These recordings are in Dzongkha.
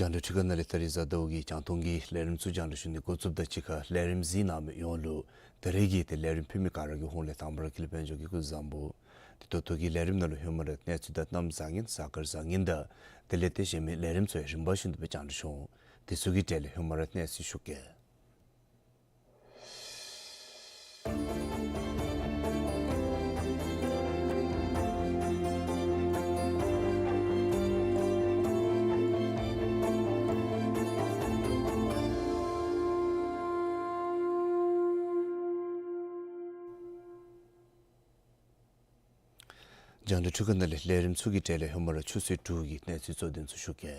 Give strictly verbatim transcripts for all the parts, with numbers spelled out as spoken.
རྒྱང་བསྒྲགས་འཕྲུལ་ཁང་ནང་ལས་ད་རིས་གཟའ་ཟླཝ་གི་རྒྱང་མཐོང་གི་ལས་རིམ་ཚུ་རྒྱང་བསྒྲགས་ཞུ་ནི་འགོ་བཙུགསཔ་དང་གཅིག་ཁར་ལས་རིམ་གཟིགས་གནང་མི་ཡོངས་ལུ་ད་རིས་ཀྱི་ཏེ་ལས་རིམ་ཕུལ་མི་ག་ར་གི་ཧོངས་ལས་དང་པ་ར་དགེ་ལེགས་དཔལ་འབྱོར་གྱིས་སྐུ་གཟུགས་བཟང་པོ། ཏེ་ད་ལྟོ་གི་ལས་རིམ་ནང་ལུ་ཧེ་མ་ར་གནས་ཚུལ་དང་གནམ་བཟང་ངན་གཟའ་སྐར་བཟང་ངན་དང་དེ་ལས་ཏེ་གཞན་མི་ལས་རིམ་ཚུ་ཡང་རིམ་པ་བཞིན་དུ་སྦེ་རྒྱང་བསྒྲགས་ཞུ་འོང་། དེ་ཚུ་གི་གྲས་ལས་ཧེ་མ་ར་གནས་ཚུལ་ཞུ་གེ། རྒྱང་བསྒྲགས་འཕྲུལ་ཁང་ནང་ལས་ལས་རིམ་ཚུ་གི་གྲས་ལས་ཧེ་མ་ར་ཆུ་ཚོད་དྲུག་གི་གནས་ཚུལ་གཙོ་དོན་ཚུ་ཞུ་གེ།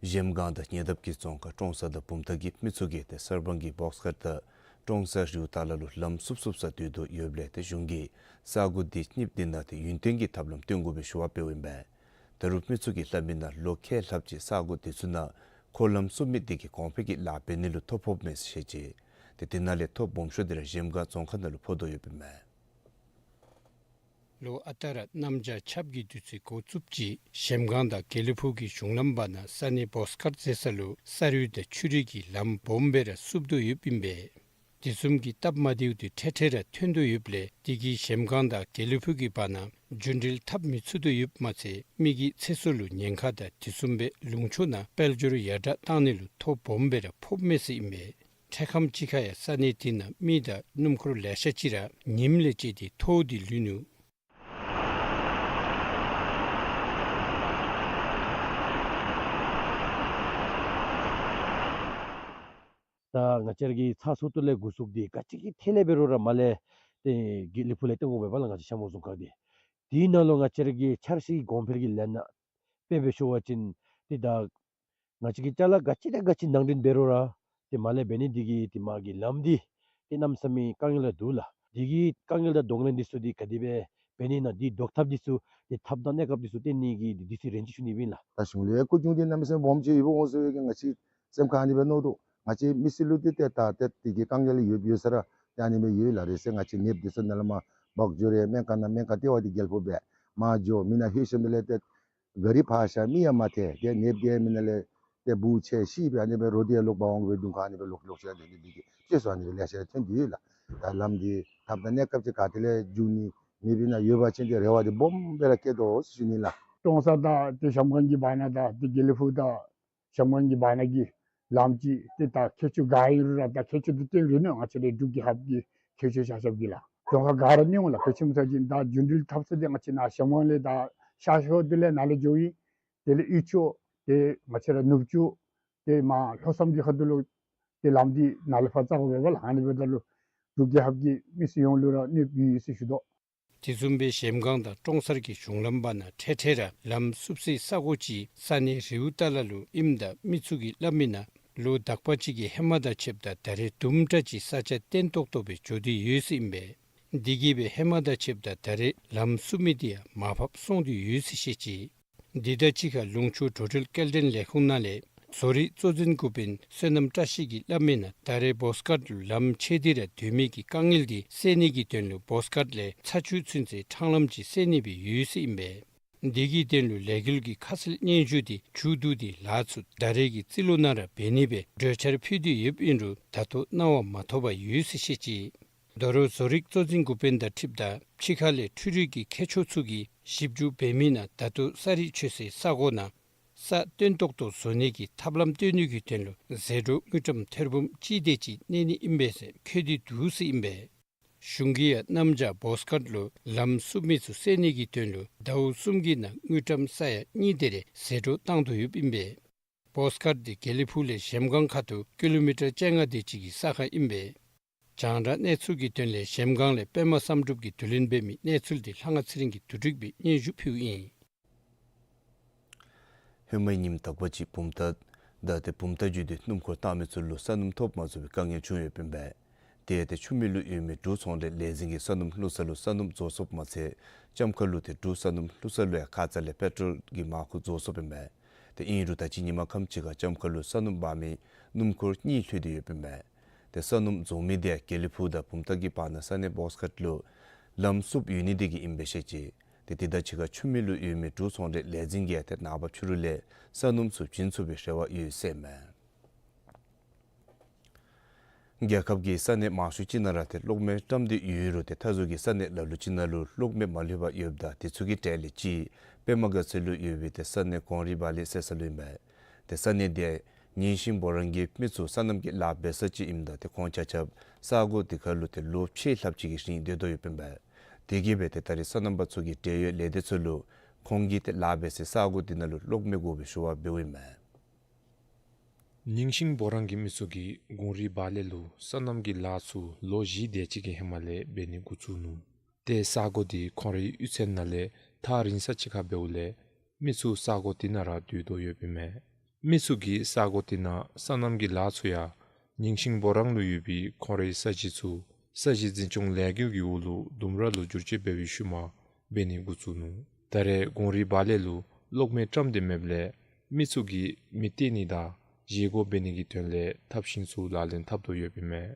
གཞལམ་སྒང་དང་ཉེ་འདབས་ཀྱི་རྫོང་ཁག་ཀྲོང་གསར་དང་བུམ་ཐང་གི་མི་ཚུ་གིས་ཏེ་གསར་སྤང་གི་བོགས་དཀར་དང་ཀྲོང་གསར་རི་བོ་ཏ་ལ་ལུ་ལམ་བསུབ་བསུབ་ས་སྡོད་དོ་ཡོདཔ་ལས་ཏེ་གཞུང་གིས་ས་གོ་འདི་གཉིསཔ་འདི་ནང་ཏེ་ཡུན་བརྟན་གྱི་ཐབས་ལམ་སྟོན་དགོ་པའི་ཞུ་བ་འབདཝ་ཨིན་པས། ད་རུང་མི་ཚུ་གིས་སླབ་མི་ནང་ལོ་ཁལ་ལྷགཔ་ཅིག་ས་གོ་འདི་ཚུ་ནང་འཁོར་ལམ་བསུབ་མི་འདི་གིས་གོང་འཕེལ་གྱི་ལཱ་འབད་ནི་ལུ་ཐོ་ཕོགཔ་མས་ཟེར་བཤད་ཅི། ཏེ་དེ་ནང་ལས་ཐོ་སྦོམ་ཤོས་འདི་ར་གཞལམ་སྒང་རྫོང་ཁག་ནང་ལུ་ཕོག་དོ་ཡོདཔ་ཨིན་མས། ལོ་ཨ་རྟག་ར་གནམ་བྱཱར་ཆརཔ་གི་དུས་ཚོད་འགོ་བཙུགསཔ་ཅིག་གཞལམ་སྒང་དང་དགེ་ལེགས་ཕུག་གི་གཞུང་ལམ་བར་ན་ས་གནས་བོགས་དཀར་འཛེག་ས་ལུ་ས་རུད་དང་ཆུ་རུད་ཀྱི་ལམ་སྦོམ་སྦེ་ར་བསུབ་དོ་ཡོདཔ་ཨིན་པས། དེ་བཟུམ་གྱི་སྟབས་མ་བདེཝ་འདི་འཕྲལ་འཕྲལ་ར་ཐོན་དོ་ཡོདཔ་ལས་དེ་གིས་གཞལམ་སྒང་དང་དགེ་ལེགས་ཕུག་གི་བར་ན་རྒྱུན་འགྲུལ་འཐབ་མི་ཚུགས་དོ་ཡོདཔ་མ་ཚད་མི་གི་ཚེ་སྲོག་ལུ་ཉེན་ཁ་དང་དེ་བཟུམ་སྦེ་ལུང་ཕྱོགས་ནང་དཔལ་འབྱོར་ཡར་དྲག་བཏང་ནི་ལུ་ཐོ་སྦོམ་སྦེ་ར་ཕོགཔ་མས་ཟེར་ཨིན་པས། འཕྲལ་ཁམས་ཅིག་ཁར་ཡང་ས་གནས་དེ་ནང་མི་དང་སྣུམ་འཁོར་ལེ་ཤ་ཅིག་ར་ཉིམ་ལས་བཅད་དེ་ཐོག་འདི་ལུད་ནུག། ད་ང་བཅས་ར་གི་ཚ་སོ་ཏོ་ལས་འགོ་བཙུགས་ཏེ་ག་ཅི་གི་ཐད་ལས་འབད་རུང་ར་མར་ལས་ཏེ་དགེ་ལེགས་ཕུག་ལས་བཏོན་དགོ་པས་པ་ལགས། ང་བཅས་ཤ་མོ་རྫོང་ཁག་འདི་དེའི་ནང་ལུ་ང་བཅས་ར་གི་འཆར་གཞི་གོང་འཕེལ་གྱི་ལས་སྣ་དཔེ་འབད་ཞུ་བ་ཅིན་ཏེ་ད་ང་བཅས་ཀྱི་ཅ་ལ་ག་ཅི་དང་ག་ཅི་ནང་འདྲེན་འབད་རུང་ར་ཏེ་མར་ལས་འབད་ནི་འདི་གིས་ཏེ་མར་གྱི་ལམ་འདི་ཏེ་གནམ་མེད་ས་མེད་དཀའ་ངལ་ར་འདུག་ལགས། འདི་གི་དཀའ་ངལ་དང་གདོང་ལེན་འདི་ཚུ་འདི་ག་དེ་སྦེ་འབད་ནི་ཨིན་ན་འདི་བཟློག་ཐབས་འདི་ཚུ་ཏེ་ཐབས་དང་གནས་སྐབས་འདི་ཚུ་བསྟེན་ནི་གི་འདི་ཚུ་རེ་ཅིག་ཞུ་ནི་ཨིན་ལགས། ད་གཞུང་ལས་སྐུ་གཞུང་འདི་གནམ་མེད་ས་མེད་སྦོམ་ཅིག་ཡོདཔ་འོང་ཟེར་བའི་གི་ང་བཅས་སེམས་ཁར་ཨ་ནི་སྦེ་མནོ་དོ། ང་བཅས་མི་སེར་ལུ་ཏེ་ཏེ་ད་ཏེ་དེ་གི་དཀའ་ངལ་ཡོད་ཡོད་ས་ར་ཏེ་ཨ་ནི་སྦེ་ཡོད་ལགས། རེ་ཟེར་ང་བཅས་ནདཔ་འདི་ཚུ་ནང་ལས་མར་བོགས་འགྱོ་རུང་སྨན་ཁང་ནང་སྨན་ཁང་ལྟེ་བ་འདི་རྒྱལ་ཕུག་སྦེ་མར་འགྱོ་མི་ནང་ལྷོད་ཞིནམ་ལས་ཏེ་ག་རི་ཕར་བཞག་མི་ཡང་མ་ཐལ། ཏེ་ནདཔ་གི་མི་ནང་ལས་ཏེ་སྦུག་ཆད་ཤི་སྦེ་ཨ་ནི་སྦེ་རོ་འདི་ལོག་འབག་འོང་སྦེ་གདོང་ཁར་ཨ་ནི་སྦེ་ལོག་ལོག་ཤོར་ཏེ་འདི་གི་ཅིག་སོང་ཨ་ནི་སྦེ་ལེ་ཤ་ཐོན་ཏེ་ཡོད་ལགས། ད་ལམ་འདི་ཐབས་དང་གནས་སྐབས་ཅིག་ག་ཏེ་ལས་འགྱོ་ནི་མེད་པའི་ནང་ཡོད་པ་ཅིན་ཏེ་རེ་བ་འདི་སྦོམ་སྦེ་ར་བསྐྱེད་དོ་ཟེར་ཞུ་ནི་ལགས། ཀྲོང་གསར་དང་ཏེ་གཞལམ་སྒང་གི་བར་ན་དང་ཏེ་དགེ་ལེགས་ཕུག་དང་གཞལམ་སྒང་གི་བར་ན་གི་ལམ་ཅིག་ཏེ་ད་མཁས་མཆོག་ག་ཨིན་རུང་ར་ད་མཁས་མཆོག་འདི་སྟོན་རུང་ནི་ང་བཅས་རའི་འབྲུག་རྒྱལ་ཁབ་ཀྱི་མཁས་མཆོག་ཤ་ཤབ་ཀྱི་ལགས། རྫོང་ཁག་ག་ར་ནི་འོང་ལགས། ག་ཅི་སྨོ་ཟེར་བ་ཅིན་ད་རྒྱུན་འགྲུལ་འཐབ་ས་འདི་ང་བཅས་ནཱ་གཞལམ་སྒང་ལས་ད་ཤར་ཕྱོགས་འདི་ལས་ནཱ་ལས་འགྱོཝ་ཨིན། དེ་ལས་དབུས་ཕྱོགས་ཏེ་ང་བཅས་ར་ནུབ་ཕྱོགས་ཏེ་མར་ལྷོ་མཚམས་ཀྱི་ཁ་ཐུག་ལུ་ཏེ་ལམ་འདི་ནཱ་ལས་ཕར་བཙུགས་དགོ་པས་ལགས། ཨ་ནི་འབདཝ་ད་ལུ་འབྲུག་རྒྱལ་ཁབ་ཀྱི་མི་སེར་ཡོངས་ལུ་ར་གནོདཔ་ཡོད་ཟེར་ཞུ་དོ། དེ་བཟུམ་སྦེ་གཞལམ་སྒང་དང་ཀྲོང་གསར་གྱི་གཞུང་ལམ་བར་ན་འཕྲལ་འཕྲལ་ར་ལམ་བསུབ་སའི་ས་གོ་ཅིག་ས་གནས་རི་བོ་ཏ་ལ་ལུ་ཨིནམ་ད་མི་ཚུ་གིས་སླབ་མི་ནང་ ལོ་དག་པ་ཅིག་གི་ཧེ་མ་དང་ཕྱདཔ་ད་ད་རེས་དུམ་གྲ་ཅིག་ས་ཆ་བརྟན་ཏོག་ཏོ་སྦེ་འགྱོ་སྟེ་ཡོད་ཟེར་ཨིན་པས། དེ་གིས་སྦེ་ཧེ་མ་དང་ཕྱདཔ་ད་ད་རེས་ལམ་བསུབ་མི་དེ་ཡང་མར་ཕབ་སོང་སྟེ་ཡོད་ཟེར་བཤད་ཅི། དེ་དང་གཅིག་ཁར་ལུང་ཕྱོགས་འགྲོ་འགྲུལ་སྐྱེལ་འདྲེན་ལས་ཁུངས་ནང་ལས་བཟོ་རིག་གཙོ་འཛིན་འགོ་དཔོན་བསོད་ནམས་བཀྲ་ཤིས་ཀྱིས་སླབ་མིའི་ནང་ད་རེས་བོ་སི་ཀཊ་ལུ་ལམ་ཕྱེ་སྟེ་ར་སྡོད་མི་གི་དཀའ་ངལ་དེ་སེལ་ནི་གི་དོན་ལུ་བོ་སི་ཀཊ་ལས་ཚ་ཆུ་ཚུན་ཚོད་འཕྲང་ལམ་ཅིག་སེལ་ནི་སྦེ་ཡོད་ཟེར་ཨིན་པས། དེ་གི་དོན་ལུ་ལས་འགུལ་གྱི་ཁ་གསལ་སྙན་ཞུ་དེ་མཇུག་བསྡུ་སྟེ་ལཱ་ཚུ་ད་རེས་ཀྱི་རྩིས་ལོ་ནང་ར་འབད་ནི་སྦེ་གྲོས་འཆར་ཕུལ་ཏེ་ཡོདཔ་ཨིན་རུང་ད་ལྟོ་གནང་བ་མ་ཐོབ་པར་ཡོད་ཟེར་བཤད་ཅི། དོ་རུང་བཟོ་རིག་གཙོ་འཛིན་འགོ་དཔོན་དང་འཁྲིལཝ་ད་ཕྱི་ཁ་ལས་འཕྲུལ་རིག་གི་མཁས་མཆོག་ཚུ་གིས་ཞིབ་འཇུག་འབད་མིའི་ནང་ད་ལྟོ་ས་རིག་ཆོད་སའི་ས་གོ་ནང་ས་བརྟན་ཏོག་ཏོ་བཟོ་ནི་གི་ཐབས་ལམ་བཏོན་ནི་གི་དོན་ལུ་ཟད་འགྲོ་དངུལ་ཀྲམ་ཐེར་འབུམ་གཅིག་དེ་ཅིག་གནས་ནི་ཨིན་པས་ཟེར་འཁོད་དེ་འདུག་ཟེར་ཨིན་པས། གཞུང་གིས་ཡང་གནམ་བྱཱར་བོ་སི་ཀཊ་ལུ་ལམ་བསུབ་མི་ཚུ་སེལ་ནི་གི་དོན་ལུ་ཟླཝ་གསུམ་གྱི་ནང་དངུལ་ཀྲམ་ས་ཡ་གཉིས་དེ་རེ་ཟད་འགྲོ་བཏང་དོ་ཡོདཔ་ཨིན་པས། བོ་སི་ཀཊ་དེ་དགེ་ལེགས་ཕུག་ལས་གཞལམ་སྒང་ཁ་ཐུག་ཀི་ལོ་མི་ཊར་བཅོ་ལྔ་དེ་ཅིག་གི་ས་ཁར་ཨིན་པས། རྒྱང་བསྒྲགས་གནས་ཚུལ་གྱི་དོན་ལས་གཞལམ་སྒང་ལས་པདྨ་བསམ་གྲུབ་ཀྱིས་བསྡུ་ལེན་འབད་མི་གནས་ཚུལ་དེ་ལྷ་དབང་ཚེ་རིང་གིས་བསྡུ་སྒྲིག་འབད་སྙན་ཞུ་ཕུལཝ་ཨིན། ཧེ་མའི་ཉིནམ་དག་པ་ཅིག་བུམ་ཐང་དང་ཏེ་བུམ་ཐང་བརྒྱུད་དེ་སྣུམ་འཁོར་བཏང་མི་ཚུ་ལུ་ས་སྣུམ་ཐོབ་མ་ཚུགས་པའི་དཀའ་ངལ་བྱུང་ཡོདཔ་ཨིན་པས། དེ་ཡང་ཏེ་ཆུ་སྨད་ལུ་ཡོད་མི་འབྲུག་ཚོང་འབྲེལ་ལས་འཛིན་གྱིས་ས་སྣུམ་བླུག་ས་ལུ་ས་སྣུམ་རྫོགས་སོཔ་མ་ཚད་ལྕམ་མཁར་ལུ་ཏེ་འབྲུག་ས་སྣུམ་བླུག་ས་ལུ་ཡང་ཁ་ཙ་ལས་པེ་ཊོལ་གྱི་མར་ཁུ་རྫོགས་སོཔ་ཨིན་པས། ཏེ་ཨིན་རུང་ད་ཅི་ཉིན་མ་ཁམས་ཅིག་ཁར་ལྕམ་མཁར་ལུ་ས་སྣུམ་འབག་མི་སྣུམ་འཁོར་གཉིས་ལྷོད་དེ་ཡོདཔ་ཨིན་པས། ཏེ་ས་སྣུམ་རྫོགས་མི་དེ་ཡང་དགེ་ལེགས་ཕུག་དང་བུམ་ཐང་གི་བར་ན་ས་གནས་བོ་སི་ཀཊ་ལུ་ལམ་བསུབ་ཡོད་ནི་དེ་གིས་ཨིན་པས་བཤད་ཅི། ཏེ་དེ་དང་གཅིག་ཁར་ཆུ་སྨད་ལུ་ཡོད་མི་འབྲུག་ཚོང་འབྲེལ་ལས་འཛིན་གྱིས་ཡང་ཏེ་ནངས་པ་ཕྱི་རུ་ལས་ས་སྣུམ་ཚུ་བྱིན་ཚུགས་པའི་རེ་བ་ཡོད་ཟེར་ཨིན་མས། རྒྱལ་ཁབ་ཀྱི་ས་གནས་མང་ཤོས་ཅིག་ནང་ར་ཏེ་གློག་མེ་བཀྲམ་སྟེ་ཡོད་རུང་ཏེ་མཐའ་ཟུར་གྱི་ས་གནས་ལ་ལུ་ཅིག་ནང་ལུ་གློག་མེ་མ་ལྷོད་པར་ཡོདཔ་ད་དེ་ཚུ་གི་གྲས་ལས་གཅིག་པདྨ་དགའ་ཚལ་ལུ་ཡོད་པའི་ཏེ་ས་གནས་གོང་རི་བ་ལེ་ཟེར་ས་ལུ་ཨིན་པས། ཏེ་ས་གནས་དེ་ཉིང་ཤིང་བོ་རང་གི་མི་ཚུ་སོ་ནམ་གྱི་ལཱ་འབད་ས་ཅིག་ཨིནམ་ད་ཏེ་ཁོང་ཆ་ཁྱབ་ས་གོ་དེ་ཁར་ལུ་ཏེ་ལོ་ཕྱེད་ལྷགཔ་ཅིག་གི་རིང་སྡོད་དོ་ཡོདཔ་ཨིན་པས། དེ་གིས་སྦེ་ཏེ་ད་རེས་སོ་ནམ་པ་ཚུ་གིས་འབྲེལ་ཡོད་ལས་སྡེ་ཚུ་ལུ་ཁོང་གིས་ཏེ་ལཱ་འབད་སའི་ས་གོ་དེ་ནང་ལུ་གློག་མེ་དགོ་པའི་ཞུ་བ་འབདཝ་ཨིན་མས། ཉིང་ཤིང་བོ་རང་གི་མི་ཚུ་གིས་གོང་རི་བ་ལེ་ལུ་སོ་ནམ་གྱི་ལཱ་ཚུ་ལོ་བཞི་དེ་ཅིག་གི་ཧེ་མ་ལས་འབད་ནི་འགོ་བཙུགས་ནུག། ཏེ་ས་གོ་དེ་ཁོང་རའི་གཡུས་ཚན་ནང་ལས་ཐག་རིང་ས་ཅིག་ཁར་འབདཝ་ལས་མི་ཚུ་ས་གོ་དེ་ནང་ར་སྡོད་དོ་ཡོདཔ་ཨིན་མས། མི་ཚུ་གིས་ས་གོ་དེ་ནང་སོ་ནམ་གྱི་ལཱ་ཚུ་ཡང་ཉིང་ཤིང་བོ་རང་ལུ་ཡོད་པའི་ཁོང་རའི་ས་གཞི་ཚུ་ས་གཞི་འཛིན་སྐྱོང་ལས་འགུལ་གྱི་འོག་ལུ་ལྡུམ་ར་ལུ་བསྒྱུར་བཅོས་འབད་བའི་ཤུལ་མ་འབད་ནི་འགོ་བཙུགས་ནུག། ད་རེས་གོང་རི་བ་ལེ་ལུ་གློག་མེ་བཀྲམ་སྟེ་མེདཔ་ལས་མི་ཚུ་གིས་མེ་བཏེག་ནི་དང་བཞེས་སྒོ་འབད་ནི་གི་དོན་ལས་ཐབས་ཤེས་ཚུ་ལག་ལེན་འཐབ་དོ་ཡོདཔ་ཨིན་མས།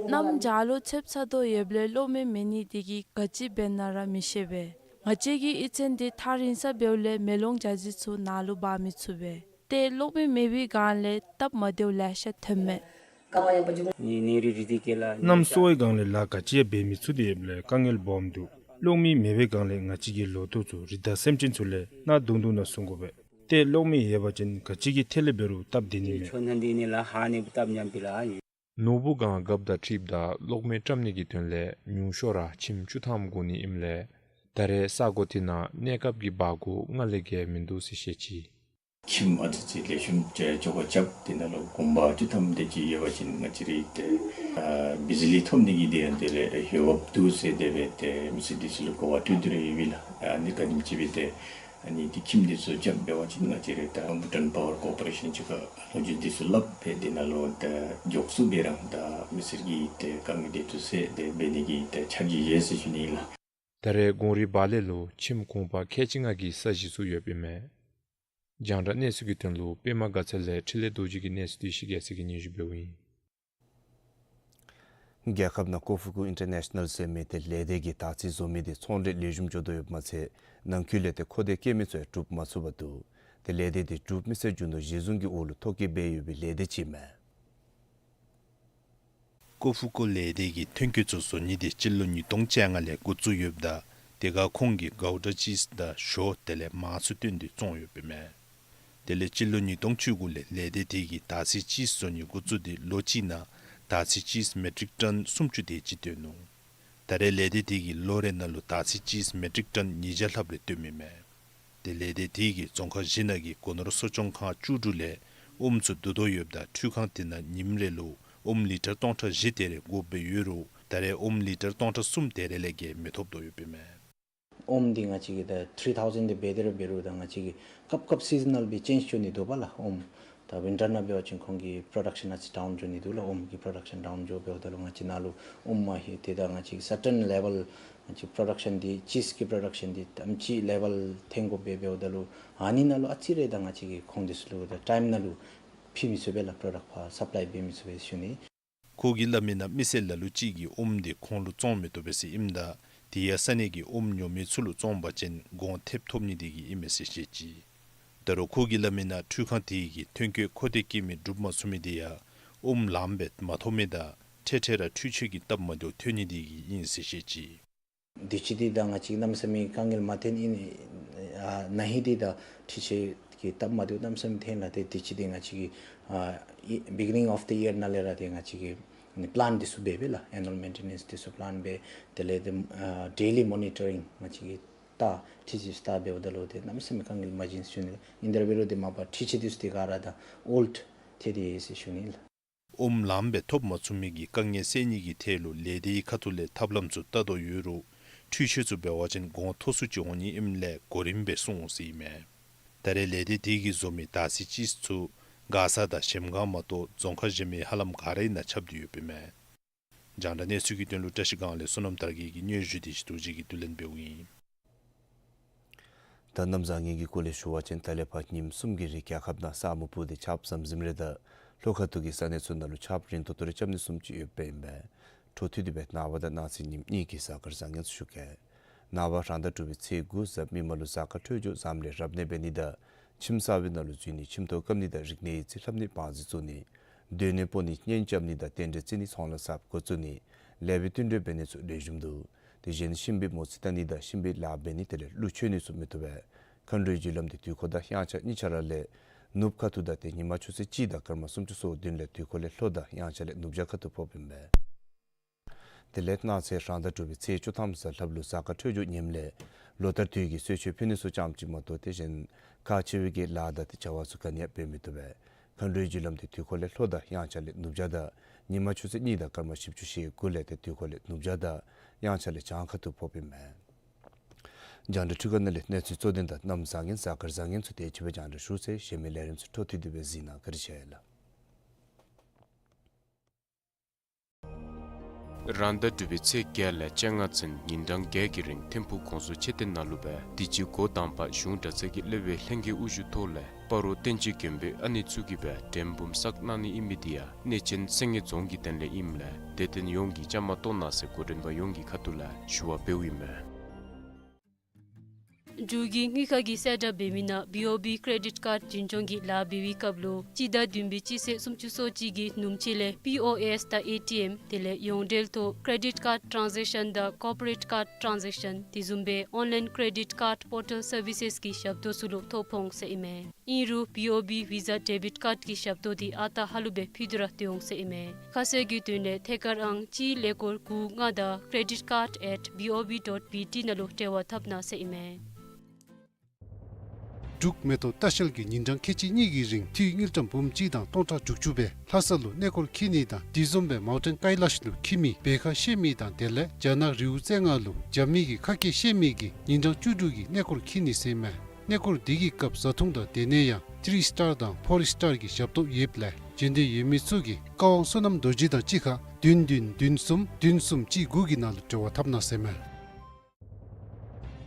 གནམ་བྱཱར་ལུ་ཚདཔ་ཚ་དོ་ཡོདཔ་ལས་གློག་མེ་མེད་ནི་དེ་གིས་ག་ཅི་འབད་ན་ར་མི་ཤེས་པས། ང་བཅས་ཀྱི་གཡུས་ཚན་དེ་ཐག་རིང་ས་འབདཝ་ལས་མེ་ལོང་ཇ་ཟི་ཚུ་ནཱ་ལུ་འབག་མི་ཚུགས་པས། ཏེ་གློག་མེ་མེད་པའི་སྒང་ལས་སྟབས་མ་བདེཝ་ལེ་ཤ་ཐོནམ་མས། གནམ་སྲོ་བའི་སྒང་ལས་ལཱ་ག་ཅི་ཡང་འབད་མི་ཚུགས་ཏེ་ཡོདཔ་ལས་དཀའ་ངལ་སྦོམ་འདུག། གློག་མེ་མེད་པའི་སྒང་ལས་ང་བཅས་ཀྱི་ལོ་ཐོག་ཚུ་རི་དྭགས་སེམས་ཅན་ཚུ་ལས་གནག་དུང་དུང་ནང་སོང་དགོ་པས། ཏེ་གློག་མེ་ཡོད་པ་ཅིན་ག་ཅི་གི་ཐད་ལས་འབད་རུང་སྟབས་བདེ་ནི་མས། ནོར་བུ་སྒང་རྒཔོ་དང་འཁྲིལཝ་ད་གློག་མེ་བཀྲམ་ནི་གི་དོན་ལས་ཉུང་ཤོས་ར་ཁྱིམ་བཅུ་ཐམ་དགོ་ནི་ཨིནམ་ལས་ད་རེས་ས་གོ་དེ་ནང་གནས་སྐབས་ཀྱི་འབག་དགོཔ་སྔར་ལས་བརྒལ་མིན་འདུག་ཟེར་བཤད་ཅི། ཁྱིམ་ཨ་ཙི་ཅིག་ལེགས་ཤོམ་ཅིག་ཅོག་ཁ་རྐྱབ་སྟེ་ནཱ་ལུ་གོང་འབག་བཅུ་ཐམ་དེ་ཅིག་ཡོད་པ་ཅིན་ང་བཅས་རའི་ཏེ་ཨ་བི་ཇི་ལི་ཐོབ་ནི་གི་དེ་ཡང་དེ་ལས་འོས་འབབ་འདུག་ཟེར་དེ་སྦེ་ཏེ་མི་སེར་འདི་ཚུ་ལུ་གོ་བ་སྤྲོད་དེ་ར་ཡོད་པས་ལགས། ཨ་ནི་ག་དེམ་ཅིག་སྦེ་ཏེ་ཨ་ནི་ཏེ་ཁྱིམ་འདི་ཚུ་རྐྱབ་འབད་བ་ཅིན་ང་བཅས་རའི་ད་ཀོམ་པུ་ཊར་པ་ཝར་ཀོར་པོ་རེ་ཤཱན་ཅིག་ཁར་ལོ་རྒྱུས་འདི་ཚུ་སླབ་སྦེ་དེ་ནང་ལུ་ད་མགྱོགས་སུ་སྦེ་ར་ད་མི་སེར་གྱི་ཏེ་དཀའ་ངལ་འདི་ཚུ་སེལ་ཏེ་འབད་ནི་གི་ཏེ་ཕྱག་རྗེས་ཡོད་ཟེར་ཞུ་ནི་ཨིན་ལགས། ད་རེས་གོང་རི་བ་ལེ་ལུ་ཁྱིམ་གུང་པ་ཁལ་གཅིག་ལྔ་གི་ས་གཞི་ཚུ་ཡོདཔ་ཨིན་མས། རྒྱང་བསྒྲགས་གནས་ཚུལ་གྱི་དོན་ལུ་པདྨ་དགའ་ཚལ་ལས་འཕྲིན་ལས་རྡོ་རྗེ་གི་གནས་ཚུལ་འདི་ཤེས་རྒྱ་ཚེ་གིས་སྙན་ཞུ་འབདཝ་ཨིན། རྒྱལ་ཁབ་ནང་ཀོ་ཧྥུ་ཀོ་ཨིན་ཊར་ནེ་ཤ་ནཱལ་ཟེར་མི་ཏེ་ལས་སྡེ་གི་དར་ཚིལ་བཟོ་མི་དེ་ཚོང་འབྲེལ་ལེགས་ཤོམ་འགྱོ་དོ་ཡོདཔ་མ་ཚད་ནང་འཁོད་ལས་ཏེ་མཁོ་འདོད་བསྐྱེད་མི་ཚུ་ཡང་གྲུབ་མ་ཚུགས་པར་འདུག། ཏེ་ལས་སྡེ་དེ་འབྲུག་མི་སེར་རྒྱུ་ནོར་གཞི་བཟུང་གི་འོག་ལུ་ཐོ་བཀོད་འབད་ཡོད་པའི་ལས་སྡེ་ཅིག་ཨིན་མས། ཀོ་ཧྥུ་ཀོ་ལས་སྡེ་གིས་ཐོན་སྐྱེད་ཚུ་བཟོ་ནི་དེ་སྤྱི་ལོ་ཉིས་སྟོང་བཅོ་ལྔ་ལས་འགོ་བཙུགས་ཡོདཔ་ད་དེ་ཁར་ཁོང་གིས་གའུ་ཌ་ཅིསི་དང་ཞོ་དེ་ལས་མར་ཚུ་བཏོན་ཏེ་བཙོང་ཡོདཔ་ཨིན་མས། དེ་ལས་སྤྱི་ལོ་ཉིས་སྟོང་བཅུ་དགུ་ལས་ལས་སྡེ་དེ་གིས་དར་ཚིལ་ཅིསི་བཟོ་ནི་འགོ་བཙུགས་ཏེ་ལོ་གཅིག་ནང་དར་ཚིལ་ཅིསི་མེ་ཊིག་ཊོན་སུམ་ཅུ་དེ་ཅིག་བཏོན་ནུག། ད་རེས་ལས་སྡེ་དེ་གིས་ལོ་རེ་ནང་ལུ་དར་ཚིལ་ཅིསི་མེ་ཊིག་ཊོན་ཉིས་བརྒྱ་ལྷགཔ་རེ་བཏོནམ་ཨིན་མས། ཏེ་ལས་སྡེ་དེ་གིས་རྫོང་ཁག་བཞི་ནང་གི་སྒོ་ནོར་གསོ་སྐྱོང་ཁང་བཅུ་དྲུག་ལས་ཨོམ་ཚུ་བསྡུ་དོ་ཡོདཔ་ད་འཕྲུལ་ཁང་དེ་ནང་ཉིནམ་རེ་ལུ་ཨོམ་ལི་ཊར་སྟོང་ཕྲག་བཞི་དེ་རེ་དགོཔ་སྦེ་ཡོད་རུང་ད་རེས་ཨོམ་ལི་ཊར་སྟོང་ཕྲག་གསུམ་དེ་རེ་ལས་བརྒལ་མི་ཐོབ་དོ་ཡོདཔ་ཨིན་མས། ཨོམ་འདི་ང་བཅས་ཀྱིས་ད་ཐི་རི་ཐའུ་ཟེན་འདི་འབད་དེ་ར་འབད་རུང་ད་ང་བཅས་ཀྱིས་སྐབས་སྐབས་སི་ཛི་ནཱལ་སྦེ་ཅེནཇ་འགྱོ་ནི་འདུག་པ་ལགས། ཨོམ་ ད་ཝིན་ཊར་ནང་འབད་བ་ཅིན་ཁོང་གི་པོརོ་ཌག་ཤཱན་ཨ་ཙི་ཌའུན་འགྱོ་ནི་འདུག་ལགས། ཨོམ་གྱི་པོརོ་ཌག་ཤཱན་ཌའུན་འགྱོ་འབདཝ་ད་ལུ་ང་བཅས་ནཱ་ལུ་ཨོམ་མ་ཧེ་ཏེ་ད་ང་བཅས་སར་ཊེན་ལེ་ཝེལ་ང་བཅས་པོརོ་ཌག་ཤཱན་འདི་ཅིསི་གི་པོརོ་ཌག་ཤཱན་འདི་དམ་ཅིག་ལེ་ཝེལ་འཐོན་དགོ་པས། འབདཝ་ད་ལུ་ཨ་ནི་ནང་ལུ་ཨ་ཙི་རེ་ད་ང་བཅས་ཀྱིས་ཁོང་འདི་ཚུ་ལུ་ད་ཊའིམ་ནང་ལུ་ཕུལ་མི་ཚུགས་པས་ལགས། པོརོ་ཌག་ཕར་སབ་ལའི་འབད་མི་ཚུགས་པས་ཞུ་ནི། ཁོ་གིས་སླབ་མི་ནང་མི་སེར་ལ་ལུ་ཅིག་གིས་ཨོམ་འདི་ཁོང་ལུ་བཙོང་མི་བཏུབ་པས་ཟེར་ཨིནམ་ད་དེ་ཡང་ས་གནས་ཀྱི་ཨོམ་ཉོ་མི་ཚུ་ལུ་བཙོང་པ་ཅིན་གོང་ཐེབས་ཐོབ་ནི་དེ་གིས་ཨིན་མས་ཟེར་བཤད་ཅི། ད་རུང་ཁོ་གིས་སླབ་མི་ནང་འཕྲུལ་ཁང་དེ་གིས་ཐོན་སྐྱེད་མཁོ་འདོད་བསྐྱེད་མི་སྒྲུབ་མ་ཚུགས་མི་དེ་ཡང་ཨོམ་ལངམ་སྦེ་མ་ཐོབ་མི་དང་འཕྲལ་འཕྲལ་ར་འཕྲུལ་ཆས་ཀྱི་སྟབས་མ་བདེཝ་ཐོན་ནི་དེ་གིས་ཨིན་ཟེར་བཤད་ཅི། དུས་ཅི་འདི་ད་ང་བཅས་གནམ་མེད་ས་མེད་དཀའ་ངལ་མ་ཐོན་ཨིན། ཨ་ན་ཧིང་འདི་ད་འཕྲུལ་ཆས་ཀྱི་སྟབས་མ་བདེཝ་གནམ་མེད་ས་མེད་ཐོན་ལགས། ཏེ་དུས་ཅི་འདི་ང་བཅས་ཀྱིས་ཨ་ཨི་བི་གི་ནིང་ཨོཕ་ཌི་ཡར་ནང་ལས་ར་ཏེ་ང་བཅས་ཀྱིས་ཨ་ནི་པི་ལཱན་འདི་ཚུ་འབད་འབད་ལགས། ཨེ་ནུ་ཝལ་མེན་ཊེ་ནེནསི་འདི་ཚུ་པི་ལཱན་འབད། དེ་ལས་ཏེ་ཨ་ཌེ་ལི་མོ་ནི་ཊ་རིང་ང་བཅས་ཀྱིས་ད་འཕྲུལ་ཆས་ལྟ་འབདཝ་ད་ལུ་ཏེ་གནམ་མེད་ས་མེད་དཀའ་ངལ་མ་བྱུང་ཟེར་ཞུ་ནི། ཨིན་ཏེ་ར་འབད་རུང་ཏེ་མ་པ་འཕྲུལ་ཆས་འདི་ཚུ་ཏེ་ག་ར་ད་ཨོལཌ་ཐལ་ཏེ་ཡོད་ཟེར་ཞུ་ནི་ལགས། ཨོམ་ལངམ་སྦེ་ཐོབ་མ་ཚུགས་མི་གི་དཀའ་ངལ་སེལ་ནི་གི་ཐད་ལུ་ལས་སྡེའི་ཁ་ཐུག་ལས་ཐབས་ལམ་ཚུ་བལྟ་དོ་ཡོད་རུང་འཕྲུལ་ཆས་ཚུ་འབད་བ་ཅིན་གོང་མཐོ་སུ་ཅིག་འོང་ནི་ཨིནམ་ལས་གོ་རིམ་སྦེ་སོང་འོང་ཟེར་ཨིན་མས། ད་རེས་ལས་སྡེ་དེ་གིས་བཟོ་མི་དར་སིལ་ཅིསི་ཚུ་མགར་ས་དང་གཞལམ་སྒང་མ་གཏོགས་རྫོང་ཁག་གཞན་མི་ཧ་ལམ་ག་རའི་ནང་ཁྱབ་སྟེ་ཡོདཔ་ཨིན་མས། རྒྱང་བསྒྲགས་གནས་ཚུལ་གྱི་དོན་ལུ་བཀྲ་ཤིས་སྒང་ལས་བསོད་ནམས་དར་རྒྱས་ཀྱི་སྙན་ཞུ་དེ་ཞི་དུ་རྗེ་གིས་བསྡུ་ལེན་འབདཝ་ཨིན། ད་གནམ་བཟང་ངན་གྱི་སྐོར་ལས་ཞུ་བ་ཅིན་ད་ལས་ཕར་ཉིནམ་གསུམ་གྱི་རིང་རྒྱལ་ཁབ་ནང་ས་སྨུག་ཕུབ་སྟེ་ཆརཔ་ཟམ་ཟིམ་རེ་དང་ལྷོ་ཁ་ཐུག་གི་ས་གནས་ཚུ་ནང་ལུ་ཆརཔ་རན་ཏོག་ཏོ་རེ་རྐྱབ་ནི་བཟུམ་ཅིག་ཡོདཔ་ཨིན་པས། འཕྲོ་མཐུད་དེ་སྦེ་ནངས་པ་དང་གནངས་ཚེ་ཉིནམ་གཉིས་ཀྱི་གཟའ་སྐར་བཟང་ངན་ཚུ་ཞུ་གེ། ནངས་པ་རང་ཟླ་དྲུག་པའི་ཚེས་དགུ་གཟའ་མིག་དམར་ལུ་གཟའ་སྐར་འཕྲོད་སྦྱོར་ཟམ་ལས་རབ་གནས་འབད་ནི་དང་ཁྱིམ་གསར་པའི་ནང་ལུ་འཛུལ་ནི་ཁྱིམ་ཐོག་བཀབ་ནི་དང་རིག་གནས་ཡིག་རྩིས་ལྷབ་ནི་བང་རྩིས་བཙུགས་ནི་སྡོད་གནས་སྤོ་ནི་གཉེན་རྐྱབ་ནི་དང་རྟེན་འབྲེལ་བརྩི་ནི་ཚོང་ལཱ་གསརཔ་འགོ་བཙུགས་ནི་ལེགས་པའི་བསྟུན་གྲོས་འབད་ནི་ཚུ་ལེགས་ཤོམ་འདུག། དེ་བཞིན་གཤིན་པོའི་མོ་རྩིས་བལྟ་ནི་དང་གཤིན་པོའི་ལཱ་འབད་ནི་དེ་ལས་ཀླུ་མཆོད་ནི་ཚུ་མི་བཏུབ་པས། མཁའ་འགྲོའི་རྒྱུ་ལམ་དེ་དུས་འཁོར་དང་དབྱངས་འཆར་གཉིས་ཆ་ར་ལས་ནུབ་ཁ་ཐུག་དང་ཏེ་ཉི་མ་ཆུ་ཚོད་གཅིག་དང་སྐར་མ་སུམ་ཅུ་སོ་བདུན་ལས་དུས་འཁོར་ལས་ལྷོ་དང་དབྱངས་འཆར་ལས་ནུབ་བྱང་ཁ་ཐུག་ཕོགཔ་ཨིན་པས། དེ་ལས་གནངས་ཚེ་རང་ཟླ་དྲུག་པའི་ཚེས་བཅུ་ཐམ་གཟའ་ལྷགཔ་ལུ་གཟའ་སྐར་འཕྲོད་སྦྱོར་ངནམ་ལས་ལོ་ལྟར་དུས་ཀྱི་གསོལ་མཆོད་ཕུལ་ནི་ཚུ་ཙམ་ཅིག་མ་གཏོགས་དེ་བཞིན་ཁག་ཆེ་བའི་གི་ལཱ་དང་ཏེ་བྱ་བ་ཚུ་ག་ནི་ཡང་འབད་མི་བཏུབ་པས། མཁའ་འགྲོའི་རྒྱུ་ལམ་དེ་དུས་འཁོར་ལས་ལྷོ་དང་དབྱངས་འཆར་ལས་ནུབ་བྱང་དང་ཉི་མ་ཆུ་ཚོད་གཉིས་དང་སྐར་མ་བཞི་བཅུ་ཞེ་དགུ་ལས་ཏེ་དུས་འཁོར་ལས་ནུབ་བྱང་དང་དབྱངས་འཆར་ལས་བྱང་ཁ་ཐུག་ཕོགཔ་ཨིན་མས། རྒྱང་བསྒྲགས་འཕྲུལ་ཁང་ནང་ལས་གནས་ཚུལ་གཙོ་དོན་དང་གནམ་བཟང་ངན་གཟའ་སྐར་བཟང་ངན་ཚུ་དེ་ཅིག་སྦེ་རྒྱང་བསྒྲགས་ཞུ་ཚར་ཡི། གཞན་མི་ལས་རིམ་ཚུ་འཕྲོ་མཐུད་དེ་སྦེ་གཟིགས་གནང་། བཀའ་དྲིན་ཆེ་ལགས། རང་ཟླ་དྲུག་པའི་ཚེས་བརྒྱད་ལས་བཅོ་ལྔ་ཚུན་ཉིན་གྲངས་བརྒྱད་ཀྱི་རིང་ཐིམ་ཕུག་གོང་བཟོ་མཆོད་རྟེན་ནང་ལུ་སྦེ་དུས་ཅི་འགོ་དང་པ་གཞུང་གྲྭ་ཚང་གི་སློབ་དཔོན་ལྷན་རྒྱས་དབུ་བཞུགས་ཐོག་ལས་སྤ་རོ་བསྟན་སྤྱོད་མགོན་པོའི་ཨ་ནེ་ཚུ་གིས་སྦེ་དྲན་འབུམ་བསགས་གནང་ནི་ཨིན་མི་དེ་ཡང་གནས་ཆེན་སེང་གེ་རྫོང་གི་དོན་ལས་ཨིནམ་ལས་དད་ལྡན་ཡོངས་ཀྱིས་བཅའ་མར་གཏོགས་གནང་ཟེར་འགོ་འདྲེན་པ་ཡོངས་ཀྱི་ཁ་ཐུག་ལས་ཞུ་བ་འབདཝ་ཨིན་མས། འབྲུག་གི་དངུལ་ཁང་གིས་གསལ་བསྒྲགས་འབད་མི་ནང་བི་ཨོ་བི་ཀེ་རེ་ཌིཊ་ཀཱརཌ་འཛིན་སྐྱོང་གི་ལཱ་འབད་བའི་སྐབས་ལུ་སྤྱི་ཟླ་བདུན་པའི་སྤྱི་ཚེས་སུམ་ཅུ་སོ་གཅིག་གི་ནུབ་ཕྱེད་ལས་པི་ཨོ་ཨེསི་དང་ཨེ་ཊི་ཨེམ་དེ་ལས་ཡོངས་འབྲེལ་ཐོག་ཀེ་རེ་ཌིཊ་ཀཱརཌ་ཊཱན་ཟེག་ཤཱན་དང་ཀོར་པོ་རེཊ་ཀཱརཌ་ཊཱན་ཟེག་ཤཱན་དེ་བཟུམ་སྦེ་ཨོན་ལཱའིན་ཀེ་རེ་ཌིཊ་ཀཱརཌ་པོར་ཊལ་སར་བི་སེསི་གི་ཞབས་ཏོག་ཚུ་ལུ་ཐོ་ཕོག་འོང་ཟེར་ཨིན་མས། ཨིན་རུང་བི་ཨོ་བི་ཝི་ཟ་ཌེ་བིཊ་ཀཱརཌ་ཀྱི་ཞབས་ཏོག་དེ་ཨ་རྟག་ཧ་ལུགས་སྦེ་ཕུལ་ཏེ་ར་སྡོད་འོང་ཟེར་ཨིན་མས། ཁ་གསལ་གྱི་དོན་ལས་ཐད་ཀར་ཨང་གཅིག་ཀླད་ཀོར་དགུ་ལྔ་དང་ཀེ་རེ་ཌིཊ་ཀཱརཌ་ཨེཊ་བི་ཨོ་བི་ཌོཊ་བི་ཊི་ནང་ལུ་འབྲེལ་བ་འཐབ་གནང་ཟེར་ཨིན་མས། འབྲུག་མེ་ཏོག་ལྟ་བཤལ་གྱིས་ཉིན་གྲངས་ཁལ་གཅིག་གཉིས་ཀྱི་རིང་འཐུས་དངུལ་ཀྲམ་འབུམ་གཅིག་དང་སྟོང་ཕྲག་དྲུག་ཅུ་སྦེ་ལྷ་ས་ལུ་གནས་སྐོར་འཁྱིད་ནི་དང་དེ་བཟུམ་སྦེ་མའུན་ཊེན་ཀའི་ལཱཤ་ལུ་འཁྱིད་མི་འབད་ཁ་ཤེས་མི་དང་དེ་ལས་རྒྱ་ནག་རི་བོ་རྩེ་ལྔ་ལུ་རྒྱབ་མི་གི་ཁ་སྐད་བཤད་མི་གི་ཉིན་གྲངས་བཅུ་དྲུག་གི་གནས་སྐོར་འཁྱིད་ནི་ཟེར་ཨིན་མས། གནས་སྐོར་འདི་གི་སྐབས་བཟའ་འཐུང་དང་སྡོད་གནས་ཡང་ཐི་རི་སི་ཊར་དང་ཕོར་སི་ཊར་གྱི་ཞབས་ཏོག་ཡོདཔ་ལས་འབྱོན་འདོད་ཡོད་མི་ཚུ་གིས་བཀའ་དབང་བསོད་ནམས་རྡོ་རྗེ་དང་གཅིག་ཁར་བདུན་བདུན་བདུན་གསུམ་བདུན་གསུམ་གཅིག་དགུ་གི་ནང་ལུ་འབྲེལ་བ་འཐབ་གནང་ཟེར་ཨིན་མས།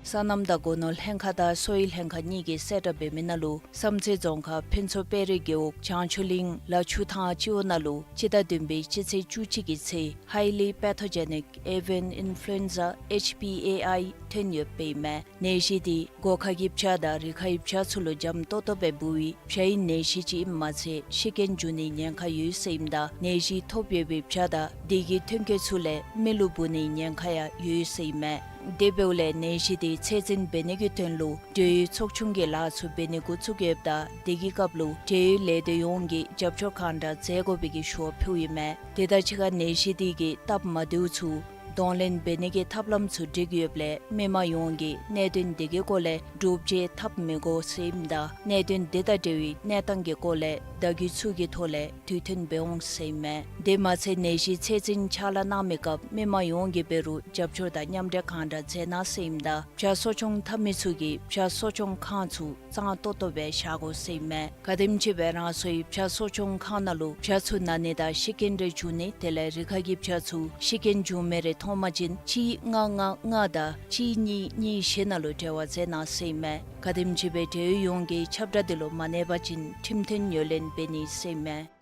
སོ་ནམ་དང་སྒོ་ནོར་ལྷན་ཁག་དང་གསོ་བའི་ལྷན་ཁག་གཉིས་ཀྱིས་གསལ་བསྒྲགས་འབད་མི་ནང་ལུ་བསམ་རྩེ་རྫོང་ཁག་ཕུན་ཚོགས་དཔལ་རི་རྒེད་འོག་བྱང་ཆུབ་གླིང་ལ་ཆུ་ཐང་སྤྱི་འོག་ནང་ལུ་སྤྱི་ཟླ་བདུན་པའི་སྤྱི་ཚེས་བཅུ་གཅིག་གི་ཚེ་Highly Pathogenic Avian Influenza H P A I ཐོན་ཡོདཔ་ཨིན་མས། ནད་གཞི་དེ་སྒོ་ཁ་གི་བྱ་དང་རི་ཁའི་བྱ་ཚུ་ལུ་འཇམ་ཏོག་ཏོ་སྦེ་འབུ་བའི་བྱའི་ནད་གཞི་ཅིག་ཨིནམ་མ་ཚད་ཤི་རྐྱེན་འབྱུང་ནིའི་ཉེན་ཁ་ཡོད་ཟེར་ཨིནམ་ད་ནད་གཞི་ཐོབ་ཡོད་པའི་བྱ་དང་དེ་གི་ཐོན་སྐྱེད་ཚུ་ལས་མི་ལུ་འབུ་ནིའི་ཉེན་ཁ་ཡང་ཡོད་ཟེར་ཨིན་མས། དེ་འབདཝ་ལས་ནད་གཞི་དེ་ཚད་འཛིན་འབད་ནི་གི་དོན་ལུ་འབྲེལ་ཡོད་ཚོགས་ཆུང་གི་ལཱ་ཚུ་འབད་ནི་འགོ་བཙུགས་ཡོདཔ་ད་དེ་གི་སྐབས་ལུ་འབྲེལ་ཡོད་ལས་སྡེ་ཡོངས་ཀྱིས་རྒྱབ་སྐྱོར་གང་དྲག་མཛད་དགོ་པའི་གི་ཞུ་བ་ཕུལཝ་ཨིན་མས། དེ་དང་གཅིག་ཁར་ནད་གཞི་དེ་གི་སྟབས་མ་བདེཝ་ཚུ་གདོང་ལེན་འབད་ནི་གི་ཐབས་ལམ་ཚུ་སྒྲིག་ཡོདཔ་ལས་མི་མང་ཡོངས་ཀྱིས་གནད་དོན་དེ་གི་སྐོར་ལས་འདྲོག་བྱེལ་འཐབ་མི་དགོ་ཟེར་ཨིནམ་ད་གནད་དོན་དེ་དང་འབྲེལ་བའི་གནས་སྟངས་ཀྱི་སྐོར་ལས་ བརྡ་བརྒྱུད་ཚུ་གི་ཐོག་ལས་དུས་མཐུན་འབད་འོང་ཟེར་ཨིན་མས། དེ་མ་ཚད་ནད་གཞི་ཚད་འཛིན་ཕྱག་ལཱ་གནང་མི་སྐབས་མི་མང་ཡོངས་ཀྱིས་འབད་རུང་རྒྱབ་སྐྱོར་དང་མཉམ་འབྲེལ་གང་དྲག་མཛད་གནང་ཟེར་ཨིནམ་ད་བྱ་གསོ་སྐྱོང་འཐབ་མི་ཚུ་གིས་བྱ་གསོ་སྐྱོང་ཁང་ཚུ་གཙང་ཏོག་ཏོ་སྦེ་བཞག་དགོ་ཟེར་ཨིན་མས། ག་དེམ་ཅིག་སྦེ་རང་སོའི་བྱ་གསོ་སྐྱོང་ཁང་ནང་ལུ་བྱ་ཚུ་ན་ནི་དང་ཤི་རྐྱེན་རེ་བྱུང་ནི་དེ་ལས་རི་ཁ་གི་བྱ་ཚུ་ཤི་རྐྱེན་བྱུང་མི་རེ་མཐོང་པ་ཅིན་གཅིག་ལྔ་ལྔ་ལྔ་དང་གཅིག་གཉིས་གཉིས་བཞི་ནང་ལུ་འབྲེལ་བ་མཛད་གནང་ཟེར་ཨིན་མས། ག་དེམ་ཅིག་སྦེ་འབྲེལ་ཡོད་ཡོངས་ཀྱིས་ཁྱབ་བསྒྲགས་འདི་ལུ་མ་གནས་པ་ཅིན་ཁྲིམས་མཐུན་ངོས་ལེན་འབད་ནི་ཟེར་ཨིན་མས།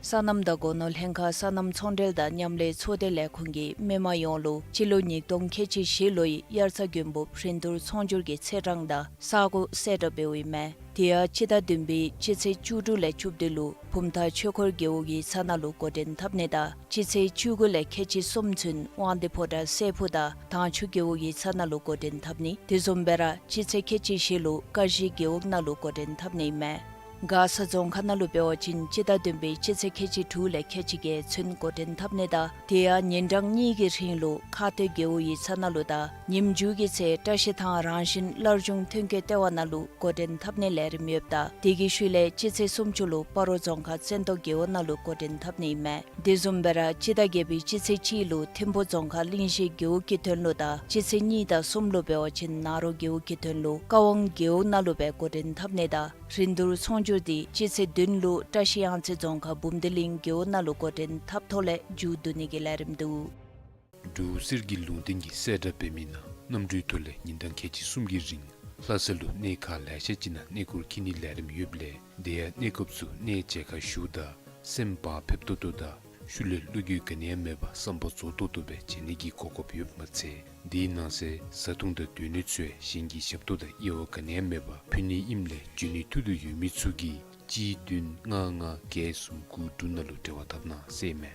སོ་ནམ་དང་སྒོ་ནོར་ལྷན་ཁག་སོ་ནམ་ཚོང་འབྲེལ་དང་མཉམ་ལས་ཚོགས་སྡེ་ལས་ཁུངས་ཀྱིས་མི་མང་ཡོངས་ལུ་སྤྱི་ལོ་ཉིས་སྟོང་ཁལ་གཅིག་བཞི་ལོའི་དབྱར་རྩྭ་དགུན་འབུབ་རིན་བསྡུར་ཚོང་སྒྱུར་གྱི་ཚེས་གྲངས་དང་ས་གོ་གསལ་བསྒྲགས་འབདཝ་ཨིན་མས། དེ་ཡང་སྤྱི་ཟླ་བདུན་པའི་སྤྱི་ཚེས་བཅུ་དྲུག་ལས་བཅུ་བདུན་ལུ་བུམ་ཐང་ཆོས་འཁོར་རྒེད་འོག་ཡིག་ཚང་ནང་ལུ་འགོ་འདྲེན་འཐབ་ནི་དང་སྤྱི་ཚེས་བཅུ་དགུ་ལས་ཁལ་གཅིག་གསུམ་ཚུན་དབང་འདུས་ཕོ་བྲང་སྲས་ཕུག་དང་དྭངས་ཆུ་རྒེད་འོག་ཡིག་ཚང་ནང་ལུ་འགོ་འདྲེན་འཐབ་ནི། དེ་བཟུམ་སྦེ་ར་སྤྱི་ཚེས་ཁལ་གཅིག་བཞི་ལུ་ཀ་གཞི་རྒེད་འོག་ནང་ལུ་འགོ་འདྲེན་འཐབ་ནི་ཨིན་མས། མགར་ས་རྫོང་ཁག་ནང་ལུ་འབད་བ་ཅིན་སྤྱི་ཟླ་བདུན་པའི་སྤྱི་ཚེས་ཁལ་གཅིག་དྲུག་ལས་ཁལ་གཅིག་བརྒྱད་ཚུན་འགོ་འདྲེན་འཐབ་ནི་དང་དེ་ཡང་ཉིན་གྲངས་གཉིས་ཀྱི་རིང་ལུ་ཁ་སྟོད་རྒེད་འོག་ཡིག་ཚང་ནང་ལུ་དང་ཉིནམ་མཇུག་གི་ཚེ་བཀྲ་ཤིས་ཐང་རང་བཞིན་སླར་འབྱུང་ཐོན་སྐྱེད་ལྟེ་བ་ནང་ལུ་འགོ་འདྲེན་འཐབ་ནིའི་ལས་རིམ་ཡོདཔ་ད་དེ་གི་ཤུལ་ལས་སྤྱི་ཚེས་སུམ་ཅུ་ལུ་སྤ་རོ་རྫོང་ཁག་བཙན་ཏོ་རྒེད་འོག་ནང་ལུ་འགོ་འདྲེན་འཐབ་ནི་ཨིན་མས། དེ་བཟུམ་སྦེ་ར་སྤྱི་ཟླ་བརྒྱད་པའི་སྤྱི་ཚེས་གཅིག་ལུ་ཐིམ་ཕུ་རྫོང་ཁག་གླིང་བཞི་རྒེད་འོག་གི་དོན་ལུ་དང་སྤྱི་ཚེས་གཉིས་དང་གསུམ་ལུ་འབད་བ་ཅིན་ན་རོ་རྒེད་འོག་གི་དོན་ལུ་ཀ་ཝང་རྒེད་འོག་ནང་ལུ་སྦེ་འགོ་འདྲེན་འཐབ་ནི་དང་རིན་བསྡུར་ཚོང་སྒྱུར་འདི་སྤྱི་ཚེས་བདུན་ལུ་བཀྲ་ཤིས་གཡང་རྩེ་རྫོང་ཁག་འབུམ་སྡེ་གླིང་རྒེད་འོག་ནང་ལུ་འགོ་འདྲེན་འཐབ་ཐོག་ལས་མཇུག་བསྡུ་ནི་གི་ལས་རིམ་འདུག། འབྲུག་གསེར་གྱི་ལུང་བསྟན་གྱིས་གསལ་བསྒྲགས་འབད་མི་ནང་གནམ་གྲུའི་ཐོག་ལས་ཉིན་གྲངས་ཁལ་གཅིག་གསུམ་གྱི་རིང་ལྷ་ས་ལུ་གནས་ཁག་ལེ་ཤ་ཅིག་ནང་གནས་སྐོར་འཁྱིད་ནིའི་ལས་རིམ་ཡོདཔ་ལས་དེ་ཡང་གནས་སྐབས་སུ་གནས་མཇལ་ཁ་ཞུཝ་ད་སེམས་བག་ཕེབས་ཏོག་ཏོ་དང་ཤུལ་ལས་བློ་འགྱོད་ག་ནི་ཡང་མེད་པར་བསམ་པ་རྫོགས་ཏོག་ཏོ་སྦེ་མཇལ་ནི་གི་གོ་སྐབས་ཡོདཔ་མ་ཚད་དེའི་ནང་གསེས་བཟའ་འཐུང་དང་སྡོད་གནས་ཚུ་ཡང་གཞན་གྱི་ཞབས་ཏོག་དང་དབྱེ་བ་ག་ནི་ཡང་མེད་པར་ཕུལ་ནི་ཨིནམ་ལས་འབྱོན་ནི་ཐུགས་འདོད་ཡོད་མི་ཚུ་གིས་གཅིག་བདུན་ལྔ་ལྔ་བརྒྱད་གསུམ་དགུ་དྲུག་ནང་ལུ་འབྲེལ་བ་འཐབ་གནང་ཟེར་ཨིན་མས།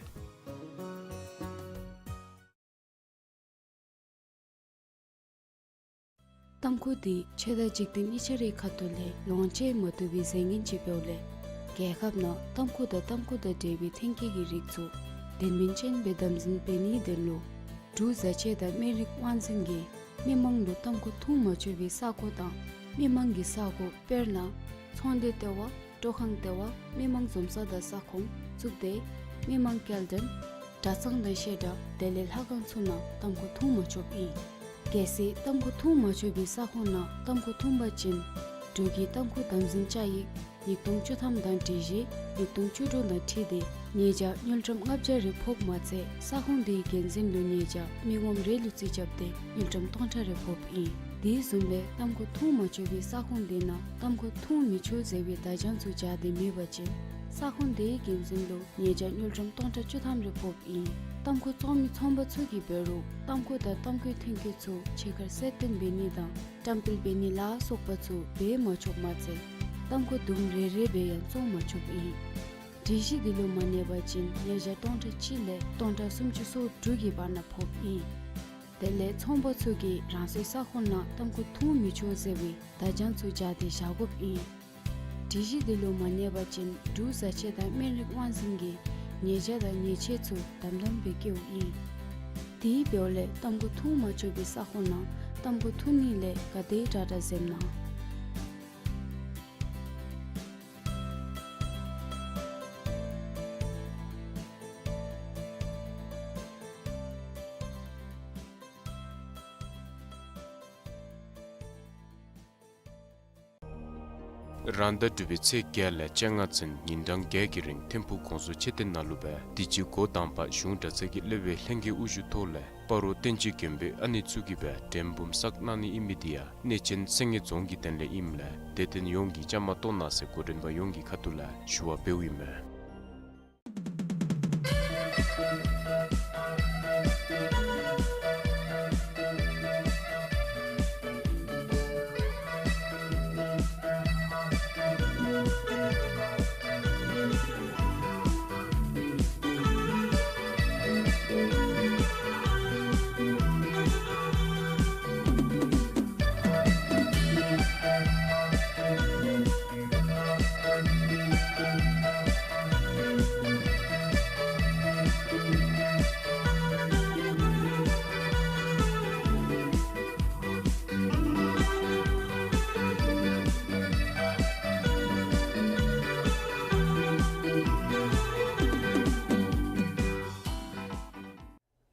ཏམ་ཁུ་འདི་ཆོས་དང་འཇིག་རྟེན་གཉིས་ཆ་རའི་ཁ་ཐུག་ལས་ལོངས་སྤྱོད་མ་བཏུབ་པའི་རྫས་ངན་ཅིག་འབདཝ་ལས་རྒྱལ་ཁབ་ནང་ཏམ་ཁུ་དང་ཏམ་ཁུ་དང་འབྲེལ་བའི་ཐོན་སྐྱེད་ཀྱི་རིགས་ཚུ་དོན་སྨིན་ཅན་སྦེ་དམ་འཛིན་འབད་ནིའི་དོན་ལུ་འབྲུག་བཟའ་ཆས་དང་སྨན་རིགས་དབང་འཛིན་གྱིས་མི་མང་ལུ་ཏམ་ཁུ་འཐུང་མ་ཆོག་པའི་ས་གོ་དང་མི་མང་གི་ས་གོ་དཔེར་ན་ཚོང་སྡེ་ལྟེ་བ་སྤྲོ་ཁང་ལྟེ་བ་མི་མང་འཛོམས་ས་དང་ས་ཁོངས་གཙུག་སྡེ་མི་མང་སྐྱེལ་འདྲེན་གྲྭ་ཚང་དང་བཤད་གྲྭ་དེ་ལས་ལྷ་ཁང་ཚུ་ནང་ཏམ་ཁུ་འཐུང་མ་ཆོགཔ་ཨིན། གལ་སྲིད་ཏམ་ཁུ་འཐུང་མ་ཆོག་པའི་ས་ཁོངས་ནང་ཏམ་ཁུ་འཐུང་པ་ཅིན་འབྲུག་གི་ཏམ་ཁུ་དམ་འཛིན་བཅའ་ཡིག་ཉིས་སྟོང་བཅུ་ཐམ་དང་སྒྲིག་གཞི་ཉིས་སྟོང་བཅུ་དྲུག་དང་འཁྲིལ་ཏེ་ཉེས་བྱ་དངུལ་ཀྲམ་ལྔ་བརྒྱ་རེ་ཕོགཔ་མ་ཚད་ས་ཁོངས་དེའི་འགན་འཛིན་ལུ་ཉེས་བྱ་མི་ངོམ་རེ་ལུ་རྩིས་རྐྱབ་སྟེ་དངུལ་ཀྲམ་སྟོང་ཕྲག་རེ་ཕོགཔ་ཨིན། དེ་བཟུམ་སྦེ་ཏམ་ཁུ་འཐུང་མ་ཆོག་པའི་ས་ཁོངས་དེ་ནང་ཏམ་ཁུ་འཐུང་མི་ཆོག་ཟེར་བའི་བརྡ་བྱང་ཚུ་སྦྱར་ཏེ་མེད་པ་ཅིན་ས་ཁོངས་དེའི་འགན་འཛིན་ལུ་ཉེས་བྱ་དངུལ་ཀྲམ་སྟོང་ཕྲག་བཅུ་ཐམ་རེ་ཕོགཔ་ཨིན། ཏམ་ཁུ་བཙོང་མི་ཚོང་པ་ཚུ་གིས་འབད་རུང་ཏམ་ཁུ་དང་ཏམ་ཁུའི་ཐོན་སྐྱེད་ཚུ་ཕྱི་ཁར་གསལ་སྟོན་འབད་ནི་དང་བཀྲམ་སྤེལ་འབད་ནི་ལ་སོགས་པ་ཚུ་འབད་མ་ཆོགཔ་མ་ཚད་ཏམ་ཁུ་དུམ་རེ་རེ་སྦེ་ཡང་བཙོང་མ་ཆོགཔ་ཨིན། སྒྲིག་གཞི་འདི་ལུ་མ་གནས་པ་ཅིན་ཉེས་བྱ་སྟོང་ཕྲག་གཅིག་ལས་སྟོང་ཕྲག་སུམ་ཅུ་སོ་དྲུག་གི་བར་ན་ཕོགཔ་ཨིན། དེ་ལས་ཚོང་པ་ཚུ་གིས་རང་སོའི་ས་ཁོངས་ནང་ཏམ་ཁུ་འཐུང་མི་ཆོག་ཟེར་བའི་བརྡ་བྱང་ཚུ་སྦྱར་ཏེ་བཞག་དགོཔ་ཨིན། སྒྲིག་གཞི་འདི་ལུ་མ་གནས་པ་ཅིན་འབྲུག་བཟའ་ཆས་དང་སྨན་རིགས་དབང་འཛིན་གྱིས་ཉེས་བྱ་དང་ཉེས་ཆད་ཚུ་དམ་དམ་སྦེ་བཀལཝ་ཨིན། དེ་འབདཝ་ལས་ཏམ་ཁུ་འཐུང་མ་ཆོག་པའི་ས་ཁོངས་ནང་ཏམ་ཁུ་འཐུང་ནི་ལས་ག་དེ་དྲག་དྲག་འཛེམ་གནང་། རང་ཟླ་དྲུག་པའི་ཚེས་བརྒྱད་ལས་བཅོ་ལྔ་ཚུན་ཉིན་གྲངས་བརྒྱད་ཀྱི་རིང་ཐིམ་ཕུག་གོང་བཟོ་མཆོད་རྟེན་ནང་ལུ་སྦེ་དུས་ཅི་འགོ་དང་པ་གཞུང་གྲྭ་ཚང་གི་སློབ་དཔོན་ལྷན་རྒྱས་དབུ་བཞུགས་ཐོག་ལས་སྤ་རོ་བསྟན་སྤྱོད་མགོན་པོའི་ཨ་ནེ་ཚུ་གིས་སྦེ་འགྲེམས་འབུམ་བསགས་གནང་ནི་ཨིན་མི་འདི་ཡང་གནས་ཆེན་སེང་གེ་རྫོང་གི་དོན་ལས་ཨིནམ་ལས་དད་ལྡན་ཡོངས་ཀྱིས་བཅའ་མར་གཏོགས་གནང་ཟེར་འགོ་འདྲེན་པ་ཡོངས་ཀྱི་ཁ་ཐུག་ལས་ཞུ་བ་འབདཝ་ཨིན་མས།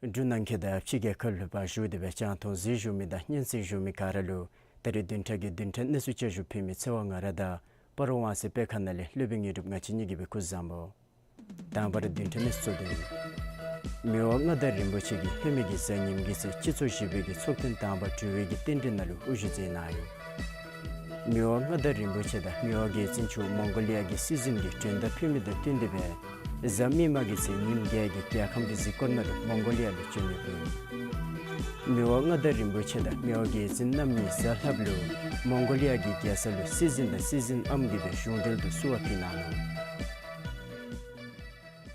འབྲུག་ནང་འཁོད་དང་ཕྱི་རྒྱལ་ཁབ་ལུ་ཕར་བཞུགས་ཏེ་སྦེ་རྒྱང་མཐོང་གཟིགས་བཞུགས་མི་དང་སྙན་གསན་བཞུགས་མི་ག་ར་ལུ་ད་རིས་བདུན་ཕྲག་གི་བདུན་ཕྲག་གནས་ཚུལ་བསྐྱར་ཞུ་ཕུལ་མི་ཚེ་དབང་ང་ར་དང་སྤ་རོ་ཝང་སི་དཔེ་ཁང་ནང་ལས་སློབ་དཔོན་དངོས་གྲུབ་ང་བཅས་གཉིས་ཀྱིས་སྦེ་སྐུ་གཟུགས་བཟང་པོ། དང་པ་ར་བདུན་ཕྲག་གནས་ཚུལ་དོན། མི་དབང་མངའ་བདག་རིན་པོ་ཆེ་གིས་ཧེ་མའི་གི་གཟའ་ཉིམ་གི་ཚེ་སྤྱི་ཚོགས་བཞི་པའི་གི་ཚོགས་ཐེངས་དང་པ་དྲུག་པའི་གི་རྟེན་འབྲེལ་ནང་ལུ་དབུ་བཞུགས་མཛད་གནང་ཡི། མི་དབང་མངའ་བདག་རིན་པོ་ཆེ་དང་མི་དབང་རྒྱལ་བཙུན་མཆོག་མོང་གོ་ལི་ཡ་གི་སྲིད་འཛིན་གྱི་མགྲོན་བརྡ་ཕུལ་མི་དང་བསྟུན་ཏེ་སྦེ་གཟའ་མིག་དམར་གི་ཚེ་ཉིནམ་བརྒྱད་ཀྱི་རྒྱལ་ཁམས་ཀྱི་གཟིགས་སྐོར་ནང་ལུ་མོང་གོ་ལི་ཡ་ལུ་བྱོན་ཡོདཔ་ཨིན། མི་དབང་མངའ་བདག་རིན་པོ་ཆེ་དང་མི་དབང་རྒྱལ་བཙུན་རྣམ་གཉིས་གཟའ་ལྷགཔ་ལུ་མོང་གོ་ལི་ཡ་གི་རྒྱལ་ས་ལུ་སྲིད་འཛིན་དང་སྲིད་འཛིན་ཨམ་གྱིས་སྦེ་གཞུང་འབྲེལ་དུ་བསུ་བ་ཕུལ་གནང་ནུག།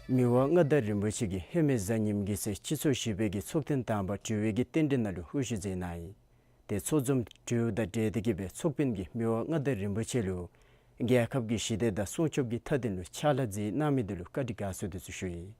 མི་དབང་མངའ་བདག་རིན་པོ་ཆེ་གིས་ཧེ་མའི་གཟའ་ཉིམ་གི་ཚེ་སྤྱི་ཚོགས་བཞི་པའི་གི་ཚོགས་ཐེངས་དང་པ་དྲུག་པའི་གི་རྟེན་འབྲེལ་ནང་ལུ་དབུ་བཞུགས་མཛད་གནང་ཡི། ཏེ་ཚོགས་འཛོམས་གྲོལཝ་དང་འབྲེལ་ཏེ་གིས་སྦེ་ཚོགས་དཔོན་གྱིས་མི་དབང་མངའ་བདག་རིན་པོ་ཆེ་ལུ་རྒྱལ་ཁབ་ཀྱི་ཞི་བདེ་དང་སྲུང་སྐྱོབ་ཀྱི་མཐའ་དོན་ལུ་ཕྱག་ལཱ་མཛད་གནང་མི་འདི་ལུ་བཀའ་དྲིན་དགའ་ཚོར་འདི་ཚུ་ཞུ་ཡི།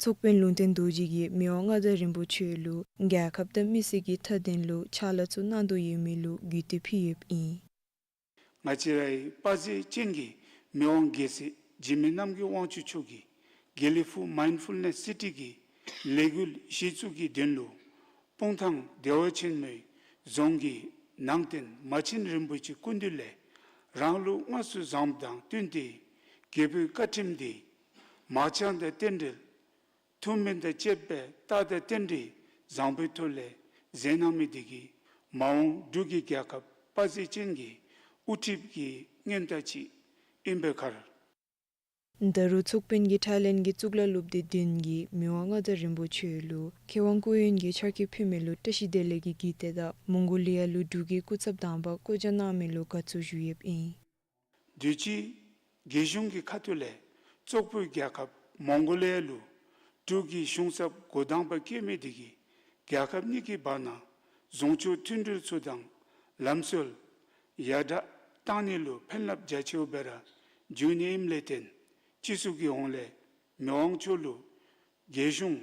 ཚོགས་དཔོན་ལུང་བསྟན་རྡོ་རྗེ་གིས་མི་དབང་མངའ་བདག་རིན་པོ་ཆེ་ལུ་རྒྱལ་ཁབ་དང་མི་སེར་གྱི་མཐའ་དོན་ལུ་ཕྱག་ལཱ་ཚུ་གནང་དོ་ཡོད་མི་ལུ་གུས་བཏུད་ཕུལ་ཡོདཔ་ཨིན། ང་བཅས་རའི་དཔའ་མཛངས་ཅན་གྱི་མི་དབང་རྒྱལ་སྲས་འཇིགས་མེད་རྣམ་རྒྱལ་དབང་ཕྱུག་མཆོག་གིས་དགེ་ལེགས་ཕུག་མའིནཌ་ཕུལ་ནེསི་སི་ཊི་གི་ལས་འགུལ་གཞི་བཙུགས་ཀྱི་དོན་ལུ་སྤུངས་ཐང་བདེ་བ་ཆེན་མོའི་རྫོང་གི་ནང་རྟེན་མ་ཆེན་རིན་པོ་ཆེ་སྐུ་མདུན་ལས་རང་ལུགས་དངོས་སུ་བཟངམ་དང་བསྟུན་ཏེ་རྒྱལ་པོའི་བཀའ་ཁྲིམས་འདི་མ་ཅང་དང་རྟེན་འབྲེལ་ཐུགས་སྨོན་དང་བཅསཔ་སྦེ་རྟགས་དང་རྟེན་འབྲེལ་བཟང་པོའི་ཐོག་ལས་མཛད་གནང་མི་འདི་གིས་མ་འོངས་འབྲུག་གི་རྒྱལ་ཁབ་དཔའ་མཛངས་ཅན་གྱི་དབུ་ཁྲིད་ཀྱི་སྔོན་བརྡ་ཅིག་ཨིན་པའི་ཁར། ད་རུང་ཚོགས་དཔོན་གྱིས་ཐའི་ལེནཌ་གི་གཙུག་ལག་སློབ་སྡེ་བདུན་གྱིས་མི་དབང་མངའ་བདག་རིན་པོ་ཆེ་ལུ་མཁས་དབང་སྐུ་ཡོན་གྱི་ཆར་ཁེབས་ཕུལ་མི་ལུ་བཀྲ་ཤིས་བདེ་ལེགས་ཀྱི་གུས་བཏུད་དང་མོང་གོ་ལི་ཡ་ལུ་འབྲུག་གི་སྐུ་ཚབ་དང་པ་བསྐོ་བཞག་གནང་མི་ལུ་དགའ་ཚོར་ཞུ་ཡོདཔ་ཨིན། དུས་ཅི་རྒྱལ་གཞུང་གི་ཁ་ཐུག་ལས་ཙོག་པུའི་རྒྱལ་ཁབ་མོང་གོ་ལི་ཡ་ལུ་འབྲུག་གི་གཞུང་ཚབ་འགོ་དང་པ་བཀོད་མི་འདི་གིས་རྒྱལ་ཁབ་གཉིས་ཀྱི་བར་ན་ཟུང་ཕྱོགས་མཐུན་འབྲེལ་ཚུ་དང་ལམ་སྲོལ་ཡར་དྲག་གཏང་ནི་ལུ་ཕན་རླབས་རྒྱ་ཆེཝ་སྦེ་ར་འབྱུང་ནི་ཨིནམ་ལས་བརྟེན་སྤྱི་ཚོགས་ཀྱི་ཧོངས་ལས་མི་དབང་མཆོག་ལུ་རྒྱལ་གཞུང་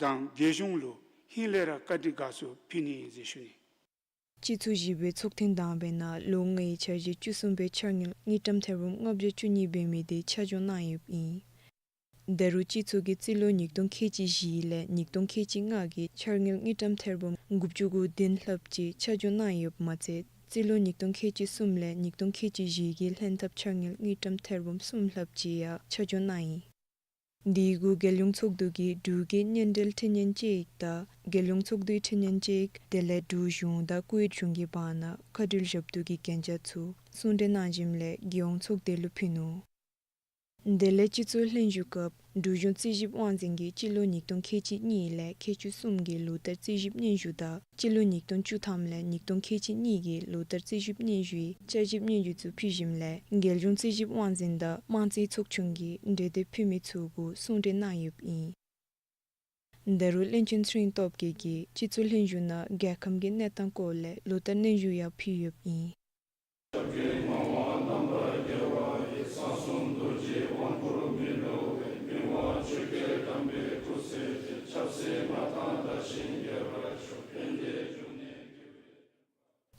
དང་རྒྱལ་གཞུང་ལུ་ཧིང་ལས་ར་བཀའ་དྲིན་དགའ་ཚོར་ཕུལ་ནི་ཨིན་ཟེར་ཞུ་ནི། སྤྱི་ཚོགས་བཞི་པའི་ཚོགས་ཐེངས་དང་པའི་ནང་ལོ་ལྔའི་འཆར་གཞི་བཅུ་གསུམ་པའི་འཆར་དངུལ་དངུལ་ཀྲམ་ཐེར་འབུམ་ལྔ་བརྒྱ་བཅུ་གཉིས་འབད་མི་དེ་ཆ་འཇོག་གནང་ཡོདཔ་ཨིན། ད་རུང་སྤྱི་ཚོགས་ཀྱིས་རྩིས་ལོ་ཉིས་སྟོང་ཁལ་གཅིག་བཞི་ལས་ཉིས་སྟོང་ཁལ་གཅིག་ལྔ་གི་འཆར་དངུལ་དངུལ་ཀྲམ་ཐེར་འབུམ་དགུ་བཅུ་གོ་བདུན་ལྷགཔ་ཅིག་ཆ་འཇོག་གནང་ཡོདཔ་མ་ཚད་རྩིས་ལོ་ཉིས་སྟོང་ཁལ་གཅིག་གསུམ་ལས་ཉིས་སྟོང་ཁལ་གཅིག་བཞི་གི་ལྷན་ཐབས་འཆར་དངུལ་དངུལ་ཀྲམ་ཐེར་འབུམ་གསུམ་ལྷགཔ་ཅིག་ཡང་ཆ་འཇོག་གནང་ཡི། དེ་གུ་རྒྱལ་ཡོངས་ཚོགས་འདུ་གིས་འབྲུག་གི་མཉམ་འབྲེལ་ཁྲིམས་ཡིག་ཅིག་དང་རྒྱལ་ཡོངས་ཚོགས་འདུའི་ཁྲིམས་ཡིག་ཅིག་དེ་ལས་འབྲུག་གཞུང་དང་ཀུ་ཝེཊ་གཞུང་གི་བར་ན་མཁའ་འགྲུལ་ཞབས་ཏོག་གི་གན་རྒྱ་ཚུ་གསུང་གྲོས་གནང་ཞིནམ་ལས་རྒྱལ་ཡོངས་ཚོགས་སྡེ་ལུ་ཕུལ་ནུག། དེ་ལས་སྤྱི་ཚོགས་ལྷན་བཞུགས་སྐབས་འབྲུག་གཞུང་རྩིས་ཞིབ་དབང་འཛིན་གྱིས་སྤྱི་ལོ་ཉིས་སྟོང་ཁལ་གཅིག་གཉིས་ལས་ཁལ་གཅིག་གསུམ་གྱི་ལོ་བསྟར་རྩིས་ཞིབ་སྙན་ཞུ་དང་སྤྱི་ལོ་ཉིས་སྟོང་བཅུ་ཐམ་ལས་ཉིས་སྟོང་ཁལ་གཅིག་གཉིས་ཀྱི་ལོ་བསྟར་རྩིས་ཞིབ་སྙན་ཞུའི་བསྐྱར་ཞིབ་སྙན་ཞུ་ཚུ་ཕུལ་ཞིནམ་ལས་རྒྱལ་གཞུང་རྩིས་ཞིབ་དབང་འཛིན་དང་དམངས་རྩིས་ཚོགས་ཆུང་གི་གྲོས་འདེབས་ཕུལ་མི་ཚུ་གུ་གསུང་གྲོས་གནང་ཡོདཔ་ཨིན། ད་རུང་བློན་ཆེན་ཚེ་རིང་སྟོབས་རྒྱས་ཀྱིས་སྤྱི་ཚོགས་ལྷན་བཞུགས་ནང་རྒྱལ་ཁམས་ཀྱི་གནས་སྟངས་སྐོར་ལས་ལོ་བསྟར་སྙན་ཞུ་ཡང་ཕུལ་ཡོདཔ་ཨིན།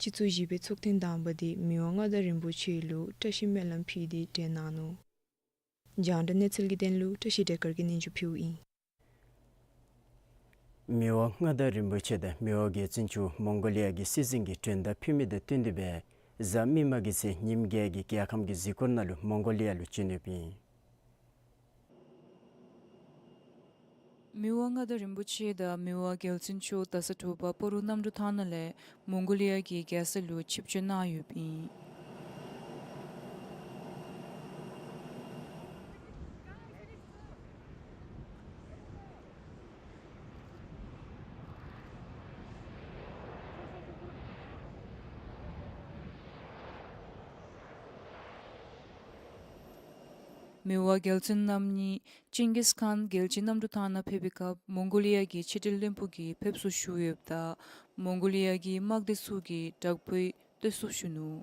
སྤྱི་ཚོགས་བཞི་པའི་ཚོགས་ཐེངས་དང་པ་དེ་མི་དབང་མངའ་བདག་རིན་པོ་ཆེ་ལུ་བཀྲ་ཤིས་སྨོན་ལམ་ཕུལ་ཏེ་གྲོལ་གནང་ནུག། རྒྱང་བསྒྲགས་གནས་ཚུལ་གྱི་དོན་ལུ་བཀྲ་ཤིས་བདེ་དཀར་གྱིས་སྙན་ཞུ་ཕུལཝ་ཨིན། མི་དབང་མངའ་བདག་རིན་པོ་ཆེ་དང་མི་དབང་རྒྱལ་བཙུན་མཆོག་མོང་གོ་ལི་ཡ་གི་སྲིད་འཛིན་གྱི་མགྲོན་བརྡ་ཕུལ་མི་དང་བསྟུན་ཏེ་སྦེ་གཟའ་མིག་དམར་གྱི་ཚེ་ཉིནམ་བརྒྱད་ཀྱི་རྒྱལ་ཁམས་ཀྱི་གཟིགས་སྐོར་ནང་ལུ་མོང་གོ་ལི་ཡ་ལུ་བྱོན་ཡོདཔ་ཨིན། མི་དབང་མངའ་བདག་རིན་པོ་ཆེ་དང་མི་དབང་རྒྱལ་བཙུན་མཆོག་ད་ས་དྲོ་པ་སྤ་རོ་གནམ་གྲུ་ཐང་ནང་ལས་མོང་གོ་ལི་ཡ་གི་རྒྱལ་ས་ལུ་ཆིབས་བསྐྱོད་གནང་ཡོདཔ་ཨིན། མི་དབང་རྒྱལ་བཙུན་རྣམ་གཉིས་ཅིང་གིས་ཁཱན་རྒྱལ་སྤྱིའི་གནམ་གྲུ་ཐང་ནང་ཕེབས་པའི་སྐབས་མོང་གོ་ལི་ཡ་གི་ཕྱི་འབྲེལ་བློན་པོ་གིས་ཕེབས་བསུ་ཞུ་ཡོདཔ་ད་མོང་གོ་ལི་ཡ་གི་དམག་སྡེ་ཚུ་གིས་དྲག་པོའི་བསྟོད་གསོལ་ཞུ་ནུག།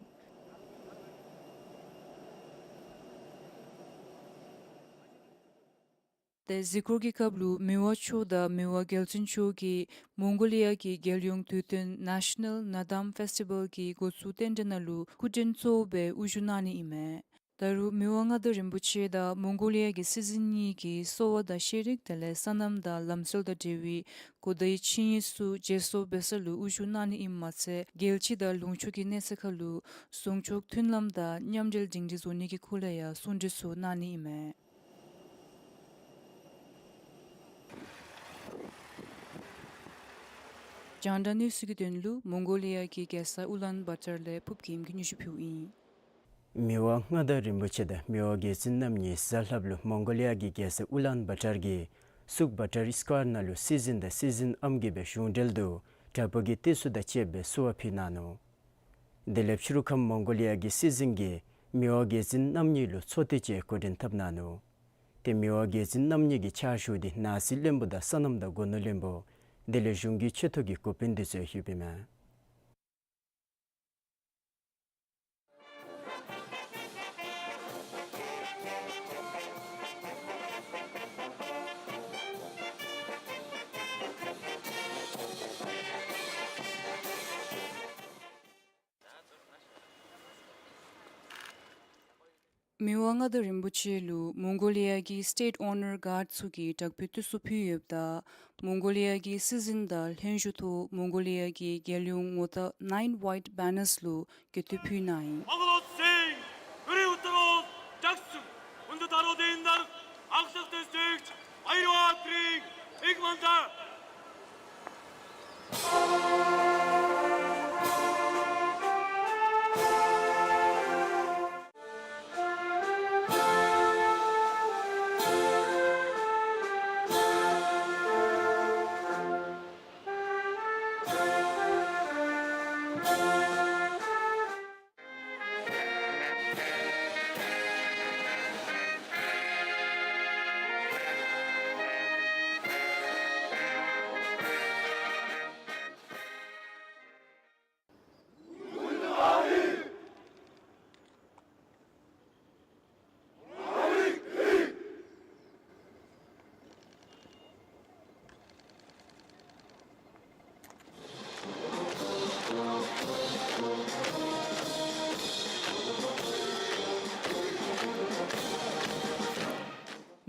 ཏེ་གཟིགས་སྐོར་གྱི་སྐབས་ལུ་མི་དབང་མཆོག་དང་མི་དབང་རྒྱལ་བཙུན་མཆོག་གིས་མོང་གོ་ལི་ཡ་གི་རྒྱལ་ཡོངས་དུས་སྟོན་National Nadam Festival གི་འགོ་བཙུགས་རྟེན་འབྲེལ་ནང་ལུ་སྐུ་མགྲོན་གཙོ་བོ་སྦེ་དབུ་བཞུགས་གནང་ནི་ཨིན་མས། ད་རུང་མི་དབང་མངའ་བདག་རིན་པོ་ཆེ་དང་མོང་གོ་ལི་ཡ་གི་སྲིད་འཛིན་གཉིས་ཀྱིས་གསོ་བ་དང་ཤེས་རིག་དེ་ལས་སོ་ནམ་དང་ལམ་སྲོལ་དང་འབྲེལ་བའི་གོ་བརྡའི་ཆིངས་ཡིག་ཚུ་བརྗེ་སོར་འབད་ས་ལུ་དབུ་བཞུགས་གནང་ནི་ཨིནམ་མ་ཚད་རྒྱལ་སྤྱི་དང་ལུང་ཕྱོགས་ཀྱི་གནས་ཚད་ཁར་ལུ་ཟུང་ཕྱོགས་མཐུན་ལམ་དང་མཉམ་འབྲེལ་སྒྲིང་སྒྲི་བཟོ་ནི་གི་སྐོར་ལས་ཡང་གསུང་གྲོས་ཚུ་གནང་ནི་ཨིན་མས། རྒྱང་བསྒྲགས་གནས་ཚུལ་གྱི་དོན་ལུ་མོང་གོ་ལི་ཡ་གི་རྒྱལ་ས་ཨུ་ལཱན་བཱ་ཏར་ལས་ཕུརབ་གིས་ཉན་ཞུ་ཕུལཝ་ཨིན། མི་དབང་མངའ་བདག་རིན་པོ་ཆེ་དང་མི་དབང་རྒྱལ་བཙུན་རྣམ་གཉིས་གཟའ་ལྷགཔ་ལུ་མོང་གོ་ལི་ཡ་གི་རྒྱལ་ས་ཨུ་ལཱན་བཱ་ཏར་གྱི་སུག་བཱ་ཏར་སི་ཀོར་ནང་ལུ་སྲིད་འཛིན་དང་སྲིད་འཛིན་ཨམ་གྱིས་སྦེ་གཞུང་འབྲེལ་དུ་དྲག་པོ་གི་བསྟོད་གསོལ་དང་བཅསཔ་སྦེ་བསུ་བ་ཕུལ་གནང་ནུག། དེ་ལས་ཕྱི་རུ་ཁམས་མོང་གོ་ལི་ཡ་གི་སྲིད་འཛིན་གྱིས་མི་དབང་རྒྱལ་བཙུན་རྣམ་གཉིས་ལུ་ཚོགས་ཐེངས་ཅིག་གོ་སྒྲིག་འཐབ་གནང་ནུག། ཏེ་མི་དབང་རྒྱལ་བཙུན་རྣམ་གཉིས་ཀྱི་ཕྱག་ཞུ་འདི་ནང་སྲིད་བློན་པོ་དང་སོ་ནམ་དང་སྒོ་ནོར་བློན་པོ་དེ་ལས་གཞུང་གི་ཆེ་མཐོ་གི་འགོ་དཔོན་འདི་ཚུ་ཡོདཔ་ཨིན་མས། མི་དབང་མངའ་བདག་རིན་པོ་ཆེ་ལུ་མོང་གོ་ལི་ཡ་གི་State Honor Guard ཚུ་གིས་དྲག་པོའི་བསྟོད་གསོལ་ཕུལ་ཡོདཔ་ད་མོང་གོ་ལི་ཡ་གི་སྲིད་འཛིན་དང་ལྷན་བཞུགས་ཐོག་མོང་གོ་ལི་ཡ་གི་རྒྱལ་ཡོངས་ངོ་རྟགས་Nine White Banners ལུ་གུས་བཏུད་ཕུལ་གནང་ཡི།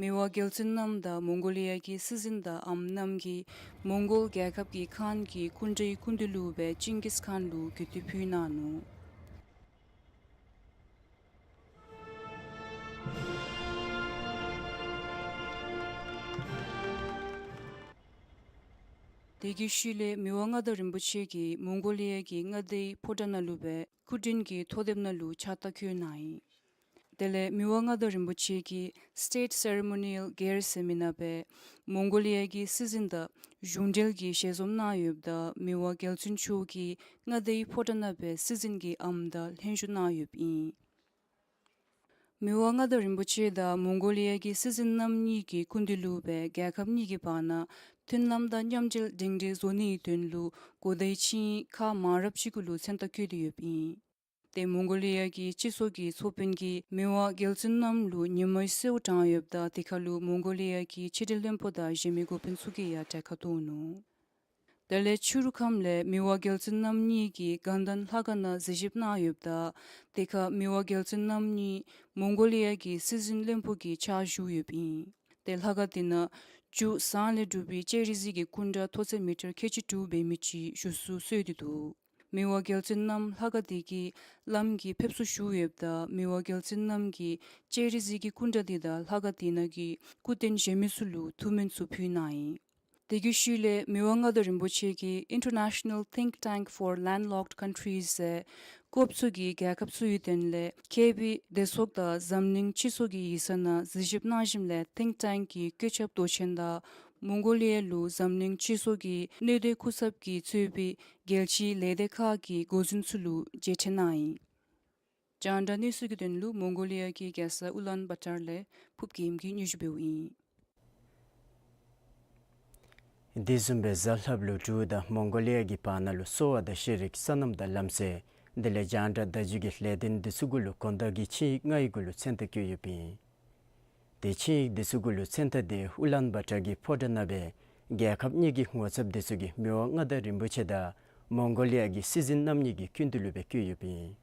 མི་དབང་རྒྱལ་བཙུན་རྣམ་དང་མོང་གོ་ལི་ཡ་གི་སྲིད་འཛིན་དང་ཨམ་རྣམ་གྱིས་མོང་གོལ་རྒྱལ་ཁབ་ཀྱི་ཁཱན་གྱི་སྐུ་འདྲའི་སྐུ་མདུན་ལུ་སྦེ་ཅིང་གིས་ཁཱན་ལུ་གུས་བཏུད་ཕུལ་གནང་ནུག། དེ་གི་ཤུལ་ལས་མི་དབང་མངའ་བདག་རིན་པོ་ཆེ་གིས་མོང་གོ་ལི་ཡ་གི་མངའ་སྡེའི་ཕོ་བྲང་ནང་ལུ་སྦེ་སྐུ་མགྲོན་གྱི་ཐོག་དེབ་ནང་ལུ་ཕྱག་རྟགས་བཀོད་གནང་ཡི། དེ་ལས་མི་དབང་མངའ་བདག་རིན་པོ་ཆེ་གིས་State Ceremonial Gear ཟེར་མི་ནང་སྦེ་མོང་གོ་ལི་ཡ་གི་སྲིད་འཛིན་དང་གཞུང་འབྲེལ་གྱི་ཞལ་འཛོམས་གནང་ཡོདཔ་ད་མི་དབང་རྒྱལ་བཙུན་མཆོག་གིས་མངའ་སྡེའི་ཕོ་བྲང་ནང་སྦེ་སྲིད་འཛིན་གྱི་ཨམ་དང་ལྷན་བཞུགས་གནང་ཡོདཔ་ཨིན། མི་དབང་མངའ་བདག་རིན་པོ་ཆེ་དང་མོང་གོ་ལི་ཡ་གི་སྲིད་འཛིན་རྣམ་གཉིས་ཀྱི་སྐུ་མདུན་ལུ་སྦེ་རྒྱལ་ཁབ་གཉིས་ཀྱི་བར་ན་མཐུན་ལམ་དང་མཉམ་འབྲེལ་སྒྲིང་སྒྲིང་བཟོ་ནིའི་དོན་ལུ་གོ་བརྡའི་ཆིངས་ཡིག་ཁག་མང་རབས་ཅིག་གུ་ལུ་མཚན་རྟགས་བཀོད་དེ་ཡོདཔ་ཨིན། ཏེ་མོང་གོ་ལི་ཡ་གི་སྤྱི་ཚོགས་ཀྱི་ཚོགས་དཔོན་གྱིས་མི་དབང་རྒྱལ་བཙུན་རྣམ་ལུ་ཉིན་མོའི་གསོལཝ་དྲངས་ཡོདཔ་ད་དེ་ཁར་ལུ་མོང་གོ་ལི་ཡ་གི་ཕྱི་འབྲེལ་བློན་པོ་དང་གཞན་མི་འགོ་དཔོན་ཚུ་གིས་ཡང་གྲལ་ཁར་གཏོགས་ནུག། དེ་ལས་ཕྱི་རུ་ཁམས་ལས་མི་དབང་རྒྱལ་བཙུན་རྣམ་གཉིས་ཀྱིས་དགའ་ལྡན་ལྷ་ཁང་ནང་གཟིགས་ཞིབ་གནང་ཡོདཔ་ད་དེ་ཁར་མི་དབང་རྒྱལ་བཙུན་རྣམ་གཉིས་མོང་གོ་ལི་ཡ་གི་སྲིད་འཛིན་བློན་པོ་གི་ཕྱག་ཞུ་ཡོདཔ་ཨིན། ཏེ་ལྷ་ཁང་དེ་ནང་ཇུ་ཟངས་ལས་གྲུབ་པའི་ལྕགས་རི་གཟིག་གི་སྐུ་འདྲ་མཐོ་ཚད་མི་ཊར་ཁལ་གཅིག་དྲུག་འབད་མི་ཅིག་བཞུགས་སུ་གསོལ་ཏེ་འདུག། མི་དབང་རྒྱལ་བཙུན་རྣམ་ལྷ་ཁང་དེ་གི་བླམ་གིས་ཕེབས་བསུ་ཞུ་ཡོདཔ་ད་མི་དབང་རྒྱལ་བཙུན་རྣམ་གྱིས་ལྕགས་རི་གཟིག་གི་སྐུ་འདྲ་དེ་དང་ལྷ་ཁང་དེ་ནང་གི་སྐུ་རྟེན་གཞན་མི་ཚུ་ལུ་ཐུགས་སྨོན་ཚུ་ཕུལ་གནང་ཡི། དེ་གི་ཤུལ་ལས་མི་དབང་མངའ་བདག་རིན་པོ་ཆེ་གིས་International Think Tank for Landlocked Countries ཟེར་ཀོབ་ཚུ་གི་རྒྱལ་ཁབ་ཚུ་ཡི་དོན་ལས་མཁས་པའི་སྡེ་ཚོགས་དང་འཛམ་གླིང་སྤྱི་ཚོགས་ཀྱི་ཡིག་ཚང་ནང་གཟིགས་ཞིབ་གནང་ཞིནམ་ལས་Think Tank གི་བཀོད་ཁྱབ་མདོ་ཆེན་དང་མོང་གོ་ལི་ཡ་ལུ་འཛམ་གླིང་སྤྱི་ཚོགས་ཀྱི་གནད་དོན་སྐུ་ཚབ་ཀྱིས་གཙོས་པའི་རྒྱལ་སྤྱིའི་ལས་སྡེ་ཁག་གི་འགོ་འཛིན་ཚུ་ལུ་མཇལ་འཕྲད་གནང་ཡི། རྒྱང་བསྒྲགས་གནས་ཚུལ་གྱི་དོན་ལུ་མོང་གོ་ལི་ཡ་གི་རྒྱལ་ས་ཨུ་ལཱན་བཱ་ཏར་ལས་ཕུབ་རྒྱལམ་གྱིས་སྙན་ཞུ་འབདཝ་ཨིན། དེ་བཟུམ་སྦེ་གཟའ་ལྷགཔ་ལུ་འབྲུག་དང་མོང་གོ་ལི་ཡ་གི་བར་ན་ལུ་གསོ་བ་དང་ཤེས་རིག་སོ་ནམ་དང་ལམ་སྲོལ་དེ་ལས་རྒྱང་བསྒྲགས་བརྡ་བརྒྱུད་ཀྱི་ལས་དོན་འདི་ཚུ་གུ་ལུ་དགོང་དག་གི་ཆིངས་ཡིག་ལྔ་ཡི་གུ་ལུ་མཚན་རྟགས་བཀོད་ཡོདཔ་ཨིན། དེ་ཆིངས་ཡིག་འདི་ཚུ་གུ་ལུ་མཚན་རྟགས་དེ་ཨུ་ལཱན་བཱ་ཏར་གྱི་ཕོ་བྲང་ནང་སྦེ་རྒྱལ་ཁབ་གཉིས་ཀྱི་ངོ་ཚབ་དེ་ཚུ་གིས་མི་དབང་མངའ་བདག་རིན་པོ་ཆེ་དང་མོང་གོ་ལི་ཡ་གི་སྲིད་འཛིན་རྣམ་གཉིས་ཀྱི་སྐུ་མདུན་ལུ་སྦེ་བཀོད་ཡོདཔ་ཨིན།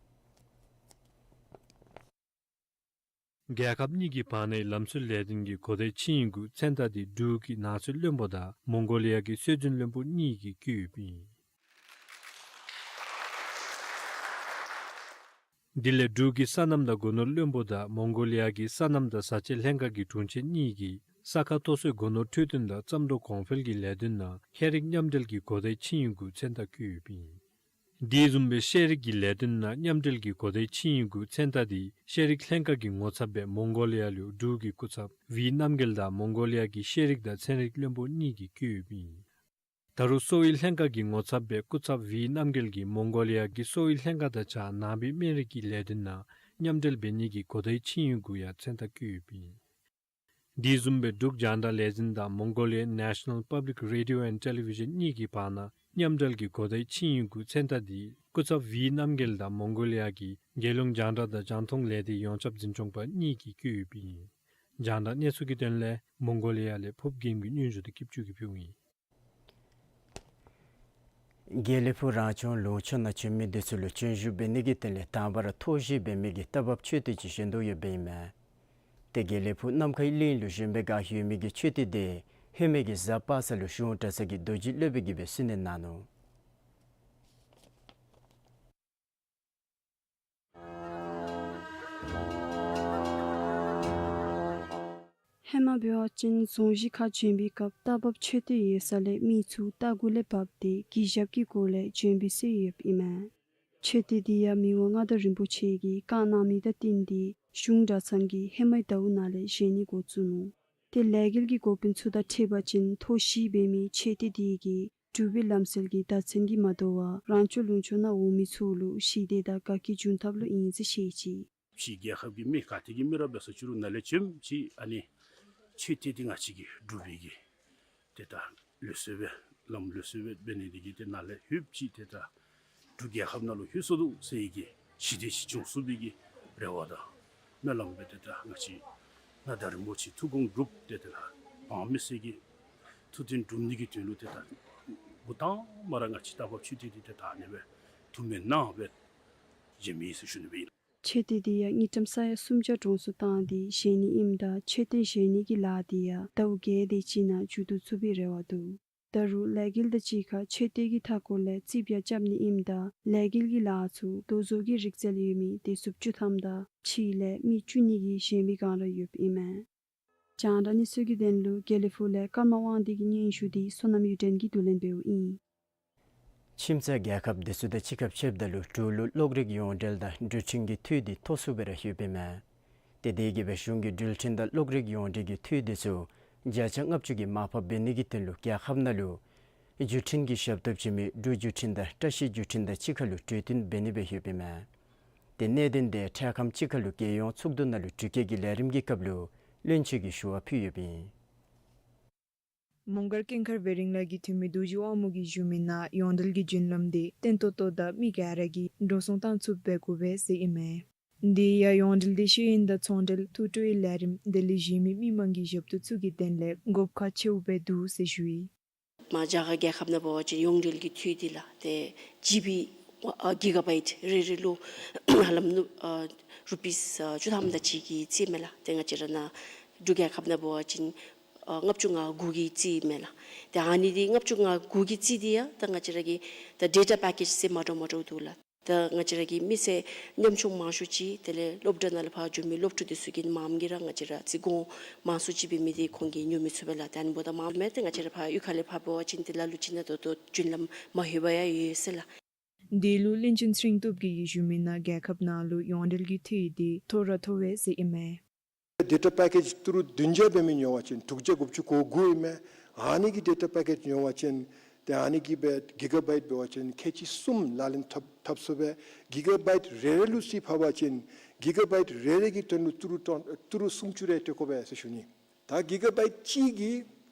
རྒྱལ་ཁབ་གཉིས་ཀྱི་བར་ནའི་ལམ་སྲོལ་ལས་དོན་གྱི་གོ་བརྡའི་ཆིངས་ཡིག་གུ་མཚན་རྟགས་དེ་འབྲུག་གི་ནགས་ཚལ་བློན་པོ་དང་མོང་གོ་ལི་ཡ་གི་སྲོལ་འཛིན་བློན་པོ་གཉིས་ཀྱིས་བཀོད་ཡོདཔ་ཨིན། དེ་ལས་འབྲུག་གི་སོ་ནམ་དང་སྒོ་ནོར་བློན་པོ་དང་མོང་གོ་ལི་ཡ་གི་སོ་ནམ་དང་བཟའ་ཆས་ལྷན་ཁག་གི་དྲུང་ཆེན་གཉིས་ཀྱིས་ས་ཁ་མཐོ་སོའི་སྒོ་ནོར་འཕྲོད་བསྟེན་དང་རྩྭ་འབྲོག་གོང་འཕེལ་གྱི་ལས་དོན་ནང་ཤེས་རིག་མཉམ་འབྲེལ་གྱི་གོ་བརྡའི་ཆིངས་ཡིག་གུ་མཚན་རྟགས་བཀོད་ཡོདཔ་ཨིན། དེ་བཟུམ་སྦེ་ཤེས་རིག་གི་ལས་དོན་ནང་མཉམ་འབྲེལ་གྱི་གོ་བརྡའི་ཆིངས་ཡིག་གུ་མཚན་རྟགས་དེ་ཤེས་རིག་ལྷན་ཁག་གི་ངོ་ཚབ་སྦེ་མོང་གོ་ལི་ཡ་ལུ་འབྲུག་གི་སྐུ་ཚབ་ཝི་རྣམ་རྒྱལ་དང་མོང་གོ་ལི་ཡ་གི་ཤེས་རིག་དང་ཚན་རིག་བློན་པོ་གཉིས་ཀྱིས་བཀོད་ཡོདཔ་ཨིན། ད་རུང་གསོ་བའི་ལྷན་ཁག་གི་ངོ་ཚབ་སྦེ་སྐུ་ཚབ་ཝི་རྣམ་རྒྱལ་གྱིས་མོང་གོ་ལི་ཡ་གི་གསོ་བའི་ལྷན་ཁག་དང་གཅིག་ཁར་ནང་པའི་སྨན་རིགས་ཀྱི་ལས་དོན་ནང་མཉམ་འབྲེལ་འབད་ནི་གི་གོ་བརྡའི་ཆིངས་ཡིག་གུ་ཡང་མཚན་རྟགས་བཀོད་ཡོདཔ་ཨིན། དེ་བཟུམ་སྦེ་འབྲུག་རྒྱང་བསྒྲགས་ལས་འཛིན་དང་མོང་གོ་ལི་ཡ་National Public Radio and Television གཉིས་ཀྱི་བར་ན་མཉམ་འབྲེལ་གྱི་གོ་བརྡའི་ཆིངས་ཡིག་གུ་མཚན་རྟགས་དེ་སྐུ་ཚབ་ཝི་རྣམ་རྒྱལ་དང་མོང་གོ་ལི་ཡ་གི་རྒྱལ་ཡོངས་རྒྱང་བསྒྲགས་དང་རྒྱང་མཐོང་ལས་སྡེའི་ཡོངས་ཁྱབ་འཛིན་སྐྱོང་པ་གཉིས་ཀྱིས་བཀོད་ཡོདཔ་ཨིན། རྒྱང་བསྒྲགས་གནས་ཚུལ་གྱི་དོན་ལས་མོང་གོ་ལི་ཡ་ལས་ཕུབ་རྒྱལམ་གྱིས་སྙན་ཞུ་དང་སྐྱིབ་ཅུ་གིས་ཕུལཝ་ཨིན། དགེ་ལེགས་ཕུག་རང་སྐྱོང་ལུང་ཕྱོགས་ནང་བྱོན་མི་དེ་ཚུ་ལུ་བྱོན་བཞུགས་འབད་ནི་གི་དོན་ལས་དང་པ་ར་ཐོ་བཞེས་འབད་མི་གི་རྟ་བབས་མཆོད་རྟེན་ཅིག་བཞེངས་དོ་ཡོདཔ་ཨིན་མས། ཏེ་དགེ་ལེགས་ཕུག་ནམ་མཁའི་གླིང་ལུ་བཞེངས་པའི་བསྒང་ཡོད་མི་གི་མཆོད་རྟེན་དེ་ཧེ་མའི་གི་གཟའ་པ་སངས་ལུ་གཞུང་གྲྭ་ཚང་གི་རྡོ་རྗེ་སློབ་དཔོན་གྱིས་སྦེ་གསོལ་འདེབས་གནང་ནུག། ཧེ་མ་འབད་བ་ཅིན་རྫོང་གཞིས་ཁར་བྱོན་པའི་སྐབས་རྟ་བབས་མཆོད་རྟེན་ཡོད་ས་ལས་མི་ཚུ་རྟ་གུ་ལས་བབས་ཏེ་གུས་ཞབས་ཀྱི་སྒོ་ལས་བྱོན་པའི་སྲོལ་ཡོདཔ་ཨིན་མས། མཆོད་རྟེན་དེ་ཡང་མི་དབང་མངའ་བདག་རིན་པོ་ཆེ་གིས་བཀའ་གནང་མི་དང་བསྟུན་ཏེ་གཞུང་གྲྭ་ཚང་གིས་ཧེ་མའི་ཟླཝ་ནང་ལས་བཞེངས་ནི་འགོ་བཙུགས་ནུག། ཏེ་ལས་འགུལ་གྱི་འགོ་དཔོན་ཚུ་དང་འཁྲིལ་བ་ཅིན་ཐོ་བཞེས་འབད་མི་མཆོད་རྟེན་དེ་གིས་འབྲུག་པའི་ལམ་སྲོལ་གྱི་བརྡ་མཚོན་གྱིས་མ་དོ་བར་རང་སྐྱོང་ལུང་ཕྱོགས་ནང་འོང་མི་ཚུ་ལུ་ཞི་བདེ་དང་དགའ་སྐྱིད་འབྱུང་ཐབས་ལུ་ཨིན་ཟེར་བཤད་ཅི། ཕྱི་རྒྱལ་ཁབ་ཀྱི་མི་ག་ཏེ་གི་མི་ར་འབད་སོ་ཅི་རུང་ནཱ་ལས་བྱོནམ་ཅིག་ཨ་ནི་མཆོད་རྟེན་དེ་ང་བཅས་ཀྱི་འབྲུག་པའི་གི་ཏེ་ད་ལུགས་སྲོལ་སྦེ་ལམ་ལུགས་སྲོལ་སྦེ་འབད་ནི་དེ་གིས་ཏེ་ནཱ་ལས་ལྷོདཔ་ཅིག་ཏེ་ད་འབྲུག་རྒྱལ་ཁབ་ནང་ལུ་ལྷོད་སོ་ནུག་ཟེར་བའི་གི་ཞི་བདེ་ཅིག་འབྱུང་ཚུགས་པའི་གི་རེ་བ་དང་སྨོན་ལམ་སྦེ་ཏེ་ད་ང་བཅས་མངའ་བདག་རིན་པོ་ཆེའི་ཐུགས་དགོངས་གྲུབ་སྟེ་ཏེ་ད་འབངས་མི་སེར་གྱི་ཐུགས་དོན་གྲུབ་ནི་གི་དོན་ལུ་ཏེ་ད་འགོ་དང་པ་ར་ང་བཅས་རྟ་བབས་མཆོད་རྟེན་དེ་ཏེ་ད་ཨ་ནི་སྦེ་ཐུགས་སྨོན་གནང་སྦེ་བཞེངས་མི་ཨིན་ཟེར་ཞུ་ནི་སྦེ་ཨིན། མཆོད་རྟེན་དེ་ཡང་དངུལ་ཀྲམ་ས་ཡ་སུམ་བརྒྱ་གྲངས་སུ་བཏང་སྟེ་བཞེངས་ནི་ཨིནམ་ད་མཆོད་རྟེན་བཞེངས་ནི་གི་ལཱ་དེ་ཡང་ཟླཝ་བརྒྱད་དེ་ཅིག་ནང་མཇུག་བསྡུ་ཚུགས་པའི་རེ་བ་འདུག། ད་རུང་ལས་འགུལ་དང་གཅིག་ཁར་མཆོད་རྟེན་གྱི་མཐའ་འཁོར་ལས་རྩིག་པ་རྐྱབ་ནི་ཨིནམ་ད་ལས་འགུལ་གྱི་ལཱ་ཚུ་རྡོ་བཟོ་གི་རིག་རྩལ་ཡོད་མི་དེ་ཚུ་བཅུ་ཐམ་དང་ཕྱི་ལས་མི་བཅུ་གཉིས་ཀྱིས་བཞེངས་པའི་བསྒང་ར་ཡོདཔ་ཨིན་མས། རྒྱང་བསྒྲགས་གནས་ཚུལ་གྱི་དོན་ལུ་དགེ་ལེགས་ཕུག་ལས་ཀརྨ་དབང་འདུས་ཀྱི་སྙན་ཞུ་དེ་བསོད་ནམས་གཡུ་སྒྲོན་གྱིས་བསྡུ་ལེན་འབདཝ་ཨིན། ཁྱིམ་མཚེས་རྒྱལ་ཁབ་དེ་ཚུ་དང་གཅིག་ཁར་ཕྱདཔ་ད་ལུ་འབྲུག་ལུ་གློག་རིག་ཡོངས་འབྲེལ་དང་འགྲུལ་འཕྲིན་གྱི་འཐུས་དེ་མཐོ་སུ་སྦེ་ར་ཡོདཔ་ཨིན་མས། ཏེ་དེ་གིས་སྦེ་གཞུང་གིས་འགྲུལ་འཕྲིན་དང་གློག་རིག་ཡོངས་འབྲེལ་གྱི་འཐུས་དེ་ཚུ་བརྒྱ་ཆ་ལྔ་བཅུ་གི་མར་ཕབ་འབད་ནི་གི་དོན་ལུ་རྒྱལ་ཁབ་ནང་ལུ་བརྒྱུད་འཕྲིན་གྱི་ཞབས་ཏོག་བྱིན་མི་འབྲུག་བརྒྱུད་འཕྲིན་དང་བཀྲ་ཤིས་བརྒྱུད་འཕྲིན་དང་གཅིག་ཁར་ལུ་གྲོས་བསྟུན་འབད་ནི་སྦེ་ཡོདཔ་ཨིན་མས། ཏེ་གནད་དོན་དེ་འཕྲལ་ཁམས་ཅིག་ཁར་ལུ་རྒྱལ་ཡོངས་ཚོགས་འདུ་ནང་ལུ་འགྲུལ་སྐྱེལ་གྱི་ལས་རིམ་གྱི་སྐབས་ལུ་བློན་ཆེན་གྱིས་ཞུ་བ་ཕུལ་ཡོདཔ་ཨིན། མོང་སྒར་ཀུན་མཁར་བེ་རིང་ལ་གིས་ཐོན་མི་རྡོ་རྗེ་དབང་མོ་གི་བཞུགས་མི་ནང་ཡོངས་འབྲེལ་གྱི་བརྒྱུད་ལམ་དེ་བརྟན་ཏོག་ཏོ་དང་མི་ག་ར་གིས་འགྲོ་སོང་བཏང་ཚུགསཔ་སྦེ་དགོ་པས་ཟེར་ཨིན་མས། དེ་ཡང་ཡོངས་འབྲེལ་དེ་ཤེས་ཡོན་དང་ཚོང་འབྲེལ་ཐུགས་སྤྲོ་བའི་ལས་རིམ་དེ་ལས་གཞན་མི་མི་མང་གི་ཞབས་ཏོག་ཚུ་གི་དོན་ལས་དགོཔ་ཁག་ཆེཝ་སྦེ་འདུག་ཟེར་ཞུ་ཡི། མ་རྒྱ་གར་རྒྱལ་ཁབ་ནང་འབད་བ་ཅིན་ཡོངས་འབྲེལ་གྱི་འཐུས་དེ་ལགས་ཏེ་ཇི་བི་ཨ་གི་ག་བཱའིཊ་རེ་རེ་ལུ་ཧ་ལམ་ཨ་རུ་པིས་ཨ་བཅུ་ཐམ་དང་གཅིག་གིས་རྩིས་མས་ལགས། ཏེ་ང་བཅས་ར་ནཱ་འབྲུག་རྒྱལ་ཁབ་ནང་འབད་བ་ཅིན་ཨ་ལྔ་བཅུ་ང་དགུ་གིས་རྩིས་མས་ལགས། ཏེ་ཨ་ནི་དེ་ལྔ་བཅུ་ང་དགུ་གིས་རྩིས་དེ་ཡང་ད་ང་བཅས་ར་གི་ད་ཌེ་ཊ་པེ་ཀེཇ་ཟེར་མ་འདྲཝ་མ་འདྲཝ་འདུག་ལགས། ད་ང་བཅས་ར་གི་མི་སེར་ཉམ་ཆུང་མང་ཤོས་ཅིག་དེ་ལས་སློབ་གྲྭ་ནང་ལས་ཕར་འགྱོ་མི་སློབ་ཕྲུག་དེ་ཚུ་གིས་མངམ་གིས་ར་ང་བཅས་ར་རྩིས་གོང་མང་སུ་ཅིག་འབད་མི་དེ་ཁོང་གིས་ཉོ་མི་ཚུགས་པས་ལགས། ད་ཨ་ནི་འབདཝ་ད་མངམ་མས། ཏེ་ང་བཅས་ར་ཕར་གཡུས་ཁ་ལས་ཕར་འབད་བ་ཅིན་དེ་ལ་ལུ་ཅིག་ནང་ད་ལྟོ་བརྒྱུད་ལམ་མ་ལྷོད་པར་ཡང་ཡོད་ཟེར་ལགས། དེ་ལུ་བློན་ཆེན་ཚེ་རིང་སྟོབས་རྒྱས་ཀྱིས་ཞུ་མི་ནང་རྒྱལ་ཁབ་ནང་ལུ་ཡོངས་འབྲེལ་གྱི་འཐུས་དེ་མཐོ་ར་མཐོ་བས་ཟེར་ཨིན་མས། ཌེ་ཊ་པེ་ཀེཇ་ཏི་རུ་བདུན་བརྒྱ་འབད་མི་ཉོ་བ་ཅིན་དྲུག་བརྒྱ་དགུ་བཅུ་གོ་དགུ་ཨིན་མས། ཨ་ནི་གི་ཌེ་ཊ་པེ་ཀེཇ་ཉོ་བ་ཅིན་ད་ ཏེ་ཨ་ནི་གིས་སྦེ་གི་ག་བའིཊ་འབད་བ་ཅིན་ཁལ་གཅིག་གསུམ་ལག་ལེན་འཐབ་འཐབ་ཚུགས་པས། གི་ག་བའིཊ་རེ་རེ་ལུ་རྩིས་ཕབ་པ་ཅིན་གི་ག་བའིཊ་རེ་རེ་གི་དོན་ལུ་ཏི་རུ་ཏོ་ཏི་རུ་སུམ་ཅུ་རེ་སྤྲོད་དགོ་པས་ཟེར་ཞུ་ནི། ད་གི་ག་བའིཊ་གཅིག་གིས་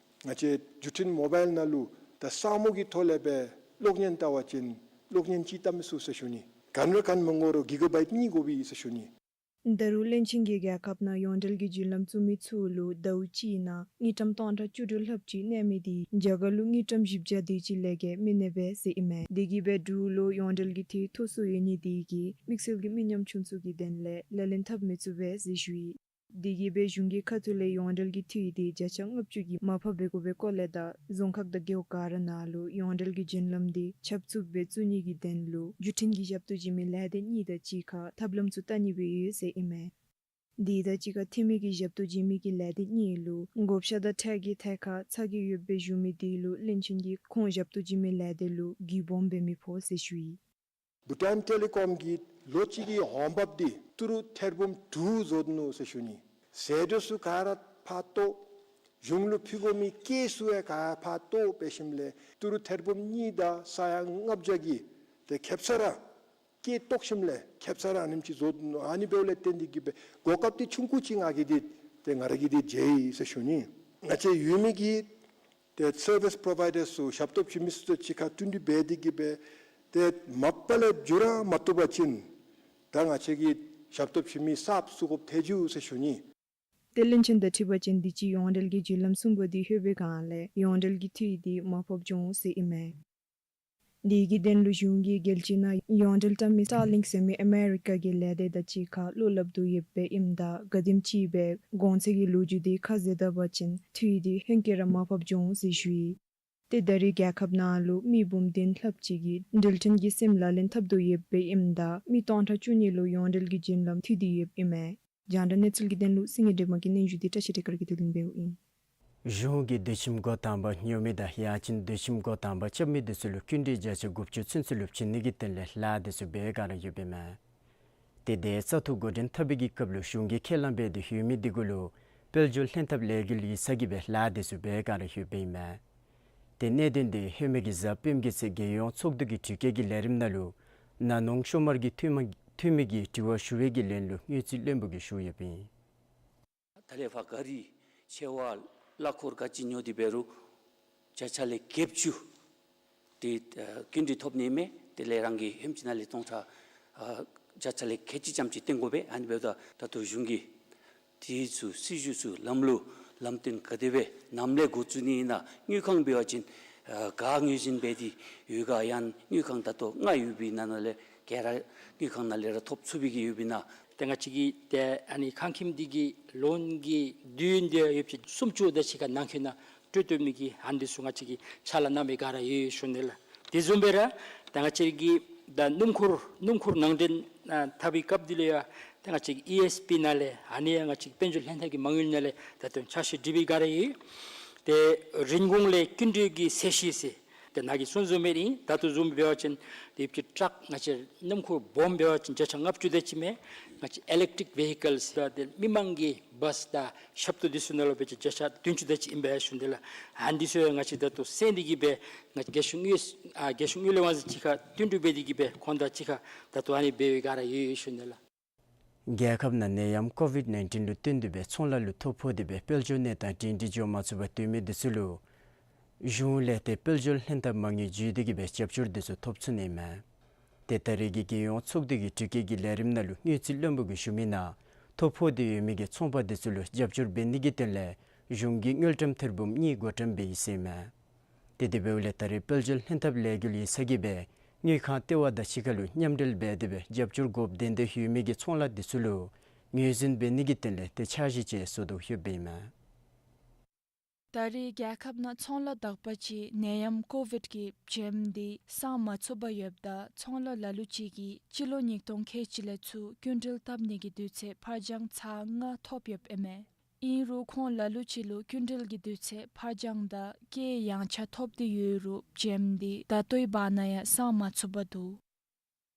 ང་བཅས་བརྒྱུད་འཕྲིན་མོ་བཱའིལ་ནང་ལུ་ད་ས་སྨུག་གི་ཐོག་ལས་སྦེ་གློག་བརྙན་བལྟ་བ་ཅིན་གློག་བརྙན་ཅིག་བལྟ་མི་ཚུགས་ཟེར་ཞུ་ནི། ག་ནི་ར་ག་ནི་མི་དགོ་རུང་གི་ག་བའིཊ་གཉིས་དགོ་པས་ཟེར་ཞུ་ནི། ད་རུང་བློན་ཆེན་གྱིས་རྒྱལ་ཁབ་ནང་ཡོངས་འབྲེལ་གྱི་བརྒྱུད་ལམ་བཙུགས་མི་ཚུ་ལུ་ཟླཝ་གཅིག་ནང་དངུལ་ཀྲམ་སྟོང་ཕྲག་བཅུ་དྲུག་ལྷགཔ་ཅིག་གནས་མི་དེ་རྒྱ་གར་ལུ་དངུལ་ཀྲམ་བཞི་བརྒྱ་དེ་ཅིག་ལས་བརྒལ་མི་གནས་པས་ཟེར་ཨིན་མས། དེ་གིས་སྦེ་འབྲུག་ལུ་ཡོངས་འབྲེལ་གྱི་འཐུས་མཐོ་སུ་ཡོད་ནི་དེ་གིས་དམིགས་བསལ་གྱི་མི་ཉམ་ཆུང་ཚུ་གི་དོན་ལས་ལག་ལེན་འཐབ་མི་ཚུགས་པས་ཟེར་ཞུ་ཡི། དེ་གིས་སྦེ་གཞུང་གི་ཁ་ཐུག་ལས་ཡོངས་འབྲེལ་གྱི་འཐུས་དེ་བརྒྱ་ཆ་ལྔ་བཅུ་གིས་མར་ཕབ་འབད་དགོ་པའི་སྐོར་ལས་དང་རྫོང་ཁག་དང་རྒེད་འོག་ག་ར་ནང་ལུ་ཡོངས་འབྲེལ་གྱི་བརྒྱུད་ལམ་དེ་ཁྱབ་ཚུགསཔ་སྦེ་བཙུགས་ནི་གི་དོན་ལུ་བརྒྱུད་འཕྲིན་གྱི་ཞབས་ཏོག་བྱིན་མི་ལས་སྡེ་གཉིས་དང་གཅིག་ཁར་ཐབས་ལམ་ཚུ་བལྟ་ནི་སྦེ་ཡོད་ཟེར་ཨིན་མས། དེ་དང་གཅིག་ཁར་འཐུས་མི་གི་ཞབས་ཏོག་བྱིན་མི་གི་ལས་སྡེ་གཉིས་ལུ་བགོ་བཤའ་དང་ཁྲལ་གྱི་ཐད་ཁར་ཚ་གྱང་ཡོདཔ་སྦེ་ཞུ་མི་དེ་ལུ་བློན་ཆེན་གྱིས་ཁོང་ཞབས་ཏོག་བྱིན་མི་ལས་སྡེ་ལུ་གུས་སྦོམ་འབད་མི་ཕོག་ཟེར་ཞུ་ཡི། བྷུ་ཊཱན་ཊེ་ལི་ཀོམ་གྱིས་ལོ་གཅིག་གི་འོང་འབབ་འདི་ཏི་རུ་ཐེར་འབུམ་དྲུག་བཟོ་ནུག་ཟེར་ཞུ་ནི། ཟད་འགྲོ་ཚུ་ག་ར་ཕར་བཏོག། གཞུང་ལུ་ཕུལ་དགོ་མི་སྐྱེད་ཚུ་ཡང་ག་ར་ཕར་བཏོག་འབད་ཞིནམ་ལས་ཏི་རུ་ཐེར་འབུམ་གཉིས་དང་ས་ཡ་ལྔ་བརྒྱ་གི་ཏེ་ཁེབ་ས་ར་སྐྱེད་བཏོག་ཞིནམ་ལས་ཁེབ་ས་ར་ཨ་ནེམ་ཅིག་བཟོ་ནུག། ཨ་ནི་འབདཝ་ལས་བརྟེན་ཏེ་གིས་སྦེ་གོ་སྐབས་འདི་ཆུང་ཀུ་ཅིག་ང་གིས་འདི་ཏེ་ང་ར་གིས་འདི་མཇལ་ཡི་ཟེར་ཞུ་ནི། ང་བཅས་ཡུལ་མི་གི་ཏེ་སར་བིསི་པོརོ་བའི་ཌར་ཚུ་ཞབས་ཏོག་བྱིན་མི་ཚུ་དང་གཅིག་ཁར་བསྟུན་གྲོས་འབད་དེ་གིས་སྦེ་ཏེ་མ་པ་ལས་འགྱོ་ར་མ་བཏུབ་པ་ཅིན་ད་ང་བཅས་ཀྱིས་ཞབས་ཏོག་བྱིན་མི་གསརཔ་བཙུགས་དགོཔ་ཐལ་འགྱོ་ཟེར་ཞུ་ནི། ཏེ་བློན་ཆེན་དང་འཁྲིལ་བ་ཅིན་དུས་ཅི་ཡོངས་འབྲེལ་གྱི་བརྒྱུད་ལམ་གསུམ་པོ་འདི་ལྷོད་པའི་སྒང་ལས་ཡོངས་འབྲེལ་གྱི་འཐུས་འདི་མར་ཕབ་འགྱོ་འོང་ཟེར་ཨིན་མས། དེ་གི་དོན་ལུ་གཞུང་གིས་རྒྱལ་སྤྱི་ནང་ཡོངས་འབྲེལ་བལྟ་མི་སི་ཊར་ལིངཀ་ཟེར་མི་ཨ་མེ་རི་ཀ་གི་ལས་སྡེ་དང་གཅིག་ཁར་བློ་སླབ་དོ་ཡོདཔ་ཨིནམ་ད་ག་དེམ་ཅིག་སྦེ་གོང་ཚད་ཀྱི་ལོ་རྒྱུས་འདི་ཁ་བཟེད་ད་པ་ཅིན་འཐུས་འདི་ཧེང་སྐལ་ར་མར་ཕབ་འགྱོ་འོང་ཟེར་ཞུ་ཡི། ཏེ་ད་རེས་རྒྱལ་ཁབ་ནང་ལུ་མི་འབུམ་བདུན་ལྷགཔ་ཅིག་གིས་འགྲུལ་འཕྲིན་གྱི་སིམ་ལག་ལེན་འཐབ་དོ་ཡོདཔ་ཨིནམ་ད་མི་སྟོང་ཕྲག་བཅུ་གཉིས་ལུ་ཡོངས་འབྲེལ་གྱི་བརྒྱུད་ལམ་མཐུད་དེ་ཡོདཔ་ཨིན་མས། རྒྱང་བསྒྲགས་གནས་ཚུལ་གྱི་དོན་ལུ་སེང་གེ་སྒྲོལ་མ་གི་སྙན་ཞུ་འདི་བཀྲ་ཤིས་སྒྲོལ་དཀར་གྱིས་བསྡུ་ལེན་འབདཝ་ཨིན། གཞུང་གིས་སྡོད་ཁྱིམ་སྒོ་དང་པ་ཉོ་མི་དང་ཡང་ཅིན་སྡོད་ཁྱིམ་སྒོ་དང་པ་རྐྱབ་མི་འདི་ཚུ་ལུ་སྐྱིན་འགྲུལ་བརྒྱ་ཆ་དགུ་བཅུ་ཚུན་ཚོད་ལུ་བྱིན་ནི་གི་དོན་ལས་ལཱ་འདི་ཚུ་འབད་བའི་བསྒང་ར་ཡོདཔ་ཨིན་མས། ཏེ་དེ་བཙག་འཐུ་འགོ་འདྲེན་འཐབ་པའི་གི་སྐབས་ལུ་གཞུང་གིས་ཁས་བླངས་འབད་དེ་ཡོད་མི་འདི་གུ་ལུ་དཔལ་འབྱོར་ལྷན་ཐབས་ལས་འགུལ་ཡིག་ཚང་གིས་སྦེ་ལཱ་འདི་ཚུ་འབད་བའི་བསྒང་ར་ཡོདཔ་ཨིན་མས། ཏེ་གནད་དོན་འདི་ཧེ་མའི་གི་གཟའ་སྤེནམ་གི་ཚེས་རྒྱལ་ཡོངས་ཚོགས་འདུ་གི་དྲི་བཀོད་ཀྱི་ལས་རིམ་ནང་ལུ་ནང་ནོངས་ཤོ་མར་གྱི་འཐུས་མི་འཐུས་མི་གིས་དྲི་བ་ཞུ་བའི་གི་ལན་ལུ་དངུལ་རྩིས་བློན་པོ་གིས་ཞུ་ཡོདཔ་ཨིན། ད་ལས་ཕར་ག་རི་ཆེ་བ་གླ་འཁོར་ག་ཅི་ཉོ་སྟེ་འབད་རུང་བརྒྱ་ཆ་ལས་བརྒྱད་ཅུ་དེ་ཨ་སྐྱིན་འགྲུལ་ཐོབ་ནི་མས། དེ་ལས་རང་གི་ཧེམ་ཅིག་ནང་ལས་སྟོང་ཕྲག་ཨ་བརྒྱ་ཆ་ལས་ཁལ་གཅིག་ཙམ་ཅིག་བཏོན་དགོ་པས། ཨ་ནི་འབདཝ་ད་ད་ལྟོ་གཞུང་གིས་དེ་ཚུ་སྲིད་བྱུས་ཚུ་ལམ་ལུགས་ལམ་སྟོན་ག་དེ་སྦེ་ནམ་ལས་འགོ་བཙུགས་ནི་ཨིན་ན། དངུལ་ཁང་འབད་བ་ཅིན་ཨ་ག་ངོས་འཛིན་འབད་དེ་ཡོད་ག། ཡང་དངུལ་ཁང་ད་ལྟོ་ལྔ་ཡོད་པའི་ནང་ན་ལས་ག་ར་དངུལ་ཁང་ནང་ལས་ར་ཐོབ་ཚུགས་པའི་གི་ཡོད་པས་ན། ཏེ་ང་བཅས་ཀྱི་ཏེ་ཨ་ནི་ཁང་ཁྱིམ་འདི་གི་ལོན་གྱི་དུས་ཡུན་འདི་ཡོད་པ་ཅིན་སུམ་ཅུ་དེ་ཅིག་ཁར་ནང་འཁོད་ནང་སྤྲོད་བཏུབ་ནི་གི་ཨ་ནི་འདི་ཚུ་ང་བཅས་ཀྱིས་ཕྱག་ལཱ་གནང་བའི་བསྒང་ར་ཡོད་ཡོད་ཞུ་ནི་ལགས། དེ་བཟུམ་སྦེ་ར་ད་ང་བཅས་ཀྱི་ད་སྣུམ་འཁོར་སྣུམ་འཁོར་ནང་འདྲེན་ཨ་འཐབ་པའི་སྐབས་འདི་ལུ་ཡང་ད་ང་བཅས་ཀྱི་ཨི་ཨེསི་པི་ནང་ལས་ཨ་ནི་ཡང་ང་བཅས་ཀྱི་དཔལ་འབྱོར་ལྷན་ཐབས་ཀྱི་མ་དངུལ་ནང་ལས་ད་ལྟོ་འཆར་གཞི་སྒྲིག་པའི་བསྒང་ར་ཡོད། ཏེ་རིན་གོང་ལས་སྐྱིན་འགྲུལ་གྱི་ཚད་གཞི་ཟེར་ཏེ་ནཱ་གིས་གསུངས་བཟུམ་སྦེ་ཨིན། ད་ལྟོ་བཟུམ་འབད་བ་ཅིན་དེ་ཕྱི་ཊཱག་ང་བཅས་སྣུམ་འཁོར་སྦོམ་འབད་བ་ཅིན་བརྒྱ་ཆ་ལྔ་བཅུ་དེ་ཅིག་མས། ང་བཅས་ཨི་ལེག་ཊིག་ཝེ་ཧི་ཀཱལ་ཟེར་ཏེ་མི་མང་གི་བཱསི་དང་ཞབས་ཏོག་འདི་ཚུ་ནང་ལུ་འབད་བ་ཅིན་བརྒྱ་ཆ་བདུན་ཅུ་དེ་ཅིག་ཨིན་པས་ཞུ་ནི་ལགས། ཨ་ནི་འདི་ཚུ་ཡང་ང་བཅས་ད་ལྟོ་གསན་ཏེ་གིས་སྦེ་ང་བཅས་རྒྱལ་གཞུང་དངུལ་ཨ་རྒྱལ་གཞུང་དངུལ་ལས་དབང་འཛིན་ཅིག་ཁར་བསྟུན་གྲོས་འབད་དེ་གིས་སྦེ་ཁོང་དང་གཅིག་ཁར་ད་ལྟོ་ཨ་ནི་འབད་བའི་བསྒང་ར་ཡོད་ཡོད་ཞུ་ནི་ལགས། རྒྱལ་ཁབ་ནང་ནད་ཡམས་ཀོ་ཝིཌ་ནའིན་ཊིན་ལུ་བརྟེན་ཏེ་སྦེ་ཚོང་ལཱ་ལུ་ཐོ་ཕོག་སྟེ་སྦེ་དཔལ་འབྱོར་གནས་སྟངས་སྒྲིང་སྒྲིང་འགྱོ་མ་ཚུགས་པར་སྡོད་མི་འདི་ཚུ་ལུ་གཞུང་ལས་ཏེ་དཔལ་འབྱོར་ལྷན་ཐབས་མ་དངུལ་བརྒྱུད་དེ་གིས་སྦེ་རྒྱབ་སྐྱོར་འདི་ཚུ་ཐོབ་ཚུགས་ནི་མས། ཏེ་ད་རེས་ཀྱི་རྒྱལ་ཡོངས་ཚོགས་འདུ་གི་དྲི་བཀོད་ཀྱི་ལས་རིམ་ནང་ལུ་དངུལ་རྩིས་བློན་པོ་གིས་ཞུ་མི་ནང་ཐོ་ཕོག་སྟེ་ཡོད་མི་གི་ཚོང་པ་འདི་ཚུ་ལུ་རྒྱབ་སྐྱོར་འབད་ནི་གི་དོན་ལས་གཞུང་གིས་དངུལ་ཀྲམ་ཐེར་འབུམ་གཉིས་བགོ་བཀྲམ་འབད་ཡི་ཟེར་མས། ཏེ་དེ་འབདཝ་ལས་ད་རེས་དཔལ་འབྱོར་ལྷན་ཐབས་ལས་འགུལ་ཡིག་ཚང་གིས་སྦེ་དངུལ་ཁང་ལྟེ་བ་དང་གཅིག་ཁར་ལུ་མཉམ་འབྲེལ་འབད་དེ་སྦེ་རྒྱབ་སྐྱོར་དགོཔ་དོན་ལྡན་ཡོད་མི་གི་ཚོང་ལཱ་འདི་ཚུ་ལུ་ངོས་འཛིན་འབད་ནི་གི་དོན་ལས་ཏེ་འཆར་གཞི་ཅིག་བཟོ་དོ་ཡོདཔ་ཨིན་མས། ད་རེས་རྒྱལ་ཁབ་ནང་ཚོང་ལཱ་དག་པ་ཅིག་ནད་ཡམས་ཀོ་ཝིཌ་ཀྱིས་བཅོམ་སྟེ་སངས་མ་ཚུགས་པར་ཡོདཔ་ད་ཚོང་ལཱ་ལ་ལུ་ཅིག་གིས་སྤྱི་ལོ་ཉིས་སྟོང་ཁལ་གཅིག་ལས་ཚུར་སྐྱིན་འགྲུལ་བཏབ་ནི་གི་དུས་ཚོད་ཕར་འགྱངས་ཚར་ལྔ་ཐོབ་ཡོདཔ་ཨིན་མས། ཨིན་རུང་ཁོང་ལ་ལུ་ཅིག་ལུ་སྐྱིན་འགྲུལ་གྱི་དུས་ཚོད་ཕར་འགྱངས་དང་སྐྱེད་ཡངས་ཆག་ཐོབ་སྟེ་ཡོད་རུང་བཅོམ་སྟེ་ད་ལྟོའི་བར་ན་ཡང་སངས་མ་ཚུགས་པར་འདུག།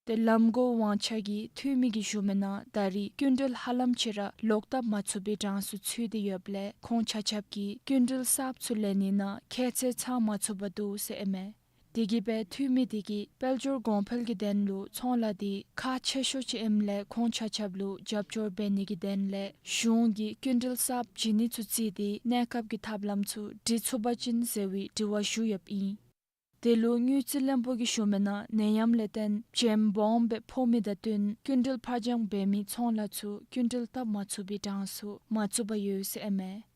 ཏེ་ལམ་གོང་དབང་ཆ་གི་འཐུས་མི་གིས་ཞུ་མི་ནང་ད་རེས་སྐྱིན་འགྲུལ་ཧ་ལམ་ཅིག་ར་ལོག་བཏབ་མ་ཚུགས་པའི་གྲངས་སུ་ཚུད་དེ་ཡོདཔ་ལས་ཁོང་ཆ་ཁྱབ་ཀྱིས་སྐྱིན་འགྲུལ་གསརཔ་ཚུ་ལེན་ནི་ནང་ཁྱད་ཚད་ཚང་མ་ཚུགས་པར་འདུག་ཟེར་ཨིན་མས། དེ་གིས་སྦེ་འཐུས་མི་དེ་གིས་དཔལ་འབྱོར་གོང་འཕེལ་གྱི་དོན་ལུ་ཚོང་ལཱ་དེ་ཁག་ཆེ་ཤོས་ཅིག་ཨིནམ་ལས་ཁོང་ཆ་ཁྱབ་ལུ་རྒྱབ་སྐྱོར་འབད་ནི་གི་དོན་ལས་གཞུང་གིས་སྐྱིན་འགྲུལ་གསརཔ་བྱིན་ནི་ཚུ་བརྩིས་ཏེ་གནས་སྐབས་ཀྱི་ཐབས་ལམ་ཚུ་སྒྲིག་ཚུགས་པ་ཅིན་ཟེར་བའི་དྲི་བ་ཞུ་ཡོདཔ་ཨིན། དེ་ལུ་དངུལ་རྩིས་བློན་པོ་གིས་ཞུ་མི་ནང་ནད་ཡམས་ལས་བརྟེན་བྱེམ་སྦོམ་སྦེ་ཕོག་མི་དང་བསྟུན་སྐྱིན་འགྲུལ་ཕར་འགྱངས་འབད་མི་ཚོང་ལཱ་ཚུ་སྐྱིན་འགྲུལ་བཏབ་མ་ཚུགས་པའི་གྲངས་སུ་མ་ཚུད་པར་ཡོད་ཟེར་ཨིན་མས།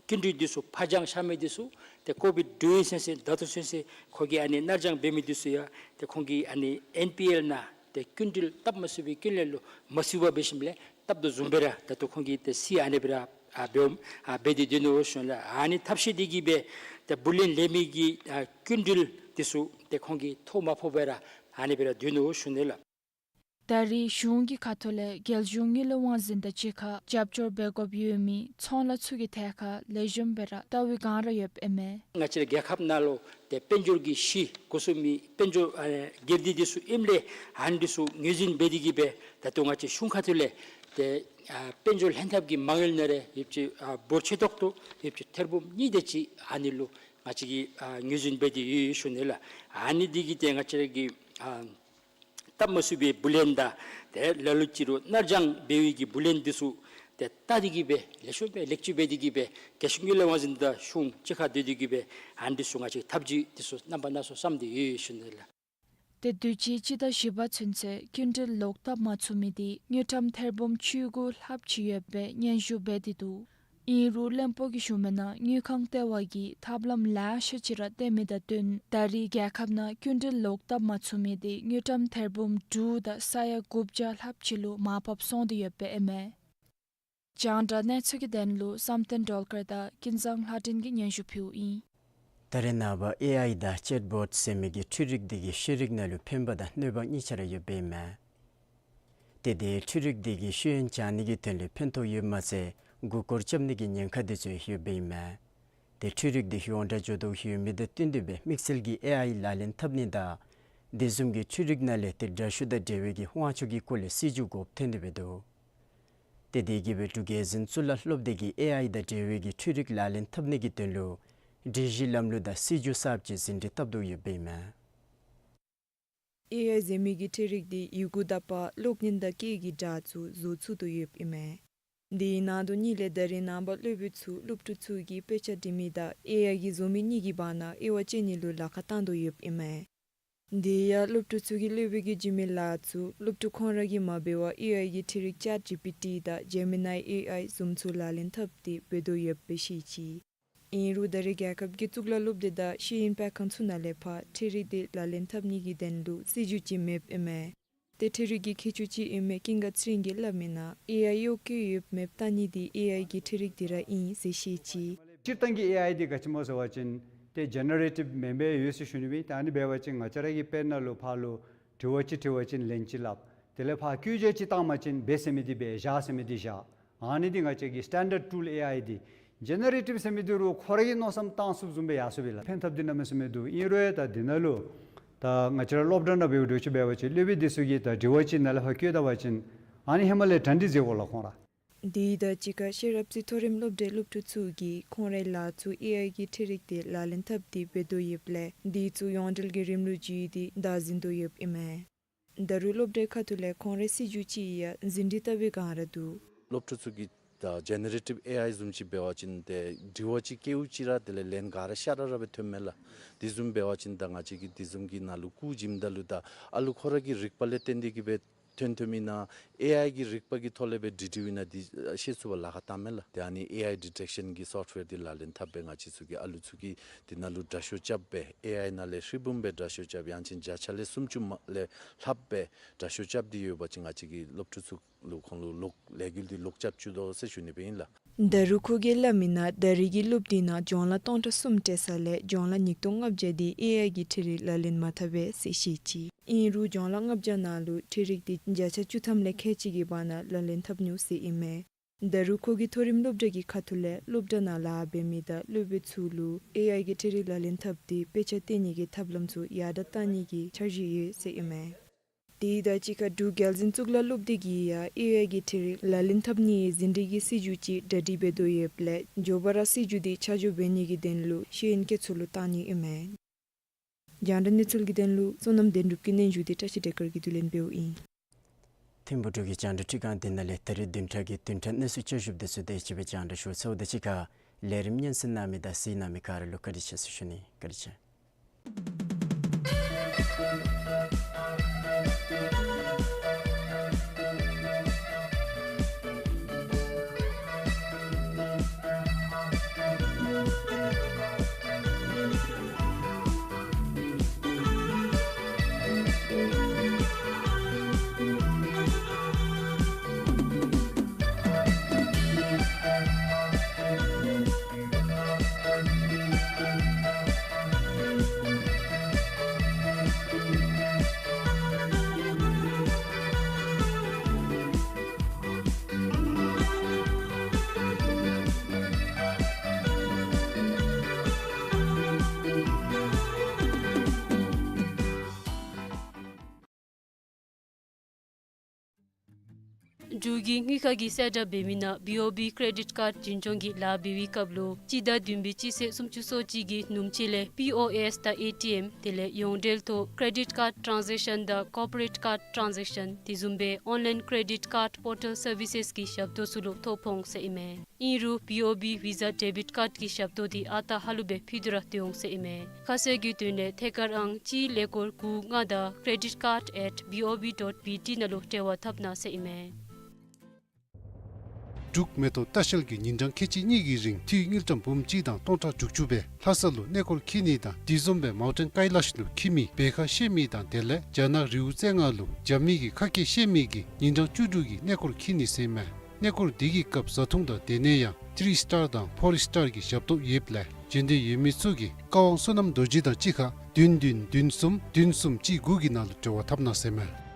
སྐྱིན་འགྲུལ་འདི་ཚུ་ཕར་འགྱངས་བཞག་མི་འདི་ཚུ་ཏེ་ཀོ་བིཌ་འདྲོག་ཡི་ཟེར་ཟེར་ད་ལྟོ་ཚུན་ཚོད་ཁོ་གིས་ཨ་ནི་ནར་འགྱངས་འབད་མི་འདི་ཚུ་ཡང་ཏེ་ཁོང་གིས་ཨ་ནི་ཨེན་པི་ཨེལ་ནང་ཏེ་སྐྱིན་འགྲུལ་བཏབ་མ་ཚུགས་པའི་རྐྱེན་ལས་ལུ་མ་ཚུད་པར་འབད་ཞིནམ་ལས་བཏབ་དོ་བཟུམ་སྦེ་ར་ད་ལྟོ་ཁོང་གིས་ཏེ་སི་ཨ་ནི་སྦེ་ར་ཨ་འབད་ཨ་འབད་དེ་སྡོད་ནུག་ཞུ་ནི་ལགས། ཨ་ནི་ཐབས་ཤེས་འདི་གིས་སྦེ་ཏེ་བུ་ལོན་ལེན་མི་གི་ཨ་སྐྱིན་འགྲུལ་འདི་ཚུ་ཏེ་ཁོང་གིས་ཐོ་མ་ཕོག་པར་ར་ཨ་ནི་སྦེ་ར་སྡོད་ནུག་ཞུ་ནི་ལགས། ད་རེས་གཞུང་གི་ཁ་ཐུག་ལས་རྒྱལ་གཞུང་དངུལ་ལས་དབང་འཛིན་དང་གཅིག་ཁར་རྒྱབ་སྐྱོར་འབད་དགོཔ་ཡོད་མི་ཚོང་ལཱ་ཚུ་གི་ཐད་ཁར་ལེགས་ཤོམ་སྦེ་ར་ལྟ་བའི་སྒང་ར་ཡོདཔ་ཨིན་མས། ང་བཅས་རའི་རྒྱལ་ཁབ་ནང་ལུ་ཏེ་དཔལ་འབྱོར་གྱི་གཞི་འགོ་བཙུགས་མི་དཔལ་འབྱོར་ཨ་སྒེར་སྡེ་འདི་ཚུ་ཨིནམ་ལས་ཨ་ནི་འདི་ཚུ་ངོས་འཛིན་འབད་དེ་གིས་སྦེ་ད་ལྟོ་ང་བཅས་གཞུང་ཁ་ཐུག་ལས་ཏེ་ཨ་དཔལ་འབྱོར་ལྷན་ཐབས་ཀྱི་མ་དངུལ་ནང་ར་ཡོདཔ་ཅིག་ཨ་འབོར་ཆེ་ཏོག་ཏོ་ཡོདཔ་ཅིག་ཐེར་འབུམ་གཉིས་དེ་ཅིག་ཨ་ནི་ལུ་ང་བཅས་ཀྱིས་ཨ་ངོས་འཛིན་འབད་དེ་ཡོད་ཞུ་ནི་ལགས། ཨ་ནི་འདི་གིས་ཏེ་ང་བཅས་ར་གི་ཨ་བཏབ་མ་ཚུགས་པའི་བུ་ལོན་དང་ཏེ་ལ་ལུ་ཅིག་རུང་ནར་འགྱངས་འབད་བའི་གི་བུ་ལོན་འདི་ཚུ་ཏེ་བལྟ་སྟེ་གིས་སྦེ་ལེགས་ཤོམ་སྦེ་ལེགས་བཅོས་འབད་དེ་གིས་སྦེ་རྒྱལ་གཞུང་དངུལ་ལས་དབང་འཛིན་དང་གཞུང་གཅིག་ཁར་སྡོད་དེ་གིས་སྦེ་ཨ་ནི་འདི་ཚུ་ང་བཅས་ཐབས་བྱུས་འདི་ཚུ་རྣམ་པ་སྣ་ཚོགས་བརྩམས་ཏེ་ཡོད་ཞུ་ནི་ལགས། ཏེ་དུས་ཅི་སྤྱི་ཟླ་བཞི་པ་ཚུན་ཚོད་སྐྱིན་འགྲུལ་ལོག་བཏབ་མ་ཚུགས་མི་དེ་དངུལ་ཀྲམ་ཐེར་འབུམ་བཅུ་དགུ་ལྷགཔ་ཅིག་ཡོད་པའི་སྙན་ཞུ་འབད་དེ་འདུག། ཨིན་རུང་བློན་པོ་གིས་ཞུ་མི་ནང་དངུལ་ཁང་ལྟེ་བ་གིས་ཐབས་ལམ་ལེ་ཤ་ཅིག་ར་བཏོན་མི་དང་བསྟུན་ད་རེས་རྒྱལ་ཁབ་ནང་སྐྱིན་འགྲུལ་ལོག་བཏབ་མ་ཚུགས་མི་དེ་དངུལ་ཀྲམ་ཐེར་འབུམ་དྲུག་དང་ས་ཡ་དགུ་བརྒྱ་ལྷགཔ་ཅིག་ལུ་མར་ཕབ་སོང་སྟེ་ཡོདཔ་ཨིན་མས། རྒྱང་བསྒྲགས་གནས་ཚུལ་གྱི་དོན་ལུ་བསམ་གཏན་སྒྲོལ་དཀར་དང་ཀུན་བཟང་ལྷ་སྒྲོན་གྱིས་སྙན་ཞུ་ཕུལཝ་ཨིན། ད་རེས་ནངས་པ་ཨེ་ཨའི་དང་ཅེཊ་བོཊ་ཟེར་མི་གི་འཕྲུལ་རིག་འདི་གིས་ཤེས་རིག་ནང་ལུ་ཕན་པ་དང་གནོད་པ་གཉིས་ཆ་ར་ཡོདཔ་ཨིན་མས། ཏེ་དེ་འཕྲུལ་རིག་འདི་གིས་ཤེས་ཡོན་སྦྱང་ནི་གི་དོན་ལུ་ཕན་ཐོགས་ཡོདཔ་མ་ཚད་མགུ་སྐོར་རྐྱབ་ནི་གི་ཉེན་ཁ་འདི་ཚུ་ཡོདཔ་ཨིན་མས། ཏེ་འཕྲུལ་རིག་འདི་ཡོངས་གྲགས་འགྱོ་དོ་ཡོད་མི་དང་བསྟུན་ཏེ་སྦེ་དམིགས་བསལ་གྱིས་ཨེ་ཨའི་ལག་ལེན་འཐབ་ནི་དང་དེ་བཟུམ་གྱི་འཕྲུལ་རིག་ནང་ལས་ཏེ་དྲག་ཤོས་དང་འབྲེལ་བའི་གི་དབང་ཆ་གི་སྐོར་ལས་སྲིད་བྱུས་དགོཔ་ཐོན་ཏེ་སྦེ་འདུག། ཏེ་དེ་གིས་སྦེ་འབྲུག་རྒྱལ་འཛིན་གཙུག་ལག་སློབ་སྡེ་གིས་ཨེ་ཨའི་དང་འབྲེལ་བའི་གི་འཕྲུལ་རིག་ལག་ལེན་འཐབ་ནི་གི་དོན་ལུ་སྒྲིག་གཞི་ལམ་ལུགས་དང་སྲིད་བྱུས་གསརཔ་ཅིག་ཟིན་བྲིས་བཏབ་དོ་ཡོདཔ་ཨིན་མས། ཨེ་ཨའི་ཟེར་མི་གི་འཕྲུལ་རིག་འདི་ཡི་གུ་དག་པ་གློག་བརྙན་དང་སྐད་ཀྱི་སྒྲ་ཚུ་བཟོ་ཚུགས་དོ་ཡོདཔ་ཨིན་མས། དེའི་ནང་དོན་གཉིས་ལས་ད་རེས་ནངས་པ་སློབ་དཔོན་ཚུ་སློབ་ཕྲུག་ཚུ་གིས་དཔེ་ཆ་འབྲི་མི་དང་ཨེ་ཨའི་གིས་བཟོ་མི་གཉིས་ཀྱི་བར་ན་དབྱེ་བ་དཔྱད་ནི་ལུ་ལཱ་ཁག་བཏང་དོ་ཡོདཔ་ཨིན་མས། དེ་ཡང་སློབ་ཕྲུག་ཚུ་གིས་སློབ་དཔོན་གྱིས་བྱིན་མི་ལཱ་ཚུ་སློབ་ཕྲུག་ཁོང་ར་གིས་མ་འབད་བར་ཨེ་ཨའི་གིས་འཕྲུལ་རིག་ཅེཊ་ཇི་པི་ཊི་དང་ཇེ་མི་ནའི་ཨེ་ཨའི་བཟུམ་ཚུ་ལག་ལེན་འཐབ་སྟེ་འབད་དོ་ཡོདཔ་སྦེ་ཤེས་ཅི། ཨིན་རུང་ད་རེས་རྒྱལ་ཁབ་ཀྱི་གཙུག་ལག་སློབ་སྡེ་དང་ཤེས་ཡོན་སྤེལ་ཁང་ཚུ་ནང་ལས་ཕར་འཕྲུལ་རིག་འདི་ལག་ལེན་འཐབ་ནི་གི་དོན་ལུ་སྲིད་བྱུས་ཅིག་མེདཔ་ཨིན་མས། ཏེ་འཕྲུལ་རིག་གི་མཁས་མཆོག་ཅིག་ཨིན་མི་ཀུན་དགའ་ཚེ་རིང་གིས་སླབ་མི་ནང་ཨེ་ཨའི་གཡོག་བཀོལ་ཡོདཔ་མེདཔ་བལྟ་ནི་འདི་ཨེ་ཨའི་གི་འཕྲུལ་རིག་འདི་ར་ཨིན་ཟེར་བཤད་ཅི། སྤྱིར་བཏང་གི་ཨེ་ཨའི་འདི་ག་ཅི་སྨོ་ཟེར་བ་ཅིན་ཏེ་ཇེ་ནེ་རེ་ཊིབ་མེན་པར་ཡོད་ཟེར་ཞུ་ནི་ཨིན། ད་ཨ་ནི་འབད་བ་ཅིན་ང་བཅས་ར་གིས་དཔེར་ན་ལུ་ཕར་ལུ་དྲི་བ་ཅིག་དྲི་བ་ཅིན་ལན་ཅིག་སླབ། དེ་ལས་ཕར་བཀོད་རྒྱ་ཅིག་བཏང་བ་ཅིན་འབད་ཟེར་མི་འདི་འབད་བཞག་ཟེར་མི་འདི་བཞག། ཨ་ནི་འདི་ང་བཅས་ཀྱི་སི་ཊེན་ཌརཌ་ཊུལ་ཨེ་ཨའི་འདི། ཇེ་ནེ་རེ་ཊིབ་ཟེར་མི་འདི་རུང་ཁོ་ར་གིས་མནོ་བསམ་བཏང་ཚུགསཔ་བཟུམ་སྦེ་ཡར་སོང་པས་ལགས། ཕན་ཐབས་འདི་གནམ་མེད་ས་མེད་འདུག། ཨིན་རུང་ཡང་ད་འདི་ནང་ལུ་ད་ང་བཅས་ར་སློབ་གྲྭ་ནང་འབདཝ་འདྲཝ་ཅིག་འབད་བ་ཅིན་སློབ་དཔོན་འདི་ཚུ་གིས་ད་དྲི་བ་ཅིག་ནཱ་ལས་ཕར་བཀོད་ད་པ་ཅིན་ཨ་ནི་ཧེ་མ་ལས་གྲ་སྒྲིག་མཛད་དགོ་ལགས་ཁོང་ར། དེ་དང་གཅིག་ཁར་ཤེས་རབ་རྩེ་མཐོ་རིམ་སློབ་གྲྭའི་སློབ་ཕྲུག་ཚུ་གིས་ཁོང་རའི་ལཱ་ཚུ་ཨེ་ཨའི་གི་འཕྲུལ་རིག་འདི་ལག་ལེན་འཐབ་སྟེ་འབད་དོ་ཡོདཔ་ལས་འདི་ཚུ་ཡོངས་འབྲེལ་གྱི་རིམ་ལུགས་བརྒྱུད་དེ་བདའ་ཟུན་དོ་ཡོདཔ་ཨིན་མས། ད་རུང་སློབ་གྲྭའི་ཁ་ཐུག་ལས་ཁོང་རའི་སྲིད་བྱུས་ཅིག་ཡང་ཟིན་བྲིས་བཏབ་པའི་སྒང་ར་འདུག། སློབ་ཕྲུག་ཚུ་གིས་ད་ཇེ་ནེ་རེ་ཊིབ་ཨེ་ཨའི་བཟུམ་ཅིག་འབད་བ་ཅིན་ཏེ་དྲི་བ་ཅིག་བཀོདཔ་ཅིག་ར་དེ་ལས་ལན་ག་ར་ཤ་ར་ར་སྦེ་ཐོནམ་མས་ལགས། དེ་བཟུམ་འབད་བ་ཅིན་ད་ང་བཅས་ཀྱིས་དེ་བཟུམ་གྱི་ནང་ལུ་བཀོད་བྱིནམ་ད་ལུ་ད་ཨ་ལུ་ཁོ་ར་གི་རིག་པ་ལས་བརྟེན་ཏེ་གིས་སྦེ་ཐོན་ཐོནམ་ཨིན་ན་ཨེ་ཨའི་གི་རིག་པ་གི་ཐོག་ལས་སྦེ་འབྲི་འབྲིཝ་ཨིན་ན་འདི་ཤེས་ཚུགས་པར་ལཱ་ཁག་བཏངམ་མས་ལགས། ཏེ་ཨ་ནི་ཨེ་ཨའི་ཌི་ཊེག་ཤཱན་གྱི་སོཕཊ་ཝེར་འདི་ལག་ལེན་འཐབ་སྦེ་ང་བཅས་ཚུ་གིས་ཨ་ལུ་ཚུ་གིས་དེ་ནང་ལུ་དྲག་ཤོས་རྐྱབ་སྦེ་ཨེ་ཨའི་ནང་ལས་ཧྲིལ་བུམ་སྦེ་དྲག་ཤོས་རྐྱབ་ཡང་ཅིན་བརྒྱ་ཆ་ལས་སུམ་ཅུ་མ་ལས་ལྷགཔ་སྦེ་དྲག་ཤོས་རྐྱབ་སྟེ་ཡོད་པ་ཅིན་ང་བཅས་ཀྱིས་སློབ་ཕྲུག་ཚུ་ལུ་ཁོང་ལུ་ལོག་ལས་འགུལ་འདི་ལོག་རྐྱབ་བཅུག་དོ་ཟེར་ཞུ་ནི་སྦེ་ཨིན་ལགས། ད་རུང་ཁོ་གིས་སླབ་མི་ནང་ད་རེས་ཀྱི་སློབ་དུས་ནང་སྦྱོང་བརྡར་སྟོང་ཕྲག་གསུམ་སྤྲོད་ས་ལས་སྦྱོང་བརྡར་ཉིས་སྟོང་ལྔ་བརྒྱ་འདི་ཨེ་ཨའི་གི་འཕྲུལ་རིག་ལག་ལེན་མ་འཐབ་པས་ཟེར་བཤད་ཅི། ཨིན་རུང་སྦྱོང་བརྡར་ལྔ་བརྒྱ་ནང་ལུ་འཕྲུལ་རིག་འདི་བརྒྱ་ཆ་བཅུ་ཐམ་ལས་ཁལ་གཅིག་གི་བར་ན་ལག་ལེན་འཐབ་ནུག་ཟེར་ཨིན་མས། ད་རུང་ཁོ་གིས་མཐོ་རིམ་སློབ་གྲྭ་གི་ཁ་ཐུག་ལས་སློབ་གྲྭ་ནང་ལཱ་འབད་མི་དང་སློབ་དཔོན་ཚུ་ལུ་ཨེ་ཨའི་གི་འཕྲུལ་རིག་ལག་ལེན་འཐབ་སྟེ་དཔེ་ཆ་སྟོན་ནི་གི་ཐབས་ལམ་ཚུ་ཡར་དྲག་བཏང་ནི་གི་འཆར་གཞི་ཡོད་ཟེར་ཨིན་མས། དེ་དང་གཅིག་ཁར་འབྲུག་རྒྱལ་འཛིན་གཙུག་ལག་སློབ་སྡེ་གིས་ཡང་ཨེ་ཨའི་གི་འཕྲུལ་རིག་ལག་ལེན་འཐབ་ནིའི་ཟིན་བྲིས་ཀྱི་སྲིད་བྱུས་ཅིག་གྲ་སྒྲིག་འབད་དོ་ཡོདཔ་ལས་མགྱོགས་པ་ར་སྲིད་བྱུས་འདི་ཆ་འཇོག་འབད་ནི་གི་དོན་ལུ་ཤེས་ཡོན་མཁས་མཆོག་ཚུ་ལུ་བཏང་ནི་ཨིན་མས། རྒྱང་བསྒྲགས་གནས་ཚུལ་གྱི་དོན་ལུ་བསོད་ནམས་དོན་གྲུབ་ཀྱི་སྙན་ཞུ་དེ་བཀྲ་ཤིས་སྒྲོལ་དཀར་གྱིས་བསྡུ་ལེན་འབདཝ་ཨིན། ཐིམ་ཕུག་འབྲུག་གི་རྒྱང་བསྒྲགས་ཁྲི་ཁང་འདི་ནང་ལས་ད་རིས་བདུན་ཕྲག་གི་བདུན་ཕྲག་གནས་ཚུལ་བསྐྱར་ཞིབ་དེ་ཚུ་དེ་ཅིག་སྦེ་རྒྱང་བསྒྲགས་ཞུ་ཚརཝ་དང་གཅིག་ཁར་ལས་རིམ་སྙན་གསན་གནང་མི་དང་གཟིགས་གནང་མི་ག་ར་ལུ་བཀའ་དྲིན་ཆེ་ཟེར་ཞུ་ནི། བཀའ་དྲིན་ཆེ། འབྲུག་གི་དངུལ་ཁང་གིས་གསལ་བསྒྲགས་འབད་མི་ནང་བི་ཨོ་བི་ཀེ་རེ་ཌིཊ་ཀཱརཌ་འཛིན་སྐྱོང་གི་ལཱ་འབད་བའི་སྐབས་ལུ་སྤྱི་ཟླ་བདུན་པའི་སྤྱི་ཚེས་སུམ་ཅུ་སོ་གཅིག་གི་ནུབ་ཕྱེད་ལས་པི་ཨོ་ཨེསི་དང་ཨེ་ཊི་ཨེམ་དེ་ལས་ཡོངས་འབྲེལ་ཐོག་ཀེ་རེ་ཌིཊ་ཀཱརཌ་ཊཱན་ཛེག་ཤཱན་དང་ཀོར་པོ་རེཊ་ཀཱརཌ་ཊཱན་ཛེག་ཤཱན་དེ་བཟུམ་སྦེ་ཨོན་ལའིན་ཀེ་རེ་ཌིཊ་ཀཱརཌ་པོར་ཊལ་སར་བི་སེསི་གི་ཞབས་ཏོག་ཚུ་ལུ་ཐོ་ཕོག་འོང་ཟེར་ཨིན་མས། ཨིན་རུང་བི་ཨོ་བི་ཝི་ཟ་ཌེ་བིཊ་ཀཱརཌ་གི་ཞབས་ཏོག་དེ་ཨ་རྟག་ཧ་ལུགས་སྦེ་ཕུལ་ཏེ་ར་སྡོད་འོང་ཟེར་ཨིན་མས། ཁ་གསལ་གྱི་དོན་ལས་ཐད་ཀར་ཨང་གཅིག་ཀླད་ཀོར་དགུ་ལྔ་དང་credit card at B O B dot B T ནང་ལུ་འབྲེལ་བ་འཐབ་གནང་ཟེར་ཨིན་མས། འབྲུག་མེ་ཏོག་ལྟ་བཤལ་གྱིས་ཉིན་གྲངས་ཁལ་གཅིག་གཉིས་ཀྱི་རིང་འཐུས་དངུལ་ཀྲམ་འབུམ་གཅིག་དང་སྟོང་ཕྲག་དྲུག་ཅུ་སྦེ་ལྷ་ས་ལུ་གནས་སྐོར་འཁྱིད་ནི་དང་དེ་བཟུམ་སྦེ་མའུན་ཊེན་ཀའི་ལཱཤ་ལུ་འཁྱིད་མི་འབད་ཁ་ཤེས་མི་དང་དེ་ལས་རྒྱ་ནག་རི་བོ་རྩེ་ལྔ་ལུ་རྒྱབ་ནི་གི་ཁ་སྐད་ཤེས་མི་གིས་ཉིན་གྲངས་བཅུ་དྲུག་གི་གནས་སྐོར་འཁྱིད་ནི་ཟེར་ཨིན་མས། གནས་སྐོར་འདི་གི་སྐབས་བཟའ་འཐུང་དང་སྡོད་གནས་ཡང་ཐི་རི་སི་ཊར་དང་ཕོར་སི་ཊར་གྱི་ཞབས་ཏོག་ཡོདཔ་ལས་འབྱོན་འདོད་ཡོད་མི་ཚུ་གིས་བཀའ་དབང་བསོད་ནམས་རྡོ་རྗེ་དང་གཅིག་ཁར་བདུན་བདུན་བདུན་གསུམ་བདུན་གསུམ་གཅིག་དགུ་གི་ནང་ལུ་འབྲེལ་བ་འཐབ་གནང་ཟེར་ཨིན་མས།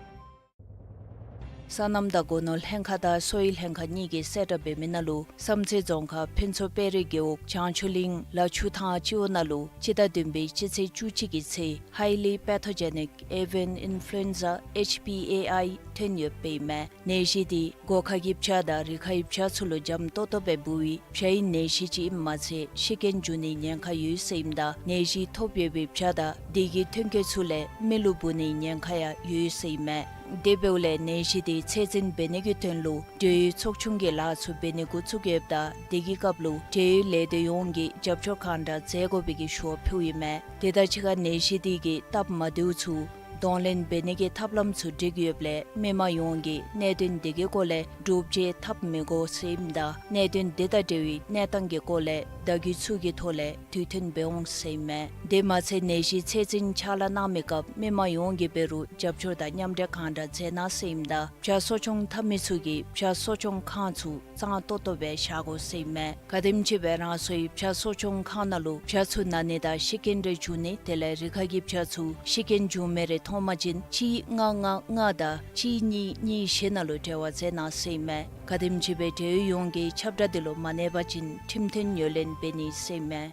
སོ་ནམ་དང་སྒོ་ནོར་ལྷན་ཁག་དང་སོ་ཡི་ལྷན་ཁག་གཉིས་ཀྱིས་གསལ་བསྒྲགས་འབད་མི་ནང་ལུ་བསམ་རྩེ་རྫོང་ཁག་ཕུན་ཚོགས་དཔལ་རི་རྒེད་འོག་བྱང་ཆུབ་གླིང་ལ་ཆུ་ཐང་སྤྱི་འོག་ནང་ལུ་སྤྱི་ཟླ་བདུན་པའི་སྤྱི་ཚེས་བཅུ་གཅིག་གི་ཚེ་Highly Pathogenic Avian Influenza H P A I ཐོན་ཡོདཔ་ཨིན་མས། ནད་གཞི་འདི་སྒོ་ཁ་གི་བྱ་དང་རི་ཁ་གི་བྱ་ཚུ་ལུ་འཇམ་ཏོག་ཏོ་སྦེ་འབུ་བའི་བྱ་ཡི་ནད་གཞི་ཅིག་ཨིནམ་མ་ཚད་ཤི་རྐྱེན་འབྱུང་ནིའི་ཉེན་ཁ་ཡོད་ཟེར་ཨིནམ་ད་ནད་གཞི་ཐོབ་ཡོད་པའི་བྱ་དང་དེ་གི་ཐོན་སྐྱེད་ཚུ་ལས་མི་ལུ་འབུ་ནིའི་ཉེན་ཁ་ཡང་ཡོད་ཟེར་ཨིན་མས། དེ་འབདཝ་ལས་ནད་གཞི་འདི་ཚད་འཛིན་འབད་ནི་གི་དོན་ལུ་འབྲེལ་ཡོད་ཚོགས་ཆུང་གི་ལཱ་ཚུ་འབད་ནི་འགོ་བཙུགས་ཡོདཔ་ད་དེ་གི་སྐབས་ལུ་འབྲེལ་ཡོད་ལས་སྡེ་ཡོངས་ཀྱིས་རྒྱབ་སྐྱོར་གང་དྲག་མཛད་དགོ་པའི་གི་ཞུ་བ་ཕུལཝ་ཨིན་མས། དེ་དང་གཅིག་ཁར་ནད་གཞི་འདི་གི་སྟབས་མ་བདེཝ་ཚུ་གདོང་ལེན་འབད་ནི་གི་ཐབས་ལམ་ཚུ་སྒྲིག་ཡོདཔ་ལས་མི་མང་ཡོངས་ཀྱིས་གནད་དོན་འདི་གི་སྐོར་ལས་འདྲོག་བྱེལ་འཐབ་མི་དགོ་ཟེར་ཨིནམ་ད་གནད་དོན་འདི་དང་འབྲེལ་བའི་གནས་སྟངས་ཀྱི་སྐོར་ལས་བརྡ་བརྒྱུད་ཚུ་གི་ཐོག་ལས་དུས་མཐུན་འབད་འོང་ཟེར་ཨིན་མས། དེ་མ་ཚད་ནད་གཞི་ཚད་འཛིན་ཕྱག་ལཱ་གནང་མི་སྐབས་མི་མང་ཡོངས་ཀྱིས་འབད་རུང་རྒྱབ་སྐྱོར་དང་མཉམ་འབྲེལ་གང་དྲག་མཛད་གནང་ཟེར་ཨིནམ་ད་བྱ་གསོ་སྐྱོང་འཐབ་མི་ཚུ་གིས་བྱ་གསོ་སྐྱོང་ཁང་ཚུ་གཙང་ཏོག་ཏོ་སྦེ་བཞག་དགོ་ཟེར་ཨིན་མས། ག་དེམ་ཅིག་སྦེ་རང་སོའི་བྱ་གསོ་སྐྱོང་ཁང་ནང་ལུ་བྱ་ཚུ་ན་ནི་དང་ཤི་རྐྱེན་རེ་འབྱུང་ནི་དེ་ལས་རི་ཁ་གི་བྱ་ཚུ་ཤི་རྐྱེན་འབྱུང་མི་རེ་མཐོང་པ་ཅིན་གཅིག་ལྔ་ལྔ་ལྔ་དང་གཅིག་གཉིས་གཉིས་བཞི་ནང་ལུ་འབྲེལ་བ་མཛད་གནང་ཟེར་ཨིན་མས། ག་དེམ་ཅིག་སྦེ་འབྲེལ་ཡོད་ཡོངས་ཀྱིས་ཁྱབ་བསྒྲགས་འདི་ལུ་མ་གནས་པ་ཅིན་ཁྲིམས་མཐུན་ངོས་ལེན་འབད་ནི་ཟེར་ཨིན་མས།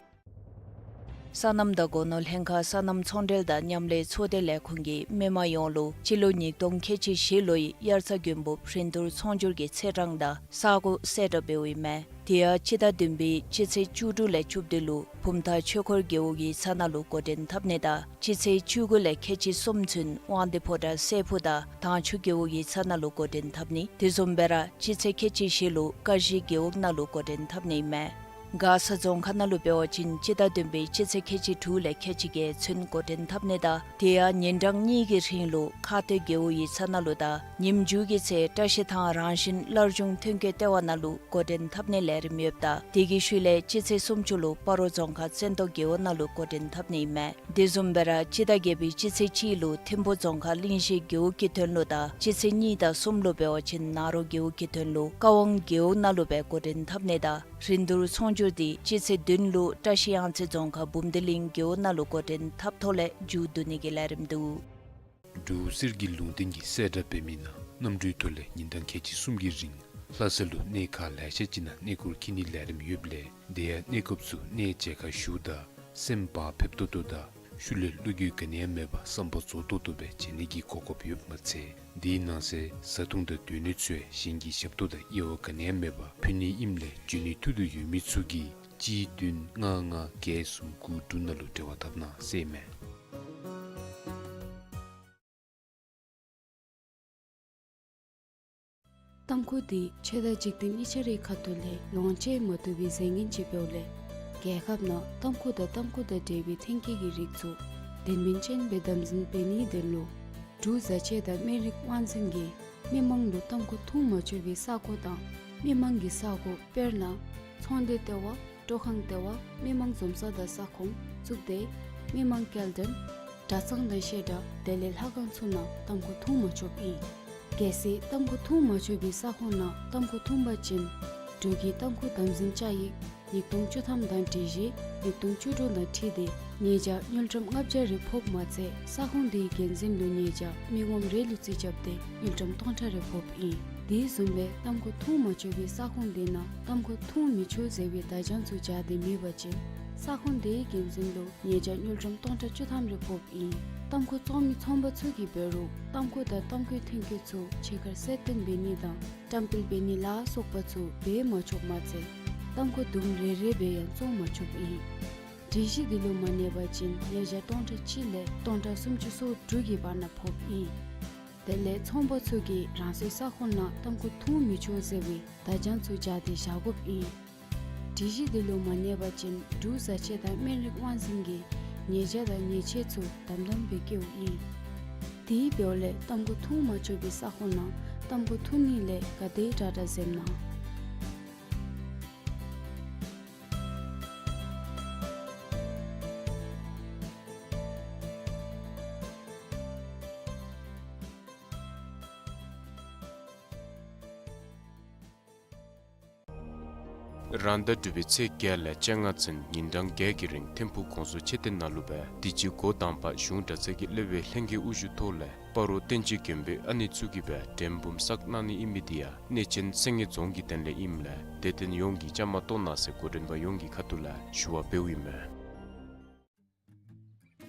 སོ་ནམ་དང་སྒོ་ནོར་ལྷན་ཁག་སོ་ནམ་ཚོང་འབྲེལ་དང་མཉམ་ལས་ཚོགས་སྡེ་ལས་ཁུངས་ཀྱིས་མི་མང་ཡོངས་ལུ་སྤྱི་ལོ་ཉིས་སྟོང་ཁལ་གཅིག་བཞི་ལོའི་དབྱར་རྩྭ་དགུན་འབུབ་རིན་བསྡུར་ཚོང་སྒྱུར་གྱི་ཚེས་གྲངས་དང་ས་གོ་གསལ་བསྒྲགས་འབདཝ་ཨིན་མས། དེ་ཡང་སྤྱི་ཟླ་བདུན་པའི་སྤྱི་ཚེས་བཅུ་དྲུག་ལས་བཅུ་བདུན་ལུ་བུམ་ཐང་ཆོས་འཁོར་རྒེད་འོག་ཡིག་ཚང་ནང་ལུ་འགོ་འདྲེན་འཐབ་ནི་དང་སྤྱི་ཚེས་བཅུ་དགུ་ལས་ཁལ་གཅིག་གསུམ་ཚུན་དབང་འདུས་ཕོ་བྲང་སྲས་ཕུག་དང་དྭངས་ཆུ་རྒེད་འོག་ཡིག་ཚང་ནང་ལུ་འགོ་འདྲེན་འཐབ་ནི། དེ་བཟུམ་སྦེ་ར་སྤྱི་ཚེས་ཁལ་གཅིག་བཞི་ལུ་ཀ་གཞི་རྒེད་འོག་ནང་ལུ་འགོ་འདྲེན་འཐབ་ནི་ཨིན་མས། མགར་ས་རྫོང་ཁག་ནང་ལུ་འབད་བ་ཅིན་སྤྱི་ཟླ་བདུན་པའི་སྤྱི་ཚེས་ཁལ་གཅིག་དྲུག་ལས་ཁལ་གཅིག་བརྒྱད་ཚུན་འགོ་འདྲེན་འཐབ་ནི་དང་དེ་ཡང་ཉིན་གྲངས་གཉིས་ཀྱི་རིང་ལུ་ཁ་སྟོད་རྒེད་འོག་ཡིག་ཚང་ནང་ལུ་དང་ཉིནམ་མཇུག་གི་ཚེ་བཀྲ་ཤིས་ཐང་རང་བཞིན་སླར་འབྱུང་ཐོན་སྐྱེད་ལྟེ་བ་ནང་ལུ་འགོ་འདྲེན་འཐབ་ནིའི་ལས་རིམ་ཡོདཔ་ད་དེ་གི་ཤུལ་ལས་སྤྱི་ཚེས་སུམ་ཅུ་ལུ་སྤ་རོ་རྫོང་ཁག་བཙན་ཏོ་རྒེད་འོག་ནང་ལུ་འགོ་འདྲེན་འཐབ་ནི་ཨིན་མས། དེ་བཟུམ་སྦེ་ར་སྤྱི་ཟླ་བརྒྱད་པའི་སྤྱི་ཚེས་གཅིག་ལུ་ཐིམ་ཕུ་རྫོང་ཁག་གླིང་བཞི་རྒེད་འོག་གི་དོན་ལུ་དང་སྤྱི་ཚེས་གཉིས་དང་གསུམ་ལུ་འབད་བ་ཅིན་ནཱ་རོ་རྒེད་འོག་གི་དོན་ལུ་ཀ་ཝང་རྒེད་འོག་ནང་ལུ་སྦེ་འགོ་འདྲེན་འཐབ་ནི་དང་རིན་བསྡུར་ཚོང་སྒྱུར་འདི་སྤྱི་ཚེས་བདུན་ལུ་བཀྲ་ཤིས་གཡང་རྩེ་རྫོང་ཁག་འབུམ་སྡེ་གླིང་རྒེད་འོག་ནང་ལུ་འགོ་འདྲེན་འཐབ་ཐོག་ལས་མཇུག་བསྡུ་ནི་གི་ལས་རིམ་འདུག། འབྲུག་གསེར་གྱི་ལུང་བསྟན་གྱིས་གསལ་བསྒྲགས་འབད་མི་ནང་གནམ་གྲུའི་ཐོག་ལས་ཉིན་གྲངས་ཁལ་གཅིག་གསུམ་གྱི་རིང་ལྷ་ས་ལུ་གནས་ཁག་ལེ་ཤ་ཅིག་ནང་གནས་སྐོར་འཁྱིད་ནིའི་ལས་རིམ་ཡོདཔ་ལས་དེ་ཡང་གནས་སྐབས་སུ་གནས་མཇལ་ཁ་ཞུཝ་ད་སེམས་བག་ཕེབས་ཏོག་ཏོ་དང་ཤུལ་ལས་བློ་འགྱོད་ག་ནི་ཡང་མེད་པར་བསམ་པ་རྫོགས་ཏོག་ཏོ་སྦེ་མཇལ་ནི་གི་གོ་སྐབས་ཡོདཔ་མ་ཚད་དེའི་ནང་གསེས་བཟའ་འཐུང་དང་སྡོད་གནས་ཚུ་ཡང་གཞན་གྱི་ཞབས་ཏོག་དང་དབྱེ་བ་ག་ནི་ཡང་མེད་པར་ཕུལ་ནི་ཨིནམ་ལས་འབྱོན་ནིའི་ཐུགས་འདོད་ཡོད་མི་ཚུ་གིས་གཅིག་བདུན་ལྔ་ལྔ་བརྒྱད་གསུམ་དགུ་དྲུག་ནང་ལུ་འབྲེལ་བ་འཐབ་གནང་ཟེར་ཨིན་མས། ཏམ་ཁུ་འདི་ཆོས་དང་འཇིག་རྟེན་གཉིས་ཆ་རའི་ཁ་ཐུག་ལས་ལོངས་སྤྱོད་མ་བཏུབ་པའི་རྫས་ངན་ཅིག་འབདཝ་ལས། རྒྱལ་ཁབ་ནང་ཏམ་ཁུ་དང་ཏམ་ཁུ་དང་འབྲེལ་བའི་ཐོན་སྐྱེད་ཀྱི་རིགས་ཚུ་དོན་སྨིན་ཅན་སྦེ་དམ་འཛིན་འབད་ནིའི་དོན་ལུ་འབྲུག་བཟའ་ཆས་དང་སྨན་རིགས་དབང་འཛིན་གྱིས་མི་མང་ལུ་ཏམ་ཁུ་འཐུང་མ་ཆོག་པའི་ས་གོ་དང་མི་མང་གི་ས་གོ། དཔེར་ན་ཚོང་སྡེ་ལྟེ་བ། སྤྲོ་ཁང་ལྟེ་བ། མི་མང་འཛོམས་ས་དང་ས་ཁོངས། གཙུག་སྡེ། མི་མང་སྐྱེལ་འདྲེན། གྲྭ་ཚང་དང་བཤད་གྲྭ། དེ་ལས་ལྷ་ཁང་ཚུ་ནང་ཏམ་ཁུ་འཐུང་མ་ཆོགཔ་ཨིན། གལ་སྲིད་ཏམ་ཁུ་འཐུང་མ་ཆོག་པའི་ས་ཁོངས་ནང་ཏམ་ཁུ་འཐུང་པ་ཅིན་འབྲུག་གི་ཏམ་ཁུ་དམ་འཛིན་བཅའ་ཡིག་ཉིས་སྟོང་བཅུ་ཐམ་དང་སྒྲིག་གཞི་ཉིས་སྟོང་བཅུ་དྲུག་དང་འཁྲིལ་ཏེ་ཉེས་བྱ་དངུལ་ཀྲམ་ལྔ་བརྒྱ་རེ་ཕོགཔ་མ་ཚད་ས་ཁོངས་དེའི་འགན་འཛིན་ལུ་ཉེས་བྱ་མི་ངོམ་རེ་ལུ་རྩིས་རྐྱབ་སྟེ་དངུལ་ཀྲམ་སྟོང་ཕྲག་རེ་ཕོགཔ་ཨིན། དེ་བཟུམ་སྦེ་ཏམ་ཁུ་འཐུང་མ་ཆོག་པའི་ས་ཁོངས་དེ་ནང་ཏམ་ཁུ་འཐུང་མི་ཆོག་ཟེར་བའི་བརྡ་བྱང་ཚུ་སྦྱར་ཏེ་མེད་པ་ཅིན་ས་ཁོངས་དེའི་འགན་འཛིན་ལུ་ཉེས་བྱ་དངུལ་ཀྲམ་སྟོང་ཕྲག་བཅུ་ཐམ་རེ་ཕོགཔ་ཨིན། ཏམ་ཁུ་བཙོང་མི་ཚོང་པ་ཚུ་གིས་འབད་རུང་ཏམ་ཁུ་དང་ཏམ་ཁུའི་ཐོན་སྐྱེད་ཚུ་ཕྱི་ཁར་གསལ་སྟོན་འབད་ནི་དང་བཀྲམ་སྤེལ་འབད་ནི་ལ་སོགས་པ་ཚུ་འབད་མ་ཆོགཔ་མ་ཚད་ཏམ་ཁུ་དུམ་རེ་རེ་སྦེ་ཡང་བཙོང་མ་ཆོགཔ་ཨིན། སྒྲིག་གཞི་འདི་ལུ་མ་གནས་པ་ཅིན་ཉེས་བྱ་སྟོང་ཕྲག་གཅིག་ལས་སྟོང་ཕྲག་སུམ་ཅུ་སོ་དྲུག་གི་བར་ན་ཕོགཔ་ཨིན། དེ་ལས་ཚོང་པ་ཚུ་གིས་རང་སོའི་ས་ཁོངས་ནང་ཏམ་ཁུ་འཐུང་མི་ཆོག་ཟེར་བའི་བརྡ་བྱང་ཚུ་སྦྱར་ཏེ་བཞག་དགོཔ་ཨིན། སྒྲིག་གཞི་འདི་ལུ་མ་གནས་པ་ཅིན་འབྲུག་བཟའ་ཆས་དང་སྨན་རིགས་དབང་འཛིན་གྱིས་ཉེས་བྱ་དང་ཉེས་ཆད་ཚུ་དམ་དམ་སྦེ་བཀལཝ་ཨིན། དེ་འབདཝ་ལས་ཏམ་ཁུ་འཐུང་མ་ཆོག་པའི་ས་ཁོངས་ནང་ཏམ་ཁུ་འཐུང་ནི་ལས་ག་དེ་དྲག་དྲག་འཛེམ་གནང་། རང་ཟླ་དྲུག་པའི་ཚེས་བརྒྱད་ལས་བཅོ་ལྔ་ཚུན་ཉིན་གྲངས་བརྒྱད་ཀྱི་རིང་ཐིམ་ཕུག་གོང་ས་མཆོག་མཆོད་རྟེན་ནང་ལུ་སྦེ་དུས་ཅི་འགོ་དང་པ་གཞུང་གྲྭ་ཚང་གི་སློབ་དཔོན་ལྷན་རྒྱས་དབུ་བཞུགས་ཐོག་ལས་སྤ་རོ་བསྟན་འཛིན་དགོན་པའི་ཨ་ནེ་ཚུ་གིས་སྦེ་དྲན་འབུམ་བསགས་གནང་ནི་ཨིན་མི་འདི་ཡང་གནས་ཆེན་སེང་གེ་རྫོང་གི་དོན་ལས་ཨིནམ་ལས་དད་ལྡན་ཡོངས་ཀྱིས་བཅའ་མར་གཏོགས་གནང་ཟེར་འགོ་འདྲེན་པ་ཡོངས་ཀྱི་ཁ་ཐུག་ལས་ཞུ་བ་འབདཝ་ཨིན་མས།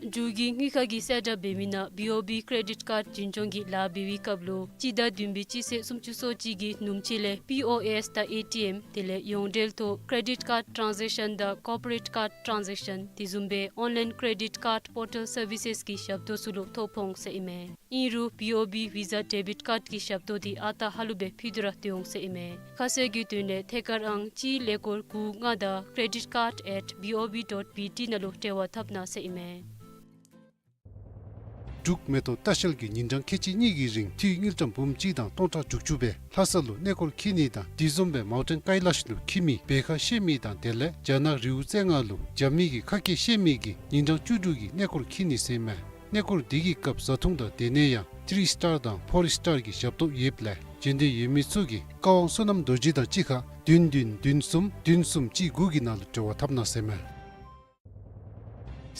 འབྲུག་གི་དངུལ་ཁང་གིས་གསལ་བསྒྲགས་འབད་མི་ནང་བི་ཨོ་བི་ཀེ་རེ་ཌིཊ་ཀཱཌ་འཛིན་སྐྱོང་གི་ལཱ་འབད་བའི་སྐབས་ལུ་སྤྱི་ཟླ་བདུན་པའི་སྤྱི་ཚེས་སུམ་ཅུ་སོ་གཅིག་གི་ནུབ་ཕྱེད་ལས་པི་ཨོ་ཨེསི་དང་ཨེ་ཊི་ཨེམ་དེ་ལས་ཡོངས་འབྲེལ་ཐོག་ཀེ་རེ་ཌིཊ་ཀཱཌ་ཊཱན་ཟེག་ཤཱན་དང་ཀོར་པོ་རེཊ་ཀཱཌ་ཊཱན་ཟེག་ཤཱན་དེ་བཟུམ་སྦེ་ཨོན་ལཱའིན་ཀེ་རེ་ཌིཊ་ཀཱཌ་པོར་ཊལ་སར་བི་སེསི་གི་ཞབས་ཏོག་ཚུ་ལུ་ཐོ་ཕོག་འོང་ཟེར་ཨིན་མས། ཨིན་རུང་བི་ཨོ་བི་ཝི་ཟ་ཌེ་བིཊ་ཀཱཌ་ཀྱི་ཞབས་ཏོག་འདི་ཨ་རྟག་ཧ་ལུགས་སྦེ་ཕུལ་ཏེ་ར་སྡོད་འོང་ཟེར་ཨིན་མས། ཁ་གསལ་གྱི་དོན་ལས་ཐད་ཀར་ཨང་གཅིག་ཀླད་ཀོར་དགུ་ལྔ་དང་credit card at B O B dot B T ནང་ལུ་འབྲེལ་བ་འཐབ་གནང་ཟེར་ཨིན་མས། འབྲུག་མེ་ཏོག་ལྟ་བཤལ་གྱིས་ཉིན་གྲངས་ཁལ་གཅིག་གཉིས་ཀྱི་རིང་འཐུས་དངུལ་ཀྲམ་འབུམ་གཅིག་དང་སྟོང་ཕྲག་དྲུག་ཅུ་སྦེ་ལྷ་ས་ལུ་གནས་སྐོར་འཁྱིད་ནི་དང་དེ་བཟུམ་སྦེ་མའུན་ཊེན་ཀའི་ལཱཤ་ལུ་འཁྱིད་མི་བེ་ཁ་བཤལ་མི་དང་དེ་ལས་རྒྱ་ནག་རི་བོ་རྩེ་ལྔ་ལུ་རྒྱབ་མི་གི་ཁ་སྐད་བཤད་མི་གིས་ཉིན་གྲངས་བཅུ་དྲུག་གི་གནས་སྐོར་འཁྱིད་ནི་ཟེར་ཨིན་མས། གནས་སྐོར་འདི་གི་སྐབས་བཟའ་འཐུང་དང་སྡོད་གནས་ཡང་ཐི་རི་སི་ཊར་དང་ཕོར་སི་ཊར་གྱི་ཞབས་ཏོག་ཡོདཔ་ལས་འབྱོན་འདོད་ཡོད་མི་ཚུ་གིས་བཀའ་དབང་བསོད་ནམས་རྡོ་རྗེ་དང་གཅིག་ཁར་བདུན་བདུན་བདུན་གསུམ་བདུན་གསུམ་གཅིག་དགུ་གི་ནང་ལུ་འབྲེལ་བ་འཐབ་གནང་ཟེར་ཨིན་མས།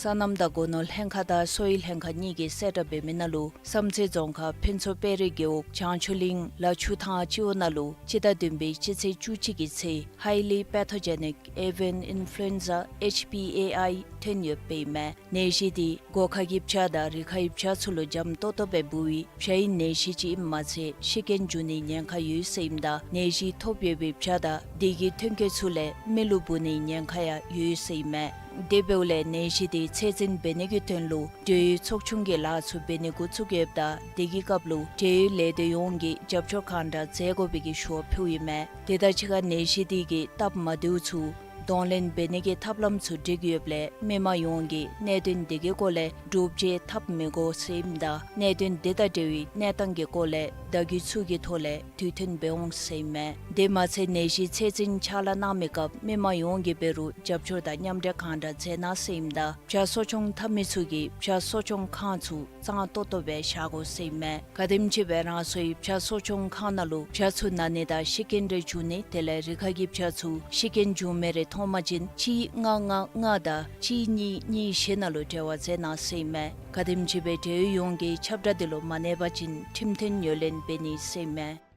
སོ་ནམ་དང་སྒོ་ནོར་ལྷན་ཁག་དང་སོ་ཡི་ལྷན་ཁག་གཉིས་ཀྱིས་གསལ་བསྒྲགས་འབད་མི་ནང་ལུ་བསམ་རྩེ་རྫོང་ཁག་ཕུན་ཚོགས་དཔལ་རི་རྒེད་འོག་བྱང་ཆུབ་གླིང་ལ་ཆུ་ཐང་སྤྱི་འོག་ནང་ལུ་སྤྱི་ཟླ་བདུན་པའི་སྤྱི་ཚེས་བཅུ་གཅིག་གི་ཚེ་highly pathogenic avian influenza H P A I ཐོན་ཡོདཔ་ཨིན་མས། ནད་གཞི་འདི་སྒོ་ཁ་གི་བྱ་དང་རི་ཁ་གི་བྱ་ཚུ་ལུ་འཇམ་ཏོག་ཏོ་སྦེ་འབུ་བའི་བྱ་ཡི་ནད་གཞི་ཅིག་ཨིནམ་མ་ཚད་ཤི་རྐྱེན་འབྱུང་ནིའི་ཉེན་ཁ་ཡོད་ཟེར་ཨིནམ་ད་ནད་གཞི་ཐོབ་ཡོད་པའི་བྱ་དང་དེ་གི་ཐོན་སྐྱེད་ཚུ་ལས་མི་ལུ་འབུ་ནིའི་ཉེན་ཁ་ཡང་ཡོད་ཟེར་ཨིན་མས། དེ་འབདཝ་ལས་ནད་གཞི་འདི་ཚད་འཛིན་འབད་ནི་གི་དོན་ལུ་འབྲེལ་ཡོད་ཚོགས་ཆུང་གིས་ལཱ་ཚུ་འབད་ནི་འགོ་བཙུགས་ཡོདཔ་ད་དེ་གི་སྐབས་ལུ་འབྲེལ་ཡོད་ལས་སྡེ་ཡོངས་ཀྱིས་རྒྱབ་སྐྱོར་གང་དྲག་མཛད་དགོ་པའི་གི་ཞུ་བ་ཕུལཝ་ཨིན་མས། དེ་དང་གཅིག་ཁར་ནད་གཞི་འདི་གི་སྟབས་མ་བདེཝ་ཚུ་གདོང་ལེན་འབད་ནི་གི་ཐབས་ལམ་ཚུ་སྒྲིག་ཡོདཔ་ལས་མི་མང་ཡོངས་ཀྱིས་གནད་དོན་འདི་གི་སྐོར་ལས་འདྲོག་བྱེལ་འཐབ་མི་དགོ་ཟེར་ཨིནམ་ད་གནད་དོན་འདི་དང་འབྲེལ་བའི་གནས་སྟངས་ཀྱི་སྐོར་ལས་བརྡ་བརྒྱུད་ཚུ་གི་ཐོག་ལས་དུས་མཐུན་འབད་འོང་ཟེར་ཨིན་མས། དེ་མ་ཚད་ནད་གཞི་ཚད་འཛིན་ཕྱག་ལཱ་གནང་མི་སྐབས་མི་མང་ཡོངས་ཀྱིས་འབད་རུང་རྒྱབ་སྐྱོར་དང་མཉམ་འབྲེལ་གང་དྲག་མཛད་གནང་ཟེར་ཨིནམ་ད་བྱ་གསོ་སྐྱོང་འཐབ་མི་ཚུ་གིས་བྱ་གསོ་སྐྱོང་ཁང་ཚུ་གཙང་ཏོག་ཏོ་སྦེ་བཞག་དགོ་ཟེར་ཨིན་མས། ག་དེམ་ཅིག་སྦེ་རང་སོའི་བྱ་གསོ་སྐྱོང་ཁང་ནང་ལུ་བྱ་ཚུ་ན་ནི་དང་ཤི་རྐྱེན་རེ་འབྱུང་ནི་དེ་ལས་རི་ཁ་གི་བྱ་ཚུ་ཤི་རྐྱེན་འབྱུང་མི་རེ་མཐོང་པ་ཅིན་གཅིག་ལྔ་ལྔ་ལྔ་དང་གཅིག་གཉིས་གཉིས་བཞི་ནང་ལུ་འབྲེལ་བ་མཛད་གནང་ཟེར་ཨིན་མས། ག་དེམ་ཅིག་སྦེ་འབྲེལ་ཡོད་ཡོངས་ཀྱིས་ཁྱབ་བསྒྲགས་འདི་ལུ་མ་གནས་པ་ཅིན་ཁྲིམས་མཐུན་ངོས་ལེན་འབད་ནི་ཟེར་ཨིན་མས།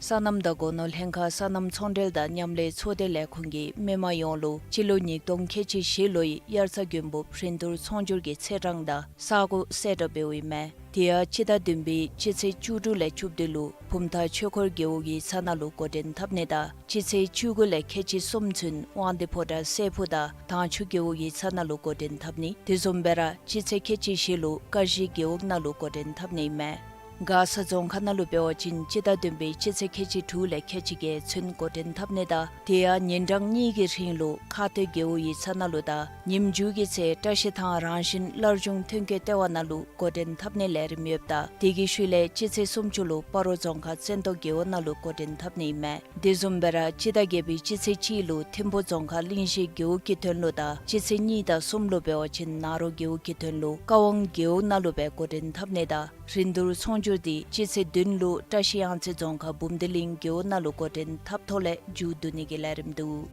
སོ་ནམ་དང་སྒོ་ནོར་ལྷན་ཁག་སོ་ནམ་ཚོང་འབྲེལ་དང་མཉམ་ལས་ཚོགས་སྡེ་ལས་ཁུངས་ཀྱིས་མི་མང་ཡོངས་ལུ་སྤྱི་ལོ་ཉིས་སྟོང་ཁལ་གཅིག་བཞི་ལོའི་དབྱར་རྩྭ་དགུན་འབུབ་རིན་བསྡུར་ཚོང་སྒྱུར་གྱི་ཚེས་གྲངས་དང་ས་གོ་གསལ་བསྒྲགས་འབདཝ་ཨིན་མས། དེ་ཡང་སྤྱི་ཟླ་བདུན་པའི་སྤྱི་ཚེས་བཅུ་དྲུག་ལས་བཅུ་བདུན་ལུ་བུམ་ཐང་ཆོས་འཁོར་རྒེད་འོག་ཡིག་ཚང་ནང་ལུ་འགོ་འདྲེན་འཐབ་ནི་དང་སྤྱི་ཚེས་བཅུ་དགུ་ལས་ཁལ་གཅིག་གསུམ་ཚུན་དབང་འདུས་ཕོ་བྲང་སྲས་ཕུག་དང་དྭངས་ཆུ་རྒེད་འོག་ཡིག་ཚང་ནང་ལུ་འགོ་འདྲེན་འཐབ་ནི། དེ་བཟུམ་སྦེ་ར་སྤྱི་ཚེས་ཁལ་གཅིག་བཞི་ལུ་ཀ་གཞི་རྒེད་འོག་ནང་ལུ་འགོ་འདྲེན་འཐབ་ནི་ཨིན་མས། མགར་ས་རྫོང་ཁག་ནང་ལུ་འབད་བ་ཅིན་སྤྱི་ཟླ་བདུན་པའི་སྤྱི་ཚེས་ཁལ་གཅིག་དྲུག་ལས་ཁལ་གཅིག་བརྒྱད་ཚུན་འགོ་འདྲེན་འཐབ་ནི་དང་དེ་ཡང་ཉིན་གྲངས་གཉིས་ཀྱི་རིང་ལུ་ཁ་སྟོད་རྒེད་འོག་ཡིག་ཚང་ནང་ལུ་དང་ཉིནམ་མཇུག་གི་ཚེ་བཀྲ་ཤིས་ཐང་རང་བཞིན་སླར་འབྱུང་ཐོན་སྐྱེད་ལྟེ་བ་ནང་ལུ་འགོ་འདྲེན་འཐབ་ནིའི་ལས་རིམ་ཡོདཔ་ད་དེ་གི་ཤུལ་ལས་སྤྱི་ཚེས་སུམ་ཅུ་ལུ་སྤ་རོ་རྫོང་ཁག་བཙན་ཏོ་རྒེད་འོག་ནང་ལུ་འགོ་འདྲེན་འཐབ་ནི་ཨིན་མས། དེ་བཟུམ་སྦེ་ར་སྤྱི་ཟླ་བརྒྱད་པའི་སྤྱི་ཚེས་གཅིག་ལུ་ཐིམ་ཕུ་རྫོང་ཁག་གླིང་བཞི་རྒེད་འོག་གི་དོན་ལུ་དང་སྤྱི་ཚེས་གཉིས་དང་གསུམ་ལུ་འབད་བ་ཅིན་ནཱ་རོ་རྒེད་འོག་གི་དོན་ལུ་ཀ་ཝང་རྒེད་འོག་ནང་ལུ་སྦེ་འགོ་འདྲེན་འཐབ་ནི་དང་རིན་བསྡུར་ཚོང་སྒྱུར་འདི་སྤྱི་ཚེས་བདུན་ལུ་བཀྲ་ཤིས་གཡང་རྩེ་རྫོང་ཁག་འབུམ་སྡེ་གླིང་རྒེད་འོག་ནང་ལུ་འགོ་འདྲེན་འཐབ་ཐོག་ལས་མཇུག་བསྡུ་ནི་གི་ལས་རིམ་འདུག།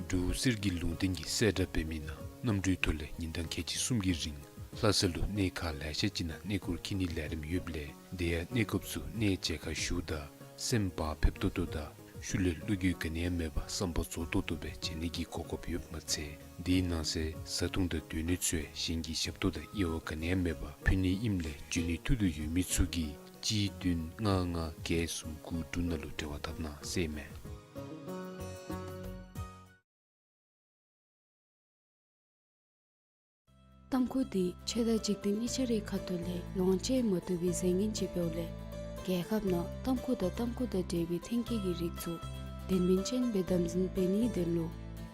འབྲུག་གསེར་གྱི་ལུང་བསྟན་གྱི་གསལ་བསྒྲགས་འབད་མི་ནང་གནམ་གྲུའི་ཐོག་ལས་ཉིན་གྲངས་ཁལ་གཅིག་གསུམ་གྱི་རིང་ལྷ་ས་ལུ་གནས་ཁག་ལེ་ཤ་ཅིག་ནང་གནས་སྐོར་འཁྱིད་ནིའི་ལས་རིམ་ཡོདཔ་ལས་དེ་ཡང་གནས་སྐབས་སུ་གནས་མཇལ་ཁ་ཞུཝ་ད་སེམས་བག་ཕེབས་ཏོག་ཏོ་དང་ཤུལ་ལས་བློ་འགྱོད་ག་ནི་ཡང་མེད་པར་བསམ་པ་རྫོགས་ཏོག་ཏོ་སྦེ་མཇལ་ནི་གི་གོ་སྐབས་ཡོདཔ་མ་ཚད་དེའི་ནང་གསེས་བཟའ་འཐུང་དང་སྡོད་གནས་ཚུ་ཡང་གཞན་གྱི་ཞབས་ཏོག་དང་དབྱེ་བ་ག་ནི་ཡང་མེད་པར་ཕུལ་ནི་ཨིནམ་ལས་འབྱོན་ནི་ཐུགས་འདོད་ཡོད་མི་ཚུ་གིས་གཅིག་བདུན་ལྔ་ལྔ་བརྒྱད་གསུམ་དགུ་དྲུག་ནང་ལུ་འབྲེལ་བ་འཐབ་གནང་ཟེར་ཨིན་མས། ཏམ་ཁུ་འདི་ཆོས་དང་འཇིག་རྟེན་གཉིས་ཆ་རའི་ཁ་ཐུག་ལས་ལོངས་སྤྱོད་མ་བཏུབ་པའི་རྫས་ངན་ཅིག་འབདཝ་ལས་རྒྱལ་ཁབ་ནང་ཏམ་ཁུ་དང་ཏམ་ཁུ་དང་འབྲེལ་བའི་ཐོན་སྐྱེད་ཀྱི་རིགས་ཚུ་དོན་སྨིན་ཅན་སྦེ་དམ་འཛིན་འབད་ནིའི་དོན་ལུ་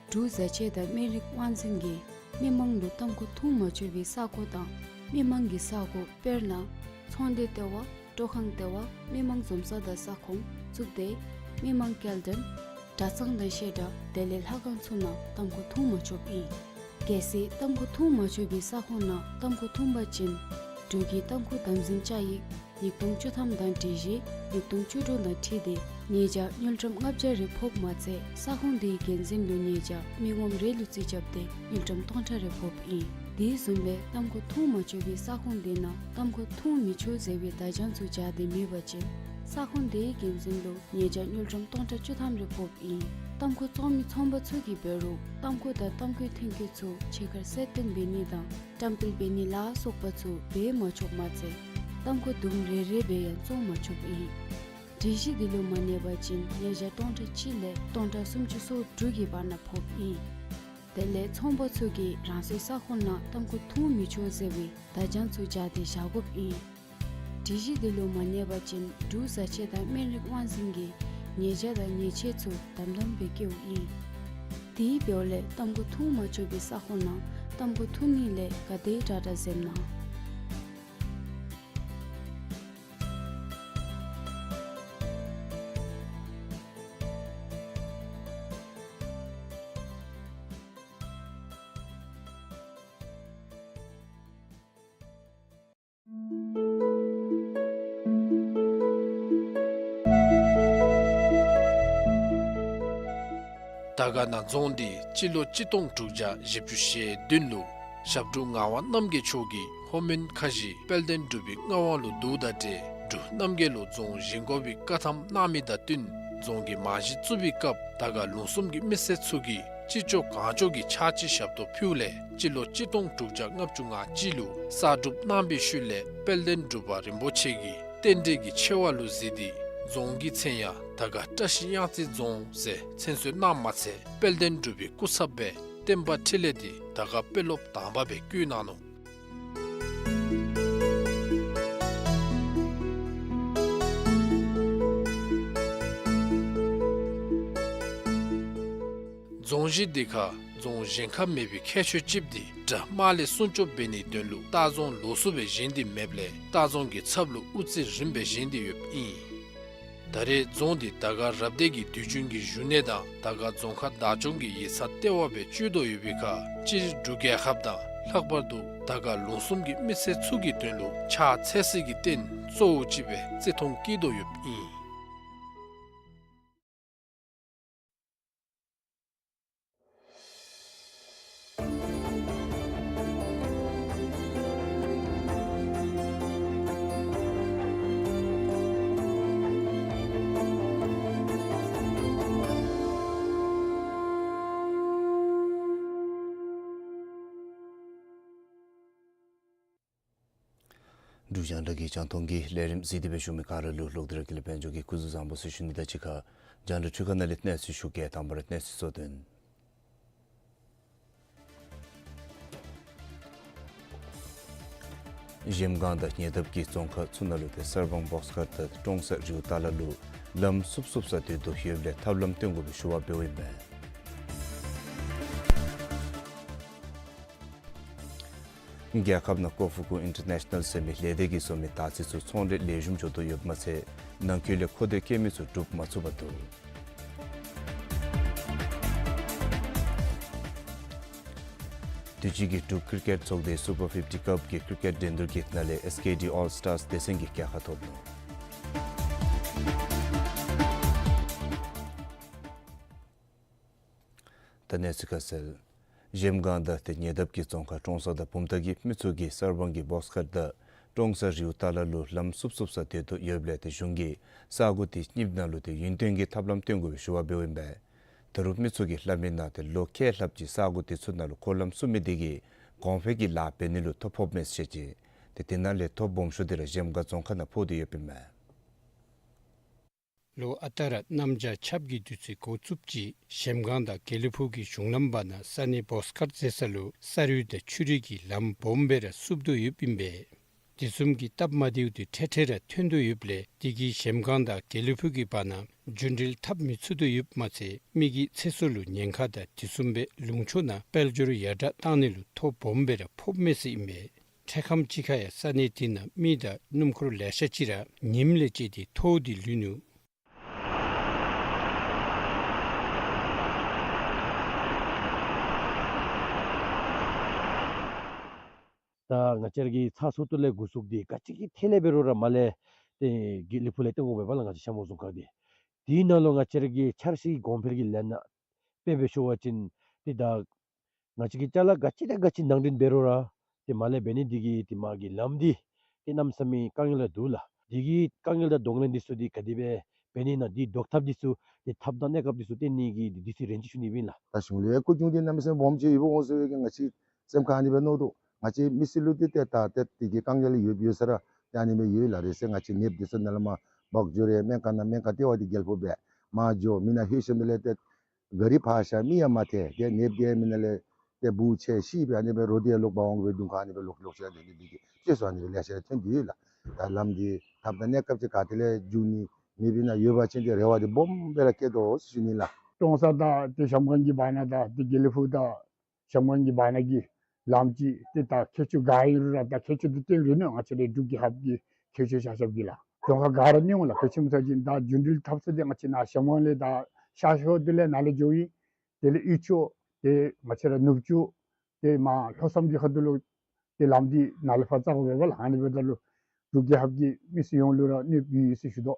འབྲུག་བཟའ་ཆས་དང་སྨན་རིགས་དབང་འཛིན་གྱིས་མི་མང་ལུ་ཏམ་ཁུ་འཐུང་མ་ཆོག་པའི་ས་གོ་དང་མི་མང་གི་ས་གོ་དཔེར་ན་ཚོང་སྡེ་ལྟེ་བ། སྤྲོ་ཁང་ལྟེ་བ། མི་མང་འཛོམས་ས་དང་ས་ཁོངས་བཙུགས་ཏེ་མི་མང་སྐྱེལ་འདྲེན་གྲྭ་ཚང་དང་བཤད་གྲྭ་དེ་ལས་ལྷ་ཁང་ཚུ་ནང་ཏམ་ཁུ་འཐུང་མ་ཆོགཔ་ཨིན། གལ་སྲིད་ཏམ་ཁུ་འཐུང་མ་ཆོག་པའི་ས་ཁོངས་ནང་ཏམ་ཁུ་འཐུང་པ་ཅིན་འབྲུག་གི་ཏམ་ཁུ་དམ་འཛིན་བཅའ་ཡིག་ཉིས་སྟོང་བཅུ་ཐམ་དང་སྒྲིག་གཞི་ཉིས་སྟོང་བཅུ་དྲུག་དང་འཁྲིལ་ཏེ་ཉེས་བྱ་དངུལ་ཀྲམ་ལྔ་བརྒྱ་རེ་ཕོགཔ་མ་ཚད་ས་ཁོངས་དེའི་འགན་འཛིན་ལུ་ཉེས་བྱ་མི་ངོམ་རེ་ལུ་རྩིས་རྐྱབ་སྟེ་དངུལ་ཀྲམ་སྟོང་ཕྲག་རེ་ཕོགཔ་ཨིན། དེ་བཟུམ་སྦེ་ཏམ་ཁུ་འཐུང་མ་ཆོག་པའི་ས་ཁོངས་དེ་ནང་ཏམ་ཁུ་འཐུང་མི་ཆོག་ཟེར་བའི་བརྡ་བྱང་ཚུ་སྦྱར་ཏེ་མེད་པ་ཅིན་ས་ཁོངས་དེའི་འགན་འཛིན་ལུ་ཉེས་བྱ་དངུལ་ཀྲམ་སྟོང་ཕྲག་བཅུ་ཐམ་རེ་ཕོགཔ་ཨིན། ཏམ་ཁུ་བཙོང་མི་ཚོང་པ་ཚུ་གིས་འབད་རུང་ཏམ་ཁུ་དང་ཏམ་ཁུའི་ཐོན་སྐྱེད་ཚུ་ཕྱི་ཁར་གསལ་སྟོན་འབད་ནི་དང་བཀྲམ་སྤེལ་འབད་ནི་ལ་སོགས་པ་ཚུ་འབད་མ་ཆོགཔ་མ་ཚད་ཏམ་ཁུ་དུམ་རེ་རེ་སྦེ་ཡང་བཙོང་མ་ཆོགཔ་ཨིན། སྒྲིག་གཞི་འདི་ལུ་མ་གནས་པ་ཅིན་ཉེས་བྱ་སྟོང་ཕྲག་གཅིག་ལས་སྟོང་ཕྲག་སུམ་ཅུ་སོ་དྲུག་གི་བར་ན་ཕོགཔ་ཨིན། དེ་ལས་ཚོང་པ་ཚུ་གིས་རང་སོའི་ས་ཁོངས་ནང་ཏམ་ཁུ་འཐུང་མི་ཆོག་ཟེར་བའི་བརྡ་བྱང་ཚུ་སྦྱར་ཏེ་བཞག་དགོཔ་ཨིན། སྒྲིག་གཞི་འདི་ལུ་མ་གནས་པ་ཅིན་འབྲུག་བཟའ་ཆས་དང་སྨན་རིགས་དབང་འཛིན་གྱིས་ཉེས་བྱ་དང་ཉེས་ཆད་ཚུ་དམ་དམ་སྦེ་བཀལཝ་ཨིན། དེ་འབདཝ་ལས་ཏམ་ཁུ་འཐུང་མ་ཆོག་པའི་ས་ཁོངས་ནང་ཏམ་ཁུ་འཐུང་ནི་ལས་ག་དེ་དྲག་དྲག་འཛེམ་གནང་། དར་དཀར་ན་རྫོང་འདི་སྤྱི་ལོ་གཅིག་སྟོང་དྲུག་བརྒྱ་བཞི་བཅུ་ཞེ་བདུན་ལུ་ཞབས་དྲུང་ངག་དབང་རྣམ་རྒྱལ་མཆོག་གིས་ལྷོ་མོན་ཁ་བཞི་དཔལ་ལྡན་འབྲུག་པའི་མངའ་དབང་ལུ་བསྡུཝ་དང་འབྲེལ་འབྲུག་རྣམ་རྒྱལ་ལུ་རྫོང་བཞེངས་དགོ་པའི་བཀའ་ཐམ་གནང་མི་དང་བསྟུན་རྫོང་གི་རྨང་གཞི་བཙུགས་པའི་སྐབས་དར་དཀར་ལུང་གསུམ་གྱི་མི་སེར་ཚུ་གིས་ཅི་ལྕོགས་གང་ལྕོགས་ཀྱི་ཕྱག་ཕྱི་ཞབས་ཏོག་ཕུལཝ་ལས་སྤྱི་ལོ་གཅིག་སྟོང་དྲུག་བརྒྱ་ལྔ་བཅུ་ང་གཅིག་ལུ་གསར་སྒྲུབ་གནང་བའི་ཤུལ་ལས་དཔལ་ལྡན་འབྲུག་པ་རིན་པོ་ཆེ་གིས་རྟེན་འབྲེལ་གྱི་ཆེ་བ་ལུ་གཟིགས་ཏེ་རྫོང་གི་མཚན་ཡང་དར་དཀར་བཀྲ་ཤིས་གཡང་རྩེ་རྫོང་ཟེར་མཚན་གསོལ་གནངམ་མ་ཚད་དཔལ་ལྡན་འབྲུག་པའི་སྐུ་ཚབ་སྦེ་བསྟན་པ་འཕྲིན་ལས་འདི་དར་དཀར་དཔོན་སློབ་དང་པ་སྦེ་བསྐོ་གནང་ནུག། རྫོང་གཞི་འདི་ཁར་རྫོང་བཞེངས་ཁ་མེད་པའི་ཁྱད་ཆོས་ཅིག་འདི་དགྲ་དམག་ལས་སྲུང་སྐྱོབ་འབད་ནིའི་དོན་ལུ་ལྟ་རྫོང་ལོགས་སུ་སྦེ་བཞེངས་ཏེ་མེདཔ་ལས་ལྟ་རྫོང་གི་ཚབ་ལུ་དབུ་རྩེ་རིམ་སྦེ་བཞེངས་ཏེ་ཡོདཔ་ཨིན། ད་རེས་རྫོང་འདི་དར་དཀར་རབ་སྡེ་གི་དུས་རྒྱུན་གྱི་བཞུགས་གནས་དང་དར་དཀར་རྫོང་ཁག་བདག་སྐྱོང་གི་ཡིག་ཚང་ལྟེ་བ་སྦེ་སྤྱོད་དོ་ཡོད་པའི་ཁར་སྤྱིར་འབྲུག་རྒྱལ་ཁབ་དང་ལྷག་པར་དུ་དར་དཀར་ལུང་གསུམ་གྱི་མི་སེར་ཚུ་གི་དོན་ལུ་ཕྱག་འཚལ་སའི་རྟེན་གཙོ་བོ་ཅིག་སྦེ་བརྩི་མཐོང་བསྐྱེད་དོ་ཡོདཔ་ཨིན། འབྲུག་རྒྱང་བསྒྲགས་ཀྱི་རྒྱང་མཐོང་གི་ལས་རིམ་གཟིགས་ཏེ་སྦེ་བཞུགས་མི་ག་ར་ལུ་ལོག་སྟེ་ར་དགེ་ལེགས་དཔལ་འབྱོར་གྱིས་སྐུ་གཟུགས་བཟང་པོ་ཟེར་ཞུ་ནི་དང་གཅིག་ཁར་རྒྱང་བསྒྲགས་འཕྲུལ་ཁང་ནང་ལས་གནས་ཚུལ་ཞུ་གེ། དང་པ་ར་གནས་ཚུལ་གཙོ་དོན། གཞལམ་སྒང་དང་ཉེ་འདབས་ཀྱི་རྫོང་ཁག་ཚུ་ནང་ལུ་ཏེ་གསར་སྤང་བོགས་ཀཊ་དང་ཀྲོང་གསར་རིའུ་ཏཱ་ལ་ལུ་ལམ་བསུབ་བསུབ་ས་སྡོད་དོ་ཡོདཔ་ལས་ཐབས་ལམ་སྟོན་དགོ་པའི་ཞུ་བ་འབདཝ་ཨིན་མས། རྒྱལ་ཁབ་ནང་ཀོ་ཧྥུ་ཀུན་ཨིན་ཊར་ནེ་ཤ་ནཱལ་ཟེར་མི་ལས་སྡེ་གིས་བཟོ་མི་དར་ཚི་ཚུ་ཚོང་འབྲེལ་ལེགས་ཤོམ་འགྱོ་དོ་ཡོདཔ་མ་ཚད་ནང་འཁོད་ལས་མཁོ་འདོད་བསྐྱེད་མི་ཚུ་སྒྲུབ་མ་ཚུགས་པར་འདུག། དུས་ཅི་གི་འབྲུག་ཀིར་ཀེཊ་ཚོགས་སྡེའི་སུ་པར་ཕིཕ་ཊི་ཀབ་ཀྱི་ཀིར་ཀེཊ་འགྲན་བསྡུར་གྱི་ནང་ལས་ཨེས་ཀེ་ཌི་ཨོལ་སི་ཊར་སི་སྡེ་ཚན་གྱིས་རྒྱལ་ཁ་ཐོབ་ནུག། ད་གནས་ཚུལ་ཁ་གསལ། གཞལམ་སྒང་དང་ཏེ་ཉེ་འདབས་ཀྱི་རྫོང་ཁག་ཀྲོང་གསར་དང་བུམ་ཐང་གི་མི་ཚུ་གིས་གསར་སྤང་གི་བོགས་ཀཊ་དང་ཀྲོང་གསར་རིའུ་ཏཱ་ལ་ལུ་ལམ་བསུབ་བསུབ་ས་སྡོད་དོ་ཡོདཔ་ལས་ཏེ་གཞུང་གིས་ས་གོ་དེ་རྙིངམ་ནང་ལུ་ཏེ་ཡུན་བརྟན་གྱི་ཐབས་ལམ་སྟོན་དགོ་པའི་ཞུ་བ་འབདཝ་ཨིན་པས། ད་རུང་མི་ཚུ་གིས་སླབ་མི་ནང་ཏེ་ལོ་ཁལ་ལྷགཔ་ཅིག་ས་གོ་དེ་ཚུ་ནང་ལུ་འཁོར་ལམ་བསུབ་མི་དེ་གིས་གོང་འཕེལ་གྱི་ལཱ་འབད་ནི་ལུ་ཐོ་ཕོགཔ་མས་ཟེར་བཤད་ཅི། ཏེ་དེ་ནང་ལས་ཐོ་སྦོམ་ཤོས་དེ་ར་གཞལམ་སྒང་རྫོང་ཁག་ནང་ཕོག་སྟེ་ཡོདཔ་ཨིན་མས། ལོ་ཨ་རྟག་ར་གནམ་བྱཱར་ཆརཔ་གི་དུས་ཚོད་འགོ་བཙུགསཔ་ཅིག་གཞལམ་སྒང་དང་དགེ་ལེགས་ཕུག་གི་གཞུང་ལམ་བར་ན་ས་གནས་བོགས་ཀཊ་ཟེར་ས་ལུ་ས་རུད་དང་ཆུ་རུད་ཀྱི་ལམ་སྦོམ་སྦེ་ར་བསུབ་དོ་ཡོདཔ་ཨིན་པས། དེ་བཟུམ་གྱི་སྟབས་མ་བདེཝ་དེ་འཕྲལ་འཕྲལ་ར་ཐོན་དོ་ཡོདཔ་ལས་དེ་གིས་གཞལམ་སྒང་དང་དགེ་ལེགས་ཕུག་གི་བར་ན་རྒྱུན་འགྲུལ་འཐབ་མི་ཚུགས་དོ་ཡོདཔ་མ་ཚད་མི་གི་ཚེ་སྲོག་ལུ་ཉེན་ཁ་དང་དེ་བཟུམ་སྦེ་ལུང་ཕྱོགས་ནང་དཔལ་འབྱོར་ཡར་དྲག་བཏང་ནི་ལུ་ཐོ་སྦོམ་སྦེ་ར་ཕོགཔ་མས་ཟེར་ཨིན་པས། འཕྲལ་ཁམས་ཅིག་ཁར་ཡང་ས་གནས་དེ་ནང་མི་དང་སྣུམ་འཁོར་ལེ་ཤ་ཅིག་ར་ཉིམ་ལས་བཅད་དེ་འཐོར་ཏེ་ལུས་ནུག། ད་ང་བཅས་ར་གི་ཚ་སོ་ཏོ་ལས་འགོ་བཙུགས་ཏེ་ག་ཅི་གི་ཐད་ལས་འབད་རུང་ར་མར་ལས་ཏེ་དགེ་ལེགས་ཕུག་ལས་བཏོན་དགོ་པས་པ་ལགས། ང་བཅས་ཤ་མོ་རྫོང་ཁག་འདི་དེ་ནང་ལུ་ང་བཅས་ར་གི་འཆར་གཞི་གོང་འཕེལ་གྱི་ལས་སྣ་དཔེ་འབད་ཞུ་བ་ཅིན་ཏེ་ད་ང་བཅས་ཀྱིས་ཅ་ལ་ག་ཅི་དང་ག་ཅི་ནང་འདྲེན་འབད་རུང་ར་ཏེ་མར་ལས་འབད་ནི་འདི་གིས་ཏེ་མར་གྱི་ལམ་འདི་ཏེ་གནམ་མེད་ས་མེད་དཀའ་ངལ་ར་འདུག་ལགས། འདི་གི་དཀའ་ངལ་དང་གདོང་ལེན་འདི་ཚུ་འདི་ག་དེ་སྦེ་འབད་ནི་ཨིན་ན་འདི་བཟློག་ཐབས་འདི་ཚུ་ཏེ་ཐབས་དང་གནས་སྐབས་འདི་ཚུ་སྟོན་ནི་གི་འདི་འདི་ཚུ་རེ་འདུན་ཞུ་ནི་ཨིན་ལགས། ད་གཞུང་ལས་བཀོད་སྐྱོང་འདི་གནམ་མེད་ས་མེད་སྦོམ་ཅིག་ཡོདཔ་འོང་ཟེར་བའི་གི་ང་བཅས་སེམས་ཁར་ཨ་ནི་སྦེ་མནོ་དོ། ང་བཅས་མི་སེར་ལུ་འདི་ཏེ་ད་ཏེ་དེ་གི་དཀའ་ངལ་ཡོད་ཡོད་ས་ར་ཏེ་ཨ་ནི་སྦེ་ཡོད་ལགས། རེ་ཟེར་ང་བཅས་ནདཔ་འདི་ཚུ་ནཱ་ལས་མར་སྦག་འགྱོ་རུང་སྨན་ཁང་ནང་སྨན་ཁང་ལྟེ་བ་འདི་དགེ་ལེགས་ཕུག་སྦེ་མར་འགྱོ་མི་ནང་ལྷོད་ཞིནམ་ལས་ཏེ་ག་རི་ཕར་བཞག་མི་ཡང་མ་ཐལ། ཏེ་ནདཔ་འདི་མི་ནང་ལས་ཏེ་འབུཔ་ཆད་ཤི་སྦེ་ཨ་ནི་སྦེ་རོགས་འདི་ཡང་ལོག་འབག་འོང་བའི་གདོང་ཁར་ཨ་ནི་སྦེ་ལོག་ལོག་ཤི་ཡང་འདི་འདི་གི་ཤེས་སོང་ཨ་ནི་སྦེ་ལེ་ཤ་ཐོན་ཏེ་ཡོད་ལགས། ད་ལམ་འདི་ཐབས་དང་གནས་སྐབས་ཅིག་ག་ཏེ་ལས་འགྱོ་ནི་མེད་པའི་ནང་ཡོད་པ་ཅིན་ཏེ་རེ་བ་འདི་སྦོམ་སྦེ་ར་བསྐྱེད་དོ་ཟེར་ཞུ་ནི་ལགས། ཀྲོང་གསར་དང་ཏེ་གཞལམ་སྒང་གི་བར་ན་དང་ཏེ་དགེ་ལེགས་ཕུག་དང་གཞལམ་སྒང་གི་བར་ན་གི་ལམ་ཅིག་ཏེ་ད་ཁྱད་ཆོས་ག་ཨིན་རུང་ར་ད་ཁྱད་ཆོས་འདི་སྟོན་རུང་ནི་ང་བཅས་རའི་འབྲུག་རྒྱལ་ཁབ་ཀྱི་ཁྱད་ཆོས་ཆ་ཁྱབ་ཀྱི་ལགས། གདོང་ཁར་ག་ར་གནས་འོང་ལགས། ག་ཅི་སྨོ་ཟེར་བ་ཅིན་ད་རྒྱུན་འགྲུལ་འཐབ་ས་འདི་ང་བཅས་ནཱ་གཞལམ་སྒང་ལས་ད་ཤར་ཕྱོགས་འདི་ལས་ནཱ་ལས་འགྱོཝ་ཨིན། དེ་ལས་དབུས་ཕྱོགས་ཏེ་ང་བཅས་ར་ནུབ་ཕྱོགས་ཏེ་མར་ལྷོ་མཚམས་ཀྱི་ཁ་ཐུག་ལུ་ཏེ་ལམ་འདི་ནཱ་ལས་ཕར་བཙུགས་དགོ་པས་པ་ལགས། ཨ་ནི་འབདཝ་ད་ལུ་འབྲུག་རྒྱལ་ཁབ་ཀྱི་མི་སེར་ཡོངས་ལུ་ར་གནོདཔ་ཡོད་ཡོད་ཟེར་ཞུ་དོ།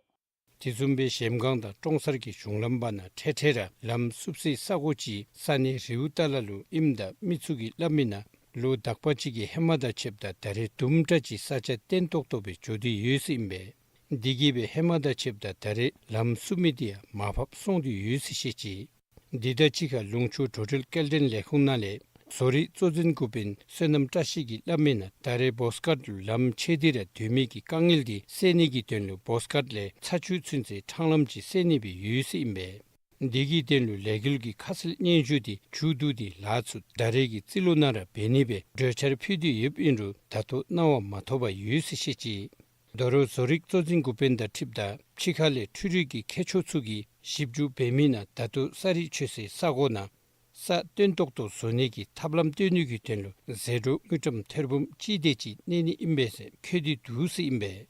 དེ་བཟུམ་སྦེ་གཞལམ་སྒང་དང་ཀྲོང་གསར་གྱི་གཞུང་ལམ་བར་ན་འཕྲལ་འཕྲལ་ར་ལམ་བསུབ་སའི་ས་གོ་ཅིག་ས་གནས་རིའུ་ཏཱ་ལ་ལུ་ཨིནམ་ད་མི་ཚུ་གིས་སླབ་མི་ནང་ལོ་དག་པ་ཅིག་གི་ཧེ་མ་དང་ཕྱདཔ་ད་ད་རེས་དུམ་གྲ་ཅིག་ས་ཆ་བརྟན་ཏོག་ཏོ་སྦེ་འགྱོ་སྟེ་ཡོད་ཟེར་ཨིན་པས། དེ་གིས་སྦེ་ཧེ་མ་དང་ཕྱདཔ་ད་ད་རེས་ལམ་བསུབ་མི་དེ་ཡང་མར་ཕབ་སོང་སྟེ་ཡོད་ཟེར་བཤད་ཅི། འདི་དང་གཅིག་ཁར་ལུང་ཕྱོགས་འགྲོ་འགྲུལ་སྐྱེལ་འདྲེན་ལས་ཁུངས་ནང་ལས་བཟོ་རིག་གཙོ་འཛིན་འགོ་དཔོན་བསོད་ནམས་བཀྲ་ཤིས་ཀྱིས་སླབ་མི་ནང་ད་རེས་བོགས་ཀཊ་ལུ་ལམ་ཆད་དེ་ར་སྡོད་མི་གི་དཀའ་ངལ་འདི་སེལ་ནི་གི་དོན་ལུ་བོགས་ཀཊ་ལས་ཚ་ཆུ་ཚུན་ཚོད་འཕྲང་ལམ་ཅིག་སེལ་ནི་སྦེ་ཡོད་ཟེར་ཨིན་པས། འདི་གི་དོན་ལུ་ལས་འགུལ་གྱི་ཁ་གསལ་སྙན་ཞུ་འདི་མཇུག་བསྡུ་སྟེ་ལཱ་ཚུ་ད་རེས་ཀྱི་རྩིས་ལོ་ནང་ར་འབད་ནི་སྦེ་གྲོས་འཆར་ཕུལ་ཏེ་ཡོདཔ་ཨིན་རུང་ད་ལྟོ་གནང་བ་མ་ཐོབ་པར་ཡོད་ཟེར་བཤད་ཅི། དོ་རུང་བཟོ་རིག་གཙོ་འཛིན་འགོ་དཔོན་དང་འཁྲིལཝ་ད་ཕྱི་ཁ་ལས་འཕྲུལ་རིག་གི་མཁས་མཆོག་ཚུ་གིས་ཞིབ་འཇུག་འབད་མི་ནང་ད་ལྟོ་ས་རུད་ཆོད་སའི་ས་གོ་ནང་ས་བརྟན་ཏོག་ཏོ་བཟོ་ནི་གི་ཐབས་ལམ་སྟོན་ནི་གི་དོན་ལུ་ཟད་འགྲོ་དངུལ་ཀྲམ་ཐེར་འབུམ་གཅིག་དེ་ཅིག་གནས་ནི་ཨིན་པས་ཟེར་འཁོད་དེ་འདུག་ཟེར་ཨིན་པས།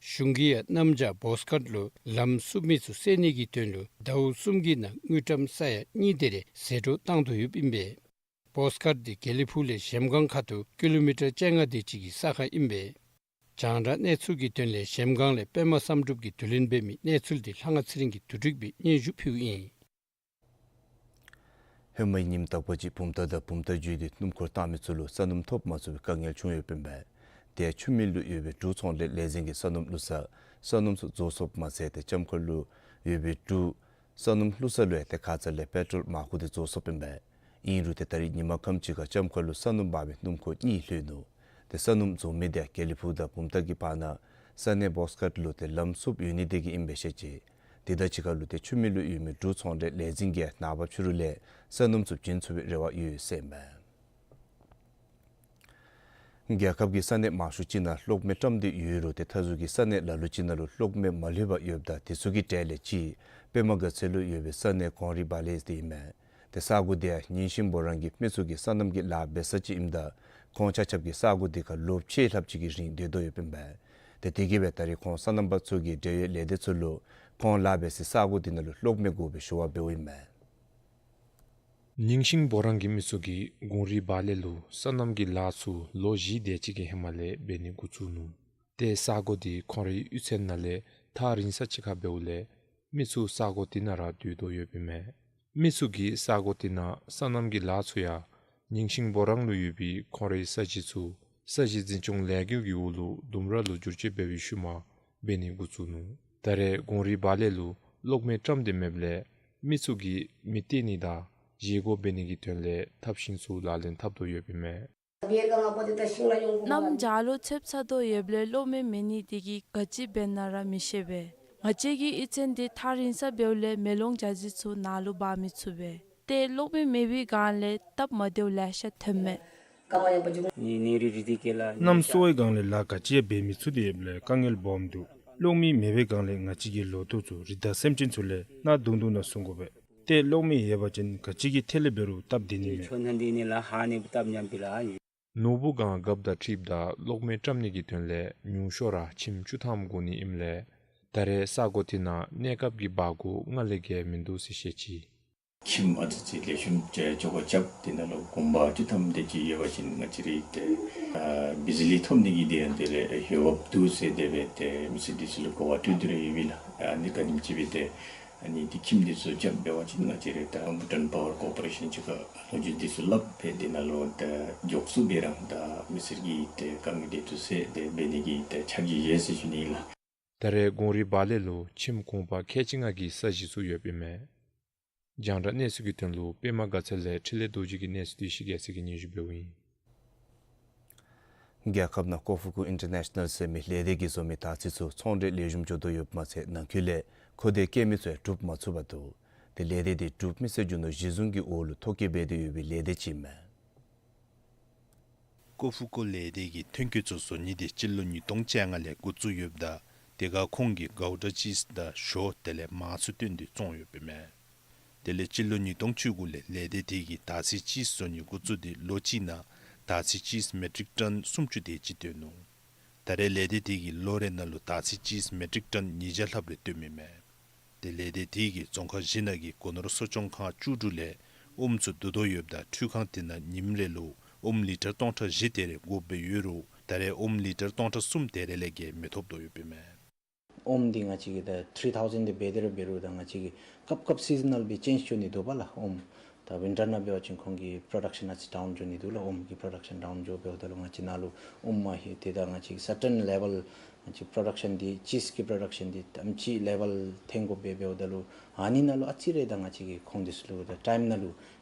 གཞུང་གིས་ཡང་གནམ་བྱཱར་བོགས་ཀཊ་ལུ་ལམ་བསུབ་མི་ཚུ་སེལ་ནི་གི་དོན་ལུ་ཟླཝ་གསུམ་གྱི་ནང་དངུལ་ཀྲམ་ས་ཡ་གཉིས་དེ་རེ་ཟད་འགྲོ་བཏང་དོ་ཡོདཔ་ཨིན་པས། བོགས་ཀཊ་འདི་དགེ་ལེགས་ཕུག་ལས་གཞལམ་སྒང་ཁ་ཐུག་ཀི་ལོ་མི་ཊར་བཅོ་ལྔ་དེ་ཅིག་གི་ས་ཁར་ཨིན་པས། རྒྱང་བསྒྲགས་གནས་ཚུལ་གྱི་དོན་ལས་གཞལམ་སྒང་ལས་པདྨ་བསམ་གྲུབ་ཀྱིས་བསྡུ་ལེན་འབད་མི་གནས་ཚུལ་འདི་ལྷ་དབང་ཚེ་རིང་གིས་བསྡུ་སྒྲིག་འབད་སྙན་ཞུ་ཕུལཝ་ཨིན། ཧེ་མའི་ཉིནམ་དག་པ་ཅིག་བུམ་ཐང་དང་བུམ་ཐང་བརྒྱུད་དེ་སྣུམ་འཁོར་བཏང་མི་ཚུ་ལུ་ས་སྣུམ་ཐོབ་མ་ཚུགས་པའི་དཀའ་ངལ་བྱུང་ཡོདཔ་ཨིན་པས། དེ་ཡང་ཆུ་སྨད་ལུ་ཡོད་པའི་འབྲུག་ཚོང་འབྲེལ་ལས་འཛིན་གྱི་ས་སྣུམ་བླུག་ས་ས་སྣུམ་ཚུ་རྫོགས་སོཔ་མ་ཚད་ཏེ་ལྕམ་མཁར་ལུ་ཡོད་པའི་འབྲུག་ས་སྣུམ་བླུག་ས་ལུ་ཡང་ཏེ་ཁ་ཙ་ལས་པེ་ཊོལ་མར་ཁུ་དེ་རྫོགས་སོཔ་ཨིན་པས། ཨིན་རུང་ཏེ་ད་རིས་ཉིན་མ་ཁམས་ཅིག་ཁར་ལྕམ་མཁར་ལུ་ས་སྣུམ་འབག་པའི་སྣུམ་འཁོར་གཉིས་ལྷོད་ནུག། ཏེ་ས་སྣུམ་རྫོགས་མི་དེ་དགེ་ལེགས་ཕུག་དང་བུམ་ཐང་གི་བར་ན་ས་གནས་བོགས་ཀཊ་ལུ་ཏེ་ལམ་བསུབ་ཡོད་ནི་དེ་གིས་ཨིན་པས་བཤད་ཅི། དེ་དང་གཅིག་ཁར་ལུ་ཏེ་ཆུ་སྨད་ལུ་ཡོད་མི་འབྲུག་ཚོང་འབྲེལ་ལས་འཛིན་གྱིས་ནངས་པ་ཕྱི་རུ་ལས་ས་སྣུམ་ཚུ་བྱིན་ཚུགས་པའི་རེ་བ་ཡོད་ཟེར་ཨིན་པས། རྒྱལ་ཁབ་ཀྱི་ས་གནས་མང་ཤོས་ཅིག་ནང་གློག་མེ་བཀྲམ་སྟེ་ཡོད་རུང་ཏེ་མཐའ་ཟུར་གྱི་ས་གནས་ལ་ལུ་ཅིག་ནང་ལུ་གློག་མེ་མ་ལྷོད་པར་ཡོདཔ་ད་དེ་ཚུ་གི་གྲས་ལས་གཅིག་པདྨ་དགའ་ཚལ་ལུ་ཡོད་པའི་ས་གནས་གངས་རི་བཱ་ལེ་དེ་ཨིན་མས། ཏེ་ས་གོ་དེ་ཡང་ཉིང་ཤིང་འབོ་རང་གི་མི་ཚུ་གིས་སོ་ནམ་གྱི་ལཱ་འབད་ས་ཅིག་ཨིནམ་ད་ཁོང་ཆ་ཁྱབ་ཀྱིས་ས་གོ་དེ་ཁར་ལོ་ཕྱེད་ལྷགཔ་ཅིག་གི་རིང་སྡོད་དོ་ཡོདཔ་ཨིན་མས། ཏེ་དེ་གིས་སྦེ་ད་རེས་ཁོང་སོ་ནམ་པ་ཚུ་གིས་འབྲེལ་ཡོད་ལས་སྡེ་ཚུ་ལུ་ཁོང་ལཱ་འབད་སའི་ས་གོ་དེ་ནང་ལུ་གློག་མེ་དགོ་པའི་ཞུ་བ་འབདཝ་ཨིན་མས། ཉིང་ཤིང་འབོ་རང་གི་མི་ཚུ་གིས་གངས་རི་བཱ་ལེ་ལུ་སོ་ནམ་གྱི་ལཱ་ཚུ་ལོ་བཞི་དེ་ཅིག་གི་ཧེ་མ་ལས་འབད་ནི་འགོ་བཙུགས་ནུག། ཏེ་ས་གོ་དེ་ཁོང་རའི་གཡུས་ཚན་ནང་ལས་ཐག་རིང་ས་ཅིག་ཁར་འབདཝ་ལས་མི་ཚུ་ས་གོ་དེ་ནང་ར་སྡོད་དོ་ཡོདཔ་ཨིན་མས། མི་ཚུ་གིས་ས་གོ་དེ་ནང་སོ་ནམ་གྱི་ལཱ་ཚུ་ཡང་ཉིང་ཤིང་འབོ་རང་ལུ་ཡོད་པའི་ཁོང་རའི་ས་གཞི་ཚུ་ས་གཞི་འཛིན་སྐྱོང་ལས་འགུལ་གྱི་འོག་ལུ་ལྡུམ་ར་ལུ་བསྒྱུར་བཅོས་འབད་བའི་ཤུལ་མ་འབད་ནི་འགོ་བཙུགས་ནུག། ད་རེས་གངས་རི་བཱ་ལེ་ལུ་གློག་མེ་བཀྲམ་སྟེ་མེདཔ་ལས་མི་ཚུ་གིས་མེ་བཏེག་ནི་དང་བཞེས་སྒོ་འབད་ནི་གི་དོན་ལས་ཐབས་ཤེས་ཚུ་ལག་ལེན་འཐབ་དོ་ཡོདཔ་ཨིན་མས། གནམ་བྱཱར་ལུ་ཚདཔ་ཚ་དོ་ཡོདཔ་ལས་གློག་མེ་མེད་ནི་དེ་གིས་ག་ཅི་འབད་ན་ར་མི་ཤེས་པས། ང་བཅས་ཀྱི་གཡུས་ཚན་དེ་ཐག་རིང་ས་འབདཝ་ལས་མེ་ལོང་རྒྱ་མཚོ་ཚུ་ནཱ་ལུ་འབག་མི་ཚུགས་པས། ཏེ་གློག་མེ་མེད་པའི་སྒང་ལས་སྟབས་མ་བདེཝ་ལེ་ཤ་ཐོནམ་མས། གནམ་སྲོ་བའི་སྒང་ལས་ལཱ་ག་ཅི་ཡང་འབད་མི་ཚུགས་ཏེ་ཡོདཔ་ལས་དཀའ་ངལ་སྦོམ་འདུག། གློག་མེ་མེད་པའི་སྒང་ལས་ང་བཅས་ཀྱི་ལོ་ཐོག་ཚུ་རི་དྭགས་སེམས་ཅན་ཚུ་ལས་ནག་དུང་དུང་ནང་སོང་དགོ་པས། ཏེ་གློག་མེ་ཡོད་པ་ཅིན་ག་ཅི་གི་ཐད་ལས་འབད་རུང་སྟབས་བདེ་ནི་མས། ནོར་བུ་སྒང་རྒཔོ་དང་འཁྲིལཝ་ད་གློག་མེ་བཀྲམ་ནི་གི་དོན་ལས་ཉུང་ཤོས་ར་ཁྱིམ་བཅུ་ཐམ་དགོ་ནི་ཨིནམ་ལས་ད་རེས་ས་གོ་དེ་ནང་གནས་སྐབས་ཀྱི་འབག་སྒོ་སྔར་ལས་བརྒལ་མིན་འདུག་ཟེར་བཤད་ཅི། ཁྱིམ་ཨ་ཙི་ཙི་ལེགས་ཤོམ་ཅིག་ཅོག་ཁ་རྐྱབ་དེ་ནང་ལུ་གུང་པ་བཅུ་ཐམ་དེ་ཅིག་ཡོད་པ་ཅིན་ང་བཅས་རའི་ཏེ་ཨ་བི་ཇི་ལི་ཐོབ་ནི་གི་དེ་ཡང་དེ་ལས་ཧེ་བ་འདུག་ཟེར་དེ་སྦེ་ཏེ་མི་སེར་འདི་ཚུ་ལུ་གོ་བ་སྤྲོད་དེ་ར་ཡོད་པས་ལགས། ཨ་ནི་ག་དེམ་ཅིག་སྦེ་ཏེ་ཨ་ནི་འདི་ཁྱིམ་འདི་ཚུ་རྐྱབ་འབད་བ་ཅིན་ང་བཅས་རའི་ད་ཧོམ་བྷུ་ཊཱན་པ་ཝར་ཀོར་པོ་རེ་ཤཱན་ཅིག་ཁར་ལོ་རྒྱུས་འདི་ཚུ་སླབ་སྦེ་དེ་ནང་ལུ་ད་མགྱོགས་སུ་སྦེ་ར་ད་མི་སེར་གྱི་ཏེ་དཀའ་ངལ་འདི་ཚུ་སེལ་ཏེ་འབད་ནི་གི་ཏེ་ཕྱག་རྗེས་ཡོད་ཟེར་ཞུ་ནི་ཨིན་ལགས། ད་རེས་གངས་རི་བཱ་ལེ་ལུ་ཁྱིམ་གུང་པ་ཁལ་གཅིག་ལྔ་གི་ས་གཞི་ཚུ་ཡོདཔ་ཨིན་མས། རྒྱང་བསྒྲགས་གནས་ཚུལ་གྱི་དོན་ལུ་པདྨ་དགའ་ཚལ་ལས་འཕྲིན་ལས་རྡོ་རྗེ་གི་གནས་ཚུལ་འདི་ཤི་རྒྱས་ཚེ་གིས་སྙན་ཞུ་འབདཝ་ཨིན། རྒྱལ་ཁབ་ནང་ཀོ་ཧྥུ་ཀུ་ཨིན་ཊར་ནེ་ཤ་ནཱལ་ཟེར་མི་ལས་སྡེ་གིས་བཟོ་མི་དར་ཚི་ཚུ་ཚོང་འབྲེལ་ལེགས་ཤོམ་འགྱོ་དོ་ཡོདཔ་མ་ཚད་ནང་འཁོད་ལས་མཁོ་འདོད་བསྐྱེད་མི་ཚུ་ཡང་གྲུབ་མ་ཚུགས་པར་འདུག། ཏེ་ལས་སྡེ་འདི་གྲུབ་མི་ཚེ་རྒྱུ་ནོར་གཞི་བཟུང་གི་འོག་ལུ་ཐོ་བཀོད་འབད་དེ་ཡོད་པའི་ལས་སྡེ་ཅིག་ཨིན་མས། ཀོ་ཧྥུ་ཀུ་ལས་སྡེ་གིས་ཐོན་སྐྱེད་ཚུ་བཟོ་ནི་དེ་སྤྱི་ལོ་ཉིས་སྟོང་བཅོ་ལྔ་ལས་འགོ་བཙུགས་ཡོདཔ་ད་དེ་ཁར་ཁོང་གིས་གའུ་ཌ་ཅིསི་དང་ཞོ་དེ་ལས་མར་ཚུ་བཏོན་ཏེ་བཙོང་ཡོདཔ་ཨིན་མས། དེ་ལས་སྤྱི་ལོ་ཉིས་སྟོང་བཅུ་དགུ་ལས་ལས་སྡེ་དེ་གིས་དར་ཚི་ཅིསི་བཟོ་ནི་འགོ་བཙུགས་ཏེ་ལོ་གཅིག་ནང་དར་ཚི་ཅིསི་མེ་ཊིག་ཊོན་སུམ་ཅུ་དེ་ཅིག་བཏོན་ནུག། ད་རེས་ལས་སྡེ་དེ་གིས་ལོ་རེ་ནང་ལུ་དར་ཚི་ཅིསི་མེ་ཊིག་ཊོན་ཉིས་བརྒྱ་ལྷགཔ་རེ་བཏོནམ་ཨིན་མས། ཏེ་ལས་སྡེ་དེ་གིས་རྫོང་ཁག་བཞི་ནང་གི་སྒོ་ནོར་གསོ་སྐྱོང་ཁང་བཅུ་དྲུག་ལས་ཨོམ་ཚུ་བསྡུ་དོ་ཡོདཔ་ད་འཕྲུལ་ཁང་དེ་ནང་ཉིནམ་རེ་ལུ་ཨོམ་ལི་ཊར་སྟོང་ཕྲག་བཞི་དེ་རེ་དགོཔ་སྦེ་ཡོད་རུང་ད་རེས་ཨོམ་ལི་ཊར་སྟོང་ཕྲག་གསུམ་དེ་རེ་ལས་བརྒལ་མི་ཐོབ་དོ་ཡོདཔ་ཨིན་མས། ཨོམ་འདི་ང་བཅས་ཀྱིས་ད་ཐི་རི་ཐའུ་ཟེན་འདི་འབད་དེ་ར་འབད་རུང་ད་ང་བཅས་ཀྱིས་སྐབས་སྐབས་སི་ཛ་ནཱལ་སྦེ་ཅེནཇ་འགྱོ་ནི་འདུག་པ་ལགས། ཨོམ་ད་ཝིན་ཊར་ནང་འབད་བ་ཅིན་ཁོང་གི་པྲོ་ཌག་ཤཱན་ཨ་ཙི་ཌའུན་འགྱོ་ནི་འདུག་ལགས། ཨོམ་གྱི་པྲོ་ཌག་ཤཱན་ཌའུན་འགྱོ་འབདཝ་ད་ལུ་ང་བཅས་ནཱ་ལུ་ཨོམ་མ་ཧེ་ཏེ་ད་ང་བཅས་ཀྱིས་སར་ཊེན་ལེ་ཝེལ་ང་བཅས་པྲོ་ཌག་ཤཱན་འདི་ཅིསི་གི་པྲོ་ཌག་ཤཱན་འདི་དམ་ཅིག་ལེ་ཝེལ་ཐོན་དགོཔ་སྦེ་འབདཝ་ད་ལུ་ཨ་ནི་ནང་ལུ་ཨ་ཙི་རེ་ད་ང་བཅས་ཀྱིས་ཁོང་འདི་ཚུ་ལུ་ད་ཊའིམ་ནང་ལུ་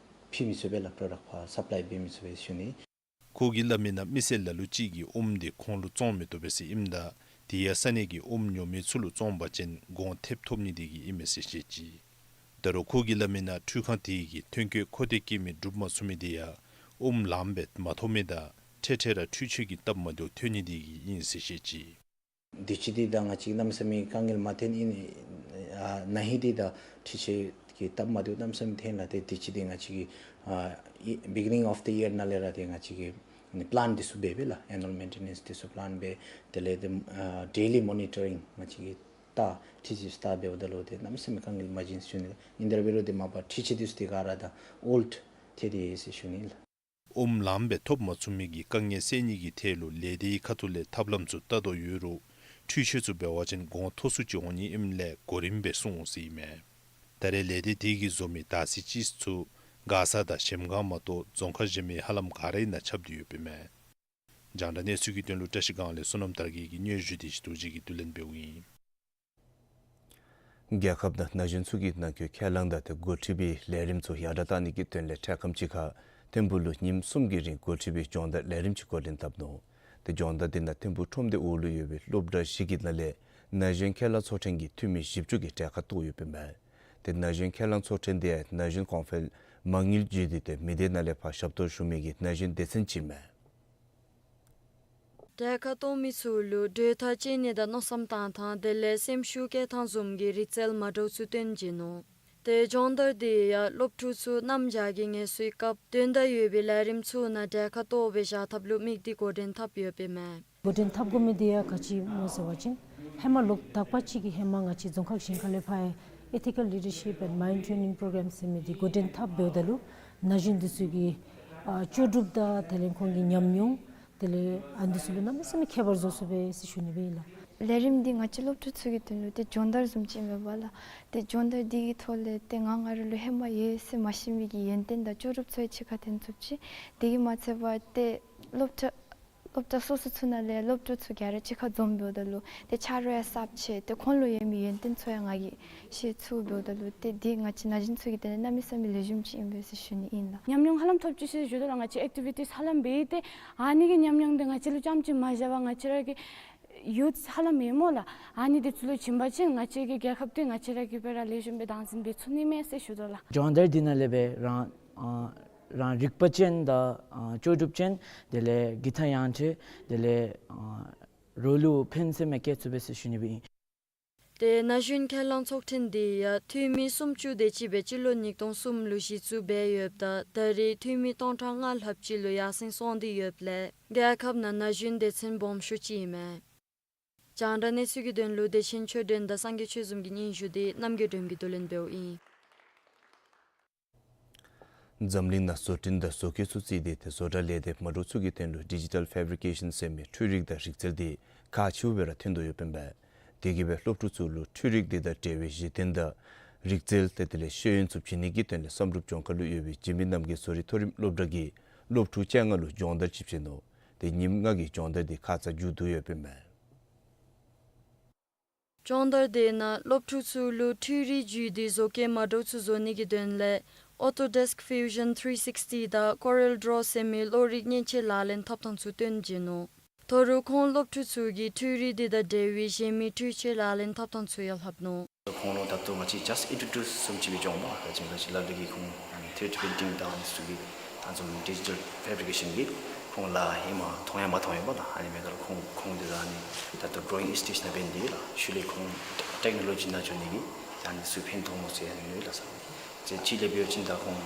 ཕུལ་མི་ཚུགས་པས་ལགས། པྲོ་ཌག་ཕར་སབ་ལའི་འབད་མི་ཚུགས་པས་ཞུ་ནི། ཁོ་གིས་སླབ་མི་ནང་མི་སེར་ལ་ལུ་ཅིག་གིས་ཨོམ་དེ་ཁོང་ལུ་བཙོང་མི་བཏུབ་པས་ཟེར་ཨིནམ་ད་དེ་ཡང་ས་གནས་ཀྱི་ཨོམ་ཉོ་མི་ཚུ་ལུ་བཙོང་པ་ཅིན་གོང་ཐེབས་ཐོབ་ནི་དེ་གིས་ཨིན་མས་ཟེར་བཤད་ཅི། ད་རུང་ཁོ་གིས་སླབ་མི་ནང་འཕྲུལ་ཁང་དེ་གིས་ཐོན་སྐྱེད་མཁོ་འདོད་བསྐྱེད་མི་གྲུབ་མ་ཚུགས་མི་དེ་ཡང་ཨོམ་ལངམ་སྦེ་མ་ཐོབ་མི་དང་ཐེངས་ཐེངས་ར་འཕྲུལ་ཆས་ཀྱི་སྟབས་མ་བདེཝ་ཐོན་ནི་དེ་གིས་ཨིན་ཟེར་བཤད་ཅི། དུས་ཅི་འདི་ད་ང་བཅས་གནམ་མེད་ས་མེད་དཀའ་ངལ་མ་ཐོན་ཨིན། ཨ་ན་ཧིང་འདི་ད་འཕྲུལ་ཆས་ཀྱི་སྟབས་མ་བདེཝ་གནམ་མེད་ས་མེད་ཐོན་ལགས། ཏེ་དུས་ཅི་འདི་ང་བཅས་ཀྱིས་ཨ་ཨི་བི་གི་ནིང་ཨོཕ་ཌི་ཡར་ནང་ལས་ར་ཏེ་ང་བཅས་ཀྱིས་ཨ་ནི་པི་ལཱན་འདི་ཚུ་འབད་འབད་ལགས། ཨེ་ནུ་ཨལ་མེན་ཊེ་ནེནསི་འདི་ཚུ་པི་ལཱན་འབད། དེ་ལས་ཏེ་ཨ་ཌེ་ལི་མོ་ནི་ཊ་རིང་ང་བཅས་ཀྱིས་ལྟ་འཕྲུལ་ཆས་ལྟ་འབདཝ་ད་ལུ་ཏེ་གནམ་མེད་ས་མེད་དཀའ་ངལ་མ་བྱུང་ཟེར་ཞུ་ནི་ལགས། ཨིན་ཏེ་ར་འབད་རུང་ཏེ་མ་པ་འཕྲུལ་ཆས་འདི་ཚུ་ཏེ་ག་ར་ད་ཨོལཌ་ཐལ་ཏེ་ཡོད་ཟེར་ཞུ་ནི་ལགས། ཨོམ་ལངམ་སྦེ་ཐོབ་མ་ཚུགས་མི་གི་དཀའ་ངལ་སེལ་ནི་གི་ཐད་ལུ་ལས་སྡེའི་ཁ་ཐུག་ལས་ཐབས་ལམ་ཚུ་བལྟ་དོ་ཡོད་རུང་འཕྲུལ་ཆས་ཚུ་འབད་བ་ཅིན་གོང་མཐོ་སུ་ཅིག་འོང་ནི་ཨིནམ་ལས་གོ་རིམ་སྦེ་སོང་ཟེར་ཨིན་མས། ད་རེས་ལས་སྡེ་དེ་གིས་བཟོ་མི་དར་ཚི་ཅིསི་ཚུ་མགར་ས་དང་གཞལམ་སྒང་མ་གཏོགས་རྫོང་ཁག་གཞན་མི་ཧ་ལམ་ག་རའི་ནང་ཁྱབ་སྟེ་ཡོདཔ་ཨིན་མས། རྒྱང་བསྒྲགས་གནས་ཚུལ་གྱི་དོན་ལུ་བཀྲ་ཤིས་སྒང་ལས་བསོད་ནམས་དར་རྒྱས་ཀྱིས་སྙན་ཞུ་དེ་ཅིག་རྡོ་རྗེ་གིས་བསྡུ་ལེན་འབདཝ་ཨིན། རྒྱལ་ཁབ་ནང་ན་གཞོན་ཚུ་གི་ནང་འཁོད་ཁས་བླངས་དང་ཏེ་འགོ་ཁྲིད་པའི་ལས་རིམ་ཚུ་ཡར་དྲག་བཏང་ནི་གི་དོན་ལས་འཕྲལ་ཁམས་ཅིག་ཁར་ཐིམ་ཕུག་ལུ་ཉིནམ་གསུམ་གྱི་རིང་འགོ་ཁྲིད་པའི་སྦྱོང་བརྡར་ལས་རིམ་ཅིག་འགོ་འདྲེན་འཐབ་ནུག། ཏེ་སྦྱོང་བརྡར་དེ་ནང་ཐིམ་ཕུག་ཁྲོམ་སྡེ་འོག་ལུ་ཡོད་པའི་སློབ་གྲྭ་བཞི་གི་ནང་ལས་ན་གཞོན་ཁས་བླངས་ཚོགས་ཐེངས་ཀྱི་འཐུས་མི་བཞི་བཅུ་གི་གྲལ་ཁར་གཏོགས་ཡོདཔ་ཨིན་མས། ཏེ་ན་གཞོན་ཁས་བླངས་ཚོགས་ཐེངས་དེ་ཡང་ན་གཞོན་ཀོང་འཕེལ་མ་དངུལ་བརྒྱུད་དེ་ཏེ་མི་སྡེ་ནང་ལས་ཕར་ཞབས་ཏོག་ཞུ་མི་གི་ན་གཞོན་སྡེ་ཚན་ཅིག་ཨིན་མས། གྲལ་ཁར་གཏོགས་མི་ཚུ་ལུ་གྲོས་ཐག་བཅད་ནི་དང་མནོ་བསམ་བཏང་ཐངས་དེ་ལས་སེམས་ཤུགས་བསྐྱེད་ཐངས་བཟུམ་གྱི་རིག་རྩལ་མ་འདྲཝ་ཚུ་སྟོན་བྱིན་ནུག། ཏེ་སྦྱོང་བརྡར་དེ་ཡང་སློབ་ཕྲུག་ཚུ་གནམ་བྱཱར་གྱི་ངལ་གསོའི་སྐབས་དོན་དག་ཡོད་པའི་ལས་རིམ་ཚུ་ནང་གྲལ་ཁར་གཏོགས་སྦེ་བཞག་ཐབས་ལུ་དམིགས་ཏེ་འགོ་འདྲེན་འཐབ་ཡོདཔ་ཨིན་མས། འགོ་འདྲེན་འཐབ་དགོ་མི་དེ་ཡང་ག་ཅི་སྨོ་ཟེར་བ་ཅིན་ཧེ་མ་ལོག་དག་པ་ཅིག་གིས་ཧེ་མ་ང་བཅས་རྫོང་ཁག་གཞན་ཁ་ལས་ཕར་Ethical Leadership and Mind Training Program ཟེར་མི་དེ་འགོ་འདྲེན་འཐབ་འབདཝ་ད་ལུ་ན་གཞོན་འདི་ཚུ་གི་ཨ་ལྕོགས་གྲུབ་དང་དེ་ལས་ཁོང་གི་ཉམས་མྱོང་དེ་ལས་ཨ་འདི་ཚུ་ལུ་གནམ་མེད་ས་མེད་ཁྱད་པར་བཟོ་ཚུགས་པས་ཟེར་ཞུ་ནི་སྦེ་ཨིན་ལགས། ལས་རིམ་འདི་ང་བཅས་སློབ་ཕྲུག་ཚུ་གི་དོན་ལུ་ཏེ་སྦྱོང་བརྡར་བཟུམ་ཅིག་ཨིན་པས་ལགས། ཏེ་སྦྱོང་བརྡར་འདི་གི་ཐོག་ལས་ཏེ་ང་ང་ར་ལུ་ཧེ་མ་ཡོད་ཟེར་མ་ཤེས་མི་གི་ཡོན་ཏན་དང་ལྕོགས་གྲུབ་ཚུ་ཡང་གཅིག་ཁར་ཐོན་ཚུགསཔ་ཅིག། དེ་གིས་མ་ཚད་པར་ཏེ་སློབ་གྲྭ་སློབ་གྲྭ་སོ་སོ་ཚུ་ནང་ལས་སློབ་ཕྲུག་ཚུ་ག་ར་གཅིག་ཁར་འཛོམས་འབདཝ་ད་ལུ་ཏེ་ཆ་རོགས་ཡང་གསརཔ་ཆགས། ཏེ་ཁོང་ལུ་ཡོད་མི་ཡོན་ཏན་ཚུ་ཡང་ང་གིས་ཤེས་ཚུགས་འབདཝ་ད་ལུ་ཏེ་འདི་ང་བཅས་ན་གཞོན་ཚུ་གི་དོན་ལས་གནམ་མེད་ས་མེད་ལེགས་ཤོམ་ཅིག་ཨིན་པས་ཟེར་ཞུ་ནི་ཨིན་ལགས། ཉམས་མྱོང་ཧ་ལམ་ཐོབ་ཅི་ཟེར་ཞུ་དོ་ལགས། ང་བཅས་ཨེག་ཊི་བི་ཊིས་ཧ་ལམ་འབད་དེ་ཨ་ནི་གི་ཉམས་མྱོང་འདི་ང་བཅས་ལུ་རྐྱངམ་ཅིག་མ་བཞག་པར་ང་བཅས་ར་གི་ཡུཐ་ཧ་ལམ་ཨིན་སྨོ་ལགས། ཨ་ནི་འདི་ཚུ་ལུ་བྱིན་པ་ཅིན་ང་བཅས་ཀྱི་རྒྱལ་ཁབ་འདི་ང་བཅས་ར་གིས་སྦེ་ར་ལེགས་ཤོམ་སྦེ་བདག་འཛིན་འབད་ཚུགས་ནི་མས་ཟེར་ཞུ་དོ་ལགས། སྦྱོང་བརྡར་འདི་ནང་ལས་སྦེ་རང་ཨ་རང་རིག་པ་ཅན་དང་ཨ་ལྕོགས་གྲུབ་ཅན་དེ་ལས་གི་ཐ་ཡང་ཁྲི་དེ་ལས་ཨ་རོགས་ལུ་ཕན་སེམས་མ་བསྐྱེད་ཚུགས་པས་ཟེར་ཞུ་ནི་སྦེ་ཨིན། ཏེ་ན་གཞོན་ཁས་བླངས་ཚོགས་ཐེངས་འདི་ཡང་འཐུས་མི་སུམ་ཅུ་དེ་ཅིག་སྦེ་སྤྱི་ལོ་ཉིས་སྟོང་གསུམ་ལུ་གཞི་བཙུགས་འབད་ཡོདཔ་ད་ད་རེས་འཐུས་མི་སྟོང་ཕྲག་ལྔ་ལྷགཔ་ཅིག་ལུ་ཡར་སེང་སོང་སྟེ་ཡོདཔ་ལས་རྒྱལ་ཁབ་ནང་ན་གཞོན་སྡེ་ཚན་སྦོམ་ཤོས་ཅིག་ཨིན་མས། རྒྱང་བསྒྲགས་གནས་ཚུལ་གྱི་དོན་ལུ་བདེ་ཆེན་ཆོས་སྒྲོན་དང་སངས་རྒྱས་ཆོས་འཛོམས་ཀྱི་སྙན་ཞུ་འདི་རྣམ་རྒྱལ་སྒྲོལ་མ་གིས་བསྡུ་ལེན་འབདཝ་ཨིན། འཛམ་གླིང་ནང་བཟོ་སྐྲུན་དང་བཟོ་བཀོད་ཚུ་བརྩིས་ཏེ་ཏེ་བཟོ་གྲྭ་ལས་སྡེ་མ་འདྲཝ་ཚུ་གི་དོན་ལུ་ཌི་ཇི་ཊལ་ཕེབ་རི་ཀེ་ཤཱན་ཟེར་མི་འཕྲུལ་རིག་དང་རིག་རྩལ་འདི་ཁག་ཆེཝ་སྦེ་ར་ཐོན་དོ་ཡོདཔ་ཨིན་པས། དེ་གིས་སྦེ་སློབ་ཕྲུག་ཚུ་ལུ་འཕྲུལ་རིག་འདི་དང་འབྲེལ་བའི་གཞི་རྟེན་དང་རིག་རྩལ་ཏེ་དེ་ལས་ཤེས་ཡོན་ཚུ་བྱིན་ནི་གི་དོན་ལས་བསམ་གྲུབ་ལྗོངས་མཁར་ལུ་ཡོད་པའི་འཇིགས་མེད་རྣམ་རྒྱལ་བཟོ་རིག་མཐོ་རིམ་སློབ་གྲྭ་གིས་སློབ་ཕྲུག་བཅོ་ལྔ་ལུ་སྦྱོང་བརྡར་ཅིག་བྱིན་ནུག། ཏེ་ཉིནམ་ལྔ་གི་སྦྱོང་བརྡར་འདི་ཁ་ཙ་མཇུག་བསྡུ་ཡོདཔ་ཨིན་པས། སྦྱོང་བརྡར་དེ་ནང་སློབ་ཕྲུག་ཚུ་ལུ་འཕྲུལ་རིག་བརྒྱུད་དེ་བཟོ་བཀོད་མ་འདྲཝ་ཚུ་བཟོ་ནི་གི་དོན་ལས་Autodesk Fusion three sixty དང་Corel Draw ཟེར་མི་གློག་རིག་མཉེན་ཆས་ལག་ལེན་འཐབ་ཐངས་ཚུ་སྟོན་བྱིན་ནུག། ད་རུང་ཁོང་སློབ་ཕྲུག་ཚུ་གིས་འཕྲུལ་རིག་འདི་དང་འབྲེལ་བའི་གཞན་མི་འཕྲུལ་ཆས་ལག་ལེན་འཐབ་ཐངས་ཚུ་ཡང་ལྷབ་ནུག། ཁོང་ལུ་ད་ལྟོ་ང་བཅས་just introduce བཟུམ་ཅིག་སྦེ་བྱུང་ནུག། ག་ཅི་ག་ཅི་སླབ་ད་གི་ཁོང་ཨ་ནི་ཐི་རི་ཌི་པི་རི་ཊིང་དང་ཨ་ནི་ཚུ་གི་ཨ་ནི་བཟུམ་ཌི་ཇི་ཊལ་ཕེབ་རི་ཀེ་ཤཱན་གྱི་ཁོང་ལུ་ཧེ་མ་མཐོང་ཡང་མ་མཐོང་ཡོདཔ་ལགས། ཨ་ནི་མེན་ན་ལགས། ཁོང་ཁོང་འདི་ལུ་ཨ་ནི་ད་ལྟོ་གོ་རོ་ཡིང་ཨེཇ་སི་ཊེཇ་ནང་འབད་ནི་འདི་ལགས། ཤུལ་ལས་ཁོང་ཊེག་ནོ་ལོ་ཇི་ནང་འགྱོ་ནི་གི་ཨ་ནི་ཚུ་ཕན་ཐོགས་སྨོ་ཟེར་ཨ་ནི་ལགས་སོ། ཏེ་གཅིག་ལས་འབད་བ་ཅིན་ད་ཁོང་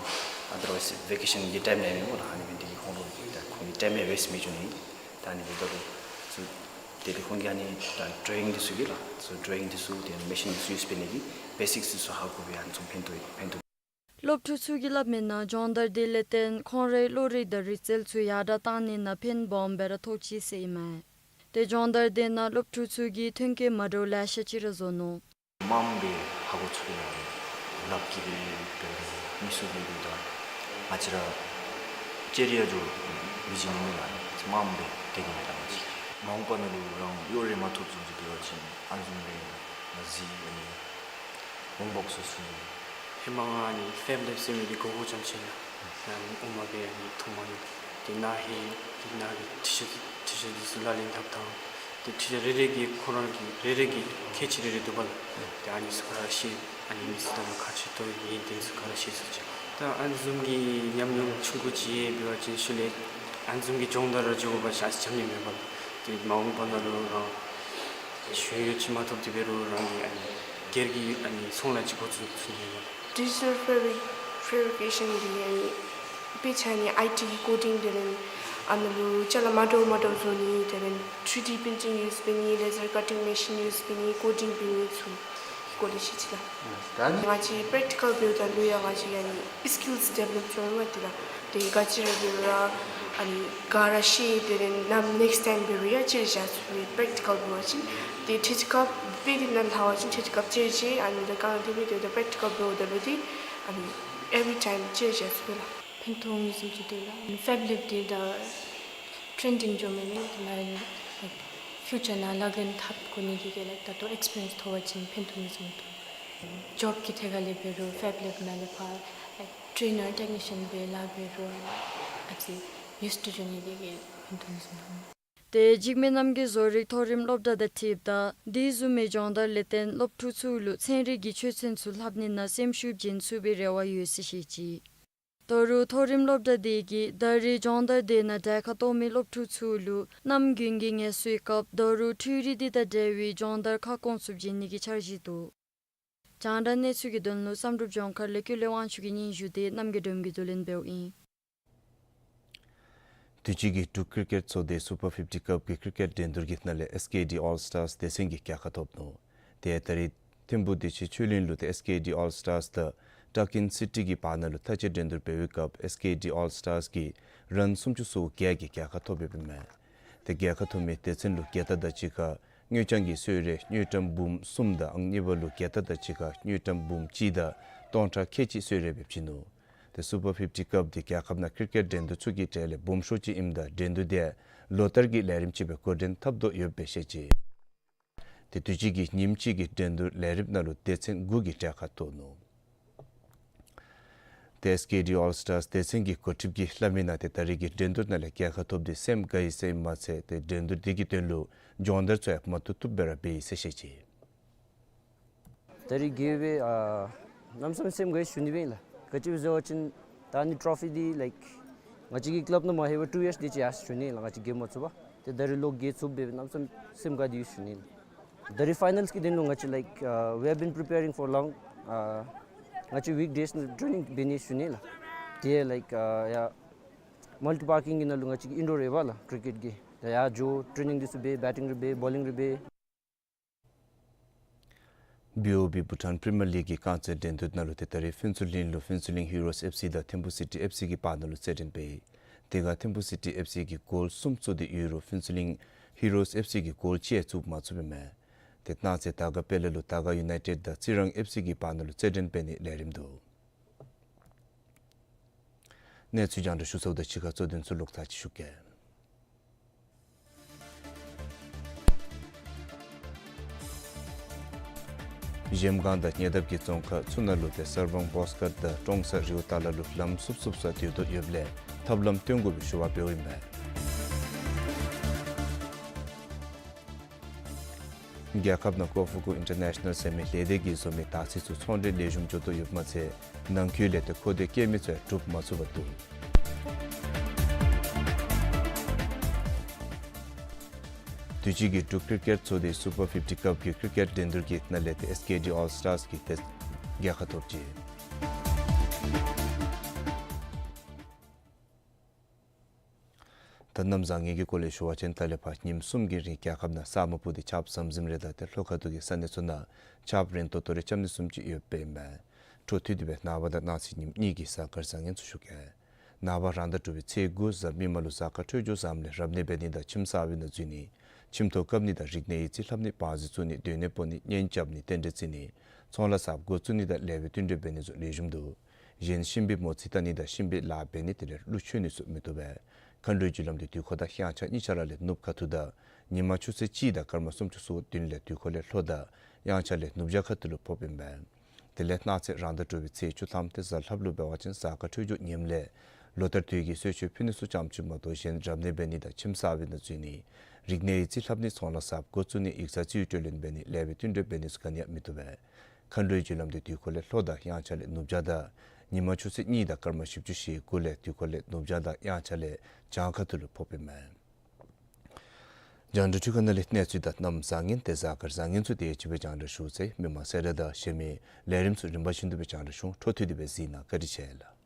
ཨ་དར་ཝའིས་ཝེ་ཀེ་ཤཱན་གྱི་ཊའིམ་ནང་ཨིན་སྨོ་ལགས། ཨ་ནི་འབད་ནི་འདི་གིས་ཁོང་ལུ་ད་ཁོང་གི་ཊའིམ་ཡང་ཝེསཊ་མི་འགྱོ་ནི། ད་ཨ་ནི་འབདཝ་ད་ལུ་ཚུ་དེ་ལས་ཁོང་གིས་ཨ་ནི་ད་ཌྲོ་ཡིང་འདི་ཚུ་གི་ལགས། ཚུ་ཌྲོ་ཡིང་འདི་ཚུ་ཏེ་མེ་ཤིན་འདི་ཚུ་ཡུསི་འབད་ནི་གི་བེ་སིཀསི་འདི་ཚུ་ཧ་གོ་སྦེ་ཨ་ནི་ཚུ་ཕན་ཐོགས་ཕན་ཐོགས། སློབ་ཕྲུག་ཚུ་གིས་སླབ་མིའི་ནང་སྦྱོང་བརྡར་དེ་ལས་བརྟེན་ཁོང་རའི་བློ་རིག་དང་རིག་རྩལ་ཚུ་ཡར་དྲག་གཏང་ནི་ནང་ཕན་སྦོམ་སྦེ་ར་ཐོགས་ཅི་ཟེར་ཨིན་མས། ཏེ་སྦྱོང་བརྡར་དེ་ནང་སློབ་ཕྲུག་ཚུ་གིས་ཐོན་སྐྱེད་མ་འདྲཝ་ལེ་ཤ་ཅིག་ར་བཟོ་ནུག། མངམ་སྦེ་ཧ་གོ་ཚུགས་ནི་ལགས། ལགཔ་གིས་འབད་རུང་མི་སེར་གྱིས་འབད་རུང་ང་བཅས་ར་ཅེ་རི་ཡ་འགྱོ་མི་བྱིན་ནི་མེད་ལགས། མངམ་སྦེ་སྡོད་ནི་མས་ལགས། ང་བཅས་མ་འོངས་པ་ནང་ལུ་རང་གཡོག་རེ་མ་ཐོབ་བཟུམ་ཅིག་འབད་བ་ཅིན་ཨ་ནི་བཟུམ་རེ་ང་གཟིགས་ཨ་ནི་འོང་འབག་ཚུགས་ཚུགས་ནི། ཧེ་མ་ང་ཨ་ནི་ཕེབ་ལེབ་ཟེར་མི་འདི་གོ་གོ་རྐྱངམ་ཅིག་ཨིན་ལགས། ཨ་ནི་ཨོ་མ་སྦེ་ཨ་ནི་མཐོང་མ་མྱོང་། ཏེ་ནཱ་ཧེ་ཏེ་ནཱ་གི་ཊི་ཤརཊ་ཊི་ཤརཊ་འདི་ཚུ་ལག་ལེན་འཐབ་ཐངས་ཏེ་ཊི་ཤརཊ་རེ་རེ་གི་ཁོ་ར་གི་རེ་རེ་གི་ཁྱད་ཆོས་རེ་རེ་འདུག་པ་ལགས། ཏེ་ཨ་ནི་ཚུ་ག་ར་ཤེས། ཨ་ནི་མི་སེར་དང་ཁ་ཕྱེ་ཐོ་ཡི་ཏེ་ཚུ་ག་ར་ཤེས་ཚུགས་ཅི། ད་ཨ་ནི་བཟུམ་གྱི་ཉམས་མྱོང་ཆུང་ཀུ་ཅིག་འབད་བ་ཅིན་ཤུལ་ལས་ཨ་ནི་བཟུམ་གྱི་སྦྱོང་བརྡར་ར་འགྱོ་དགོ་པ་ཅིན་ཨ་ཙི་འཇམ་ནི་མས་པ་ལགས། ཏེ་མ་འོངས་པ་ནང་ལུ་རང་ཤེས་ཡོན་ཅིག་མ་ཐོབ་སྟེ་འབད་རུང་རང་གི་ཨ་ནི་སྒེར་གྱི་ཨ་ནི་ཚོང་ལཱ་ཅིག་འགོ་བཙུགས་ཚུགས་ནི་མས་པ་ལགས། ཌི་ཇི་ཊལ་ཕེབ་རི་ཕེབ་རི་ཀེ་ཤཱན་འདི་ཨ་ནི་དཔེ་ཆ་ནི་ཨའི་ཊི་ཀོ་ཌིང་དེ་ལས་ཨ་ནི་ལུ་ཅ་ལ་མ་འདྲཝ་མ་འདྲཝ་བཟོ་ནི་དེ་ལས་ཐི་རི་ཌི་པིན་ཊིང་ཡུསི་འབད་ནི་ལེ་ཟར་ཀ་ཊིང་མེ་ཤིན་ཡུསི་འབད་ནི་ཀོ་ཌིང་འབད་ནི་ཚུ་གི་སྐོར་ལས་ཤེས་ཅི་ལགས། ད་ནི་ང་བཅས་པེརེག་ཊི་ཀལ་འབདཝ་ད་ལུ་ཡང་ང་བཅས་ཨ་ནི་སི་ཀིལསི་ཌི་ཝེ་ལོབ་འགྱོ་ནི་མས་ཏེ་ལགས། ཏེ་ག་ཅི་ར་འབད་རུང་ར་ཨ་ནི་ག་ར་ཤེས། དེ་ལས་ནམ་ནེགསི་ཊའིམ་འབད་རུང་ཡང་ཅིག་ར་བཞག་ཚུགས་པས། པེརེག་ཊི་ཀལ་འབད་བ་ཅིན་ཏེ་ཁྲིད་སྐབས་དཔེ་དེ་ནང་ལྷག་པ་ཅིན་ཁྲིད་སྐབས་ཅིག་ར་ཅིག་ཨ་ནི་ད་ག་དེ་སྦེ་ཏེ་ད་པེརེག་ཊི་ཀལ་འབདཝ་ད་ལུ་ཏེ་ཨ་ནི་ཨེ་ཝི་ཊའིམ་ཅིག་ར་བཞག་ཚུགས་པས་ལགས། ཕན་ཐོགས་ནི་བཟུམ་ཅིག་འདུག་ལགས། ཕེབ་ལེབ་འདི་ད་ཊེརེན་ཌིང་འགྱོ་མི་མེད་ལགས། ཕིའུ་ཅར་ནང་ལག་ལེན་འཐབ་དགོ་ནི་དེ་གིས་ལགས། ད་ལྟོ་ཨེགསི་པི་རི་ཡེནསི་ཐོབ་པ་ཅིན་ཕན་ཐོགས་ནི་བཟུམ་འདུག། ཇོབ་ཀྱི་ཐད་ཁར་ལས་འབད་རུང་ཕེབ་ལེབ་ནང་ལས་ཕར་ཊེརེ་ནར་ཊེག་ནི་ཤཱན་སྦེ་ལཱ་འབད་རུང་ཨ་ཙི་ཡུསི་ཊུ་འགྱོ་ནི་དེ་གིས་ཕན་ཐོགས་ནི་བཟུམ་འདུག། ཏེ་འཇིགས་མེད་རྣམ་རྒྱལ་བཟོ་རིག་མཐོ་རིམ་སློབ་གྲྭ་དང་འཁྲིལཝ་ད་དེ་བཟུམ་མའི་སྦྱོང་བརྡར་ལས་བརྟེན་སློབ་ཕྲུག་ཚུ་ལུ་ཚན་རིག་གི་ཆོས་ཚན་ཚུ་ལྷབ་ནི་ནང་སེམས་ཤུགས་བྱིན་ཚུགས་པའི་རེ་བ་ཡོད་ཟེར་བཤད་ཅི། ད་རུང་མཐོ་རིམ་སློབ་གྲྭ་དེ་གིས་ད་རེས་སྦྱོང་བརྡར་དེ་ནང་གྲལ་ཁར་གཏོགས་མི་སློབ་ཕྲུག་ཚུ་ལུ་གནམ་དགུན་གྱི་ངལ་གསོའི་སྐབས་ད་རུང་འཕྲུལ་རིག་དེ་དང་འབྲེལ་བའི་སྦྱོང་བརྡར་ཁ་སྐོང་ཚུ་བྱིན་ནི་གི་འཆར་གཞི་འདུག། རྒྱང་བསྒྲགས་གནས་ཚུལ་གྱི་དོན་ལུ་བསམ་གྲུབ་ལྗོངས་མཁར་ལས་ཀུན་ལེགས་དབང་ཕྱུག་གི་སྙན་ཞུ་དེ་རྣམ་རྒྱལ་སྒྲོལ་མ་གིས་བསྡུ་ལེན་འབདཝ་ཨིན། དུས་ཅི་གི་འབྲུག་ཀིར་ཀེཊ་ཚོགས་སྡེའི་སུ་པར་ཕིཕ་ཊི་ཀབ་ཀྱི་ཀིར་ཀེཊ་འགྲན་བསྡུར་གྱི་ནང་ལས་ཨེསི་ཀེ་ཌི་ཨོལ་སི་ཊར་སི་སྡེ་ཚན་གྱིས་རྒྱལ་ཁ་ཐོབ་ནུག། དེ་ད་རེས་ཐིམ་ཕུག་བདེ་ཆེན་ཆོས་གླིང་ལུ་ཏེ་ཨེསི་ཀེ་ཌི་ཨོལ་སི་ཊར་སི་དང་ཊག་ཨིན་སི་ཊི་གི་བར་ན་ལུ་མཐའ་དཔྱད་འགྲན་བསྡུར་འབད་བའི་སྐབས་ཨེསི་ཀེ་ཌི་ཨོལ་སི་ཊར་སི་གིས་རཱན་སུམ་ཅུ་སོ་བརྒྱད་ཀྱི་རྒྱལ་ཁ་ཐོབ་ཡོདཔ་ཨིན་མས། ཏེ་རྒྱལ་ཁ་ཐོབ་མི་སྡེ་ཚན་ལུ་རྒྱལ་དར་དང་གཅིག་ཁར་དངུལ་རྐྱང་གི་གསོལ་རས་དངུལ་ཀྲམ་འབུམ་གསུམ་དང་ཨང་གཉིས་པ་ལུ་རྒྱལ་དར་དང་གཅིག་ཁར་དངུལ་ཀྲམ་འབུམ་གཅིག་དང་སྟོང་ཕྲག་ཁལ་གཅིག་གསོལ་རས་སྦེ་བྱིན་ནུག། ཏེ་སུ་པར་ཕིཕ་ཊི་ཀབ་དེ་རྒྱལ་ཁབ་ནང་ཀིར་ཀེཊ་འགྲན་བསྡུར་ཚུ་གི་གྲས་ལས་སྦོམ་ཤོས་ཅིག་ཨིནམ་ད་འགྲན་བསྡུར་དེ་ལོ་ལྟར་གྱི་ལས་རིམ་ཅིག་སྦེ་འགོ་འདྲེན་འཐབ་དོ་ཡོདཔ་སྦེ་བཤད་ཅི། ཏེ་དུས་ཅི་གི་ཉིནམ་གཅིག་གི་འགྲན་བསྡུར་ལས་རིམ་ནང་ལུ་སྡེ་ཚན་དགུ་གིས་གྲལ་ཁར་གཏོགས་ནུག། ཏེ་ཨེསི་ཀེ་ཌི་ཨོལ་སི་ཊར་སི་སྡེ་ཚན་གྱི་འགོ་ཁྲིདཔ་གིས་སླབ་མི་ནང་ཏེ་ད་རེས་ཀྱི་འགྲན་བསྡུར་ནང་ལས་རྒྱལ་ཁ་ཐོབ་སྟེ་སེམས་དགའ་ཡི་ཟེར་ཨིན་མ་ཚད་ཏེ་འགྲན་བསྡུར་དེ་གི་དོན་ལུ་སྦྱོང་བརྡར་ཚུ་ཡང་མ་ཐུབ་ཐུབ་སྦེ་ར་འབད་ཡི་ཟེར་བཤད་ཅི། ད་རེས་རྒྱལ་བའི་ཨ་གནམ་མེད་ས་མེད་སེམས་དགའ་ཡི་ཞུ་ནི་སྦེ་ཨིན་ལགས། ག་ཅི་སྦེ་ཟེར་བ་ཅིན་ད་ཨ་ནི་ཊོ་ཕི་འདི་ལའིཀ་ང་བཅས་ཀྱི་ཀི་ལབ་ནང་མ་ལྷོད་པར་ཊུ་ཡརསི་དེ་ཅིག་ཡར་སོ་ནི་ལགས། ང་བཅས་རྒྱལ་མ་ཚུགས་པར། ཏེ་ད་རེས་ལོག་རྒྱལ་ཚུགསཔ་འབད་བའི་གནམ་མེད་ས་མེད་སེམས་དགའ་སྟེ་ཡོད་ཞུ་ནི་ལགས། ད་རེས་ཕའི་ནལསི་གི་དོན་ལུ་ང་བཅས་ལའིཀ་ཨ་we have been preparing for long. ཨ་ང་བཅས་ཝིཀ་ཌེསི་ནང་ཊེ་ནིང་འབད་ནི་ཞུ་ནི་ལགས། དེ་ལའིཀ་ཨ་ཡར་མལ་ཊི་པར་ཀིང་གི་ནང་ལུ་ང་བཅས་ཀྱི་ཨིན་ཌོར་ཡོད་པ་ལགས་ཀིར་ཀེཊ་གི། ད་ཡར་འགྱོ་ཊེ་ནིང་འདི་ཚུ་འབད་བེ་ཊིང་རེ་འབད་བོ་ལིང་རེ་འབད། བི་ཨོ་བི་བྷུ་ཊཱན་པི་རི་མི་ཡར་ལིག་གི་རྐང་རྩེད་འགྲན་བསྡུར་ནང་ལུ་ཏེ་ད་རེས་ཕུན་ཚོགས་གླིང་ལུ་ཕུན་ཚོགས་གླིང་ཧི་རོསི་ཨེཕ་སི་དང་ཐིམ་ཕུག་སི་ཊི་ཨེཕ་སི་གི་བར་ན་ལུ་རྩེད་འགྲན་འབད་ཡི། དེ་ཁར་ཐིམ་ཕུག་སི་ཊི་ཨེཕ་སི་གིས་གོལ་གསུམ་བཙུགས་ཏེ་ཡོད་རུང་ཕུན་ཚོགས་གླིང་ཧི་རོསི་ཨེཕ་སི་གིས་གོལ་གཅིག་ཡང་བཙུགས་མ་ཚུགསཔ་ཨིན་མས། ཏེ་གནངས་ཚེ་དར་དཀར་དཔལ་ལ་ལུ་དར་དཀར་ཡུ་ནའི་ཊེཌ་དང་རྩི་རང་ཨེཕ་སི་གི་བར་ན་ལུ་རྩེད་འགྲན་འབད་ནིའི་ལས་རིམ་འདུག། གནས་ཚུལ་རྒྱང་བསྒྲགས་ཞུ་ཚརཝ་དང་གཅིག་ཁར་གཙོ་དོན་ཚུ་ལོག་ཐག་ཅིག་ཞུ་གེ། གཞལམ་སྒང་དང་ཉེ་འདབས་ཀྱི་རྫོང་ཁག་ཚུ་ནང་ལུ་ཏེ་གསར་སྤང་བོ་སི་ཀཊ་དང་ཀྲོང་གསར་རི་བོ་ཏ་ལ་ལུ་ལམ་བསུབ་བསུབ་སར་སྡོད་དོ་ཡོདཔ་ལས་ཐབས་ལམ་སྟོན་དགོ་པའི་ཞུ་བ་འབདཝ་ཨིན་མས། རྒྱལ་ཁབ་ནང་ཀོ་ཧྥུ་ཀུ་ཨིན་ཊར་ནེ་ཤ་ནལ་ཟེར་མི་ལས་སྡེ་གིས་བཟོ་མི་དར་ཚིལ་ཚུ་ཚོང་འབྲེལ་ལེགས་ཤོམ་འགྱོ་དོ་ཡོདཔ་མ་ཚད་ནང་འཁོད་ལས་ཏེ་མཁོ་འདོད་བསྐྱེད་མི་ཚུ་ཡང་གྲུབ་མ་ཚུགས་པར་འདུག། དུས་ཅི་གི་འབྲུག་ཀིར་ཀེཊ་ཚོགས་སྡེའི་སུ་པར་ཕིཕ་ཊི་ཀབ་ཀྱི་ཀིར་ཀེཊ་འགྲན་བསྡུར་གྱི་ནང་ལས་ཏེ་ཨེསི་ཀེ་ཌི་ཨོལ་སི་ཊར་སི་གིས་ཏེ་རྒྱལ་ཁ་ཐོབ་ཅི། ད་གནམ་བཟང་ངན་གྱི་སྐོར་ལས་ཞུ་བ་ཅིན་ད་ལས་ཕར་ཉིནམ་གསུམ་གྱི་རིང་རྒྱལ་ཁབ་ནང་ས་སྨུག་སྤུབས་ཏེ་ཆརཔ་ཟམ་ཟིམ་རེ་དང་ཏེ་ལྷོ་ཁ་ཐུག་གི་ས་གནས་ཚུ་ནང་ཆརཔ་རན་ཏོག་ཏོ་རེ་རྐྱབ་ནི་བཟུམ་ཅིག་ཡོདཔ་ཨིན་མས། འཕྲོ་མཐུད་དེ་སྦེ་ནངས་པ་དང་གནངས་ཚེ་ཉིནམ་གཉིས་ཀྱི་གཟའ་སྐར་བཟང་ངན་ཚུ་ཞུ་གེ། ནངས་པ་རང་ཟླ་དྲུག་པའི་ཚེས་དགུ་གཟའ་མིག་དམར་ལུ་གཟའ་སྐར་འཕྲོད་སྦྱོར་བཟངམ་ལས་རབ་གནས་འབད་ནི་དང་ཁྱིམ་གསར་པའི་ནང་འཛུལ་ནི། ཁྱིམ་ཐོག་བཀབ་ནི་དང་རིག་གནས་ཡིག་རྩིས་ལྷབ་ནི་བང་མཛོད་བཙུགས་ནི་སྡོད་གནས་སྤོ་ནི་གཉེན་རྐྱབ་ནི་རྟེན་འབྲེལ་བརྩི་ནི། ཚོང་ལཱ་གསརཔ་འགོ་བཙུགས་ནི་དང་ལེགས་པའི་བསྟུན་གྲོས་འབད་ནི་ཚུ་ལེགས་ཤོམ་འདུག། གཞན་གཤིན་པོའི་མོ་རྩིས་བལྟ་ནི་དང་གཤིན་པོའི་ལཱ་འབད་ནི་དེ་ལས་གླུ་མཆོད་ནི་ཚུ་མི་བཏུབ་པས། མཁའ་འགྲོའི་རྒྱུ་ལམ་དུ་དུས་འཁོར་དང་དབྱངས་འཆར་གཉིས་ཆ་ར་ལས་ནུབ་ཁ་ཐུག་དང་ཉི་མ་ཆུ་ཚོད་གཅིག་དང་སྐར་མ་སུམ་ཅུ་སོ་བདུན་ལས་དུས་འཁོར་ལས་ལྷོ་དང་དབྱངས་འཆར་ལས་ནུབ་བྱང་ཁ་ཐུག་ལུ་ཕོགཔ་ཨིན་པས། དེ་ལས་གནངས་ཚེ་རང་ཟླ་དྲུག་པའི་ཚེས་བཅུ་ཐམ་ཏེ་གཟའ་ལྷགཔ་ལུ་འབད་བ་ཅིན་གཟའ་སྐར་འཕྲོད་སྦྱོར་ངནམ་ལས་ལོ་ལྟར་དུས་ཀྱི་གསོལ་མཆོད་ཕུལ་ནི་ཚུ་ཙམ་ཅིག་མ་གཏོགས་གཞན་རབ་གནས་འབད་ནི་དང་ཁྱིམ་གསར་པའི་ནང་འཛུལ་ནི། རིག་གནས་ཡིག་རྩིས་ལྷབ་ནི། ཚོང་ལཱ་གསརཔ་འགོ་བཙུགས་ནི། ཡིག་ཚང་རྩིས་སྤྲོད་ལེན་འབད་ནི། ལེགས་པའི་བསྟུན་གྲོས་འབད་ནི་ཚུ་ག་ནི་ཡང་མི་བཏུབ་པས། མཁའ་འགྲོའི་རྒྱུ་ལམ་དེ་དུས་འཁོར་ལས་ལྷོ་དང་དབྱངས་འཆར་ལས་ནུབ་བྱང་དང་ཉི་མ་ཆུ་ཚོད་གཉིས་དང་སྐར་མ་བཞི་བཅུ་ཞེ་དགུ་ལས་དུས་འཁོར་ལས་ནུབ་བྱང་དང་དབྱངས་འཆར་ལས་བྱང་ཁ་ཐུག་ལུ་ཕོགཔ་ཨིན་མས། རྒྱང་བསྒྲགས་འཕྲུལ་ཁང་ནང་ལས་གནས་ཚུལ་དང་གནམ་བཟང་ངན་ཏེ་གཟའ་སྐར་བཟང་ངན་ཚུ་དེ་ཅིག་སྦེ་རྒྱང་བསྒྲགས་ཞུ་ཚར་ཡི། མི་མང་གསལ་བསྒྲགས་དང་གཞན་མི་ལས་རིམ་ཚུ་རིམ་པ་བཞིན་དུ་སྦེ་རྒྱང་བསྒྲགས་ཞུ་འོང་། འཕྲོ་མཐུད་དེ་སྦེ་གཟིགས་གནང་། བཀའ་དྲིན་ཆེ་ལགས།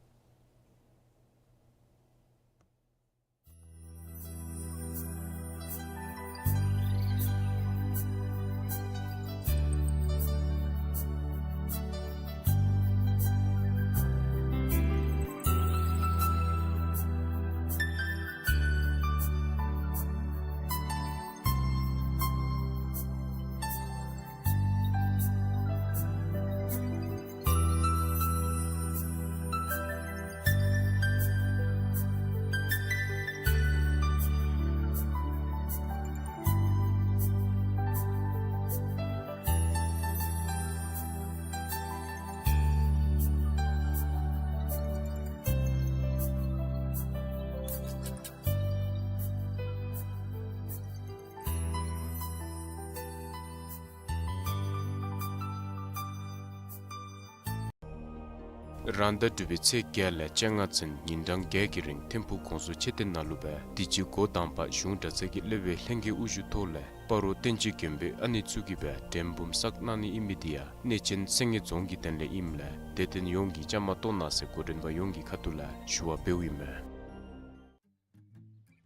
རང་ཟླ་དྲུག་པའི་ཚེས་བརྒྱད་ལས་བཅོ་ལྔ་ཚུན་ཉིན་གྲངས་བརྒྱད་ཀྱི་རིང་ཐིམ་ཕུག་གོང་ས་མཆོག་མཆོད་རྟེན་ནང་ལུ་སྦེ་དུས་ཅི་འགོ་དང་པ་གཞུང་གྲྭ་ཚང་གི་སློབ་དཔོན་ལྷན་རྒྱས་དབུ་བཞུགས་ཐོག་ལས་སྤ་རོ་བསྟན་འཛིན་མགོན་པོའི་ཨ་ནེ་ཚུ་གིས་སྦེ་དྲན་འབུམ་བསགས་གནང་ནི་ཨིན་མི་འདི་ཡང་གནས་ཆེན་སེང་གེ་རྫོང་གི་དོན་ལས་ཨིནམ་ལས་དད་ལྡན་ཡོངས་ཀྱིས་བཅའ་མར་གཏོགས་གནང་ཟེར་འགོ་འདྲེན་པ་ཡོངས་ཀྱི་ཁ་ཐུག་ལས་ཞུ་བ་འབདཝ་ཨིན་མས།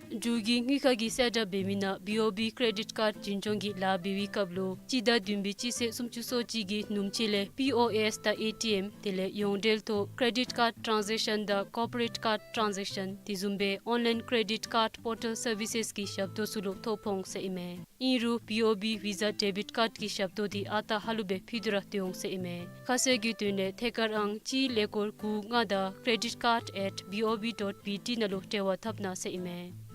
འབྲུག་གི་དངུལ་ཁང་གིས་གསལ་བསྒྲགས་འབད་མི་ནང་བི་ཨོ་བི་ཀེ་རེ་ཌིཊ་ཀཱརཌ་འཛིན་སྐྱོང་གི་ལཱ་འབད་བའི་སྐབས་ལུ་སྤྱི་ཟླ་བདུན་པའི་སྤྱི་ཚེས་སུམ་ཅུ་སོ་གཅིག་གི་ནུབ་ཕྱེད་ལས་པི་ཨོ་ཨེསི་དང་ཨེ་ཊི་ཨེམ་དེ་ལས་ཡོངས་འབྲེལ་ཐོག་ཀེ་རེ་ཌིཊ་ཀཱརཌ་ཊཱན་ཛེག་ཤཱན་དང་ཀོར་པོ་རེཊ་ཀཱརཌ་ཊཱན་ཛེག་ཤཱན་དེ་བཟུམ་སྦེ་ཨོན་ལའིན་ཀེ་རེ་ཌིཊ་ཀཱརཌ་པོར་ཊལ་སར་བི་སེསི་གི་ཞབས་ཏོག་ཚུ་ལུ་ཐོ་ཕོག་འོང་ཟེར་ཨིན་མས། ཨིན་རུང་བི་ཨོ་བི་ཝི་ཟ་ཌེ་བིཊ་ཀཱརཌ་ཀྱི་ཞབས་ཏོག་འདི་ཨ་རྟག་ཧ་ལུགས་སྦེ་ཕུལ་ཏེ་ར་སྡོད་འོང་ཟེར་ཨིན་མས། ཁ་གསལ་གྱི་དོན་ལས་ཐད་ཀར་ཨང་གཅིག་ཀླད་ཀོར་དགུ་ལྔ་དང་credit card at B O B dot B T ནང་ལུ་འབྲེལ་བ་འཐབ་གནང་ཟེར་ཨིན་མས།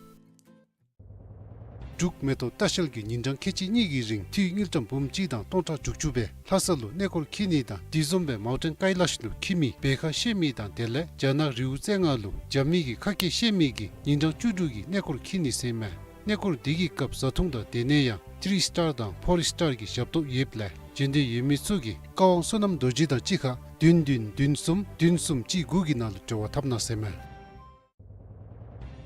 འབྲུག་མེ་ཏོག་ལྟ་བཤལ་གྱིས་ཉིན་གྲངས་ཁལ་གཅིག་གཉིས་ཀྱི་རིང་འཐུས་དངུལ་ཀྲམ་འབུམ་གཅིག་དང་སྟོང་ཕྲག་དྲུག་ཅུ་སྦེ་ལྷ་ས་ལུ་གནས་སྐོར་འཁྱིད་ནི་དང་དེ་བཟུམ་སྦེ་མའུན་ཊེན་ཀའི་ལཱཤ་ལུ་འཁྱིད་མི་བེ་ཁ་བཤད་མི་དང་དེ་ལས་རྒྱ་ནག་རི་བོ་རྩེ་ལྔ་ལུ་རྒྱབ་མི་གི་ཁ་སྐད་བཤད་མི་གིས་ཉིན་གྲངས་བཅུ་དྲུག་གི་གནས་སྐོར་འཁྱིད་ནི་ཟེར་ཨིན་མས། གནས་སྐོར་འདི་གི་སྐབས་བཟའ་འཐུང་དང་སྡོད་གནས་ཡང་ཐི་རི་སི་ཊར་དང་ཕོར་སི་ཊར་གྱི་ཞབས་ཏོག་ཡོདཔ་ལས་འབྱོན་འདོད་ཡོད་མི་ཚུ་གིས་ཀ་ཝང་བསོད་ནམས་རྡོ་རྗེ་དང་གཅིག་ཁར་བདུན་བདུན་བདུན་གསུམ་བདུན་གསུམ་གཅིག་དགུ་གི་ནང་ལུ་འབྲེལ་བ་འཐབ་གནང་ཟེར་ཨིན་མས།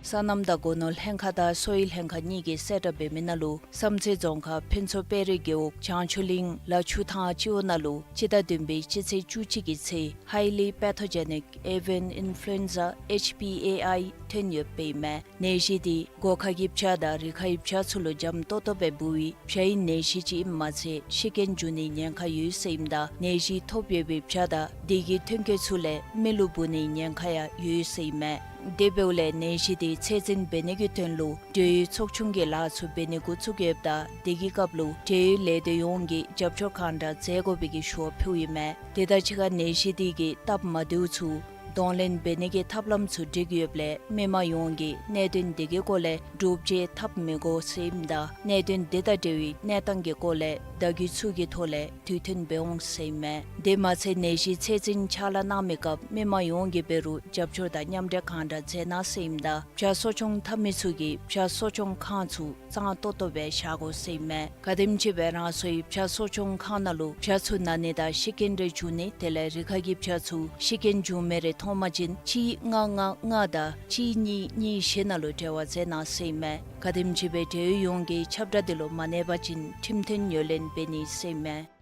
སོ་ནམ་དང་སྒོ་ནོར་ལྷན་ཁག་དང་གསོ་བའི་ལྷན་ཁག་གཉིས་ཀྱིས་གསལ་བསྒྲགས་འབད་མི་ནང་ལུ་བསམ་རྩེ་རྫོང་ཁག་ཕུན་ཚོགས་དཔལ་རི་རྒེད་འོག་བྱང་ཆུབ་གླིང་ལ་ཆུ་ཐང་སྤྱི་འོག་ནང་ལུ་སྤྱི་ཟླ་བདུན་པའི་སྤྱི་ཚེས་བཅུ་གཅིག་གི་ཚེ་Highly Pathogenic Avian Influenza H P A I ཐོན་ཡོདཔ་ཨིན་མས། ནད་གཞི་འདི་སྒོ་ཁ་གི་བྱ་དང་རི་ཁའི་བྱ་ཚུ་ལུ་འཇམ་ཏོག་ཏོ་སྦེ་འབུ་བའི་བྱའི་ནད་གཞི་ཅིག་ཨིནམ་མ་ཚད་ཤི་རྐྱེན་འབྱུང་ནིའི་ཉེན་ཁ་ཡོད་ཟེར་ཨིནམ་ད་ནད་གཞི་ཐོབ་ཡོད་པའི་བྱ་དང་དེ་གི་ཐོན་སྐྱེད་ཚུ་ལས་མི་ལུ་འབུ་ནིའི་ཉེན་ཁ་ཡང་ཡོད་ཟེར་ཨིན་མས། དེ་འབདཝ་ལས་ནད་གཞི་འདི་ཚད་འཛིན་འབད་ནི་གི་དོན་ལུ་འབྲེལ་ཡོད་ཚོགས་ཆུང་གི་ལཱ་ཚུ་འབད་ནི་འགོ་བཙུགས་ཡོདཔ་ད་དེ་གི་སྐབས་ལུ་འབྲེལ་ཡོད་ལས་སྡེ་ཡོངས་ཀྱིས་རྒྱབ་སྐྱོར་གང་དྲག་མཛད་དགོ་པའི་གི་ཞུ་བ་ཕུལཝ་ཨིན་མས། དེ་དང་གཅིག་ཁར་ནད་གཞི་འདི་གིས་སྟབས་མ་བདེཝ་ཚུ་གདོང་ལེན་འབད་ནི་གི་ཐབས་ལམ་ཚུ་སྒྲིག་ཡོདཔ་ལས་མི་མང་ཡོངས་ཀྱིས་གནད་དོན་འདི་གི་སྐོར་ལས་བསྒྲུབ་བྱ་འཐབ་མི་དགོ་ཟེར་ཨིནམ་ད་གནད་དོན་འདི་དང་འབྲེལ་བའི་གནས་སྟངས་ཀྱི་སྐོར་ལས་བརྡ་བརྒྱུད་ཚུ་གི་ཐོག་ལས་དུས་མཐུན་འབད་འོང་ཟེར་ཨིན་མས། དེ་མ་ཚད་ནད་གཞི་ཚད་འཛིན་ཕྱག་ལཱ་གནང་མི་སྐབས་མི་མང་ཡོངས་ཀྱིས་འབད་རུང་རྒྱབ་སྐྱོར་དང་མཉམ་འབྲེལ་གང་དྲག་མཛད་གནང་ཟེར་ཨིནམ་ད་བྱ་གསོ་སྐྱོང་འཐབ་མི་ཚུ་གིས་བྱ་གསོ་སྐྱོང་ཁང་ཚུ་གཙང་ཏོག་ཏོ་སྦེ་བཞག་དགོ་ཟེར་ཨིན་མས། ག་དེམ་ཅིག་སྦེ་རང་སོའི་བྱ་གསོ་སྐྱོང་ཁང་ནང་ལུ་བྱ་ཚུ་ན་ནི་དང་ཤི་རྐྱེན་རེ་འབྱུང་ནི་དེ་ལས་རི་ཁ་གི་བྱ་ཚུ་ཤི་རྐྱེན་འབྱུང་མི་རེ་མཐོང་པ་ཅིན་གཅིག་ལྔ་ལྔ་ལྔ་དང་གཅིག་གཉིས་གཉིས་བཞི་ནང་ལུ་འབྲེལ་བ་མཛད་གནང་ཟེར་ཨིན་མས། ག་དེམ་ཅིག་སྦེ་འབྲེལ་ཡོད་ཡོངས་ཀྱིས་ཁྱབ་བསྒྲགས་འདི་ལུ་མ་གནས་པ་ཅིན་ཁྲིམས་མཐུན་ངོས་ལེན་འབད་ནི་ཟེར་ཨིན་མས།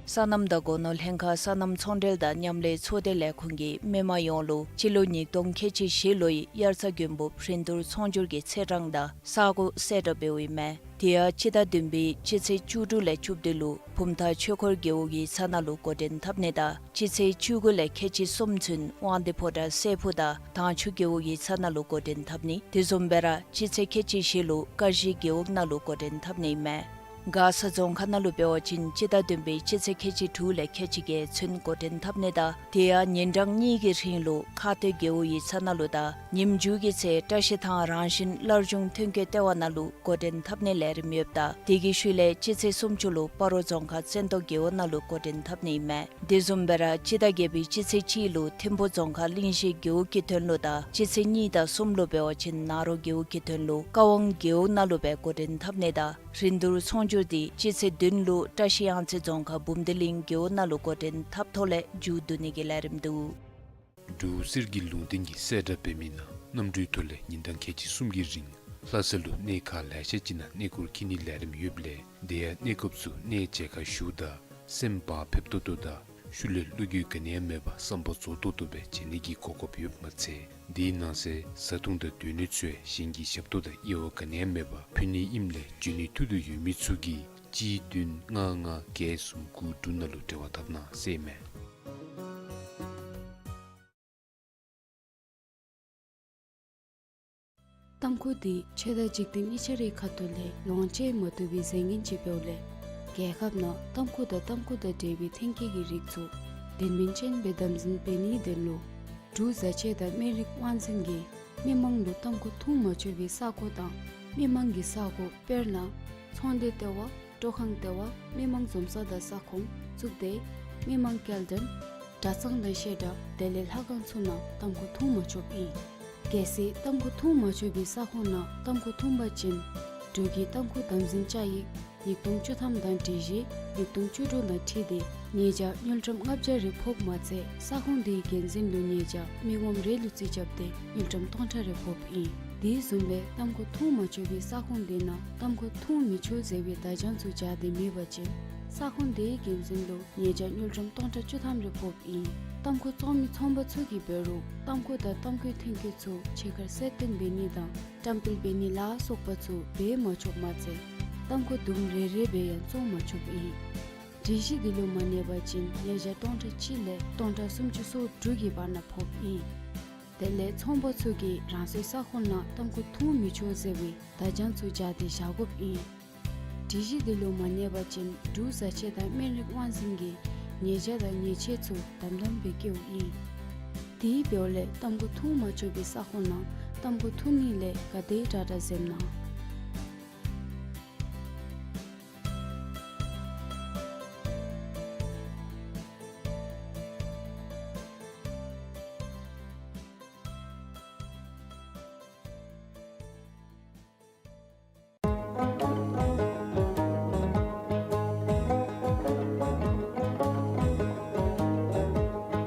སོ་ནམ་དང་སྒོ་ནོར་ལྷན་ཁག་སོ་ནམ་ཚོང་འབྲེལ་དང་མཉམ་ལས་ཚོགས་སྡེ་ལས་ཁུངས་ཀྱིས་མི་མང་ཡོངས་ལུ་སྤྱི་ལོ་ཉིས་སྟོང་ཁལ་གཅིག་བཞི་ལོའི་དབྱར་རྩྭ་དགུན་འབུབ་རིན་བསྡུར་ཚོང་སྒྱུར་གྱི་ཚེས་གྲངས་དང་ས་གོ་གསལ་བསྒྲགས་འབདཝ་ཨིན་མས། དེ་ཡང་སྤྱི་ཟླ་བདུན་པའི་སྤྱི་ཚེས་བཅུ་དྲུག་ལས་བཅུ་བདུན་ལུ་བུམ་ཐང་ཆོས་འཁོར་རྒེད་འོག་ཡིག་ཚང་ནང་ལུ་འགོ་འདྲེན་འཐབ་ནི་དང་སྤྱི་ཚེས་བཅུ་དགུ་ལས་ཁལ་གཅིག་གསུམ་ཚུན་དབང་འདུས་ཕོ་བྲང་སྲས་ཕུག་དང་དྭངས་ཆུ་རྒེད་འོག་ཡིག་ཚང་ནང་ལུ་འགོ་འདྲེན་འཐབ་ནི། དེ་བཟུམ་སྦེ་ར་སྤྱི་ཚེས་ཁལ་གཅིག་བཞི་ལུ་ཀ་གཞི་རྒེད་འོག་ནང་ལུ་འགོ་འདྲེན་འཐབ་ནི་ཨིན་མས། མགར་ས་རྫོང་ཁག་ནང་ལུ་འབད་བ་ཅིན་སྤྱི་ཟླ་བདུན་པའི་སྤྱི་ཚེས་ཁལ་གཅིག་དྲུག་ལས་ཁལ་གཅིག་བརྒྱད་ཚུན་འགོ་འདྲེན་འཐབ་ནི་དང་དེ་ཡང་ཉིན་གྲངས་གཉིས་ཀྱི་རིང་ལུ་ཁ་སྟོད་རྒེད་འོག་ཡིག་ཚང་ནང་ལུ་དང་ཉིནམ་མཇུག་གི་ཚེ་བཀྲ་ཤིས་ཐང་རང་བཞིན་སླར་འབྱུང་ཐོན་སྐྱེད་ལྟེ་བ་ནང་ལུ་འགོ་འདྲེན་འཐབ་ནི་ལས་རིམ་ཡོདཔ་ད་དེ་གི་ཤུལ་ལས་སྤྱི་ཚེས་སུམ་ཅུ་ལུ་སྤ་རོ་རྫོང་ཁག་བཙན་ཏོ་རྒེད་འོག་ནང་ལུ་འགོ་འདྲེན་འཐབ་ནི་ཨིན་མས། དེ་བཟུམ་སྦེ་ར་སྤྱི་ཟླ་བརྒྱད་པའི་སྤྱི་ཚེས་གཅིག་ལུ་ཐིམ་ཕུ་རྫོང་ཁག་གླིང་བཞི་རྒེད་འོག་གི་དོན་ལུ་དང་སྤྱི་ཚེས་གཉིས་དང་གསུམ་ལུ་འབད་བ་ཅིན་ནཱ་རོ་རྒེད་འོག་གི་དོན་ལུ་ཀ་ཝང་རྒེད་འོག་ནང་ལུ་སྦེ་འགོ་འདྲེན་འཐབ་ནི་དང་རིན་བསྡུར་ཚོང་སྒྱུར་འདི་སྤྱི་ཚེས་བདུན་ལུ་བཀྲ་ཤིས་གཡང་རྩེ་རྫོང་ཁག་འབུམ་སྡེ་གླིང་རྒེད་འོག་ནང་ལུ་འགོ་འདྲེན་འཐབ་ཐོག་ལས་མཇུག་བསྡུ་ནི་གི་ལས་རིམ་འདུག། འབྲུག་གསེར་གྱི་ལུང་བསྟན་གྱིས་གསལ་བསྒྲགས་འབད་མི་ནང་གནམ་གྲུའི་ཐོག་ལས་ཉིན་གྲངས་ཁལ་གཅིག་གསུམ་གྱི་རིང་ལྷ་ས་ལུ་གནས་ཁག་ལེ་ཤ་ཅིག་ནང་གནས་སྐོར་འཁྱིད་ནིའི་ལས་རིམ་ཡོདཔ་ལས་དེ་ཡང་གནས་སྐབས་སུ་གནས་མཇལ་ཁ་ཞུཝ་ད་སེམས་བག་ཕེབས་ཏོག་ཏོ་དང་ཤུལ་ལས་བློ་འགྱོད་ག་ནི་ཡང་མེད་པར་བསམ་པ་རྫོགས་ཏོག་ཏོ་སྦེ་མཇལ་ནི་གི་གོ་སྐབས་ཡོདཔ་མ་ཚད་དེའི་ནང་གསེས་བཟའ་འཐུང་དང་སྡོད་གནས་ཚུ་ཡང་གཞན་གྱི་ཞབས་ཏོག་དང་དབྱེ་བ་ག་ནི་ཡང་མེད་པར་ཕུལ་ནི་ཨིནམ་ལས་འབྱོན་ནི་ཐུགས་འདོད་ཡོད་མི་ཚུ་གིས་གཅིག་བདུན་ལྔ་ལྔ་བརྒྱད་གསུམ་དགུ་དྲུག་ནང་ལུ་འབྲེལ་བ་འཐབ་གནང་ཟེར་ཨིན་མས། ཏམ་ཁུ་འདི་ཆོས་དང་འཇིག་རྟེན་གཉིས་ཆ་རའི་ཁ་ཐུག་ལས་ལོངས་སྤྱོད་མ་བཏུབ་པའི་རྫས་ངན་ཅིག་འབདཝ་ལས་རྒྱལ་ཁབ་ནང་ཏམ་ཁུ་དང་ཏམ་ཁུ་དང་འབྲེལ་བའི་ཐོན་སྐྱེད་ཀྱི་རིགས་ཚུ་དོན་སྨིན་ཅན་སྦེ་དམ་འཛིན་འབད་ནིའི་དོན་ལུ་འབྲུག་བཟའ་ཆས་དང་སྨན་རིགས་དབང་འཛིན་གྱིས་མི་མང་ལུ་ཏམ་ཁུ་འཐུང་མ་ཆོག་པའི་ས་གོ་དང་མི་མང་གི་ས་གོ་དཔེར་ན་ཚོང་སྡེ་ལྟེ་བ་སྤྲོ་ཁང་ལྟེ་བ་མི་མང་འཛོམས་ས་དང་ས་ཁོངས་གཙུག་སྡེ་མི་མང་སྐྱེལ་འདྲེན་གྲྭ་ཚང་དང་བཤད་གྲྭ་དེ་ལས་ལྷ་ཁང་ཚུ་ནང་ཏམ་ཁུ་འཐུང་མ་ཆོགཔ་ཨིན། གལ་སྲིད་ཏམ་ཁུ་འཐུང་མ་ཆོག་པའི་ས་ཁོངས་ནང་ཏམ་ཁུ་འཐུང་པ་ཅིན་འབྲུག་གི་ཏམ་ཁུ་དམ་འཛིན་བཅའ་ཡིག་ཉིས་སྟོང་བཅུ་ཐམ་དང་སྒྲིག་གཞི་ཉིས་སྟོང་བཅུ་དྲུག་དང་འཁྲིལ་ཏེ་ ཉེས་ཆད་དངུལ་ཀྲམ་ལྔ་བརྒྱ་རེ་ཕོགཔ་མ་ཚད་ས་ཁོངས་དེའི་འགན་འཛིན་ལུ་ཉེས་ཆད་མི་ངོམ་རེ་ལུ་རྩིས་རྐྱབ་སྟེ་དངུལ་ཀྲམ་སྟོང་ཕྲག་རེ་ཕོགཔ་ཨིན། དེ་བཟུམ་སྦེ་ཏམ་ཁུ་འཐུང་མ་ཆོག་པའི་ས་ཁོངས་དེ་ནང་ཏམ་ཁུ་འཐུང་མི་ཆོག་ཟེར་བའི་བརྡ་བྱང་ཚུ་སྦྱར་ཏེ་མེད་པ་ཅིན་ས་ཁོངས་དེའི་འགན་འཛིན་ལུ་ཉེས་ཆད་དངུལ་ཀྲམ་སྟོང་ཕྲག་བཅུ་ཐམ་རེ་ཕོགཔ་ཨིན། ཏམ་ཁུ་བཙོང་མི་ཚོང་པ་ཚུ་གིས་འབད་རུང་ཏམ་ཁུ་དང་ཏམ་ཁུའི་ཐོན་སྐྱེད་ཚུ་ཕྱི་ཁར་གསལ་སྟོན་འབད་ནི་དང་བཀྲམ་སྤེལ་འབད་ནི་ལ་སོགས་པ་ཚུ་འབད་མ་ཆོགཔ་མ་ཚད་ཏམ་ཁུ་དུམ་རེ་རེ་སྦེ་ཡང་བཙོང་མ་ཆོགཔ་ཨིན། སྒྲིག་གཞི་འདི་ལུ་མ་གནས་པ་ཅིན་ཉེས་ཆད་སྟོང་ཕྲག་གཅིག་ལས་སྟོང་ཕྲག་སུམ་ཅུ་སོ་དྲུག་གི་བར་ན་ཕོགཔ་ཨིན། དེ་ལས་ཚོང་པ་ཚུ་གིས་རང་སོའི་ས་ཁོངས་ནང་ཏམ་ཁུ་འཐུང་མི་ཆོག་ཟེར་བའི་བརྡ་བྱང་ཚུ་སྦྱར་ཏེ་བཞག་དགོཔ་ཨིན། སྒྲིག་གཞི་འདི་ལུ་མ་གནས་པ་ཅིན་འབྲུག་བཟའ་ཆས་དང་སྨན་རིགས་དབང་འཛིན་གྱིས་ཉེས་ཆད་དང་ཉེས་ཆད་ཚུ་དམ་དམ་སྦེ་བཀལཝ་ཨིན། དེ་འབདཝ་ལས་ཏམ་ཁུ་འཐུང་མ་ཆོག་པའི་ས་ཁོངས་ནང་ཏམ་ཁུ་འཐུང་ནི་ལས་ག་དེ་དྲག་དྲག་འཛེམ་གནང་།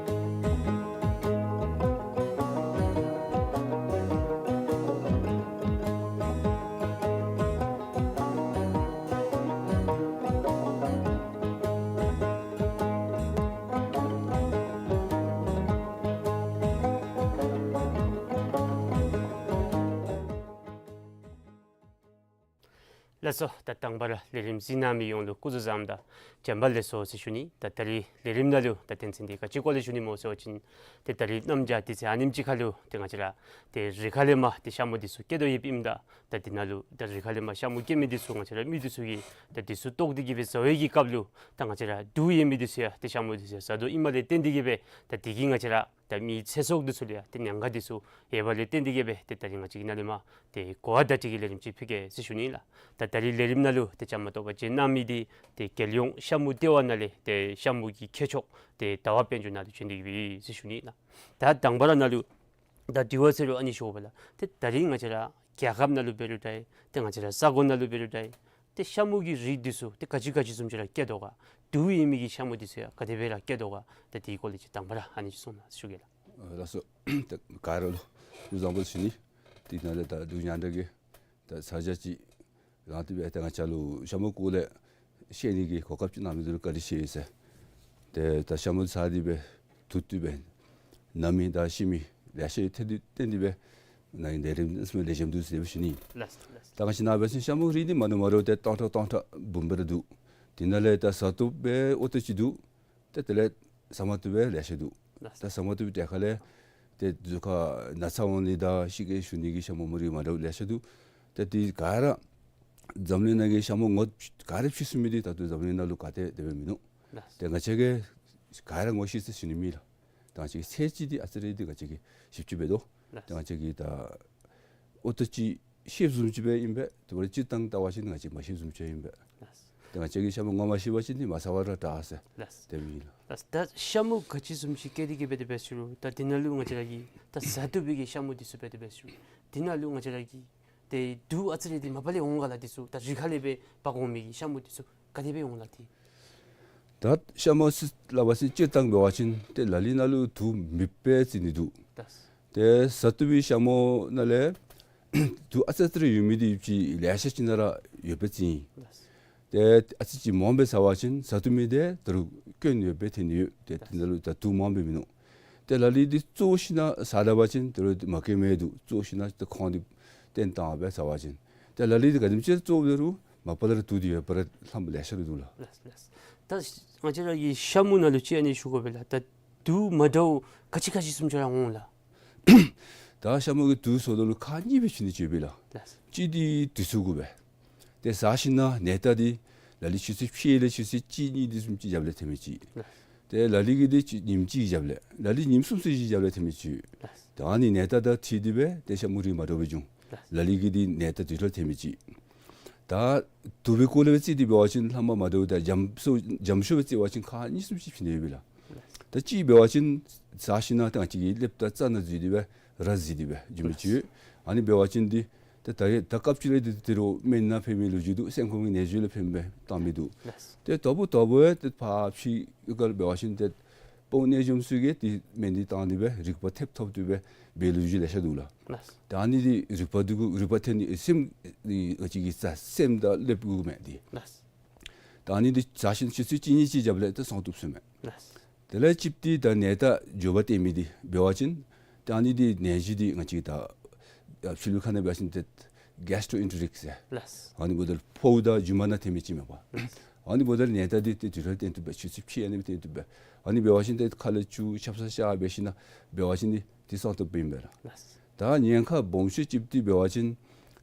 ལགས་སོ། ད་དང་པ་ར་ལས་རིམ་གཟིགས་གནང་མི་ཡོངས་ལུ་སྐུ་གཟུགས་བཟང་དང་བྱོན་པ་ལེགས་སོ་ཟེར་ཞུ་ནི། ད་ད་རིས་ལས་རིམ་ནང་ལུ་ད་དོན་ཚན་འདི་ག་ཅི་སྐོར་ལས་ཞུ་ནི་སྨོ་ཟེར་བ་ཅིན་ཏེ་ད་རིས་གནམ་བྱཱར་དུས་ཚོད་ཨ་ནེམ་ཅིག་ཁར་ལུ་ཏེ་ང་བཅས་ར་ཏེ་རི་ཁ་ལས་མར་ཏེ་ཤ་མུ་འདི་ཚུ་སྐྱེ་དོ་ཡོདཔ་ཨིནམ་ད་ད་འདི་ནང་ལུ་ད་རི་ཁ་ལས་མར་ཤ་མུ་སྐྱེ་མི་འདི་ཚུ་ང་བཅས་ར་མི་འདི་ཚུ་གིས་ད་འདི་ཚུ་བཏོག་སྟེ་གི་སྦེ་བཟའ་བའི་གི་སྐབས་ལུ་ད་ང་བཅས་ར་དུག་ཡོད་མི་འདི་ཚུ་ཡང་ཏེ་ཤ་མུ་འདི་ཚུ་ཡང་བཟའ་དོ་ཨིནམ་ལས་བརྟེན་ཏེ་གི་སྦེ་ད་འདི་གིས་ང་བཅས་ར་ད་མིའི་ཚེ་སྲོག་འདི་ཚུ་ལུ་ཡང་ཏེ་ཉེན་ཁ་འདི་ཚུ་ཡོདཔ་ལས་བརྟེན་ཏེ་གི་སྦེ་ཏེ་ད་རིས་ང་བཅས་ཀྱིས་ནཱ་ལས་མར་ཏེ་གོ་བ་བརྡ་སྤྲོད་ཀྱི་ལས་རིམ་ཅིག་ཕུལ་གེ་ཟེར་ཞུ་ནི་ལགས། ད་ད་རིས་ལས་རིམ་ནང་ལུ་ཏེ་བཅའ་མར་གཏོགས་པར་བྱོན་གནང་མི་འདི་ཏེ་རྒྱལ་ཡོངས་ཤ་མུ་ལྟེ་བ་ནང་ལས་ཏེ་ཤ་མུ་གི་མཁས་མཆོག་ཏེ་ཟླ་བ་དཔལ་འབྱོར་ནཱ་ལུ་བྱོན་ཏེ་གི་སྦེ་ཡོད་ཟེར་ཞུ་ནི་ལགས། ད་དང་པ་ར་ནཱ་ལུ་ད་དྲི་བ་ཟེར་རུང་ཨ་ནི་ཞུ་དགོ་པས་ལགས། ཏེ་ད་རིས་ང་བཅས་ར་རྒྱལ་ཁབ་ནང་ལུ་འབད་རུང་འདྲ་ཏེ་ང་བཅས་ར་ས་གོ་ནང་ལུ་འབད་རུང་འདྲ་ཏེ་ཤ་མུ་གི་རིགས་འདི་ཚུ་ཏེ་ག་ཅི་ག་ཅི་བཟུམ་ཅིག་ར་སྐྱེ་དོ་ག། དུག་ཡོད་མི་གི་ཤ་མུ་འདི་ཚུ་ཡང་ག་དེ་སྦེ་ར་སྐྱེ་དོ་ག། ད་དེའི་སྐོར་ལས་ཅིག་དང་པ་ར་ཨ་ནི་ཅིག་གསུང་གནང་ཟེར་ཞུ་གེ་ལགས། ཨ་ལགས་སོ། ད་ག་ར་ལུ་སྐུ་གཟུགས་བཟང་པོ་ཟེར་ཞུ་ནི། དེ་ནང་ལས་ད་འབྲུག་ཉང་བྲག་གི་ད་ས་ཆ་ཅིག་རང་དེ་སྦེ་ད་ང་བཅས་ལུ་ཤ་མུ་སྐོར་ལས་ཤེས་ནི་གི་གོ་སྐབས་ཅིག་གནང་མི་འདི་ལུ་བཀའ་དྲིན་ཆེ་ཟེར། ཏེ་ད་ཤ་མུ་ཟ་སྟེ་སྦེ་དུག་ལྟེ་སྦེ་ན་མི་དང་ཤི་མི་ལེ་ཤ་ཡོད། ཏེ་དེ་བརྟེན་ཏེ་སྦེ་ནཱ་གི་ལས་རིམ་ཨ་ཙི་མ་ལེགས་ཤོམ་འདུག་ཟེར་སྦེ་ཞུ་ནི། ལགས་སོ་ལགས་སོ། ད་ང་བཅས་ནཱ་འབད་བ་ཅིན་ཤ་མུ་རིགས་འདི་མ་འདྲཝ་མ་འདྲཝ་ཏེ་སྟོང་ཕྲག་སྟོང་ཕྲག་འབུམ་སྦེ་ར་འདུག། དེ་ནང་ལས་ད་བཟའ་བཏུབ་སྦེ་ཨོ་ཏོ་ཅིག་འདུག། ཏེ་དེ་ལས་བཟའ་མ་བཏུབ་སྦེ་ལེ་ཤ་འདུག། ལགས་སོ། ད་བཟའ་མ་བཏུབ་པའི་གྲས་ཁ་ལས་ཏེ་གཟུགས་ཁར་ན་ཚ་འོང་ནི་དང་ཤི་གེ་ཞུ་ནི་གི་ཤ་མུ་མུ་རིགས་མ་འདྲཝ་ལེ་ཤ་འདུག། ཏེ་དེ་ག་ར་འཛམ་གླིང་ནང་གི་ཤ་མུ་ངོ་ག་ར་ཕྱེ་ཚུགས་མི་འདི་ད་ལྟོ་འཛམ་གླིང་ནང་ལུ་ག་ཏེ་དེ་སྦེ་མིན་འདུག། ལགས་སོ། ཏེ་ང་བཅས་ཀྱིས་ག་ར་ངོ་ཤེས་ཟེར་ཞུ་ནི་མེད་ལགས། ད་ང་བཅས་ཀྱིས་ཚད་ཅིག་འདི་ཨ་ཙི་རེ་འདི་ང་བཅས་ཀྱིས་ཞིབ་ཅིག་འབད་དོ། ལགས་སོ། ཏེ་ང་བཅས་ཀྱིས་ད་ཨོ་ཏོ་ཅིག་ཤེསཔ་བཟུམ་ཅིག་སྦེ་ཨིན་པས། དེ་འབདཝ་ད་སྤྱིར་བཏང་བལྟ་བ་ཅིན་ང་བཅས་མ་ཤེསཔ་བཟུམ་ཅིག་ཨིན་པས། ལགས་སོ། ཏེ་ང་བཅས་ཀྱིས་ཤ་མུ་ངོ་མ་ཤེས་པ་ཅིན་འདི་མ་ཟ་བ་ར་དྲག་ཟེར། ལགས་སོ། དེ་སྦེ་ཨིན་ལགས། ལགས་སོ། ད་ཤ་མུ་ག་ཅི་བཟུམ་ཅིག་སྐྱེ་སྟེ་གི་སྦེ་དེ་སྦེ་ཞུ་རུང་ད་དེ་ནང་ལུ་ང་བཅས་ར་གི་ད་བཟའ་བཏུབ་པའི་གི་ཤ་མུ་འདི་ཚུ་སྦེ་དེ་སྦེ་ཞུ་རུང་དེ་ནང་ལུ་ང་བཅས་ར་གི་ཏེ་དུག་ཨ་ཙི་རེ་འདི་མ་པ་ལས་འོང་ག་ལགས། འདི་ཚུ་ད་རི་ཁ་ལས་སྦེ་འབག་འོང་མི་གི་ཤ་མུ་འདི་ཚུ་ག་དེ་སྦེ་འོང་ལགས་ཏེ། ད་ཤ་མུ་ཟེར་སླབ་པ་ཅིན་སྤྱིར་བཏང་འབད་བ་ཅིན་ཏེ་ལ་ལུ་ནང་ལུ་དུག་མེདཔ་སྦེ་བརྩི་ནི་འདུག། ལགས་སོ། ཏེ་བཟའ་བཏུབ་པའི་ཤ་མུ་ནང་ལས་དུག་ཨ་ཙི་ཙི་རེ་ཡོད་མི་འདི་ཅིག་ལེ་ཤ་ཅིག་ནང་ར་ཡོདཔ་སྦེ་བརྩི་ཡི། ལགས་སོ། ཏེ་ཨ་ཙི་ཅིག་མངམ་སྦེ་ཟ་བ་ཅིན་བཟའ་བཏུབ་མི་འདི་ད་རུང་སྐྱོན་ཡོདཔ་སྦེ་ཐོན་ནི་ཡོད། ཏེ་དེ་ནང་ལུ་ད་དུག་མངམ་སྦེ་མིན་འདུག། ཏེ་ལ་ལུ་འདི་བཙོ་ཞིན་ན་ཟ་ད་པ་ཅིན་ད་རུང་མ་སྐྱོན་མི་འདུག། བཙོ་ཞིན་ན་ཏེ་ཁོང་འདི་བཏོན་བཏང་སྦེ་ཟ་བ་ཅིན། ཏེ་ལ་ལུ་འདི་ག་དེམ་ཅིག་བཙོ་འབད་རུང་མ་པ་ལས་ར་དུག་འདི་ཡོདཔ་ར་ལྷམ་ལེ་ཤ་ར་འདུག་ལགས། ལགས་སོ་ལགས་སོ། ད་ང་བཅས་ར་གི་ཤ་མུ་ནང་ལུ་ཅིག་ཨ་ནི་ཞུ་དགོ་པས་ལགས། ད་དུག་མ་འདྲཝ་ག་ཅི་ག་ཅི་བཟུམ་ཅིག་ར་འོང་ལགས། ད་ཤ་མུ་གི་དུག་ཟེརཝ་ད་ལུ་ཁག་གཉིས་སྦེ་ཕྱེ་ནི་ཅིག་ཡོད་པས་ལགས། ལགས་སོ། གཅིག་འདི་དུས་ཚོད་གུ་སྦེ། ཏེ་ཟ་ཞིན་ན་ནད་རྟགས་འདི་ལ་ལུ་ཆུ་ཚོད་ཕྱེད་ལས་ཆུ་ཚོད་གཅིག་གཉིས་འདི་བཟུམ་ཅིག་རྒྱབ་ལས་ཐོན་མི་ཅིག། ལགས། ཏེ་ལ་ལུ་གི་འདི་ཅིག་ཉིནམ་གཅིག་རྒྱབ་ལས་ལ་ལུ་ཉིནམ་གསུམ་ཚུན་ཅིག་རྒྱབ་ལས་ཐོན་མི་ཅིག། ལགས། ད་ཨ་ནི་ནད་རྟགས་དང་འཁྲིལ་ཏེ་སྦེ་ཏེ་ཤ་མུ་རིགས་མ་འདྲཝ་སྦེ་འབྱུང་། ལགས། ལ་ལུ་གི་འདི་ནད་རྟགས་དུས་ཐོག་ཐོན་མི་ཅིག། ད་དུག་པའི་སྐོར་ལས་སྦེ་བརྩི་སྟེ་འབད་བ་ཅིན་ལྷག་མ་མ་འདྲཝ་ད་འཇམ་ཤོས་འཇམ་ཤོས་སྦེ་བརྩི་བ་ཅིན་ཁག་གཉིས་བཟུམ་ཅིག་ཕྱེ་ནི་ཡོད་པས་ལགས། ད་གཅིག་འབད་བ་ཅིན་ཟ་ཞིན་ན་ད་ང་བཅས་ཀྱི་ཀླདཔ་དང་རྩ་ནང་འཛུལ་ཏེ་སྦེ་ར་འཛུལ་ཏེ་སྦེ་འབྱུང་མི་ཅིག་ཡོད། ཨ་ནི་འབད་བ་ཅིན་འདི་ ཏེ་ད་རེས་ད་སྐབས་ཅིག་ལས་ཏེ་དེ་རུ་སྨན་ནང་ཕན་མི་ལོ་རྒྱུས་འདུག། སེམས་ཁམས་ཀྱི་ནད་གཞི་ལུ་ཕན་པའི་བཏང་མི་འདུག། ལགས། ཏེ་དོ་བུ་དོ་བུ་ཡང་ཏེ་ཕར་ཕྱི་གཡུས་ཁར་འབད་བ་ཅིན་ཏེ་དཔའ་བོ་གནས་འཛོམས་ཚུ་གིས་ཏེ་སྨན་འདི་བཏང་སྟེ་སྦེ་རིག་པ་ཐེབས་ཐོབ་སྟེ་སྦེ་འབད་ལོ་རྒྱུས་ལེ་ཤ་འདུག་ལགས། ལགས། ད་ཨ་ནི་འདི་རིག་པ་འདི་གུ་རིག་པ་ཐོན་ནི་སེམས་འདི་ཨ་ཙི་གི་རྩ་སེམས་དང་སླབ་དགོ་མས་འདི། ལགས། ད་ཨ་ནི་འདི་ཟ་ཞིནམ་ཆུ་ཚོད་གཅིག་གཉིས་ཅིག་རྒྱབ་ལས་ཏེ་སངས་བཏུབ་ཟེར་མས། ལགས། དེ་ལས་གཅིག་འདི་ད་ནད་རྟགས་འགྱོད་པ་སྟོན་མི་འདི་འབད་བ་ཅིན་ད་ཨ་ནི་འདི་ནད་གཞི་འདི་ང་བཅས་ད་ཕྱི་ལུ་ཁ་ནང་འབད་བ་ཅིན་ཏེ་གེསི་ཊོ་ཨེན་ཊེ་རིག་ཟེར། ལགས། ཨ་ནི་འབདཝ་ད་ཕོཝ་དང་རྒྱུ་མ་ནང་ཐོན་མི་ཅིག་མས་པ། ལགས། ཨ་ནི་འབདཝ་ད་ནད་རྟགས་འདི་ཏེ་དུས་ཐོག་སྟོན་བཏུབ་པས། ཆུ་ཚོད་ཕྱེད་ཨ་ནི་སྟོན་བཏུབ་པས། ཨ་ནི་འབད་བ་ཅིན་ཏེ་ཁ་ལས་སྐྱུག་ཆབ་གསང་ཤ་འབད་ཞིནམ་ལས་འབད་བ་ཅིན་འདི་ཏེ་སངས་བཏུབ་ཨིན་པས་ལགས། ལགས། ད་ཉེན་ཁ་སྦོམ་ཤོས་ཅིག་འདི་འབད་བ་ཅིན་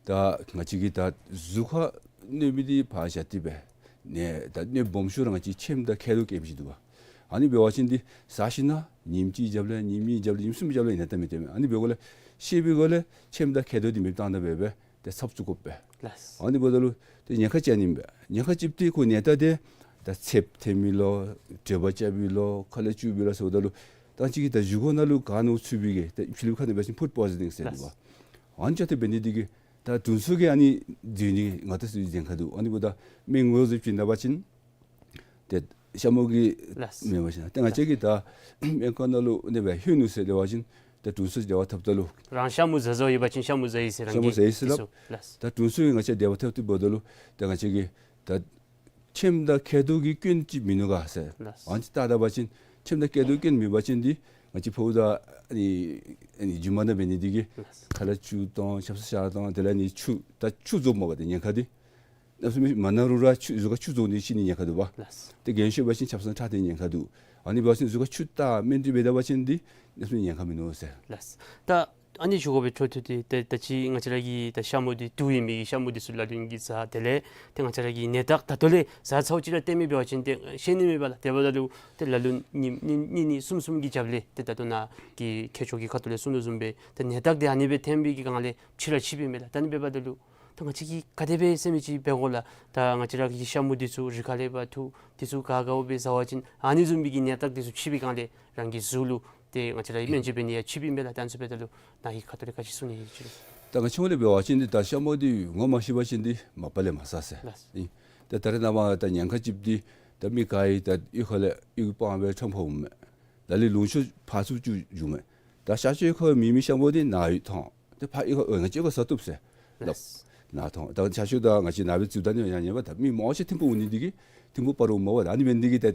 ད་ང་བཅས་ཀྱི་ད་གཟུགས་ཁར་གནོད་མི་འདི་ཕར་བཞག་སྟེ་སྦེ་ནད་ད་གནོད་སྦོམ་ཤོས་ར་ང་བཅས་ཁྱེམ་དང་མཁལ་རྡོག་སྐྱེ་མི་ཅིག་འདུག་པ། ཨ་ནི་འབད་བ་ཅིན་འདི་ཟ་ཞིནམ་ལས་ཉིནམ་གཅིག་རྒྱབ་ལས་ཉིནམ་གཉིས་རྒྱབ་ལས་ཉིནམ་གསུམ་རྒྱབ་ལས་ནད་རྟགས་མི་སྟོན་མས། ཨ་ནི་འབདཝ་ལས་ཤེས་པའི་སྒོ་ལས་ཁྱེམ་དང་མཁལ་རྡོག་འདི་མེདཔ་བཏང་ད་འབད་སྦེ་ཏེ་ཚབ་བཙུགས་དགོ་པས། ལགས། ཨ་ནི་འབདཝ་ད་ལུ་ཏེ་ཉེན་ཁ་ཅིག་ཨ་ནི་ཨིན་པས། ཉེན་ཁ་གཅིག་འདི་ཁོ་ནད་རྟགས་འདི་ད་ཚདཔ་ཐོན་མི་ལོ་དྲོད་འབར་རྐྱབ་མི་ལོ་ཁ་ལས་སྐྱུག་མི་ལོ་ཟེརཝ་ད་ལུ་ད་ཅི་གི་ད་བཞེས་སྒོ་ནང་ལུ་ག་ནོར་ཚུད་པའི་གི་ད་ཕྱི་ལུ་ཁ་ནང་འབད་བ་ཅིན་ཕུཌ་པོའི་ཛོན་ནིང་ཟེར་འདུག་པ། ལགས། ཨ་ནི་ཅིག་ཏེ་འབད་ནི་འདི་གིས་ད་དྲུང་འཚོ་གིས་ཨ་ནི་འཛུལ་ནི་ང་བཅས་ཚུ་ཉེན་ཁ་འདུག། ཨ་ནི་འབདཝ་ད་སྨན་ངོས་འཛིན་ཅིག་གནང་བ་ཅིན་ཏེ་ཤ་མུ་གི་ལགས། མེན་པ་ཅིན་ཏེ་ང་བཅས་ཀྱིས་ད་སྨན་ཁང་ནང་ལུ་ཨ་ནི་སྦེ་ལྷོད་ནུག་ཟེར་འབད་བ་ཅིན་ཏེ་དྲུང་འཚོ་འབྲེལ་བ་འཐབ་ད་ལུ་རང་ཤ་མུ་ཟ་བཟའཝ་ཡོད་པ་ཅིན་ཤ་མུ་ཟ་ཡི་ཟེར། ཤ་མུ་ཟ་ཡི་ཟེར་ལགས། ལགས། ད་དྲུང་འཚོ་གིས་ང་བཅས་འབྲེལ་བ་འཐབ་སྟེ་འབདཝ་ད་ལུ་ད་ང་བཅས་ཀྱིས་ད་ཁྱེམ་དང་མཁལ་རྡོག་གི་སྐྱོན་ཅིག་མིན་ནུག་ག་ཟེར། ལགས། ཨ་ནི་ཅིག་བལྟ་ད་པ་ཅིན་ཁྱེམ་དང་མཁལ་རྡོག་སྐྱོན་མེད་པ་ཅིན་འདི་ང་བཅས་ཕོཝ་དང་ཨ་ནི་ཨ་ནི་རྒྱུ་མ་ནང་འབད་ནི་འདི་གིས་ལགས། ཁ་ལས་སྐྱུག་དང་ཆབ་གསང་ཤ་དང་དེ་ལས་ཨ་ནི་ཆུ་ད་ཆུ་རྫོགསཔ་མས་པ་ཏེ་ཉེན་ཁ་འདི། གནམ་མེད་ས་མེད་མ་ན་རུང་ར་ཆུ་གཟུགས་ཁར་ཆུ་རྫོགས་ནི་ཤི་ནི་ཉེན་ཁ་འདུག་པ། ལགས། ཏེ་རྒན་ཤོས་འབད་བ་ཅིན་ཆབ་གསང་ཁྲག་འཐེན་ཉེན་ཁ་འདུག། ཨ་ནི་འབད་བ་ཅིན་གཟུགས་ཁར་ཆུ་བཏགས་སྨན་སྤྲོད་འབད་ད་པ་ཅིན་འདི་གནམ་མེད་ས་མེད་ཉེན་ཁ་མིན་ནུག་ཟེར། ལགས། ད་ཨ་ནི་ཞུ་དགོ་པའི་འཕྲོ་མཐུད་དེ་ད་ད་ཅི་ང་བཅས་ར་གི་ད་ཤ་མུ་འདི་དུག་ཨིན་མི་གི་ཤ་མུ་འདི་ཚུ་ལ་ལུ་གིས་ཟ། དེ་ལས་ཏེ་ང་བཅས་ར་གི་ནད་རྟགས་ད་ལྟོ་ལས་ཟ་ཚརཝ་ཅིག་ར་སྟོན་མི་འབད་བ་ཅིན་ཏེ་ཤེས་ནི་མེད་པས་ལགས། དེ་འབདཝ་ད་ལུ་ཏེ་ལ་ལུ་ཉིནམ་གཉིས་གཉིས་གསུམ་གསུམ་གྱི་རྒྱབ་ལས་ཏེ་ད་ལྟོ་ནཱ་གི་མཁས་མཆོག་གིས་ཁ་ཐུག་ལས་གསུངས་དོ་བཟུམ་སྦེ་ཏེ་ནད་རྟགས་འདི་ཨ་ནི་སྦེ་ཐོན་པའི་གི་སྒང་ལས་ཕྱི་ར་ཆིབས་ཨིན་མས་ལགས། ད་ཨ་ནི་འབདཝ་ད་ལུ་ད་ང་བཅས་ཀྱིས་ག་དེ་སྦེ་ཟེར་མི་ཅིག་འབད་དགོ་ལགས། ད་ང་བཅས་ར་གི་ཤ་མུ་འདི་ཚུ་རི་ཁ་ལས་འབད་འཐུ་འདི་ཚུ་ག་ག་འབད་ཟ་བ་ཅིན་ཨ་ནི་བཟུམ་མའི་གི་ནད་རྟགས་འདི་ཚུ་ཆིབས་པའི་སྒང་ལས་རང་གི་གཟུགས་ལུ་ཏེ་ང་བཅས་ར་སྨན་བཅོས་འབད་ནི་ཡང་ཆིབས་ཨིན་མས་ལགས། ད་ཨ་ནི་ཚུ་འབདཝ་ད་ལུ་ནཱ་གི་ཁ་ཐུག་ལས་ག་ཅི་གསུང་ནི་ཡོད་ཅི་ལགས། ད་ང་བཅས་ལས་འབད་བ་ཅིན་འདི་ད་ཤ་མུ་འདི་ངོ་མ་ཤེས་པ་ཅིན་འདི་མ་པ་ལས་མ་ཟ་ཟེར། ལགས། ཨིན། ད་ད་རེས་ནངས་པ་ད་ཉེན་ཁ་ཅིག་འདི་ད་མི་ག་ཡང་ད་གཡུས་ཁ་ལས་གཡུས་སྤང་སྦེ་ཁྲམ་ཁ་འོངམ་མས། ལ་ལུ་ལུང་ཕྱོགས་ཕར་ཚུར་བཅུག་བཅུགཔ་མས། ད་ཤར་ཕྱོགས་ཁ་མེད་མི་ཤ་མུ་འདི་ནཱ་ཡོད་ཐོན། ཏེ་ཕར་གཡུས་ཁ་ཨོ་ང་བཅས་ཁར་ཟ་བཏུབ་ཟེར་སླབ། ལགས། ནཱ་ཐོན། ད་ཤར་ཕྱོགས་ད་ང་བཅས་ནཱ་སྦེ་བཙུགས་ད་ནི་ཡང་ཉན་པས། ད་མི་མང་ཆེ་ཐིམ་ཕུག་འོང་ནི་འདི་གིས་ཐིམ་ཕུག་སྤ་རོ་འོངམ་མས་པ། ད་ཨ་ནི་འབད་ནི་འདི་གིས་ད་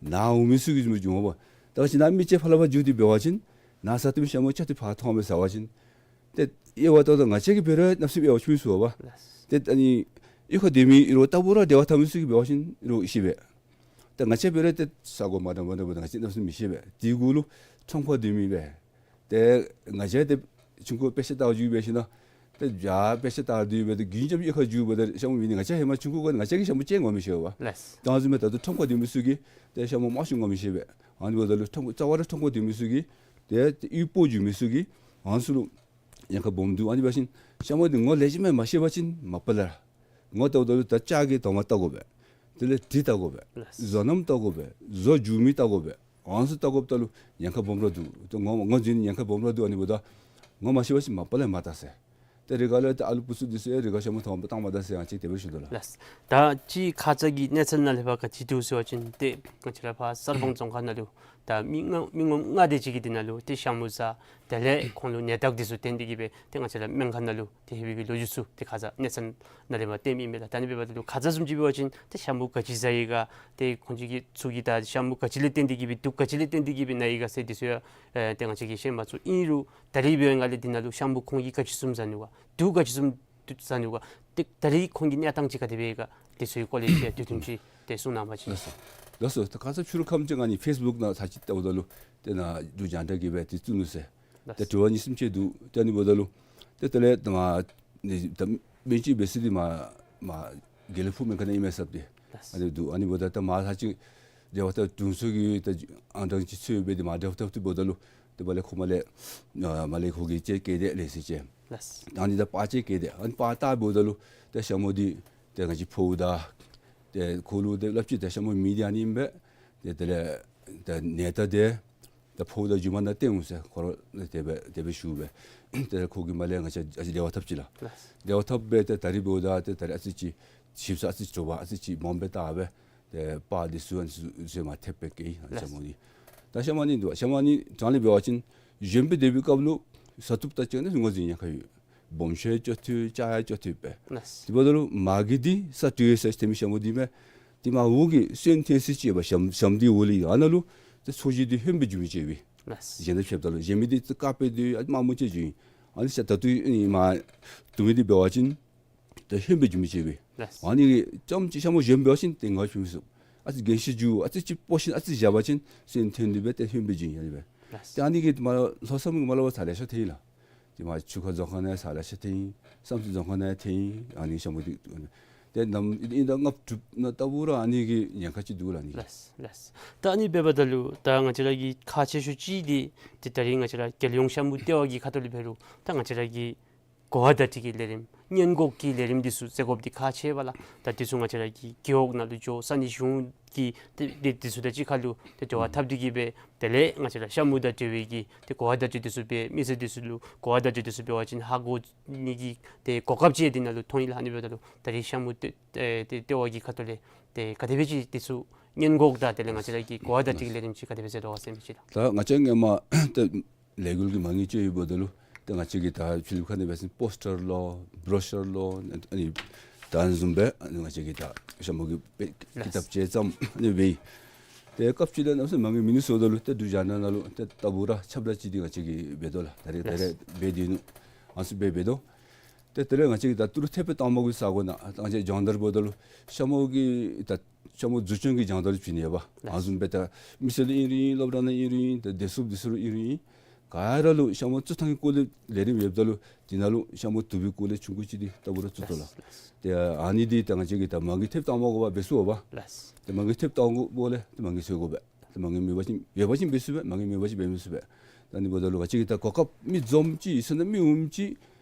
ནཱ་འོང་མི་ཚུ་གིས་བཟུམ་བྱུངམ་མས་པ། ད་ང་བཅས་ནཱ་མི་ཅིག་ཕར་ལས་ཕར་འགྱོ་སྟེ་འབད་བ་ཅིན་ནཱ་ཟ་བཏུབ་མི་ཤ་མུ་ཅིག་ཏེ་ཕར་ཐོན་སྦེ་ཟ་བ་ཅིན་ཏེ་དབྱེ་བ་ད་ལྟོ་ང་བཅས་ཀྱིས་འབད་རུང་གནམ་མེད་ས་མེད་དབྱེ་བ་ཕྱེ་མི་ཚུགས་པས། ལགས། ཏེ་ཨ་ནི་གཡུས་ཁར་སྡོད་མི་རོགས་ལྟ་བུ་ར་འབྲེལ་བ་འཐབ་མི་ཚུ་གིས་འབད་བ་ཅིན་རོགས་ཤེས་པས། ད་ང་བཅས་འབད་རུང་ཏེ་ས་གོ་མ་འདྲཝ་མ་འདྲཝ་འབདཝ་ད་ང་བཅས་གནམ་མེད་ས་མེད་མི་ཤེས་པས། དེ་གུ་ལུ་ཁྲམ་ཁ་སྡོད་མི་སྦེ་ཏེ་ང་བཅས་ཏེ་ཆུང་ཀུ་དཔེ་ཆ་ལྟ་བར་འགྱོ་འབད་ཞིནམ་ཏེ་ཡར་དཔེ་ཆ་ལྟ་སྡོད་འབད་དེ་རྒྱུན་བཅམ་གཡུས་ཁར་འགྱོ་འབདཝ་ད་ཤ་མུ་མེད་ནི་ང་བཅས་ཧེ་མ་ཆུང་ཀུ་གུ་ང་བཅས་ཀྱིས་ཤ་མུ་ཅིག་ངོ་མི་ཤེས་པས། ལགས། ད་ཨ་ནི་བཟུམ་སྦེ་ད་ལྟོ་ཁྲམ་ཁ་སྡོད་མི་ཚུ་གིས་ཏེ་ཤ་མུ་མང་ཤོས་ངོ་མི་ཤེས་པས། ཨ་ནི་འབདཝ་ད་ལུ་ཁྲམ་ཁ་རྩ་བ་ར་ཁྲམ་ཁ་སྡོད་མི་ཚུ་གིས་ཏེ་གཡུས་སྤོ་འགྱོ་མི་ཚུ་གིས་ཨ་ནི་ཚུ་ལུ་ཉེན་ཁ་སྦོམ་འདུག། ཨ་ནི་འབད་ཞིནམ་ཤ་མུ་འདི་ངོ་ལེགས་ཤོམ་སྦེ་མ་ཤེས་པ་ཅིན་མ་པ་ལས་ངོ་བལྟཝ་ད་ལུ་ད་ལྕགས་ཀྱི་དོང་མ་བལྟ་དགོ་པས། དེ་ལས་གྲི་བལྟ་དགོ་པས། ལགས། བཟོ་རྣམ་བལྟ་དགོ་པས། བཟོ་འགྱོ་མི་བལྟ་དགོ་པས། ཨ་ནི་ཚུ་བལྟ་དགོཔ་ད་ལུ་ཉེན་ཁ་སྦོམ་ར་འདུག། ཏེ་ངོ་ངོ་འཛིན་ཉེན་ཁ་སྦོམ་ར་འདུག། ཨ་ནི་འབདཝ་ད་ངོ་མ་ཤེས་པ་ཅིན་མ་པ་ལས་མ་བལྟ་ཟེར། ཏེ་རི་ཁ་ལས་ཏེ་ཨ་ལུ་བུ་ཚུ་འདི་ཚུ་ཡང་རི་ཁར་ཤ་མུ་ཐོབ་པར་བཏང་མ་ད་ཟེར་ཡང་ཅིག་དེ་སྦེ་ཞུ་དོ་ལགས། ལགས། ད་ཅི་ཁ་ཙ་གི་གནས་ཚུལ་ནང་ལས་ཕར་ག་ཅི་འདུག་ཟེར་བ་ཅིན་ཏེ་ང་བཅས་ར་ཕར་གསར་སྤང་རྫོང་ཁག་ནང་ལུ་ད་མི་ལྔ་མི་ངོམ་ལྔ་དེ་ཅིག་གིས་འདི་ནང་ལུ་ཏེ་ཤ་མུ་ཟ། དེ་ལས་ཁོང་ལུ་ནད་རྟགས་འདི་ཚུ་བསྟན་ཏེ་གིས་སྦེ་ཏེ་ང་བཅས་ར་སྨན་ཁང་ནང་ལུ་ཏེ་ལྷོད་པའི་གི་ལོ་རྒྱུས་ཚུ་ཏེ་ཁ་ཙ་གནས་ཚུལ་ནང་ལས་མར་བཏོན་མི་ཨིན་མས་ལགས། ད་ཨ་ནི་འབདཝ་ད་ལུ་ཁ་ཙ་བཟུམ་ཅིག་འབད་བ་ཅིན་ཏེ་ཤ་མུ་ག་ཅི་ཟ་ཡི་ག་ཏེ་ཁོང་ཅིག་གི་ཚུ་གིས་ད་ཤ་མུ་ག་ཅི་ལས་བརྟེན་ཏེ་གིས་སྦེ་དུག་ག་ཅི་ལས་བརྟེན་ཏེ་གིས་སྦེ་ན་ཡི་ག་ཟེར་འདི་ཚུ་ཡང་ཨེ་ཏེ་ང་བཅས་ཀྱིས་ཤེས་མ་ཚུགས། ཨིན་རུང་ད་རིས་འབད་བའི་སྒང་ལས་འདི་ནང་ལུ་ཤ་མུ་ཁོང་གིས་ག་ཅི་བཟུམ་ཟ་ནུག་ག་དུག་ག་ཅི་བཟུམ་ཟ་ནུག་ག་ཏེ་ད་རིས་ཁོང་གི་གནས་སྟངས་ཅིག་ག་དེ་སྦེ་ཡོད་ག་དེ་ཚུ་གི་སྐོར་ལས་ཅིག་དུས་ཐུང་ཅིག་ཏེ་གསུང་གནང་བ་ཅིན། ལགས་སོ། ལགས་སོ། ད་ཁ་ཙ་ཕྱི་རུ་ཁམས་ཅིག་ཨ་ནི་ཕེསི་བུཀ་ནང་ཚར་ཅིག་བལྟཝ་ད་ལུ་ཏེ་ནཱ་འབྲུག་རྒྱང་བསྒྲགས་ཀྱིས་སྦེ་ཏེ་བཙུགས་ནུག་ཟེར། ལགས། ཏེ་དྲི་བ་གཉིས་གསུམ་ཅིག་འདུག། ཏེ་ཨ་ནི་འབདཝ་ད་ལུ་ཏེ་དེ་ལས་ད་མར་ནི་ད་སྨན་བཅོས་འབད་ས་འདི་མར་མར་དགེ་ལེགས་ཕུག་སྨན་ཁང་ནང་ཨིན་མས་ཟེར་ཏེ། ལགས། ཨ་ནི་འདུག། ཨ་ནི་འབདཝ་ད་ད་མར་ཚར་ཅིག་རེ་བ་ད་དྲུང་འཚོ་གིས་ད་ཨང་གྲངས་ཅིག་འཚོལ་སྦེ་ཏེ་མར་འབྲེལ་བ་འཐབ་སྟེ་འབདཝ་ད་ལུ་ཏེ་མར་ལས་ཁོ་མར་ལས་ཨ་མར་ལས་ཁོ་གིས་ཅིག་བཀལ་ཏེ་ལེ་ཤ་ཅིག། ལགས། ད་ཨ་ནི་ད་པར་ཅིག་བཀལ་ཏེ་ཨ་ནི་པར་བལྟ་འབདཝ་ད་ལུ་ཏེ་ཤ་མུ་འདི་ཏེ་ང་བཅས་ཕོཝ་དང་ཏེ་ཁོ་ལུ་ཏེ་སླབ་ཅི། ཏེ་ཤ་མུ་མེད་འདི་ཨ་ནི་ཨིན་པས། ཏེ་དེ་ལས་ཏེ་ནད་རྟགས་འདི་ ད་ཕོཝ་དང་རྒྱུ་མ་ནང་བཏོན་འོང་ཟེར་ཁོ་ར་དེ་སྦེ་དེ་སྦེ་ཞུ་སྦེ། ཏེ་ཁོ་གིས་མར་ལས་ང་བཅས་ཨ་ཙི་བདེ་བ་ཐོབ་ཅི་ལགས། ལགས། བདེ་བ་ཐོབ་སྦེ་ཏེ་ད་རིས་འབདཝ་ད་ཏེ་ད་རིས་ཨ་ཙི་ཅིག་ཞིབ་ས་ཨ་ཙི་དྲོ་པ་ཨ་ཙི་ཅིག་མངམ་སྦེ་བཏང་སྦེ་ཏེ་པར་འདི་ཚུ་ཨ་ནི་ཚུ་ཚུ་མར་ཐེབས་སྦེ་བསྐྱལ་ཡི། ལགས། ཤ་མུ་འདི་ད་ཤ་མུ་ཨ་ནི་འདུག། ཤ་མུ་ཨ་ནི་དྲང་ལས་འབད་བ་ཅིན་གཞོནམ་སྦེ་སྡོད་པའི་སྐབས་ལུ་བཟའ་བཏུབ་ད་ཅིག་ནི་ངོས་འཛིན་ཉེན་ཁ་ཡོད། སྦོམ་ཤོས་ཡང་སྐྱོ་ཏོ་ཅ་ཡང་སྐྱོ་ཏོ་སྦེ། ལགས། དེ་འབདཝ་ད་ལུ་མ་གི་འདི་ས་སྤྲོད་ཡོད་ཟེར་ཐོན་མི་ཤ་མུ་འདི་མས། དེ་མར་འོག་གི་སོན་འཐོན་ས་ཅིག་ཡོད་པ་ཤམ་ཤམ་འདི་འོག་ལས་ཨ་ནཱ་ལུ་ཏེ་ཚོས་གཞི་འདི་ཧོནམ་སྦེ་འགྱོ་མི་ཅིག་ཡོད་པས། ལགས། གཞན་དང་ཕྱདཔ་ད་ལུ་གཞན་མི་འདི་ཏེ་དཀརཔོ་སྦེ་སྡོད་ཡོད། ཨ་དམར་མོ་ཅིག་འགྱོ་ཡི། ཨ་ནི་ཤ་ད་ལྟོ་ཨ་ནི་མར་བཏུབ་མི་འདི་འབད་བ་ཅིན་ཏེ་ཧོནམ་སྦེ་འགྱོ་མི་ཅིག་ཡོད་པས། ལགས། ཨ་ནི་གིས་རྐྱངམ་ཅིག་ཤ་མུ་གཞོནམ་འབད་བ་ཅིན་ཏེ་ངར་བྱུང་མི་ཚུགས། ཨ་ཙི་རྒས་ཤོས་འགྱོ་ཨ་ཙི་ཅིག་སྤོ་ཞིནམ་ཨ་ཙི་བཞག་པ་ཅིན་སོན་འཐོན་ནི་སྦེ་ཏེ་ཧོནམ་སྦེ་འགྱོ་ཡི་ཨ་ནི་སྦེ། ལགས། ཏེ་ཨ་ནི་གིས་མར་ལྷོ་ས་མུ་གིས་མར་ལས་ཕར་ས་ལེ་ཤ་འཐོན་ཡི་ལགས། ཏེ་མར་ཆུ་ཁ་རྫོང་ཁག་ནང་ས་ལེ་ཤ་འཐོན་ཡི། བསམ་རྩེ་རྫོང་ཁག་ནང་འཐོན་ཡི། ཨ་ནི་ཤ་མུ་འདི་ཏེ་ནམ་ཨིན་ད་ལྔ་བཅུ་ནང་ལྟ་བུ་ར་ཨ་ནི་གི་ཉེན་ཁ་ཅིག་འདུག་ལགས་ཨ་ནི་གི། ལགས་ལགས། ད་ཨ་ནི་འབདཝ་ད་ལུ་ད་ང་བཅས་ར་གི་ཁག་ཆེ་ཤོས་ཅིག་འདི་ཏེ་ད་རིས་ང་བཅས་ར་རྒྱལ་ཡོངས་ཤ་མུ་ལྟེ་བ་གི་ཁ་ཐུག་ལས་འབད་རུང་ད་ང་བཅས་ར་གི་གོ་བ་བརྡ་སྤྲོད་ཀྱི་ལས་རིམ་སྔོན་འགོག་གི་ལས་རིམ་འདི་ཚུ་བྱེད་དགོཔ་འདི་ཁག་ཆེ་བས་ལགས། ད་འདི་ཚུ་ང་བཅས་ར་གི་རྒེད་འོག་ནང་ལུ་འགྱོ་ས་གནས་གཞུང་གི་ཏེ་ཏེ་འདི་ཚུ་དང་གཅིག་ཁར་ལུ་ཏེ་འབྲེལ་བ་འཐབ་སྟེ་གི་སྦེ་དེ་ལས་ང་བཅས་ར་ཤ་མུ་དང་འབྲེལ་བའི་གི་ཏེ་གོ་བ་བརྡ་སྤྲོད་འདི་ཚུ་འབད་མི་སེར་འདི་ཚུ་ལུ་གོ་བ་བརྡ་སྤྲོད་འདི་ཚུ་འབད་བ་ཅིན་ཧ་གོ་ནི་གི་ཏེ་གོ་སྐབས་ཅིག་འདི་ནང་ལུ་མཐོང་ཡི་ལགས། ཨ་ནི་འབདཝ་ད་ལུ་ད་རིས་ཤ་མུ་ལྟེ་ཨེ་ཏེ་ལྟེ་བ་གི་ཁ་ཐུག་ལས་ཏེ་ག་དེ་སྦེ་ཅིག་འདི་ཚུ་སྔོན་འགོག་དང་དེ་ལས་ང་བཅས་ར་གི་གོ་བ་བརྡ་སྤྲོད་ཀྱི་ལས་རིམ་ཅིག་ག་དེ་སྦེ་མཛད་དོ་ག་ཟེར་མི་ཅིག་ལགས། ད་ང་བཅས་སྔོན་མ་ཏེ་ལས་འགུལ་གྱི་མ་དངུལ་ཅིག་ཡོདཔ་ད་ལུ་ཏེ་ང་བཅས་ཀྱིས་ད་ཕྱི་གླིངཔ་ཁ་ནང་འབད་བ་ཅིན་པོསི་ཊར་ལོ་བྲོ་ཤར་ལོ་ཨ་ནི་ད་བཟུམ་སྦེ་ཨ་ནི་ང་བཅས་ཀྱིས་ད་ཤ་མུ་གི་དཔེ་ཀི་ཏབ་ཅིག་བརྩམས་ཨ་ནི་སྦེ། ཏེ་སྐབས་ཅིག་ལས་གནམ་མེད་ས་མེད་མ་དངུལ་མིན་ནུག་ཟེརཝ་ད་ལུ་ཏེ་འབྲུག་རྒྱང་བསྒྲགས་ནང་ལུ་ཏེ་ལྟ་བུ་ར་ཁྱབ་བསྒྲགས་ཅིག་འདི་ང་བཅས་ཀྱིས་འབད་དོ་ལགས། ད་རེས་ད་རེས་འབད་དེ་ནུག། ཨ་ནི་ཚུ་སྦེ་འབད་དོ། ཏེ་དེ་ལས་ང་བཅས་ཀྱིས་ད་ཏི་རུ་ཐེབས་སྦེ་བཏང་མི་གི་ས་གོ་ནང་ད་ང་བཅས་སྦྱོང་བརྡར་འབདཝ་ད་ལུ་ཤ་མུ་གི་ད་ཤ་མུ་འཛུགས་སྐྱོང་གི་སྦྱོང་བརྡར་བྱིན་ནི་ཡོདཔ། ལགས། ཨ་ནི་བཟུམ་སྦེ་ད་མི་སེར་ལུ་ཨིན་རུང་ཨིན་སློབ་གྲྭ་ནང་ཨིན་རུང་ཨིན་ད་བདེ་སྲུངཔ་འདི་ཚུ་ལུ་ཨིན་རུང་ཨིན་ག་ར་ལུ་ཤ་མུ་བཙུགས་ཐངས་ཀྱི་སྐོར་ལས་ལས་རིམ་ཡོདཔ་ད་ལུ་འདི་ནང་ལུ་ཤ་མུ་བཏུབ་པའི་སྐོར་ལས་ཆུང་ཀུ་ཅིག་འདི་ལྟ་བུ་ར་བཙུགས་དོ་ལགས། ལགས། ཏེ་ཨ་ནི་འདི་ད་ང་བཅས་ཀྱིས་ད་མ་དངུལ་ཐེབས་བཏང་མི་གི་སྦེ་འབད་ཚུགས་པས། ལགས། ཏེ་མ་དངུལ་ཐེབས་བཏང་དགོཔ་ལས་ཏེ་མ་དངུལ་འཚོལ་དགོ་པས། ཏེ་མ་དངུལ་མེད་པ་ཅིན་ཡོད་པ་ཅིན་འབད་ཚུགས་པས། མ་དངུལ་མེད་པ་ཅིན་འབད་མི་ཚུགས་པས། ད་ཨ་ནི་འབདཝ་ད་ལུ་ང་བཅས་ཀྱིས་ད་གོ་སྐབས་མི་འཛོམས་ཅིག་ཟེར་ན་མི་འོངམ་ཅིག་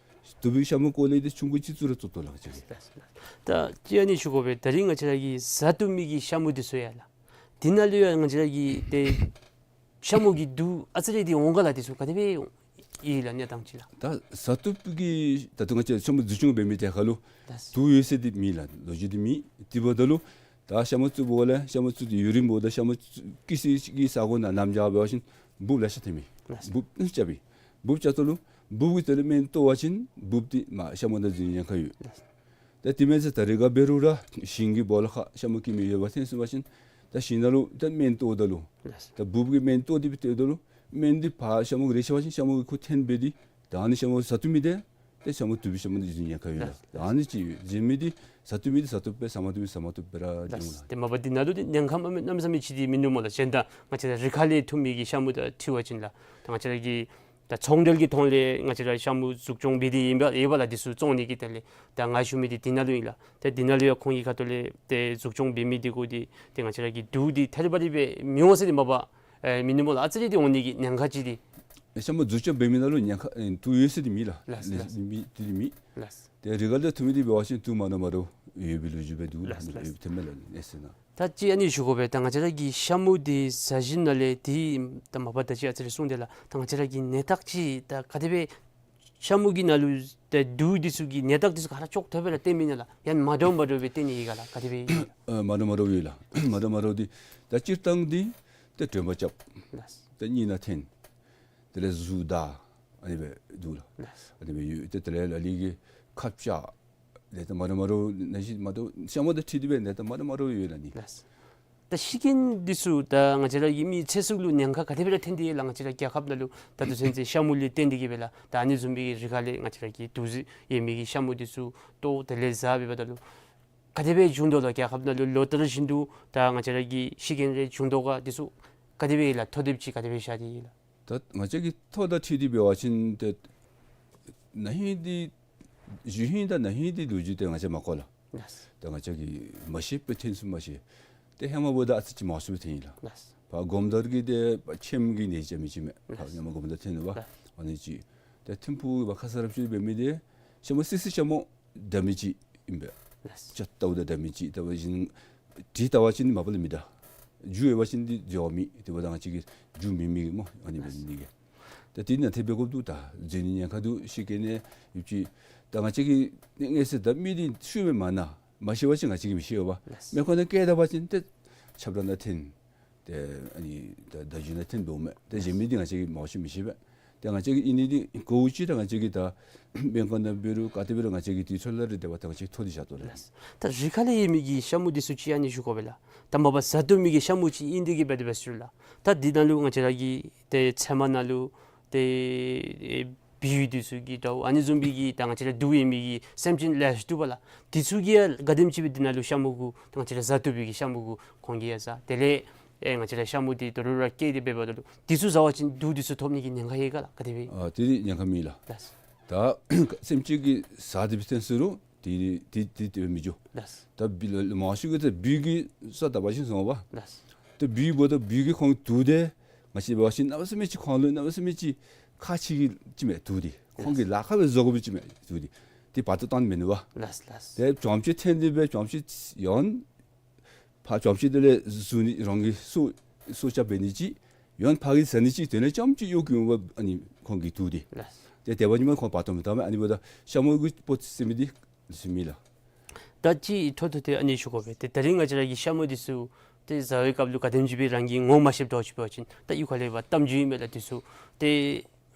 བཏུབ་པའི་ཤ་མུ་སྐོར་ལས་འདི་ཆུང་ཀུ་ཅིག་བཙུགས་ར་བཙུགས་དོ་ལགས་ང་བཅས་ཀྱིས། ད་ཅི་ཨ་ནི་ཞུ་དགོ་པས། ད་རིས་ང་བཅས་ར་གིས་བཟའ་བཏུབ་མི་གི་ཤ་མུ་འདི་ཚུ་ཡོད་ལགས། འདི་ནང་ལུ་ཡང་ང་བཅས་ར་གི་ཏེ་ཤ་མུ་གི་དུག་ཨ་ཙི་རེ་འདི་འོང་ག་ལགས། འདི་ཚུ་ག་དེ་སྦེ་ཡོད་ལགས་གནས་སྟངས་ཅིག་ལགས། ད་བཟའ་བཏུབ་ཀྱི་ད་ལྟོ་ང་བཅས་ཤ་མུ་འཛུགས་སྐྱོང་འབད་མི་དེ་ཁར་ལུ་ད་དུག་ཡོད་ཟེར་འདི་མེད་ལགས། ལོ་རྒྱུས་འདི་མེད། དེ་འབདཝ་ད་ལུ་ད་ཤ་མུ་བཙུགས་པ་ལས་ཤ་མུ་བཙུགས་ཏེ་ཡུན་རིངམོ་ད་ཤ་མུ་བཙུགས་ཀྱི་སའི་གི་ས་གོ་ནང་གནམ་བྱཱར་འབད་བ་ཅིན་འབུཔ་ལེ་ཤ་ཐོན་མས། ལགས། འབུཔ་ཨ་ནི་རྐྱབ་པས། འབུཔ་རྐྱབ་ད་ལུ་འབུཔ་གི་དེ་ལས་སྨན་གཏོར་བ་ཅིན་འབུཔ་འདི་མར་ཤ་མུ་ནང་འཛུལ་ཉེན་ཁ་ཡོད། ལགས། ད་དེ་མེན་ཟེར་ད་རེས་ཁར་འབད་རུང་ར་ཞིང་གི་སྦོ་ལོགས་ཁར་ཤ་མུ་སྐྱེ་མི་ཡོདཔ་ཐོན་སོང་པ་ཅིན་ད་ཞིང་ནང་ལུ་ད་སྨན་གཏོརཝ་ད་ལུ་ལགས། ད་འབུཔ་གི་སྨན་གཏོར་ཏེ་སྦེ་སྡོདཔ་ད་ལུ་སྨན་འདི་ཕར་ཤ་མུ་གུ་རེག་ཤོར་བ་ཅིན་ཤ་མུ་གི་ཁུག་འཐོན་སྦེ་འདི་ད་ཨ་ནི་ཤ་མུ་བཟའ་བཏུབ་མི་འདི་ཏེ་ཤ་མུ་བཏུབ་པའི་ཤ་མུ་འདི་འཛུལ་ཉེན་ཁ་ཡོད་ལགས། ལགས། ད་ཨ་ནི་ཅིག་ཡོད། བཟའ་མི་འདི་བཟའ་བཏུབ་སྦེ་བཟའ་མ་བཏུབ་མི་བཟའ་མ་བཏུབ་སྦེ་ར་འགྱོ་འོང་ལགས། ལགས། ཏེ་མ་པ་འདི་ནང་ལུ་འདི་ཉེན་ཁ་མ་གནམ་མེད་ས་མེད་ཅིག་འདི་མིན་འདུག་སྨོ་ལགས། གཞན་དང་ང་བཅས་ར་རི་ཁ་ལས་འཐུ་མི་གི་ཤ་མུ་དང་འཁྲིལ་བ་ཅིན་ལགས། ད་ང་བཅས་ར་གི་ད་ཚོང་འབྲེལ་གྱི་ཐོག་ལས་ང་བཅས་ར་ཤ་མུ་འཛུགས་སྐྱོང་འབད་དེ་ཡོད་པ་ཡོད་པ་ལགས། འདི་ཚུ་བཙོང་ནི་གི་དེ་ལས་ད་ང་ཞུ་མི་འདི་འདི་ནང་ལུ་ཨིན་ལགས། ཏེ་འདི་ནང་ལུ་ཡང་ཁོང་གི་ཁ་ཐུག་ལས་ཏེ་འཛུགས་སྐྱོང་འབད་མི་འདི་གུ་འདི་ཏེ་ང་བཅས་ར་གི་དུག་འདི་ཐད་རི་བ་རི་སྦེ་མི་འོང་ཟེར་འདི་མ་པ་ཨེ་མིན་འདུག་སྨོ་ལགས། ཨ་ཙི་རེ་འདི་འོང་ནི་གི་ཉེན་ཁ་ཅིག་འདི་ཤ་མུ་འཛུགས་སྐྱོང་འབད་མི་ནང་ལུ་ཉེན་ཁ་ཨེ་དུག་ཡོད་ཟེར་འདི་མེད་ལགས། ལགས། ལགས། མེད་འདི་མེད། ལགས། ཏེ་རི་ཁ་ལས་འཐུ་མི་འདི་འབད་བ་ཅིན་དུག་མ་འདྲཝ་མ་འདྲཝ་ཡོད་པའི་ལོ་རྒྱུས་སྦེ་འདུག་ལགས། ལགས། ལགས། ཡོད་པའི་ཐོན་མས་ལགས་གནས་ཚུལ་ནང་། ད་ཅི་ཨ་ནི་ཞུ་དགོ་པས། ད་ང་བཅས་ར་གི་ཤ་མུ་འདི་བཟའ་བཞིན་ནང་ལས་འདི་ད་མ་པ་ད་ཅི་ཨ་ཙི་རེ་གསུངས་ཏེ་ལགས། ད་ང་བཅས་ར་གི་ནད་རྟགས་ཅིག་ད་ག་དེ་སྦེ་ཤ་མུ་གི་ནང་ལུ་ད་དུག་འདི་ཚུ་གི་ནད་རྟགས་འདི་ཚུ་ག་ར་ཅོག་ཐོབ་སྦེ་ར་སྟོན་མི་ཨིན་ན་ལགས། ཡང་མ་འདྲཝ་མ་འདྲཝ་སྦེ་སྟོན་ནི་ཨིན་ག་ལགས། ག་དེ་སྦེ་ཨིན་ན་ལགས། ཨ་མ་འདྲཝ་མ་འདྲཝ་ཡོད་ལགས། མ་འདྲཝ་མ་འདྲཝ་འདི་ད་སྤྱིར་བཏང་འདི་ད་དྲོ་པ་རྐྱབ། ལགས། ད་གཉིད་ནང་འཐེན། དེ་ལས་གཟུགས་འདར། ཨ་ནི་སྦེ་འདུག་ལགས། ལགས། ཨ་ནི་སྦེ་ཡོད། ཏེ་དེ་ལས་ལ་ལུ་གིས་ཁ་བྱལ། ནད་རྟགས་མ་འདྲཝ་མ་འདྲཝ་ནང་བཞིན་མ་འདྲཝ་ཤ་མུ་དང་འཁྲིལ་ཏེ་སྦེ་ནད་རྟགས་མ་འདྲཝ་མ་འདྲཝ་ཡོད་ལགས་ནི། ལགས། ད་ཤི་རྐྱེན་འདི་ཚུ་ད་ང་བཅས་ར་གི་མི་ཚེ་སྲོག་ལུ་ཉེན་ཁ་ག་དེ་སྦེ་ར་ཐོན་ཏེ་ལགས། ང་བཅས་ར་རྒྱལ་ཁབ་ནང་ལུ་ད་ལྟོ་ཚུན་ཚོད་ཤ་མུ་ལས་བརྟེན་ཏེ་གི་སྦེ་ལགས། ད་ཨ་ནི་བཟུམ་སྦེ་རི་ཁ་ལས་ང་བཅས་ར་གི་དུག་རྫས་ཡོད་མི་གི་ཤ་མུ་འདི་ཚུ་གཏོར་དེ་ལས་བཟའ་འབདཝ་ད་ལུ་ག་དེ་སྦེ་བྱུང་དོ་ལགས། རྒྱལ་ཁབ་ནང་ལུ་ལོ་ལྟར་བཞིན་དུ་ད་ང་བཅས་ར་གི་ཤི་རྐྱེན་རེ་བྱུང་དོ་ག། འདི་ཚུ་ག་དེ་སྦེ་ལགས། ཐོ་དེབ་ཅིག་ག་དེ་སྦེ་ཤར་ཏེ་ཡོད་ལགས། ད་ང་བཅས་ཀྱི་ཐོ་དང་འཁྲིལ་ཏེ་འབད་བ་ཅིན་ཏེ་ན་ཧིང་འདི་གཞེས་ཧིང་དང་ན་ཧིང་འདི་ལོ་རྒྱུས་འདི་ང་བཅས་མ་གོ་ལགས། ལགས། ད་ང་བཅས་ཀྱིས་མ་ཤེས་པར་ཐོན་ཚུགས་མ་ཤེས། ཏེ་ཧེ་མ་འབདཝ་ད་ཨ་ཙི་ཅིག་མང་སུ་སྦེ་ཐོན་ཡི་ལགས། ལགས། ཕར་སྒོམ་དར་གྱི་ཏེ་ཕྱེངམ་གི་ནད་ཅིག་མི་ཅིག་མས། ལགས། ཕར་ཧེ་མ་སྒོམ་དར་ཐོན་ནུག་པ། ལགས། ཨ་ནི་ཅིག། ཏེ་ཐིམ་ཕུག་གི་ཕར་ཁ་ས་ར་ཅིག་འབད་མི་འདི་ཤ་མུ་སི་སི་ཤ་མུ་འདྲ་མི་ཅིག་ཨིན་པས། ལགས། ཅ་ལྟཝ་ད་འདྲ་མི་ཅིག། ལྟ་བ་བཞིན་དྲི་ལྟ་བ་ཅིན་མ་པ་ལས་མི་འདྲ། རྒྱུ་ཡོད་པ་ཅིན་འདི་འཛོལ་མི་འདི་འབདཝ་ད་ང་བཅས་ཀྱིས་རྒྱུ་མེད་མི་གི་སྨོ་ཨ་ནི་འབད་ནི་གི། ད་དེ་ནང་ཐེབས་སྦེ་དགོཔ་འདུག། ད་འཛོལ་ནི་ཉེན་ཁ་འདུག། ཤི་རྐྱེན་ནི་ཡོད་ཅི། ད་ང་བཅས་ཀྱིས་ངེས་ཟེར་ད་མི་འདི་ཤུལ་མ་མ་ན་མ་ཤེས་པ་ཅིན་ང་བཅས་ཀྱིས་མི་ཤེས་པས། ལགས། སྨན་ཁང་ནང་བསྐྱལ་ད་པ་ཅིན་ཏེ་ཆབ་ར་ནང་འཐེན། ཏེ་ཨ་ནི་ད་ད་རྒྱུ་ནང་འཐེན་འབདཝ་མས། ཏེ་གཞན་མི་འདི་ང་བཅས་ཀྱིས་མང་ཤོས་མི་ཤེས་པས། ཏེ་ང་བཅས་ཀྱིས་ཨིན་ནི་འདི་གོ་ཅི། ད་ང་བཅས་ཀྱིས་ད་སྨན་ཁང་ནང་འབད་རུང་ག་ཏེ་འབད་རུང་ང་བཅས་ཀྱིས་དུས་ཚོད་ལ་རེ་དེ་བ་ད་ང་བཅས་ཐོ་འདི་བཞག་དོ་ལགས། ལགས། ད་རི་ཁ་ལས་ཡོད་མི་གི་ཤ་མུ་འདི་ཚུ་ཅིག་ཨ་ནི་ཞུ་དགོ་པས་ལགས། ད་མ་པ་བཟའ་བཏུབ་མི་གི་ཤ་མུ་ཅིག་ཨིན་ཏེ་གི་འབད་དེ་འབད་ཟེར་ལགས། ད་འདི་ནང་ལུ་ང་བཅས་ར་གི་ཏེ་ཚལ་མ་ནང་ལུ་ཏེ་ཨེ་བི་འདི་ཚུ་གི་དྲཝ་ཨ་ནི་བཟུམ་སྦེ་གི་ད་ང་བཅས་ར་དུག་ཡོད་མི་གི་སེམས་ཅན་ལེ་ཤ་འདུག་པ་ལགས། འདི་ཚུ་གིས་ཡང་ག་དེམ་ཅིག་སྦེ་འདི་ནང་ལུ་ཤ་མུ་གུ་ད་ང་བཅས་ར་བཟའ་བཏུབ་པའི་གི་ཤ་མུ་གུ་ཁོང་གིས་ཡང་བཟའ། དེ་ལས་ཨེ་ང་བཅས་ར་ཤ་མུ་འདི་དོ་རུང་ར་སྐྱེས་ཏེ་འབད་འབདཝ་ད་ལུ་འདི་ཚུ་བཟའ་བ་ཅིན་དུག་འདི་ཚུ་ཐོབ་ནི་གི་ཉེན་ཁ་ཡོད་ག་ལགས། ག་དེ་སྦེ། ཨ་དེ་ཉེན་ཁ་མེད་ལགས། ལགས། ད་སེམས་ཅན་གྱིས་བཟའ་སྟེ་འབད་ཐོན་ཟེར་རུང་དེ་དེ་དེ་དེ་མི་འགྱོ། ལགས། ད་བི་ལ་མང་ཤོས་ཀྱིས་ད་བི་གི་ས་བཏབ་པ་ཅིན་སོང་པ། ལགས། ད་བི་འབདཝ་ད་བི་གིས་ཁོང་དུག་འདི་ང་བཅས་འབད་བ་ཅིན་གནམ་མེད་ས་མེད་ཅིག་ཁོང་ལུ་གནམ་མེད་ས་མེད་ཅིག་ཁག་ཆེ་གི་ཅིག་མས་དུག་འདི། ཁོང་གི་ལག་ཁར་སྦེ་བཟོ་དགོ་པའི་ཅིག་མས་དུག་འདི། དེ་བར་དུ་བཏང་མི་ནུས་པ། ལགས་ལགས། དེ་བྱང་ཕྱོགས་འཐེན་ཏེ་སྦེ་བྱང་ཕྱོགས་ཡང་ཕར་བྱང་ཕྱོགས་དེ་ལས་བཟུང་ནི་རང་གི་སྲོག་སྲོག་སྐྱབས་འབད་ནི་ཅིག། ཡང་ཕར་གི་བཟའ་ནི་ཅིག། དེ་ལས་རྐྱངམ་ཅིག་གཡོག་གི་འོང་པ་ཨ་ནི་ཁོང་གི་དུག་འདི། ལགས། དེ་དེ་བ་ཉིནམ་ཁོང་བར་དུ་མི་བཏང་མས། ཨ་ནི་འབདཝ་ད་ཤ་མུ་གི་སྤོ་ཟེར་མི་འདི་ལུས་མི་ལགས། ད་ཅི་ཐོ་ཐོ་ཏེ་ཨ་ནི་ཞུ་དགོ་པས། ཏེ་ད་རིས་ང་བཅས་ར་གི་ཤ་མུ་འདི་ཚུ་ཏེ་བཟའ་བའི་སྐབས་ལུ་ག་དེམ་ཅིག་སྦེ་རང་གིས་ངོ་མ་ཤེསཔ་འདྲཝ་ཅིག་འབད་བ་ཅིན་ད་གཡུས་ཁ་ལས་འབད་གཏམ་རྒྱུད་ཨིན་མས་ལགས། འདི་ཚུ་ཏེ་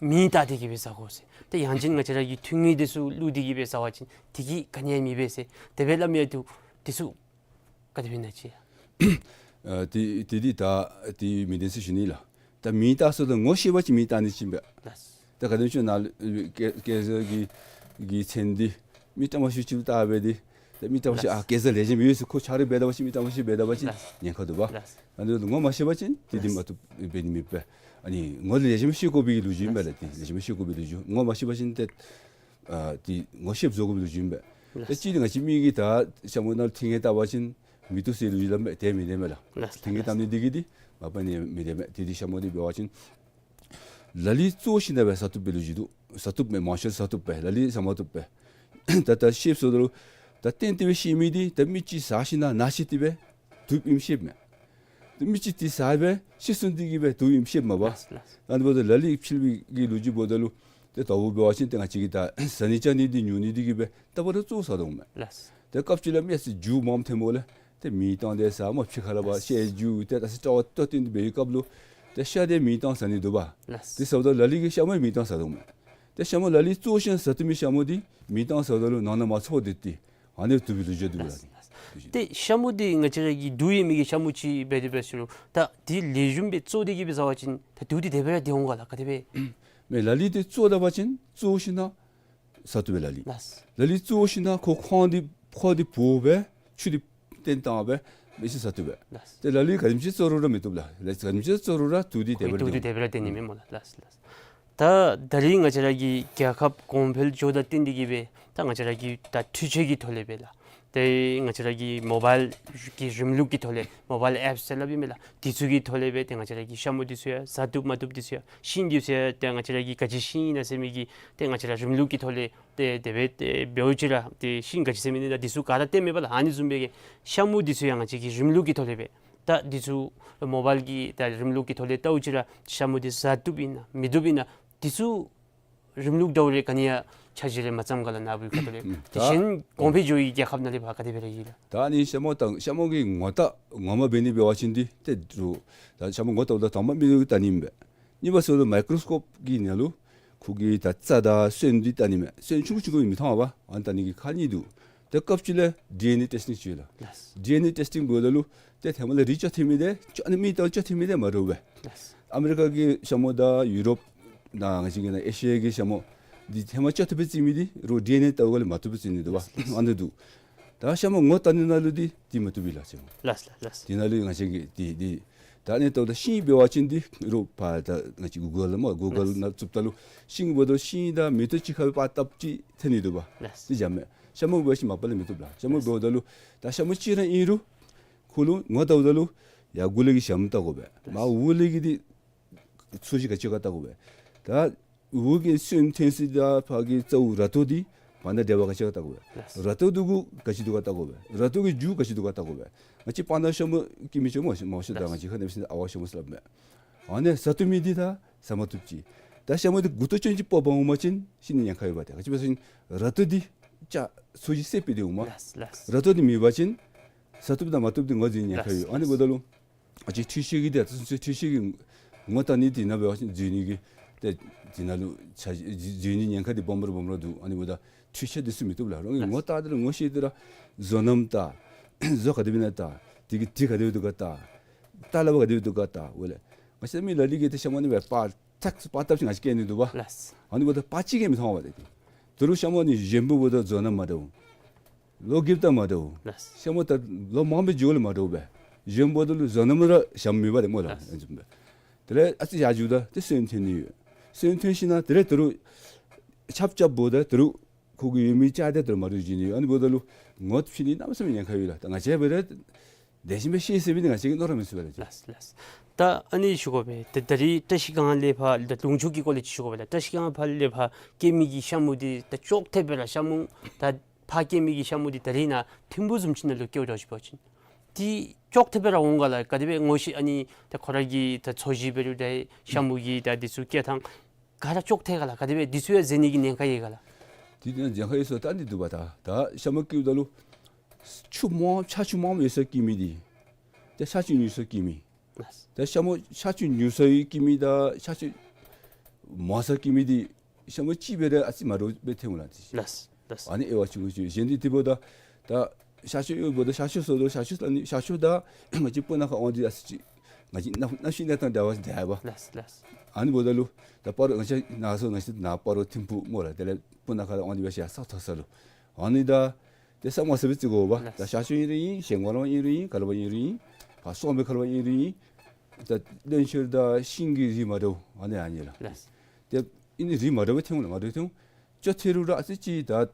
མེ་བཏང་སྟེ་གི་སྦེ་བཟའ་དགོ་ཟེར། ཏེ་ཡང་ཅིན་ང་བཅས་ར་གི་ཐུན་དངུལ་འདི་ཚུ་བླུགས་ཏེ་གི་སྦེ་བཟའ་བ་ཅིན་དེ་གིས་ག་ནི་ཡང་མི་འབད་ཟེར་དེ་སྦེ་སླབ་མི་ཡང་འདུག། འདི་ཚུ་ག་དེ་སྦེ་ཨིན་ན་ཅིག། ཨ་དེ་དེ་འདི་ད་དེ་མི་བདེན་ཟེར་ཞུ་ནི་ལགས། ད་མེ་བཏང་ཟེརཝ་ད་ངོ་ཤེས་པ་ཅིན་མེ་བཏང་ནི་ཅིག་ཨིན་པས། ལགས། ད་ག་དེམ་ཅིག་ནཱ་ལུ་ཨེ་ཀེ་ཀེན་སར་གྱི་གི་མཚོན་འདི་མི་དྲང་པ་ཅིག་ཅིག་བཏང་སྦེ་འདི་ད་མི་དྲང་པ་ཅིག། ལགས། ཨ་ཀེན་སར་ལེགས་ཤོམ་ཡོད་ཟེར་ཁོ་ཆ་རོགས་འབད་ད་པ་ཅིན་མི་དྲང་པ་ཅིག་འབད་ད་པ་ཅིན། ལགས། ཉེན་ཁ་འདུག་པ། ལགས། ཨ་ནི་ངོ་མ་ཤེས་པ་ཅིན་དེ་འདི། ལགས། མ་བཏུབ་འབད་ནི་མེད་པས། ཨ་ནི་ངོ་ལེགས་ཤོམ་ཤེས་དགོ་པའི་གི་ལོ་རྒྱུས་ཨིན་པས་ལགས། ལགས། དེ་ལེགས་ཤོམ་ཤེས་དགོ་པའི་ལོ་རྒྱུས། ངོ་མ་ཤེས་པ་ཅིན་ཏེ་ཨ་དེ་ངོ་ཤེསཔ་བཟོ་དགོ་པའི་ལོ་རྒྱུས་ཨིན་པས། ལགས། ད་ཅི་འདི་ང་བཅས་མི་གིས་ད་ཤ་མུ་ནང་ལུ་ཐིམ་ངེ་བཏབ་པ་ཅིན་མི་བཏུབ་ཟེར་ལོ་རྒྱུས་སླབ་མས། དེ་མི་བདེན་མས་ལགས། ལགས། ཐིམ་ངེ་བཏབ་ནི་འདི་གིས་འདི་མ་པ་ནི་མི་བདེན་མས། དེ་འདི་ཤ་མུ་འདི་འབད་བ་ཅིན་ལ་ལུ་བཙོ་ཞིནམ་ལས་སྦེ་བཟའ་བཏུབ་པའི་ལོ་རྒྱུས་འདུག། བཟའ་བཏུབ་མས། མང་ཤོས་བཟའ་བཏུབ་པས། ལ་ལུ་བཟའ་མ་བཏུབ་པས། ད་ད་ཤེསཔ་སོང་ད་ལུ་ད་གཏན་གཏན་སྦེ་ཤེས་མི་འདི་ད་མི་ཅིག་བཟའ་ཞིནམ་ན་ཤེས་ཏེ་སྦེ་བཏུབ་ཨིནམ་ཤེསཔ་མས། ཏེ་མི་ཅིག་འདི་བཟའ་སྦེ་ཤི་སོང་སྟེ་གི་སྦེ་བཏུབ་ཨིནམ་ཤེསཔ་མས་པ། ལགས་ལགས། ཨ་ནི་འབདཝ་ད་ལ་ལུ་ཕྱི་གི་ལོ་རྒྱུས་འབདཝ་ད་ལུ་ཏེ་ད་འབད་བ་ཅིན་ཏེ་ང་བཅས་ཀྱིས་ད་བཟའ་ནི་བཅའ་ནི་འདི་ཉོ་ནི་འདི་གིས་སྦེ་ད་འབད་རུང་བཙོ་བཟའ་དོ་མས། ལགས། ཏེ་སྐབས་ཅིག་ལས་མི་ཚུ་རྒྱུ་མངམ་ཐོནམ་ལས་ཏེ་མེ་བཏང་སྟེ་བཟའ་སྨོ། ཕྱི་ཁ་ལས་ཕར་ཤ་རྒྱུ་ཏེ་ད་ས་ཏོག་ཏོ་ཏེ་འདི་འབད་བའི་སྐབས་ལུ་ཏེ་ཤ་འདི་མེ་བཏང་བཟའ་ནི་འདུག་པ། ལགས། དེ་བཟའཝ་ད་ལ་ལུ་གིས་ཤ་མུ་མེ་བཏང་བཟའ་དོ་མས། ཏེ་ཤ་མུ་ལ་ལུ་བཙོ་ཞིནམ་བཟའ་བཏུབ་མི་ཤ་མུ་འདི་མེ་བཏང་བཟའཝ་ད་ལུ་ནང་ན་མ་ཚོར་ཏེ་ཏེ་ཨ་ནི་བཏུབ་པའི་ལོ་རྒྱུས་འདུག་ལགས། ལགས། ཏེ་ཤ་མུ་འདི་ང་བཅས་ར་གི་དུག་ཡོད་མི་གི་ཤ་མུ་ཅིག་འབད་དེ་འབད་ཟེར་རུང་ད་འདི་ལེགས་ཤོམ་སྦེ་བཙོ་སྟེ་གི་སྦེ་བཟའ་བ་ཅིན་ད་དུག་འདི་དེ་སྦེ་ར་འདི་འོང་ག་ལགས། ག་དེ་སྦེ། མས། ལ་ལུ་འདི་བཙོ་ད་པ་ཅིན་བཙོ་ཞིནམ་ན་བཟའ་བཏུབ་པས་ལ་ལུ། ལགས། ལ་ལུ་བཙོ་ཞིནམ་ན་ཁོ་ཁོང་འདི་ཕོ་འདི་བོ་སྦེ་ཆུ་འདི་བཏོན་བཏང་སྦེ་མི་ཅིག་བཟའ་བཏུབ་པས། ལགས། ཏེ་ལ་ལུ་ག་དེམ་ཅིག་བཙོ་རུང་ར་མི་བཏུབ་ལགས། ལ་ག་དེམ་ཅིག་བཙོ་རུང་ར་དུག་འདི་དེ་སྦེ་ར་དུག་འདི་འདི་དེ་སྦེ་ར་འདི་ནི་མས་སྨོ་ལགས། ལགས་ལགས། ད་ད་རིས་ང་བཅས་ར་གི་རྒྱལ་ཁབ་གོང་འཕེལ་འགྱོཝ་དང་བསྟུན་ཏེ་གི་སྦེ་ད་ང་བཅས་ར་གི་ད་འཕྲུལ་ཆས་ཀྱི་ཐོག་ལས་སྦེ་ལགས། ཏེ་ང་བཅས་ར་གི་མོ་བཱའིལ་གྱི་རིམ་ལུགས་ཀྱི་ཐོག་ལས་མོ་བཱའིལ་ཨེཔསི་ཟེར་སླབ་ཨིན་མས་ལགས། འདི་ཚུ་གི་ཐོག་ལས་སྦེ་ཏེ་ང་བཅས་ར་གི་ཤ་མུ་འདི་ཚུ་ཡང་བཟའ་བཏུབ་མ་བཏུབ་འདི་ཚུ་ཡང་ཤིང་འདི་ཚུ་ཡང་ཏེ་ང་བཅས་ར་གི་ག་ཅི་ཤིང་ཨིན་ན་ཟེར་མི་གི་ཏེ་ང་བཅས་ར་རིམ་ལུགས་ཀྱི་ཐོག་ལས་ཏེ་དེ་སྦེ་ཏེ་འབདཝ་ཅིག་ར་ཏེ་ཤིང་ག་ཅི་ཟེར་མི་ཨིན་ན་འདི་ཚུ་ག་ར་སྟོནམ་མས་པ་ལགས། ཨ་ནི་བཟུམ་སྦེ་གི་ཤ་མུ་འདི་ཚུ་ཡང་ང་བཅས་ཀྱིས་རིམ་ལུགས་ཀྱི་ཐོག་ལས་སྦེ་ད་འདི་ཚུ་མོ་བཱའིལ་གྱི་ད་རིམ་ལུགས་ཀྱི་ཐོག་ལས་བལྟཝ་ཅིག་ར་ཤ་མུ་འདི་བཟའ་བཏུབ་ཨིན་ན་མི་བཏུབ་ཨིན་ན་འདི་ཚུ་རིམ་ལུགས་འདྲཝ་རེ་ག་ནི་ཡང་ཆ་རོགས་རེ་མ་བརྩམ་ག་ལགས། ནཱ་བུའི་ཁ་ཐུག་ལས། ཨུམ། དེ་ད་གཞན་གོང་འཕེལ་འགྱོ་བའི་རྒྱལ་ཁབ་ནང་ལས་ཕར་ག་དེ་སྦེ་ར་ཡོད་ལགས། ད་ཨ་ནི་ཤ་མུ་ད་ཤ་མུ་གི་ངོ་རྟགས་ངོ་མ་འབད་ནི་འབད་བ་ཅིན་འདི་ཏེ་རུང་ད་ཤ་མུ་ངོ་བལྟཝ་ད་དང་པ་མིག་ལུ་བལྟ་ནི་མས། གཉིས་པ་ཟེརཝ་ད་མའི་ཀོརོ་སི་ཀོབ་ཀྱི་ནང་ལུ་ཁོ་གི་ད་རྩ་དང་སོན་འདི་བལྟ་ནི་མས། སོན་ཆུང་ཀུ་ཆུང་ཀུ་མི་མཐོང་བས། ཨ་ནི་བལྟ་ནི་གི་ཁག་གཉིས་འདུག། ཏེ་སྐབས་ཅིག་ལས་ཌི་ཨེན་ཨེ་ཊེསི་ཊིང་ཅིག་ཡོད་ལགས། ལགས། ཌི་ཨེན་ཨེ་ཊེསི་ཊིང་འབདཝ་ད་ལུ་ཏེ་ཧེ་མ་ལས་རིགས་ཅོག་འཐདཔ་མི་འདི་ཅོག་ཨ་ནི་མི་དང་ཅོག་འཐདཔ་མི་འདི་མ་འདྲཝ་སྦེ། ལགས། ཨ་མི་རི་ཀ་གི་ཤ་མུ་དང་ཡུ་རོབ་དང་ང་བཅས་ཀྱི་ནཱ་ཨེ་ཤི་ཡ་གི་ཤ་མུ་འདི་ཧེ་མ་ཅོག་འཐདཔ་སྦེ་བརྩི་མི་འདི་རུང་ཌི་ཨེན་ཨེ་བལྟཝ་ལས་མ་བཏུབ་པར་བརྩི་ནི་འདུག་པ། ལགས། ཨ་ནི་འདུག། ད་ཤ་མུ་ངོ་བལྟ་ནི་ནང་ལུ་འདི་འདི་མ་བཏུབ་པས་ལགས་ཤ་མུ། ལགས་ལགས་ལགས། འདི་ནང་ལུ་ང་བཅས་ཀྱིས་འདི་འདི་ད་ཨ་ནི་བལྟཝ་ད་ཤིང་འབད་བ་ཅིན་འདི་རུང་ཕར་ད་ང་བཅས་གུ་གཱལ་སྨོ་གུ་གཱལ་ནང་བཙུགསཔ་ད་ལུ་ཤིང་འབདཝ་ད་ཤིང་དང་མེ་ཏོག་གཅིག་ཁར་སྦེ་པར་བཏབ་ཅིག་འཐོན་ནི་འདུག་པ། ལགས། འདི་འཇམ་མས། ཤ་མུ་འབད་བ་ཅིན་མ་པ་ལས་མི་བཏུབ་ལགས། ཤ་མུ་འབདཝ་ད་ལུ་ད་ཤ་མུ་གཅིག་ར་ཨིན་རུང་ཁོ་ལུ་ངོ་བལྟཝ་ད་ལུ་ཡར་མགུ་ལས་ཀྱི་ཞྭམོ་བལྟ་དགོ་པས། མར་འོག་ལས་ཀྱི་འདི་ཚོས་གཞི་ག་ཅི་ག་བལྟ་དགོ་པས། ད་འོག་གི་སོན་འཐོན་ས་དང་ཕར་གྱི་རྩ་བོ་ར་ཏོ་འདི་ བར་ན་འབྲེལ་བ་ག་ཅི་ག་བལྟ་དགོ་པས། ར་ཏོ་འདི་གུ་ག་ཅི་འདུག་ག་བལྟ་དགོ་པས། ར་ཏོ་གི་རྒྱུ་ག་ཅི་འདུག་ག་བལྟ་དགོ་པས། ང་བཅས་སྤང་ཐང་ཤ་མུ་སྐྱེ་མི་ཅིག་སྨོ་ཤ་མུ་ཤ་ད་ང་བཅས་ཁ་ནང་ཕྱིན་ཨ་ཝ་ཤ་མུ་ཟེར་སླབ་མས། ཨ་ནི་ཟ་བཏུབ་མི་འདི་ད་ཟ་མ་བཏུབ་ཅི། ད་ཤ་མུ་འདི་མགུ་ཏོ་ཅན་ཅིག་སྤོ་བར་འོང་པ་ཅིན་ཤི་ནི་ཉེན་ཁ་ཡོད་པ། ཏེ་ག་ཅི་སྦེ་ཟེར་བ་ཅིན་ར་ཏོ་འདི་ཅ་ཚོས་གཞི་སེལ་བའི་འདི་འོང་མས། ར་ཏོ་འདི་མེད་པ་ཅིན་ཟ་བཏུབ་དང་མ་བཏུབ་འདི་ངོ་འཛིན་ཉེན་ཁ་ཡོད། ཨ་ནི་འབདཝ་ད་ལུ་ཨ་ཅི་འཕྲུལ་ཆས་ཀྱི་འདི་ཨ་ཙི་འཕྲུལ་ཆས་ཀྱི་ངོ་བལྟ་ནི་འདི་ནང་འབད་བ་ཅིན་འཛུལ་ནི་གི་ཏེ་འདི་ནང་ལུ་ཆ་འཛུལ་ནི་ཉེན་ཁ་འདི་སྦོམ་ར་སྦོམ་ར་འདུག། ཨ་ནི་འབདཝ་ད་འཕྲུལ་ཆས་འདི་ཚུ་མི་བཏུབ་ལགས། རང་གིས་ངོ་བལྟ་སྟེ་ར་ངོ་ཤེས་ཏེ་ར་བཟོ་རྣམ་བལྟ། བཟོ་ག་དེ་སྦེ་ཨིན་ན་བལྟ། དེ་གི་དྲི་ག་དེ་སྦེ་འདུག་ག་བལྟ། བལྟ་ལ་བ་ག་དེ་སྦེ་འདུག་ག་བལྟ། འོ་ལགས། ང་བཅས་མི་ལ་ལུ་གིས་ཏེ་ཤ་མུ་ནི་སྦེ་པར་ཐག་པར་བཏབ་ཅིག་ང་བཅས་སྐྱེལ་ནི་འདུག་པ། ལགས། ཨ་ནི་འབདཝ་ད་པར་ཅིག་གིས་མི་མཐོང་བས་ཏེ། དེ་རུང་ཤ་མུ་ནི་གཞོན་པོ་འབདཝ་ད་བཟོ་རྣམ་མ་འདྲཝ། ལོ་རྒསཔ་དང་མ་འདྲཝ། ལགས། ཤ་མུ་ད་ལོ་མང་པོའི་རྒྱུད་ལུ་མ་འདྲཝ་སྦེ། གཞོན་པོ་འདི་ལུ་བཟོ་རྣམ་ར་ཞྭམོ་མེད་པ་ཏེ་སྨོ་ལགས། ལགས། དེ་ལས་ཨ་ཙི་ཡར་འགྱོཝ་ད་ཏེ་སོན་ཐོན་ནི་ཡོད། སོན་ཐོན་ཞིནམ་ལས་དེ་ལས་དེ་རུང་ཆརཔ་རྐྱབ་འབདཝ་ད་དེ་རུང་ཁོ་གི་ཡོད་མི་ཅིག་ཏེ་དེ་རུང་མ་འདྲཝ་འགྱོ་ནི་ཡོད། ཨ་ནི་འབདཝ་ད་ལུ་ངོ་ཕྱེ་ནི་གནམ་མེད་ས་མེད་ཉེན་ཁ་ཡོད་ལགས། ད་ང་བཅས་འབད་རུང་དེ་བཞིན་སྦེ་ཤེས་ཟེར་བའི་ང་བཅས་ཀྱིས་མནོ་ར་མི་ཚུགས་པས་ལགས། ལགས་ལགས། ད་ཨ་ནི་ཞུ་དགོ་པས། ད་ད་རིས་བཀྲ་ཤིས་སྒང་ལས་ཕར་ད་ལུང་ཕྱོགས་ཀྱི་སྐོར་ལས་ཅིག་ཞུ་དགོ་པས་ལགས། བཀྲ་ཤིས་སྒང་ཕར་ལས་ཕར་སྐྱེ་མི་གི་ཤ་མུ་འདི་ད་ཅོག་འཐདཔ་སྦེ་ར་ཤ་མུ་ད་ཕར་སྐྱེ་མི་གི་ཤ་མུ་འདི་ད་རིས་ནཱ་ཐིམ་ཕུག་བཟུམ་ཅིག་ནང་ལུ་སྐྱེཝ་འདྲཝ་ཅིག་འབད་བ་ཅིན་འདི་ཅོག་འཐདཔ་སྦེ་ར་འོང་ག་ལགས། ག་དེ་སྦེ་ངོ་ཤེས་ཨ་ནི་ད་ཁོ་ར་གི་ད་ཚོས་གཞི་འབད་རུང་ད་ཤ་མུ་གི་ད་འདི་ཚུ་སྐྱེ་ཐངས་ག་ར་ཅོག་འཐད་ག་ལགས། ག་དེ་སྦེ་འདི་ཚུ་ཡང་འཛེམ་ནི་གི་ཉེན་ཁ་ཡོད་ག་ལགས། འདི་ནང་ཉེན་ཁ་ཡོད་ཟེར་ད་འདི་འདུག་པ། ད་ད་ཤ་མུ་སྐྱེཝ་ད་ལུ་ཆུ་མང་ཆར་ཆུ་མང་ཡོད་སར་སྐྱེ་མི་འདི་ཏེ་ཆར་ཆུ་ཉུང་སར་སྐྱེ་མི། ད་ཤ་མུ་ཆར་ཆུ་ཉུང་སར་སྐྱེ་མི་དང་ཆར་ཆུ་མང་སར་སྐྱེ་མི་འདི་ཤ་མུ་གཅིག་འབད་རུང་ཨ་ཙི་མ་འདྲཝ་སྦེ་ཐོནམ་ལགས། ལགས་ལགས། ཨ་ནི་དབྱེ་བ་ཆུང་ཀུ་ཅིག། གཞན་འདི་དེ་འབདཝ་ད་ད་ཤ་ཆུ་ཡོདཔ་ད་ཤ་ཆུ་ཟེརཝ་ད་ཤ་ཆུ་ལ་ནི་ཤ་ཆུ་ད་ང་བཅས་སྤུ་ན་ཁ་འོང་འདི་ཨ་ཙི་ཅིག་ང་བཅས་གནམ་གནམ་གཤིས་གནས་སྟངས་འདྲ་བ་ཅིན་འདྲ་བ། ལགས་ལགས། ཨ་ནི་འབདཝ་ད་ལུ་ད་སྤ་རོ་ང་བཅས་ནཱ་སོ་ང་བཅས་ནཱ་སྤ་རོ་ཐིམ་ཕུག་སྨོ་ལགས། དེ་ལས་སྤུ་ན་ཁ་ལུ་འོང་འདི་འབད་ཞིནམ་ས་མཐོ་ས་ལུ་ཨ་ནི་ད་ཏེ་ས་མ་ས་སྦེ་བརྩི་དགོ་པ། ལགས། ད་ཤ་ཆུ་ཨིན་རུང་ཨིན། ཞིང་ཁ་ལུ་ཨིན་རུང་ཨིན། ག་ལུ་ཨིན་རུང་ཨིན། ཕར་སོང་པའི་ཁ་ལུ་ཨིན་རུང་ཨིན། ད་བློན་ཆེན་དང་ཤིང་གི་རིགས་མ་འདྲཝ་ཨ་ནི་ཨ་ནི་ལགས། ལགས། ཏེ་ཨ་ནི་རིགས་མ་འདྲཝ་སྦེ་ཐོན་ལགས། མ་འདྲཝ་ཐོན། ཅོག་འཐད་རུང་ར་ཨ་ཙི་ཅིག་ད་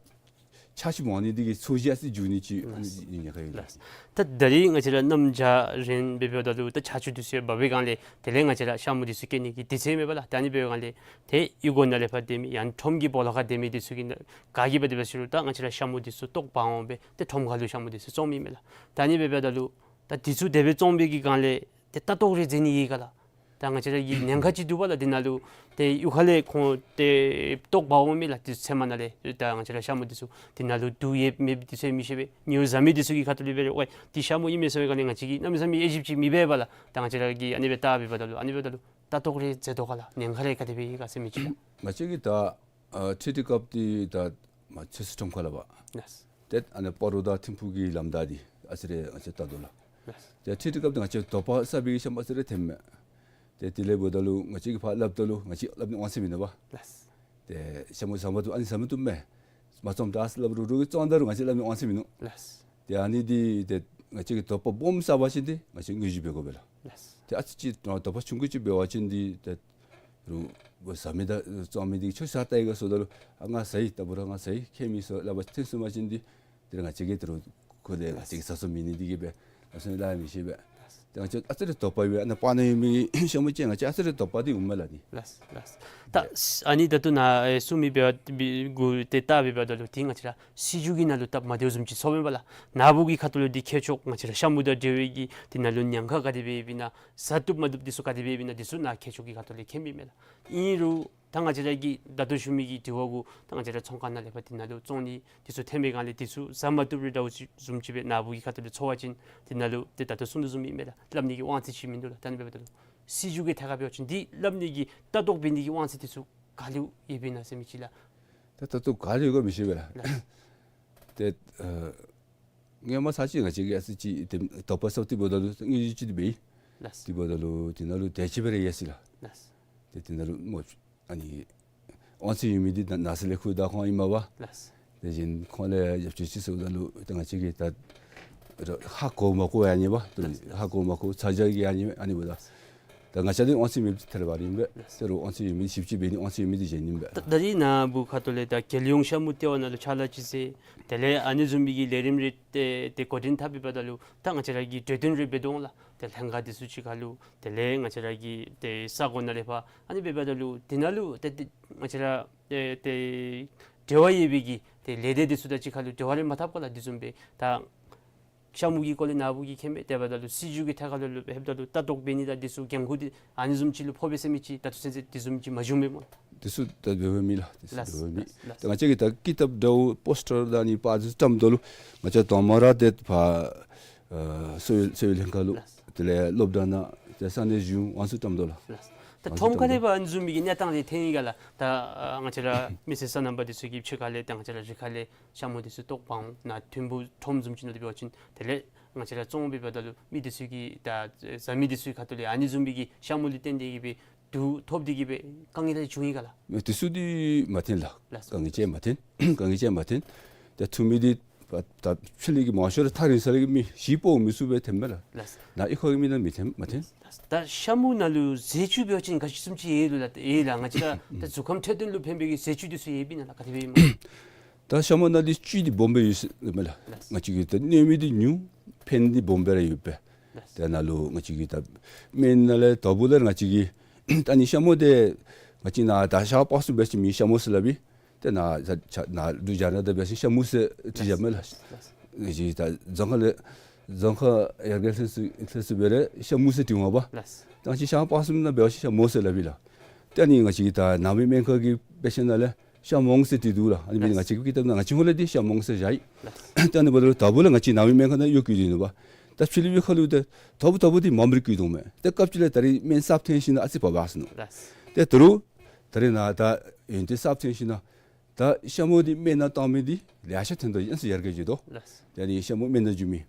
ཆར་ཆུ་མང་ནི་འདི་གིས་ཚོས་གཞི་ཨ་ཙི་འགྱུར་ནི་ཅིག་ཨ་ནི་ལགས། ཉེན་ཁ་ཡོད་ལགས། ལགས། ད་ད་རིས་ང་བཅས་ར་གནམ་བྱཱར་རན་འབད་འབདཝ་ད་ལུ་ད་ཆར་ཆུ་འདི་ཚུ་ཡང་འབབ་པའི་སྒང་ལས་དེ་ལས་ང་བཅས་ར་ཤ་མུ་འདི་ཚུ་སྐྱེ་ནི་གི་དུས་ཚོད་མེད་པ་ལགས། ད་ཨ་ནི་འབད་བའི་སྒང་ལས་ཏེ་གཡུས་སྒོ་ནང་ལས་ཕར་སྡོད་མི་ཡང་ཁྲོམ་གྱི་སྦོ་ལོགས་ཁར་སྡོད་མི་འདི་ཚུ་གིས་ག་གིས་འབད་དེ་འབད་ཟེར་རུང་ད་ང་བཅས་ར་ཤ་མུ་འདི་ཚུ་བཏོག་འབག་འོང་སྦེ་ཏེ་ཁྲོམ་ཁ་ལུ་ཤ་མུ་འདི་ཚུ་བཙོང་མི་མས་ལགས། ད་ཨ་ནི་འབད་འབདཝ་ད་ལུ་ད་འདི་ཚུ་དེ་སྦེ་བཙོང་བའི་གི་སྒང་ལས་ཏེ་ལྟ་རྟོག་རེ་མཛད་ནི་ཡོད་ག་ལགས། ད་ང་བཅས་ར་གི་ཉེན་ཁ་ཅིག་འདུག་པ་ལགས། དེ་ནང་ལུ་ཏེ་གཡུས་ཁ་ལས་ཁོང་ཏེ་བཏོག་འབག་འོང་མི་ལགས། ཏེ་ཚལ་མ་ནང་ལས་ད་ང་བཅས་ར་ཤ་མུ་འདི་ཚུ་དེ་ནང་ལུ་དུག་ཡོད་མེད་འདི་ཚུ་མི་ཤེས་པས། ཉོ་བཟའ་མི་འདི་ཚུ་གི་ཁ་ཐུག་ལས་འབད་རུང་ཝའི་འདི་ཤ་མུ་ཨིན་མས་ཟེར་བའི་སྒང་ལས་ང་བཅས་ཀྱིས་གནམ་མེད་ས་མེད་དབྱེ་ཞིབ་ཅིག་མི་འབད་པས་ལགས། ད་ང་བཅས་ར་གིས་ཨ་ནི་སྦེ་བལྟ་འབདཝ་ད་ལུ་ཨ་ནི་འབདཝ་ད་ལུ་ལྟ་རྟོག་རེ་མཛད་དོ་ག་ལགས། ཉེན་ཁ་རེ་ག་དེ་སྦེ་ཡོད་ག་ཟེར་མི་ཅིག་ལགས། ང་བཅས་ཀྱིས་ད་ཨ་འཕྲུལ་དུས་སྐབས་འདི་ད་མ་ཚོད་ཚོད་ཁྲོམ་ཁ་ལུ་བ། ལགས། ཏེ་ཨ་ནི་སྤ་རོ་དང་ཐིམ་ཕུག་གི་ལམ་བདའ་འདི་ཨ་ཙི་རེ་ང་བཅས་བལྟ་དོ་ལགས། ལགས། ཏེ་འཕྲུལ་དུས་སྐབས་འདི་ང་བཅས་དོགས་པ་ཟ་བའི་ཤ་མུ་ཨ་ཙི་རེ་ཐོནམ་མས། ཏེ་དེ་ལས་འབདཝ་ད་ལུ་ང་བཅས་ཀྱིས་ཕར་སླབ་ད་ལུ་ང་བཅས་སླབ་ནི་དབང་ཚད་མིན་ནུག་པ། ལགས། ཏེ་ཤ་མུ་ཟ་མ་བཏུབ་ཨ་ནི་ཟ་མ་བཏུབ་མས། མ་བཙོངམ་ད་ཟེར་སླབ་རུང་རུང་གིས་བཙོང་ད་རུང་ང་བཅས་སླབ་ནི་དབང་ཚད་མིན་ནུག། ལགས། ཏེ་ཨ་ནི་འདི་ཏེ་ང་བཅས་ཀྱིས་དོགས་པ་སྦོམ་ཟ་བ་ཅིན་ཏེ་ང་བཅས་དངོས་གཞི་འབད་དགོ་པས་ལགས། ལགས། ཏེ་ཨ་ཙི་ཅིག་དོགས་པ་ཆུང་ཀུ་ཅིག་འབད་བ་ཅིན་འདི་ཏེ་རུང་ཟ་མི་དང་བཙོང་མི་འདི་ཁྱོད་ཟ་བལྟ་ཡི་ག་ཟེརཝ་ད་ལུ་ཨ་ང་ཟ་ཡི། ད་འབད་རུང་ང་ཟ་ཡི། ཁྱད་མེད་ཟེར་སླབ་པ་ཐོན་སོང་པ་ཅིན་འདི་དེ་ལས་ང་བཅས་ཀྱིས་དེ་རུང་ཁོ་ལས་ང་བཅས་ཀྱིས་ཟ་སོང་མི་ནི་འདི་གིས་སྦེ་ཨ་ཙི་ནི་སླབ་མི་ཤེས་པས། ཏེ་ང་བཅས་ཨ་ཙི་རེ་དོགས་པ་ཡོད་པས། ཨ་ནཱ་སྤང་ནང་ཡོད་མི་ཤ་མུ་ཅིག་ང་བཅས་ཨ་ཙི་རེ་དོགས་པ་འདི་འོངམ་མས་ལགས་ནི། ལགས་ལགས། ད་ཨ་ནི་ད་ལྟོ་ནཱ་ཨེ་གསུང་མི་འབད་བ་འདི་གུ་ཏེ་བལྟ་འབད་བ་ད་ལུ་འདི་ང་བཅས་ར་སྲིད་བྱུས་ཀྱི་ནང་ལུ་སྟབས་མ་བདེཝ་བཟུམ་ཅིག་ཚོརཝ་མས་པ་ལགས། ནཱ་བུ་གི་ཁ་ཐུག་ལུ་འདི་ཁྱད་ཆོས་ང་བཅས་ར་ཤ་མུ་དང་འབྲེལ་བའི་གི་འདི་ནང་ལུ་ཉེན་ཁ་ག་དེ་སྦེ་ཡོདཔ་ཨིན་ན་ཟ་བཏུབ་མ་བཏུབ་འདི་ཚུ་ག་དེ་སྦེ་ཡོདཔ་ཨིན་ན་འདི་ཚུ་ནཱ་ཁྱད་ཆོས་ཀྱི་ཁ་ཐུག་ལས་མཁྱེན་མི་མས་ལགས། ཨིན་རུང་ད་ང་བཅས་ར་གི་ད་ལྟོ་ཞུ་མི་གི་དྲི་བ་གུ་ད་ང་བཅས་ར་ཚོང་ཁང་ནང་ལས་ཕར་འདི་ནང་ལུ་བཙོང་ནི་འདི་ཚུ་ཐོན་པའི་སྒང་ལས་འདི་ཚུ་ཟ་མ་བཏུབ་རེ་འདྲཝ་ཅིག་བཟུམ་ཅིག་སྦེ་ནཱ་བུ་གི་ཁ་ཐུག་ལུ་ཚོར་བ་ཅིན་འདི་ནང་ལུ་ཏེ་ད་ལྟོ་གསུང་དོ་བཟུམ་ཨིན་མས་ལགས། སླབ་ནི་གི་དབང་ཚད་ཅིག་མིན་འདུག་ལགས། ད་ཨ་ནི་འབདཝ་ད་ལུ་སྲིད་བྱུས་ཀྱི་ཐད་ཁར་འབད་བ་ཅིན་འདི་སླབ་ནི་གི་ལྟ་རྟོག་འབད་ནི་གི་དབང་ཚད་འདི་ཚུ་ག་ལུ་ཡོདཔ་ཨིན་ན་ཟེར་མི་ཅིག་ལགས། ད་ལྟ་ལྟོ་ག་ལུ་ཡོད་ག་མི་ཤེས་པས་ལགས། ལགས། ཏེ་ཨ་སྔོན་མ་ཚར་ཅིག་ང་བཅས་ཀྱིས་ཨ་ཙི་ཅིག་ཏེ་དོགས་པ་ཟཝ་ད་འབདཝ་ད་ལུ་དངོས་གཞི་ཅིག་འདི་འབད་ཡི། ལགས། འདི་འབདཝ་ད་ལུ་འདི་ནང་ལུ་དེ་ཅིག་སྦེ་ར་ཡོད་ཟེར་ལགས། ལགས། ཏེ་འདི་ནང་ལུ་སྨོ་ཨ་ནི་དབང་ཚད་ཡོད་མི་འདི་ནང་ནང་སྲིད་ལས་ཁུངས་བདག་ཁོངས་ཨིན་མས་པ། ལགས། དེ་བཞིན་ཁོང་ལས་ཡར་ཅིག་ཅིག་ཟེརཝ་ད་ལུ་ཏེ་ང་བཅས་ཀྱིས་ད་ཧ་གོ་མ་གོ་ཡང་ཨ་ནི་པ། ལགས། ཧ་གོ་མ་གོ་ཚ་གྱང་གིས་ཨ་ནི་ཨ་ནི་འབདཝ་ད་ད་ང་བཅས་འདི་དབང་ཚད་མེདཔ་ཐལ་བ་ར་ཨིན་པས། ལགས། ད་རུང་དབང་ཚད་ཡོད་མི་ཞིབ་དཔྱད་འབད་ནི་དབང་ཚད་ཡོད་མི་འདི་གཞན་ཨིན་པས། ད་ད་རིས་ནཱ་བུ་ཁ་ཐུག་ལས་ད་རྒྱལ་ཡོངས་ཤ་མུ་ལྟེ་བ་ནང་ལུ་ཕྱག་ལཱ་ཅིག་མཛད། དེ་ལས་ཨ་ནི་བཟུམ་མའི་གི་ལས་རིམ་རེ་ཏེ་ཏེ་འགོ་འདྲེན་འཐབ་འབདཝ་ད་ལུ་ད་ང་བཅས་ར་གིས་གྲོས་བསྟུན་རེ་འབད་དོ་འོང་ལགས། ཏེ་ལྷན་ཁག་འདི་ཚུ་གཅིག་ཁར་ལུ་དེ་ལས་ང་བཅས་ར་གི་ཏེ་ས་གོ་ནང་ལས་ཕར་ཨ་ནི་འབདཝ་ད་ལུ་འདི་ནང་ལུ་ཏེ་ཏེ་ང་བཅས་ར་ཏེ་ཏེ་འབྲེལ་བ་ཡོད་པའི་གི་ ཏེ་ལས་སྡེ་འདི་ཚུ་དང་གཅིག་ཁར་ལུ་འབྲེལ་བ་རེ་མ་འཐབ་ག་ལགས། འདི་བཟུམ་སྦེ་ད་ཤ་མུ་གི་སྐོར་ལས་ནཱ་བུ་གིས་མཁྱེན་མས། དེ་འབདཝ་ད་ལུ་སྲིད་བྱུས་ཀྱི་ཐད་ཁར་ལུ་ལུ་ལྷོདཔ་ད་ལུ་ལྟ་རྟོག་འབད་ནི་དང་འདི་ཚུ་འགན་ཁུར་འདི་ཨ་ནི་བཟུམ་ཅིག་ལུ་ཕོག་པས་ཟེར་མི་ཅིག་ད་ལྟོ་ཚུན་ཚོད་འདི་བཟུམ་ཅིག་མ་བྱུང་མས་སྨོ། འདི་ཚུ་ད་འབད་བའི་མི་ལགས། འདི་ཚུ་ལགས། འབད་བའི་མི། ལགས། ད་ང་བཅས་ཀྱིས་ད་ཀི་ཏབ་འདྲཝ་པོསི་ཊར་དང་ཨ་ནི་པར་འདི་ཚུ་བཀྲམ་དོ་ལུ་ང་བཅས་དང་མ་ར་ཏེ་ཕར་ཨ་གསོ་བའི་གསོ་བའི་ལྷན་ཁག་ལུ། ལགས། དེ་ལས་སློབ་གྲྭ་ནང་ཏེ་ས་གནས་གཞུང་ཨ་ནི་ཚུ་བཀྲམ་དོ་ལགས། ལགས། ད་ཨ་ནི་ཚུ་ཁྲོམ་ཁ་ལས་ཕར་ཨ་ནི་བཟུམ་མའི་གི་གནས་སྟངས་འདི་ཐོན་ཡི་ག་ལགས། ད་ཨ་ང་བཅས་ར་མི་སེར་སོ་ནམ་པ་འདི་ཚུ་གི་ཕྱི་ཁ་ལས་ད་ང་བཅས་ར་རི་ཁ་ལས་ཤ་མུ་འདི་ཚུ་བཏོག་འབག་འོང་། ནཱ་ཐིམ་ཕུག་ཁྲོམ་བཟུམ་ཅིག་ནང་ལུ་འབད་བ་ཅིན་དེ་ལས་ང་བཅས་ར་བཙོང་འབདཝ་ད་ལུ་མི་འདི་ཚུ་གིས་ད་བཟའ་མི་འདི་ཚུ་གི་ཁ་ཐུག་ལས་ཨ་ནི་བཟུམ་མའི་གི་ཤ་མུ་ལུ་བརྟེན་ཏེ་གིས་སྦེ་དུག་ཐོབ་སྟེ་གིས་སྦེ་དཀའ་ངལ་རེ་བྱུང་ཡི་ག་ལགས། མེན། འདི་ཚུ་འདི་མ་ཐོན་ལགས། ལགས་སོ། དཀའ་ངལ་ཅིག་མ་ཐོན། དཀའ་ངལ་ཅིག་མ་ཐོན། ད་ཐུག་མི་འདི་ད་ཕྱི་ལས་ཀྱི་མང་ཤོས་ར་ཐག་རིང་ས་ལས་ཀྱི་མི་གཞི་སྤོ་མི་ཚུགས་པས་ཐོནམ་མས་ལགས། ལགས། ནཱ་གཡུས་ཁ་གི་མི་ནང་མི་ཐོན་མ་ཐོན། ད་ཤ་མུ་ནང་ལུ་ཟས་བཅུད་འབད་བ་ཅིན་ག་ཅི་བཟུམ་ཅིག་ཡོད་ལོ་ལགས། ཡོད་ལགས། ང་བཅས་ར་ད་གཟུགས་ཁམས་འཕྲོད་བསྟེན་ལུ་ཕན་པའི་གི་ཟས་བཅུད་འདི་ཚུ་ཡོདཔ་ཨིན་ན་ལགས། ག་དེ་སྦེ་ཨིན་མས། ད་ཤ་མུ་ནང་འདི་བཅུད་འདི་སྦོམ་སྦེ་ཡོད་ཟེར་མས་ལགས། ལགས། ང་བཅས་ཀྱི་ད་གནོད་མི་འདི་ཉུང་ཕན་འདི་སྦོམ་སྦེ་ར་ཡོད་པས། ལགས། ད་ནཱ་ལུ་ང་བཅས་ཀྱི་ད་སྨན་ནང་ལས་དང་པོ་ལས་ང་བཅས་ཀྱི་ད་ཨ་ནི་ཤ་མུ་འདི་ང་བཅས་ནཱ་ད་ཤར་པ་སངས་འབད་བ་ཅིན་མི་ཤ་མུ་ཟེར་སླབ་ཨིན། ཏེ་ནཱ་ད་ནཱ་འབྲུག་རྒྱལ་ནང་ད་འབད་བ་ཅིན་ཤ་མུ་ཟེར་བྲིས་བཞགཔ་མས་ལགས། ལགས། ང་བཅས་ད་རྫོང་ཁག་ལས་རྫོང་ཁག་ཡར་རྒྱས་ལྷན་ཚོགས་ལྷན་ཚོགས་འབད་རུང་ཤ་མུ་ཟེར་བྲིཝ་མས་པ། ལགས། ད་ང་བཅས་ཤར་པ་སངས་ནང་འབད་བ་ཅིན་ཤ་མུ་ཟེར་སླབ་ཨིན་ལགས། ཏེ་ཨ་ནི་ང་བཅས་ཀྱི་ད་ནང་མི་སྨན་ཁང་གི་དཔེ་ཆ་ནང་ལས་ཤ་མོང་ཟེར་བྲིས་འདུག་ལགས། ཨ་ནི་འབད་ནི་ང་བཅས་ཀྱི་ད་ང་བཅས་ཧོང་ལས་འདི་ཤ་མོང་ཟེར་བཞག་ཡི། ལགས། ཏེ་ཨ་ནི་འབདཝ་ད་ལུ་དང་པོ་ལས་ང་བཅས་ནང་མི་སྨན་ཁང་ནང་གཡོག་བཀོལ་ཏེ་ཨིན་ནོ་པ། ད་ཕྱི་ལུ་གཡོག་ཁ་ལུ་ཏེ་དང་པོ་དང་པོ་འདི་མངམ་ར་བཀོལ་དོ་མས། ཏེ་སྐབས་ཅིག་ལས་ད་རིས་སྨན་གསརཔ་ཐོན་ཞིནམ་ལས་ཨ་ཙི་བབས་བབས་སོང་ནུག། ལགས། ཏེ་ད་རུང་ད་རིས་ནཱ་ད་ཡོན་ཏན་གསརཔ་ཐོན་ཞིནམ་ལས་ད་ཤ་མོ་འདི་སྨན་ནང་བཏང་མི་འདི་ལེ་ཤ་ཐོན་དོ་ཡི། ཨ་ཙི་ཡར་རྒྱས་འགྱོ་དོ། ལགས། ད་ཨ་ནི་ཤ་མོ་སྨན་ནང་འཇུ་མི་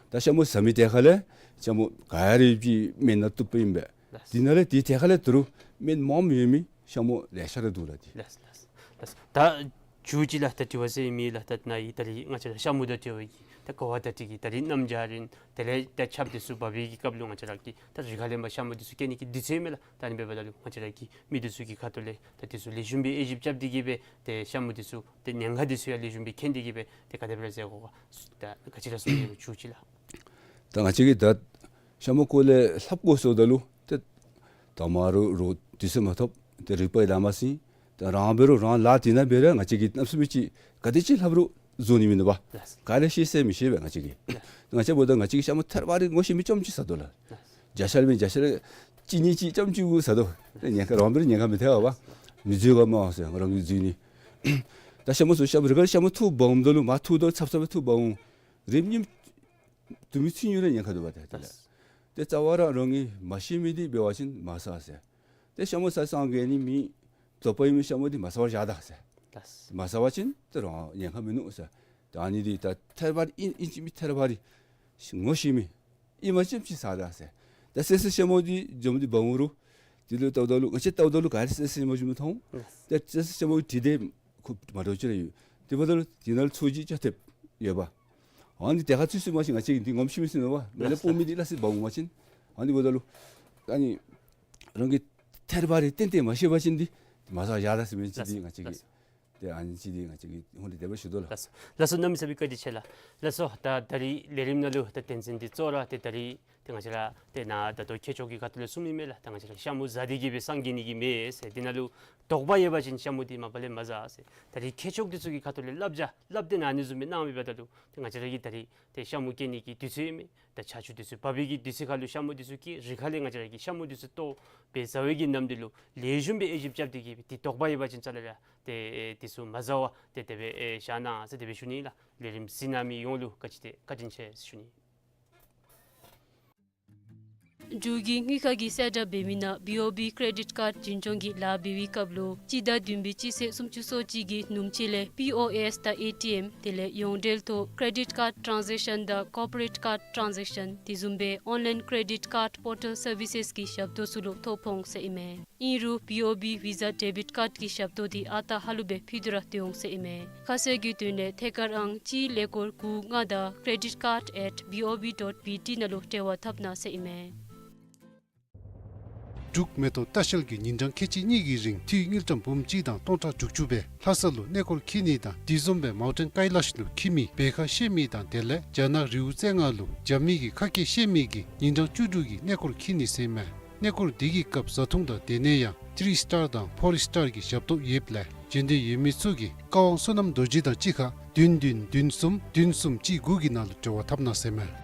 ད་ཤ་མོ་བཟའ་མི་ཐད་ཁ་ལས་ཤ་མོ་ག་ཡ་ར་ཡོད་པའི་སྨན་ནང་བཏུབ་པའི་ཨིན་པས། ལགས། དེ་ནང་ལས་དེ་ཐད་ཁ་ལས་ད་རུང་སྨན་མངམ་ཡོད་མི་ཤ་མོ་ལེ་ཤ་ར་འདུག་ལགས། དེ། ལགས། ལགས། ལགས། ད་མཇུག་ཅིག་ལགས་ད་དྲི་བ་ཟེར་མི་ལགས། ད་ནཱ་ཡི་ད་རིས་ང་བཅས་ར་ཤ་མོ་དང་འབྲེལ་བའི་གི་ད་གོ་བ་ད་ཅི་གི་ད་རིས་གནམ་བྱཱར་ཨིན། དེ་ལས་ད་ཆརཔ་འདི་ཚུ་འབབ་པའི་གི་སྐབས་ལུ་ང་བཅས་ར་གི་ད་རི་ཁ་ལས་མར་ཤ་མོ་འདི་ཚུ་སྐྱེ་ནི་གི་དུས་ཚོད་མས་ལགས། ད་ཨ་ནི་འབདཝ་ད་ལུ་ང་བཅས་ར་གི་མི་འདི་ཚུ་གི་ཁ་ཐུག་ལས་ད་འདི་ཚུ་ལེགས་ཤོམ་སྦེ་དབྱེ་ཞིབ་རྐྱབ་སྟེ་གིས་སྦེ་ཏེ་ཤ་མོ་འདི་ཚུ་ཏེ་ཉེན་ཁ་འདི་ཚུ་ཡང་ལེགས་ཤོམ་སྦེ་མཁྱེན་ཏེ་གིས་སྦེ་ཏེ་ག་དེ་སྦེ་ར་མཛད་དགོ་ག། ད་ག་ཅི་ར་གསུང་ནི་མཇུག་ཅིག་ལགས། ད་ང་བཅས་ཀྱིས་ད་ཤ་མོ་སྐོར་ལས་ལྷབ་དགོ་ཟེརཝ་ད་ལུ་ཏེ་དང་མ་ར་རོགས་དུས་ཚོད་མ་ཐོབ། ཏེ་རིག་པ་ཡང་ལམ་སེང་ཏེ་རང་འབད་རུང་རང་ལཱ་དེ་ནང་འབད་རུང་ང་བཅས་ཀྱིས་གནམ་མེད་ས་མེད་ཅིག་ག་དེ་ཅིག་ལྷབ་རུང་བཟོ་ནི་མིན་འདུག་པ། ལགས། ག་ར་ཤེས་ཟེར་མི་ཤེས་པས་ང་བཅས་ཀྱིས། ལགས། ང་བཅས་འབདཝ་ད་ང་བཅས་ཀྱིས་ཤ་མོ་ཐེར་བ་རེ་ངོ་ཤེས་མི་རྐྱངམ་ཅིག་ཟ་དོ་ལགས། ལགས། བརྒྱ་ཆ་ལས་མི་བརྒྱ་ཆ་ལས་གཅིག་གཉིས་ཅིག་རྐྱངམ་ཅིག་གུ་ཟ་དོ། ཏེ་ཉེན་ཁ་རང་འབད་རུང་ཉེན་ཁ་མི་ཐེག་པ། མི་འཛུལ་ག་མ་ཟེར་རང་གིས་འཛུལ་ནི། ད་ཤ་མོ་ཚུ་ཤ་མོ་རི་ཁ་ལས་ཤ་མོ་འཐུ་འབག་འོངམ་ད་ལུ་མར་འཐུཝ་ད་ཚབ་ཚབ་སྦེ་འཐུ་འབག་འོང་། རེ་གཉིས་དུ་མི་ཚུ་ཉུང་ར་ཉེན་ཁ་འདུག་པ། ཏེ་དེ་ལས་ཏེ་རྩ་བ་ར་རང་གིས་མ་ཤེས་མི་འདི་འབད་བ་ཅིན་མ་ཟ་ཟེར། ཏེ་ཤ་མོ་ཟ་སངས་རྒྱས་ནི་མེད། དོགས་པ་ཡོད་མི་ཤ་མོ་འདི་མ་ཟ་བར་བཞག་ད་ཟེར། ལགས། མ་ཟ་བ་ཅིན་ཏེ་རང་ཉེན་ཁ་མིན་ནུག་ཟེར། ད་ཨ་ནི་འདི་ད་ཐེར་བ་ཨིན་ཨིན་ཅི་མིན་ཐེར་བ་རེ་ངོ་ཤེས་མི་ཨིནམ་ཅིག་ཅིག་ཟ་ད་ཟེར། ད་སེར་སེར་ཤ་མོ་འདི་འཇམ་འདི་འབག་འོང་རུང་དེ་ལུ་བལྟཝ་ད་ལུ་ང་བཅས་བལྟཝ་ད་ལུ་ག་ར་སེར་སེར་ཤ་མོ་བཟུམ་མཐོང་། ལགས། ད་སེར་སེར་ཤ་མོ་འདི་དེ་ཁོ་མ་འདྲཝ་ཅིག་ར་ཡོད། དེ་འབདཝ་ད་ལུ་དེ་ནང་ལུ་ཚོས་གཞི་ཅིག་ཐེབས་ཡོདཔ། ཨ་ནི་དེ་ཁར་ཚུད་ཚུདཔ་མ་གཞི་ང་བཅས་ཀྱིས་འདི་ངོམ་ཤེས་མི་ཤེས་ནུག་པ། མེན་ན་ལགས། སྤོ་མི་འདི་སླ་བསྲེ་འབག་འོང་པ་ཅིན། ཨ་ནི་འབདཝ་ད་ལུ་ཨ་ནི་རང་གིས་ཐེར་བ་རེ་ཏན་ཏན་མ་ཤེས་པ་ཅིན་འདི་མ་ཟ་བར་བཞག་ད་ཟེར་མི་ཅིག་འདི་ལགས། ང་བཅས་ཀྱིས། ལགས། ཏེ་ཨ་ནི་ཅིག་འདི་ང་བཅས་ཀྱིས་ཧོང་ལས་དེ་སྦེ་ཞུ་དོ་ལགས། ལགས་སོ། ལགས་སོ། གནམ་མེད་ས་མེད་བཀའ་དྲིན་ཆེ་ལགས། ལགས་སོ། ད་ད་རིས་ལས་རིམ་ནང་ལུ་ད་དོན་ཚན་འདི་གཙོ་བོ་ར་ཏེ་ད་རིས་ཏེ་ང་བཅས་ར་ཏེ་ནཱ་ད་ལྟོ་མཁས་མཆོག་གི་ཁ་ཐུག་ལས་གསུང་ནི་མས་ལགས། ད་ང་བཅས་ར་ཤ་མོ་ཟ་སྟེ་གིས་སྦེ་སངས་རྒྱས་ནི་གི་མེད་ཟེར། འདི་ནང་ལུ་དོགས་པ་ཡོད་པ་ཅིན་ཤ་མོ་འདི་མ་པ་ལས་མ་ཟ་ཟེར། ད་རིས་མཁས་མཆོག་འདི་ཚུ་གི་ཁ་ཐུག་ལས་བསླབ་བྱ་བསླབ་སྟེ་ནཱ་ཨ་ནི་བཟུམ་སྦེ་གནང་མི་འབདཝ་ད་ལུ་ཏེ་ང་བཅས་ར་གི་ད་རིས་ཏེ་ཤ་མོ་སྐྱེ་ནི་གི་དུས་ཚོད་ཨིན་མས། ད་ཆར་ཆུ་འདི་ཚུ་འབབ་པའི་གི་དུས་ཚོད་ཁར་ལུ་ཤ་མོ་འདི་ཚུ་སྐྱེ། རི་ཁ་ལས་ང་བཅས་ར་གིས་ཤ་མོ་འདི་ཚུ་བཏོག་སྦེ་ཟ་བའི་གི་ནམ་འདི་ལུ་ལེགས་ཤོམ་སྦེ་དབྱེ་ཞིབ་རྐྱབ་སྟེ་གིས་སྦེ་འདི་དོགས་པ་ཡོད་པ་ཅིན་རྩ་ལས་ར་ཏེ་འདི་ཚུ་མ་ཟ་བར་ཏེ་དེ་སྦེ་ཨེ་བཞག་གནང་ཟེར་དེ་སྦེ་ཞུ་ནི་ལགས། ལས་རིམ་གཟིགས་གནང་མི་ཡོངས་ལུ་བཀའ་དྲིན་ཆེ་ཟེར་ཞུ་ནི། འབྲུག་གི་དངུལ་ཁང་གིས་གསལ་བསྒྲགས་འབད་མི་ནང་བི་ཨོ་བི་ཀེ་རེ་ཌིཊ་ཀཱརཌ་འཛིན་སྐྱོང་གི་ལཱ་འབད་བའི་སྐབས་ལུ་སྤྱི་ཟླ་བདུན་པའི་སྤྱི་ཚེས་སུམ་ཅུ་སོ་གཅིག་གི་ནུབ་ཕྱེད་ལས་པི་ཨོ་ཨེསི་དང་ཨེ་ཊི་ཨེམ་དེ་ལས་ཡོངས་འབྲེལ་ཐོག་ཀེ་རེ་ཌིཊ་ཀཱརཌ་ཊཱན་ཟེག་ཤཱན་དང་ཀོར་པོ་རེཊ་ཀཱརཌ་ཊཱན་ཟེག་ཤཱན་དེ་བཟུམ་སྦེ་ཨོན་ལཱའིན་ཀེ་རེ་ཌིཊ་ཀཱརཌ་པོར་ཊལ་སར་བི་སེསི་གི་ཞབས་ཏོག་ཚུ་ལུ་ཐོ་ཕོག་འོང་ཟེར་ཨིན་མས། ཨིན་རུང་བི་ཨོ་བི་ཝི་ཟ་ཌེ་བིཊ་ཀཱརཌ་གི་ཞབས་ཏོག་འདི་ཨ་རྟག་ཧ་ལུགས་སྦེ་ཕུལ་ཏེ་ར་སྡོད་འོང་ཟེར་ཨིན་མས། ཁ་གསལ་གྱི་དོན་ལས་ཐད་ཀར་ཨང་གཅིག་ཀླད་ཀོར་དགུ་ལྔ་དང་credit card at B O B dot B T ནང་ལུ་འབྲེལ་བ་འཐབ་གནང་ཟེར་ཨིན་མས། འབྲུག་མེ་ཏོག་ལྟ་བཤལ་གྱི་ཉིན་གྲངས་ཁལ་གཅིག་གཉིས་ཀྱི་རིང་འཐུས་དངུལ་ཀྲམ་འབུམ་གཅིག་དང་སྟོང་ཕྲག་དྲུག་ཅུ་སྦེ་ལྷ་ས་ལུ་གནས་སྐོར་འཁྱིད་ནི་དང་དེ་བཟུམ་སྦེ་མའུན་ཊེན་ཀའི་ལཱཤ་ལུ་འཁྱིད་མི་འབད་ཁ་ཤེས་མི་དང་དེ་ལས་རྒྱ་ནག་རི་བོ་རྩེ་ལྔ་ལུ་འགྱམ་མི་གི་ཁ་སྐད་ཤེས་མི་གིས་ཉིན་གྲངས་བཅུ་དྲུག་གི་གནས་སྐོར་འཁྱིད་ནི་ཟེར་ཨིན་མས། གནས་སྐོར་འདི་གི་སྐབས་བཟའ་འཐུང་དང་སྡོད་གནས་ཡང་ཐི་རི་སི་ཊར་དང་ཕོར་སི་ཊར་གྱི་ཞབས་ཏོག་ཡོདཔ་ལས་འབྱོན་འདོད་ཡོད་མི་ཚུ་གིས་ཀ་ཝང་བསོད་ནམས་རྡོ་རྗེ་དང་གཅིག་ཁར་བདུན་བདུན་བདུན་གསུམ་བདུན་གསུམ་གཅིག་དགུ་གི་ནང་ལུ་འབྲེལ་བ་འཐབ་གནང་ཟེར་མས།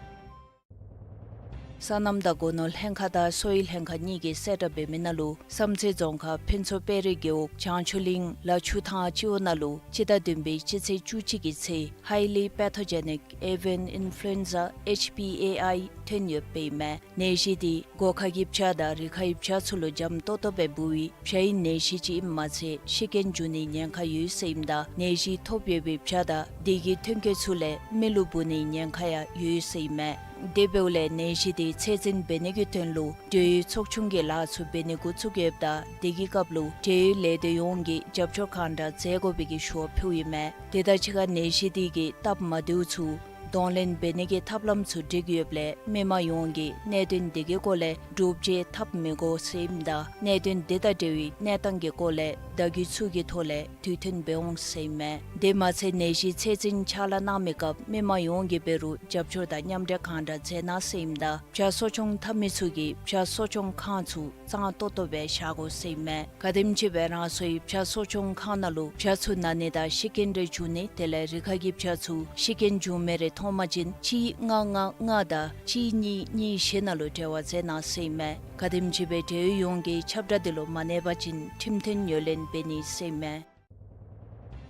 སོ་ནམ་དང་སྒོ་ནོར་ལྷན་ཁག་དང་གསོ་བའི་ལྷན་ཁག་གཉིས་ཀྱིས་གསལ་བསྒྲགས་འབད་མི་ནང་ལུ་བསམ་རྩེ་རྫོང་ཁག་ཕུན་ཚོགས་དཔལ་རི་རྒེད་འོག་བྱང་ཆུབ་གླིང་ལ་ཆུ་ཐང་སྤྱི་འོག་ནང་ལུ་སྤྱི་ཟླ་བདུན་པའི་སྤྱི་ཚེས་བཅུ་གཅིག་གི་ཚེ་Highly Pathogenic Avian Influenza H P A I ཐོན་ཡོདཔ་ཨིན་མས། ནད་གཞི་འདི་སྒོ་ཁ་གི་བྱ་དང་རི་ཁའི་བྱ་ཚུ་ལུ་འཇམ་ཏོག་ཏོ་སྦེ་འབུ་བའི་བྱའི་ནད་གཞི་ཅིག་ཨིནམ་མ་ཚད་ཤི་རྐྱེན་འབྱུང་ནིའི་ཉེན་ཁ་ཡོད་ཟེར་ཨིནམ་ད་ནད་གཞི་ཐོབ་ཡོད་པའི་བྱ་དང་དེ་གི་ཐོན་སྐྱེད་ཚུ་ལས་མི་ལུ་འབུ་ནིའི་ཉེན་ཁ་ཡང་ཡོད་ཟེར་ཨིན་མས། དེ་འབདཝ་ལས་ནད་གཞི་འདི་ཚད་འཛིན་འབད་ནི་གི་དོན་ལུ་འབྲེལ་ཡོད་ཚོགས་ཆུང་གི་ལཱ་ཚུ་འབད་ནི་འགོ་བཙུགས་ཡོདཔ་ད་དེ་གི་སྐབས་ལུ་འབྲེལ་ཡོད་ལས་སྡེ་ཡོངས་ཀྱིས་རྒྱབ་སྐྱོར་གང་དྲག་མཛད་དགོ་པའི་གི་ཞུ་བ་ཕུལཝ་ཨིན་མས། དེ་དང་གཅིག་ཁར་ནད་གཞི་འདི་གིས་སྟབས་མ་བདེཝ་ཚུ་གདོང་ལེན་འབད་ནི་གི་ཐབས་ལམ་ཚུ་སྒྲིག་ཡོདཔ་ལས་མི་མང་ཡོངས་ཀྱིས་གནད་དོན་འདི་གི་སྐོར་ལས་སྒྲུབ་བྱེད་འཐབ་མི་དགོ་ཟེར་ཨིནམ་ད་གནད་དོན་འདི་དང་འབྲེལ་བའི་གནས་སྟངས་ཀྱི་སྐོར་ལས་བརྡ་བརྒྱུད་ཚུ་གི་ཐོག་ལས་དུས་མཐུན་འབད་འོང་ཟེར་ཨིན་མས། དེ་མ་ཚད་ནད་གཞི་ཚད་འཛིན་ཕྱག་ལཱ་གནང་མི་སྐབས་མི་མང་ཡོངས་ཀྱིས་འབད་རུང་རྒྱབ་སྐྱོར་དང་མཉམ་འབྲེལ་གང་དྲག་མཛད་གནང་ཟེར་ཨིནམ་ད་བྱ་གསོ་སྐྱོང་འཐབ་མི་ཚུ་གིས་བྱ་གསོ་སྐྱོང་ཁང་ཚུ་གཙང་ཏོག་ཏོ་སྦེ་བཞག་དགོ་ཟེར་ཨིན་མས། ག་དེམ་ཅིག་སྦེ་རང་སོའི་བྱ་གསོ་སྐྱོང་ཁང་ནང་ལུ་བྱ་ཚུ་ན་ནི་དང་ཤི་རྐྱེན་རེ་བྱུང་ནི་དེ་ལས་རི་ཁ་གི་བྱ་ཚུ་ཤི་རྐྱེན་བྱུང་མི་རེ་མཐོང་པ་ཅིན་གཅིག་ལྔ་ལྔ་ལྔ་དང་གཅིག་གཉིས་གཉིས་བཞི་ནང་ལུ་འབྲེལ་བ་མཛད་གནང་ཟེར་ཨིན་མས། ག་དེམ་ཅིག་སྦེ་འབྲེལ་ཡོད་ཡོངས་ཀྱིས་ཁྱབ་བསྒྲགས་འདི་ལུ་མ་གནས་པ་ཅིན་ཁྲིམས་མཐུན་ངོས་ལེན་འབད་ནི་ཟེར་ཨིན་མས།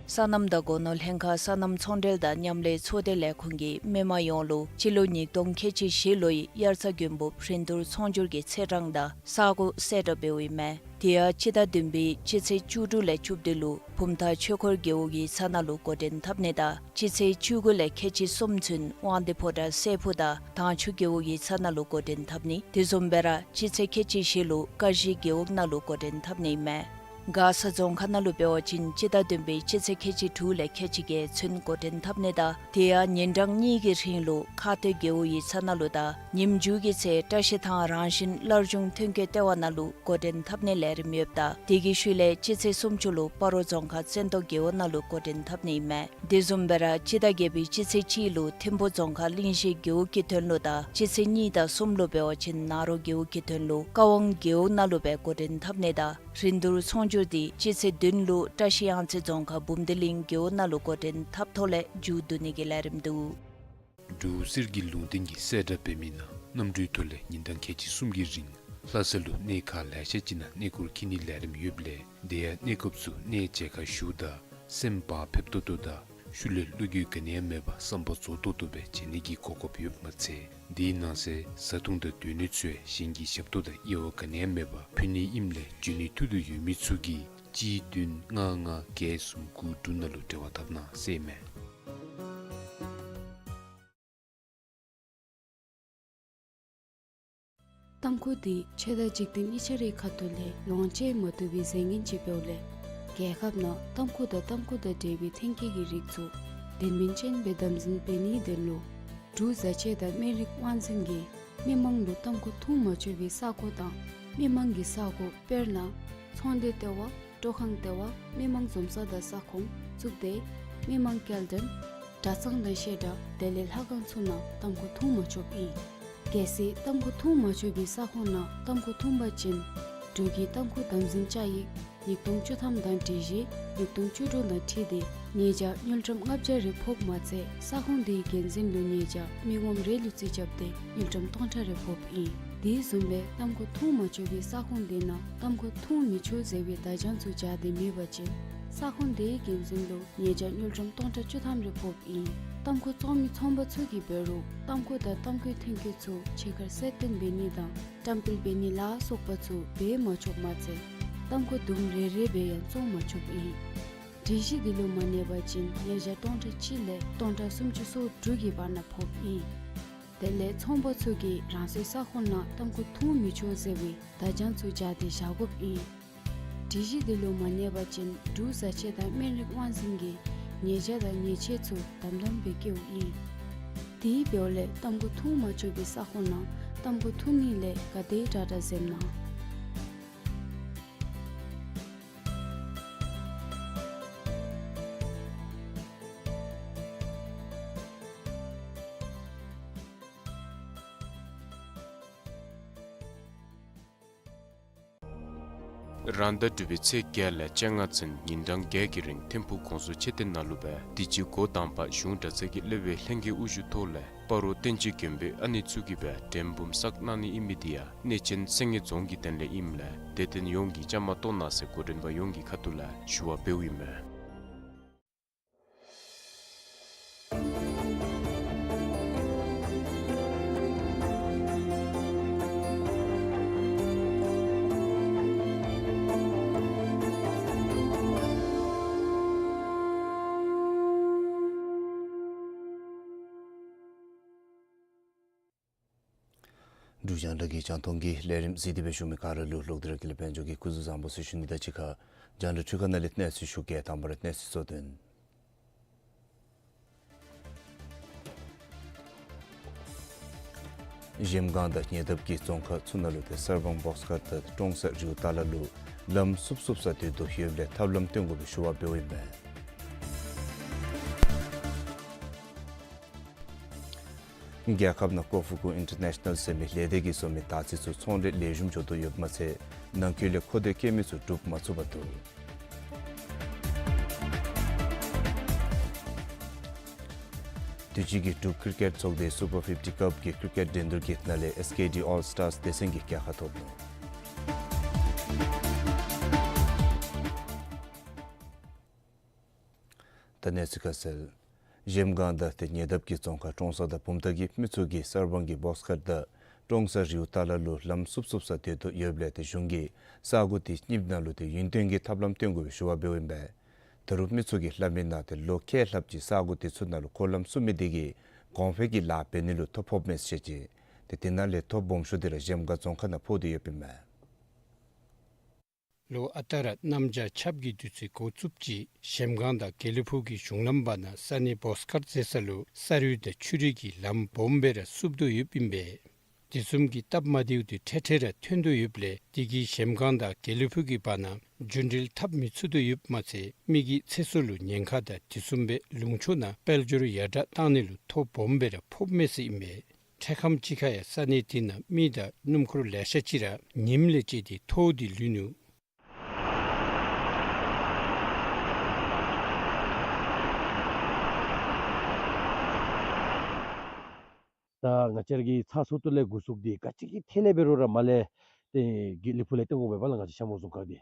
སོ་ནམ་དང་སྒོ་ནོར་ལྷན་ཁག་སོ་ནམ་ཚོང་འབྲེལ་དང་མཉམ་ལས་ཚོགས་སྡེ་ལས་ཁུངས་ཀྱིས་མི་མང་ཡོངས་ལུ་སྤྱི་ལོ་ཉིས་སྟོང་ཁལ་གཅིག་བཞི་ལོའི་དབྱར་རྩྭ་དགུན་འབུབ་རིན་བསྡུར་ཚོང་སྒྱུར་གྱི་ཚེས་གྲངས་དང་ས་གོ་གསལ་བསྒྲགས་འབདཝ་ཨིན་མས། དེ་ཡང་སྤྱི་ཟླ་བདུན་པའི་སྤྱི་ཚེས་བཅུ་དྲུག་ལས་བཅུ་བདུན་ལུ་བུམ་ཐང་ཆོས་འཁོར་རྒེད་འོག་ཡིག་ཚང་ནང་ལུ་འགོ་འདྲེན་འཐབ་ནི་དང་སྤྱི་ཚེས་བཅུ་དགུ་ལས་ཁལ་གཅིག་གསུམ་ཚུན་དབང་འདུས་ཕོ་བྲང་སྲས་ཕུག་དང་དྭངས་ཆུ་རྒེད་འོག་ཡིག་ཚང་ནང་ལུ་འགོ་འདྲེན་འཐབ་ནི། དེ་བཟུམ་སྦེ་ར་སྤྱི་ཚེས་ཁལ་གཅིག་བཞི་ལུ་ཀ་གཞི་རྒེད་འོག་ནང་ལུ་འགོ་འདྲེན་འཐབ་ནི་ཨིན་མས། མགར་ས་རྫོང་ཁག་ནང་ལུ་འབད་བ་ཅིན་སྤྱི་ཟླ་བདུན་པའི་སྤྱི་ཚེས་ཁལ་གཅིག་དྲུག་ལས་ཁལ་གཅིག་བརྒྱད་ཚུན་འགོ་འདྲེན་འཐབ་ནི་དང་དེ་ཡང་ཉིན་གྲངས་གཉིས་ཀྱི་རིང་ལུ་ཁ་སྟོད་རྒེད་འོག་ཡིག་ཚང་ནང་ལུ་དང་ཉིནམ་མཇུག་གི་ཚེ་བཀྲ་ཤིས་ཐང་རང་བཞིན་སླར་འབྱུང་ཐོན་སྐྱེད་ལྟེ་བ་ནང་ལུ་འགོ་འདྲེན་འཐབ་ནིའི་ལས་རིམ་ཡོདཔ་ད་དེ་གི་ཤུལ་ལས་སྤྱི་ཚེས་སུམ་ཅུ་ལུ་སྤ་རོ་རྫོང་ཁག་བཙན་ཏོ་རྒེད་འོག་ནང་ལུ་འགོ་འདྲེན་འཐབ་ནི་ཨིན་མས། དེ་བཟུམ་སྦེ་ར་སྤྱི་ཟླ་བརྒྱད་པའི་སྤྱི་ཚེས་གཅིག་ལུ་ཐིམ་ཕུ་རྫོང་ཁག་གླིང་བཞི་རྒེད་འོག་གི་དོན་ལུ་དང་སྤྱི་ཚེས་གཉིས་དང་གསུམ་ལུ་འབད་བ་ཅིན་ནཱ་རོ་རྒེད་འོག་གི་དོན་ལུ་ཀ་ཝང་རྒེད་འོག་ནང་ལུ་སྦེ་འགོ་འདྲེན་འཐབ་ནི་དང་རིན་བསྡུར་ཚོང་སྒྱུར་འདི་སྤྱི་ཚེས་བདུན་ལུ་བཀྲ་ཤིས་གཡང་རྩེ་རྫོང་ཁག་འབུམ་སྡེ་གླིང་རྒེད་འོག་ནང་ལུ་འགོ་འདྲེན་འཐབ་ཐོག་ལས་མཇུག་བསྡུ་ནི་གི་ལས་རིམ་འདུག། འབྲུག་གསེར་གྱི་ལུང་བསྟན་གྱིས་གསལ་བསྒྲགས་འབད་མི་ནང་གནམ་གྲུའི་ཐོག་ལས་ཉིན་གྲངས་ཁལ་གཅིག་གསུམ་གྱི་རིང་ལྷ་ས་ལུ་གནས་ཁག་ལེ་ཤ་ཅིག་ནང་གནས་སྐོར་འཁྱིད་ནིའི་ལས་རིམ་ཡོདཔ་ལས་དེ་ཡང་གནས་སྐབས་སུ་གནས་མཇལ་ཁ་ཞུཝ་ད་སེམས་བག་ཕེབས་ཏོག་ཏོ་དང་ཤུལ་ལས་བློ་འགྱོད་ག་ནི་ཡང་མེད་པར་བསམ་པ་རྫོགས་ཏོག་ཏོ་སྦེ་མཇལ་ནི་གི་གོ་སྐབས་ཡོདཔ་མ་ཚད་དེའི་ནང་གསེས་བཟའ་འཐུང་དང་སྡོད་གནས་ཚུ་ཡང་གཞན་གྱི་ཞབས་ཏོག་དང་དབྱེ་བ་ག་ནི་ཡང་མེད་པར་ཕུལ་ནི་ཨིནམ་ལས་འབྱོན་ནིའི་ཐུགས་འདོད་ཡོད་མི་ཚུ་གིས་གཅིག་བདུན་ལྔ་ལྔ་བརྒྱད་གསུམ་དགུ་དྲུག་ནང་ལུ་འབྲེལ་བ་འཐབ་གནང་ཟེར་ཨིན་མས། ཏམ་ཁུ་འདི་ཆོས་དང་འཇིག་རྟེན་གཉིས་ཆ་རའི་ཁ་ཐུག་ལས་ལོངས་སྤྱོད་མ་བཏུབ་པའི་རྫས་ངན་ཅིག་འབདཝ་ལས་རྒྱལ་ཁབ་ནང་ཏམ་ཁུ་དང་ཏམ་ཁུ་དང་འབྲེལ་བའི་ཐོན་སྐྱེད་ཀྱི་རིགས་ཚུ་དོན་སྨིན་ཅན་སྦེ་དམ་འཛིན་འབད་ནིའི་དོན་ལུ་འབྲུག་བཟའ་ཆས་དང་སྨན་རིགས་དབང་འཛིན་གྱིས་མི་མང་ལུ་ཏམ་ཁུ་འཐུང་མ་ཆོག་པའི་ས་གོ་དང་མི་མང་གི་ས་གོ་དཔེར་ན་ཚོང་སྡེ་ལྟེ་བ། སྤྲོ་ཁང་ལྟེ་བ། མི་མང་འཛོམས་ས་དང་ས་ཁོངས་བཙུགས་ཏེ་མི་མང་སྐྱེལ་འདྲེན་གྲྭ་ཚང་དང་བཤད་གྲྭ་དེ་ལས་ལྷ་ཁང་ཚུ་ནང་ཏམ་ཁུ་འཐུང་མ་ཆོགཔ་ཨིན། གལ་སྲིད་ཏམ་ཁུ་འཐུང་མ་ཆོག་པའི་ས་ཁོངས་ནང་ཏམ་ཁུ་འཐུང་པ་ཅིན་འབྲུག་གི་ཏམ་ཁུ་དམ་འཛིན་བཅའ་ཡིག་ཉིས་སྟོང་བཅུ་ཐམ་དང་སྒྲིག་གཞི་ཉིས་སྟོང་བཅུ་དྲུག་དང་འཁྲིལ་ཏེ་ཉེས་བྱ་དངུལ་ཀྲམ་ལྔ་བརྒྱ་རེ་ཕོགཔ་མ་ཚད་ས་ཁོངས་དེའི་འགན་འཛིན་ལུ་ཉེས་བྱ་མི་ངོམ་རེ་ལུ་རྩིས་རྐྱབ་སྟེ་དངུལ་ཀྲམ་སྟོང་ཕྲག་རེ་ཕོགཔ་ཨིན། དེ་བཟུམ་སྦེ་ཏམ་ཁུ་འཐུང་མ་ཆོག་པའི་ས་ཁོངས་དེ་ནང་ཏམ་ཁུ་འཐུང་མི་ཆོག་ཟེར་བའི་བརྡ་བྱང་ཚུ་སྦྱར་ཏེ་མེད་པ་ཅིན་ས་ཁོངས་དེའི་འགན་འཛིན་ལུ་ཉེས་བྱ་དངུལ་ཀྲམ་སྟོང་ཕྲག་བཅུ་ཐམ་རེ་ཕོགཔ་ཨིན། ཏམ་ཁུ་བཙོང་མི་ཚོང་པ་ཚུ་གིས་འབད་རུང་ཏམ་ཁུ་དང་ཏམ་ཁུའི་ཐོན་སྐྱེད་ཚུ་ཕྱི་ཁར་གསལ་སྟོན་འབད་ནི་དང་བཀྲམ་སྤེལ་འབད་ནི་ལ་སོགས་པ་ཚུ་འབད་མ་ཆོགཔ་མ་ཚད་ཏམ་ཁུ་དུམ་རེ་རེ་སྦེ་ཡང་བཙོང་མ་ཆོགཔ་ཨིན། སྒྲིག་གཞི་འདི་ལུ་མ་གནས་པ་ཅིན་ཉེས་བྱ་སྟོང་ཕྲག་གཅིག་ལས་སྟོང་ཕྲག་སུམ་ཅུ་སོ་དྲུག་གི་བར་ན་ཕོགཔ་ཨིན། དེ་ལས་ཚོང་པ་ཚུ་གིས་རང་སོའི་ས་ཁོངས་ནང་ཏམ་ཁུ་འཐུང་མི་ཆོག་ཟེར་བའི་བརྡ་བྱང་ཚུ་སྦྱར་ཏེ་བཞག་དགོཔ་ཨིན། སྒྲིག་གཞི་འདི་ལུ་མ་གནས་པ་ཅིན་འབྲུག་བཟའ་ཆས་དང་སྨན་རིགས་དབང་འཛིན་གྱིས་ཉེས་བྱ་དང་ཉེས་ཆད་ཚུ་དམ་དམ་སྦེ་བཀལཝ་ཨིན། དེ་འབདཝ་ལས་ཏམ་ཁུ་འཐུང་མ་ཆོག་པའི་ས་ཁོངས་ནང་ཏམ་ཁུ་འཐུང་ནི་ལས་ག་དེ་དྲག་དྲག་འཛེམ་གནང་། རང་ཟླ་དྲུག་པའི་ཚེས་བརྒྱད་ལས་བཅོ་ལྔ་ཚུན་ཉིན་གྲངས་བརྒྱད་ཀྱི་རིང་ཐིམ་ཕུག་གོང་ས་མཆོག་མཆོད་རྟེན་ནང་ལུ་སྦེ་དུས་ཅི་འགོ་དང་པ་གཞུང་གྲྭ་ཚང་གི་སློབ་དཔོན་ལྷན་རྒྱས་དབུ་བཞུགས་ཐོག་ལས་སྤ་རོ་བསྟན་འཛིན་མགོན་པོའི་ཨ་ནེ་ཚུ་གིས་སྦེ་དྲན་འབུམ་བསགས་གནང་ནི་ཨིན་མི་འདི་ཡང་གནས་ཆེན་སེང་གེ་རྫོང་གི་དོན་ལས་ཨིནམ་ལས་དད་ལྡན་ཡོངས་ཀྱིས་བཅའ་མར་གཏོགས་གནང་ཟེར་འགོ་འདྲེན་པ་ཡོངས་ཀྱི་ཁ་ཐུག་ལས་ཞུ་བ་འབདཝ་ཨིན་མས། འབྲུག་རྒྱང་བསྒྲགས་ཀྱི་རྒྱང་མཐོང་གི་ལས་རིམ་གཟིགས་ཏེ་སྦེ་བཞུགས་མི་ག་ར་ལུ་ལོག་སྟེ་ར་དགེ་ལེགས་དཔལ་འབྱོར་གྱིས་སྐུ་གཟུགས་བཟང་པོ་ཟེར་ཞུ་ནི་དང་གཅིག་ཁར་རྒྱང་བསྒྲགས་འཕྲུལ་ཁང་ནང་ལས་གནས་ཚུལ་ཞུ་གེ། དང་པ་ར་གནས་ཚུལ་གཙོ་དོན། གཞལམ་སྒང་དང་ཉེ་འདབས་ཀྱི་རྫོང་ཁག་ཚུ་ནང་ལུ་ཏེ་གསར་སྤང་བོགས་ཀར་དང་ཀྲོང་གསར་རི་བོ་ཏ་ལ་ལུ་ལམ་བསུབ་བསུབ་ས་དེ་དོ་ཡོདཔ་ལས་ཐབས་ལམ་སྟོན་དགོ་པའི་ཞུ་བ་འབདཝ་ཨིན་པས། རྒྱལ་ཁབ་ནང་ཀོ་ཧྥུ་ཀུ་ཨིན་ཊར་ནེ་ཤ་ནཱལ་ཟེར་མི་ལས་སྡེ་གིས་བཟོ་མི་དར་ཚི་ཚུ་ཚོང་འབྲེལ་ལེགས་ཤོམ་འགྱོ་དོ་ཡོདཔ་མ་ཚད་ནང་འཁོད་ལས་མཁོ་འདོད་བསྐྱེད་མི་ཚུ་སྒྲུབ་མ་ཚུགས་པར་འདུག། དུས་ཅི་གི་འབྲུག་ཀིར་ཀེཊ་ཚོགས་སྡེ་སུ་པར་ཕིཕ་ཊི་ཀབ་ཀྱི་ཀིར་ཀེཊ་འགྲན་བསྡུར་གྱི་ནང་ལས་ཨེས་ཀེ་ཌི་ཨོལ་སི་ཊར་སྡེ་ཚན་གྱིས་རྒྱལ་ཁ་ཐོབ་ནུག། ད་གནས་ཚུལ་ཁ་གསལ། གཞལམ་སྒང་དང་ཏེ་ཉེ་འདབས་ཀྱི་རྫོང་ཁག་ཀྲོང་གསར་དང་བུམ་ཐང་གི་མི་ཚུ་གིས་གསར་སྤང་གི་བོགས་ཀར་དང་ཀྲོང་གསར་རི་བོ་ཏ་ལ་ལུ་ལམ་བསུབ་བསུབ་ས་དེ་དོ་ཡོདཔ་ལས་ཏེ་གཞུང་གིས་ས་གོ་དེ་གཉིསཔ་ནང་ལུ་ཏེ་ཡུན་བརྟན་གྱི་ཐབས་ལམ་སྟོན་དགོ་པའི་ཞུ་བ་འབདཝ་ཨིན་པས། ད་རུང་མི་ཚུ་གིས་སླབ་མི་ནང་ཏེ་ལོ་ཁལ་ལྷགཔ་ཅིག་ས་གོ་དེ་ཚུ་ནང་ལུ་འཁོར་ལམ་བསུབ་མི་དེ་གིས་གོང་འཕེལ་གྱི་ལཱ་འབད་ནི་ལུ་ཐོ་ཕོགཔ་མས་ཟེར་བཤད་ཅི། ཏེ་དེ་ནང་ལས་ཐོ་སྦོམ་ཤོས་དེ་ར་གཞལམ་སྒང་རྫོང་ཁག་ནང་ཕོག་སྟེ་ཡོདཔ་ཨིན་མས། ལོ་ཨ་རྟག་ར་གནམ་བྱཱར་ཆརཔ་གི་དུས་ཚོད་འགོ་བཙུགསཔ་ཅིག་གཞལམ་སྒང་དང་དགེ་ལེགས་ཕུག་གི་གཞུང་ལམ་བར་ན་ས་གནས་བོགས་ཀར་འཛེགས་ས་ལུ་ས་རུད་དང་ཆུ་རུད་ཀྱིས་ལམ་སྦོམ་སྦེ་ར་བསུབ་དོ་ཡོདཔ་ཨིན་པས། དེ་བཟུམ་གྱི་སྟབས་མ་བདེཝ་དེ་འཕྲལ་འཕྲལ་ར་ཐོན་དོ་ཡོདཔ་ལས་དེ་གིས་གཞལམ་སྒང་དང་དགེ་ལེགས་ཕུག་གི་བར་ན་རྒྱུན་འགྲུལ་འཐབ་མི་ཚུགས་དོ་ཡོདཔ་མ་ཚད་མི་གི་ཚེ་སྲོག་ལུ་ཉེན་ཁ་དང་དེ་བཟུམ་སྦེ་ལུང་ཕྱོགས་ནང་དཔལ་འབྱོར་ཡར་དྲག་བཏང་ནི་ལུ་ཐོ་སྦོམ་སྦེ་ར་ཕོགཔ་མས་ཟེར་ཨིན་པས། འཕྲལ་ཁམས་ཅིག་ཁར་ཡང་ས་གནས་དེ་ནང་མི་དང་སྣུམ་འཁོར་ལེ་ཤ་ཅིག་ར་ཉིམ་ལས་བཅད་དེ་འཐོར་ཏེ་ལུས་ནུག། ད་ང་བཅས་ར་གི་ཚ་སོ་ཏོ་ལས་འགོ་བཙུགས་ཏེ་ག་ཅི་གི་ཐད་ལས་འབད་རུང་ར་མར་ལས་ཏེ་དགེ་ལེགས་ཕུག་ལས་བཏོན་དགོ་པས་པ་ལགས། ང་བཅས་ཤ་མོ་རྫོང་ཁག་འདི་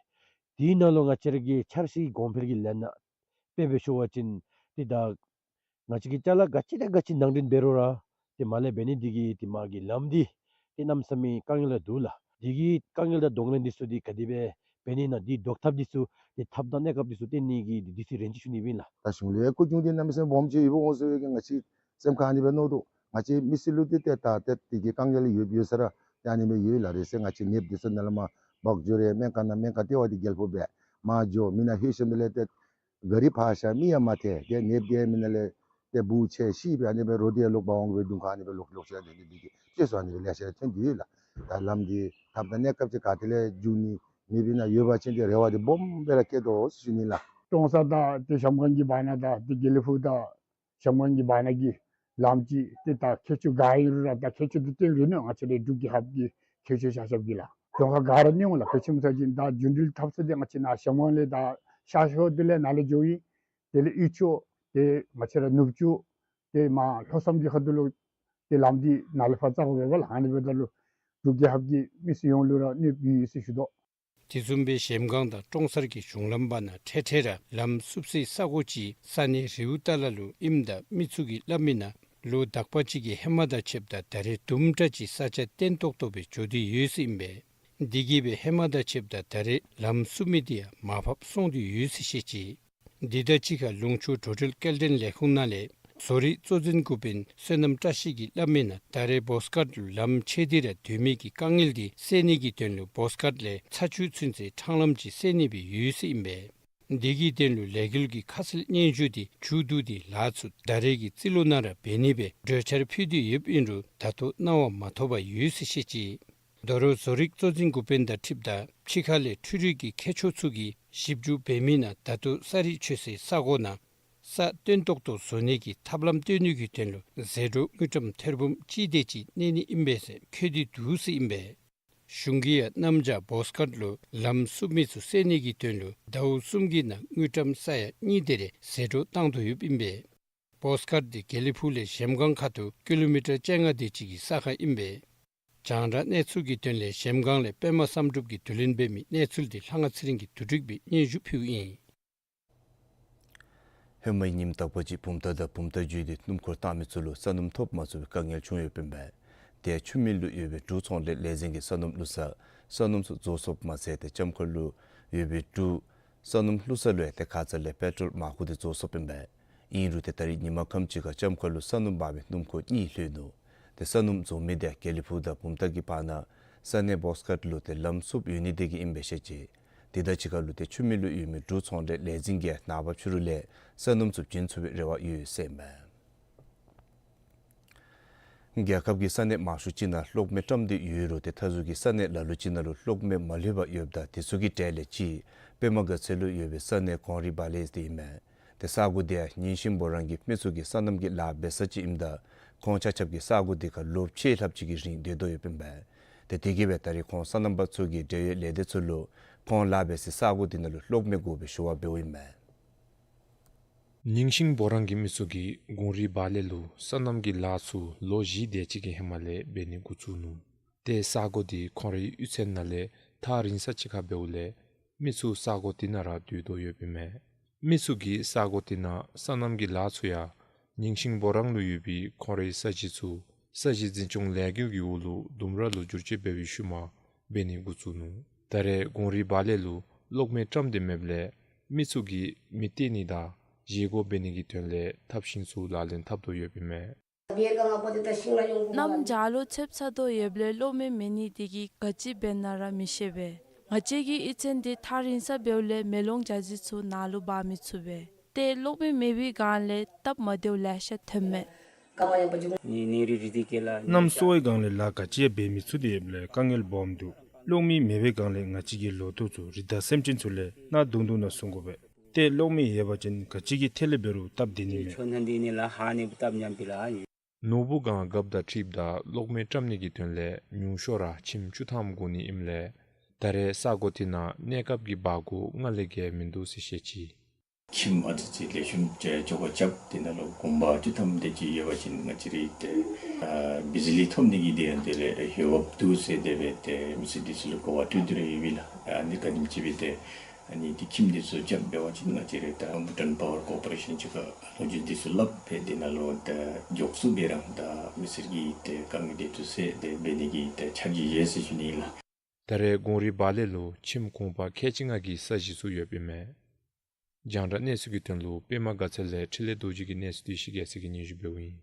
དེའི་ནང་ལུ་ང་བཅས་ར་གི་འཆར་གཞི་གོང་འཕེལ་གྱི་ལས་སྣ་དཔེ་འབད་ཞུ་བ་ཅིན་ཏེ་ད་ང་བཅས་ཀྱིས་ཅ་ལ་ག་ཅི་དང་ག་ཅི་ནང་འདྲེན་འབད་རུང་ར་ཏེ་མར་ལས་འབད་ནི་འདི་གིས་ཏེ་མར་གྱི་ལམ་འདི་ཏེ་གནམ་མེད་ས་མེད་དཀའ་ངལ་ར་འདུག་ལགས། འདི་གི་དཀའ་ངལ་དང་གདོང་ལེན་འདི་ཚུ་འདི་ག་དེ་སྦེ་འབད་ནི་ཨིན་ན་འདི་བཟློག་ཐབས་འདི་ཚུ་ཏེ་ཐབས་དང་གནས་སྐབས་འདི་ཚུ་སྟོན་ནི་གི་འདི་ཚུ་རེ་ཅིག་ཞུ་ནི་ཨིན་ལགས། ད་གཞུང་ལས་སྐུ་གྱོང་འདི་གནམ་མེད་ས་མེད་སྦོམ་ཅིག་ཡོདཔ་འོང་ཟེར་བའི་གི་ང་བཅས་སེམས་ཁར་ཨ་ནི་སྦེ་མནོ་དོ། ང་བཅས་མི་སེར་ལུ་ཏེ་ཏེ་ད་ཏེ་དེ་གི་དཀའ་ངལ་ཡོད་ཡོད་ས་ར་ཏེ་ཨ་ནི་སྦེ་ཡོད་ལགས། རེ་ཟེར་ང་བཅས་ནདཔ་འདི་ཚུ་ནཱ་ལས་མར་བོགས་འགྱོ་རུང་སྨན་ཁང་ནང་སྨན་ཁང་ལྟེ་བ་འདི་རྒྱལ་ཕུག་སྦེ་མར་འགྱོ་མི་ནང་ལྷོད་ཞིནམ་ལས་ཏེ་ག་རི་ཕར་བཞག་མི་ཡང་མ་ཐལ། ཏེ་ནདཔ་འདི་མི་ནང་ལས་ཏེ་འབུ་ཆད་ཤི་སྦེ་ཨ་ནི་སྦེ་རོ་འདི་ལོག་འབག་འོང་སྦེ་གདོང་ཁར་ཨ་ནི་སྦེ་ལོག་ལོག་ཤི་ཡང་ཏེ་འདི་གི་ཤི་སོང་ཨ་ནི་སྦེ་ལེ་ཤ་ཐོན་ཏེ་ཡོད་ལགས། ད་ལམ་འདི་ཐབས་དང་གནས་སྐབས་ཅིག་ག་ཏེ་ལས་འགྱོ་ནི་མེད་པའི་ནང་ཡོད་པ་ཅིན་ཏེ་རེ་བ་འདི་སྦོམ་སྦེ་ར་བསྐྱེད་དོ་ཟེར་ཞུ་ནི་ལགས། ཀྲོང་གསར་དང་ཏེ་གཞལམ་སྒང་གི་བར་ན་དང་ཏེ་དགེ་ལེགས་ཕུག་དང་གཞལམ་སྒང་གི་བར་ན་གི་ལམ་ཅིག་ཏེ་ད་ཁྱད་ཆོས་ག་ཨིན་རུང་ར་ད་ཁྱད་ཆོས་འདི་སྟོན་རུང་ནི་ང་བཅས་རའི་འབྲུག་རྒྱལ་ཁབ་ཀྱི་ཁྱད་ཆོས་ཆ་ཁྱབ་ཀྱིས་ལགས། རྫོང་ཁག་ག་ར་གནས་འོང་ལགས། ག་ཅི་སྨོ་ཟེར་བ་ཅིན་ད་རྒྱུན་འགྲུལ་འཐབ་ས་འདི་ང་བཅས་ནཱ་གཞལམ་སྒང་ལས་ད་ཤར་ཕྱོགས་འདི་ལས་ནཱ་ལས་འགྱོཝ་ཨིན། དེ་ལས་དབུས་ཕྱོགས་ཏེ་ང་བཅས་ར་ནུབ་ཕྱོགས་ཏེ་མར་ལྷོ་མཚམས་ཀྱི་ཁ་ཐུག་ལུ་ཏེ་ལམ་འདི་ནཱ་ལས་ཕར་བཙུགས་དགོ་པས་ལགས། ཨ་ནི་འབདཝ་ད་ལུ་འབྲུག་རྒྱལ་ཁབ་ཀྱི་མི་སེར་ཡོངས་ལུ་ར་གནོདཔ་ཡོད་ཟེར་ཞུ་དོ། དེ་བཟུམ་སྦེ་གཞལམ་སྒང་དང་ཀྲོང་གསར་གྱི་གཞུང་ལམ་བར་ན་འཕྲལ་འཕྲལ་ར་ལམ་བསུབ་སའི་ས་གོ་ཅིག་ས་གནས་རི་བོ་ཏ་ལ་ལུ་ཨིནམ་ད་མི་ཚུ་གིས་སླབ་མི་ནང་ལོ་དག་པ་ཅིག་གི་ཧེ་མ་དང་ཕྱདཔ་ད་ད་རེས་དུམ་གྲ་ཅིག་ས་ཆ་བརྟན་ཏོག་ཏོ་སྦེ་འགྱོ་སྟེ་ཡོད་ཟེར་ཨིན་པས། འདི་གིས་སྦེ་ཧེ་མ་དང་ཕྱདཔ་ད་ད་རེས་ལམ་བསུབ་མི་འདི་ཡང་མར་ཕབ་སོང་སྟེ་ཡོད་ཟེར་བཤད་ཅི། འདི་དང་གཅིག་ཁར་ལུང་ཕྱོགས་འགྲོ་འགྲུལ་སྐྱེལ་འདྲེན་ལས་ཁུངས་ནང་ལས་བཟོ་རིག་གཙོ་འཛིན་འགོ་དཔོན་བསོད་ནམས་བཀྲ་ཤིས་ཀྱིས་སླབ་མི་ནང་ད་རེས་བོགས་ཀར་ལུ་ལམ་ཆད་དེ་ར་སྡོད་མི་གི་དཀའ་ངལ་འདི་སེལ་ནི་གི་དོན་ལུ་བོགས་ཀར་ལས་ཚ་ཆུ་ཚུན་ཚོད་འཕྲང་ལམ་ཅིག་སེལ་ནི་སྦེ་ཡོད་ཟེར་ཨིན་པས། འདི་གི་དོན་ལུ་ལས་འགུལ་གྱི་ཁ་གསལ་སྙན་ཞུ་འདི་མཇུག་བསྡུ་སྟེ་ལཱ་ཚུ་ད་རེས་ཀྱི་རྩིས་ལོ་ནང་ར་འབད་ནི་སྦེ་གྲོས་འཆར་ཕུལ་ཏེ་ཡོདཔ་ཨིན་རུང་ད་ལྟོ་གནང་བ་མ་ཐོབ་པར་ཡོད་ཟེར་བཤད་ཅི། དོ་རུང་བཟོ་རིག་གཙོ་འཛིན་འགོ་དཔོན་དང་འཁྲིལཝ་ད་ཕྱི་ཁ་ལས་འཕྲུལ་རིག་གི་མཁས་མཆོག་ཚུ་གིས་ཞིབ་འཇུག་འབད་མི་ནང་ད་ལྟོ་ས་རུད་ཆོད་སའི་ས་གོ་ནང་ས་བརྟན་ཏོག་ཏོ་བཟོ་ནི་གི་ཐབས་ལམ་སྟོན་ནི་གི་དོན་ལུ་ཟད་འགྲོ་དངུལ་ཀྲམ་ཐེར་འབུམ་གཅིག་དེ་ཅིག་གནས་ནི་ཨིན་པས་ཟེར་འཁོད་དེ་འདུག་ཟེར་ཨིན་པས། གཞུང་གིས་ཡང་གནམ་བྱཱར་བོ་སི་ཀཊ་ལུ་ལམ་བསུབ་མི་ཚུ་བསལ་ནི་གི་དོན་ལུ་ཟླཝ་གསུམ་གྱི་ནང་དངུལ་ཀྲམ་ས་ཡ་གཉིས་དེ་རེ་ཟད་འགྲོ་བཏང་དོ་ཡོདཔ་ཨིན་པས། བོ་སི་ཀཊ་དེ་དགེ་ལེགས་ཕུག་ལས་གཞལམ་སྒང་ཁ་ཐུག་ཀི་ལོ་མི་ཊར་བཅོ་ལྔ་དེ་ཅིག་གི་ས་ཁར་ཨིན་པས། རྒྱང་བསྒྲགས་གནས་ཚུལ་གྱི་དོན་ལས་གཞལམ་སྒང་ལས་པདྨ་བསམ་གྲུབ་ཀྱིས་བསྡུ་ལེན་འབད་མི་གནས་ཚུལ་དེ་ལྷ་དབང་ཚེ་རིང་གིས་བསྡུ་སྒྲིག་འབད་སྙན་ཞུ་ཕུལཝ་ཨིན། ཧེ་མའི་ཉིནམ་དག་པ་ཅིག་བུམ་ཐང་དང་བུམ་ཐང་བརྒྱུད་དེ་སྣུམ་འཁོར་བཏང་མི་ཚུ་ལུ་ས་སྣུམ་ཐོབ་མ་ཚུགས་པའི་དཀའ་ངལ་བྱུང་ཡོདཔ་ཨིན་པས། དེ་ཡང་ཆུ་སྨད་ལུ་ཡོད་པའི་འབྲུག་ཚོང་འབྲེལ་ལས་འཛིན་གྱིས་ས་སྣུམ་བླུག་ས་ས་སྣུམ་ཚུ་བཟོ་སོཔ་མ་ཚད་དེ་ལྕམ་མཁར་ལུ་ཡོད་པའི་འབྲུག་ས་སྣུམ་བླུག་ས་ལུ་ཡང་དེ་ཁ་ཙ་ལས་པེ་ཊོལ་མར་ཁུ་དེ་བཟོ་སོཔ་ཨིན་པས། ཨིན་རུང་དེ་ད་རིས་ཉིན་མ་ཁམས་ཅིག་ཁར་ལྕམ་མཁར་ལུ་ས་སྣུམ་འབག་མི་སྣུམ་འཁོར་གཉིས་ལྷོད་ནུག། དེ་ས་སྣུམ་བཟོ་མི་དེ་དགེ་ལེགས་ཕུག་དང་བུམ་ཐང་གི་བར་ན་ས་གནས་བོ་སི་ཀཊ་ལུ་དེ་ལམ་བསུབ་ཡོད་ནི་དེ་གིས་ཨིན་པས་ཟེར་བཤད་ཅི། དེ་དང་གཅིག་ཁར་ལུ་དེ་ཆུ་སྨད་ལུ་ཡོད་མི་འབྲུག་ཚོང་འབྲེལ་ལས་འཛིན་གྱིས་ནངས་པ་ཕྱི་རུ་ལས་ས་སྣུམ་ཚུ་བྱིན་ཚུགས་པའི་རེ་བ་ཡོད་ཟེར་ཨིན་མས། རྒྱལ་ཁབ་ཀྱི་ས་གནས་མང་ཤོས་ཅིག་ནང་གློག་མེ་བཀྲམ་སྟེ་ཡོད་རུང་དེ་མཐའ་ཟུར་གྱི་ས་གནས་ལ་ལུ་ཅིག་ནང་ལུ་གློག་མེ་མ་ལྷོད་པར་ཡོདཔ་ད་དེ་ཚུ་གི་གྲས་ལས་གཅིག་པདྨ་དགའ་ཚལ་ལུ་ཡོད་པའི་ས་གནས་གངས་རི་བ་ལེ་དེ་ཨིན་མས། དེ་ས་གོ་དེ་ཡང་ཉིང་ཤིང་བོ་རང་གི་མི་ཚུ་གིས་སོ་ནམ་གྱི་ལཱ་འབད་ས་ཅིག་ཨིནམ་ད་ཁོང་ཆ་ཁྱབ་ཀྱིས་ས་གོ་དེ་ཁར་ལོ་ཕྱེད་ལྷགཔ་ཅིག་གི་རིང་སྡོད་དོ་ཡོདཔ་ཨིན་པས། དེ་དེ་གིས་འབད་ད་རིས་ཁོང་སོ་ནམ་པ་ཚུ་གིས་འབྲེལ་ཡོད་ལས་སྡེ་ཚུ་ལུ་ཁོང་ལཱ་འབད་སའི་ས་གོ་དེ་ནང་ལུ་གློག་མེ་དགོ་པའི་ཞུ་བ་འབདཝ་ཨིན་མས། ཉིང་ཤིང་བོ་རང་གི་མི་ཚུ་གིས་གངས་རི་བ་ལེ་ལུ་སོ་ནམ་གྱི་ལཱ་ཚུ་ལོ་བཞི་དེ་ཅིག་གི་ཧེ་མ་ལས་འབད་ནི་འགོ་བཙུགས་ནུག། དེ་ས་གོ་དེ་ཁོང་རའི་གཡུས་ཚན་ནང་ལས་ཐག་རིང་ས་ཅིག་ཁར་འབདཝ་ལས་མི་ཚུ་ས་གོ་དེ་ནང་ར་སྡོད་དོ་ཡོདཔ་ཨིན་མས། མི་ཚུ་གིས་ས་གོ་དེ་ནང་སོ་ནམ་གྱི་ལཱ་ཚུ་ཡང་ཉིང་ཤིང་བོ་རང་ལུ་ཡོད་པའི་ཁོང་རའི་ས་གཞི་ཚུ་ས་གཞི་འཛིན་སྐྱོང་ལས་འགུལ་གྱི་འོག་ལུ་ལྡུམ་ར་ལུ་བསྒྱུར་བཅོས་འབད་བའི་ཤུལ་མ་འབད་ནི་འགོ་བཙུགས་ནུག། ད་རེས་གངས་རི་བ་ལེ་ལུ་གློག་མེ་བཀྲམ་སྟེ་མེདཔ་ལས་མི་ཚུ་གིས་མེ་བཏེག་ནི་དང་བཞེས་སྒོ་འབད་ནི་གི་དོན་ལས་ཐབས་ཤེས་ཚུ་ལག་ལེན་འཐབ་དོ་ཡོདཔ་ཨིན་མས། གནམ་བྱཱར་ལུ་ཚདཔ་ཚ་དོ་ཡོདཔ་ལས་གློག་མེ་མེད་ནི་དེ་གིས་ག་ཅི་འབད་ན་ར་མི་ཤེས་པས། ང་བཅས་ཀྱི་གཡུས་ཚན་དེ་ཐག་རིང་ས་འབདཝ་ལས་མེ་ལོང་ཇ་ཟི་ཚུ་ནཱ་ལུ་འབག་མི་ཚུགས་པས། ཏེ་གློག་མེ་མེད་པའི་སྒང་ལས་སྟབས་མ་བདེཝ་ལེ་ཤ་ཐོནམ་མས། གནམ་སྲོ་བའི་སྒང་ལས་ལཱ་ག་ཅི་ཡང་འབད་མི་ཚུགས་ཏེ་ཡོདཔ་ལས་དཀའ་ངལ་སྦོམ་འདུག། གློག་མེ་མེད་པའི་སྒང་ལས་ང་བཅས་ཀྱི་ལོ་ཐོག་ཚུ་རི་དྭགས་སེམས་ཅན་ཚུ་ལས་གནག་དུང་དུང་ནང་སོང་དགོ་པས། ཏེ་གློག་མེ་ཡོད་པ་ཅིན་ག་ཅི་གི་ཐད་ལས་འབད་རུང་སྟབས་བདེ་ནི་མས། ནོར་བུ་སྒང་རྒཔོ་དང་འཁྲིལཝ་ད་གློག་མེ་བཀྲམ་ནི་གི་དོན་ལས་ཉུང་ཤོས་ར་ཁྱིམ་བཅུ་ཐམ་དགོ་ནི་ཨིནམ་ལས་ད་རེས་ས་གོ་དེ་ནང་གནས་སྐབས་ཀྱི་འབག་སྒོ་སྔར་ལས་བརྒལ་མིན་འདུག་ཟེར་བཤད་ཅི། ཁྱིམ་ཨ་ཙི་ཅིག་ལེགས་ཤོམ་ཅིག་ཅོག་ཁ་རྐྱབ་དེ་ནང་ལུ་གུང་པ་བཅུ་ཐམ་དེ་ཅིག་ཡོད་པ་ཅིན་ང་བཅས་རའི་ཏེ་ཨ་བི་ཇི་ལི་ཐོབ་ནི་གི་དེ་ཡང་དེ་ལས་ཧེ་བ་འདུག་ཟེར་དེ་སྦེ་ཏེ་མི་སེར་དེ་ཚུ་ལུ་གོ་བ་སྤྲོད་དེ་ར་ཡོད་པས་ལགས། ཨ་ནི་ག་ནི་ཅིག་སྦེ་ཏེ་ཨ་ནི་དེ་ཁྱིམ་དེ་ཚུ་རྐྱབ་འབད་བ་ཅིན་ང་བཅས་རའི་ད་བྷུ་ཊཱན་པ་ཝར་ཀོར་པོ་རེ་ཤཱན་ཅིག་ཁར་ལོ་རྒྱུས་དེ་ཚུ་སླབ་སྦེ་དེ་ནང་ལུ་ད་མགྱོགས་སུ་སྦེ་ར་ད་མི་སེར་གྱི་ཏེ་དཀའ་ངལ་དེ་ཚུ་སེལ་ཏེ་འབད་ནི་གི་ཏེ་ཕྱག་ཞུ་ཡོད་ཟེར་ཞུ་ནི་ཨིན་ལགས། ད་རེས་གངས་རི་བ་ལེ་ལུ་ཁྱིམ་གུང་པ་ཁལ་གཅིག་ལྔ་གི་ས་གཞི་ཚུ་ཡོདཔ་ཨིན་མས། རྒྱང་བསྒྲགས་གནས་ཚུལ་གྱི་དོན་ལུ་པདྨ་དགའ་ཚལ་ལས་འཕྲིན་ལས་རྡོ་རྗེ་གི་གནས་ཚུལ་འདི་ཤི་རྒྱས་ཟེར་གྱིས་སྙན་ཞུ་འབདཝ་ཨིན།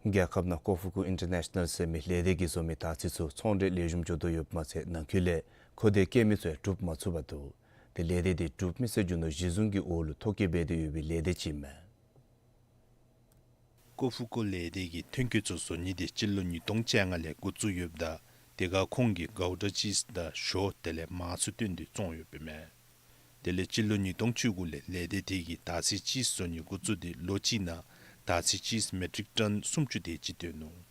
རྒྱལ་ཁབ་ནང་ཀོ་ཧྥུ་ཀུ་ཨིན་ཊར་ནེ་ཤ་ནཱལ་ཟེར་མི་ལས་སྡེ་གིས་བཟོ་མི་དར་ཚིལ་ཚུ་ཚོང་འབྲེལ་ལེགས་ཤོམ་འགྱོ་དོ་ཡོདཔ་མ་ཚད་ནང་འཁོད་ལས་མཁོ་འདོད་བསྐྱེད་མི་ཚུ་ཡང་གྲུབ་མ་ཚུགས་པར་འདུག། དེ་ལས་སྡེ་དེ་གྲུབ་མི་ཚུ་རྒྱུ་ནོར་གཞི་བཟུང་གི་འོག་ལུ་ཐོ་བཀོད་འབད་དེ་ཡོད་པའི་ལས་སྡེ་ཅིག་ཨིན་མས། ཀོ་ཧྥུ་ཀུ་ལས་སྡེ་གིས་ཐོན་སྐྱེད་ཚུ་བཟོ་ནི་དེ་སྤྱི་ལོ་ཉིས་སྟོང་བཅོ་ལྔ་ལས་འགོ་བཙུགས་ཡོདཔ་ད་དེ་ཁར་ཁོང་གིས་གའུ་ཌ་ཅིསི་དང་ཞོ་དེ་ལས་མར་ཚུ་བཏོན་ཏེ་བཙོང་ཡོདཔ་ཨིན་མས། དེ་ལས་སྤྱི་ལོ་ཉིས་སྟོང་བཅུ་དགུ་ལས་ལས་སྡེ་དེ་གིས་དར་ཚིལ་ཅིསི་བཟོ་ནི་འགོ་བཙུགས་ཏེ་ལོ་གཅིག་ནང་དར་ཚིལ་ཅིསི་མེ་ཊིག་ཊོན་སུམ་ཅུ་དེ་ཅིག་བཏོན་ནུག།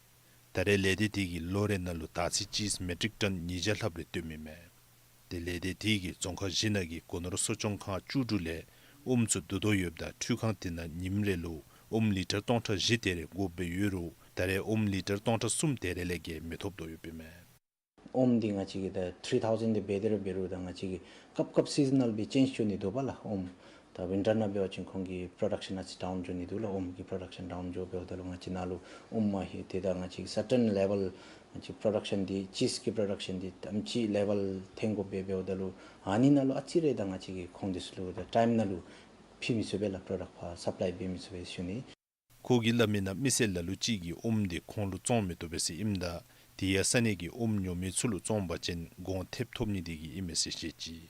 ད་རེས་ལས་སྡེ་དེ་གིས་ལོ་རེ་ནང་ལུ་དར་ཚིལ་ཅིསི་མེ་ཊིག་ཊོན་ཉིས་བརྒྱ་ལྷགཔ་རེ་བཏོནམ་ཨིན་མས། དེ་ལས་སྡེ་དེ་གིས་རྫོང་ཁག་བཞི་ནང་གི་སྒོ་ནོར་གསོ་སྐྱོང་ཁང་བཅུ་དྲུག་ལས་ཨོམ་ཚུ་བསྡུ་དོ་ཡོདཔ་ད་འཕྲུལ་ཁང་དེ་ནང་ཉིནམ་རེ་ལུ་ཨོམ་ལི་ཊར་སྟོང་ཕྲག་བཞི་དེ་རེ་དགོཔ་སྦེ་ཡོད་རུང་ད་རེས་ཨོམ་ལི་ཊར་སྟོང་ཕྲག་གསུམ་དེ་རེ་ལས་བརྒལ་མི་ཐོབ་དོ་ཡོདཔ་ཨིན་མས། ཨོམ་འདི་ང་བཅས་ཀྱིས་ད་ཐིརི་ཐའུ་ཟེན་དེ་འབད་དེ་ར་འབད་རུང་ད་ང་བཅས་ཀྱིས་སྐབས་སྐབས་སི་ཛི་ནཱལ་སྦེ་ཅེནཇ་འགྱོ་ནི་འདུག་པ་ལགས། ཨོམ་ད་ཝིན་ཊར་ནང་འབད་བ་ཅིན་ཁོང་གི་པྲོ་ཌག་ཤཱན་ཨ་ཙི་ཌའུན་འགྱོ་ནི་འདུག་ལགས། ཨོམ་གྱི་པྲོ་ཌག་ཤཱན་ཌའུན་འགྱོ་འབདཝ་ད་ལུ་ང་བཅས་ནཱ་ལུ་ཨོམ་མ་ཧེ་དེ་ད་ང་བཅས་ཀྱིས་སར་ཊེན་ལེ་ཝེལ་ང་བཅས་པྲོ་ཌག་ཤཱན་འདི་ཅིསི་གི་པྲོ་ཌག་ཤཱན་འདི་དམ་ཅིག་ལེ་ཝེལ་ཐོན་དགོཔ་སྦེ་འབདཝ་ད་ལུ་ཨ་ནི་ནང་ལུ་ཨ་ཙི་རེ་ད་ང་བཅས་ཀྱིས་ཁོང་དེ་ཚུ་ལུ་ད་ཊའིམ་ནང་ལུ་ཕུལ་མི་ཚུགས་པས་ལགས། པྲོ་ཌག་ཕར་སབ་ལའི་འབད་མི་ཚུགས་པས་ཞུ་ནི། ཁོ་གིས་སླབ་མིའི་ནང་མི་སེར་ལ་ལུ་ཅིག་གིས་ཨོམ་དེ་ཁོང་ལུ་བཙོང་མི་བཏུབ་པས་ཟེར་ཨིནམ་ད་དེ་ཡང་ས་གནས་ཀྱི་ཨོམ་ཉོ་མི་ཚུ་ལུ་བཙོང་པ་ཅིན་གོང་ཐེབས་ཐོབ་ནི་དེ་གིས་ཨིན་མས་ཟེར་བཤད་ཅི།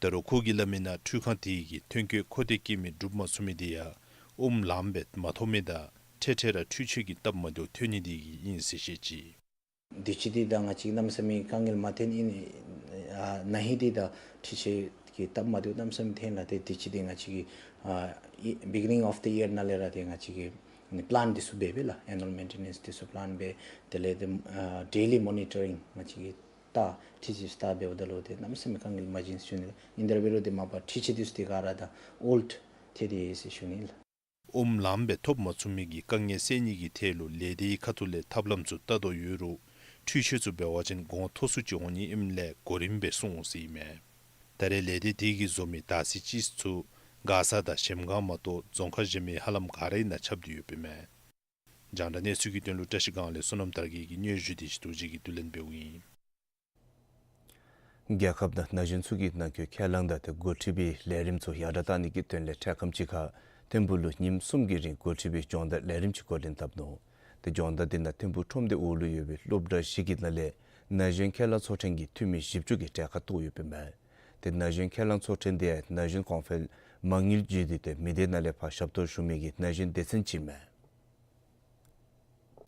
ད་རུང་ཁོ་གིས་སླབ་མིའི་ནང་འཕྲུལ་ཁང་དེ་གིས་ཐོན་སྐྱེད་མཁོ་འདོད་བསྐྱེད་མི་གྲུབ་མ་ཚུགས་མི་དེ་ཡང་ཨོམ་ལངམ་སྦེ་མ་ཐོབ་མི་དང་འཕྲལ་འཕྲལ་ར་འཕྲུལ་ཆས་ཀྱི་སྟབས་མ་བདེཝ་ཐོན་ནི་དེ་གིས་ཨིན་ཟེར་བཤད་ཅི། དུས་ཅི་དེ་ད་ང་བཅས་གནམ་མེད་ས་མེད་དཀའ་ངལ་མ་ཐོན་ཨིན། ཨ་ན་ཧིང་དེ་ད་འཕྲུལ་ཆས་ཀྱི་སྟབས་མ་བདེཝ་གནམ་མེད་ས་མེད་ཐོན་ལགས། ཏེ་དུས་ཅི་དེ་ང་བཅས་ཀྱིས་ཨ་ཨི་བི་གི་ནིང་ཨོཕ་ད་ཡིར་ནང་ལས་ར་ཏེ་ང་བཅས་ཀྱིས་ པ་ལཱན་འདི་ཚུ་འབད་སྦེ་ལགས། ཨེ་ནུ་ཨལ་མེན་ཊེ་ནེནསི་འདི་ཚུ་པ་ལཱན་འབད། དེ་ལས་ཏེ་ཨ་ཌེ་ལི་མོ་ནི་ཊ་རིང་ང་བཅས་ཀྱིས་ད་འཕྲུལ་ཅིག་ལྟ་འབདཝ་ད་ལུ་ཏེ་གནམ་མེད་ས་མེད་དཀའ་ངལ་མ་བྱུང་ཟེར་ཞུ་ནི་ལགས། ཨིན་ཏེ་ར་འབད་རུང་ཏེ་མ་པ་འཕྲུལ་ཆས་འདི་ཚུ་ཏེ་ག་ར་ད་ཨོལཌ་ཐལ་ཏེ་ཡོད་ཟེར་ཞུ་ནི་ལགས། ཨོམ་ལངམ་སྦེ་ཐོབ་མ་ཚུགས་མི་གི་དཀའ་ངལ་སེལ་ནི་གི་ཐད་ལུ་ལས་སྡེའི་ཁ་ཐུག་ལས་ཐབས་ལམ་ཚུ་བལྟ་དོ་ཡོད་རུང་འཕྲུལ་ཆས་ཚུ་འབད་བ་ཅིན་གོང་མཐོ་སུ་ཅིག་འོང་ནི་ཨིནམ་ལས་གོ་རིམ་སྦེ་སོང་འོང་ཟེར་ཨིན་མས། ད་རེས་ལས་སྡེ་དེ་གིས་བཟོ་མི་དར་ཚི་ཅིག་ཚུ་མགར་ས་དང་གཞལམ་སྒང་མ་གཏོགས་རྫོང་ཁག་གཞན་མི་ཧ་ལམ་ག་རའི་ནང་ཁྱབ་སྟེ་ཡོདཔ་ཨིན་མས། རྒྱང་བསྒྲགས་གནས་ཚུལ་གྱི་དོན་ལུ་བཀྲ་ཤིས་སྒང་ལས་བསོད་ནམས་དར་རྒྱས་ཀྱི་སྙན་ཞུ་དེ་ཞི་རྡོ་རྗེ་གིས་བསྡུ་ལེན་འབདཝ་ཨིན། རྒྱལ་ཁབ་ནང་ན་གཞོན་ཚུ་གི་ནང་འཁོད་ཁས་བླངས་དང་ཏེ་འགོ་ཁྲིད་པའི་ལས་རིམ་ཚུ་ཡར་དྲག་གཏང་ནི་གི་དོན་ལས་འཕྲལ་ཁམས་ཅིག་ཁར་ཐིམ་ཕུག་ལུ་ཉིནམ་གསུམ་གྱི་རིང་འགོ་ཁྲིད་པའི་སྦྱོང་བརྡར་ལས་རིམ་ཅིག་འགོ་འདྲེན་འཐབ་ནུག། ཏེ་སྦྱོང་བརྡར་དེ་ནང་ཐིམ་ཕུག་ཁྲོམ་སྡེ་འོག་ལུ་ཡོད་པའི་སློབ་གྲྭ་བཞི་གི་ནང་ལས་ན་གཞོན་ཁས་བླངས་ཚོགས་ཐེངས་ཀྱི་འཐུས་མི་བཞི་བཅུ་གིས་གྲལ་ཁར་གཏོགས་ཡོདཔ་ཨིན་མས། ཏེ་ན་གཞོན་ཁས་བླངས་ཚོགས་ཐེངས་དེ་ན་གཞོན་གོང་འཕེལ་མ་དངུལ་བརྒྱུད་དེ་ཏེ་མི་སྡེ་ནང་ལས་ཕར་ཞབས་ཏོག་ཞུ་མི་གི་ན་གཞོན་སྡེ་ཚན་ཅིག་ཨིན་མས།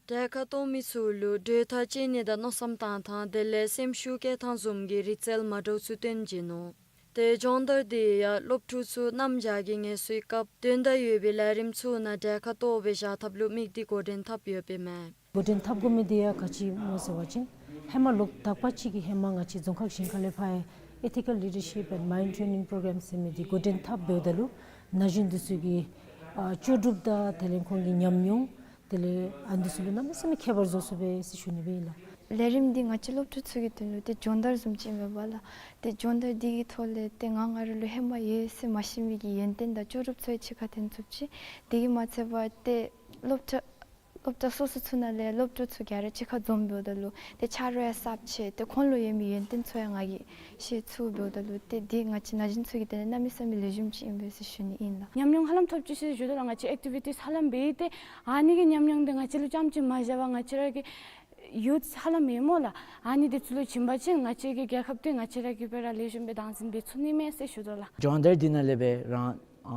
གྲལ་ཁར་གཏོགས་མི་ཚུ་ལུ་གྲོས་ཐག་བཅད་ནི་དང་མནོ་བསམ་བཏང་ཐངས་དེ་ལས་སེམས་ཤུགས་བསྐྱེད་ཐངས་བཟུམ་གྱི་རིག་རྩལ་མ་འདྲཝ་ཚུ་སྟོན་བྱིན་ནུག། ཏེ་སྦྱོང་བརྡར་དེ་ཡང་སློབ་ཕྲུག་ཚུ་གནམ་བྱཱར་གྱི་ངལ་གསོའི་སྐབས་དོན་དག་ཡོད་པའི་ལས་རིམ་ཚུ་ནང་གྲལ་ཁར་གཏོགས་སྦེ་བཞག་ཐབས་ལུ་དམིགས་ཏེ་འགོ་འདྲེན་འཐབ་ཡོདཔ་ཨིན་མས། འགོ་འདྲེན་འཐབ་དགོ་མི་དེ་ཡང་ག་ཅི་སྨོ་ཟེར་བ་ཅིན་ཧེ་མ་ལོ་དག་པ་ཅིག་གི་ཧེ་མ་ང་བཅས་རྫོང་ཁག་གཞན་ཁ་ལས་ཕར་ཡང་Ethical Leadership and Mind Training Program ཟེར་མི་དེ་འགོ་འདྲེན་འཐབ་འབདཝ་ད་ལུ་ན་གཞོན་འདི་ཚུ་གི་ཨ་ལྕོགས་གྲུབ་དང་དེ་ལས་ཁོང་གི་ཉམས་མྱོང་དེ་ལས་ཨ་ནི་ཚུ་ལུ་གནམ་མེད་ས་མེད་ཁྱད་པར་བཟོ་ཚུགས་པས་ཟེར་ཞུ་ནི་སྦེ་ཨིན་ལགས། ལས་རིམ་འདི་ང་བཅས་སློབ་ཕྲུག་ཚུ་གི་དོན་ལུ་ཏེ་སྦྱོང་བརྡར་བཟུམ་ཅིག་ཨིན་པས་ལགས། ཏེ་སྦྱོང་བརྡར་འདི་གི་ཐོག་ལས་ཏེ་ང་ང་ར་ལུ་ཧེ་མ་ཡོད་ཟེར་མ་ཤེས་མི་གི་ཡོན་ཏན་དང་ལྕོགས་གྲུབ་ཚུ་ཡང་གཅིག་ཁར་ཐོན་ཚུགསཔ་ཅིག། དེ་གིས་མ་ཚད་པར་ཏེ་སློབ་གྲྭ་སློབ་གྲྭ་སོ་སོ་ཚུ་ནང་ལས་སློབ་ཕྲུག་ཚུ་ག་ར་གཅིག་ཁར་འཛོམས་འབདཝ་ད་ལུ་ཏེ་ཆ་རོགས་ཡང་གསརཔ་ཆེ། ཏེ་ཁོང་ལུ་ཡོད་མི་ཡོན་ཏན་ཚུ་ཡང་ང་གིས་ཤེས་ཚུགས་འབདཝ་ད་ལུ་ཏེ་འདི་ང་བཅས་ན་གཞོན་ཚུ་གི་དོན་ལས་གནམ་མེད་ས་མེད་ལེགས་ཤོམ་ཅིག་ཨིན་པས་ཟེར་ཞུ་ནི་ཨིན་ལགས། ཉམས་མྱོང་ཧ་ལམ་ཐོབ་ཅི་ཟེར་ཞུ་དོ་ལགས། ང་བཅས་ཨེག་ཊི་བི་ཊིས་ཧ་ལམ་འབད་དེ་ཨ་ནི་གི་ཉམས་མྱོང་འདི་ང་བཅས་ལུ་རྐྱངམ་ཅིག་མ་བཞག་པར་ང་བཅས་ར་གི་ཡུཐ་ཧ་ལམ་ཨིན་སྨོ་ལགས། ཨ་ནི་འདི་ཚུ་ལུ་བྱིན་པ་ཅིན་ང་བཅས་ཀྱི་རྒྱལ་ཁབ་འདི་ང་བཅས་ར་གིས་སྦེ་ར་ལེགས་ཤོམ་སྦེ་བདག་འཛིན་འབད་ཚུགས་ནི་མས་ཟེར་ཞུ་དོ་ལགས། སྦྱོང་བརྡར་འདི་ནང་ལས་སྦེ་རང་ཨ་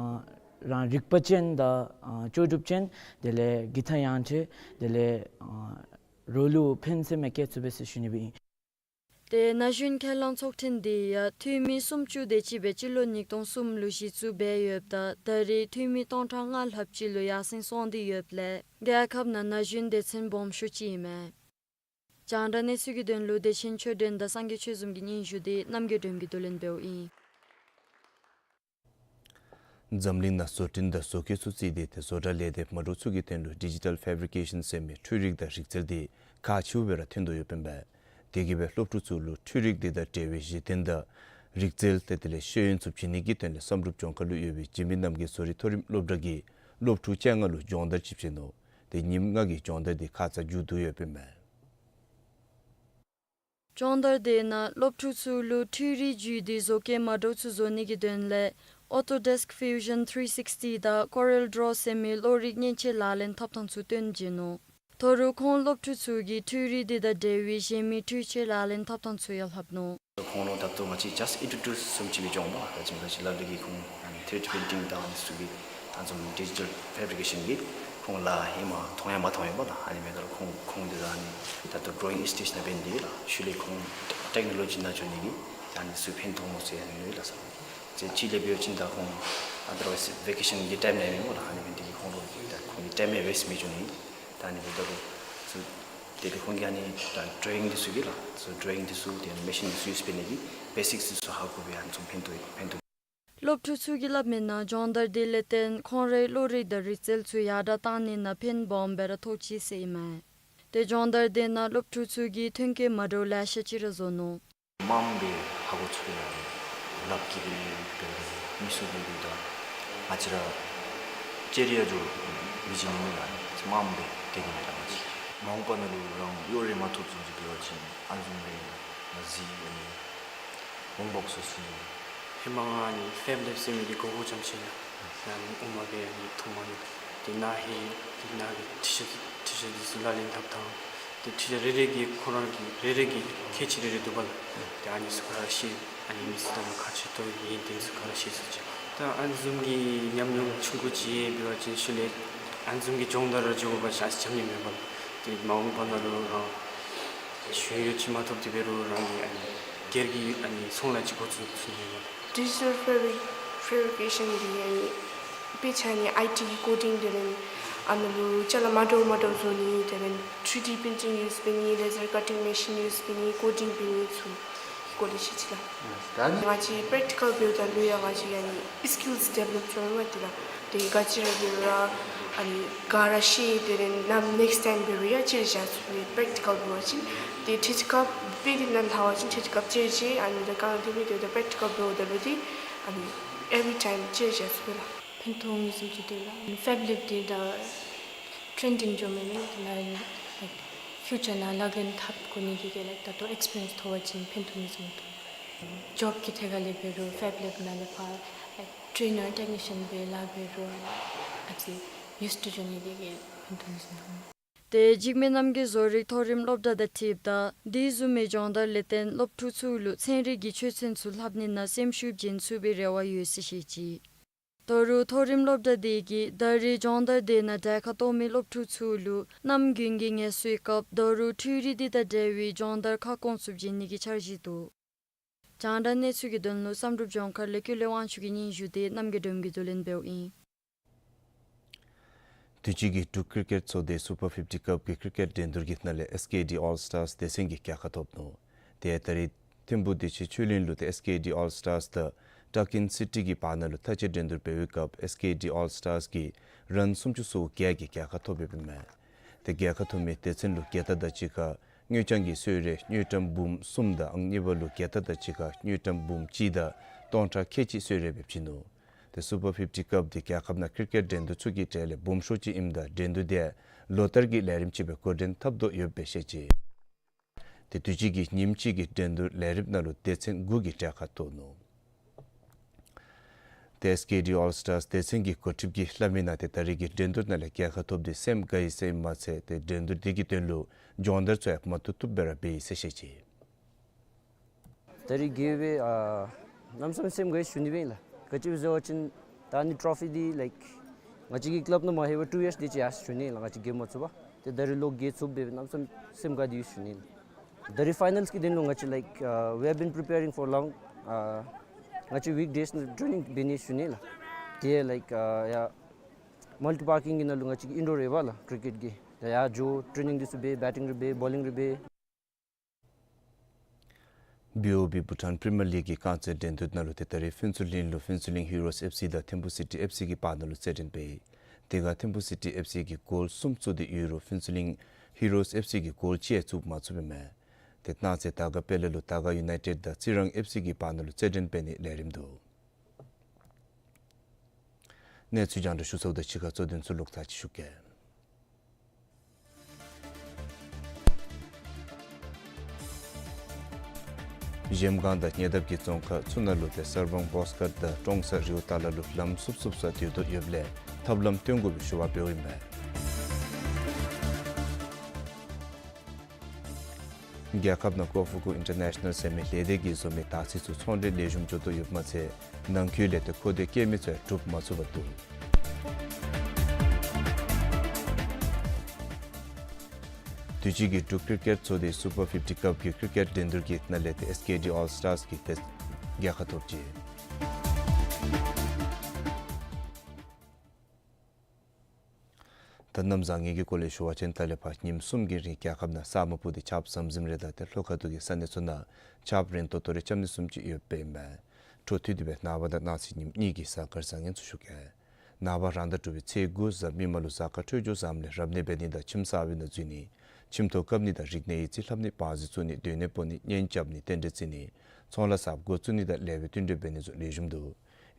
རང་རིག་པ་ཅན་དང་ཨ་ལྕོགས་གྲུབ་ཅན་དེ་ལས་གི་ཐ་ཡང་ཁྲེ་དེ་ལས་ཨ་རོགས་ལུ་ཕན་སེམས་མ་བསྐྱེད་ཚུགས་པས་ཟེར་ཞུ་ནི་སྦེ་ཨིན། ཏེ་ན་གཞོན་ཁས་བླངས་ཚོགས་ཐེངས་འདི་ཡང་འཐུས་མི་སུམ་ཅུ་དེ་ཅིག་སྦེ་སྤྱི་ལོ་ཉིས་སྟོང་གསུམ་ལུ་གཞི་བཙུགས་འབད་ཡོདཔ་ད་ད་རེས་འཐུས་མི་སྟོང་ཕྲག་ལྔ་ལྷགཔ་ཅིག་ལུ་ཡར་སེང་སོང་སྟེ་ཡོདཔ་ལས་རྒྱལ་ཁབ་ནང་ན་གཞོན་སྡེ་ཚན་སྦོམ་ཤོས་ཅིག་ཨིན་མས། རྒྱང་བསྒྲགས་གནས་ཚུལ་གྱི་དོན་ལུ་བདེ་ཆེན་ཆོས་སྒྲོན་དང་སངས་རྒྱས་ཆོས་འཛོམས་ཀྱི་སྙན་ཞུ་དེ་རྣམ་རྒྱལ་སྒྲོལ་མ་གིས་བསྡུ་ལེན་འབདཝ་ཨིན། འཛམ་གླིང་ནང་བཟོ་སྐྲུན་དང་བཟོ་བཀོད་ཚུ་བརྩིས་ཏེ་ཏེ་བཟོ་གྲྭ་ལས་སྡེ་མ་འདྲཝ་ཚུ་གི་དོན་ལུ་ཌི་ཇི་ཊལ་ཕེབ་རི་ཀེ་ཤཱན་ཟེར་མི་འཕྲུལ་རིག་དང་རིག་རྩལ་དེ་ཁག་ཆེཝ་སྦེ་ར་ཐོན་དོ་ཡོདཔ་ཨིན་པས། དེ་གིས་སྦེ་སློབ་ཕྲུག་ཚུ་ལུ་འཕྲུལ་རིག་དེ་དང་འབྲེལ་བའི་གཞི་རྟེན་དང་རིག་རྩལ་ཏེ་དེ་ལས་ཤེས་ཡོན་ཚུ་བྱིན་ནི་གི་དོན་ལས་བསམ་གྲུབ་ལྗོངས་མཁར་ལུ་ཡོད་པའི་འཇིགས་མེད་རྣམ་རྒྱལ་བཟོ་རིག་མཐོ་རིམ་སློབ་གྲྭ་གིས་སློབ་ཕྲུག་བཅོ་ལྔ་ལུ་སྦྱོང་བརྡར་ཅིག་བྱིན་ནུག། ཏེ་ཉིནམ་ལྔ་གི་སྦྱོང་བརྡར་དེ་ཁ་ཙ་མཇུག་བསྡུ་ཡོདཔ་ཨིན་པས། སྦྱོང་བརྡར་དེ་ནང་སློབ་ཕྲུག་ཚུ་ལུ་འཕྲུལ་རིག་བརྒྱུད་དེ་བཟོ་བཀོད་མ་འདྲཝ་ཚུ་བཟོ་ནི་གི་དོན་ལས་Autodesk Fusion three sixty དང་Corel Draw ཟེར་མི་གློག་རིག་མཉེན་ཆས་ལག་ལེན་འཐབ་ཐངས་ཚུ་སྟོན་བྱིན་ནུག། ད་རུང་ཁོང་སློབ་ཕྲུག་ཚུ་གིས་འཕྲུལ་རིག་དེ་དང་འབྲེལ་བའི་གཞན་མི་འཕྲུལ་ཆས་ལག་ལེན་འཐབ་ཐངས་ཚུ་ཡང་ལྷབ་ནུག། ཁོང་ལུ་ད་ལྟོ་ང་བཅས་just introduce བཟུམ་ཅིག་སྦེ་བྱུང་པ། ད་ཅི་ང་བཅས་ལ་ལུ་གིས་ཁོང་ཨ་ནི་three D printing དང་ཨ་ནི་ཚུ་གི་ད་བཟུམ་digital fabrication གི་ཁོང་ལུ་ཧེ་མ་མཐོང་ཡང་མ་མཐོང་ཡོདཔ་ད། ཨ་ནི་མེན་ན་ལུ་ཁོང་ཁོང་དེ་ད་ཨ་ནི་ད་ལྟོ་drawing stage ནང་འབད་ནི་དེ་ལགས། ཤུལ་ལས་ཁོང་ཊེག་ནོ་ལོ་ཇི་ནང་འགྱོ་ནི་གི་ད་ཨ་ནི་ཚུ་ཕན་ཐོགས་འོང་ཟེར་ཨ་ནི་ལགས་སོ། ཏེ་ཅིག་ལས་འབད་བ་ཅིན་ད་ཁོང་otherwise vacation གི་ཊའིམ་ནང་ཨིན་སྨོ་ལགས། ཨ་ནི་འབད་ནི་དེ་གིས་ཁོང་ལུ་ད་ཁོང་གི་ཊའིམ་ཡང་ཝེསཊ་མི་འགྱོ་ནི། ད་ཨ་ནི་འབདཝ་ད་ལུ་ཚུ་དེ་ལས་ཁོང་གིས་ཨ་ནི་ད་drawing འདི་ཚུ་གི་ལགས། ཚུ་drawing འདི་ཚུ་ཏེ་མེ་ཤིན་འདི་ཚུ་ཡུསི་འབད་ནི་གི་བེ་སིཀསི་འདི་ཚུ་ཧ་གོ་སྦེ་ཨ་ནི་ཚུ་ཕན་ཐོགས་ཕན་ཐོགས། སློབ་ཕྲུག་ཚུ་གིས་སླབ་མིའི་ནང་སྦྱོང་བརྡར་དེ་ལས་བརྟེན་ཁོང་རའི་བློ་རིག་དང་རིག་རྩལ་ཚུ་ཡར་དྲག་བཏང་ནི་ནང་ཕན་སྦོམ་སྦེ་ར་ཐོགས་ཅི་ཟེར་ཨིན་མས། ཏེ་སྦྱོང་བརྡར་དེ་ནང་སློབ་ཕྲུག་ཚུ་གིས་ཐོན་སྐྱེད་མ་འདྲཝ་ལེ་ཤ་ཅིག་ར་བཟོ་ནུག། མངམ་སྦེ་ཧ་གོ་ཚུགས་ནི་ལགས། ཀྱི་སྦེ་མི་སུ་སྦེ་འདུག་ད་ང་བཅས་ར་ལྕེ་ར་ཡང་འགྱོ་མི་བྱིན་ནི་མེད་ལགས། མངམ་སྦེ་དེ་གི་མེད་ལགས། ང་བཅས་མ་འོངས་པ་ནང་ལུ་རང་གཡོག་རེ་མ་ཐོབ་བཟུམ་ཅིག་འབད་བ་ཅིན་ཨ་ནི་བཟུམ་སྦེ་ང་གཟིགས་ཨ་ནི་མི་འབོར་སོ་སོ་ཧེ་མ་ང་ཨ་ནི་ཕེབ་ལེབ་ཟེར་མི་འདི་གོ་གོཝ་ཙམ་ཅིག་ཨིན་ལགས། ཨ་ནི་ཨོ་མ་སྦེ་ཨ་ནི་མཐོང་མ་མྱོང་། ཏེ་ནཱ་ཧེ་ཏེ་ནཱ་གི་འཕྲུལ་ཆས་འཕྲུལ་ཆས་འདི་ཚུ་ལག་ལེན་འཐབ་ཐངས་ཏེ་འཕྲུལ་ཆས་རེ་རེ་གི་ཁོ་ར་གི་རེ་རེ་གི་ཁྱད་ཆོས་རེ་རེ་འདུག་པ་ལགས། ཏེ་ཨ་ནི་ཚུ་ག་ར་ཤེས། ཨ་ནི་མི་ཚུ་དང་ཁ་ཆེ་ཏོ་ཡོན་ཏན་ཚུ་ག་ར་ཤེས་ཚུགས་ཅི། ད་ཨ་ནི་བཟུམ་གྱི་ཉམས་མྱོང་ཆུང་ཀུ་ཅིག་འབད་བ་ཅིན་ཤུལ་ལས་ཨ་ནི་བཟུམ་གྱི་སྦྱོང་བརྡར་ར་འགྱོ་དགོ་པ་ཅིན་ཨ་ཙི་འཇམ་ནི་མེད་པ་ལགས། ཏེ་མ་འོངས་པ་ནང་ལུ་རང་གཞུང་གཡོག་ཅིག་མ་ཐོབ་སྟེ་འབད་རུང་རང་གི་ཨ་ནི་སྒེར་གྱི་ཨ་ནི་ཚོང་ལཱ་ཅིག་འགོ་བཙུགས་ཚུགས་ནི་ཡོད་པ། Digital fabric- fabrication འདི་ཨ་ནི་དཔེ་ཆ་ནི་ཨའི་ཊི་གི་ཀོ་ཌིང་དེ་ལས་ ཨ་ནཱ་ལུ་ཅ་ལ་མ་འདྲཝ་མ་འདྲཝ་བཟོ་ནི་དེ་ལས་ཐྲི་ཌི་པིན་ཊིང་ཡུས་འབད་ནི་ལེ་ཟར་ཀ་ཊིང་མེ་ཤིན་ཡུས་འབད་ནི་ཀོ་ཌིང་འབད་ནི་ཚུ་གི་སྐོར་ལས་ཤེས་ཅི་ལགས། ད་ནི་ང་བཅས་པེརེག་ཊི་ཀལ་འབདཝ་ད་ལུ་ཡང་ང་བཅས་ཨ་ནི་སི་ཀིལསི་ཌི་བེ་ལོབ་འགྱོཝ་ཨིན་མས། དེ་ལས་དེ་ག་ཅི་ར་འབད་རུང་ར་ཨ་ནི་ག་ར་ཤེས། དེ་ལས་ནམ་ནེགསི་ཊའིམ་འབད་རུང་ཡང་ཅིག་ར་བཞག་ཚུགས་ནི། པེརེག་ཊི་ཀལ་འབད་བ་ཅིན་དེ་ཐྲི་ཊི་ཀལ་འབད་དེ་ནཱ་ལྷོད་པ་ཅིན་ཐྲི་ཊི་ཀལ་ཅིག་ར་ཅིག་ཨ་ནི་ད་ག་དེ་འབད་དེ་ད་པེརེག་ཊི་ཀལ་འབདཝ་ད་ལུ་དེ་ཨ་ནི་ཨེ་བི་རི་ཊའིམ་ཅིག་ར་བཞག་ཚུགས་ལགས། ཕན་ཐོགས་ངེས་བཟུམ་ཅིག་འདུག་ལགས། ཕེབ་ལེབ་འདི་ད་ཊེན་ཌིང་འགྱོ་མི་མེན་ན་ལགས། ལའིཀ་ཕིའུ་ཅར་ནང་ལཱ་འགན་འཐབ་དགོ་ནི་གི་ལགས། ད་ལྟོ་ཨེགསི་པི་རི་ཡེནསི་ཐོབ་པ་ཅིན་ཕན་ཐོགས་ངེས་བཟུམ་འདུག། ཇོབ་ཀྱི་ཐད་ཁར་ལས་འབད་རུང་ཕེབ་ལེབ་ནང་ལས་ཕར་ལའིཀ་ཊེ་ནར་ཊེག་ནི་ཤན་སྦེ་ལཱ་འབད་རུང་ཨ་ཙི་ཡུསི་ཊུ་འགྱོ་ནི་གི་ཕན་ཐོགས་ངེས་བཟུམ་འདུག། ཏེ་འཇིགས་མེད་རྣམ་རྒྱལ་བཟོ་རིག་མཐོ་རིམ་སློབ་གྲྭ་དང་འཁྲིལཝ་ད་དེ་བཟུམ་མའི་སྦྱོང་བརྡར་ལས་བརྟེན་སློབ་ཕྲུག་ཚུ་ལུ་ཚན་རིག་གི་ཆོས་ཚན་ཚུ་ལྷབ་ནི་ནང་སེམས་ཤུགས་བྱིན་ཚུགས་པའི་རེ་བ་ཡོད་ཟེར་བཤད་ཅི། ད་རུང་མཐོ་རིམ་སློབ་གྲྭ་དེ་གིས་ད་རེས་སྦྱོང་བརྡར་དེ་ནང་གྲལ་ཁར་གཏོགས་མི་སློབ་ཕྲུག་ཚུ་ལུ་གནམ་དགུན་གྱི་ངལ་གསོའི་སྐབས་ད་རུང་འཕྲུལ་རིག་དེ་དང་འབྲེལ་བའི་སྦྱོང་བརྡར་ཁ་སྐོང་ཚུ་བྱིན་ནི་གི་འཆར་གཞི་འདུག། རྒྱང་བསྒྲགས་གནས་ཚུལ་གྱི་དོན་ལུ་བསམ་གྲུབ་ལྗོངས་མཁར་ལས་ཀུན་ལེགས་དབང་ཕྱུག་གི་སྙན་ཞུ་དེ་རྣམ་རྒྱལ་སྒྲོལམ་གྱིས་བསྡུ་ལེན་འབདཝ་ཨིན། དུས་ཅི་གི་འབྲུག་ཀིར་ཀེཊ་ཚོགས་སྡེའི་སུ་པར་ཕིཕ་ཊི་ཀབ་ཀྱི་ཀིར་ཀེཊ་འགྲན་བསྡུར་གྱི་ནང་ལས་ཨེསི་ཀེ་ཌི་ཨོལ་སི་ཊརསི་སྡེ་ཚན་གྱིས་རྒྱལ་ཁ་ཐོབ་ནུག། དེ་ཡང་ད་རིས་ཐིམ་ཕུག་བདེ་ཆེན་ཆོས་གླིང་ལུ་ཏེ་ཨེསི་ཀེ་ཌི་ཨོལ་སི་ཊརསི་དང་ཊག་ཨིན་སི་ཊི་གི་བར་ན་ལུ་མཐའ་དཔྱད་འགྲན་བསྡུར་འབད་བའི་སྐབས་ཨེསི་ཀེ་ཌི་ཨོལ་སི་ཊརསི་གིས་རཱན་སུམ་ཅུ་སོ་བརྒྱད་ཀྱི་རྒྱལ་ཁ་ཐོབ་ཡོདཔ་ཨིན་མས། ཏེ་རྒྱལ་ཁ་ཐོབ་མི་སྡེ་ཚན་ལུ་རྒྱལ་དར་དང་གཅིག་ཁར་དངུལ་རྐྱང་གི་གསོལ་རས་དངུལ་ཀྲམ་འབུམ་གསུམ་དང་ཨང་གཉིས་པ་ལུ་རྒྱལ་དར་དང་གཅིག་ཁར་དངུལ་ཀྲམ་འབུམ་གཅིག་དང་སྟོང་ཕྲག་ཁལ་གཅིག་གསོལ་རས་སྦེ་བྱིན་ནུག། ཏེ་སུ་པར་ཕིཕ་ཊི་ཀབ་དེ་རྒྱལ་ཁབ་ནང་ཀིར་ཀེཊ་འགྲན་བསྡུར་ཚུ་གི་གྲས་ལས་སྦོམ་ཤོས་ཅིག་ཨིནམ་ད་འགྲན་བསྡུར་དེ་ལོ་ལྟར་གྱི་ལས་རིམ་ཅིག་སྦེ་འགོ་འདྲེན་འཐབ་དོ་ཡོདཔ་སྦེ་བཤད་ཅི། ཏེ་དུས་ཅི་གི་ཉིནམ་གཅིག་གི་འགྲན་བསྡུར་ལས་རིམ་ནང་ལུ་སྡེ་ཚན་དགུ་གིས་གྲལ་ཁར་གཏོགས་ནུག། ཏེ་ཨེསི་ཀེ་ཌི་ཨོལ་སི་ཊརསི་སྡེ་ཚན་གྱི་འགོ་ཁྲིདཔ་གིས་སླབ་མི་ནང་ཏེ་ད་རེས་ཀྱི་འགྲན་བསྡུར་ནང་ལས་རྒྱལ་ཁ་ཐོབ་སྟེ་སེམས་དགའ་ཡི་ཟེར་མ་ཚད་ཏེ་འགྲན་བསྡུར་དེ་གི་དོན་ལུ་སྦྱོང་བརྡར་ཚུ་ཡང་མ་ཐུབ་ཐུབ་སྦེ་ར་འབད་ཡི་ཟེར་བཤད་ཅི། ད་རེས་རྒྱལ་བའི་ཨ་གནམ་མེད་ས་མེད་སེམས་དགའ་ཡི་ཞུ་ནི་སྦེ་ཨིན་ལགས། ག་ཅི་སྦེ་ཟེར་བ་ཅིན་ད་ཨ་ནི་ཊོ་ཕི་འདི་ལའིཀ་ང་བཅས་ཀྱི་ཀི་ལབ་ནང་མ་ལྷོད་པར་ཊུ་ཡརསི་དེ་ཅིག་ཡར་སོང་ནི་ལགས། ང་བཅས་རྒྱལ་མ་ཚུགས་པར། ཏེ་ད་རེས་ལོག་རྒྱལ་ཚུགསཔ་སྦེ་གནམ་མེད་ས་མེད་སེམས་དགའ་སྟེ་ཡོད་ཞུ་ནི་ལགས། ད་རེས་ཕའི་ནལསི་གི་དོན་ལུ་ང་བཅས་ལའིཀ་ཨ་we have been preparing for long. ཨ་ང་བཅས་ཝིཀ་ཌེསི་ནང་ཊེ་ནིང་འབད་ནི་ཞུ་ནི་ལགས། དེ་ལའིཀ་ཨ་ཡར་མལ་ཊི་པར་ཀིང་གི་ནང་ལུ་ང་བཅས་ཀྱི་ཨིན་ཌོར་ཨེ་འབད་ལགས་ཀིར་ཀེཊ་ཀྱི། ད་ཡར་འགྱོ་ཊེ་ནིང་འདི་ཚུ་འབད་བེ་ཊིང་རེ་འབད་བོ་ལིང་རེ་འབད། བི་ཨོ་བི་བྷུ་ཊཱན་པི་རི་མི་ཡར་ལིག་གི་རྐང་རྩེད་འགྲན་བསྡུར་ནང་ལུ་ཏེ་ད་རེས་ཕུན་ཚོགས་གླིང་ལུ་ཕུན་ཚོགས་གླིང་ཧི་རོསི་ཨེཕ་སི་དང་ཐིམ་ཕུ་སི་ཊི་ཨེཕ་སི་གི་བར་ན་ལུ་རྩེད་འགྲན་འབད་ཡི། དེ་ཁར་ཐིམ་ཕུ་སི་ཊི་ཨེཕ་སི་གིས་གོལ་གསུམ་བཙུགས་ཏེ་ཡོད་རུང་ཕུན་ཚོགས་གླིང་ཧི་རོསི་ཨེཕ་སི་གིས་གོལ་གཅིག་ཡང་བཙུགས་མ་ཚུགསཔ་ཨིན་མས། ཏེ་གནངས་ཚེ་དར་དཀར་དཔལ་ལ་ལུ་དར་དཀར་ཡུ་ནའི་ཊེཌ་དང་རྩི་རང་ཨེཕ་སི་གི་བར་ན་ལུ་རྩེད་འགྲན་འབད་ནིའི་ལས་རིམ་འདུག། གནས་ཚུལ་རྒྱང་བསྒྲགས་ཞུ་ཚརཝ་དང་གཅིག་ཁར་གཙོ་དོན་ཚུ་ལོག་ཚར་ཅིག་ཞུ་གེ། གཞལམ་སྒང་དང་ཉེ་འདབས་ཀྱི་རྫོང་ཁག་ཚུ་ནང་ལུ་ཏེ་གསར་སྤང་བོ་སི་ཀཊ་དང་ཀྲོང་གསར་རི་བོ་ཏ་ལ་ལུ་ལམ་བསུབ་བསུབ་ས་དེ་ཏོག་ཡོདཔ་ལས་ཐབས་ལམ་སྟོན་དགོ་པའི་ཞུ་བ་འབདཝ་ཨིན་མས། རྒྱལ་ཁབ་ནང་ཀོ་ཧྥུ་ཀུ་ཨིན་ཊར་ནེ་ཤ་ནཱལ་ཟེར་མི་ལས་སྡེ་གིས་བཟོ་མི་དར་ཚིལ་ཚུ་ཚོང་འབྲེལ་ལེགས་ཤོམ་འགྱོ་དོ་ཡོདཔ་མ་ཚད་ནང་འཁོད་ལས་ཏེ་མཁོ་འདོད་བསྐྱེད་མི་ཚུ་ཡང་གྲུབ་མ་ཚུགས་པར་འདུག། དུས་ཅི་གི་འབྲུག་ཀིར་ཀེཊ་ཚོགས་སྡེའི་སུ་པར་ཕིཕ་ཊི་ཀབ་ཀྱི་ཀིར་ཀེཊ་འགྲན་བསྡུར་གྱི་ནང་ལས་ཏེ་ཨེསི་ཀེ་ཌི་ཨོལ་སི་ཊར་སི་གིས་ཏེ་རྒྱལ་ཁ་ཐོབ་ཅི། ད་གནམ་བཟང་ངན་གྱི་སྐོར་ལས་ཞུ་བ་ཅིན་ད་ལས་ཕར་ཉིནམ་གསུམ་གྱི་རིང་རྒྱལ་ཁབ་ནང་ས་སྨུག་སྤུབས་ཏེ་ཆརཔ་ཟམ་ཟིམ་རེ་དང་ཏེ་ལྷོ་ཁ་ཐུག་གི་ས་གནས་ཚུ་ནང་ཆརཔ་རན་ཏོག་ཏོ་རེ་རྐྱབ་ནི་བཟུམ་ཅིག་ཡོདཔ་ཨིན་མས། འཕྲོ་མཐུད་དེ་སྦེ་ནངས་པ་དང་གནངས་ཚེ་ཉིནམ་གཉིས་ཀྱི་གཟའ་སྐར་བཟང་ངན་ཚུ་ཞུ་གེ། ནངས་པ་རང་ཟླ་དྲུག་པའི་ཚེས་དགུ་གཟའ་མིག་དམར་ལུ་གཟའ་སྐར་འཕྲོད་སྦྱོར་བཟངམ་ལས་རབ་གནས་འབད་ནི་དང་ཁྱིམ་གསར་པའི་ནང་འཛུལ་ནི། ཁྱིམ་ཐོག་བཀབ་ནི་དང་རིག་གནས་ཡིག་རྩིས་ལྷབ་ནི་བང་རྩིས་བཙུགས་ནི་སྡོད་གནས་སྤོ་ནི་གཉེན་རྐྱབ་ནི་རྟེན་འབྲེལ་བརྩི་ནི་ཚོང་ལཱ་གསརཔ་འགོ་བཙུགས་ནི་དང་ལེགས་པའི་བསྟུན་གྲོས་འབད་ནི་ཚུ་ལེགས་ཤོམ་འདུག།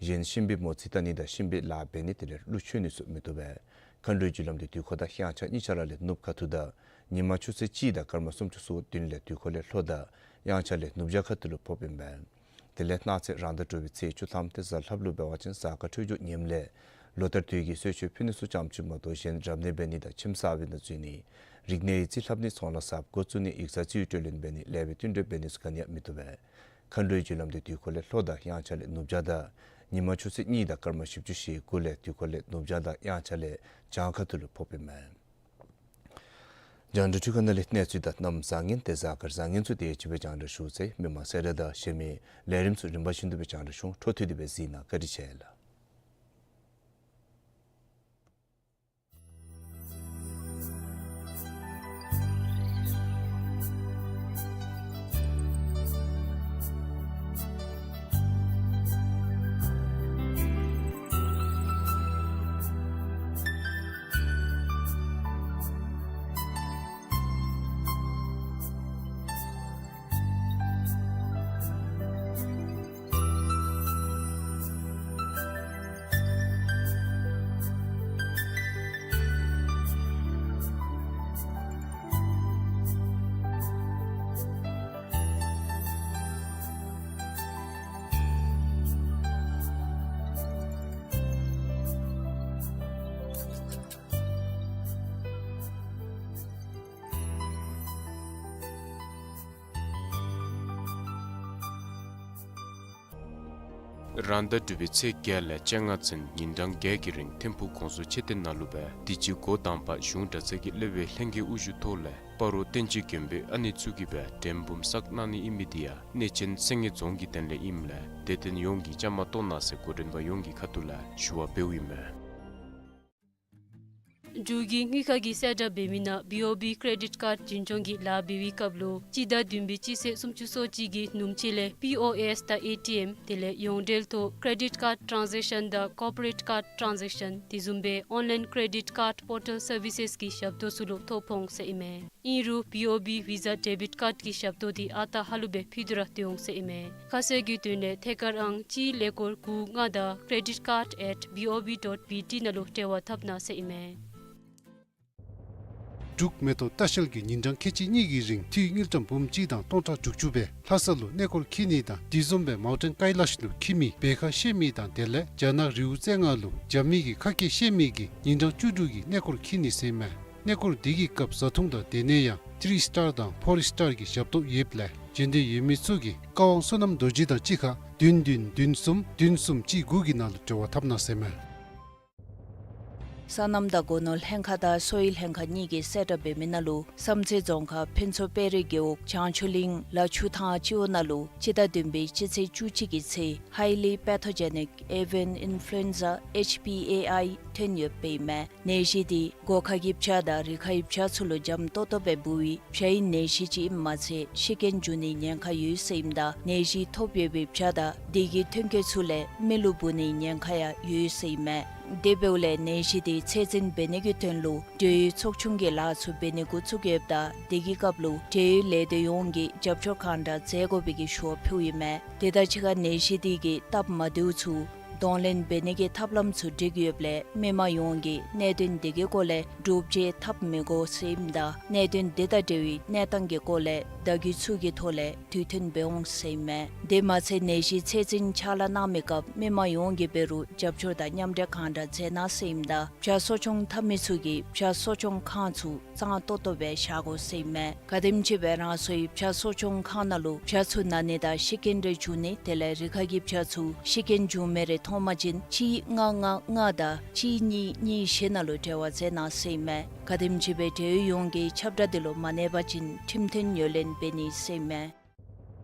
གཞན་གཤིན་པོའི་མོ་རྩིས་བལྟ་ནི་དང་གཤིན་པོའི་ལཱ་འབད་ནི་དེ་ལས་གླུ་མཆོད་ནི་ཚུ་མི་བཏུབ་པས། མཁའ་འགྲོའི་རྒྱུ་ལམ་དེ་དུས་འཁོར་དང་དབྱངས་འཆར་གཉིས་ཆ་ར་ལས་ནུབ་ཁ་ཐུག་དང་ཉི་མ་ཆུ་ཚོད་གཅིག་དང་སྐར་མ་སུམ་ཅུ་སོ་བདུན་ལས་དུས་འཁོར་ལས་ལྷོ་དང་དབྱངས་འཆར་ལས་ནུབ་བྱང་ཁ་ཐུག་ལུ་ཕོགཔ་ཨིན་པས། དེ་ལས་གནངས་ཚེ་རང་ཟླ་དྲུག་པའི་ཚེས་བཅུ་ཐམ་ཏེ་གཟའ་ལྷགཔ་ལུ་འབད་བ་ཅིན་གཟའ་སྐར་འཕྲོད་སྦྱོར་ངནམ་ལས་ལོ་ལྟར་དུས་ཀྱི་གསོལ་མཆོད་ཕུལ་ནི་ཚུ་ཙམ་ཅིག་མ་གཏོགས་གཞན་རབ་གནས་འབད་ནི་དང་ཁྱིམ་གསར་པའི་ནང་འཛུལ་ནི། རིག་གནས་ཡིག་རྩིས་ལྷབ་ནི་ཚོང་ལཱ་གསརཔ་འགོ་བཙུགས་ནི་ཡིག་ཚང་རྩིས་སྤྲོད་ལེན་འབད་ནི་ལེགས་པའི་བསྟུན་གྲོས་འབད་ནི་ཚུ་ག་ནི་ཡང་མི་བཏུབ་པས། མཁའ་འགྲོའི་རྒྱུ་ལམ་དེ་དུས་འཁོར་ལས་ལྷོ་དང་དབྱངས་འཆར་ལས་ནུབ་བྱང་དང་ཉི་མ་ཆུ་ཚོད་གཉིས་དང་སྐར་མ་བཞི་བཅུ་ཞེ་དགུ་ལས་དུས་འཁོར་ལས་ནུབ་བྱང་དང་དབྱངས་འཆར་ལས་བྱང་ཁ་ཐུག་ལུ་ཕོགཔ་ཨིན་མས། རྒྱང་བསྒྲགས་འཕྲུལ་ཁང་ནང་ལས་གནས་ཚུལ་དང་གནམ་བཟང་ངན་ཏེ་གཟའ་སྐར་བཟང་ངན་ཚུ་དེ་ཅིག་སྦེ་རྒྱང་བསྒྲགས་ཞུ་ཚར་ཡི། མི་མང་གསལ་བསྒྲགས་དང་གཞན་མི་ལས་རིམ་ཚུ་རིམ་པ་བཞིན་དུ་སྦེ་རྒྱང་བསྒྲགས་ཞུ་འོང་། འཕྲོ་མཐུད་དེ་སྦེ་གཟིགས་གནང་། བཀའ་དྲིན་ཆེ་ལགས། རང་ཟླ་དྲུག་པའི་ཚེས་བརྒྱད་ལས་བཅོ་ལྔ་ཚུན་ཉིན་གྲངས་བརྒྱད་ཀྱི་རིང་ཐིམ་ཕུག་གོང་ས་མཆོག་སྤྱི་དེ་ནང་ལུ་སྦེ་དུས་ཅི་འགོ་དང་པ་གཞུང་གྲྭ་ཚང་གི་སློབ་དཔོན་ལྷན་རྒྱས་དབུ་བཞུགས་ཐོག་ལས་སྤ་རོ་བསྟན་ཆོས་མགོན་པོའི་ཨ་ནེ་ཚུ་གིས་སྦེ་དྲན་འབུམ་བསགས་གནང་ནི་ཨིན་མི་འདི་ཡང་གནས་ཆེན་སེང་གེ་རྫོང་གི་དོན་ལས་ཨིནམ་ལས་དད་ལྡན་ཡོངས་ཀྱིས་བཅའ་མར་གཏོགས་གནང་ཟེར་འགོ་འདྲེན་པ་ཡོངས་ཀྱི་ཁ་ཐུག་ལས་ཞུ་བ་འབདཝ་ཨིན་མས། འབྲུག་གི་དངུལ་ཁང་གིས་གསལ་བསྒྲགས་འབད་མི་ནང་བི་ཨོ་བི་ཀེ་རེ་ཌིཊ་ཀཱརཌ་འཛིན་སྐྱོང་གི་ལཱ་འབད་བའི་སྐབས་ལུ་སྤྱི་ཟླ་བདུན་པའི་སྤྱི་ཚེས་སུམ་ཅུ་སོ་གཅིག་གི་ནུབ་ཕྱེད་ལས་པི་ཨོ་ཨེསི་དང་ཨེ་ཊི་ཨེམ་དེ་ལས་ཡོངས་འབྲེལ་ཐོག་ཀེ་རེ་ཌིཊ་ཀཱརཌ་ཊཱནས་ཟེག་ཤཱན་དང་ཀོར་པོ་རེཊ་ཀཱརཌ་ཊཱནས་ཟེག་ཤཱན་དེ་བཟུམ་སྦེ་ཨོན་ལཱའིན་ཀེ་རེ་ཌིཊ་ཀཱརཌ་པོར་ཊལ་སར་བི་སེསི་གི་ཞབས་ཏོག་ཚུ་ལུ་ཐོ་ཕོག་ཟེར་ཨིན་མས། ཨིན་རུང་བི་ཨོ་བི་ཝི་ཟ་ཌེ་བིཊ་ཀཱརཌ་ཀྱི་ཞབས་ཏོག་འདི་ཨ་རྟག་ཧ་ལུགས་སྦེ་ཕུལ་ཏེ་ར་སྡོད་འོང་ཟེར་ཨིན་མས། ཁ་གསལ་གྱི་དོན་ལས་ཐད་ཀར་ཨང་གཅིག་ཀླད་ཀོར་དགུ་ལྔ་དང་credit card at B O B dot B T ནང་ལུ་འབྲེལ་བ་འཐབ་གནང་ཟེར་ཨིན་མས། འབྲུག་མེ་ཏོག་ལྟ་བཤལ་གྱིས་ཉིན་གྲངས་ཁལ་གཅིག་གཉིས་ཀྱི་རིང་འཐུས་དངུལ་ཀྲམ་འབུམ་གཅིག་དང་སྟོང་ཕྲག་དྲུག་ཅུ་སྦེ་ལྷ་ས་ལུ་གནས་སྐོར་འཁྱིད་ནི་དང་དེ་བཟུམ་སྦེ་མའུན་ཊེན་ཀའི་ལཱཤ་ལུ་འཁྱིད་མི་སྦེ་ཁ་བཤད་མི་དང་དེ་ལས་རྒྱ་ནག་རི་བོ་རྩེ་ལྔ་ལུ་རྒྱབ་མི་གི་ཁ་སྐད་བཤད་མི་གིས་ཉིན་གྲངས་བཅུ་དྲུག་གི་གནས་སྐོར་འཁྱིད་ནི་ཟེར་ཨིན་མས། གནས་སྐོར་འདི་གི་སྐབས་བཟའ་འཐུང་དང་སྡོད་གནས་ཡང་ཐི་རི་སི་ཊར་དང་ཕོར་སི་ཊར་གྱི་ཞབས་ཏོག་ཡོདཔ་ལས་འབྱོན་འདོད་ཡོད་མི་ཚུ་གིས་ཀ་ཝང་བསོད་ནམས་རྡོ་རྗེ་དང་གཅིག་ཁར་བདུན་བདུན་བདུན་གསུམ་བདུན་གསུམ་གཅིག་དགུ་གི་ནང་ལུ་འབྲེལ་བ་འཐབ་གནང་ཟེར་ཨིན་མས། སོ་ནམ་དང་སྒོ་ནོར་ལྷན་ཁག་དང་གསོ་བའི་ལྷན་ཁག་གཉིས་ཀྱིས་གསལ་བསྒྲགས་འབད་མི་ནང་ལུ་བསམ་རྩེ་རྫོང་ཁག་ཕུན་ཚོགས་དཔལ་རི་རྒེད་འོག་བྱང་ཆུབ་གླིང་ལ་ཆུ་ཐང་སྤྱི་འོག་ནང་ལུ་སྤྱི་ཟླ་བདུན་པའི་སྤྱི་ཚེས་བཅུ་གཅིག་གི་ཚེ་highly pathogenic avian influenza H P A I ཐོན་ཡོདཔ་ཨིན་མས། ནད་གཞི་འདི་སྒོ་ཁ་གི་བྱ་དང་རི་ཁ་གི་བྱ་ཚུ་ལུ་འཇམ་ཏོག་ཏོ་སྦེ་འབུ་བའི་བྱ་ཡི་ནད་གཞི་ཅིག་ཨིནམ་མ་ཚད་ཤི་རྐྱེན་འབྱུང་ནིའི་ཉེན་ཁ་ཡོད་ཟེར་ཨིནམ་ད་ནད་གཞི་ཐོབ་ཡོད་པའི་བྱ་དང་དེ་གི་ཐོན་སྐྱེད་ཚུ་ལས་མི་ལུ་འབུ་ནིའི་ཉེན་ཁ་ཡང་ཡོད་ཟེར་ཨིན་མས། དེ་འབདཝ་ལས་ནད་གཞི་འདི་ཚད་འཛིན་འབད་ནི་གི་དོན་ལུ་འབྲེལ་ཡོད་ཚོགས་ཆུང་གིས་ལཱ་ཚུ་འབད་ནི་འགོ་བཙུགས་ཡོདཔ་ད་དེ་གི་སྐབས་ལུ་འབྲེལ་ཡོད་ལས་སྡེ་ཡོངས་ཀྱིས་རྒྱབ་སྐྱོར་གང་དྲག་མཛད་དགོ་པའི་གི་ཞུ་བ་ཕུལཝ་ཨིན་མས། དེ་དང་གཅིག་ཁར་ནད་གཞི་འདི་གིས་སྟབས་མ་བདེཝ་ཚུ་གདོང་ལེན་འབད་ནི་གི་ཐབས་ལམ་ཚུ་སྒྲིག་ཡོདཔ་ལས་མི་མང་ཡོངས་ཀྱིས་གནད་དོན་འདི་གི་སྐོར་ལས་འདྲོག་བྱེལ་འཐབ་མི་དགོ་ཟེར་ཨིནམ་ད་གནད་དོན་འདི་དང་འབྲེལ་བའི་གནས་སྟངས་ཀྱི་སྐོར་ལས་བརྡ་བརྒྱུད་ཚུ་གི་ཐོག་ལས་དུས་མཐུན་འབད་འོང་ཟེར་ཨིན་མས། དེ་མ་ཚད་ནད་གཞི་ཚད་འཛིན་ཕྱག་ལཱ་གནང་མི་སྐབས་མི་མང་ཡོངས་ཀྱིས་འབད་རུང་རྒྱབ་སྐྱོར་དང་མཉམ་འབྲེལ་གང་དྲག་མཛད་གནང་ཟེར་ཨིནམ་ད་བྱ་གསོ་སྐྱོང་འཐབ་མི་ཚུ་གིས་བྱ་གསོ་སྐྱོང་ཁང་ཚུ་གཙང་ཏོག་ཏོ་སྦེ་བཞག་དགོ་ཟེར་ཨིན་མས། ག་དེམ་ཅིག་སྦེ་རང་སོའི་བྱ་གསོ་སྐྱོང་ཁང་ནང་ལུ་བྱ་ཚུ་ན་ནི་དང་ཤི་རྐྱེན་རེ་འབྱུང་ནི་དེ་ལས་རི་ཁ་གི་བྱ་ཚུ་ཤི་རྐྱེན་འབྱུང་མི་རེ་མཐོང་པ་ཅིན་གཅིག་ལྔ་ལྔ་ལྔ་དང་གཅིག་གཉིས་གཉིས་བཞི་ནང་ལུ་འབྲེལ་བ་མཛད་གནང་ཟེར་ཨིན་མས། ག་དེམ་ཅིག་སྦེ་འབྲེལ་ཡོད་ཡོངས་ཀྱིས་ཁྱབ་བསྒྲགས་འདི་ལུ་མ་གནས་པ་ཅིན་ཁྲིམས་མཐུན་ངོས་ལེན་འབད་ནི་ཟེར་ཨིན་མས།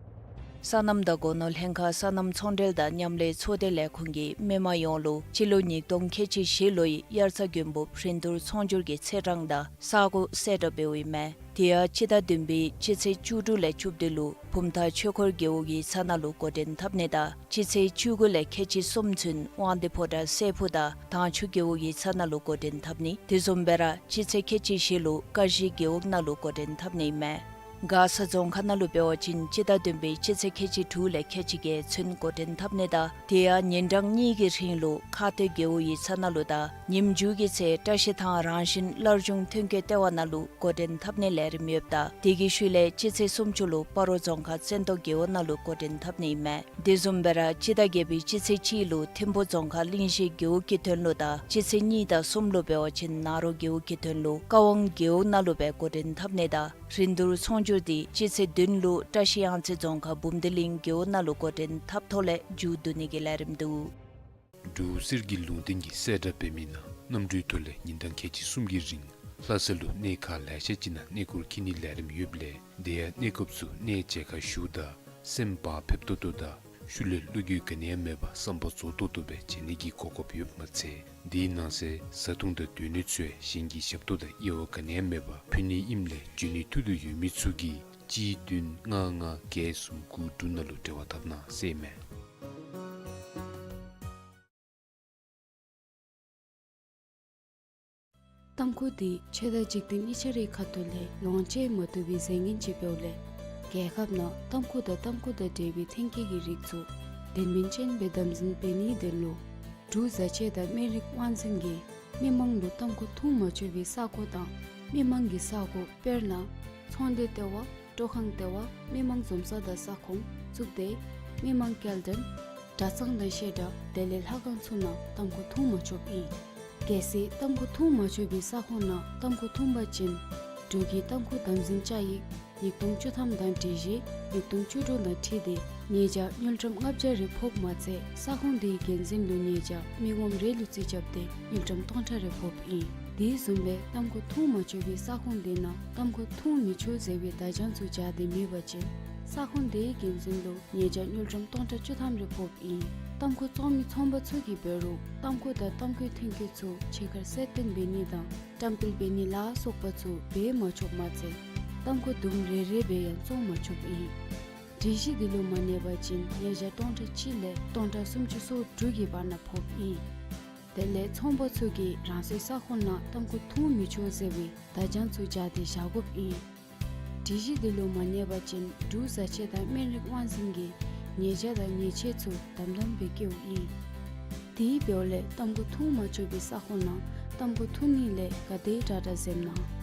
སོ་ནམ་དང་སྒོ་ནོར་ལྷན་ཁག་སོ་ནམ་ཚོང་འབྲེལ་དང་མཉམ་ལས་ཚོགས་སྡེ་ལས་ཁུངས་ཀྱིས་མི་མང་ཡོངས་ལུ་སྤྱི་ལོ་ཉིས་སྟོང་ཁལ་གཅིག་བཞི་ལོའི་དབྱར་རྩྭ་དགུན་འབུབ་རིན་བསྡུར་ཚོང་སྒྱུར་གྱི་ཚེས་གྲངས་དང་ས་གོ་གསལ་བསྒྲགས་འབདཝ་ཨིན་མས། དེ་ཡང་སྤྱི་ཟླ་བདུན་པའི་སྤྱི་ཚེས་བཅུ་དྲུག་ལས་བཅུ་བདུན་ལུ་བུམ་ཐང་ཆོས་འཁོར་རྒེད་འོག་ཡིག་ཚང་ནང་ལུ་འགོ་འདྲེན་འཐབ་ནི་དང་སྤྱི་ཚེས་བཅུ་དགུ་ལས་ཁལ་གཅིག་གསུམ་ཚུན་དབང་འདུས་ཕོ་བྲང་སྲས་ཕུག་དང་དྭངས་ཆུ་རྒེད་འོག་ཡིག་ཚང་ནང་ལུ་འགོ་འདྲེན་འཐབ་ནི། དེ་བཟུམ་སྦེ་ར་སྤྱི་ཚེས་ཁལ་གཅིག་བཞི་ལུ་ཀ་གཞི་རྒེད་འོག་ནང་ལུ་འགོ་འདྲེན་འཐབ་ནི་ཨིན་མས། མགར་ས་རྫོང་ཁག་ནང་ལུ་འབད་བ་ཅིན་སྤྱི་ཟླ་བདུན་པའི་སྤྱི་ཚེས་ཁལ་གཅིག་དྲུག་ལས་ཁལ་གཅིག་བརྒྱད་ཚུན་འགོ་འདྲེན་འཐབ་ནི་དང་དེ་ཡང་ཉིན་གྲངས་གཉིས་ཀྱི་རིང་ལུ་ཁ་སྟོད་རྒེད་འོག་ཡིག་ཚང་ནང་ལུ་དང་ཉིནམ་མཇུག་གི་ཚེ་བཀྲ་ཤིས་ཐང་རང་བཞིན་སླར་འབྱུང་ཐོན་སྐྱེད་ལྟེ་བ་ནང་ལུ་འགོ་འདྲེན་འཐབ་ནིའི་ལས་རིམ་ཡོདཔ་ད་དེ་གི་ཤུལ་ལས་སྤྱི་ཚེས་སུམ་ཅུ་ལུ་སྤ་རོ་རྫོང་ཁག་བཙན་ཏོ་རྒེད་འོག་ནང་ལུ་འགོ་འདྲེན་འཐབ་ནི་ཨིན་མས། དེ་བཟུམ་སྦེ་ར་སྤྱི་ཟླ་བརྒྱད་པའི་སྤྱི་ཚེས་གཅིག་ལུ་ཐིམ་ཕུ་རྫོང་ཁག་གླིང་བཞི་རྒེད་འོག་གི་དོན་ལུ་དང་སྤྱི་ཚེས་གཉིས་དང་གསུམ་ལུ་འབད་བ་ཅིན་ནཱ་རོ་རྒེད་འོག་གི་དོན་ལུ་ཀ་ཝང་རྒེད་འོག་ནང་ལུ་སྦེ་འགོ་འདྲེན་འཐབ་ནི་དང་རིན་བསྡུར་ཚོང་སྒྱུར་འདི་སྤྱི་ཚེས་བདུན་ལུ་བཀྲ་ཤིས་གཡང་རྩེ་རྫོང་ཁག་འབུམ་སྡེ་གླིང་རྒེད་འོག་ནང་ལུ་འགོ་འདྲེན་འཐབ་ཐོག་ལས་མཇུག་བསྡུ་ནི་གི་ལས་རིམ་འདུག། འབྲུག་གསེར་གྱི་ལུང་བསྟན་གྱིས་གསལ་བསྒྲགས་འབད་མི་ནང་གནམ་གྲུའི་ཐོག་ལས་ཉིན་གྲངས་ཁལ་གཅིག་གསུམ་གྱི་རིང་ལྷ་ས་ལུ་གནས་ཁག་ལེ་ཤ་ཅིག་ནང་གནས་སྐོར་འཁྱིད་ནིའི་ལས་རིམ་ཡོདཔ་ལས་དེ་ཡང་གནས་སྐབས་སུ་གནས་མཇལ་ཁ་ཞུཝ་ད་སེམས་བག་ཕེབས་ཏོག་ཏོ་དང་ཤུལ་ལས་བློ་འགྱོད་ག་ནི་ཡང་མེད་པར་བསམ་པ་རྫོགས་ཏོག་ཏོ་སྦེ་མཇལ་ནི་གི་གོ་སྐབས་ཡོདཔ་མ་ཚད་དེའི་ནང་གསེས་བཟའ་འཐུང་དང་སྡོད་གནས་ཚུ་ཡང་གཞན་གྱི་ཞབས་ཏོག་དང་དབྱེ་བ་ག་ནི་ཡང་མེད་པར་ཕུལ་ནི་ཨིནམ་ལས་འབྱོན་ནི་ཐུགས་འདོད་ཡོད་མི་ཚུ་གིས་གཅིག་བདུན་ལྔ་ལྔ་བརྒྱད་གསུམ་དགུ་དྲུག་ནང་ལུ་འབྲེལ་བ་འཐབ་གནང་ཟེར་ཨིན་མས། ཏམ་ཁུ་འདི་ཆོས་དང་འཇིག་རྟེན་གཉིས་ཆ་རའི་ཁ་ཐུག་ལས་ལོངས་སྤྱོད་མ་བཏུབ་པའི་རྫས་ངན་ཅིག་འབདཝ་ལས་རྒྱལ་ཁབ་ནང་ཏམ་ཁུ་དང་ཏམ་ཁུ་དང་འབྲེལ་བའི་ཐོན་སྐྱེད་ཀྱི་རིགས་ཚུ་དོན་སྨིན་ཅན་སྦེ་དམ་འཛིན་འབད་ནིའི་དོན་ལུ་འབྲུག་བཟའ་ཆས་དང་སྨན་རིགས་དབང་འཛིན་གྱིས་མི་མང་ལུ་ཏམ་ཁུ་འཐུང་མ་ཆོག་པའི་ས་གོ་དང་མི་མང་གི་ས་གོ་དཔེར་ན་ཚོང་སྡེ་ལྟེ་བ། སྤྲོ་ཁང་ལྟེ་བ། མི་མང་འཛོམས་ས་དང་ས་ཁོངས། གཙུག་སྡེ། མི་མང་སྐྱེལ་འདྲེན། གྲྭ་ཚང་དང་བཤད་གྲྭ་དེ་ལས་ལྷ་ཁང་ཚུ་ནང་ཏམ་ཁུ་འཐུང་མ་ཆོགཔ་ཨིན། གལ་སྲིད་ཏམ་ཁུ་འཐུང་མ་ཆོག་པའི་ས་ཁོངས་ནང་ཏམ་ཁུ་འཐུང་པ་ཅིན་འབྲུག་གི་ཏམ་ཁུ་དམ་འཛིན་བཅའ་ཡིག་ཉིས་སྟོང་བཅུ་ཐམ་དང་སྒྲིག་གཞི་ཉིས་སྟོང་བཅུ་དྲུག་དང་འཁྲིལ་ཏེ་ ཉེས་ཆད་དངུལ་ཀྲམ་ལྔ་བརྒྱ་རེ་ཕོགཔ་མ་ཚད་ས་ཁོངས་དེའི་འགན་འཛིན་ལུ་ཉེས་ཆད་མི་ངོམ་རེ་ལུ་རྩིས་རྐྱབ་སྟེ་དངུལ་ཀྲམ་སྟོང་ཕྲག་རེ་ཕོགཔ་ཨིན། དེ་བཟུམ་སྦེ་ཏམ་ཁུ་འཐུང་མ་ཆོག་པའི་ས་ཁོངས་དེ་ནང་ཏམ་ཁུ་འཐུང་མི་ཆོག་ཟེར་བའི་བརྡ་བྱང་ཚུ་སྦྱར་ཏེ་མེད་པ་ཅིན་ས་ཁོངས་དེའི་འགན་འཛིན་ལུ་ཉེས་ཆད་དངུལ་ཀྲམ་སྟོང་ཕྲག་བཅུ་ཐམ་རེ་ཕོགཔ་ཨིན། ཏམ་ཁུ་བཙོང་མི་ཚོང་པ་ཚུ་གིས་འབད་རུང་ཏམ་ཁུ་དང་ཏམ་ཁུའི་ཐོན་སྐྱེད་ཚུ་ཕྱི་ཁར་གསལ་སྟོན་འབད་ནི་དང་བཀྲམ་སྤེལ་འབད་ནི་ལ་སོགས་པ་ཚུ་འབད་མ་ཆོགཔ་མ་ཚད་ཏམ་ཁུ་དུམ་རེ་རེ་སྦེ་ཡང་བཙོང་མ་ཆོགཔ་ཨིན། སྒྲིག་གཞི་འདི་ལུ་མ་གནས་པ་ཅིན་ཉེས་ཆད་སྟོང་ཕྲག་གཅིག་ལས་སྟོང་ཕྲག་སུམ་ཅུ་སོ་དྲུག་གི་བར་ན་ཕོགཔ་ཨིན། དེ་ལས་ཚོང་པ་ཚུ་གིས་རང་སོའི་ས་ཁོངས་ནང་ཏམ་ཁུ་འཐུང་མི་ཆོག་ཟེར་བའི་བརྡ་བྱང་ཚུ་སྦྱར་ཏེ་བཞག་དགོཔ་ཨིན། སྒྲིག་གཞི་འདི་ལུ་མ་གནས་པ་ཅིན་འབྲུག་བཟའ་ཆས་དང་སྨན་རིགས་དབང་འཛིན་གྱིས་ཉེས་ཆད་དང་ཉེས་ཆད་ཚུ་དམ་དམ་སྦེ་བཀལཝ་ཨིན། དེ་འབདཝ་ལས་ཏམ་ཁུ་འཐུང་མ་ཆོག་པའི་ས་ཁོངས་ནང་ཏམ་ཁུ་འཐུང་ནི་ལས་ག་དེ་དྲག་དྲག་འཛེམ་གནང་།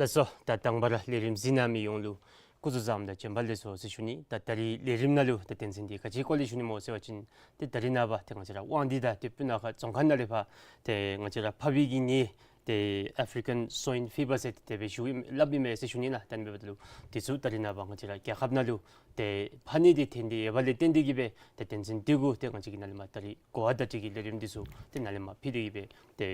ལགས་སོ། ད་དང་པ་ར་ལས་རིམ་གཟིགས་གནང་མི་ཡོངས་ལུ་སྐུ་གཟུགས་བཟང་དང་བྱོན་པ་ལེགས་སོ་ཟེར་ཞུ་ནི། ད་ད་རིས་ལས་རིམ་ནང་ལུ་ད་དོན་ཚན་འདི་ག་ཅིའི་སྐོར་ལས་ཞུ་ནི་སྨོ་ཟེར་བ་ཅིན་ཏེ་ད་རིས་ནངས་པ་ཏེ་ང་བཅས་ར་དབང་འདུས་དང་ཏེ་སྤུ་ན་ཁ་རྫོང་ཁག་ནང་ལས་ཕར་ཏེ་ང་བཅས་ར་ཕགཔ་གི་ནད་ཏེ་ཨེཕ་རི་ཀཱན་སོའིན་ཕི་བར་ཟེར་ཏེ་དེ་སྦེ་ཞུ་སླབ་ཨིན་མས་ཟེར་ཞུ་ནི་ལགས། ད་ཨ་ནི་འབདཝ་ད་ལུ་དེ་ཚུ་ད་རིས་ནངས་པ་ང་བཅས་ར་རྒྱལ་ཁབ་ནང་ལུ་ཏེ་ཕག་ནད་འདི་ཐོན་ཏེ་ཡོདཔ་ལས་བརྟེན་ཏེ་གིས་སྦེ་ཏེ་དོན་ཚན་འདི་གུ་ཏེ་ང་བཅས་ཀྱིས་ནཱ་ལས་མར་ད་རིས་གོ་བ་བརྡ་སྤྲོད་ཀྱི་ལས་རིམ་འདི་ཚུ་ཏེ་ནཱ་ལས་མར་ཕུལ་ཏེ་གིས་སྦེ་ཏེ་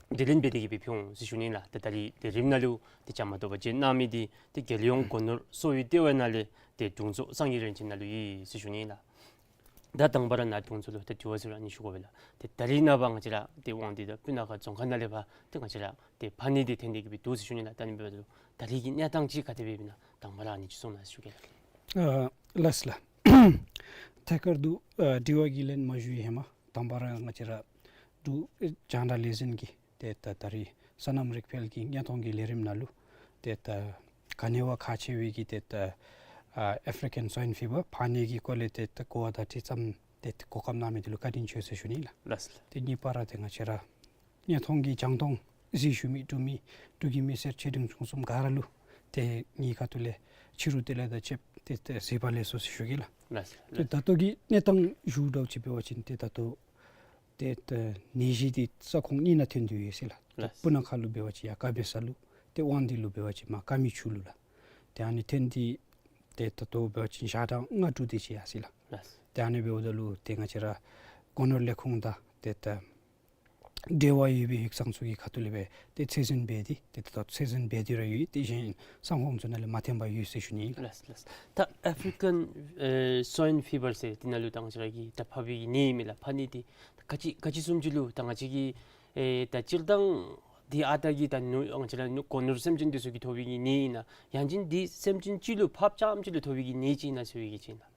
དྲི་ལན་འབད་དེ་གིས་སྦེ་ཕུལ་འོང་ཟེར་ཞུ་ནི་ལགས། ད་ད་རིས་ལས་རིམ་ནང་ལུ་ཏེ་བཅའ་མར་གཏོགས་པར་བྱོན་གནང་མི་འདི་ཏེ་རྒྱལ་ཡོངས་སྒོ་ནོར་གསོ་བའི་ལྟེ་བ་ནང་ལས་ཏེ་དྲུང་འཚོ་སངས་རྒྱས་རིན་ཆེན་ནཱ་ལུ་ཨིན་ཟེར་ཞུ་ནི་ལགས། ད་དང་པ་ར་ནཱ་དྲུང་འཚོ་ལུ་ད་དྲི་བ་ཟེར་ར་ཨ་ནི་ཞུ་དགོ་པས་ལགས། ཏེ་ད་རིས་ནངས་པ་ང་བཅས་ར་ཏེ་དབང་འདུས་དང་སྤུ་ན་ཁ་རྫོང་ཁག་ནང་ལས་ཕར་ཏེ་ང་བཅས་ར་ཏེ་ཕག་ནད་འདི་ཐོན་ཏེ་གིས་སྦེ་འདུག་ཟེར་ཞུ་ནི་ལགས། ད་ཨ་ནི་འབདཝ་ད་ལུ་ད་རིས་ཀྱི་གནས་སྟངས་ཅིག་ག་དེ་སྦེ་ཨིན་ན་དང་པ་ར་ཨ་ནི་ཅིག་གསུང་གནང་ཟེར་ཞུ་གེ་ལགས། ཨ་ལགས་ལགས། ཐད་ཀར་དུ་ཨ་དྲི་བ་གི་ལན་མ་ཞུ་བའི་ཧེ་མ་དང་པ་ར་ང་བཅས་ར་འབྲུག་རྒྱང་བསྒྲགས་ལས་འཛིན་གྱི་ཏེ་ད་ད་རིས་སོ་ནམ་རིག་འཕེལ་གྱི་བརྙན་མཐོང་གི་ལས་རིམ་ནང་ལུ་ཏེ་ད་ག་ནི་བ་ཁག་ཆེ་བའི་གི་ཏེ་ད་ཨ་ཨེཕ་རི་ཀཱན་སོའིན་ཕི་བར་ཕག་ནད་ཀྱི་སྐོར་ལས་ཏེ་ད་གོ་བ་བརྡ་སྤྲོད་ཙམ་ཏེ་གོ་སྐབས་གནང་མི་འདི་ལུ་བཀའ་དྲིན་ཆེ་ཟེར་ཞུ་ནི་ལགས། ལགས་སོ། ཏེ་གཉིས་པ་ར་ཏེ་ང་བཅས་ར་བརྙན་མཐོང་གི་རྒྱང་མཐོང་གཟིགས་བཞུགས་མི་འབྲུག་མི་འབྲུག་གི་མི་སེར་ཆེ་འབྲིང་ཆུང་གསུམ་ག་ར་ལུ་ཏེ་ངེའི་ཁ་ཐུག་ལས་ཕྱི་རུ་བདེ་ལེགས་དང་བཅས་ཏེ་ཏེ་གཟིགས་པ་ལེགས་སོ་ཟེར་ཞུ་གེ་ལགས། ལགས་སོ། ཏེ་ད་ལྟོ་གི་གནས་སྟངས་ཞུ་འདྲཝ་ཅིག་འབད་བ་ཅིན་ཏེ་ད་ལྟོ་ཏེ་ད་ནད་གཞི་འདི་ས་ཁོངས་གཉིས་ནང་ཐོན་ཏེ་ཡོད་ཟེར་ལགས། ལགས། སྤུ་ན་ཁ་ལུ་འབད་བ་ཅིན་ཡར་དཀར་སྦིས་ས་ལུ་ཏེ་དབང་འདུས་ལུ་འབད་བ་ཅིན་མར་ཀ་མི་ཆུ་ལུ་ལགས། ཏེ་ཨ་ནི་ཐོན་ཏེ་ཏེ་ད་ལྟོ་འབད་བ་ཅིན་ཞག་གྲངས་ལྔ་དྲུག་དེ་ཅིག་ཡར་སོ་ཡི་ལགས། ལགས། ཏེ་ཨ་ནི་འབདཝ་ད་ལུ་ཏེ་ང་བཅས་ར་སྒོ་ནོར་ལས་ཁུངས་དང་ཏེ་ད་འབྲེལ་བ་ཡོད་པའི་ཡིག་ཚང་ཚུ་གི་ཁ་ཐུག་ལས་སྦེ་ཏེ་ཚད་འཛིན་འབད་དེ་ཏེ་ད་ལྟོ་ཚད་འཛིན་འབད་དེ་ར་ཡོད། ཏེ་གཞན་ས་ཁོངས་ཚུ་ནང་ལས་མ་ཐོན་པར་ཡོད་ཟེར་ཞུ་ནི་ལགས། ལགས་ལགས། ད་ཨེཕ་རི་ཀཱན་ཨེ་སོའིན་ཕི་བར་ཟེར་འདི་ནང་ལུ་ད་ང་བཅས་ར་གི་ད་ཕགཔ་གི་ནད་ཨིན་མས་ལགས། ཕག་ནད་འདི་ག་ཅི་ག་ཅི་བཟུམ་ཅིག་ལུ་ད་ང་བཅས་ཀྱི་ཨེ་ད་སྤྱིར་བཏང་འདི་ཨ་རྟག་གི་ད་ནུ་ང་བཅས་ར་ནུ་སྒོ་ནོར་སེམས་ཅན་འདི་ཚུ་གིས་ཐོབ་པའི་གི་ནད་ཨིན་ན་ཡང་ཅིན་འདི་སེམས་ཅན་གཅིག་ལུ་ཕགཔ་རྐྱངམ་གཅིག་ལུ་ཐོབ་པའི་གི་ནད་ཅིག་ཨིན་ན་ཟེར་བའི་གི་ཅིག་ཨིན་ན།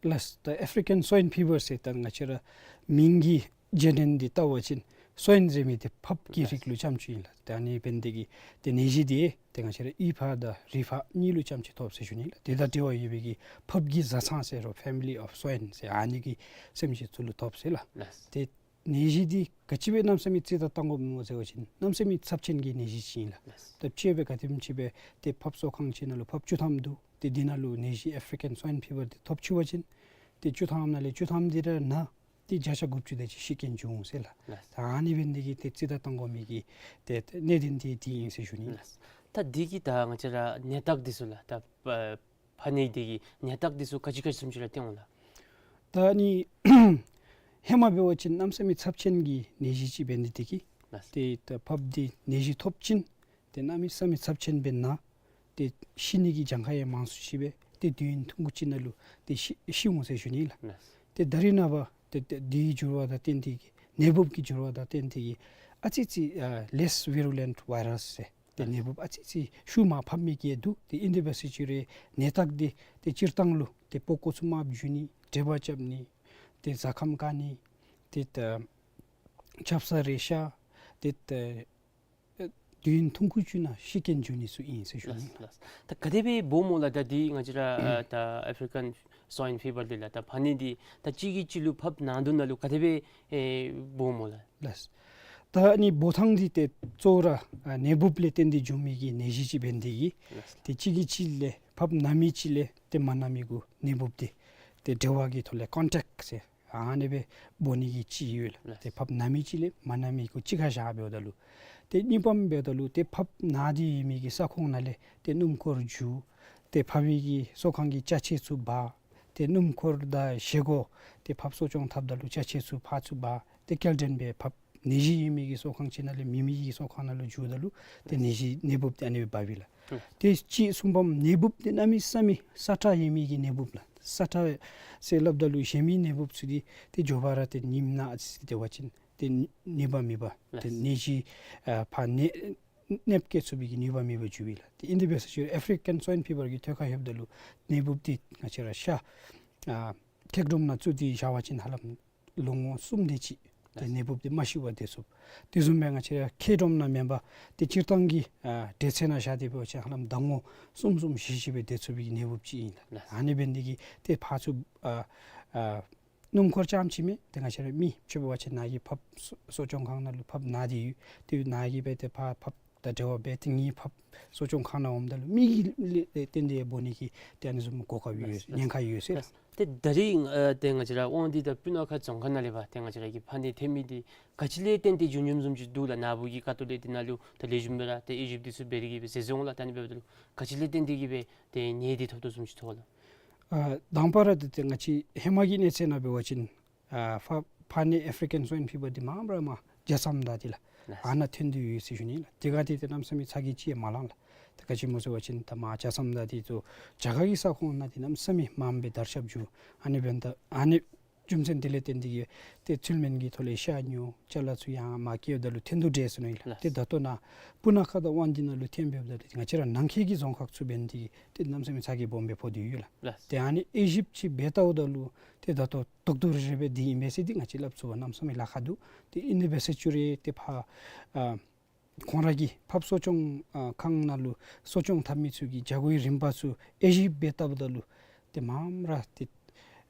ལགས། ད་ཨེཕ་རི་ཀཱན་སོའིན་ཕི་བར་ཟེར་ད་ང་བཅས་ར་མིང་གི་རྗེས་དྲན་འདི་བལྟ་བ་ཅིན་སོའིན་ཟེར་མི་འདི་ཕགཔ་གི་རིགས་ལུ་རྐྱངམ་ཅིག་ཨིན་ལགས། ཏེ་ཨ་ནི་འབད་ནི་དེ་གིས་ཏེ་ནད་གཞི་འདི་ཏེ་ང་བཅས་ར་གཡུས་ཕག་དང་རི་ཕག་གཉིས་ལུ་རྐྱངམ་ཅིག་ཐོབ་ཟེར་ཞུ་ནི་ལགས། དེ་དང་འབྲེལ་བ་ཡོད་པའི་གི་ཕགཔ་གི་བཟའ་ཚང་ཟེར་རུང་ཕེ་མི་ལི་ཨོཕ་སོའིན་ཟེར་ཨ་ནི་གི་སེམས་ཅན་ཚུ་ལུ་ཐོབ་ཟེར་ལགས། ལགས། ཏེ་ནད་གཞི་འདི་ག་ཅི་སྦེ་གནམ་མེད་ས་མེད་རྩིས་དང་བཏང་དགོཔ་སྨོ་ཟེར་བ་ཅིན་གནམ་མེད་ས་མེད་ཚབས་ཆེན་གྱི་ནད་གཞི་ཅིག་ཨིན་ལགས། ལགས། ད་དཔྱེ་སྦེ་ག་དེམ་ཅིག་སྦེ་ཏེ་ཕགཔ་གསོ་ཁང་ཅིག་ནང་ལུ་ཕགཔ་བཅུ་ཐམ་འདུག། ཏེ་འདི་ནང་ལུ་ནད་གཞི་ཨེཕ་རི་ཀཱན་སོའིན་ཕི་བར་འདི་ཐོབ་ཚུགས་པ་ཅིན་ཏེ་བཅུ་ཐམ་ནང་ལས་བཅུ་ཐམ་འདི་ར་ན་ཏེ་བརྒྱ་ཆ་དགུ་བཅུ་དེ་ཅིག་ཤི་རྐྱེན་འབྱུང་འོང་ཟེར་ལགས། ལགས། ད་ཨ་ནི་འབད་ནི་དེ་གིས་ཏེ་རྩིས་དང་བཏང་དགོ་མི་གི་ཏེ་གནད་དོན་འདི་འདི་ཨིན་ཟེར་ཞུ་ནི། ལགས། ད་འདི་གི་ད་ང་བཅས་ར་ནད་རྟགས་འདི་ཚུ་ལགས་ད་ཨ་ཕག་ནད་འདི་གི་ནད་རྟགས་འདི་ཚུ་ག་ཅི་ག་ཅི་བཟུམ་ཅིག་ར་སྟོན་འོང་ལགས། ད་ཨ་ནི་ཧེ་མ་འབད་བ་ཅིན་གནམ་མེད་ས་མེད་ཚབས་ཆེན་གྱི་ནད་གཞི་ཅིག་འབད་ནི་དེ་གིས། ལགས། ཏེ་ད་ཕགཔ་འདི་ནད་གཞི་ཐོབ་ཅིན་ཏེ་གནམ་མེད་ས་མེད་ཚབས་ཆེན་སྦེ་ན་ཏེ་ཤི་ནི་གི་གྱངས་ཁ་ཡང་མང་སུ་ཅིག་སྦེ་ཏེ་དུས་ཡུན་ཐུང་ཀུ་ཅིག་ནང་ལུ་ཏེ་ཤི་ཤི་འོང་ཟེར་ཞུ་ནི་ལགས། ལགས། ཏེ་ད་རིས་ནངས་པ་ཏེ་ཏེ་འདི་གི་འགྱུར་བ་དང་བསྟུན་ཏེ་གིས་ནད་འབུབ་ཀྱི་འགྱུར་བ་དང་བསྟུན་ཏེ་གིས་ཨ་ཙི་ཙི་ཨ་less virulent virus ཟེར་ ཏེ་ནད་འབུབ་ཨ་ཙི་ཅིག་ཤུལ་མ་ཕབ་མི་གི་འདུག། ཏེ་ཨིན་དེ་འབད་ས་ཅིག་རུང་ནད་རྟགས་འདི་ཏེ་སྤྱིར་བཏང་ལུ་ཏེ་པགས་ཀོ་ཚུ་དམརཔོ་འགྱུར་ནི། དྲེག་པ་རྐྱབ་ནི། ཏེ་ཟ་ཁམ་དཀར་ནི། ཏེ་ད་ཆབ་གསང་རེག་ཤ། ཏེ་ད་ཨེ་དུས་ཡུན་ཐུང་ཀུ་ཅིག་ནང་ཤི་རྐྱེན་འབྱུང་ནི་ཚུ་ཨིན་ཟེར་ཞུ་ནི། ལགས་ལགས། ད་ག་དེ་སྦེ་འབོཝ་སྨོ་ལགས། ད་འདི་ང་བཅས་ར་ཨ་ད་ཨེཕ་རི་ཀཱན་སུའིན་ཕི་བར་འདི་ལགས། ད་ཕར་ནི་འདི་ད་གཅིག་གིས་གཅིག་ལུ་ཕབ་ནང་དོག་ནང་ལུ་ག་དེ་སྦེ་ཨེ་འབོཝ་སྨོ་ལགས། ལགས། ད་ཨ་ནི་འབོ་ཐངས་འདི་ཏེ་གཙོ་བོ་ར་ཨ་ནད་འབུབ་ལས་བརྟེན་ཏེ་འབྱུང་མི་གི་ནད་གཞི་ཅིག་འབད་ནི་དེ་གིས། ལགས། ཏེ་གཅིག་གིས་གཅིག་ལས་ཕབ་ན་མི་ཅིག་ལས་ཏེ་མ་ན་མི་གུ་ནད་འབུབ་འདི་ཏེ་འབྲེལ་བ་གི་ཐོག་ལས་ཀོན་ཊེཀཊ་ཟེར་ཨ་ནི་སྦེ་འབོ་ནི་གི་ཅིག་ཡོད་ལགས། ལགས། ཏེ་ཕབ་ན་མི་ཅིག་ལས་མ་ན་མི་གུ་གཅིག་ཁར་བཞག་འབདཝ་ད་ལུ། ཏེ་གཉིས་པམ་འབདཝ་ད་ལུ་ཏེ་ཕབ་ན་སྟེ་ཡོད་མི་གི་ས་ཁོངས་ནང་ལས་ཏེ་སྣུམ་འཁོར་འགྱོ། ཏེ་ཕབ་པའི་གི་བཙོ་ཁང་གི་ཅ་ཆས་ཚུ་འབག། ཏེ་སྣུམ་འཁོར་དང་བཞེས་སྒོ་ཏེ་ཕབ་གསོ་སྐྱོང་འཐབ་ད་ལུ་ཅ་ཆས་ཚུ་ཕར་ཚུར་འབག། ཏེ་སྐྱེལ་འདྲེན་འབད་ཕབ་ནད་གཞི་ཡོད་མི་གི་བཙོ་ཁང་ཅིག་ནང་ལས་མེད་མི་གི་བཙོ་ཁང་ནང་ལུ་འགྱོཝ་ད་ལུ་ཏེ་ནད་གཞི་ནད་འབུབ་འདི་ཨ་ནི་སྦེ་འབབ་ཨིན་ལགས། ཨུམ། ཏེ་གཅིག་གསུམ་པམ་ནད་འབུབ་འདི་གནམ་མེད་ས་མེད་སྲ་ཀྲག་ཡོད་མི་གི་ནད་འབུབ་ལགས། སྲ་ཀྲག་ཟེར་སླབ་ད་ལུ་གཞན་མི་ནད་འབུབ་ཚུ་འདི་ཏེ་མགྱོགས་པ་ར་ཏེ་ཉིནམ་ནང་ཨ་ཙི་ཙི་དེ་བ་ཅིན་ཏེ་ནུས་པ་མེད་པར་ཏེ་ལགས། ནད་གཞི་ཨ་ཕར་ནད་ནདཔ་བཀལ་ཚུགས་པའི་གི་ནུས་པ་མེད་པར་འགྱུརཝ་ཨིན་ལགས། ཏེ་ཨིན་དེ་འབད་ས་ཅིག་རུང་ཨེཕ་རི་ཀཱན་སུའིན་ཕི་བར་གྱི་ཐོག་ཁར་ལྷོདཔ་ད་ལུ་ནད་འབུབ་འདི་ང་བཅས་ར་ཤ་ཨ་ཁེག་སྒྲོམ་ནང་བཙུགས་ཏེ་བཞག་པ་ཅིན་ཧ་ལམ་ལོ་ངོ་གསུམ་དེ་ཅིག་ཏེ་ལགས། ནད་འབུབ་འདི་མ་ཤི་བར་སྡོད་ཚུགས། དེ་བཟུམ་སྦེ་ང་བཅས་ར་ཁེག་སྒྲོམ་ནང་མེན་པར་ཏེ་སྤྱིར་བཏང་གི་ཨ་འབྲེལ་ཚད་ནང་བཞག་སྟེ་འབད་བ་ཅིན་ཧ་ལམ་ཟླ་ངོ་གསུམ་གསུམ་བཞི་བཞི་སྦེ་སྡོད་ཚུགས་པའི་གི་ནད་འབུབ་ཅིག་ཨིན་ལགས། ལགས། ཨ་ནི་འབད་ནི་དེ་གིས་ཏེ་ཕར་ཚུར་ཨ་ཨ་སྣུམ་འཁོར་རྐྱངམ་ཅིག་མེན། ཏེ་ང་བཅས་ར་མི་ཕྱི་འབད་བ་ཅིན་ནཱ་གི་ཕབ་གསོ་གསོ་སྐྱོང་ཁང་ནང་ལུ་ཕབ་ནང་སྟེ་ཡོད། ཏེ་ནཱ་གིས་འབད་ཏེ་ཕར་ཕབ་དང་འབྲེལ་བ་འབད་དེ་ངེའི་ཕབ་གསོ་སྐྱོང་ཁང་ནང་འོངམ་ད་ལུ་མི་གིས་ལས་ཏེ་བརྟེན་ཏེ་འབོ་ནི་གི་ཏེ་ཨ་ནི་བཟུམ་གོ་སྐབས་ཡོད། ལགས། ཉེན་ཁ་ཡོད་ཟེར། ལགས། ཏེ་ད་རིས་ཨ་ཏེ་ང་བཅས་ར་དབང་འདུས་དང་སྤུ་ན་ཁ་རྫོང་ཁག་ནང་ལས་འབད་ཏེ་ང་བཅས་ར་གི་ཕར་ནད་ཐོན་མི་འདི་ག་ཅི་ལས་བརྟེན་ཏེ་འབྱུང་འབྱུངམ་བཟུམ་ཅིག་འདུག་ལགས། ནཱ་བུ་གི་ཁ་ཐུག་ལས་འདི་ནང་ལུ་ད་ལེགས་ཤོམ་སྦེ་ར་ཏེ་དབྱེ་ཞིབ་འདི་ཚུ་འབད་དེ་གིས་སྦེ་ཟེར་ཟེར་འོང་ལགས། ད་ཨ་ནི་འབདཝ་ད་ལུ་ག་ཅི་ལས་བརྟེན་ཏེ་གིས་སྦེ་ཏེ་ནད་འདི་ཐོབ་དོ་བཟུམ་ཅིག་ཐོབ་ལགས། ཨ་དང་པ་ར་ཏེ་ཏེ་ང་བཅས་ཧེ་མ་གི་གནས་ཚད་ནང་འབད་བ་ཅིན་ཨ་ཕར་ཕར་ནི་ཨེཕ་རི་ཀཱན་སུའིན་ཕི་བར་འདི་མངམ་ར་མར་རྒྱ་མཚམས་ནང་འདི་ལགས། ལགས། ཨ་ནཱ་ཐོན་ཏེ་ཡོད་ཟེར་ཞུ་ནི་ལགས། དེ་ག་ཏེ་ཏེ་གནམ་མེད་ས་མེད་ཚ་གྱང་ཅིག་མ་ལང་ལགས། ཏེ་ག་ཅི་སྨོ་ཟེར་བ་ཅིན་ད་མར་རྒྱ་མཚམས་ནང་འདི་ཚུ་རྒྱ་གར་གྱི་ས་ཁོངས་ནང་འདི་གནམ་མེད་ས་མེད་མངམ་སྦེ་དར་ཁྱབ་འགྱོ། ཨ་ནི་འབདཝ་ད་ཨ་ནི་རྒྱུ་མཚན་དེ་ལས་བརྟེན་ཏེ་གིས་ཏེ་ཚུལ་མིན་གྱི་ཐོག་ལས་ཤ་ཉོ་ཅ་ལ་ཚུ་ཡང་མར་བསྐྱལཝ་ད་ལུ་ཐོན་དོ་འདྲས་ཟེར་ནི་ལགས། ལགས། ཏེ་ད་ལྟོ་ནཱ་སྤུ་ན་ཁ་དང་དབང་འདུས་ནང་ལུ་ཐོན་འབདཝ་ད་ཏེ་ང་བཅས་ར་ནང་འཁོད་ཀྱི་རྫོང་ཁག་ཚུ་འབད་ནི་དེ་གིས་ཏེ་གནམ་མེད་ས་མེད་ཚ་གྱང་སྦོམ་སྦེ་ཕོག་སྟེ་ཡོད་ལགས། ལགས། ཏེ་ཨ་ནི་དབྱེ་ཞིབ་ཅིག་འབད་བལྟཝ་ད་ལུ་ཏེ་ད་ལྟོ་དོག་དོག་རེ་རེ་སྦེ་འདི་ཨིན་པས་ཟེར་འདི་ང་བཅས་སླབ་ཚུགས་པར་གནམ་མེད་ས་མེད་ལཱ་ཁག་འདུག། ཏེ་ཨིན་དེ་འབད་ས་ཅིག་རུང་ཏེ་ཕར་ཨ་ཁོང་ར་གི་ཕབ་གསོ་སྐྱོང་ཨ་ཁང་ནང་ལུ་གསོ་སྐྱོང་འཐབ་མི་ཚུ་གི་བྱ་སྒོའི་རིམ་པ་ཚུ་དབྱེ་ཞིབ་འབད་བལྟཝ་ད་ལུ་ཏེ་མངམ་ར་ཏེ་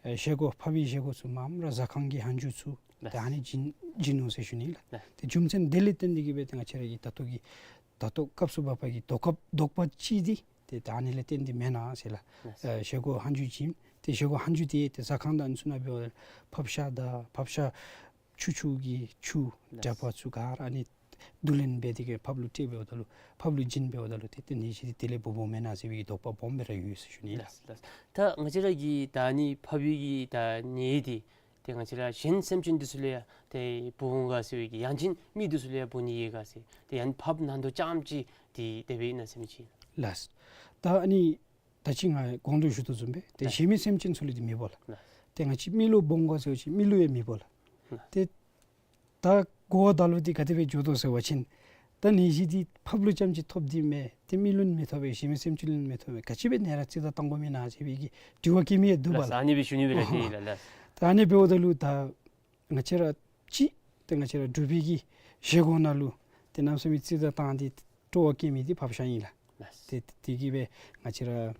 ཨེ་བཞེས་སྒོ་ཕབ་པའི་བཞེས་སྒོ་ཚུ་མངམ་ར་ཟ་ཁང་གི་ཧན་ཇུ་ཚུ་ལགས། ཏེ་ཨ་ནི་བྱིན་བྱིན་ནུག་ཟེར་ཞུ་ནི་ལགས། ལགས། ཏེ་རྒྱུ་མཚན་དེ་ལས་བརྟེན་ཏེ་གིས་སྦེ་ཏེ་ང་བཅས་ར་གི་ད་ལྟོ་གི་ད་ལྟོ་སྐབས་སུ་བབ་པའི་གི་དོགས་པ་དོགས་པ་ཅིག་འདི་ཏེ་ད་ཨ་ནི་ལས་བརྟེན་ཏེ་མེན་ན་ཟེར་ལགས། ལགས། ཨེ་བཞེས་སྒོ་ཧན་ཇུ་བྱིན། ཏེ་བཞེས་སྒོ་ཧན་ཇུ་འདི་ཏེ་ཟ་ཁང་དང་ཨ་ནི་ཚུ་ནང་འབད་བ་ཕབ་ཤ་དང་ཕབ་ཤ་ཆུ་ཆུ་གི་ཆུ་ལགས། འདྲ་པ་ཚུ་ག་ར་ཨ་ནི་བསྡུ་ལེན་འབད་དེ་གིས་ཕབ་ལུ་སྤྲོད་འབདཝ་ད་ལུ་ཕབ་ལུ་བྱིན་འབདཝ་ད་ལུ་ཏེ་ཏེ་ནད་གཞི་འདི་དེ་ལས་སྦོམ་སྦོམ་མེན་ན་ཟེར་བའི་གི་དོགས་པ་སྦོམ་སྦེ་ར་ཡོད་ཟེར་ཞུ་ནི་ལགས། ལགས་ལགས། ད་ང་བཅས་ར་གི་ད་ཨ་ནི་ཕབ་པའི་གི་ད་ནད་འདི་ཏེ་ང་བཅས་ར་གཞན་སེམས་ཅན་འདི་ཚུ་ལུ་ཡང་ཏེ་འབོ་འོང་ག་ཟེར་བའི་གི་ཡང་ཅིན་མི་འདི་ཚུ་ལུ་ཡང་འབོ་ནི་ཡོད་ག་ཟེར། ཏེ་ཡང་ཕབ་ནང་དོག་རྐྱངམ་ཅིག་འདི་དེ་སྦེ་ཨིན་ན་ཟེར་མི་ཅིག། ལགས། ད་ཨ་ནི་ད་ཅི་ང་གོང་དུ་ཞུ་དོ་བཟུམ་སྦེ་ཏེ་ལགས། གཞན་མི་སེམས་ཅན་ཚུ་ལུ་འདི་མི་འབོ་ལགས། ལགས། ཏེ་ང་བཅས་མི་ལུ་འབོ་འོང་ག་ཟེར་བ་ཅིན་མི་ལུ་ཡང་མི་འབོ་ལགས། ལགས། ཏེ་ད་གོ་བ་ད་ལུ་འདི་ག་དེ་སྦེ་འགྱོ་དོ་ཟེར་བ་ཅིན་ད་ནད་གཞི་འདི་ཕབ་ལུ་རྐྱངམ་ཅིག་ཐོབ་སྟེ་མེན། ཏེ་མི་ལུ་མི་ཐོབ་པས། གཞན་མི་སེམས་ཅན་ལུ་མི་ཐོབ་པས། ག་ཅི་སྦེ་ནད་ར་རྩིས་བདའ་བཏང་དགོ་མི་ཨིན་ན་ཟེར་བའི་གི་དྲི་བ་བཀོད་མི་ཡང་འདུག་པ་ལགས། ལགས། ཨ་ནི་སྦེ་ཞུ་ནི་སྦེ་ར་ཏེ་ལགས། ལགས། ད་ཨ་ནི་འབདཝ་ད་ལུ་ད་ང་བཅས་ར་ཅིག་ཏེ་ང་བཅས་ར་འབྲུག་པའི་གི་བཞེས་སྒོ་ནང་ལུ་ཏེ་གནམ་མེད་ས་མེད་རྩིས་བདའ་བཏང་སྟེ་སྤྲོ་བ་བསྐྱེད་མི་འདི་ཕབ་ཤ་ཨིན་ལགས། ལགས། ཏེ་དེ་གིས་སྦེ་ང་བཅས་ར་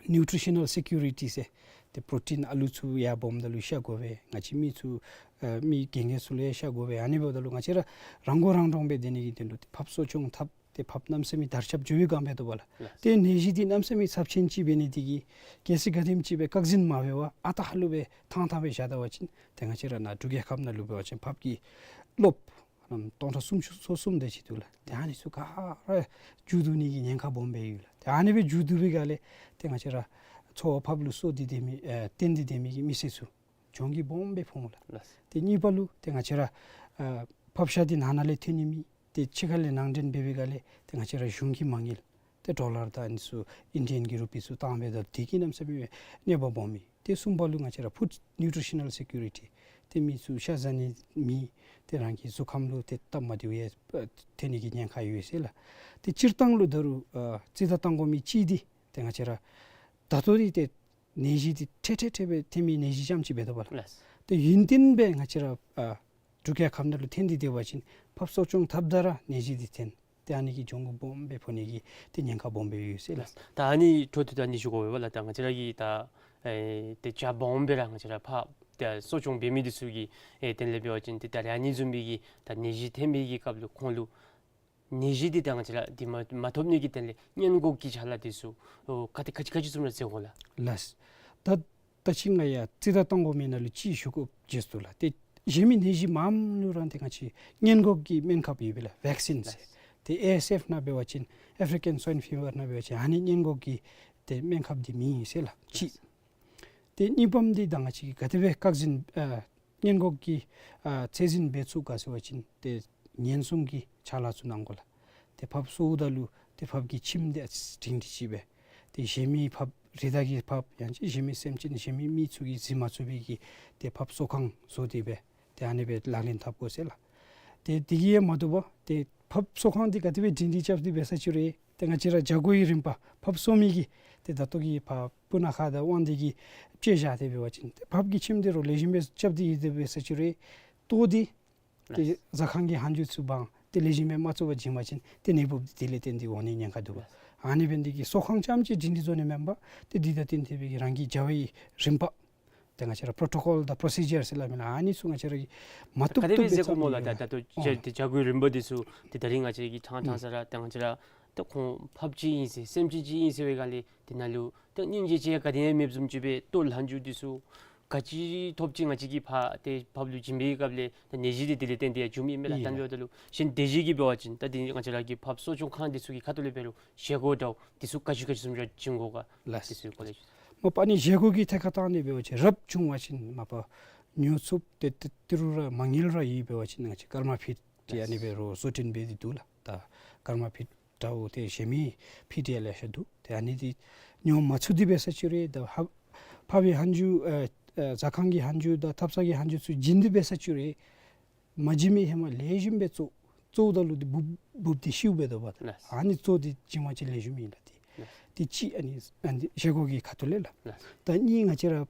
ནིའུ་ཊི་རི་ཤ་ནཱལ་སེ་ཀུ་རི་ཊི་ཟེར་ཏེ་པྲོ་ཊིན་ཨ་ལུ་ཚུ་ཡར་སྦོམ་ད་ལུ་ཤ་དགོ་པས། ང་བཅས་མི་ཚུ་ཨ་མི་རྒན་རྒས་ཚུ་ལུ་ཡང་ཤ་དགོ་པས། ཨ་ནི་འབདཝ་ད་ལུ་ང་བཅས་ར་རང་མགོ་རང་འདྲོངས་སྦེ་སྡོད་ནི་གི་དོན་ལུ་ཏེ་ཕབ་གསོ་སྐྱོང་འཐབ་ཏེ་ཕབ་གནམ་མེད་ས་མེད་དར་ཁྱབ་འགྱོ་བའི་སྒང་འབད་དོ་བ་ལགས། ལགས། ཏེ་ནད་གཞི་འདི་གནམ་མེད་ས་མེད་ཚབས་ཆེན་ཅིག་འབད་ནི་དེ་གིས་གལ་སྲིད་ག་དེམ་ཅིག་སྦེ་བཀག་འཛིན་མ་འབད་བར་ཨ་རྟག་ཧ་ལུགས་སྦེ་ཐང་ཐང་སྦེ་བཞག་ད་པ་ཅིན་ཏེ་ང་བཅས་ར་ནཱ་འབྲུག་རྒྱལ་ཁབ་ནང་ལུ་འབད་བ་ཅིན་ཕབ་ཀྱི་རློབས་ཨ་ནི་སྟོང་ཕྲག་སུམ་ཅུ་སོ་གསུམ་དེ་ཅིག་འདུག་ལགས། ཏེ་ཨ་ནི་ཚུ་ག་ར་མཇུག་བསྡུ་ནི་གི་ཉེན་ཁ་སྦོམ་སྦེ་ཡོད་ལགས། ཏེ་ཨ་ནི་སྦེ་མཇུག་བསྡུ་བའི་སྒང་ལས་ཏེ་ང་བཅས་ར་འཚོ་བ་ཕབ་ལུ་སོང་སྟེ་སྡོད་མི་ཨེ་བརྟེན་ཏེ་སྡོད་མི་གི་མི་སེར་ཚུ་གྱོང་གུད་སྦོམ་སྦེ་ཕོག་འོང་ལགས། ལགས། ཏེ་གཉིས་པ་ལུ་ཏེ་ང་བཅས་ར་ཨ་ཕབ་ཤ་འདི་ནང་ན་ལས་ཐོན་ནི་མེད། ཏེ་ཕྱི་ཁ་ལས་ནང་འདྲེན་འབད་བའི་སྒང་ལས་ཏེ་ང་བཅས་ར་གཞུང་གི་མ་དངུལ་ཏེ་ཌོ་ལར་དང་ཨ་ནི་ཚུ་ཨིན་ཌི་ཡན་གྱི་རུ་པི་ཚུ་བཏང་སྦེ་ད་དེ་གིས་གནམ་མེད་ས་མེད་གནོད་པ་སྦོམ་མས། ཏེ་གསུམ་པ་ལུ་ང་བཅས་ར་ཕུཌ་ནིའུ་ཊི་རི་ཤ་ནཱལ་སེ་ཀུ་རི་ཊི་ ཏེ་མི་ཚུ་ཤ་བཟའ་ནི་མེད། ཏེ་རང་གི་གཟུགས་ཁམས་ལུ་ཏེ་སྟབས་མ་བདེཝ་ཡང་ཨ་ཐོན་ནི་གི་ཉེན་ཁ་ཡོད་ཟེར་ལགས། ཏེ་སྤྱིར་བཏང་ལུ་ད་རུང་ཨ་རྩིས་བརྡ་བཏང་དགོ་མི་ཅིག་འདི་ཏེ་ང་བཅས་ར་ད་ལྟོ་འདི་ཏེ་ནད་གཞི་འདི་འཕྲལ་འཕྲལ་འཕྲལ་སྦེ་ཐོན་མི་ནད་གཞི་ཙམ་ཅིག་འབད་དོ་བ་ལགས། ལགས། ཏེ་ཡུན་བརྟན་སྦེ་ང་བཅས་ར་ཨ་འབྲུག་རྒྱལ་ཁབ་ནང་ལུ་ཐོན་ཏེ་སྡོད་པ་ཅིན་ཕགཔ་གསོ་སྐྱོང་འཐབ་ད་ར་ནད་གཞི་འདི་ཐོན། ཏེ་ཨ་ནི་གིས་གྱོང་གུད་སྦོམ་སྦེ་ཕོག་ནི་གི་ཏེ་ཉེན་ཁ་སྦོམ་སྦེ་ཡོད་ཟེར་ལགས། ད་ཨ་ནི་འཕྲོ་མཐུད་དེ་ཨ་ནི་ཞུ་དགོ་པས་ལགས། ད་ང་བཅས་ར་གིས་ད་ཨེ་ཏེ་རྒྱ་སྦོམ་སྦེ་ར་ང་བཅས་ར་ཕགཔ་ཏེ་གསོ་སྐྱོང་འབད་མི་འདི་ཚུ་གི་ཨེ་དོན་ལས་འབད་བ་ཅིན་ཏེ་ད་རེས་ཨ་ནི་བཟུམ་མའི་གི་ད་ནད་གཞི་ཐོན་པའི་གི་སྐབས་ལུ་ཁོང་ལུ་ནད་གཞི་འདི་ད་ང་བཅས་ར་འདི་མ་མ་ཐོབ་ནི་གི་དོན་ལས་སྔོན་འགོག་གི་ཅ་ལ་འདི་ཚུ་ཨོ་ག་དེ་ག་ཅི་ག་ཅི་བཟུམ་ར་མཛད་དགོ་ལགས། ལགས། ད་ད་ཅི་ང་ཡང་རྩིས་བརྡ་བཏང་དགོ་མི་ནང་ལུ་ཅིག་ཞུ་དགོཔ་བརྗེད་སོང་ལགས། ཏེ་གཞན་མི་ནད་གཞི་མངམ་ལུ་ར་ཏེ་ང་བཅས་སྔོན་འགོག་གི་སྨན་ཁབ་ཡོད་པས་ལགས། ཝེག་སིན་ཟེར། ལགས། ཏེ་ཨེ་ཨེསི་ཨེཕ་ནང་འབད་བ་ཅིན་ཨེ་ཕི་རི་ཀན་སོའིན་ཕི་བར་ནང་འབད་བ་ཅིན་ཨ་ནི་སྔོན་འགོག་གི་ཏེ་སྨན་ཁབ་འདི་མེད་ཟེར་ལགས། གཅིག། ལགས། ཏེ་གཉིས་པམ་འདི་ད་ང་བཅས་ཀྱིས་ག་དེ་སྦེ་བཀག་འཛིན་ཨ་སྔོན་འགོག་གི་ཨ་ཚད་འཛིན་འབད་ཚུགས་ག་ཟེར་བ་ཅིན་ཏེ་ཉེན་སྲུང་གི་ཅ་ལ་ཚུ་གནང་དགོ་ལགས། ཏེ་ཕགཔ་གསོཝ་ད་ལུ་ཏེ་ཕགཔ་གི་ཁྱིམ་འདི་ཨ་ཙི་སྒྲིང་སྒྲི་ཅིག་སྦེ། ཏེ་གཞན་མི་ཕགཔ་རི་དྭགས་ཀྱི་ཕགཔ་ཡང་ཅིན་གཞན་མི་སེམས་ཅན་གཞན་མི་མི་ཚུ་གིས་འཛིང་མ་ཚུགས་པའི་གི་ཏེ་ཕགཔ་གསོ་ཁང་བཟོ་སྟེ་སྦེ་ཏེ་ཨ་ནི་སྦེ་ལག་ལེན་འཐབ་དགོ་ཟེར་ལགས། ཏེ་དེ་གིས་ཡང་མ་དོ་བར་ཏེ་ཕགཔ་གསོ་ཁང་འདི་ག་དེ་སྦེ་སྒྲིང་སྒྲི་རྐྱབ་སྟེ་འབད་ས་ཅིག་རུང་ཏེ་ང་བཅས་ར་བྱ་སྒོ་གི་རིམ་པ་ཕགཔ་གསོ་མི་གི་ཏེ་ད་ལྟོ་གི་ཕར་སྤུ་ན་ཁ་དང་དབང་འདུས་ཀྱི་དཔྱད་བཞག་སྟེ་འབད་བ་ཅིན་ཏེ་ཕགཔ་གི་ཁྱིམ་འདི་རུང་ལེགས་ཤོམ་སྦེ་རྐྱབ་སྟེ་ཡོད་དེ་འབད་ས་ཅིག་རུང་ལྟོ་འདི་ཏེ་ཟ་ཁང་གི་ཧན་ཇུ་ཚུ་འབག་སྟེ་ལེགས་ཤོམ་སྦེ་མ་བཙོ་བར་བྱིན་པ་ཅིན་ཏེ་ནད་འབུཔ་འདི་དེ་ལས་བརྟེན་ཏེ་འོང་ནི་ཉེན་ཁ་འདུག་པ། ཨ་ནི་འབད་ནི་དེ་གིས་གསོ་ཁང་རྐྱངམ་ཅིག་སྒྲིང་སྒྲི་བཟོ་ནི་མེན་པར་ཏེ་འདི་དང་བསྟུན་ཏེ་སྦེ་རང་གི་བྱ་བའི་རིམ་པ་ཏེ་ང་བཅས་ར་པོ་རོ་ཊོ་ཀོལ་དང་པོ་རོ་སི་ཇར་ཟེར་སླབ་མི་ལགས། ཨ་ནི་ཚུ་ང་བཅས་ར་གིས་མ་བཏུབ་ག་དེ་སྦེ་བཏུབ་སྦེ་མཛད་དགོ་སྨོ་ལགས། ད་ད་ལྟོ་ཨོ་བྱ་བྱ་སྒོའི་རིམ་པ་འདི་ཚུ་ཏེ་ད་རིས་ང་བཅས་ཀྱིས་ཕྲང་ཕྲང་ས་ར་ད་ང་བཅས་ར་ད་ཁོང་ཕགཔ་ཅིག་ཨིན་ཟེར་སེམས་ཅན་ཅིག་ཨིན་ཟེར་བའི་སྒང་ལས་དེ་ནང་ལུ་ད་སྙིང་རྗེ་ཅིག་ག་དེ་ཡང་མེདཔ་བཟུམ་ཅིག་སྦེ་ལྟོ་ལྷན་ཇུ་འདི་ཚུ་ག་ཅི་ཐོབ་ཅི་ང་བཅས་ཀྱིས་ཕར་ཏེ་ཕགཔ་ལུ་བྱིན་པའི་སྐབས་ལས་ད་ནད་གཞི་འདི་དེ་ལས་བརྟེན་ཏེ་ཡང་བྱུངམ་ཨིན་མས་ལགས། ཨིན་ད་ལགས། འབདཝ་ད་ལུ་གཞན་སྡེ་བཞི་གི་འབད་བ་ཅིན་ད་འདི་ང་བཅས་ར་གི་ཕགཔ་གསོ་སྐྱོང་ཁང་འདི་ཚུ་གི་ཁ་ཐུག་ལས་འབད་རུང་བཞེས་སྒོ་འདྲཝ་འདི་ཚུ་ག་ཅི་ག་ཅི་བཟུམ་ར་བྱིན་དགོ་ག་ལགས། འདི་ཚུ་གི་སྐོར་ལས། མ་པ་ཨ་ནི་བཞེས་སྒོ་གི་ཐད་ཁར་བཏང་ནི་འབད་བ་ཅིན་རབ་བྱུང་བ་ཅིན་མ་པ་ཉོ་ཚུགསཔ་ཏེ་ཏེ་ཏི་རུ་ར་མ་དངུལ་ར་ཡོད་པ་འབད་བ་ཅིན་ང་བཅས་ཀརྨ་ཕིཌ་ཏེ་ཨ་ནི་སྦེ་ར་བཟོ་སྐྲུན་འབད་དེ་འདུག་ལགས། ད་ཀརྨ་ཕིཌ་འདྲཝ་ཏེ་གཞན་མི་ཕིཌ་ཡང་ལེ་ཤ་འདུག། ཏེ་ཨ་ནི་འདི་ཉོ་མ་ཚུགས་ཏེ་འབད་ས་ཅིག་རུང་ད་ཕག་ཕག་པའི་ཧན་ཇུ་ཨ་ཨ་ཟ་ཁང་གི་ཧན་ཇུ་དང་ཐབ་ས་གི་ཧན་ཇུ་ཚུ་བྱིན་ཏེ་འབད་ས་ཅིག་རུང་མ་བྱིན་མི་ཧེ་མ་ལེགས་ཤོམ་སྦེ་བཙོ། བཙོཝ་ད་ལུ་འདི་འབུཔ་འབུཔ་འདི་ཤིཝ་འབད་དོ་བ། ལགས། ཨ་ནི་བཙོ་སྟེ་བྱིན་པ་ཅིན་ལེགས་ཤོམ་ཨིན་ལགས། ཏེ་ལགས། ཏེ་གཅིག་ཨ་ནི་ཨ་ནི་བཞེས་སྒོ་གི་ཁ་ཐུག་ལས་ལགས། ལགས། ད་གཉིས་ང་བཅས་ར་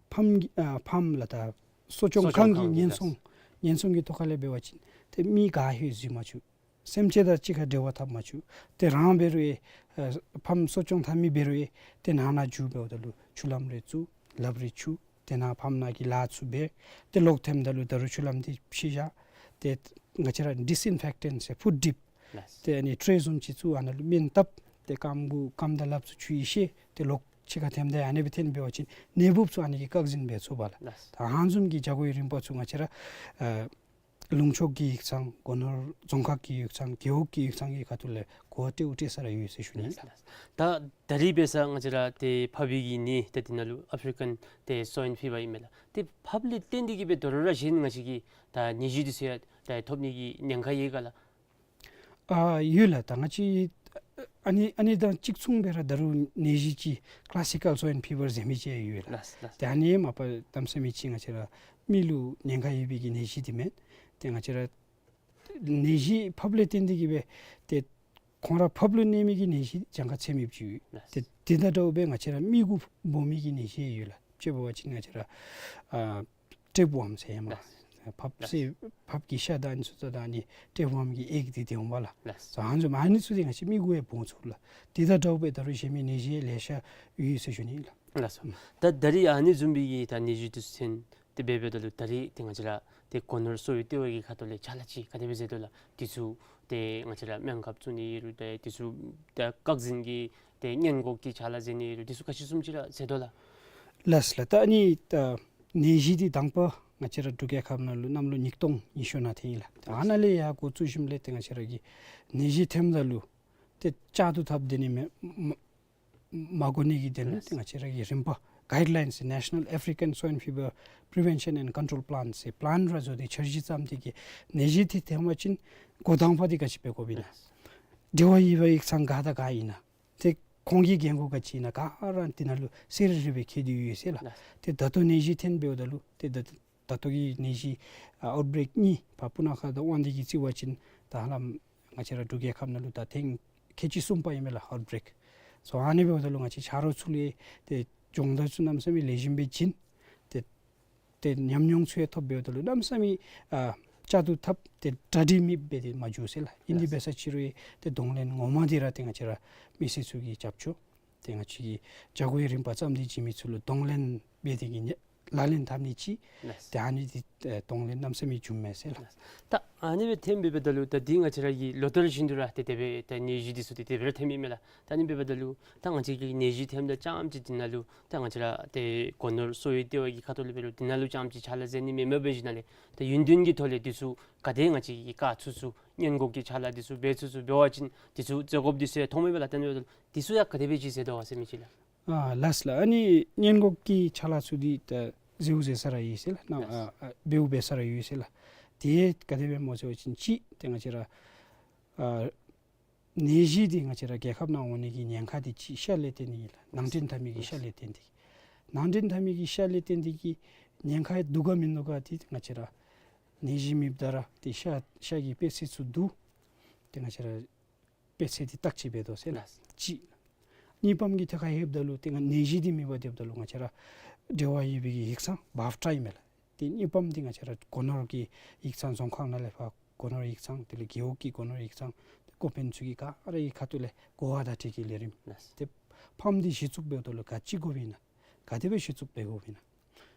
ཕཱམ་གྱི་ཨ་ཕཱམ་ལགས། ད་གསོ་སྐྱོང་གསོ་སྐྱོང་ཁང་གི་ཁང་གི་ཉེན་ལགས། སྲུང་ཉེན་སྲུང་གི་ཐོག་ཁ་ལས་འབད་བ་ཅིན་ཏེ་མི་ག་ཧེ་འཛུལ་མ་བཅུག། སེམས་ཅན་དང་གཅིག་ཁར་འབྲེལ་བ་འཐབ་མ་བཅུག། ཏེ་རང་འབད་རུང་ཨེ་ཨ་ཕཱམ་གསོ་སྐྱོང་འཐབ་མི་འབད་རུང་ཨེ་ཏེ་ནང་ན་འཛུལ་འབདཝ་ད་ལུ་ཆུ་ལམ་རེ་བཙུགས། ལགཔ་རེ་འཁྱུ། ཏེ་ནཱ་ཕཱམ་ནང་གི་ལཱ་ཚུ་འབད། ཏེ་ལོག་ཐོནམ་ད་ལུ་ད་རུང་ཆུ་ལམ་འདི་ཕྱེ་བཞག། ཏེ་ང་བཅས་ར་ཌིསི་ཨིན་ཕེཀ་ཊེནཊ་ཟེར་ཕུཊ་ཌིབ། ལགས། ཏེ་ཨ་ནི་ཊྲེ་བཟུམ་ཅིག་བཙུགས། ཨ་ནཱ་ལུ་སྨན་བཏབ། ཏེ་རྐངམ་གུ་རྐངམ་དང་ལགཔ་ཚུ་འཁྱུ་ཡི་ཤེས། ཏེ་ལོག་ཕྱི་ཁར་ཐོནམ་ད་ཨ་ནི་སྦེ་ཐོན་འབད་བ་ཅིན་ནད་འབུཔ་ཚུ་ཨ་ནི་གིས་བཀག་འཛིན་འབད་ཚུགས་པས་ལགས། ལགས། ད་ཨ་ནི་བཟུམ་གྱི་བྱ་སྒོའི་རིམ་པ་ཚུ་ང་བཅས་ར་ཨ་ལུང་ཕྱོགས་ཀྱི་ཡིག་ཚང་། སྒོ་ནོར་རྫོང་ཁག་གི་ཡིག་ཚང་། རྒེད་འོག་གི་ཡིག་ཚང་གི་ཁ་ཐུག་ལས་གོ་བ་སྤྲོ་སྤྲོ་ས་ར་ཡོད་ཟེར་ཞུ་ནི་ལགས། ད་ད་རིས་འབད་ས་ང་བཅས་ར་ཏེ་ཕག་པའི་གི་ནད་ཏེ་འདི་ནང་ལུ་ཨཕ་རི་ཀན་ཏེ་སོའིན་ཕི་བར་ཨིན་མས་ལགས། ཏེ་ཕགཔ་ལས་བརྟེན་ཏེ་གིས་སྦེ་ད་རུང་ར་གཞན་ང་བཅས་ཀྱི་ད་ནད་གཞི་འདི་ཚུ་ཡང་ད་ཐོབ་ནི་གི་ཉེན་ཁ་ཡོད་ག་ལགས། ཨ་ཡོད་ལགས། ད་ང་བཅས་ཨ་ནི་ཨ་ནི་དང་གཅིག་མཚུངས་སྦེ་ར་ད་རུང་ནད་གཞི་ཅིག་ཀི་ལཱ་སི་ཀལ་སོའིན་ཕི་བར་ཟེར་མི་ཅིག་ཡོད་ལགས། ལགས་ལགས། ཏེ་ཨ་ནི་མ་པ་གནམ་མེད་ས་མེད་ཅིག་ང་བཅས་ར་མི་ལུ་ཉེན་ཁ་ཡོད་པའི་གི་ནད་གཞི་འདི་མེན། ཏེ་ང་བཅས་ར་ནད་གཞི་ཕགཔ་ལས་བརྟེན་ཏེ་གིས་སྦེ་ཏེ་ཁོང་ར་ཕགཔ་ལུ་གནོད་མི་གི་ནད་གཞི་གྱངས་ཁ་ཚད་མེདཔ་ཅིག་ཡོད། ལགས། ཏེ་དེ་དང་འདྲཝ་སྦེ་ང་བཅས་ར་མི་གུ་འབོ་མི་གི་ནད་གཞི་ཡོད་ལགས། དཔྱེ་འབད་བ་ཅིན་ང་བཅས་ར་ཨ་ཊེབ་ཝོརམ་ཟེར་ཡང་མ། ལགས། ཕགཔ་ལགས། ཚེ་ཕགཔ་གི་ཤ་དང་ཨ་ནི་ཚུ་ད་ཨ་ནི་ཊེབ་ཝོརམ་གྱི་ཨེག་འདི་ཏེ་འོང་པས་ལགས། ལགས། ཨ་ནི་ཚུ་ཨ་ནི་ཚུ་འདི་ང་བཅས་མི་གུ་ཡང་འབོ་ཚུགས་ལགས། དེ་དང་འདྲཝ་སྦེ་ད་རུང་གཞན་མི་ནད་གཞི་ལེ་ཤ་ཡོད་ཟེར་ཞུ་ནི་ལགས། ལགས་སོ། ད་ད་རིས་ཨ་ནི་བཟུམ་མའི་གི་ད་ནད་གཞི་འདི་ཚུ་ཐོན་ཏེ་འབད་འབདཝ་ད་ལུ་ད་རིས་ཏེ་ང་བཅས་ར་ཏེ་སྒོ་ནོར་གསོ་བའི་ལྟེ་བ་གི་ཁ་ཐུག་ལས་ཅ་ལ་ཅིག་ག་དེ་སྦེ་མཛད་དོ་ལགས། འདི་ཚུ་ཏེ་ང་བཅས་ར་སྨན་ཁབ་བཙུགས་ནི་ཨིན་རུང་ཏེ་འདི་ཚུ་ད་བཀག་འཛིན་གྱི་ཏེ་སྔོན་འགོག་གི་ཅ་ལ་མཛད་ནི་ཨིན་རུང་འདི་ཚུ་ག་ཅི་བཟུམ་ཅིག་ར་མཛད་དོ་ལགས། ལགས་ལགས། ད་ཨ་ནི་ད་ནད་གཞི་འདི་དང་པ་ང་བཅས་ར་འབྲུག་རྒྱལ་ཁབ་ནང་ལུ་གནམ་ལོ་ཉིས་སྟོང་ཉི་ཤུ་ནང་ཐོན་ཡི་ལགས། ད་ཨ་ནཱ་ལས་ཡར་འགོ་བཙུགས་ཞིནམ་ལས་ཏེ་ང་བཅས་ར་གིས་ནད་གཞི་ཐོནམ་ད་ལུ་ཏེ་བཅག་ཏུ་འཐབ་སྡོད་ནི་མེན་མ་མ་དགོ་ནི་གི་དོན་ལུ་ཏེ་ང་བཅས་ར་གིས་རིམ་པ་གའིཌ་ལའིནསི་ཟེར་ནེ་ཤ་ནཱལ་ཨེ་ཕི་རི་ཀན་སོའིན་ཕི་བར་པི་རི་ཝེན་ཤཱན་ཨེནཌ་ཀོན་ཊོལ་པི་ལཱནཊ་ཟེར་པི་ལཱནཊ་ར་བཟོ་སྟེ་འཆར་གཞི་བརྩམས་ཏེ་གིས་ནད་གཞི་འདི་ཐོན་པ་ཅིན་འགོ་དང་པ་འདི་ག་ཅི་འབད་དགོཔ་ཨིན་ན། ལགས། འབྲེལ་བ་ཡོད་པའི་ཡིག་ཚང་ག་དང་ག་ཨིན་ན། ཏེ་ཁོང་གི་འགན་ཁུར་ག་ཅི་ཨིན་ན་ག་ར་འདི་ནང་ལུ་གསལ་རི་རི་སྦེ་བཀོད་དེ་ཡོད་ཟེར་ལགས། ལགས། ཏེ་ད་ལྟོ་ནད་གཞི་ཐོན་འབདཝ་ད་ལུ་ཏེ་ད་ ད་ལྟོ་གི་ནད་གཞི་ཨ་ཨའུཊ་བྷི་རེཀ་གཉིས་ཕར་སྤུ་ན་ཁ་དང་དབང་འདུས་ཀྱི་རྩིས་པ་ཅིན་ད་ཧ་ལམ་ང་བཅས་ར་འབྲུག་རྒྱལ་ཁབ་ནང་ལུ་ད་ཐེངས་ཁལ་གཅིག་གསུམ་པ་ཨིན་མས་ལགས་ཨའུཊ་བྷི་རེཀ། སོ་ཨ་ནི་འབདཝ་ད་ལུ་ང་བཅས་ཆ་རོགས་ཚུ་ལུ་ཏེ་སྦྱོང་བརྡར་ཚུ་གནམ་མེད་ས་མེད་ལེགས་ཤོམ་སྦེ་བྱིན། ཏེ་ཏེ་ཉམས་མྱོང་ཚུ་ཡང་ཐོབ་འབདཝ་ད་ལུ་གནམ་མེད་ས་མེད་ཨ་བཅའ་བཏུབ་ཐབས་ཏེ་གྲ་སྒྲིག་མེདཔ་སྦེ་ཏེ་མ་འགྱོ་ཟེར་ལགས། ཨིན་དེ་འབད་ས་ཅིག་རུང་ཏེ་གདོང་ལེན་ངོ་མ་འདི་ར་ཏེ་ང་བཅས་ར་མི་སེར་ཚུ་གི་རྒྱབ་སྐྱོར་ཏེ་ང་བཅས་ཀྱི་བྱ་སྒོའི་རིམ་པ་བརྩམས་ཏེ་བྱིན་མི་ཚུ་ལུ་གདོང་ལེན་འབད་དེ་གི་ནི་ལག་ལེན་འཐབ་ནི་ཅིག། ལགས། ཏེ་ཨ་ནི་འདི་ཨེ་གདོང་ལེན་གནམ་མེད་ས་མེད་བྱུངམ་མས་ཟེར་ལགས། ལགས། ད་ཨ་ནི་སྦེ་ཐོནམ་འབདཝ་ད་ལུ་ད་འདི་ང་བཅས་ར་གི་ལོ་ལྟར་བཞིན་དུ་ར་ཏེ་དེ་སྦེ་ད་ནད་གཞི་འདི་ཚུ་ཏེ་དེ་སྦེ་ར་ཐོནམ་ཨིན་མས་ལགས། ད་ཨ་ནི་འབདཝ་ད་ལུ་ད་ང་བཅས་ཀྱི་ནད་གཞི་ཐོནམ་ད་རྐྱངམ་ཅིག་འདི་ནང་ལུ་ད་ང་བཅས་ར་ཏེ་སྒོ་ནོར་གསོ་བའི་ལྟེ་བ་གི་ཁ་ཐུག་ལས་འབད་རུང་འདི་ནང་ལུ་རྐྱངམ་ཅིག་ཕྱག་ལཱ་མཛད་ནི་མེན་མས། འབད་ཞིནམ་ལས་ད་ཡུན་བདུན་གྱི་ཐོག་ལས་འདི་ཚུ་ག་དེ་ང་བཅས་ཀྱི་བཀག་ཚུགས་ཚུགས་སྔོན་འགོག་གི་ཕྱག་ལཱ་འདི་ཚུ་འབད་ཚུགས་ཚུགས་འབད་བ་ཅིན་འདི་ཚུ་མཛད་དགོཔ་འདི་ཚུ་ཡང་མཐོངམ་ཨིན་པས་ལགས། ད་ཨ་ནི་འབདཝ་ད་འདི་ཚུ་ཡང་ག་དེ་སྦེ་ཅིག་མཛད་དོ་བ་ཟེར་མི་ཅིག་ལགས། ཨ་ལགས་ལགས། ཨ་ནི་སྔོན་འགོག་གི་ཕྱག་ལཱ་ཚུ་འདི་ད་མཛདཔ་མཛད་ས་ར་ཡོད་ཟེར་ལགས། ནམ་ཨ་ཨ་འབདཝ་འབད་ས་ར་ཡོད་ཟེར་ལགས། དེ་ག་དེ་སྦེ་སྨོ་ཟེར་བ་ཅིན་ཅིག་ཏེ་ང་བཅས་ར་ཨ་ནད་གཞི་འདི་ང་བཅས་ར་རྒྱལ་ཁབ་ནང་འོང་ནི་གི་ཉེན་ཁ་འདི་ཅིག་ཤ་ལས་བརྟེན་ནི་ཨིན་ལགས། ནང་འདྲེན་འཐབ་མི་གི་ཤ་ལས་བརྟེན་ཏེ། ནང་འདྲེན་འཐབ་མི་གི་ཤ་ལས་བརྟེན་ཏེ་གི་ཉེན་ཁ་འདུག་ག་མིན་འདུག་ག་འདི་ང་བཅས་ར་ནད་གཞི་མེདཔ་ད་ར་ཏེ་ཤ་ཤ་གི་པད་ཚལ་ཚུ་བསྡུ། ཏེ་ང་བཅས་ར་པད་ཚལ་འདི་བརྟག་དཔྱད་འབད་དོ་ཟེར་ལགས། ལགས། གཅིག། དངུལ་ཕམ་གྱི་ཐད་ཁར་ལྷོདཔ་ད་ལུ་ཏེ་ང་ནད་གཞི་འདི་མེདཔ་འབདཝ་ད་ལུ་ང་བཅས་ར་འབྲེལ་བ་ཡོད་པའི་གི་ཡིག་ཚང་བཱབ་ཊ་ཨིན་མས་ལགས། ཏེ་དངུལ་ཕམ་འདི་ང་བཅས་ར་སྒོ་ནོར་གྱི་ཡིག་ཚང་རྫོང་ཁག་ནང་ལས་ཕར་སྒོ་ནོར་ཡིག་ཚང་དེ་ལས་རྒེད་འོག་གི་སྒོ་ནོར་ཡིག་ཚང་ཏེ་འགོ་དཔོན་ཚུ་གི་ག་ར་གི་ཁ་ཐུག་ལས་གོ་བ་བརྡ་སྤྲོད་ཀྱི་ལས་རིམ། ལགས། ཏེ་ཕམ་འདི་གཞི་བཙུགས་འབདཝ་ད་ལུ་ག་ཅི་དགོཔ་ཨིན་ན། ག་དེ་སྦེ་གཞི་བཙུགས་འབད་དགོཔ་ཨིན་ན།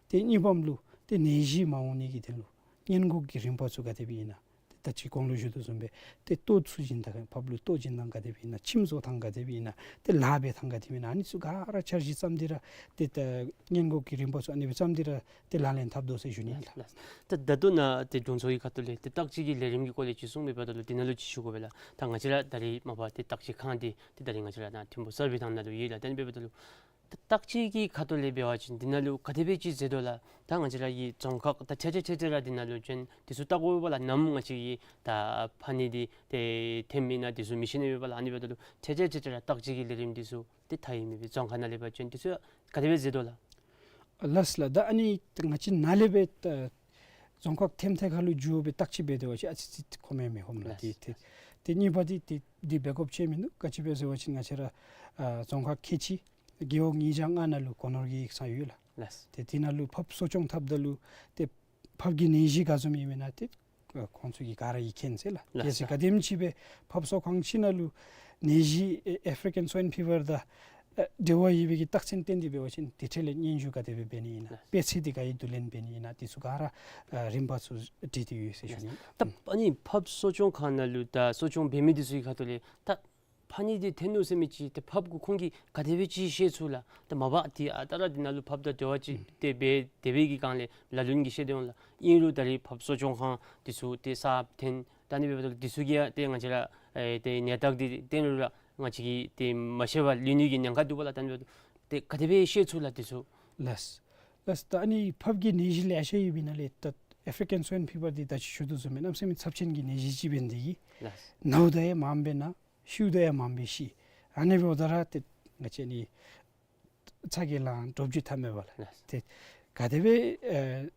ཏེ་དངུལ་ཕམ་ལུ་ཏེ་ནད་གཞི་མ་འོང་ནི་གི་དོན་ལུ་སྔོན་འགོག་གི་རིམ་པ་ཚུ་ག་དེ་སྦེ་ཨིན་ན། ཏེ་ད་ཅི་གོང་ལུ་ཞུ་དོ་བཟུམ་སྦེ་ཏེ་ལྟོ་ཚུ་བྱིན་ཐངས་ཕགཔ་ལུ་ལྟོ་བྱིན་ཐངས་ག་དེ་སྦེ་ཨིན་ན། ཁྱིམ་བཟོ་ཐངས་ག་དེ་སྦེ་ཨིན་ན། ཏེ་ལཱ་འབད་ཐངས་ག་དེ་སྦེ་ཨིན་ན། ཨ་ནི་ཚུ་ག་ར་འཆར་གཞི་བརྩམས་ཏེ་ར་ཏེ་ད་སྔོན་འགོག་གི་རིམ་པ་ཚུ་ཨ་ནི་སྦེ་བརྩམས་ཏེ་ར་ཏེ་ལག་ལེན་འཐབ་དོ་ཟེར་ཞུ་ནི་ཨིན་ལགས། ད་ད་ལྟོ་ནཱ་ཏེ་དྲུང་འཚོ་གི་ཁ་ཐུག་ལས་ཏེ་བརྟག་དཔྱད་ཀྱི་ལས་རིམ་གྱི་སྐོར་ལས་ཅིག་གསུངམ་འབདཝ་ད་ལུ་འདི་ནང་ལུ་ཅིག་ཞུ་དགོ་པས་ལགས། ད་ང་བཅས་ར་ད་རེས་མ་པ་ཏེ་བརྟག་དཔྱད་ཁང་འདི་ཏེ་ད་རེས་ང་བཅས་ར་ནཱ་ཐིམ་ཕུ་གསར་སྤེལ་ཐང་ནང་ལུ་ཡོད་ལགས། ད་ཨ་ནི་འབདཝ་ད་ལུ་ད་བརྟག་དཔྱད་ཀྱི་ཁ་ཐུག་ལས་འབད་བ་ཅིན་འདི་ནང་ལུ་ག་དེ་སྦེ་ཅིག་མཛད་དོ་ལགས། ད་ང་བཅས་ར་གི་རྫོང་ཁག་ད་ཆ་ཆ་ཆ་ཆ་ར་འདི་ནང་ལུ་བྱོན་འདི་ཚུ་བལྟ་དགོ་པས་ལགས། ནམ་ང་བཅས་ཀྱི་ད་ཕག་ནད་འདི་ཏེ་ཐོནམ་ཨིན་ན་འདི་ཚུ་མི་ཤེས་ནི་མས་པ་ལགས། ཨ་ནི་འབདཝ་ད་ལུ་ཆ་ཆ་ཆ་ཆ་ར་བརྟག་དཔྱད་ཀྱི་ལས་རིམ་འདི་ཚུ་ཏེ་མཐའ་ཡས་མེད་པའི་རྫོང་ཁག་ནང་ལས་ཕར་བྱོན་འདི་ཚུ་ག་དེ་སྦེ་མཛད་དོ་ལགས། ལགས་ལགས། ད་ཨ་ནི་ང་བཅས་ནཱ་ལས་སྦེ་ད་རྫོང་ཁག་ཐེམ་ཐེ་ཁ་ལུ་འགྱོ་སྦེ་བརྟག་དཔྱད་འབད་དེ་བ་ཅིན་ཨ་ཙི་ཙི་ཁོམ་ཡང་མི་ཁོམ་ལགས། ལགས། ཏེ་ཏེ་ཏེ་གཉིས་པ་འདི་ཏེ་འདི་འབད་དགོཔ་ཅིག་མིན་འདུག། ག་ཅི་སྦེ་ཟེར་བ་ཅིན་ང་བཅས་ར་ཨ་རྫོང་ཁག་ཁལ་གཅིག་རྒེད་འོག་ཉིས་བརྒྱ་ལྔ་ནང་ལུ་སྒོ་ནོར་གྱི་ཡིག་ཚང་ཡོད་ལགས། ལགས། ཏེ་འདི་ནང་ལུ་ཕགཔ་གསོ་སྐྱོང་འཐབ་ད་ལུ་ཏེ་ཕགཔ་གི་ནད་གཞི་ག་བཟུམ་ཨིན་མེན་ན་ཏེ་ཨ་ཁོང་ཚུ་གིས་ག་ར་གིས་མཁྱེན་ཟེར་ལགས། ལགས། གལ་སྲིད་ག་དེམ་ཅིག་སྦེ་ཕགཔ་གསོ་ཁང་ཅིག་ནང་ལུ་ནད་གཞི་ཨེ་ཨེ་ཕི་རི་ཀན་སུའིན་ཕི་བར་དང་ཨ་འབྲེལ་བ་ཡོད་པའི་གི་རྟགས་མཚན་བསྟན་ཏེ་འབད་བ་ཅིན་དེ་འཕྲལ་ལས་སྙན་ཞུ་ག་དེ་སྦེ་འབད་ནི་ཨིན་ན། ལགས། པད་ཚལ་འདི་ག་གིས་བསྡུ་ལེན་འབད་ནི་ཨིན་ན། འདི་ཚུ་ག་ར་ཨ་རིམ་པ་ཚུ་སྒྲིག་སྟེ་ཡོད་ཟེར་ཞུ་ནི། ད་ཨ་ནི་ཕགཔ་གསོ་སྐྱོང་ཁང་ནང་ལུ་ད་གསོ་སྐྱོང་འབད་མི་འདི་ཚུ་གི་ཁ་ཐུག་ལས་ད་ཕག་ནད་འདི་ཐོན་ནུག་ཟེར་མི་ཅིག་ཏེ་ཕགཔ་གུ་ཁོང་གིས་ག་དེ་སྦེ་ཅིག་ཤེས་ཚུགས་ལགས། ད་མ་པ་ཏེ་ཨ་རྟག་ར་འདི་ནང་ལུ་ཕགཔ་དང་འབྲེལ་བ་ཅིག་ཨུམ་ཏེ་འབད་དེ་སྦེ་གི་སྒང་ལས་ལ་ལུ་གིས་ཤེས་ཏེ་འོང་ལགས། ཨིན་རུང་ད་རེས་ཕགཔ་གསོ་སྐྱོང་ཁང་འདི་ཚུ་ཏེ་གསརཔ་ཐོན་ད་ཨ་ནི་འབདཝ་ད་ལུ་འདི་ཚུ་གིས་ཡང་ཏེ་ང་བཅས་ར་ཨེ་ཏེ་ནད་རྟགས་འདི་བསྟན་རུང་ར་ང་བཅས་ཀྱིས་ཏེ་མ་ཤེས་པར་ལུས་ནི་གི་ཉེན་ཁ་འདུག་པ་ལགས། ད་ཨ་ནི་འབདཝ་ད་ཏེ་ག་དེ་སྦེ་ཤེས་ཚུགས་ལགས་འདི་ཚུ། ལགས། ལགས། ད་ཨ་ནི་ཕགཔ་གི་ནད་གཞི་ལེ་ཤ་ཡོད་པའི་ནང་ལས་ད་ཨེ་ཕི་རི་ཀན་སུའིན་ཕི་བར་འདི་ད་ཅི་ཞུ་དོ་བཟུམ་སྦེ་གནམ་མེད་ས་མེད་ཚབས་ཆེན་གྱི་ནད་གཞི་ཅིག་འབད་ནི་འདི་གིས་ལགས། ནཝ་ད་ཡང་མངམ་སྦེ་ན། ཤིཝ་ད་ཡང་མངམ་སྦེ་ཤི། ཨ་ནི་འབདཝ་ད་ར་ཏེ་ང་བཅས་ནི་ཚ་གྱང་ལངས་འདྲོག་རྒྱུ་ཐབས་མེད་པ་ལགས། ལགས། ཏེ་ག་དེ་སྦེ་ཨེ་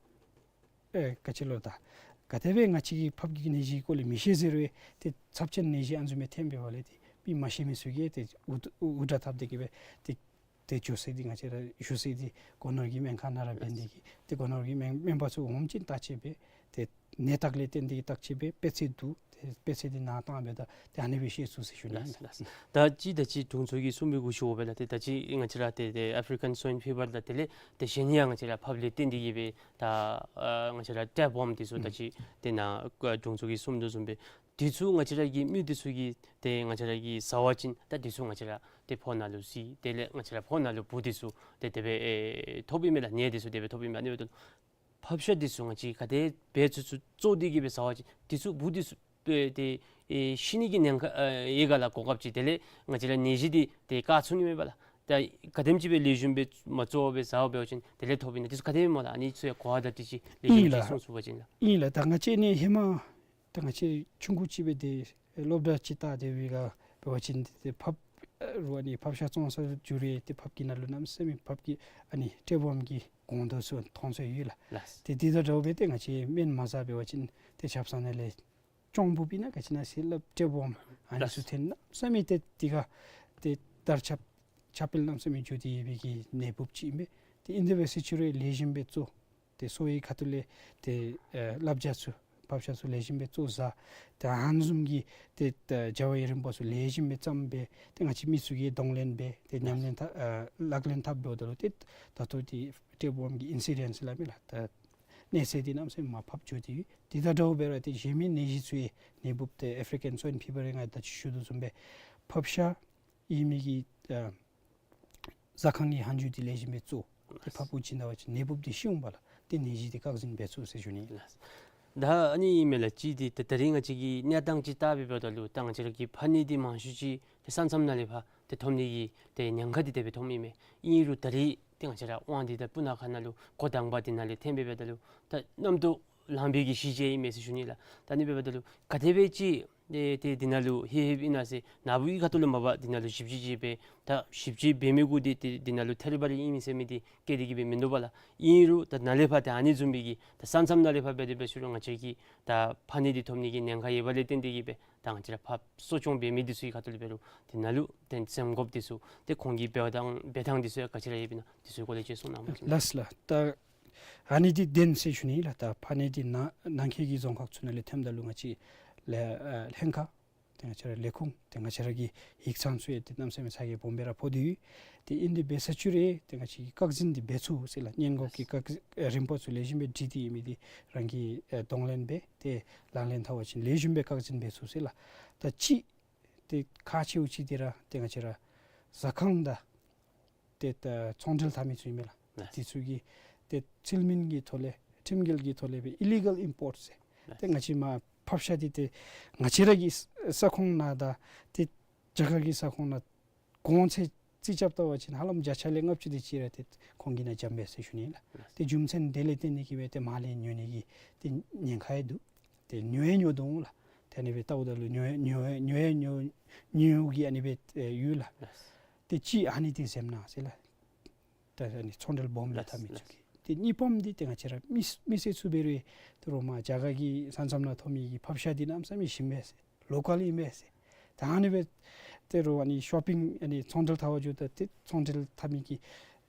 ཨེ་ག་ཅི་ལོ་ད་ག་དེ་སྦེ་ང་བཅས་ཀྱིས་ཕགཔ་གི་ནད་གཞིའི་སྐོར་ལས་མི་ཤེས་ཟེར་རུང་ཏེ་ཚབས་ཆེན་ནད་གཞི་ཨ་ནི་བཟུམ་སྦེ་ཐོན་པའི་བར་ལས་ཏེ་མི་མ་ཤེས་མི་ཚུ་གིས་ཏེ་འུར་འུར་སྒྲ་བཏབ་སྟེ་གི་སྦེ་ཏེ་ཏེ་བཅོས་ས་འདི་ང་བཅས་ར་བཞུགས་ས་འདི་སྒོ་ནོར་གྱི་སྨན་ཁང་ནང་ར་འབད་ནི་འདི་གིས་ཏེ་སྒོ་ནོར་གྱི་སྨན་སྨན་པ་ཚུ་འོངམ་ཅིག་བརྟག་དཔྱད་འབད་ཏེ་ནད་རྟགས་ལས་བརྟེན་ཏེ་བརྟག་དཔྱད་འབད་པད་ཚལ་བསྡུ་ཏེ་པད་ཚལ་འདི་ནང་བཏང་འབདཝ་ད་ཏེ་ཨ་ནི་སྦེ་ཤེས་ཚུགས་ཟེར་ཞུ་ནི་ཨིན། ལགས་ལགས། ད་ཅི་ད་ཅི་དྲུང་འཚོ་གིས་གསུངས་པའི་གུ་ཞུ་དགོ་པས་ལགས། ཏེ་ད་ཅི་ང་བཅས་ར་ཏེ་ཏེ་ཨེ་ཕི་རི་ཀན་སུའིན་ཕི་བར་དང་དེ་ལས་ཏེ་གཞན་ཡང་ང་བཅས་ར་ཕགཔ་ལས་བརྟེན་ཏེ་གི་སྦེ་ད་ཨ་ང་བཅས་ར་ཊེབ་ཝོརམ་འདི་ཚུ་ད་ཅི་ཏེ་ནཱ་དྲུང་འཚོ་གིས་གསུངས་དོ་བཟུམ་སྦེ་འདི་ཚུ་ང་བཅས་ར་གི་མི་འདི་ཚུ་གིས་ཏེ་ང་བཅས་ར་གིས་ཟ་བ་ཅིན་ད་འདི་ཚུ་ང་བཅས་ར་ཏེ་ཕོཝ་ནང་ལུ་སི་དེ་ལས་ང་བཅས་ར་ཕོཝ་ནང་ལུ་འབུ་འདི་ཚུ་ཏེ་དེ་སྦེ་ཨེ་ཐོབ་ཨིན་མས་ལགས། ནད་འདི་ཚུ་དེ་སྦེ་ཐོབ་ཨིན་མས། ཨ་ནི་འབདཝ་ད་ཕགཔ་ཤ་འདི་ཚུ་ང་བཅས་ག་དེ་སྦེ་ཚུ་ཚུ་བཙོ་སྟེ་གི་སྦེ་ཟ་བ་ཅིན་འདི་ཚུ་འབུ་འདི་ཚུ་ཏེ་ཏེ་ཨེ་ཤི་ནི་གི་ཉེན་ཁ་ཨེ་ཡོད་ག་ལགས། གོ་སྐབས་ཅིག་དེ་ལས་ང་བཅས་ར་ནད་གཞི་འདི་ཏེ་བཀག་ཚུགས་ནི་མས་པ་ལགས། ད་ག་དེམ་ཅིག་སྦེ་ལེགས་ཤོམ་སྦེ་མ་བཙོ་བར་སྦེ་ཟ་བ་འབད་བ་ཅིན་དེ་ལས་ཐོབ་ཨིན་ན། འདི་ཚུ་ག་དེ་སྦེ་སྨོ་ལགས། ཨ་ནི་ཚུ་ཡང་གོ་བ་བརྡ་སྤྲོད་ཅིག་ལེགས་ཤོམ་ཅིག་གསུང་ཚུགས་པ་ཅིན་ལགས། ཨིན་ལགས། ད་ང་བཅས་ནི་ཧེ་མ་ད་ང་བཅས་ཆུང་ཀུ་ཅིག་སྦེ་ཏེ་སློབ་གྲྭ་ཅིག་ལྟ་སྟེ་སྦེ་ག་འབད་བ་ཅིན་ཏེ་ཕགཔ་ རུང་ཨ་ནི་ཕགཔ་ཤ་བཙོང་ས་འགྱོ་རུང་ཏེ་ཕགཔ་གི་ནང་ལུ་གནམ་མེད་ས་མེད་ཕགཔ་གི་ཨ་ནི་ཊེབ་ཝོརམ་གྱི་གོང་དུ་སོང་མཐོང་སོང་ཡོད་ལགས། ལགས། ཏེ་དེ་དང་འདྲཝ་སྦེ་ཏེ་ང་བཅས་སྨན་མ་བཟའ་འབད་བ་ཅིན་ཏེ་ཆབ་གསང་ནང་ལས་གཅོང་བུ་པའི་ནང་ག་ཅི་ཨིན་ན་ཟེར་སླབ། ཊེབ་ཝོརམ་ཨ་ནི་ཚུ་ཐོན་གནམ་མེད་ས་མེད་ཏེ་དེ་ཁར་ཏེ་དར་ཁྱབ་ཁྱབ་སྤེལ་གནམ་མེད་ས་མེད་འགྱོ་སྟེ་ཡོད་པའི་གི་ནད་འབུཔ་ཅིག་ཨིན་པས། ཏེ་ཨིན་དེ་སྦེ་ཟེར་ཞུ་རུང་ལེགས་ཤོམ་སྦེ་བཙོ། ཏེ་གསོ་བའི་ཁ་ཐུག་ལས་ཏེ་ཨེ་བསླབ་བྱ་ཚུ་ཕགཔ་ཤ་ཚུ་ལེགས་ཤོམ་སྦེ་བཙོ་བཟའ། ཏེ་ཨ་ནི་བཟུམ་གྱི་ཏེ་ཨེ་བྱ་བའི་རིམ་པ་ཚུ་ལེགས་ཤོམ་སྦེ་བརྩམས་སྦེ་ཏེ་ང་བཅས་མི་ཚུ་གིས་གདོང་ལེན་འབད་ཏེ་ཉམས་ལེན་འཐབ་ཨེ་ལག་ལེན་འཐབ་འབདཝ་ད་ལུ་ཏེ་ད་ལྟོ་འདི་ཊེབ་ཝོརམ་གྱི་ཨིན་སི་ཌེནསི་སླབ་མས་ལགས། ད་གནས་ཚད་འདི་གནམ་མེད་ས་མེད་མར་ཕབ་འགྱོ་སྟེ་ཡོད། དེ་དང་འདྲཝ་སྦེ་ར་ཏེ་གཞན་མི་ནད་གཞི་ཚུ་ཡང་ནད་འབུཔ་ཏེ་ཨེ་ཕི་རི་ཀན་སོའིན་ཕི་བར་ཡང་ང་ད་ཅི་ཞུ་དོ་བཟུམ་སྦེ་ཕགཔ་ཤ་ཨིན་མི་གི་ཨ་ཟ་ཁང་གི་ཧན་ཇུ་འདི་ལེགས་ཤོམ་སྦེ་བཙོ། ཏེ་ཕགཔ་ཀུ་བྱིན་ད་པ་ཅིན་ནད་འབུཔ་འདི་ཤི་འོང་པས་ལགས། ཏེ་ནད་གཞི་འདི་བཀག་འཛིན་འབད་ཚུགས་ཟེར་ཞུ་ནི་ལགས། ད་ཨ་ནི་ཨིན་མས་ལགས། གཅིག་འདི་ད་ད་རིས་ང་བཅས་ཀྱི་གནས་སྟངས་ཅིག་བལྟ་འབདཝ་ད་ལུ་ད་ང་བཅས་ར་གི་ཕག་ནད་འདི་མང་ཤོས་ཅིག་ཏེ་ས་མཚམས་ནང་ལས་ཕར་ཏེ་ཐོབ་ནི་གི་ཏེ་ཉེན་ཁ་འདི་དེ་སྦེ་ཐོནམ་ཨིན་མས། ཨིན་རུང་ད་རིས་ཏེ་ང་བཅས་ར་དབང་འདུས་དང་སྤུ་ན་ཁ་ནང་ལུ་འགོ་དང་པ་འདི་ནང་ལས་ཐོན་འབདཝ་ད་ལུ་ད་རྣམ་རྟོག་ལངས་པའི་གི་གཞི་ཅིག་ཨིན་མས་ཟེར་ཞུ་ནི་ལགས། ད་ཨ་ནི་འབདཝ་ད་ལུ་ག་དེ་སྦེ་ཅིག་ཏེ་ཏེ་འདི་ནང་ལུ་ཧེ་ཧེ་ཨིན་ན་ཟེར་ནཱ་བུ་གི་ཁ་ཐུག་ལུ་མ་པ་འདི་ནང་ལུ་ཞིབ་དཔྱད་ཅིག་འབད་ད་ཞིབ་དཔྱད་འབད་མི་གུ་འདི་ཏེ་འདི་ནང་ལུ་ཐད་རི་བ་རི་ཨིན་མས་ཟེར་མི་འདི་བཀོད་དེ་གི་སྦེ་མིན་འདུག་པ་ལགས། ཨིན་རུང་ད་ནཱ་ལས་ཕར་ཏེ་ཨ་ནི་བཟུམ་མའི་གི་ད་ས་མཚམས་ནང་ལས་ཕར་འབད་དེ་འབད་ཞུ་རུང་ང་བཅས་ཀྱི་ད་ཕག་ནད་འདི་ཐོབ་ནི་གི་ཉེན་ཁ་ཡོད་པ་ལས་བརྟེན་ཏེ་གི་སྦེ་ད་ང་བཅས་ར་ཕགཔ་གསོ་སྐྱོང་འབད་མི་འདི་ཚུ་གི་ཁ་ཐུག་ལུ་འབད་རུང་འདི་ནང་ལུ་ཏེ་འཛེམ་དགོཔ་འདི་ཚུ་ཏེ་ཁོང་གི་འབད་ཐངས་འབད་ཐངས་འདི་ཚུ་ཡང་ག་ཅི་ར་ཡོདཔ་ཨིན་ན་འདི་ཚུ་གི་སྐོར་ལས་ཅིག་གསུང་གནང་པ་ཅིན། ལགས་ལགས། ད་ཨ་ནི་འདི་བདེན་ཟེར་ཞུ་ནི་ལགས། ད་ཕག་ནད་འདི་ནང་ནང་འཁོད་ཀྱི་རྫོང་ཁག་ཚུ་ནང་ལས་ཐོནམ་ད་ལུ་ང་བཅས་ལས་ཨ་ལྷན་ཁག་ཏེ་ང་བཅས་ར་ལས་ཁུངས་ཏེ་ང་བཅས་ར་གི་ཡིག་ཚང་ཚུ་ཡང་ཏེ་གནམ་མེད་ས་མེད་ཚ་གྱང་སྦོམ་སྦེ་ར་ཕོག་སྟེ་ཡོད། ཏེ་ཨིན་དེ་སྦེ་ཟེར་ཞུ་རུང་ཏེ་ང་བཅས་ཀྱིས་བཀག་འཛིན་འདི་འབད་ཚུགས་ཟེར་ལགས། སྔོན་འགོག་གི་བཀག་རིམ་པ་ཚུ་ལེགས་ཤོམ་སྦེ་སྒྲིག་སྟེ་ཡོད་མི་འདི་རང་གིས་ཨེ་གདོང་ལེན་འབད་ཏེ་ལག་ལེན་འཐབ་པ་ཅིན་ལེགས་ཤོམ་སྦེ་བཀག་འཛིན་འབད་ཚུགས་ཟེར་ལགས། ད་གཅིག་ཏེ་ཁག་ཆེཝ་གཅིག་འདི་ར་ཏེ་ང་བཅས་ར་ཟ་ཁང་དང་ཏེ་ད་ཚོང་འབྲེལ་འཐབ་མི་ཚུ་ཨིན་མས་ལགས། ལགས། དེ་ཚུ་གིས་ཏེ་ཚུལ་མིན་གྱི་ཐོག་ལས་ཁྲིམས་འགལ་གྱི་ཐོག་ལས་སྦེ་ཨི་ལི་གཱལ་ཨིམ་པོརཊ་ཟེར། ལགས། ཏེ་ང་བཅས་མར་ཕགཔ་ཤ་འདི་ཏེ་ང་བཅས་ར་གི་ས་ཁོངས་ནང་དང་ཏེ་རྒྱ་གར་གྱི་ས་ཁོངས་ནང་གོང་ཚད་རྩིས་རྐྱབ་བལྟ་བ་ཅིན་ཧ་ལམ་བརྒྱ་ཆ་ལས་ལྔ་བཅུ་དེ་ཅིག་ར་ཏེ་ཁོང་གི་ནང་འཛོམས་པས་ཟེར་ཞུ་ནི་ལགས། ལགས། ཏེ་རྒྱུ་མཚན་དེ་ལས་བརྟེན་ཏེ་གི་སྦེ་ཏེ་མར་ལས་ཉོ་ནི་གི་ཏེ་ཉེན་ཁ་ཡང་འདུག། ཏེ་ཉོ་ཡང་ཉོ་དོ་འོང་ལགས། ཏེ་ཨ་ནི་སྦེ་བལྟཝ་ད་ལུ་ཉོ་ཡང་ཉོ་ཡང་ཉོ་ཡང་ཉོ་ཉོ་གི་ཨ་ནི་སྦེ་ཨེ་ཡོད་ལགས། ལགས། ཏེ་གཅིག་ཨ་ནི་འདི་འཛེམ་གནང་ཟེར་ལགས། ད་ཨ་ནི་ཚོང་འབྲེལ་སྦོམ་ལས་འཐབ་མི་ཚུ་གིས། ལགས། ཏེ་གཉིས་པམ་འདི་ཏེ་ང་བཅས་ར་མི་མི་སེར་ཚུ་འབད་རུང་ཏེ་རོགས་མར་རྒྱ་གར་གྱི་ས་མཚམས་ནང་ཐོབ་མི་གི་ཕགཔ་ཤ་འདི་གནམ་མེད་ས་མེད་ཞིམ་པས་ཟེར། ལོ་ཀཱལ་ཨིན་པས་ཟེར། ད་ཨ་ནི་སྦེ་ཏེ་རོགས་ཨ་ནི་ཤོ་པིང་ཨ་ནི་ཚོང་འབྲེལ་འཐབ་པར་འགྱོཝ་ད་ཏེ་ཚོང་འབྲེལ་འཐབ་མི་གི་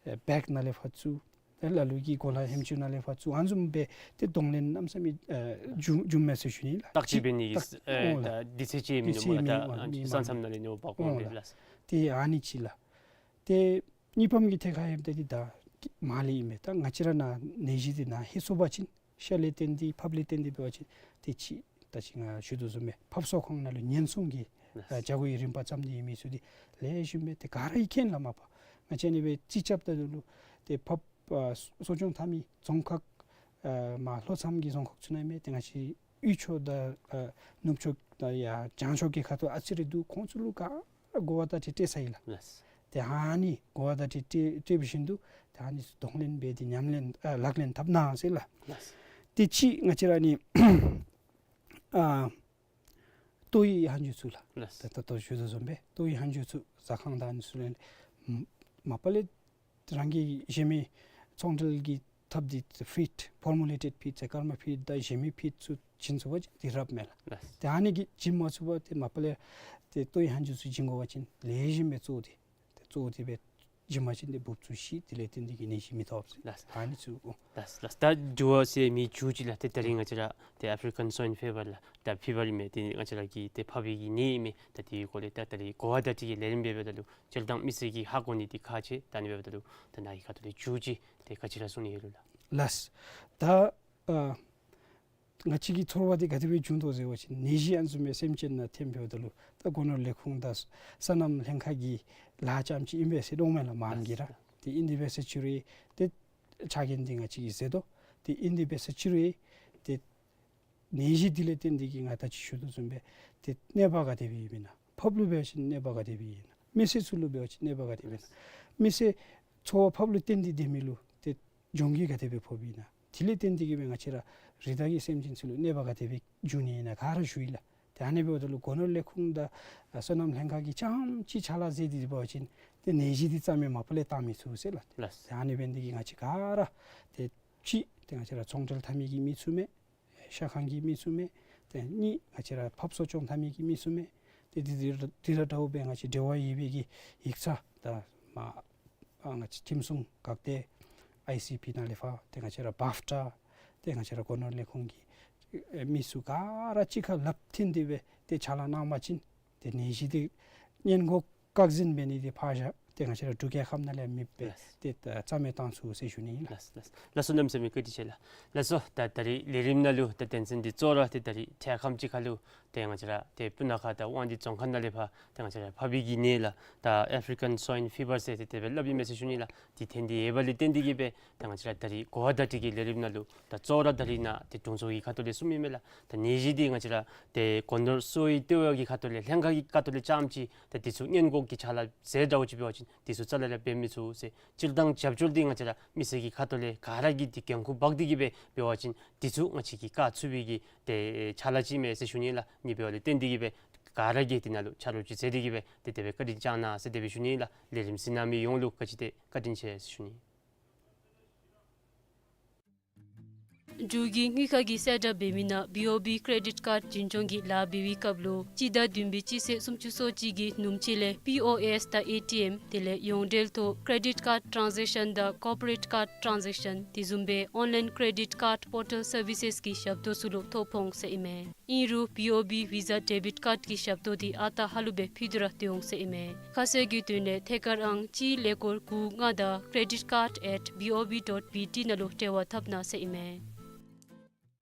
ཨེ་བེག་ནང་ལས་ཕར་བཙུགས། ཏེ་ལ་ལུ་གི་གོ་ལ་ཧེམ་ཅུང་ནང་ལས་ཕར་བཙུགས། ཨ་ནི་བཟུམ་སྦེ་ཏེ་གདོང་ལེན་གནམ་མེད་ས་མེད་ཨེ་བྱུང་བྱུངམ་མས་ཟེར་ཞུ་ནི་ལགས། བརྟག་དཔྱད་འབད་ནི་གི་བརྟག་ཨེ་འོང་ལགས། ད་དུས་ཚོད་ཅིག་མིན་འདུག་པ་ལགས། ད་ཨ་ནི་ས་མཚམས་ནང་ལས་ཉོ་བ་གོང་འོང་འབད་ལགས། ལགས། ཏེ་ཨ་ནི་གཅིག་ལགས། ཏེ་གཉིས་པམ་གྱི་ཐད་ཁར་ཡོདཔ་ད་འདི་ད་མར་ལས་ཨིན་མས། ད་ང་བཅས་ར་ནཱ་ནད་གཞི་འདི་ནཱ་ལྷོད་སོང་པ་ཅིན་ཤ་ལས་བརྟེན་ཏེ་ཕགཔ་ལས་བརྟེན་ཏེ་འབད་བ་ཅིན་ཏེ་གཅིག་ད་ཅི་ང་ཞུ་དོ་བཟུམ་སྦེ་ཕགཔ་གསོ་ཁང་ནང་ལུ་ཉེན་སྲུང་གི་ལགས། ཨ་བྱ་སྒོ་གི་རིམ་པ་བརྩམས་ཏེ་ཡོད་མི་ཚུ་འདི་ལེགས་ཤོམ་སྦེ་ཏེ་ག་ར་གིས་མཁྱེན་ལགས། མ་པ་ང་བཅས་ཨ་ནི་སྦེ་རྩིས་རྐྱབ་བལྟཝ་ད་ལུ་ཏེ་ཕགཔ་ཨ་གསོ་སྐྱོང་འཐབ་མི་རྫོང་ཁག་ཨ་མར་ལྷོ་མཚམས་ཀྱི་རྫོང་ཁག་ཚུ་ནང་ཨིན་མས། ཏེ་ང་བཅས་དབུས་ཕྱོགས་དང་ཨ་ནུབ་ཕྱོགས་དང་ཡར་བྱང་ཕྱོགས་ཀྱི་ཁ་ཐུག་ཨ་ཙི་རེ་འདུག། ཁོང་ཚུ་ལུ་ག་ར་གོ་བ་བརྡ་སྤྲོད་སྤྲོད་ཚར་ཡི་ལགས། ལགས། ཏེ་ཨ་ནི་གོ་བ་བརྡ་སྤྲོད་སྤྲོད་སྤྲོད་པ་བཞིན་དུ་ཏེ་ཨ་ནི་ཚུ་གདོང་ལེན་འབད་དེ་ཉམས་ལེན་ཨ་ལག་ལེན་འཐབ་གནང་ཟེར་ལགས། ལགས། ཏེ་གཅིག་ང་བཅས་ར་ཨ་ནི་ཨ་ལྟོ་བའི་ཧན་ཇུ་ཚུ་ལགས། ལགས། ད་ད་ལྟོ་ཞུ་དོ་བཟུམ་སྦེ་ལྟོ་བའི་ཧན་ཇུ་ཚུ་ཟ་ཁང་དང་ཨ་ནི་ཚུ་ལས་མ་པ་ལས་རང་གི་གཞན་མི་ཚོང་འབྲེལ་གྱི་ཐབས་འདི་ཕིཌ་ཕོར་མུ་ལེ་ཊེཌ་ཕིཌ་ཟེར་ཀརྨ་ཕིཌ་དང་གཞན་མི་ཕིཌ་ཚུ་བྱིན་ཚུགས་པ་ཅིན་འདི་རབ་མས་ལགས། ལགས། ཏེ་ཨ་ནི་གིས་བྱིན་མ་ཚུགས་པར་ཏེ་མ་པ་ལས་ཏེ་ལྟོ་བའི་ཧན་ཇུ་ཚུ་བྱིན་དགོ་པ་ཅིན་ལེགས་ཤོམ་སྦེ་བཙོ་སྟེ་ཏེ་བཙོ་སྟེ་སྦེ་བྱིན་པ་ཅིན་ཏེ་འབུཔ་ཚུ་ཤི། དེ་ལས་བརྟེན་ཏེ་གི་ནད་གཞི་མི་ཐོབ་ཟེར། ལགས། ཨ་ནི་ཚུ་འོང་། ལགས་ལགས། ད་འགྱུར་བ་ཟེར་མི་འགྱུར་ཅིག་ལགས། ཏེ་ད་རིས་ང་བཅས་ར་ཏེ་ཨཕ་རི་ཀན་སོའིན་ཕི་བར་ལགས། ད་ཕི་བར་ཨིན་མས། ཏེ་ང་བཅས་ར་གི་ཏེ་ཕགཔ་གི་ནད་ཨིན་མས། ད་དེའི་སྐོར་ལས་ད་ད་རིས་གོ་བ་བརྡ་སྤྲོད་ཀྱི་ལས་རིམ་འབདཝ་ད་ལུ་སྤྱིར་བཏང་མི་སེར་གྱིས་ཧ་གོ་ནི་འདི་ཁག་ཆེ། ད་ཨ་ནི་འབདཝ་ད་ལུ་ད་ནཱ་གི་ཁ་ཐུག་ལས་འགྱུར་ཅིག་ཏེ་ག་ཅི་ར་གསུང་ནི་ཡོད་ལོ་ལགས། ལགས། ད་ཨ་ང་བཅས་ཀྱི་ཚོར་བ་འདི་ག་དེ་སྦེ་བྱུང་དོ་ཟེར་བ་ཅིན་ནད་གཞི་ཨ་ནི་བཟུམ་སྦེ་སེམས་ཅན་ནང་ཐོན་འབདཝ་ད་ལུ་ད་སྒོ་ནོར་ལས་ཁུངས་དང་སོ་སོ་ནམ་ལྷན་ཁག་གི་ལཱ་རྐྱངམ་ཅིག་ཨིན་པས་ཟེར་མནོཝ་མས་ལགས་མངམ་གིས་ར། ཏེ་ཨིན་དེ་སྦེ་ཟེར་ཅི་རུང་ཏེ་ཆ་རྐྱེན་འདི་ང་བཅས་ཀྱིས་ཟེར་དོ། ཏེ་ཨིན་དེ་སྦེ་ཟེར་ཅི་རུང་ཏེ་ནད་གཞི་འདི་ལས་བརྟེན་ཏེ་གི་ང་ད་ཅི་ཞུ་དོ་བཟུམ་སྦེ་ཏེ་གནོད་པ་ག་དེ་སྦེ་ཨིན་ན། ཕགཔ་ལུ་འབད་བ་ཅིན་གནོད་པ་ག་དེ་སྦེ་ཨིན་ན། མི་སེར་ཚུ་ལུ་འབད་བ་ཅིན་གནོད་པ་ག་དེ་སྦེ་ཨིན་ན། མི་སེར་འཚོ་བ་ཕགཔ་ལུ་བརྟེན་ཏེ་སྡོད་མི་ལུ་ཏེ་གྱོང་གུད་ག་དེ་སྦེ་ཕོགཔ་ཨིན་ན། དེ་ལས་བརྟེན་ཏེ་གི་སྦེ་ང་བཅས་ར་རི་དྭགས་ཀྱི་སེམས་ཅན་ཚུ་ལུ་གནོད་པ་ག་དེ་སྦེ་འབྱུང་ནི་ཨིན་ན་ག་ར་ཞུ་ཡི་ལགས། ཏེ་ཨ་ནི་འབདཝ་ད་ལུ་སྒོ་ནོར་ལས་ཁུངས་དང་ཨ་སོ་ནམ་ལྷན་ཁག་གིས་རྐྱངམ་ཅིག་ཕྱག་ལཱ་མཛད་དེ་འབད་བ་ཅིན་ཏེ་ནད་གཞི་འདི་རྩ་མེད་མ་པ་ལས་བཏང་མི་ཚུགས་ཟེར་ལགས། ལགས། ཏེ་ཨ་ནི་འབད་ནི་འདི་གིས་ང་བཅས་ག་ར་ཏེ་གཅིག་ཏེ་ང་བཅས་ར་ཚོང་འབྲེལ་འཐབ་མི་གི་མི་ཚུ་མས། ཤ་ཁང་གི་མི་ཚུ་མས། ཏེ་གཉིས་ང་བཅས་ར་ཕརཔ་གསོ་སྐྱོང་འཐབ་མི་གི་མི་ཚུ་མས། ཏེ་འདི་འདི་འདི་ར་འདྲཝ་སྦེ་ང་བཅས་འབྲེལ་བ་ཡོད་པའི་གི་ཡིག་ཚང་དང་མ་ཨ་ང་བཅས་ཁྲིམས་སྲུང་འགག་སྡེ་ཨའི་སི་པི་ནང་ལས་ཕར་ཏེ་ང་བཅས་ར་བཱཕ་ཊ་ཏེ་ང་བཅས་ར་སྒོ་ནོར་ལས་ཁུངས་ཀྱི་ཨེ་མི་ཚུ་ག་ར་གཅིག་ཁར་ལགཔ་མཐུན་ཏེ་སྦེ་ཏེ་ཕྱག་ལཱ་གནང་བ་ཅིན་ཏེ་ནད་གཞི་འདི་སྔོན་འགོག་བཀག་འཛིན་འབད་ནི་འདི་ཕར་བཞག་ཏེ་ང་བཅས་ར་འབྲུག་རྒྱལ་ཁབ་ནང་ལས་མེདཔ་སྦེ་ལགས། ཏེ་རྩ་མེད་བཏང་ཚུགས་ཟེར་ཞུ་ནི་ཨིན་ལགས། ལགས་ལགས། ལགས་སོ་གནམ་མེད་ས་མེད་བཀའ་དྲིན་ཆེ་ལགས། ལགས་སོ་ད་ད་རིས་ལས་རིམ་ནང་ལུ་ད་དོན་ཚན་འདི་གཙོ་བོ་ར་ཏེ་ད་རིས་འཕྲལ་ཁམས་ཅིག་ཁར་ལུ་ཏེ་ང་བཅས་ར་ཏེ་སྤུ་ན་ཁ་དང་དབང་འདུས་རྫོང་ཁག་ནང་ལས་ཕར་ཏེ་ང་བཅས་ར་ཕག་པའི་གི་ནད་ལགས་ད་ཨེཕ་རི་ཀཱན་སོའིན་ཕི་བར་ཟེར་ཏེ་དེ་སྦེ་སླབ་ཨིན་མས་ཟེར་ཞུ་ནི་ལགས། འདི་ཐོན་ཏེ་ཡོད་པ་ལས་བརྟེན་ཏེ་གིས་སྦེ་ད་ང་བཅས་ར་ད་རིས་གོ་བ་བརྡ་སྤྲོད་ཀྱི་ལས་རིམ་ནང་ལུ་ད་གཙོ་བོ་ར་ད་རིས་ནཱ་ཏེ་དྲུང་འཚོ་གི་ཁ་ཐུག་ལས་གསུངམ་ཨིན་མས་ལགས། ད་ནད་གཞི་འདི་ང་བཅས་ར་ཏེ་སྒོ་ནོར་གསོ་བའི་ལྟེ་བ་གི་ཁ་ཐུག་ལས་ལྷན་ཁག་གི་ཁ་ཐུག་ལས་རྐྱངམ་ཅིག་ད་འདི་ཚུ་སྔོན་འགོག་གི་ཕྱག་ལཱ་མཛད་འདྲཝ་ཅིག་འབད་བ་ཅིན་འདི་ཚུ་རྩ་ལས་ར་འབད་མི་ཚུགས་ཟེར། སྤྱིར་བཏང་རྒྱབ་སྐྱོར་འདི་ང་བཅས་ར་མི་སེར་གྱི་ཁ་ཐུག་ལས་ག་ར་གིས་འདི་འགན་ཁུར་འབག་སྟེ་གིས་སྦེ་འབད་བ་ཅིན་འདི་ཚུ་ང་བཅས་ཀྱིས་བཀག་ཚུགས་པའི་གི་ཏེ་ཕྱག་ལཱ་ཅིག་མས་ཟེར་ཞུ་ནི་ལགས། ཨ་ནི་འབདཝ་ལས་བརྟེན་ཏེ་གིས་སྦེ་ག་ར་གིས་འདི་ནང་ལུ་ཆ་རོགས་ཅིག་མཛད་དེ་གིས་སྦེ་ཏེ་དེ་སྦེ་བཀའ་དྲིན་བསྐྱང་གནང་ཟེར་དེ་སྦེ་ཞུ་ནི་ལགས། ལས་རིམ་གཟིགས་གནང་མི་ཡོངས་ལུ་ག་ཅི་ཏེ་བཀའ་དྲིན་ཆེ་ཟེར་ཞུ་ནི། འབྲུག་གི་དངུལ་ཁང་གིས་གསལ་བསྒྲགས་འབད་མི་ནང་བི་ཨོ་བི་ཀེ་རེ་ཌིཊ་ཀཱརཌ་འཛིན་སྐྱོང་གི་ལཱ་འབད་བའི་སྐབས་ལུ་སྤྱི་ཟླ་བདུན་པའི་སྤྱི་ཚེས་སུམ་ཅུ་སོ་གཅིག་གི་ནུབ་ཕྱེད་ལས་པི་ཨོ་ཨེསི་དང་ཨེ་ཊི་ཨེམ་དེ་ལས་ཡོངས་འབྲེལ་ཐོག་ཀེ་རེ་ཌིཊ་ཀཱརཌ་ཊཱན་ཟེག་ཤཱན་དང་ཀོར་པོ་རེཊ་ཀཱརཌ་ཊཱན་ཟེག་ཤཱན་དེ་བཟུམ་སྦེ་ཨོན་ལཱའིན་ཀེ་རེ་ཌིཊ་ཀཱརཌ་པོར་ཊལ་སར་བི་སེསི་གི་ཞབས་ཏོག་ཚུ་ལུ་ཐོ་ཕོག་འོང་ཟེར་ཨིན་མས། ཨིན་རུང་བི་ཨོ་བི་ཝི་ཟ་ཌེ་བིཊ་ཀཱརཌ་གི་ཞབས་ཏོག་འདི་ཨ་རྟག་ཧ་ལུགས་སྦེ་ཕུལ་ཏེ་ར་སྡོད་འོང་ཟེར་ཨིན་མས། ཁ་གསལ་གྱི་དོན་ལས་ཐད་ཀར་ཨང་གཅིག་ཀླད་ཀོར་དགུ་ལྔ་དང་credit card at B O B dot B T ནང་ལུ་འབྲེལ་བ་འཐབ་གནང་ཟེར་ཨིན་མས།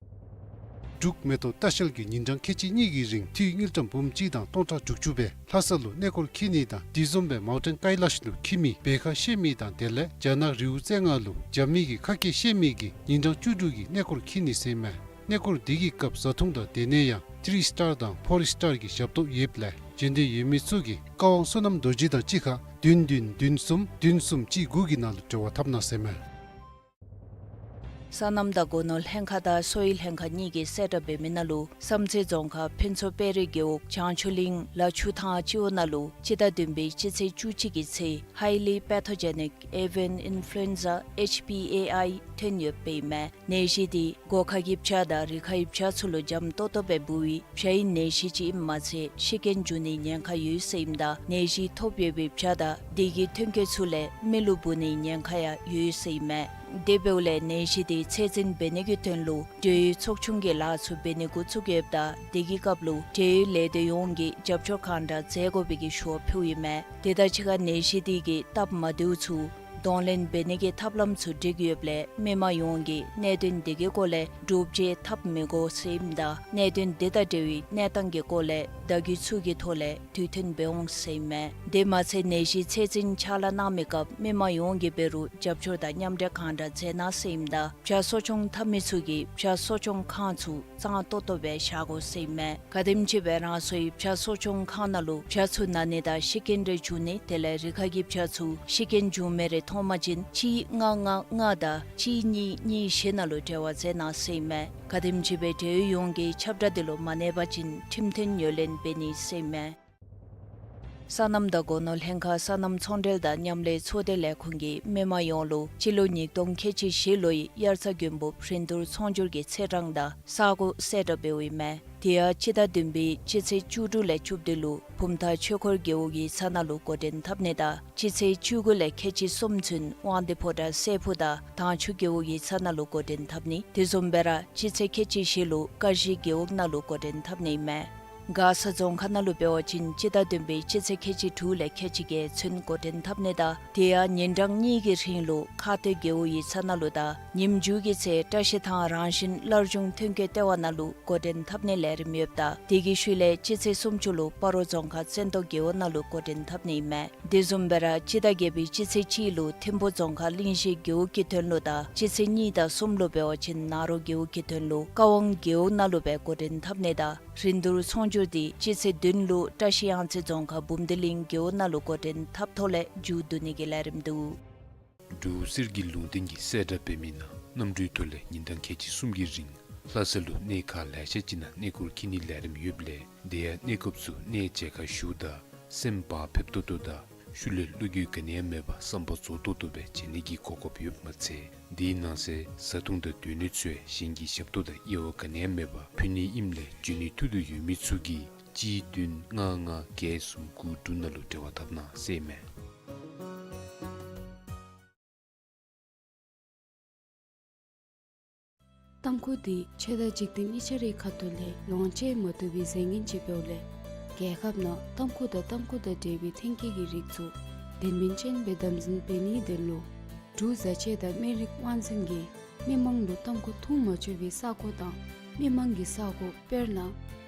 འབྲུག་མེ་ཏོག་ལྟ་བཤལ་གྱིས་ཉིན་གྲངས་ཁལ་གཅིག་གཉིས་ཀྱི་རིང་འཐུས་དངུལ་ཀྲམ་འབུམ་གཅིག་དང་སྟོང་ཕྲག་དྲུག་ཅུ་སྦེ་ལྷ་ས་ལུ་གནས་སྐོར་འཁྱིད་ནི་དང་དེ་བཟུམ་སྦེ་མའུན་ཊེན་ཀའི་ལཱཤ་ལུ་འཁྱིད་མི་འབད་ཁ་ཤེས་མི་དང་དེ་ལས་རྒྱ་ནག་རི་བོ་རྩེ་ལྔ་ལུ་རྒྱབ་ནི་གི་ཁ་སྐད་ཤེས་མི་གིས་ཉིན་གྲངས་བཅུ་དྲུག་གི་གནས་སྐོར་འཁྱིད་ནི་ཟེར་ཨིན་མས། གནས་སྐོར་འདི་གི་སྐབས་བཟའ་འཐུང་དང་སྡོད་གནས་ཡང་ཐི་རི་སི་ཊར་དང་ཕོར་སི་ཊར་གྱི་ཞབས་ཏོག་ཡོདཔ་ལས་འབྱོན་འདོད་ཡོད་མི་ཚུ་གིས་ཀ་ཝང་བསོད་ནམས་རྡོ་རྗེ་དང་གཅིག་ཁར་བདུན་བདུན་བདུན་གསུམ་བདུན་གསུམ་གཅིག་དགུ་གི་ནང་ལུ་འབྲེལ་བ་འཐབ་གནང་ཟེར་ཨིན་མས། སོ་ནམ་དང་སྒོ་ནོར་ལྷན་ཁག་དང་སོ་ཡི་ལྷན་ཁག་གཉིས་ཀྱིས་གསལ་བསྒྲགས་འབད་མི་ནང་ལུ་བསམ་རྩེ་རྫོང་ཁག་ཕུན་ཚོགས་དཔལ་རི་རྒེད་འོག་བྱང་ཆུབ་གླིང་ལ་ཆུ་ཐང་སྤྱི་འོག་ནང་ལུ་སྤྱི་ཟླ་བདུན་པའི་སྤྱི་ཚེས་བཅུ་གཅིག་གི་ཚེ་Highly Pathogenic Avian Influenza H P A I ཐོན་ཡོདཔ་ཨིན་མས། ནད་གཞི་འདི་སྒོ་ཁ་གི་བྱ་དང་རི་ཁ་གི་བྱ་ཚུ་ལུ་འཇམ་ཏོག་ཏོ་སྦེ་འབུ་བའི་བྱ་ཡི་ནད་གཞི་ཅིག་ཨིནམ་མ་ཚད་ཤི་རྐྱེན་འབྱུང་ནིའི་ཉེན་ཁ་ཡོད་ཟེར་ཨིནམ་ད་ནད་གཞི་ཐོབ་ཡོད་པའི་བྱ་དང་དེ་གི་ཐོན་སྐྱེད་ཚུ་ལས་མི་ལུ་འབུ་ནིའི་ཉེན་ཁ་ཡང་ཡོད་ཟེར་ཨིན་མས། དེ་འབདཝ་ལས་ནད་གཞི་འདི་ཚད་འཛིན་འབད་ནི་གི་དོན་ལུ་འབྲེལ་ཡོད་ཚོགས་ཆུང་གི་ལཱ་ཚུ་འབད་ནི་འགོ་བཙུགས་ཡོདཔ་ད་དེ་གི་སྐབས་ལུ་འབྲེལ་ཡོད་ལས་སྡེ་ཡོངས་ཀྱིས་རྒྱབ་སྐྱོར་གང་དྲག་མཛད་དགོ་པའི་གི་ཞུ་བ་ཕུལཝ་ཨིན་མས། དེ་དང་གཅིག་ཁར་ནད་གཞི་འདི་གིས་སྟབས་མ་བདེཝ་ཚུ་གདོང་ལེན་འབད་ནི་གི་ཐབས་ལམ་ཚུ་སྒྲིག་ཡོདཔ་ལས་མི་མང་ཡོངས་ཀྱིས་གནད་དོན་འདི་གི་སྐོར་ལས་འདྲོག་བྱེལ་འཐབ་མི་དགོ་ཟེར་ཨིནམ་ད་གནད་དོན་འདི་དང་འབྲེལ་བའི་གནས་སྟངས་ཀྱི་སྐོར་ལས་བརྡ་བརྒྱུད་ཚུ་གི་ཐོག་ལས་དུས་མཐུན་འབད་འོང་ཟེར་ཨིན་མས། དེ་མ་ཚད་ནད་གཞི་ཚད་འཛིན་ཕྱག་ལཱ་གནང་མི་སྐབས་མི་མང་ཡོངས་ཀྱིས་འབད་རུང་རྒྱབ་སྐྱོར་དང་མཉམ་འབྲེལ་གང་དྲག་མཛད་གནང་ཟེར་ཨིནམ་ད་བྱ་གསོ་སྐྱོང་འཐབ་མི་ཚུ་གིས་བྱ་གསོ་སྐྱོང་ཁང་ཚུ་གཙང་ཏོག་ཏོ་སྦེ་བཞག་དགོ་ཟེར་ཨིན་མས། ག་དེམ་ཅིག་སྦེ་རང་སོའི་བྱ་གསོ་སྐྱོང་ཁང་ནང་ལུ་བྱ་ཚུ་ན་ནི་དང་ཤི་རྐྱེན་རེ་འབྱུང་ནི་དེ་ལས་རི་ཁ་གི་བྱ་ཚུ་ཤི་རྐྱེན་འབྱུང་མི་རེ་མཐོང་པ་ཅིན་གཅིག་ལྔ་ལྔ་ལྔ་དང་གཅིག་གཉིས་གཉིས་བཞི་ནང་ལུ་འབྲེལ་བ་མཛད་གནང་ཟེར་ཨིན་མས། ག་དེམ་ཅིག་སྦེ་འབྲེལ་ཡོད་ཡོངས་ཀྱིས་ཁྱབ་བསྒྲགས་འདི་ལུ་མ་གནས་པ་ཅིན་ཁྲིམས་མཐུན་ངོས་ལེན་འབད་ནི་ཟེར་ཨིན་མས། སོ་ནམ་དང་སྒོ་ནོར་ལྷན་ཁག་སོ་ནམ་ཚོང་འབྲེལ་དང་མཉམ་ལས་ཚོགས་སྡེ་ལས་ཁུངས་ཀྱིས་མི་མང་ཡོངས་ལུ་སྤྱི་ལོ་ཉིས་སྟོང་ཁལ་གཅིག་བཞི་ལོའི་དབྱར་རྩྭ་དགུན་འབུབ་རིན་བསྡུར་ཚོང་སྒྱུར་གྱི་ཚེས་གྲངས་དང་ས་གོ་གསལ་བསྒྲགས་འབདཝ་ཨིན་མས། དེ་ཡང་སྤྱི་ཟླ་བདུན་པའི་སྤྱི་ཚེས་བཅུ་དྲུག་ལས་བཅུ་བདུན་ལུ་བུམ་ཐང་ཆོས་འཁོར་རྒེད་འོག་ཡིག་ཚང་ནང་ལུ་འགོ་འདྲེན་འཐབ་ནི་དང་སྤྱི་ཚེས་བཅུ་དགུ་ལས་ཁལ་གཅིག་གསུམ་ཚུན་དབང་འདུས་ཕོ་བྲང་སྲས་ཕུག་དང་དྭངས་ཆུ་རྒེད་འོག་ཡིག་ཚང་ནང་ལུ་འགོ་འདྲེན་འཐབ་ནི། དེ་བཟུམ་སྦེ་ར་སྤྱི་ཚེས་ཁལ་གཅིག་བཞི་ལུ་ཀ་གཞི་རྒེད་འོག་ནང་ལུ་འགོ་འདྲེན་འཐབ་ནི་ཨིན་མས། མགར་ས་རྫོང་ཁག་ནང་ལུ་འབད་བ་ཅིན་སྤྱི་ཟླ་བདུན་པའི་སྤྱི་ཚེས་ཁལ་གཅིག་དྲུག་ལས་ཁལ་གཅིག་བརྒྱད་ཚུན་འགོ་འདྲེན་འཐབ་ནི་དང་དེ་ཡང་ཉིན་གྲངས་གཉིས་ཀྱི་རིང་ལུ་ཁ་སྟོད་རྒེད་འོག་ཡིག་ཚང་ནང་ལུ་དང་ཉིནམ་མཇུག་གི་ཚེ་བཀྲ་ཤིས་ཐང་རང་བཞིན་སླར་འབྱུང་ཐོན་སྐྱེད་ལྟེ་བ་ནང་ལུ་འགོ་འདྲེན་འཐབ་ནིའི་ལས་རིམ་ཡོདཔ་ད་དེ་གི་ཤུལ་ལས་སྤྱི་ཚེས་སུམ་ཅུ་ལུ་སྤ་རོ་རྫོང་ཁག་བཙན་ཏོ་རྒེད་འོག་ནང་ལུ་འགོ་འདྲེན་འཐབ་ནི་ཨིན་མས། དེ་བཟུམ་སྦེ་ར་སྤྱི་ཟླ་བརྒྱད་པའི་སྤྱི་ཚེས་གཅིག་ལུ་ཐིམ་ཕུ་རྫོང་ཁག་གླིང་བཞི་རྒེད་འོག་གི་དོན་ལུ་དང་སྤྱི་ཚེས་གཉིས་དང་གསུམ་ལུ་འབད་བ་ཅིན་ན་རོ་རྒེད་འོག་གི་དོན་ལུ་ཀ་ཝང་རྒེད་འོག་ནང་ལུ་སྦེ་འགོ་འདྲེན་འཐབ་ནི་དང་རིན་བསྡུར་ཚོང་སྒྱུར་འདི་སྤྱི་ཚེས་བདུན་ལུ་བཀྲ་ཤིས་གཡང་རྩེ་རྫོང་ཁག་འབུམ་སྡེ་གླིང་རྒེད་འོག་ནང་ལུ་འགོ་འདྲེན་འཐབ་ཐོག་ལས་མཇུག་བསྡུ་ནི་གི་ལས་རིམ་འདུག། འབྲུག་གསེར་གྱི་ལུང་བསྟན་གྱིས་གསལ་བསྒྲགས་འབད་མི་ནང་གནམ་གྲུའི་ཐོག་ལས་ཉིན་གྲངས་ཁལ་གཅིག་གསུམ་གྱི་རིང་ ལྷ་ས་ལུ་གནས་ཁག་ལེ་ཤ་ཅིག་ནང་གནས་སྐོར་འཁྱིད་ནིའི་ལས་རིམ་ཡོདཔ་ལས་དེ་ཡང་གནས་སྐབས་སུ་གནས་མཇལ་ཁ་ཞུཝ་ད་སེམས་བག་ཕེབས་ཏོག་ཏོ་དང་ཤུལ་ལས་བློ་འགྱོད་ག་ནི་ཡང་མེད་པར་བསམ་པ་རྫོགས་ཏོག་ཏོ་སྦེ་མཇལ་ནི་གི་གོ་སྐབས་ཡོདཔ་མ་ཚད་དེའི་ནང་གསེས་བཟའ་འཐུང་དང་སྡོད་གནས་ཚུ་ཡང་གཞན་གྱི་ཞབས་ཏོག་དང་དབྱེ་བ་ག་ནི་ཡང་མེད་པར་ཕུལ་ནི་ཨིནམ་ལས་འབྱོན་ནི་ཐུགས་འདོད་ཡོད་མི་ཚུ་གིས་གཅིག་བདུན་ལྔ་ལྔ་བརྒྱད་གསུམ་དགུ་དྲུག་ནང་ལུ་འབྲེལ་བ་འཐབ་གནང་ཟེར་ཨིན་མས། ཏམ་ཁུ་འདི་ཆོས་དང་འཇིག་རྟེན་གཉིས་ཆ་རའི་ཁ་ཐུག་ལས་ལོངས་སྤྱོད་མ་བཏུབ་པའི་རྫས་ངན་ཅིག་འབདཝ་ལས་རྒྱལ་ཁབ་ནང་ཏམ་ཁུ་དང་ཏམ་ཁུ་དང་འབྲེལ་བའི་ཐོན་སྐྱེད་ཀྱི་རིགས་ཚུ་དོན་སྨིན་ཅན་སྦེ་དམ་འཛིན་འབད་ནིའི་དོན་ལུ་འབྲུག་བཟའ་ཆས་དང་སྨན་རིགས་དབང་འཛིན་གྱིས་མི་མང་ལུ་ཏམ་ཁུ་འཐུང་མ་ཆོག་པའི་ས་གོ་དང་མི་མང་གི་ས་གོ་དཔེར་ན་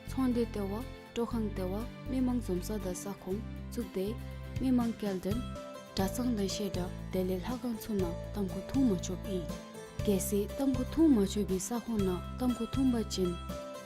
ཚོང་སྡེ་ལྟེ་བ། སྤྲོ་ཁང་ལྟེ་བ། མི་མང་འཛོམས་ས་དང་ས་ཁོངས་བཙུགས་ཏེ་མི་མང་སྐྱེལ་འདྲེན་གྲྭ་ཚང་དང་བཤད་གྲྭ་དེ་ལས་ལྷ་ཁང་ཚུ་ནང་ཏམ་ཁུ་འཐུང་མ་ཆོགཔ་ཨིན། གལ་སྲིད་ཏམ་ཁུ་འཐུང་མ་ཆོག་པའི་ས་ཁོངས་ནང་ཏམ་ཁུ་འཐུང་པ་ཅིན་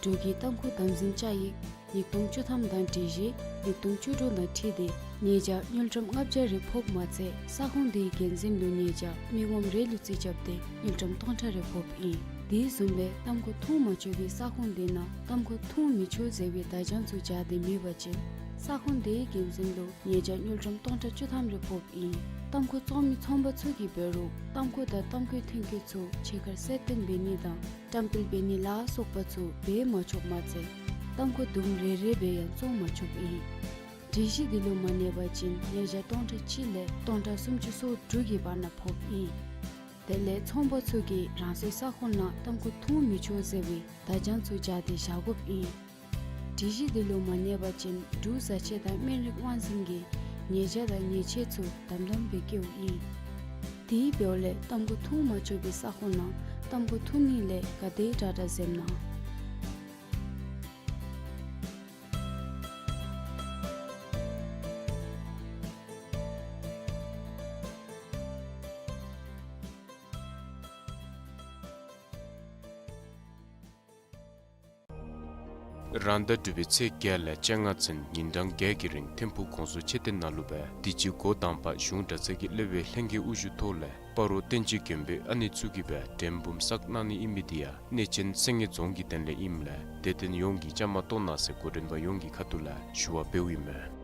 འབྲུག་གི་ཏམ་ཁུ་དམ་འཛིན་བཅའ་ཡིག་ཉིས་སྟོང་བཅུ་ཐམ་དང་སྒྲིག་གཞི་ཉིས་སྟོང་བཅུ་དྲུག་དང་འཁྲིལ་ཏེ་ཉེས་བྱ་དངུལ་ཀྲམ་ལྔ་བརྒྱ་རེ་ཕོགཔ་མ་ཚད་ས་ཁོངས་དེའི་འགན་འཛིན་ལུ་ཉེས་བྱ་མི་ངོམ་རེ་ལུ་རྩིས་རྐྱབ་སྟེ་དངུལ་ཀྲམ་སྟོང་ཕྲག་རེ་ཕོགཔ་ཨིན། དེ་བཟུམ་སྦེ་ཏམ་ཁུ་འཐུང་མ་ཆོག་པའི་ས་ཁོངས་དེ་ནང་ཏམ་ཁུ་འཐུང་མི་ཆོག་ཟེར་བའི་བརྡ་བྱང་ཚུ་སྦྱར་ཏེ་མེད་པ་ཅིན་ས་ཁོངས་དེའི་འགན་འཛིན་ལུ་ཉེས་བྱ་དངུལ་ཀྲམ་སྟོང་ཕྲག་བཅུ་ཐམ་རེ་ཕོགཔ་ཨིན། ཏམ་ཁུ་བཙོང་མི་ཚོང་པ་ཚུ་གིས་འབད་རུང་ཏམ་ཁུ་དང་ཏམ་ཁུའི་ཐོན་སྐྱེད་ཚུ་ཕྱི་ཁར་གསལ་སྟོན་འབད་ནི་དང་བཀྲམ་སྤེལ་འབད་ནི་ལ་སོགས་པ་ཚུ་འབད་མ་ཆོགཔ་མ་ཚད་ཏམ་ཁུ་དུམ་རེ་རེ་སྦེ་ཡང་བཙོང་མ་ཆོགཔ་ཨིན། སྒྲིག་གཞི་འདི་ལུ་མ་གནས་པ་ཅིན་ཉེས་བྱ་སྟོང་ཕྲག་གཅིག་ལས་སྟོང་ཕྲག་སུམ་ཅུ་སོ་དྲུག་གི་བར་ན་ཕོགཔ་ཨིན། དེ་ལས་ཚོང་པ་ཚུ་གིས་རང་སོའི་ས་ཁོངས་ནང་ཏམ་ཁུ་འཐུང་མི་ཆོག་ཟེར་བའི་བརྡ་བྱང་ཚུ་སྦྱར་ཏེ་བཞག་དགོཔ་ཨིན། སྒྲིག་གཞི་འདི་ལུ་མ་གནས་པ་ཅིན་འབྲུག་བཟའ་ཆས་དང་སྨན་རིགས་དབང་འཛིན་གྱིས་ཉེས་བྱ་དང་ཉེས་ཆད་ཚུ་དམ་དམ་སྦེ་བཀལཝ་ཨིན། དེ་འབདཝ་ལས་ཏམ་ཁུ་འཐུང་མ་ཆོག་པའི་ས་ཁོངས་ནང་ཏམ་ཁུ་འཐུང་ནི་ལས་ག་དེ་དྲག་དྲག་འཛེམ་གནང་། རང་ཟླ་དྲུག་པའི་ཚེས་བརྒྱད་ལས་བཅོ་ལྔ་ཚུན་ཉིན་གྲངས་བརྒྱད་ཀྱི་རིང་ཐིམ་ཕུག་གོང་ས་མཆོག་མཆོད་རྟེན་ནང་ལུ་སྦེ་དུས་ཅི་འགོ་དང་པ་གཞུང་གྲྭ་ཚང་གི་སློབ་དཔོན་ལྷན་རྒྱས་དབུ་བཞུགས་ཐོག་ལས་སྤ་རོ་བསྟན་འཛིན་མགོན་པོའི་ཨ་ནེ་ཚུ་གིས་སྦེ་དྲན་འབུམ་བསགས་གནང་ནི་ཨིན་མི་དེ་ཡང་གནས་ཆེན་སེང་གེ་རྫོང་གི་དོན་ལས་ཨིནམ་ལས་དད་ལྡན་ཡོངས་ཀྱིས་བཅའ་མར་གཏོགས་གནང་ཟེར་འགོ་འདྲེན་པ་ཡོངས་ཀྱི་ཁ་ཐུག་ལས་ཞུ་བ་འབདཝ་ཨིན་མས།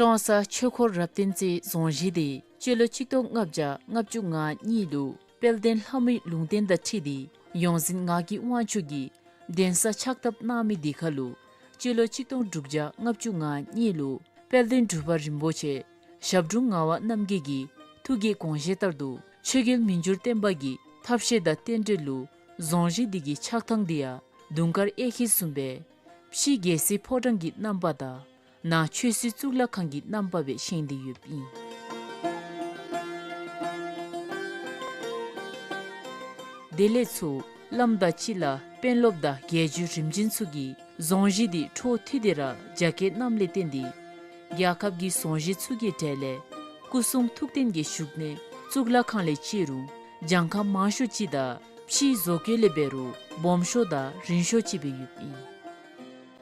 ཀྲོང་གསར་ཆོས་འཁོར་རབ་བརྟན་རྩེའི་རྫོང་གཞིས་དེ་སྤྱི་ལོ་ཆིག་སྟོང་ལྔ་བརྒྱ་ལྔ་བཅུ་ང་གཉིས་ལུ་དཔལ་ལྡན་ལྷ་མོའི་ལུང་བསྟན་དང་འཁྲིལ་ཏེ་ཡོངས་འཛིན་ངག་གི་དབང་ཕྱུག་གིས་གདན་ས་ཕྱག་བཏབ་གནང་མི་དེ་ཁར་ལུ་སྤྱི་ལོ་ཆིག་སྟོང་དྲུག་བརྒྱ་ལྔ་བཅུ་ང་གཉིས་ལུ་དཔལ་ལྡན་འབྲུག་པ་རིན་པོ་ཆེ་ཞབས་དྲུང་ངག་དབང་རྣམ་རྒྱལ་གྱི་ཐུགས་ཀྱི་དགོངས་བཞེད་ལྟར་དུ་ཆོས་རྒྱལ་མི་འགྱུར་བརྟན་པ་གི་ཐབས་ཤེས་དང་རྟེན་འབྲེལ་ལུ་རྫོང་གཞིས་འདི་གི་ཆགས་ཐངས་འདི་ཡང་དུང་དཀར་གཡས་འཁྱིལ་བཟུམ་སྦེ་ཕྱི་རྒྱལ་སྲིད་ཕོ་བྲང་གི་རྣམ་པ་དང་ནང་ཆོས་སྲིད་གཙུག་ལག་ཁང་གི་རྣམ་པ་སྦེ་བཞེངས་ཏེ་ཡོདཔ་ཨིན། དེ་ལས་ཚུར་བླམ་དང་སྤྱི་བླ་དཔོན་སློབ་དང་རྒྱལ་བརྒྱུད་རིམ་བྱོན་ཚུ་གིས་རྫོང་གཞིས་འདི་འཕྲོ་མཐུད་དེ་ར་རྒྱ་བསྐྱེད་གནངམ་ལས་བརྟེན་ཏེ་རྒྱལ་ཁབ་ཀྱི་རྫོང་གཞིས་ཚུ་གི་གྲས་ལས་སྐུ་གསུང་ཐུགས་རྟེན་གྱི་བཞུགས་གནས་གཙུག་ལག་ཁང་ལས་བཅད་རུང་གྱངས་ཁ་མང་ཤོས་ཅིག་དང་ཕྱིའི་བཟོ་བཀོད་ལས་འབད་རུང་སྦོམ་ཤོས་དང་རིང་ཤོས་ཅིག་སྦེ་ཡོདཔ་ཨིན།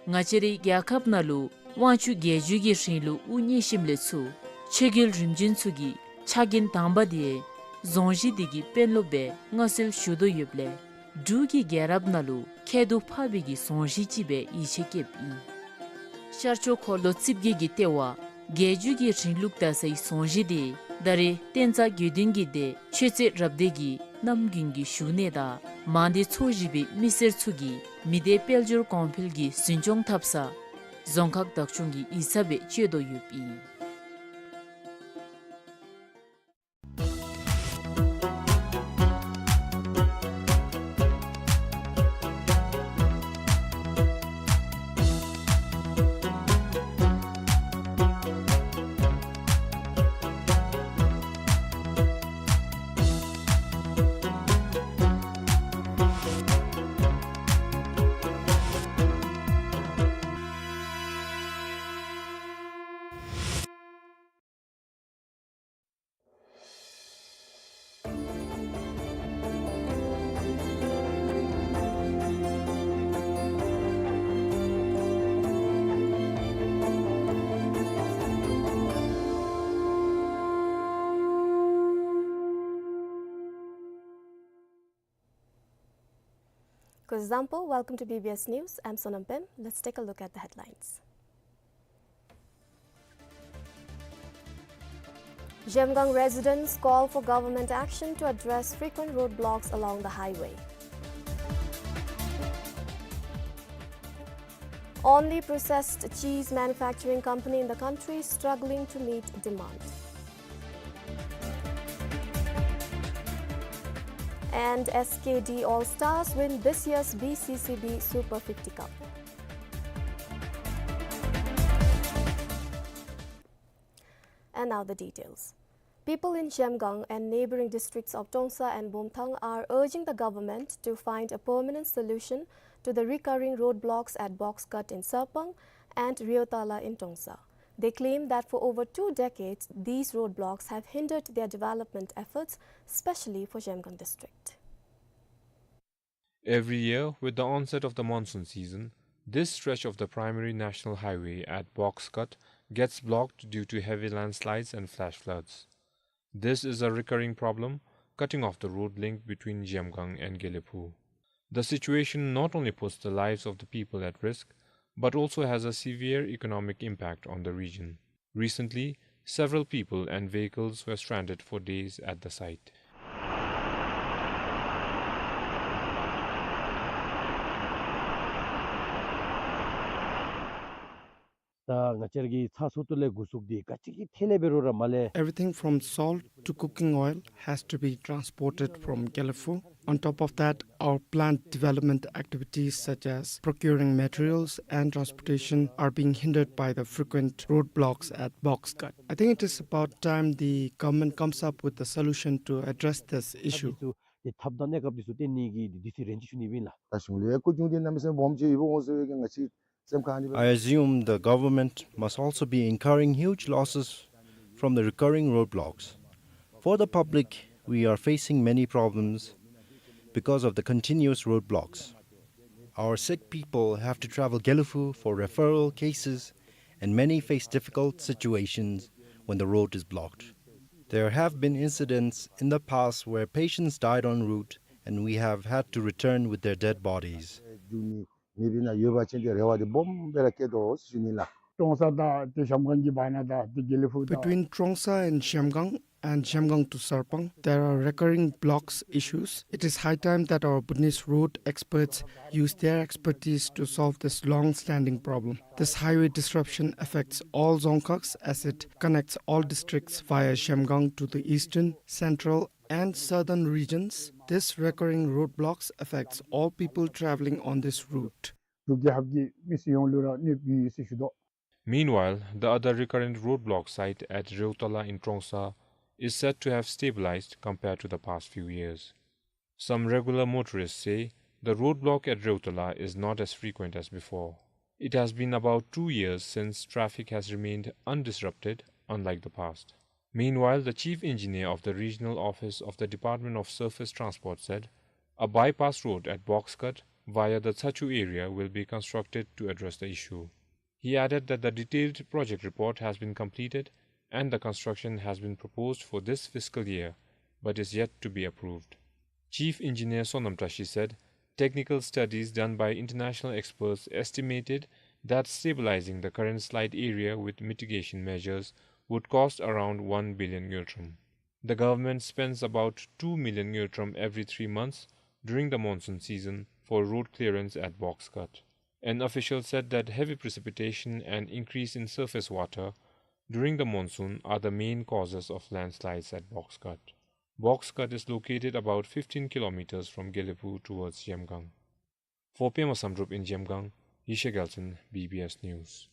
ང་བཅས་རའི་རྒྱལ་ཁབ་ནང་ལུ་དབང་ཕྱུག་རྒྱལ་བརྒྱུད་ཀྱི་རིང་ལུགས་དབུ་བརྙེས་ཞིནམ་ལས་ཚུར་ཆོས་རྒྱལ་རིམ་བྱོན་ཚུ་གི་ཕྱག་འགན་དང་པ་དེ་རྫོང་གཞིས་འདི་གི་དཔོན་སློབ་སྦེ་མངའ་གསོལ་ཞུ་དོ་ཡོདཔ་ལས་འབྲུག་གི་རྒྱལ་རབས་ནང་ལུ་ཁྱད་དུ་འཕགས་པའི་གི་རྫོང་གཞིས་ཅིག་སྦེ་ཡིད་ཆེས་བསྐྱེདཔ་ཨིན། ཤར་ཕྱོགས་འཁོར་ལོ་རྩིབས་བརྒྱད་ཀྱི་ལྟེ་བ་རྒྱལ་བརྒྱུད་ཀྱི་རིང་ལུགས་དར་སའི་རྫོང་གཞིས་དེ་ད་རེས་བསྟན་རྩ་དགེ་འདུན་གྱི་སྡེ་ཆོས་རྩེ་རབ་སྡེ་གི་གནམ་དགུན་གྱི་བཞུགས་གནས་དང་མང་སྡེ་ཚོ་བཞི་པའི་མི་སེར་ཚུ་གིས་མི་སྡེ་དཔལ་འབྱོར་གོང་འཕེལ་གྱི་འཛིན་སྐྱོང་འཐབ་ས་རྫོང་ཁག་བདག་སྐྱོང་གི་ཡིག་ཚང་སྦེ་སྤྱོད་དོ་ཡོདཔ་ཨིན། Kuzuzangpo, welcome to B B S News. I'm Sonam Pem. Let's take a look at the headlines. Zhemgang residents call for government action to address frequent roadblocks along the highway. Only processed cheese manufacturing company in the country struggling to meet demand. And S K D All Stars win this year's B C C B Super fifty Cup. And now the details. People in Zhemgang and neighboring districts of Trongsa and Bumthang are urging the government to find a permanent solution to the recurring roadblocks at Box Cut in Sarpang and Reotala in Trongsa. They claim that for over two decades, these roadblocks have hindered their development efforts, especially for Zhemgang district. Every year, with the onset of the monsoon season, this stretch of the primary national highway at Box Cut gets blocked due to heavy landslides and flash floods. This is a recurring problem, cutting off the road link between Zhemgang and Gelephu. The situation not only puts the lives of the people at risk, but also has a severe economic impact on the region. Recently, several people and vehicles were stranded for days at the site. ད་ང་བཅས་ཀྱི་ཚ་སོ་ཏུ་ལས་འགོ་བཙུགས་ཏེ་ག་ཅི་གི་ཐད་ལས་འབད་རུང་ར་མ་ལས། Everything from salt to cooking oil has to be transported from Gelephu. On top of that, our planned development activities such as procuring materials and transportation are being hindered by the frequent roadblocks at Box Cut. I think it is about time the government comes up with a solution to address this issue. ད་ཐབས་དང་གནས་སྐབས་འདི་ཚུ་བཏོན་ནི་གི་འདི་ཚུ་རེ་འདུན་ཞུ་ནི་ཨིན་ལགས། ད་གཞུང་ལས་སྐུ་གྱོང་འདི་གནམ་མེད་ས་མེད་སྦོམ་ཅིག་ཡོདཔ་འོང་ཟེར་བའི་གི་ང་བཅས། I assume the government must also be incurring huge losses from the recurring roadblocks. For the public, we are facing many problems because of the continuous roadblocks. Our sick people have to travel Gelephu for referral cases, and many face difficult situations when the road is blocked. There have been incidents in the past where patients died en route, and we have had to return with their dead bodies. མི་སྦེ་ན་ཡོད་པ་ཅིན་ཏེ་རེ་བ་འདི་སྦོམ་སྦེ་ར་བསྐྱེད་དོ་ཟེར་ཞུ་ནི་ལགས། ཀྲོང་གསར་དང་ཏེ་གཞལམ་སྒང་གི་བར་ན་དང་ཏེ་དགེ་ལེགས་ཕུག་དང་། Between Trongsa and Zhemgang and Zhemgang to Sarpang, there are recurring blocks issues. It is high time that our Bhutanese road experts use their expertise to solve this long-standing problem. This highway disruption affects all Dzongkhags as it connects all districts via Zhemgang to the eastern, central, and southern regions. This recurring roadblocks affects all people traveling on this route. འབྲུག་རྒྱལ་ཁབ་ཀྱི་མི་སེར་ཡོངས་ལུ་ར་གནོདཔ་ཡོད་ཟེར་ཞུ་དོ། Meanwhile, the other recurrent roadblock site at Reotala in Trongsa is said to have stabilized compared to the past few years. Some regular motorists say the roadblock at Reotala is not as frequent as before. It has been about two years since traffic has remained undisrupted, unlike the past. Meanwhile, the chief engineer of the regional office of the Department of Surface Transport said a bypass road at Box Cut via the Tsachu area will be constructed to address the issue. He added that the detailed project report has been completed and the construction has been proposed for this fiscal year, but is yet to be approved. Chief Engineer Sonam Tashi said technical studies done by international experts estimated that stabilizing the current slide area with mitigation measures would cost around one billion ngultrum. The government spends about two million ngultrum every three months during the monsoon season for road clearance at Box Cut. An official said that heavy precipitation and increase in surface water during the monsoon are the main causes of landslides at Box Cut. Box Cut is located about fifteen kilometers from Gelephu towards Zhemgang. For Pema Samdrup in Zhemgang, Yeshe Gyaltsen, B B S News.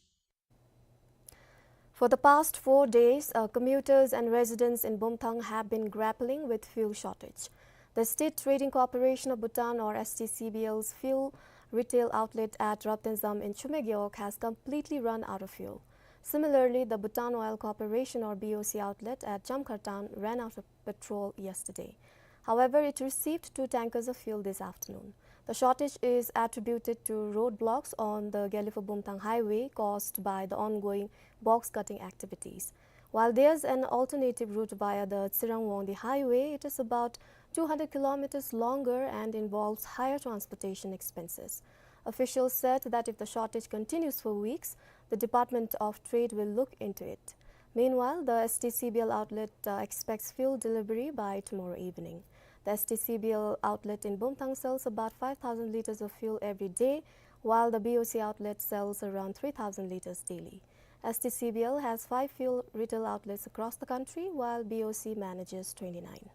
For the past four days, uh, commuters and residents in Bumthang have been grappling with fuel shortage. The State Trading Corporation of Bhutan, or S T C B L's fuel retail outlet at Raptenzam in Chumegewog has completely run out of fuel. Similarly, the Bhutan Oil Corporation, or B O C outlet at Chamkhartan ran out of petrol yesterday. However, it received two tankers of fuel this afternoon. The shortage is attributed to roadblocks on the Gelephu-Bumthang highway caused by the ongoing box cutting activities. While there's an alternative route via the Tsirang-Wangdue highway, it is about two hundred kilometers longer and involves higher transportation expenses. Officials said that if the shortage continues for weeks, the Department of Trade will look into it. Meanwhile, the S T C B L outlet, uh, expects fuel delivery by tomorrow evening. The S T C B L outlet in Bumthang sells about five thousand liters of fuel every day, while the B O C outlet sells around three thousand liters daily. S T C B L has five fuel retail outlets across the country, while B O C manages twenty-nine.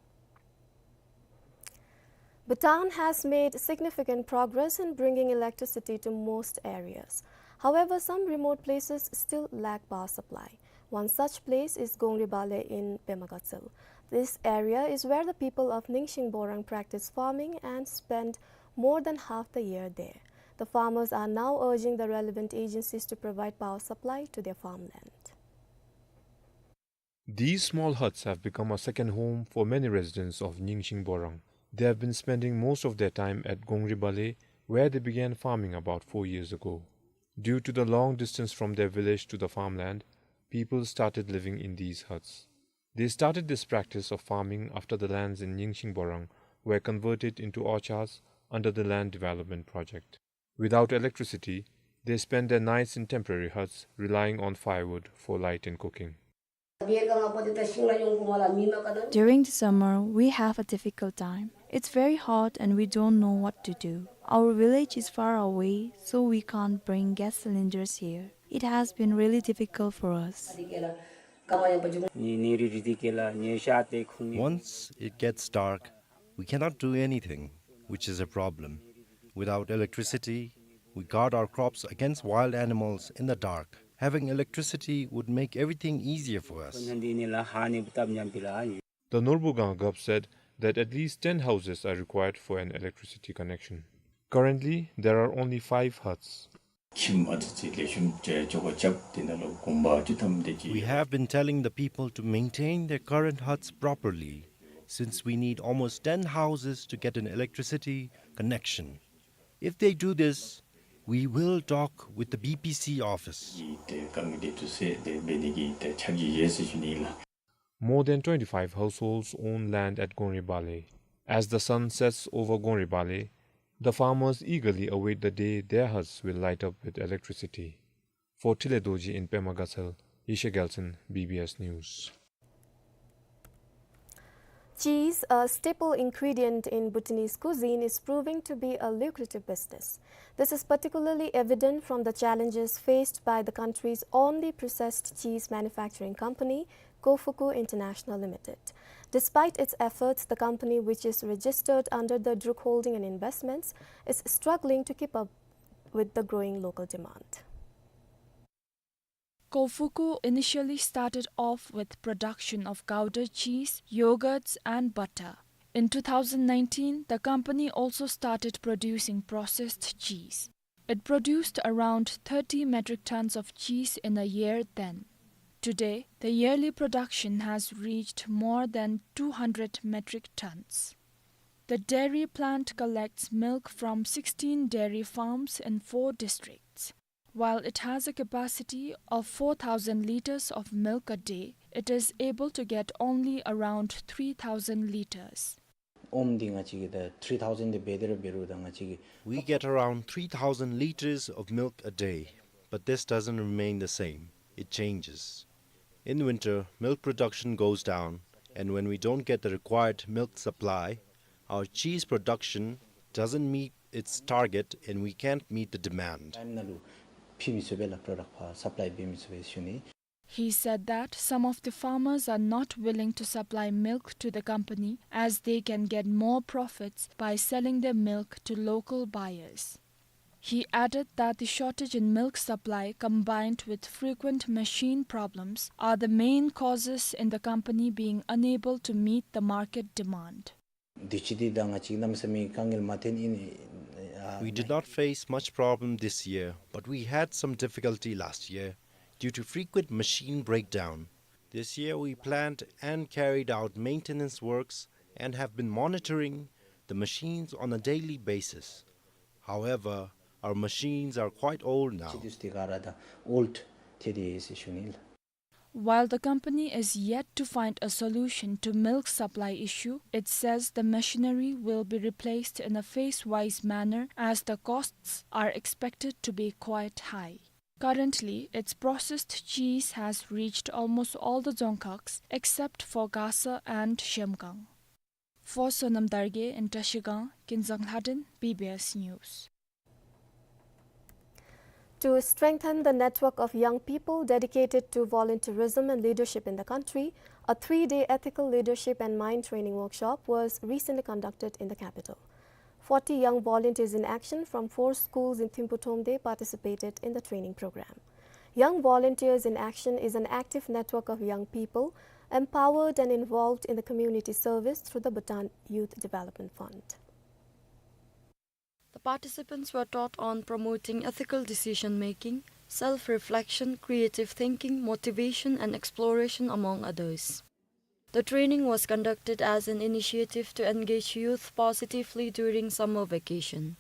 Bhutan has made significant progress in bringing electricity to most areas. However, some remote places still lack power supply. One such place is Gongri Bale in Pema Gatshel. This area is where the people of Ningsing Borang practice farming and spend more than half the year there. The farmers are now urging the relevant agencies to provide power supply to their farmland. These small huts have become a second home for many residents of Ningsing Borang. They have been spending most of their time at Gongri Bale, where they began farming about four years ago. Due to the long distance from their village to the farmland, people started living in these huts. They started this practice of farming after the lands in Ningsing Borang were converted into orchards under the Land Development Project. Without electricity, they spend their nights in temporary huts, relying on firewood for light and cooking. During the summer, we have a difficult time. It's very hot and we don't know what to do. Our village is far away, so we can't bring gas cylinders here. It has been really difficult for us. Once it gets dark, we cannot do anything, which is a problem. Without electricity, we guard our crops against wild animals in the dark. Having electricity would make everything easier for us. The Norbugang Gap said that at least ten houses are required for an electricity connection. Currently, there are only five huts. ཁྱིམ་ཨ་ཙི་ཙི་ལེགས་ཤོམ་ཅིག་ཅོག་ཅོག་རྐྱབ་སྟེ་ནཱ་ལུ་གོམ་པ་ཅིག་བཏངམ་དེ་ཅིག། We have been telling the people to maintain their current huts properly, since we need almost ten houses to get an electricity connection. If they do this, we will talk with the B P C office. ཏེ་དཀའ་ངལ་འདི་ཚུ་སེལ་ཏེ་འབད་ནི་གི་ཏེ་ཕྱག་རྗེས་ཡོད་ཟེར་ཞུ་ནི་ལགས། More than twenty-five households own land at Gongri Bale. As the sun sets over Gongri Bale, the farmers eagerly await the day their huts will light up with electricity. For Tile Dorji in Pema Gatshel, Yeshe Gyaltsen, B B S News. Cheese, a staple ingredient in Bhutanese cuisine, is proving to be a lucrative business. This is particularly evident from the challenges faced by the country's only processed cheese manufacturing company, Kofuku International Limited. Despite its efforts, the company, which is registered under the Druk Holding and Investments, is struggling to keep up with the growing local demand. Kofuku initially started off with production of gouda cheese, yogurts, and butter. In two thousand nineteen, the company also started producing processed cheese. It produced around thirty metric tons of cheese in a year then. Today, the yearly production has reached more than two hundred metric tons. The dairy plant collects milk from sixteen dairy farms in four districts. While it has a capacity of four thousand liters of milk a day, it is able to get only around three thousand liters. ཨོམ་འདི་ང་བཅས་ཀྱིས་ད་three thousand དེ་འབད་དེ་ར་འབད་རུང་ད་ང་བཅས་ཀྱིས། We get around three thousand liters of milk a day, but this doesn't remain the same. In winter, milk production goes down, and when we don't get the required milk supply, our cheese production doesn't meet its target and we can't meet the demand. Time ནང་ལུ་ཕུལ་མི་ཚུགས་པས་ལགས། product ཕར་supply འབད་མི་ཚུགས་པས་ཞུ་ནི། He said that some of the farmers are not willing to supply milk to the company as they can get more profits by selling their milk to local buyers. He added that the shortage in milk supply combined with frequent machine problems are the main causes in the company being unable to meet the market demand. དུས་ཅི་འདི་ད་ང་བཅས་གནམ་མེད་ས་མེད་དཀའ་ངལ་མ་ཐོན་ཨིན། We did not face much problem this year, but we had some difficulty last year due to frequent machine breakdown. This year we planned and carried out maintenance works and have been monitoring the machines on a daily basis. However, our machines are quite old now. ཅི་དུས་འདི་ག་ར་ད་old ཐལ་ཏེ་ཡོད་ཟེར་ཞུ་ནི་ལགས། While the company is yet to find a solution to milk supply issue, it says the machinery will be replaced in a phase-wise manner as the costs are expected to be quite high. Currently, its processed cheese has reached almost all the Dzongkhags except for Gasa and Zhemgang. For Sonam Dargay in Trashigang, Kinzang Lhadon, B B S News. To strengthen the network of young people dedicated to volunteerism and leadership in the country, a three-day ethical leadership and mind training workshop was recently conducted in the capital. Forty young volunteers in action from four schools in Thimphu Thromde participated in the training program. Young Volunteers in Action is an active network of young people empowered and involved in the community service through the Bhutan Youth Development Fund. The participants were taught on promoting ethical decision-making, self-reflection, creative thinking, motivation, and exploration, among others. The training was conducted as an initiative to engage youth positively during summer vacation.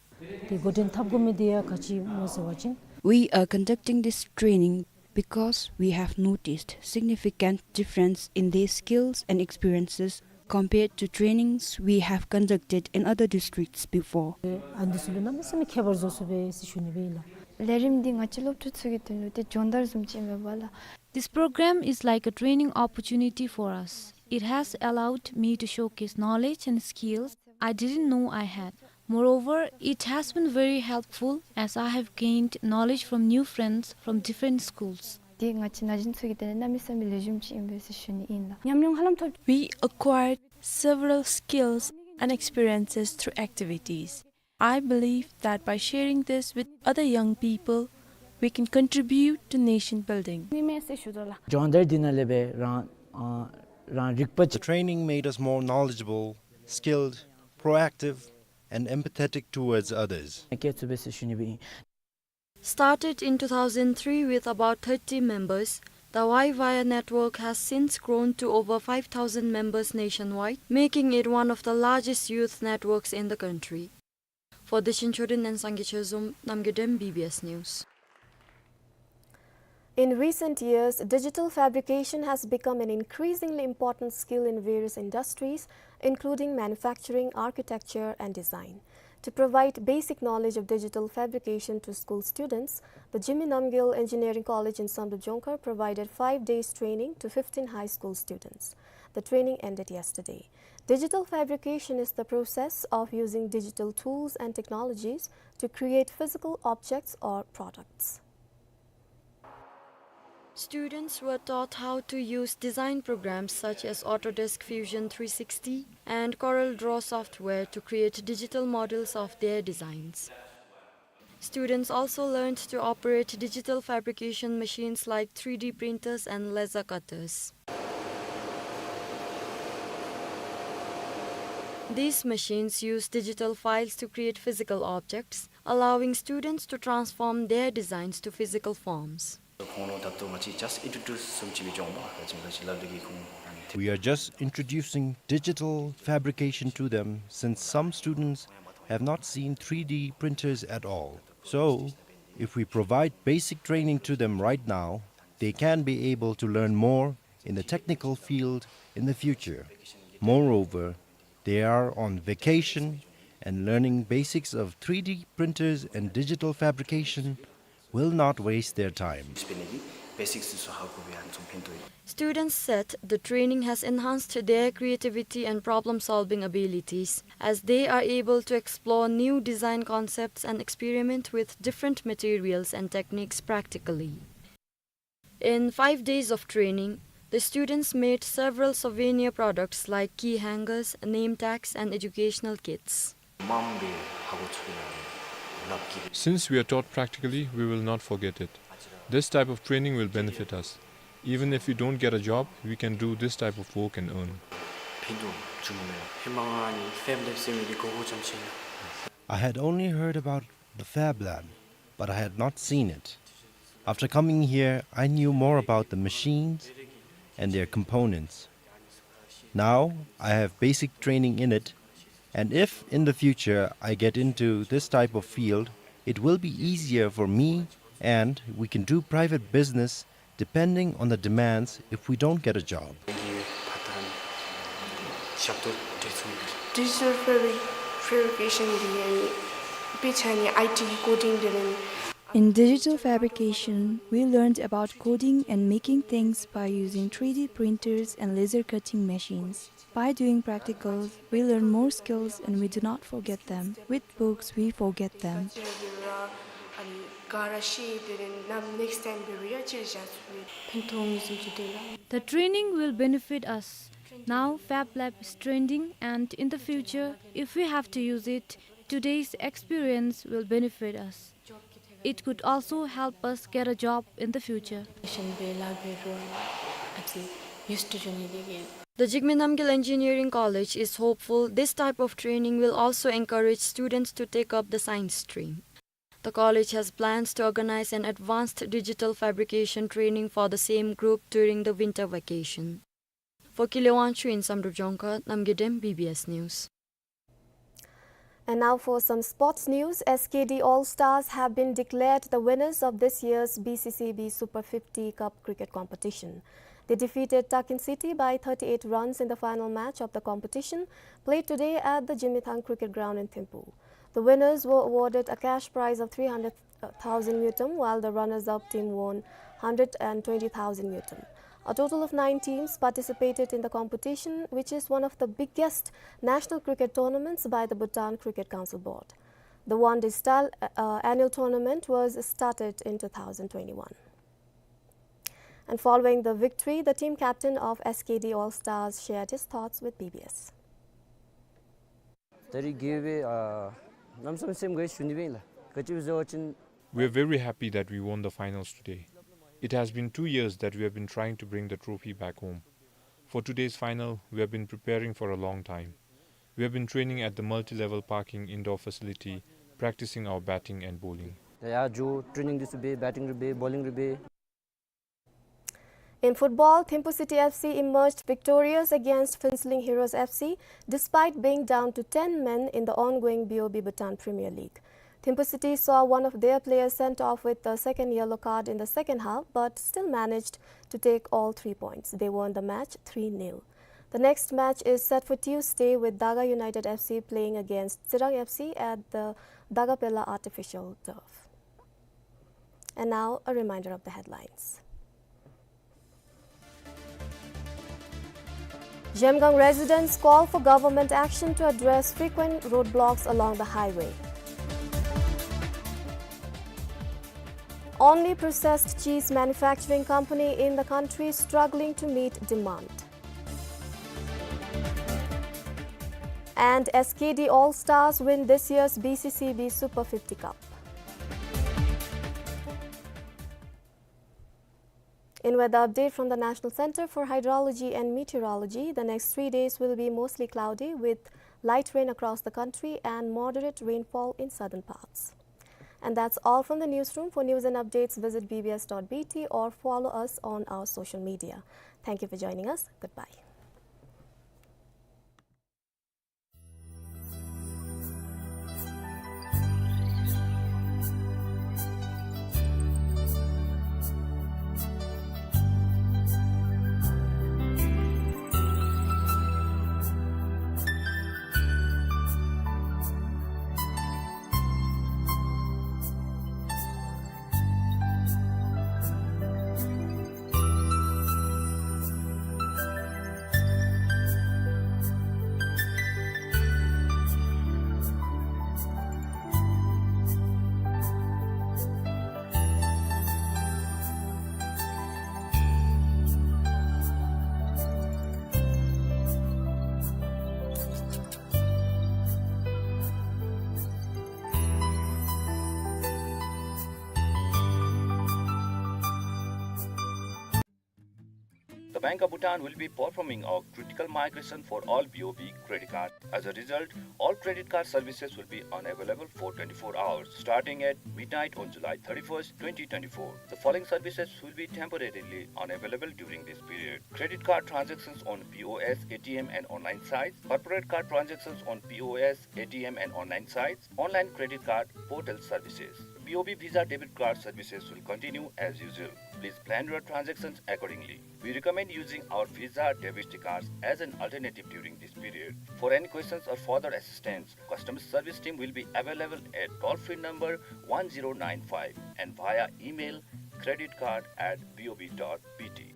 དེ་འགོ་འདྲེན་འཐབ་དགོ་མི་དེ་ཡང་ག་ཅི་སྨོ་ཟེར་བ་ཅིན། We are conducting this training because we have noticed significant difference in their skills and experiences compared to trainings we have conducted in other districts before. ཨ་འདི་ཚུ་ལུ་གནམ་མེད་ས་མེད་ཁྱད་པར་བཟོ་ཚུགས་པས་ཟེར་ཞུ་ནི་སྦེ་ཨིན་ལགས། ལས་རིམ་འདི་ང་བཅས་སློབ་ཕྲུག་ཚུ་གི་དོན་ལུ་ཏེ་སྦྱོང་བརྡར་བཟུམ་ཅིག་ཨིན་པས་ལགས། This program is like a training opportunity for us. It has allowed me to showcase knowledge and skills I didn't know I had. Moreover, it has been very helpful as I have gained knowledge from new friends from different schools. འདི་ང་བཅས་ན་གཞོན་ཚུ་གི་དོན་ལས་གནམ་མེད་ས་མེད་ལེགས་ཤོམ་ཅིག་ཨིན་པས་ཟེར་ཞུ་ནི་ཨིན་ལགས། ཉམས་མྱོང་ཧ་ལམ་ཐོབ། We acquired several skills and experiences through activities. I believe that by sharing this with other young people, we can contribute to nation building. ནི་མེད་ཟེར་ཞུ་དོ་ལགས། སྦྱོང་བརྡར་འདི་ནང་ལས་སྦེ་རང་ཨ་རང་རིག་པ། The training made us more knowledgeable, skilled, proactive, and empathetic towards others. སྐྱེ་ཚུགས་པས་ཟེར་ཞུ་ནི་སྦེ་ཨིན། Started in two thousand three with about thirty members, the Y-Via network has since grown to over five thousand members nationwide, making it one of the largest youth networks in the country. For Daishin Chodron and Sangay Chezom, Namgay Dem, B B S News. In recent years, digital fabrication has become an increasingly important skill in various industries, including manufacturing, architecture, and design. To provide basic knowledge of digital fabrication to school students, the Jigme Namgyel Engineering College in Samdrup Jongkhar provided five days training to fifteen high school students. The training ended yesterday. Digital fabrication is the process of using digital tools and technologies to create physical objects or products. Students were taught how to use design programs such as Autodesk Fusion three sixty and CorelDRAW software to create digital models of their designs. Students also learned to operate digital fabrication machines like three D printers and laser cutters. These machines use digital files to create physical objects, allowing students to transform their designs to physical forms. ཁོང་ལུ་ད་ལྟོ་ང་བཅས་just introduce བཟུམ་ཅིག་སྦེ་སྦྱོང་བ་ཨིན་ལགས། ཅིག་ལ་ཅིག་ལ་ལུ་གི་ཁོང་། We are just introducing digital fabrication to them since some students have not seen three D printers at all. So, if we provide basic training to them right now, they can be able to learn more in the technical field in the future. Moreover, they are on vacation, and learning basics of three D printers and digital fabrication will not waste their time. Students said the training has enhanced their creativity and problem-solving abilities, as they are able to explore new design concepts and experiment with different materials and techniques practically. In five days of training, the students made several souvenir products like key hangers, name tags, and educational kits. Since we are taught practically, we will not forget it. This type of training will benefit us. Even if we don't get a job, we can do this type of work and earn. I had only heard about the Fab Lab, but I had not seen it. After coming here, I knew more about the machines and their components. Now, I have basic training in it, and if in the future I get into this type of field, it will be easier for me and we can do private business depending on the demands if we don't get a job. Digital fabric- fabrication འདི་ཡང་དཔེ་ཆ་ནི་I T coding འདི་རེད། In digital fabrication, we learned about coding and making things by using three D printers and laser cutting machines. By doing practicals, we learn more skills and we do not forget them. With books, we forget them. The training will benefit us. Now Fab Lab is trending, and in the future, if we have to use it, today's experience will benefit us. It could also help us get a job in the future. The Jigme Namgyal Engineering College is hopeful this type of training will also encourage students to take up the science stream. The college has plans to organize an advanced digital fabrication training for the same group during the winter vacation. For Kile Wangchuk in Samdrup Jongkha, Namgay Dem, B B S News. And now for some sports news. S K D All Stars have been declared the winners of this year's B C C B Super fifty Cup cricket competition. They defeated Takin City by thirty-eight runs in the final match of the competition, played today at the Jigmyitsong Cricket Ground in Thimphu. The winners were awarded a cash prize of three hundred thousand ngultrum, while the runners-up team won hundred and twenty thousand ngultrum. A total of nine teams participated in the competition, which is one of the biggest national cricket tournaments by the Bhutan Cricket Council Board. The one-day style, uh, annual tournament was started in two thousand twenty-one. And following the victory, the team captain of S K D All Stars shared his thoughts with B B S. ད་རིས་དགེ་བའི་ཨ་རྣམ་གསུམ་སེམས་དགའ་ཞུ་ནི་སྦེ་ལགས། ག་ཅི་སྦེ་ཟེར་བ་ཅིན། We are very happy that we won the finals today. It has been two years that we have been trying to bring the trophy back home. For today's final, we have been preparing for a long time. We have been training at the multi-level parking indoor facility, practicing our batting and bowling. ད་ཡར་འགྱོ་ཊེ་ནིང་འདི་ཚུ་འབད། བེ་ཊིང་རེ་འབད། བོ་ལིང་རེ་འབད། In football, Thimphu City F C emerged victorious against Phuentsholing Heroes F C despite being down to ten men in the ongoing B O B Bhutan Premier League. Thimphu City saw one of their players sent off with the second yellow card in the second half, but still managed to take all three points. They won the match three nil. The next match is set for Tuesday, with Daga United F C playing against Tsirang F C at the Daga Pela Artificial Turf. And now, a reminder of the headlines. Zhemgang residents call for government action to address frequent roadblocks along the highway. Only processed cheese manufacturing company in the country struggling to meet demand. And S K D All Stars win this year's B C C B Super fifty Cup. In weather update from the National Center for Hydrology and Meteorology, the next three days will be mostly cloudy with light rain across the country and moderate rainfall in southern parts. And that's all from the newsroom. For news and updates, visit B B S dot B T or follow us on our social media. Thank you for joining us. Goodbye. The Bank of Bhutan will be performing a critical migration for all B O B credit cards. As a result, all credit card services will be unavailable for twenty-four hours, starting at midnight on July thirty-first, twenty twenty-four. The following services will be temporarily unavailable during this period: credit card transactions on P O S, A T M, and online sites, corporate card transactions on P O S, A T M, and online sites, online credit card portal services. B O B Visa debit card services will continue as usual. Please plan your transactions accordingly. We recommend using our Visa debit cards as an alternative during this period. For any questions or further assistance, customer service team will be available at toll-free number one zero nine five and via email credit card at B O B dot B T.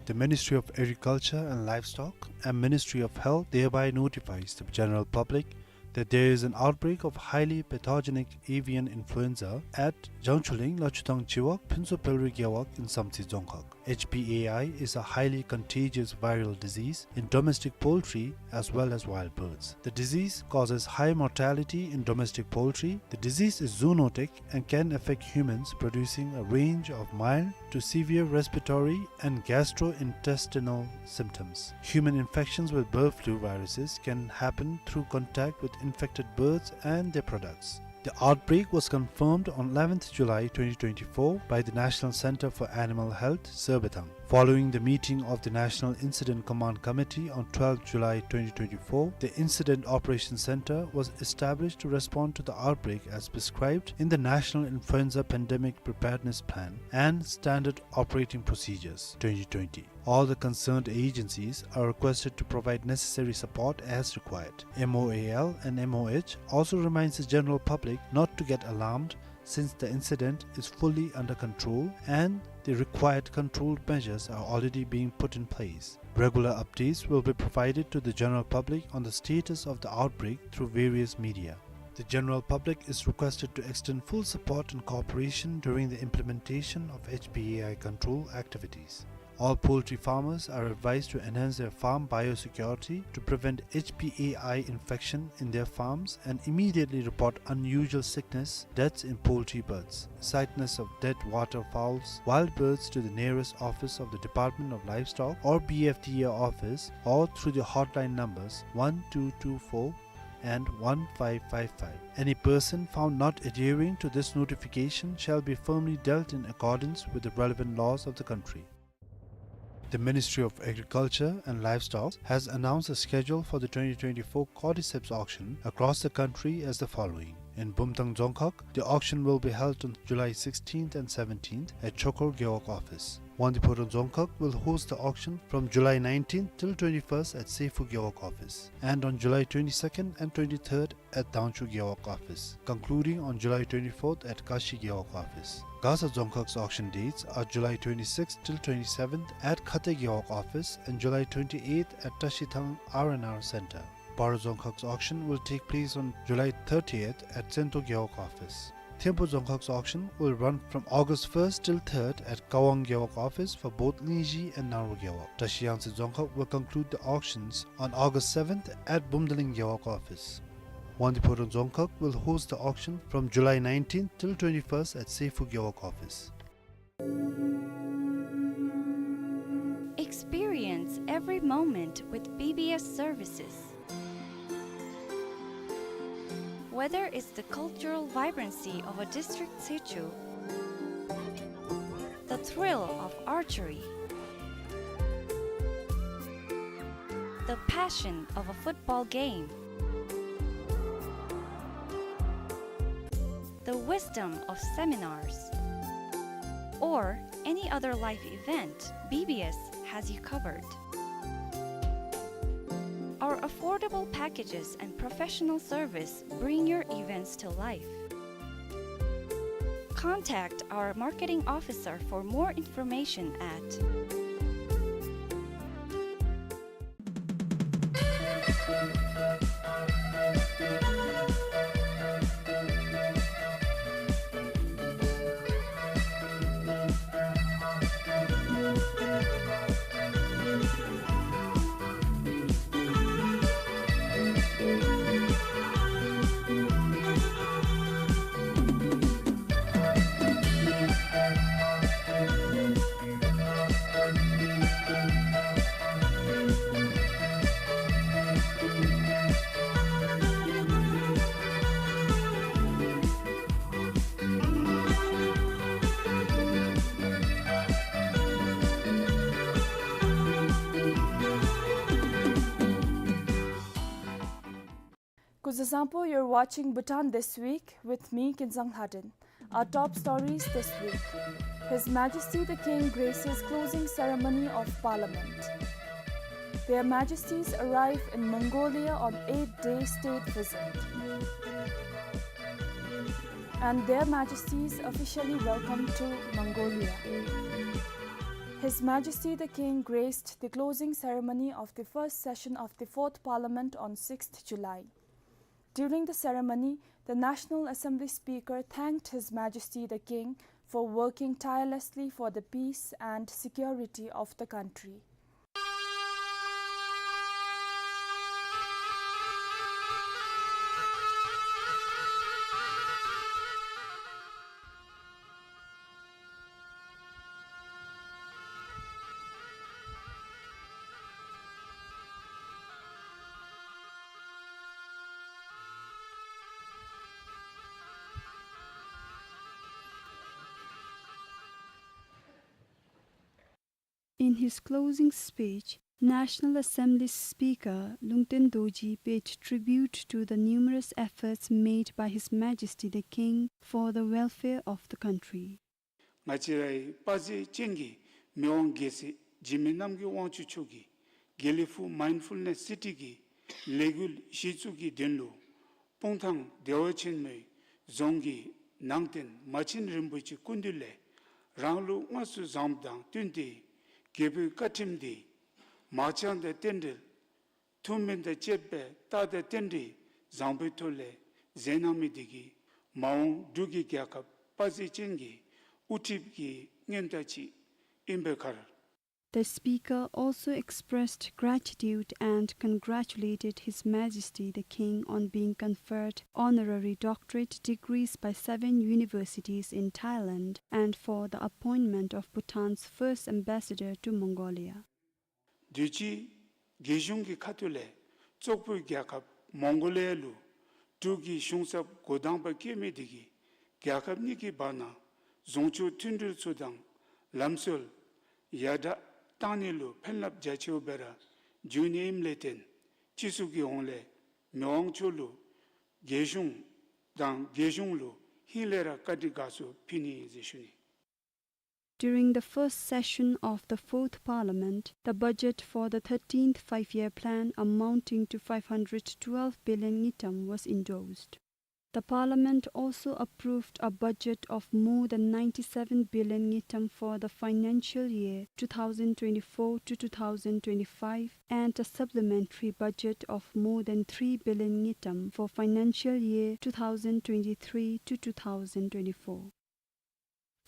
The Ministry of Agriculture and Livestock and Ministry of Health thereby notifies the general public that there is an outbreak of highly pathogenic avian influenza at Jangchuling, Lachuthang Chiwag, Phuntsho Phelri Gewog in Samtse Dzongkhag. H P A I is a highly contagious viral disease in domestic poultry as well as wild birds. The disease causes high mortality in domestic poultry. The disease is zoonotic and can affect humans, producing a range of mild to severe respiratory and gastrointestinal symptoms. Human infections with bird flu viruses can happen through contact with infected birds and their products. The outbreak was confirmed on eleventh July twenty twenty-four by the National Center for Animal Health, Sirbatang. Following the meeting of the National Incident Command Committee on twelfth July twenty twenty-four, the Incident Operations Center was established to respond to the outbreak as prescribed in the National Influenza Pandemic Preparedness Plan and Standard Operating Procedures twenty twenty. All the concerned agencies are requested to provide necessary support as required. M O A L and M O H also reminds the general public not to get alarmed, since the incident is fully under control and the required control measures are already being put in place. Regular updates will be provided to the general public on the status of the outbreak through various media. The general public is requested to extend full support and cooperation during the implementation of H P A I control activities. All poultry farmers are advised to enhance their farm biosecurity to prevent H P A I infection in their farms and immediately report unusual sickness, deaths in poultry birds, sightness of dead waterfowls, wild birds to the nearest office of the Department of Livestock or B F D A office or through the hotline numbers one two two four and one five five five. Any person found not adhering to this notification shall be firmly dealt in accordance with the relevant laws of the country. The Ministry of Agriculture and Livestock has announced a schedule for the twenty twenty-four cordyceps auction across the country as the following. In Bumthang Dzongkhag, the auction will be held on July sixteenth and seventeenth at Chokor Gewog office. Wangdue Phodrang Dzongkhag will host the auction from July nineteenth till twenty-first at Sephu Gewog office, and on July twenty-second and twenty-third at Dangchu Gewog office, concluding on July twenty-fourth at Kashi Gewog office. Gasa Dzongkhag's auction dates are July twenty-sixth till twenty-seventh at Khate Gewog office and July twenty-eighth at Tashithang R and R Center. Paro Dzongkhag's auction will take place on July thirtieth at Tsento Gewog office. Thimphu Dzongkhag's auction will run from August first till third at Kawang Gewog office for both Lingzhi and Naro Gewog. Tashi Yangtse Dzongkhag will conclude the auctions on August seventh at Bumdaling Gewog office. Wangdue Phodrang Dzongkhag will host the auction from July nineteenth till twenty-first at Sephu Gewog office. Experience every moment with B B S services. Whether it's the cultural vibrancy of a district tsechu, the thrill of archery, the passion of a football game, the wisdom of seminars, or any other life event, B B S has you covered. Our affordable packages and professional service bring your events to life. Contact our marketing officer for more information at Kuzuzangpo, you're watching Bhutan This Week with me, Kinzang Lhaden. Our top stories this week. His Majesty the King graces closing ceremony of Parliament. Their Majesties arrive in Mongolia on eight-day state visit. And Their Majesties officially welcome to Mongolia. His Majesty the King graced the closing ceremony of the first session of the Fourth Parliament on sixth July. During the ceremony, the National Assembly Speaker thanked His Majesty the King for working tirelessly for the peace and security of the country. In his closing speech, National Assembly Speaker Lungten Dorji paid tribute to the numerous efforts made by His Majesty the King for the welfare of the country. ང་བཅས་རའི་དཔའ་རྩལ་ཅན་གྱི་མི་དབང་རྒྱལ་སྲས་འཇིགས་མེད་གནམ་གྱི་དབང་ཕྱུག་མཆོག་གིས་དགེ་ལེགས་ཕུག་མའིནཌ་ཕུལ་ནེསི་སི་ཊི་གི་ལས་འགུལ་གཞི་བཙུགས་ཀྱི་དོན་ལུ་སྤུངས་ཐང་བདེ་བ་ཆེན་མོའི་རྫོང་གི་ནང་རྟེན་མ་ཆེན་རིན་པོ་ཆེ་སྐུ་མདུན་ལས་རང་ལུགས་དངོས་སུ་བཟུམ་དང་བསྟུན་ཏེ་རྒྱལ་པོའི་བཀའ་ཁྲིམས་འདི་མང་སྤྱོད་དང་རྟེན་འབྲེལ་མཐུན་མིན་དང་བཅས་པའི་རྟགས་དང་རྟེན་འབྲེལ་བཟང་པོའི་ཐོག་ལས་མཛད་གནང་མི་འདི་གིས་མ་འོངས་འབྲུག་གི་རྒྱལ་ཁབ་དཔའ་རྩལ་ཅན་གྱི་དབུ་ཁྲིད་ཀྱི་སྔོན་རྟགས་ཅིག་ཨིན་པའི་ཁར། The speaker also expressed gratitude and congratulated His Majesty the King on being conferred honorary doctorate degrees by seven universities in Thailand and for the appointment of Bhutan's first ambassador to Mongolia. དུས་ཅི་རྒྱལ་གཞུང་གི་ཁ་ཐུག་ལས་བཙོག་པའི་རྒྱལ་ཁབ་མོང་གོ་ལི་ཡ་ལུ་འབྲུག་གི་གཞུང་ཚབ་འགོ་དང་པ་བསྐོས་མི་འདི་གིས་རྒྱལ་ཁབ་གཉིས་ཀྱི་བར་ན་ཟུང་ཕྱོགས་མཐུན་འབྲེལ་ཚུ་དང་ལམ་སྲོལ་ཡར་དྲག་བཏང་ནི་ལུ་ཕན་རླབས་རྒྱ་ཆེཝ་སྦེ་ར་འབྱུང་ནི་ཨིནམ་ལས་བརྟེན་སྤྱི་ཚོགས་ཀྱི་ཧོངས་ལས་མི་དབང་མཆོག་ལུ་རྒྱལ་གཞུང་དང་རྒྱལ་གཞུང་ལུ་ཧིང་ལས་ར་བཀའ་དྲིན་དགའ་ཚོར་ཕུལ་ནི་ཨིན་ཟེར་ཞུ་ནི། During the first session of the Fourth Parliament, the budget for the thirteenth Five-Year Plan amounting to five hundred twelve billion ngultrum was endorsed. The Parliament also approved a budget of more than ninety-seven billion ngultrum for the financial year two thousand twenty-four to two thousand twenty-five and a supplementary budget of more than three billion ngultrum for financial year two thousand twenty-three to two thousand twenty-four.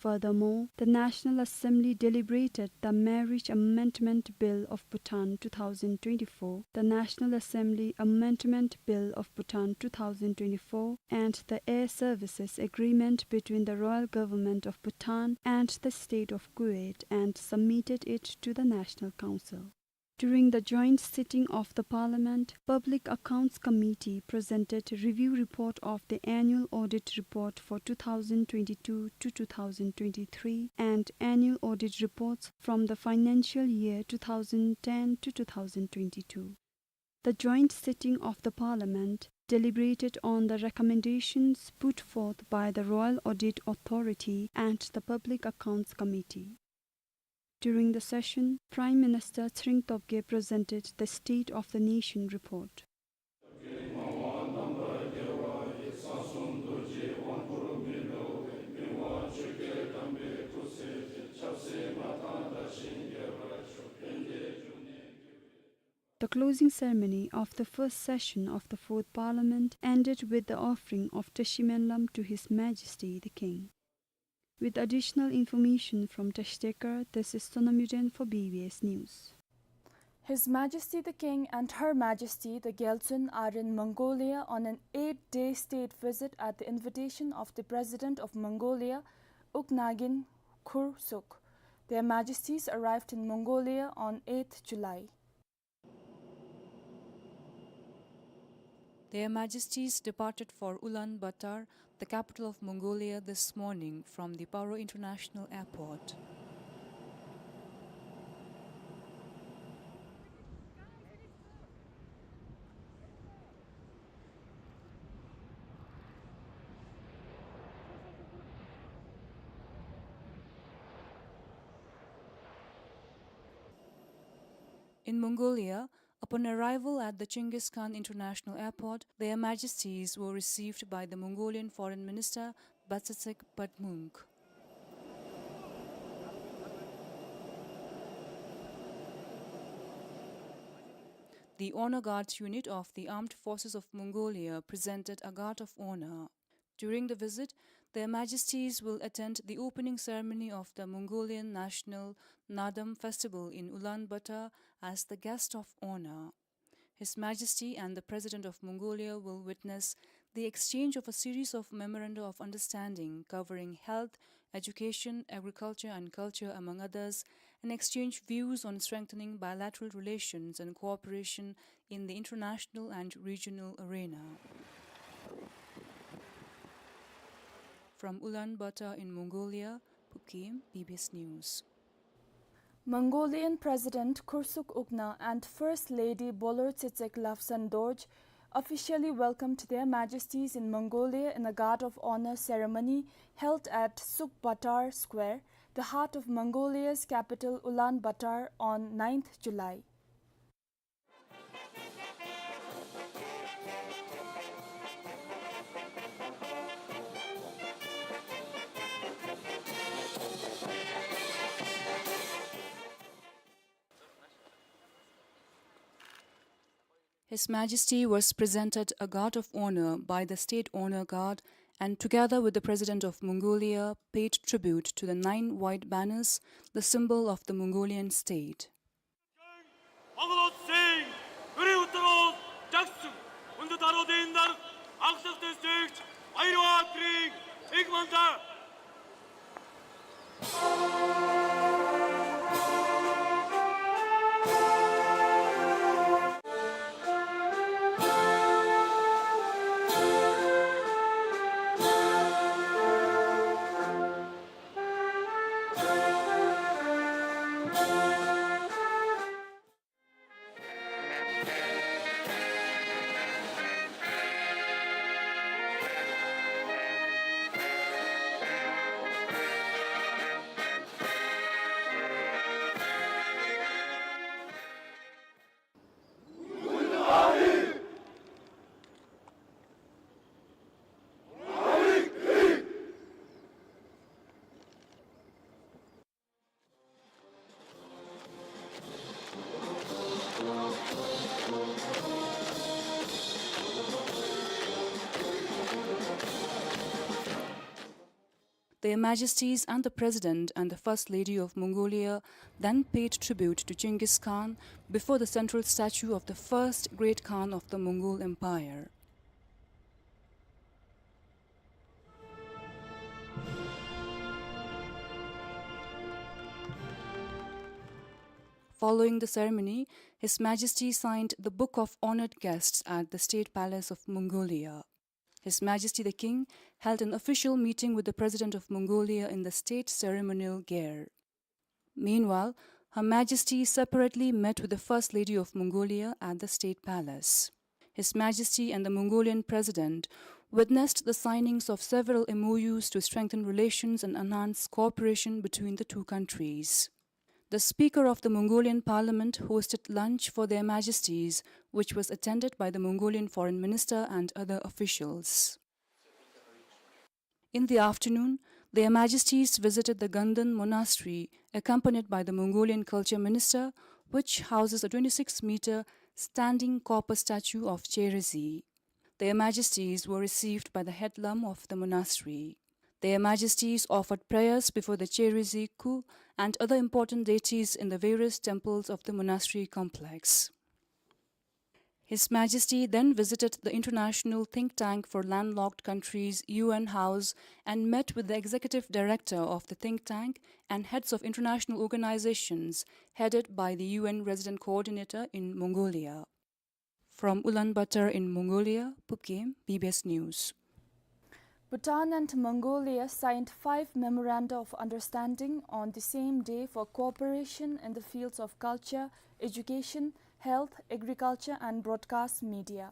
Furthermore, the National Assembly deliberated the Marriage Amendment Bill of Bhutan two thousand twenty-four, the National Assembly Amendment Bill of Bhutan two thousand twenty-four, and the Air Services Agreement between the Royal Government of Bhutan and the State of Kuwait, and submitted it to the National Council. During the joint sitting of the Parliament, Public Accounts Committee presented review report of the annual audit report for two thousand twenty-two to two thousand twenty-three and annual audit reports from the financial year two thousand ten to two thousand twenty-two. The joint sitting of the Parliament deliberated on the recommendations put forth by the Royal Audit Authority and the Public Accounts Committee. During the session, Prime Minister Tshering Tobgay presented the State of the Nation report. The closing ceremony of the first session of the Fourth Parliament ended with the offering of Tashi Menlam to His Majesty the King. With additional information from Tashi Tekar, this is Sonam Yuden for B B S News. His Majesty the King and Her Majesty the Gyaltsuen are in Mongolia on an eight-day state visit at the invitation of the President of Mongolia, Uk Nagin Khurelsukh. Their Majesties arrived in Mongolia on eighth July. Their Majesties departed for Ulaanbaatar, the capital of Mongolia, this morning from the Paro International Airport. In Mongolia, upon arrival at the Chinggis Khan International Airport, Their Majesties were received by the Mongolian Foreign Minister Batsetsek Badmung. The Honor Guards unit of the Armed Forces of Mongolia presented a guard of honor. During the visit, Their Majesties will attend the opening ceremony of the Mongolian National Naadam Festival in Ulaanbaatar as the guest of honor. His Majesty and the President of Mongolia will witness the exchange of a series of memoranda of understanding covering health, education, agriculture and culture, among others, and exchange views on strengthening bilateral relations and cooperation in the international and regional arena. From Ulaanbaatar in Mongolia, Pupkim, B B S News. Mongolian President Khursuk Ukhna and First Lady Bolor Tsetsek Lobsang Dorje officially welcomed Their Majesties in Mongolia in a guard of honor ceremony held at Sukhbaatar Square, the heart of Mongolia's capital Ulaanbaatar, on ninth July. His Majesty was presented a guard of honor by the State Honor Guard and, together with the President of Mongolia, paid tribute to the nine white banners, the symbol of the Mongolian state. Монгол улсын гүрэн үтэр болон жагсаан хүндэтэ арадын дарга, агтах дэстэгч Баярва Тэрэн, иимэ манда. Their Majesties and the President and the First Lady of Mongolia then paid tribute to Genghis Khan before the central statue of the first great Khan of the Mongol Empire. Following the ceremony, His Majesty signed the Book of Honored Guests at the State Palace of Mongolia. His Majesty the King held an official meeting with the President of Mongolia in the state ceremonial gear. Meanwhile, Her Majesty separately met with the First Lady of Mongolia at the State Palace. His Majesty and the Mongolian President witnessed the signings of several M O Us to strengthen relations and enhance cooperation between the two countries. The Speaker of the Mongolian Parliament hosted lunch for Their Majesties, which was attended by the Mongolian Foreign Minister and other officials. In the afternoon, Their Majesties visited the Gandan Monastery, accompanied by the Mongolian Culture Minister, which houses a twenty-six meter standing copper statue of Cherizi. Their Majesties were received by the head lama of the monastery. Their Majesties offered prayers before the Cherizi Khu and other important deities in the various temples of the monastery complex. His Majesty then visited the international think tank for landlocked countries, U N House, and met with the executive director of the think tank and heads of international organizations headed by the U N resident coordinator in Mongolia. From Ulaanbaatar in Mongolia, Pupkim, B B S News. Bhutan and Mongolia signed five memoranda of understanding on the same day for cooperation in the fields of culture, education, health, agriculture, and broadcast media.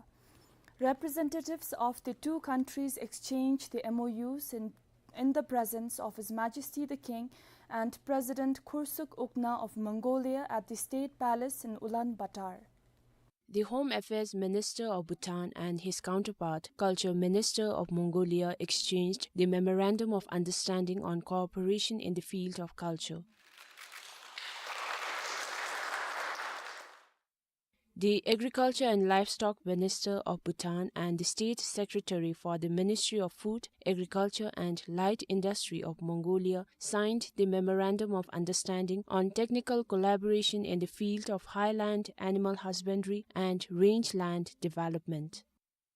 Representatives of the two countries exchanged the M O Us in in the presence of His Majesty the King and President Khurshid Ukna of Mongolia at the State Palace in Ulaanbaatar. The Home Affairs Minister of Bhutan and his counterpart, Culture Minister of Mongolia, exchanged the Memorandum of Understanding on Cooperation in the Field of Culture. The Agriculture and Livestock Minister of Bhutan and the State Secretary for the Ministry of Food, Agriculture and Light Industry of Mongolia signed the Memorandum of Understanding on technical collaboration in the field of highland animal husbandry and rangeland development.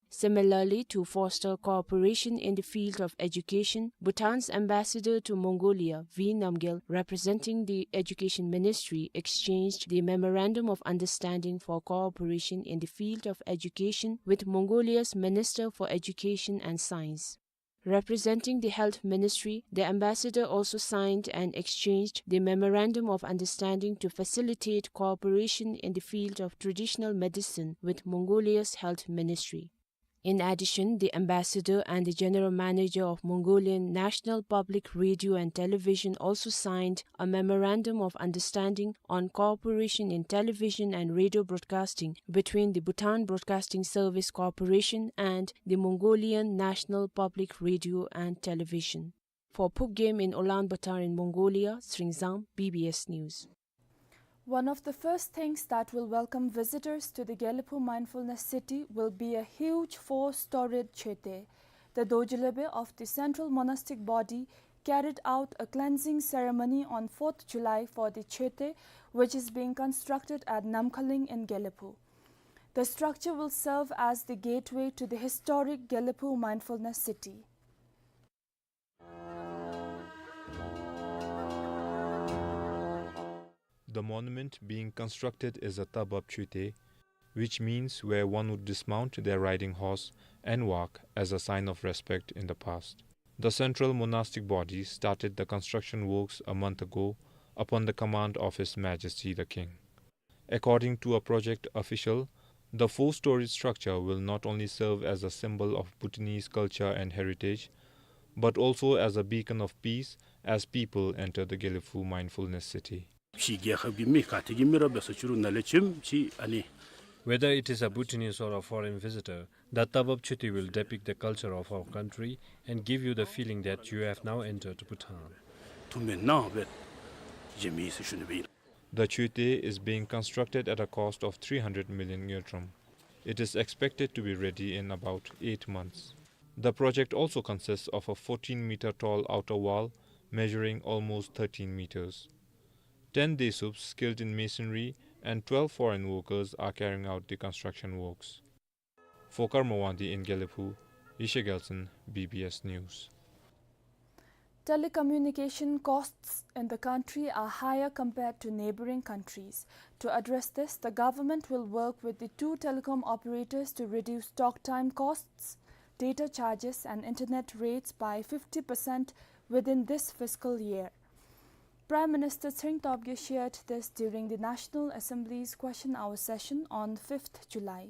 Similarly, to foster cooperation in the field of education, Bhutan's ambassador to Mongolia, V Namgyel, representing the Education Ministry, exchanged the Memorandum of Understanding for Cooperation in the Field of Education with Mongolia's Minister for Education and Science. Representing the Health Ministry, the ambassador also signed and exchanged the Memorandum of Understanding to facilitate cooperation in the field of traditional medicine with Mongolia's Health Ministry. In addition, the ambassador and the general manager of Mongolian National Public Radio and Television also signed a memorandum of understanding on cooperation in television and radio broadcasting between the Bhutan Broadcasting Service Corporation and the Mongolian National Public Radio and Television. For Phubgem in Ulaanbaatar in Mongolia, Sringzam, B B S News. One of the first things that will welcome visitors to the Gelephu Mindfulness City will be a huge four-storied choetei. The Dorji Lhobe of the Central Monastic Body carried out a cleansing ceremony on fourth July for the choetei, which is being constructed at Namkhaling in Gelephu. The structure will serve as the gateway to the historic Gelephu Mindfulness City. The monument being constructed is a Tabab Choetei, which means where one would dismount their riding horse and walk as a sign of respect in the past. The Central Monastic Body started the construction works a month ago upon the command of His Majesty the King. According to a project official, the four-storied structure will not only serve as a symbol of Bhutanese culture and heritage, but also as a beacon of peace as people enter the Gelephu Mindfulness City. ཕྱི་རྒྱལ་ཁབ་ཀྱི་མི་ག་ཏེ་གི་མི་ར་འབད་སོ་ཅི་རུང་ནཱ་ལས་བྱོནམ་ཅིག་ཨ་ནི། Whether it is a Bhutanese or a foreign visitor, the Tabab Choetei will depict the culture of our country and give you the feeling that you have now entered Bhutan. ཐུགས་སྨོན་གནང་སྦེ་བྱིན་མི་ཟེར་ཞུ་ནི་སྦེ་ཨིན། The Choetei is being constructed at a cost of three hundred million ngultrum. It is expected to be ready in about eight months. The project also consists of a fourteen meter tall outer wall measuring almost thirteen meters. Ten Desups skilled in masonry and twelve foreign workers are carrying out the construction works. For Karma Wangdi in Gelephu, Yeshe Gyaltshen, B B S News. Telecommunication costs in the country are higher compared to neighboring countries. To address this, the government will work with the two telecom operators to reduce talk time costs, data charges and internet rates by fifty percent within this fiscal year. Prime Minister Tshering Tobgay shared this during the National Assembly's Question Hour session on fifth July.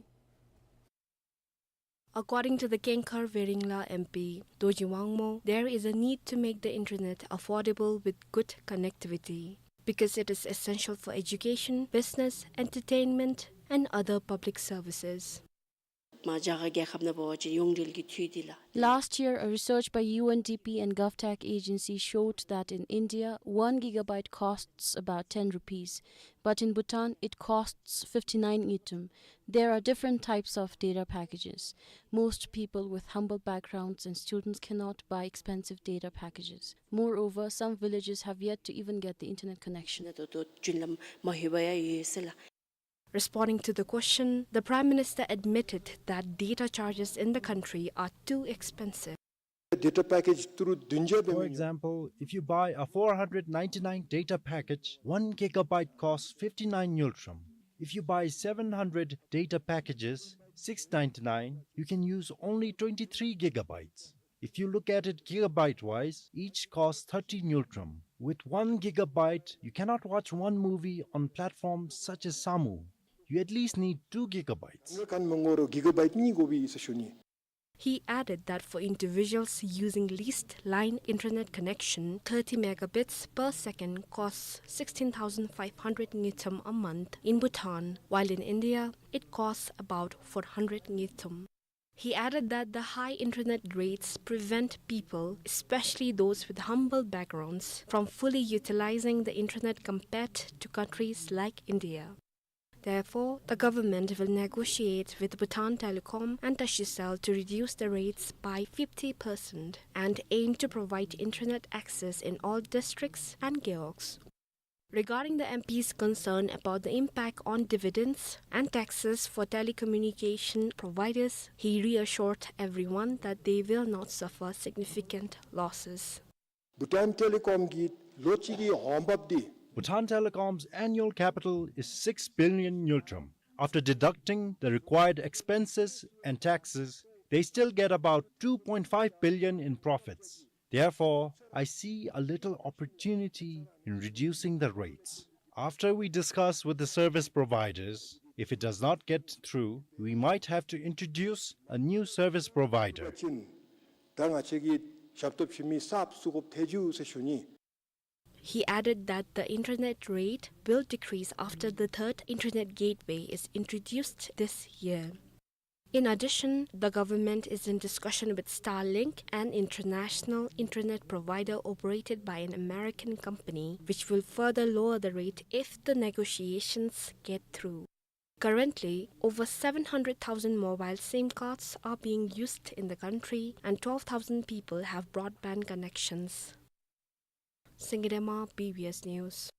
According to the Kengkhar Weringla M P, Dorji Wangmo, there is a need to make the internet affordable with good connectivity, because it is essential for education, business, entertainment, and other public services. མ་རྒྱ་གར་རྒྱལ་ཁབ་ནང་འབད་བ་ཅིན་ཡོངས་འབྲེལ་གྱི་འཐུས་འདི་ལགས། Last year, a research by U N D P and GovTech agency showed that in India, one gigabyte costs about ten rupees, but in Bhutan, it costs fifty-nine ngultrum. There are different types of data packages. Most people with humble backgrounds and students cannot buy expensive data packages. Moreover, some villages have yet to even get the internet connection. ད་ལྟོ་རྒྱུན་ལམ་མ་ལྷོད་པར་ཡང་ཡོད་ཟེར་ལགས། Responding to the question, the Prime Minister admitted that data charges in the country are too expensive. Data package through dunja be. For example, if you buy a four hundred ninety-nine data package, one gigabyte costs fifty-nine ngultrum. If you buy seven hundred data packages, six ninety-nine, you can use only twenty-three gigabytes. If you look at it gigabyte-wise, each costs thirty ngultrum. With one gigabyte, you cannot watch one movie on platforms such as Samu. You at least need two gigabytes. ང་གན་མ་ངོ་རུང་gigabyte གཉིས་དགོ་པས་ཟེར་ཞུ་ནི། He added that for individuals using leased line internet connection, thirty megabits per second costs sixteen thousand five hundred ngultrum a month in Bhutan, while in India, it costs about four hundred ngultrum. He added that the high internet rates prevent people, especially those with humble backgrounds, from fully utilizing the internet compared to countries like India. Therefore, the government will negotiate with Bhutan Telecom and Tashicel to reduce the rates by fifty percent and aim to provide internet access in all districts and gewogs. Regarding the M P's concern about the impact on dividends and taxes for telecommunication providers, he reassured everyone that they will not suffer significant losses. Bhutan Telecom གི་ལོ་གཅིག་གི་འོང་འབབ་འདི། Bhutan Telecom's annual capital is six billion ngultrum. After deducting the required expenses and taxes, they still get about two point five billion in profits. Therefore, I see a little opportunity in reducing the rates. After we discuss with the service providers, if it does not get through, we might have to introduce a new service provider. ད་ང་བཅས་ཀྱིས་ཞབས་ཏོག་ཞུ་མི་གསརཔ་བཙུགས་དགོཔ་ཐལ་འགྱོ་ཟེར་ཞུ་ནི། He added that the internet rate will decrease after the third internet gateway is introduced this year. In addition, the government is in discussion with Starlink, an international internet provider operated by an American company, which will further lower the rate if the negotiations get through. Currently, over seven hundred thousand mobile SIM cards are being used in the country, and twelve thousand people have broadband connections. Singye Dema, B B S News.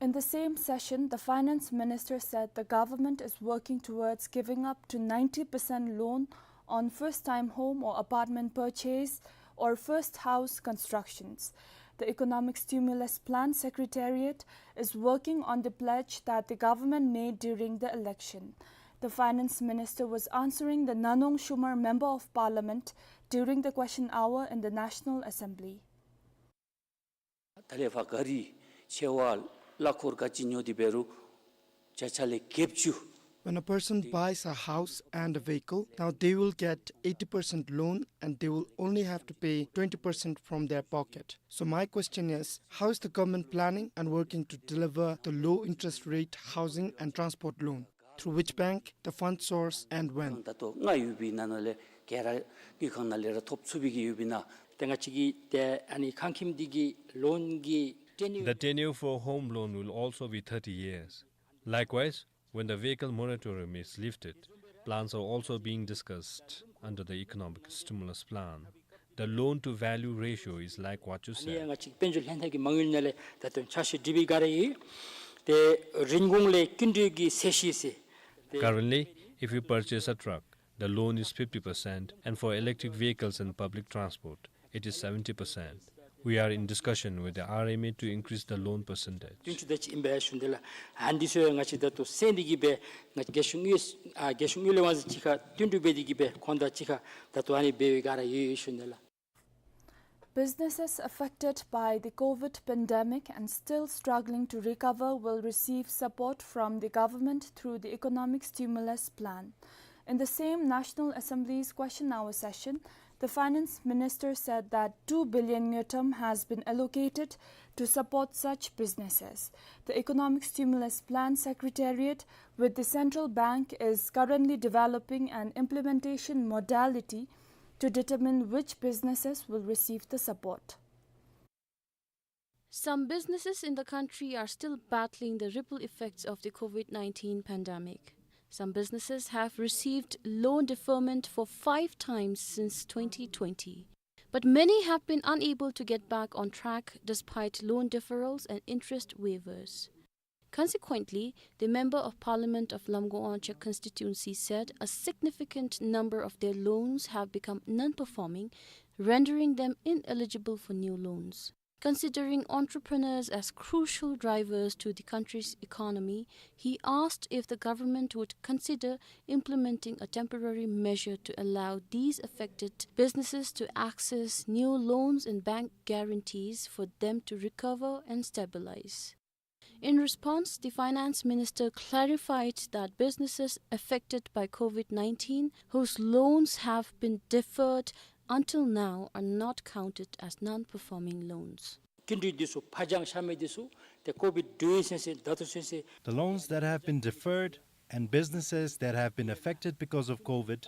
In the same session, the finance minister said the government is working towards giving up to ninety percent loan on first-time home or apartment purchase or first house constructions. The Economic Stimulus Plan Secretariat is working on the pledge that the government made during the election. The finance minister was answering the Nanong Shumar Member of Parliament during the question hour in the National Assembly. ད་ལས་ཕར་ག་རི་ཆེ་བ་གླ་འཁོར་ག་ཅི་ཉོ་སྟེ་འབད་རུང་བརྒྱ་ཆ་ལས་བརྒྱད་ཅུ། When a person buys a house and a vehicle, now they will get eighty percent loan and they will only have to pay twenty percent from their pocket. So my question is, how is the government planning and working to deliver the low interest rate housing and transport loan? Through which bank, the fund source, and when? ད་ལྟོ་ང་ཡོད་པའི་ནང་ན་ལས་ག་ར་དངུལ་ཁང་ནང་ལས་ར་ཐོབ་ཚུགས་པའི་གི་ཡོད་པའི་ན། ཏེ་ང་བཅས་ཀྱི་ཏེ་ཨ་ནི་ཁང་ཁྱིམ་འདི་གི་ལོན་གྱི་ཏེ་ནི། The tenure for home loan will also be thirty years. Likewise, when the vehicle moratorium is lifted, plans are also being discussed under the economic stimulus plan. The loan to value ratio is like what you said. ཨ་ནི་ང་བཅས་དཔལ་འབྱོར་ལྷན་ཐབས་ཀྱི་མ་དངུལ་ནང་ལས་ད་ལྟོ་འཆར་གཞི་སྒྲིག་པའི་སྒང་ར་ཡོད། ཏེ་རིན་གོང་ལས་སྐྱིན་འགྲུལ་གྱི་ཚད་གཞི་ཟེར། ཏེ། Currently, if you purchase a truck, the loan is fifty percent, and for electric vehicles and public transport, it is seventy percent. We are in discussion with the R M A to increase the loan percentage. བསྟུན་ཚུགས་ད་ཅི་ཨིན་པས་ཞུ་ནི་ལགས། ཨ་ནི་ཚུ་ང་བཅས་ད་ལྟོ་གསན་ཏེ་གི་སྦེ་ང་བཅས་རྒྱལ་གཞུང་དངུལ་ཨ་རྒྱལ་གཞུང་དངུལ་ལས་དབང་འཛིན་ཅིག་ཁར་བསྟུན་གྲོས་འབད་དེ་གི་སྦེ་ཁོང་དང་ཅིག་ཁར་ད་ལྟོ་ཨ་ནི་འབད་བའི་སྒང་ར་ཡོད་ཡོད་ཞུ་ནི་ལགས། Businesses affected by the COVID pandemic and still struggling to recover will receive support from the government through the economic stimulus plan. In the same National Assembly's question hour session, the finance minister said that two billion ngultrum has been allocated to support such businesses. The Economic Stimulus Plan Secretariat with the central bank is currently developing an implementation modality to determine which businesses will receive the support. Some businesses in the country are still battling the ripple effects of the COVID nineteen pandemic. Some businesses have received loan deferment for five times since twenty twenty. But many have been unable to get back on track despite loan deferrals and interest waivers. Consequently, the Member of Parliament of Lamka Wangchuk constituency said a significant number of their loans have become non-performing, rendering them ineligible for new loans. Considering entrepreneurs as crucial drivers to the country's economy, he asked if the government would consider implementing a temporary measure to allow these affected businesses to access new loans and bank guarantees for them to recover and stabilize. In response, the finance minister clarified that businesses affected by COVID nineteen whose loans have been deferred until now are not counted as non-performing loans. སྐྱིན་འགྲུལ་འདི་ཚུ་ཕར་འགྱངས་བཞག་མི་འདི་ཚུ་ཏེ་ཀོ་བིཌ་འགྲོ་ཡི་ཟེར་ཟེར་ད་ལྟོ་ཟེར་ཟེར། The loans that have been deferred and businesses that have been affected because of COVID,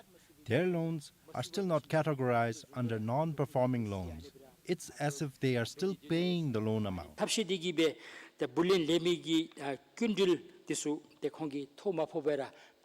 their loans are still not categorized under non-performing loans. It's as if they are still paying the loan amount. ཐབས་ཤེས་འདི་གིས་སྦེ་ཏེ་བུ་ལོན་ལེན་མི་གི་ཨ་སྐྱིན་འགྲུལ་འདི་ཚུ་ཏེ་ཁོང་གིས་ཐོ་མ་ཕོག་པར་ར་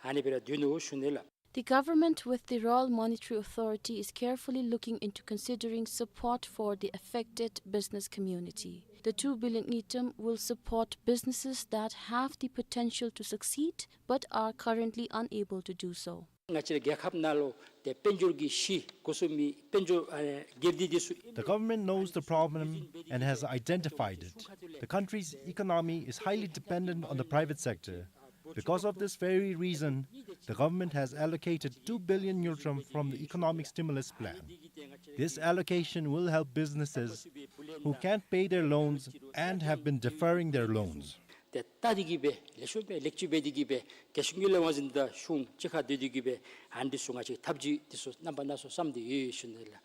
ཨ་ནི་སྦེ་ར་སྡོད་ནུག་ཞུ་ནི་ལགས། The government, with the Royal Monetary Authority, is carefully looking into considering support for the affected business community. The two billion ngultrum will support businesses that have the potential to succeed but are currently unable to do so. ང་བཅས་རྒྱལ་ཁབ་ནང་ལུ་ཏེ་དཔལ་འབྱོར་གྱི་གཞི་འགོ་བཙུགས་མི་དཔལ་འབྱོར་ཨ་སྒེར་སྡེ་འདི་ཚུ། The government knows the problem and has identified it. The country's economy is highly dependent on the private sector. Because of this very reason, the government has allocated two billion ngultrum from the economic stimulus plan. This allocation will help businesses who can't pay their loans and have been deferring their loans. ཏེ་ད་འདི་གིས་སྦེ་ལེགས་ཤོམ་སྦེ་ལེགས་བཅོས་འབད་དེ་གིས་སྦེ་རྒྱལ་སྤྱི་དངུལ་ལས་དབང་འཛིན་དང་གཞུང་གཅིག་ཁར་སྡོད་དེ་གིས་སྦེ་ཨ་ནི་འདི་ཚུ་ང་བཅས་ཐབས་བྱུས་འདི་ཚུ་རྣམ་པ་སྣ་ཚོགས་བསམ་སྟེ་ཡོད་ཡོད་ཞུ་ནི་ལགས།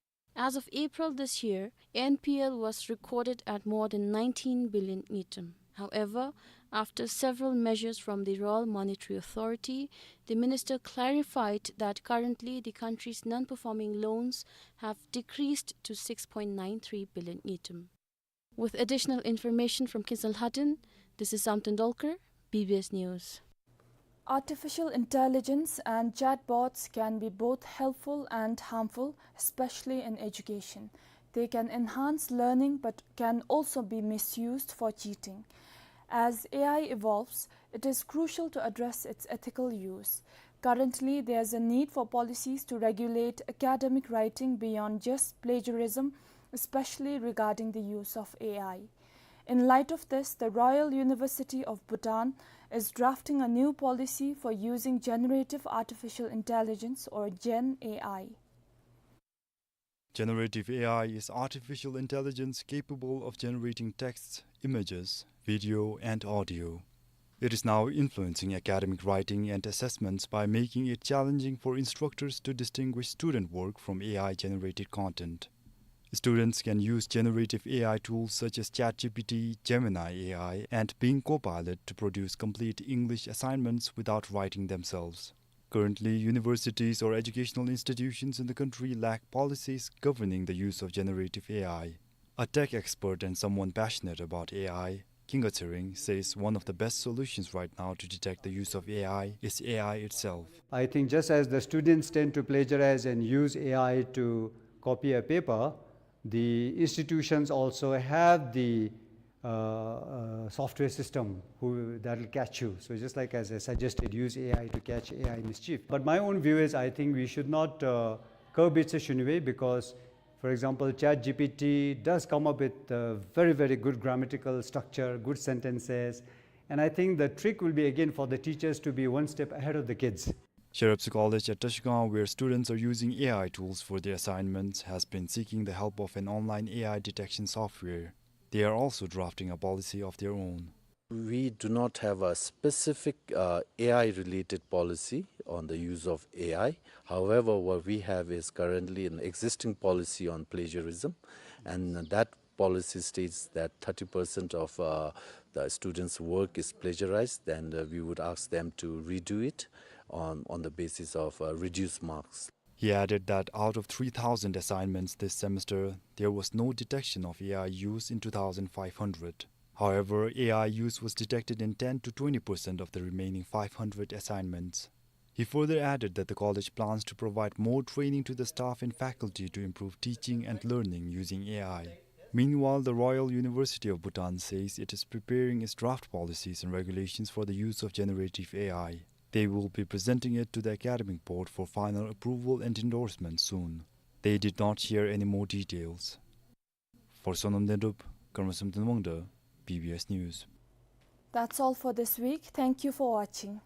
As of April this year, N P L was recorded at more than nineteen billion ngultrum. However, after several measures from the Royal Monetary Authority, the minister clarified that currently the country's non-performing loans have decreased to six point nine three billion ngultrum. With additional information from Kinzal Lhaden, this is Samten Dolkar, B B S News. Artificial intelligence and chatbots can be both helpful and harmful, especially in education. They can enhance learning but can also be misused for cheating. As A I evolves, it is crucial to address its ethical use. Currently, there is a need for policies to regulate academic writing beyond just plagiarism, especially regarding the use of A I. In light of this, the Royal University of Bhutan is drafting a new policy for using generative artificial intelligence, or Gen A I. Generative A I is artificial intelligence capable of generating texts, images, video, and audio. It is now influencing academic writing and assessments by making it challenging for instructors to distinguish student work from A I-generated content. Students can use generative A I tools such as ChatGPT, Gemini A I, and Bing Copilot to produce complete English assignments without writing themselves. Currently, universities or educational institutions in the country lack policies governing the use of generative A I. A tech expert and someone passionate about A I, Kinga Tshering, says one of the best solutions right now to detect the use of A I is A I itself. I think just as the students tend to plagiarize and use A I to copy a paper, the institutions also have the uh, uh, software system who, that'll catch you. So just like as I suggested, use A I to catch A I mischief. But my own view is, I think we should not uh, curb it issue anyway, because, for example, ChatGPT does come up with uh, very, very good grammatical structure, good sentences. And I think the trick will be again for the teachers to be one step ahead of the kids. Sherab Tsu College at Trashigang, where students are using A I tools for their assignments, has been seeking the help of an online A I detection software. They are also drafting a policy of their own. We do not have a specific uh, A I related policy on the use of A I. However, what we have is currently an existing policy on plagiarism, and that policy states that thirty percent of uh, the students' work is plagiarized, and uh, we would ask them to redo it on, on the basis of uh, reduced marks. He added that out of three thousand assignments this semester, there was no detection of A I use in two thousand five hundred. However, A I use was detected in ten to twenty percent of the remaining five hundred assignments. He further added that the college plans to provide more training to the staff and faculty to improve teaching and learning using A I. Meanwhile, the Royal University of Bhutan says it is preparing its draft policies and regulations for the use of generative A I. They will be presenting it to the academic board for final approval and endorsement soon. They did not share any more details. For Sonam Dendrup, Karma Samten Wangda, B B S News. That's all for this week. Thank you for watching.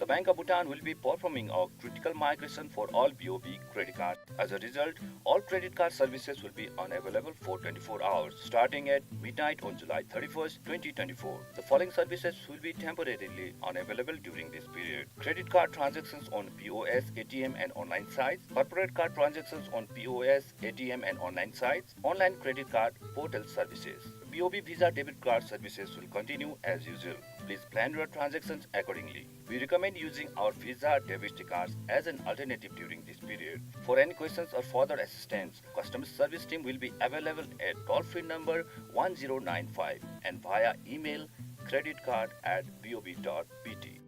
The Bank of Bhutan will be performing a critical migration for all B O B credit cards. As a result, all credit card services will be unavailable for twenty-four hours, starting at midnight on July thirty-first, twenty twenty-four. The following services will be temporarily unavailable during this period: credit card transactions on P O S, A T M, and online sites, corporate card transactions on P O S, A T M, and online sites, online credit card portal services. B O B Visa debit card services will continue as usual. Please plan your transactions accordingly. We recommend using our Visa debit cards as an alternative during this period. For any questions or further assistance, customer service team will be available at toll-free number one zero nine five and via email credit card at B O B dot B T.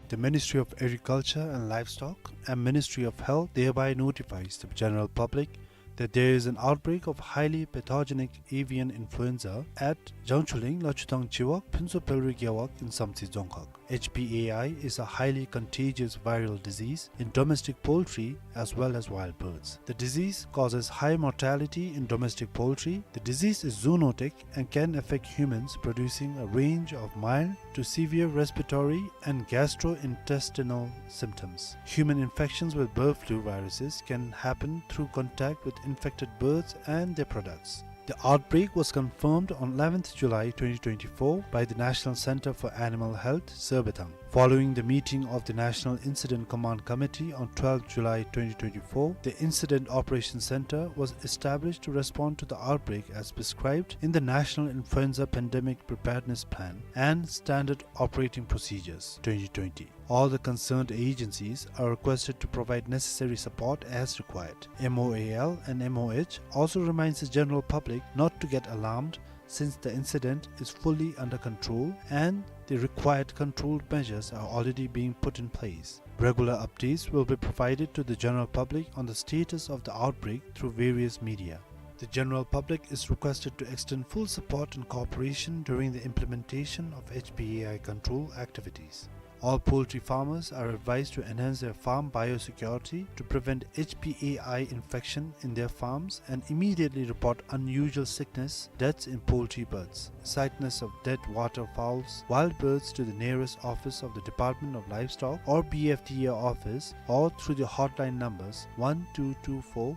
The Ministry of Agriculture and Livestock and Ministry of Health thereby notifies the general public that there is an outbreak of highly pathogenic avian influenza at Jangchuling, Lachuthang Chiwak, Phuntsho Pelri Gewog in Samtse Dzongkhag. H P A I is a highly contagious viral disease in domestic poultry as well as wild birds. The disease causes high mortality in domestic poultry. The disease is zoonotic and can affect humans, producing a range of mild to severe respiratory and gastrointestinal symptoms. Human infections with bird flu viruses can happen through contact with infected birds and their products. The outbreak was confirmed on eleventh July twenty twenty-four by the National Center for Animal Health, Surbethang. Following the meeting of the National Incident Command Committee on twelfth July twenty twenty-four, the Incident Operation Center was established to respond to the outbreak as prescribed in the National Influenza Pandemic Preparedness Plan and Standard Operating Procedures twenty twenty. All the concerned agencies are requested to provide necessary support as required. M O A L and M O H also reminds the general public not to get alarmed, since the incident is fully under control and the required control measures are already being put in place. Regular updates will be provided to the general public on the status of the outbreak through various media. The general public is requested to extend full support and cooperation during the implementation of H P A I control activities. All poultry farmers are advised to enhance their farm biosecurity to prevent H P A I infection in their farms and immediately report unusual sickness, deaths in poultry birds, sightness of dead waterfowls, wild birds to the nearest office of the Department of Livestock or B F D A office or through the hotline numbers one two two four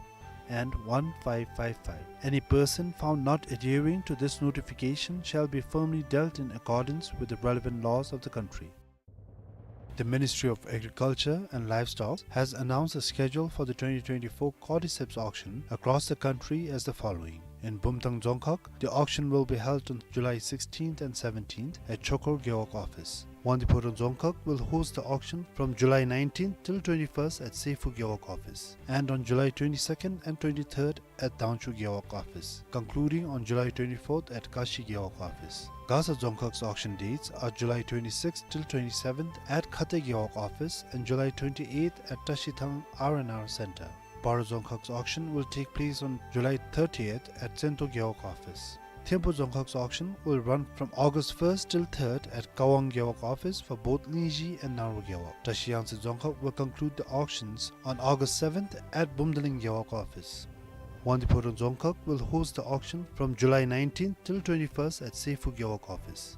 and one five five five. Any person found not adhering to this notification shall be firmly dealt in accordance with the relevant laws of the country. The Ministry of Agriculture and Livestock has announced a schedule for the twenty twenty-four cordyceps auction across the country as the following. In Bumthang Dzongkhag, the auction will be held on July sixteenth and seventeenth at Chokor Gewog office. Wangdue Phodrang Dzongkhag will host the auction from July nineteenth till twenty-first at Sephu Gewog office, and on July twenty-second and twenty-third at Dangchu Gewog office, concluding on July twenty-fourth at Kashi Gewog office. Gasa Dzongkhag's auction dates are July twenty-sixth till twenty-seventh at Khate Gewog office and July twenty-eighth at Tashithang R and R Center. Paro Dzongkhag's auction will take place on July thirtieth at Tsento Gewog office. Thimphu Dzongkhag's auction will run from August first till third at Kawang Gewog office for both Lingzhi and Naro Gewog. Tashi Yangtse Dzongkhag will conclude the auctions on August seventh at Bumdaling Gewog office. Wangdue Phodrang Dzongkhag will host the auction from July nineteenth till twenty-first at Sephu Gewog office.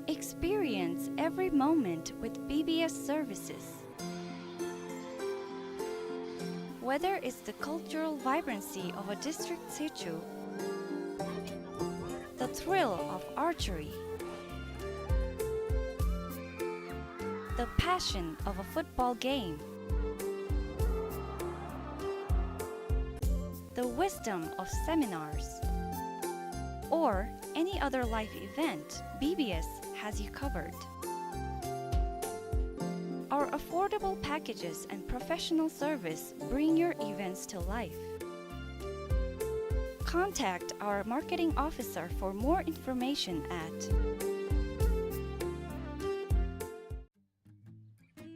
Experience every moment with B B S services. Whether it's the cultural vibrancy of a district tsechu, the thrill of archery, the passion of a football game, the wisdom of seminars, or any other life event, B B S has you covered. Our affordable packages and professional service bring your events to life. Contact our marketing officer for more information at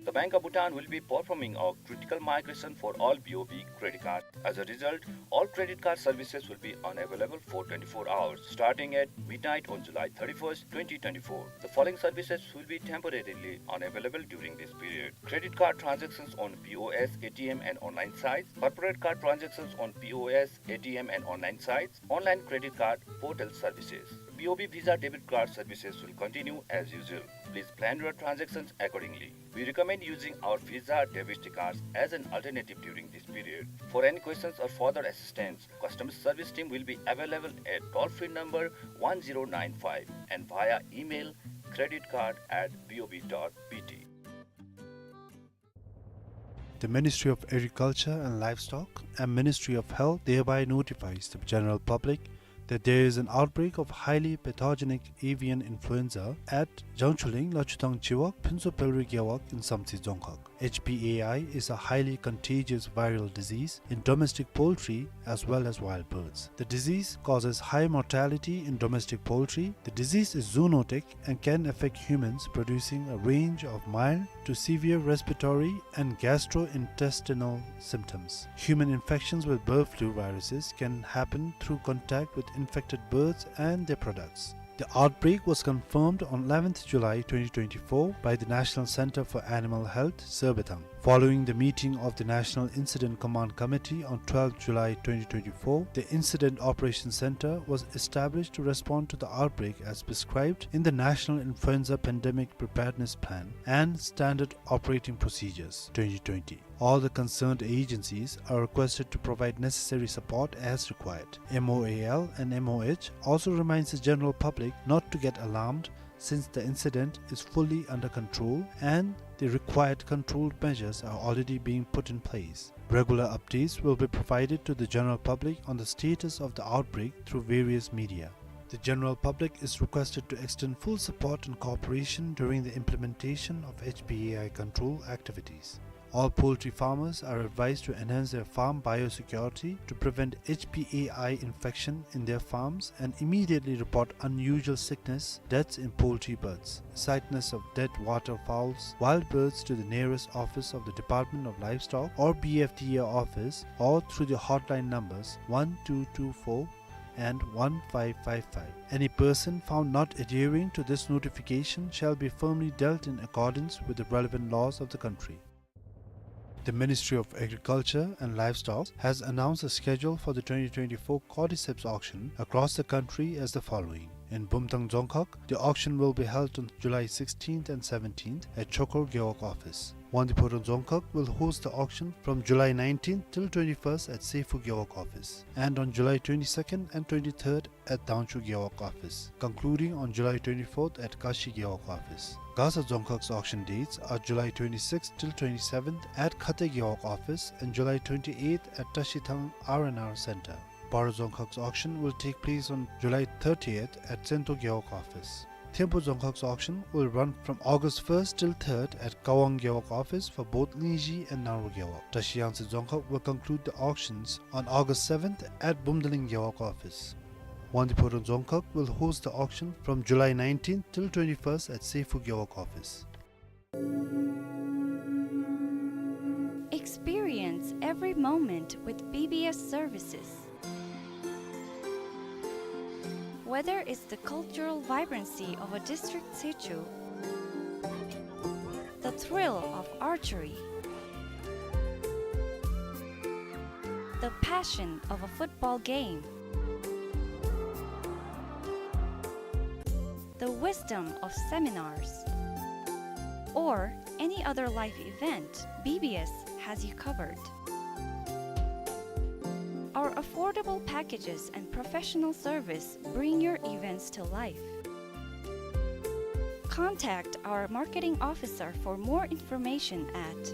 The Bank of Bhutan will be performing a critical migration for all B O B credit cards. As a result, all credit card services will be unavailable for twenty-four hours, starting at midnight on July thirty-first, twenty twenty-four. The following services will be temporarily unavailable during this period: credit card transactions on P O S, A T M, and online sites, corporate card transactions on P O S, A T M, and online sites, online credit card portal services. B O B Visa debit card services will continue as usual. Please plan your transactions accordingly. We recommend using our Visa debit cards as an alternative during this period. For any questions or further assistance, customer service team will be available at toll-free number one zero nine five and via email credit card at B O B dot B T. The Ministry of Agriculture and Livestock and Ministry of Health thereby notifies the general public that there is an outbreak of highly pathogenic avian influenza at Jangchuling, Lachuthang Chiwag, Phuntsho Phelri Gewog in Samtse Dzongkhag. H P A I is a highly contagious viral disease in domestic poultry as well as wild birds. The disease causes high mortality in domestic poultry. The disease is zoonotic and can affect humans, producing a range of mild to severe respiratory and gastrointestinal symptoms. Human infections with bird flu viruses can happen through contact with infected birds and their products. The outbreak was confirmed on eleventh July twenty twenty-four by the National Center for Animal Health, Sirbathang. Following the meeting of the National Incident Command Committee on twelfth July twenty twenty-four, the Incident Operation Center was established to respond to the outbreak as prescribed in the National Influenza Pandemic Preparedness Plan and Standard Operating Procedures twenty twenty. All the concerned agencies are requested to provide necessary support as required. M O A L and M O H also reminds the general public not to get alarmed, since the incident is fully under control and the required control measures are already being put in place. Regular updates will be provided to the general public on the status of the outbreak through various media. The general public is requested to extend full support and cooperation during the implementation of H P A I control activities. All poultry farmers are advised to enhance their farm biosecurity to prevent H P A I infection in their farms and immediately report unusual sickness, deaths in poultry birds, sightness of dead waterfowls, wild birds to the nearest office of the Department of Livestock or B F D A office or through the hotline numbers one two two four and one five five five. Any person found not adhering to this notification shall be firmly dealt in accordance with the relevant laws of the country. The Ministry of Agriculture and Livestock has announced a schedule for the twenty twenty-four Cordyceps auction across the country as the following. In Bumthang Dzongkhag, the auction will be held on July sixteenth and seventeenth at Chokor Gewog office. Wangdue Phodrang Dzongkhag will host the auction from July nineteenth till twenty-first at Sephu Gewog office, and on July twenty-second and twenty-third at Dangchu Gewog office, concluding on July twenty-fourth at Kashi Gewog office. Gasa Dzongkhag's auction dates are July twenty-sixth till twenty-seventh at Khate Gewog office and July twenty-eighth at Tashithang R and R Center. Paro Dzongkhag's auction will take place on July thirtieth at Tsento Gewog office. Thimphu Dzongkhag's auction will run from August first till third at Kawang Gewog office for both Lingzhi and Naro Gewog. Tashi Yangtse Dzongkhag will conclude the auctions on August seventh at Bumdaling Gewog office. Wangdue Phodrang Dzongkhag will host the auction from July nineteenth till twenty-first at Sephu Gewog office. Experience every moment with B B S services. Whether it's the cultural vibrancy of a district tsechu, the thrill of archery, the passion of a football game, the wisdom of seminars, or any other life event, B B S has you covered. Our affordable packages and professional service bring your events to life. Contact our marketing officer for more information at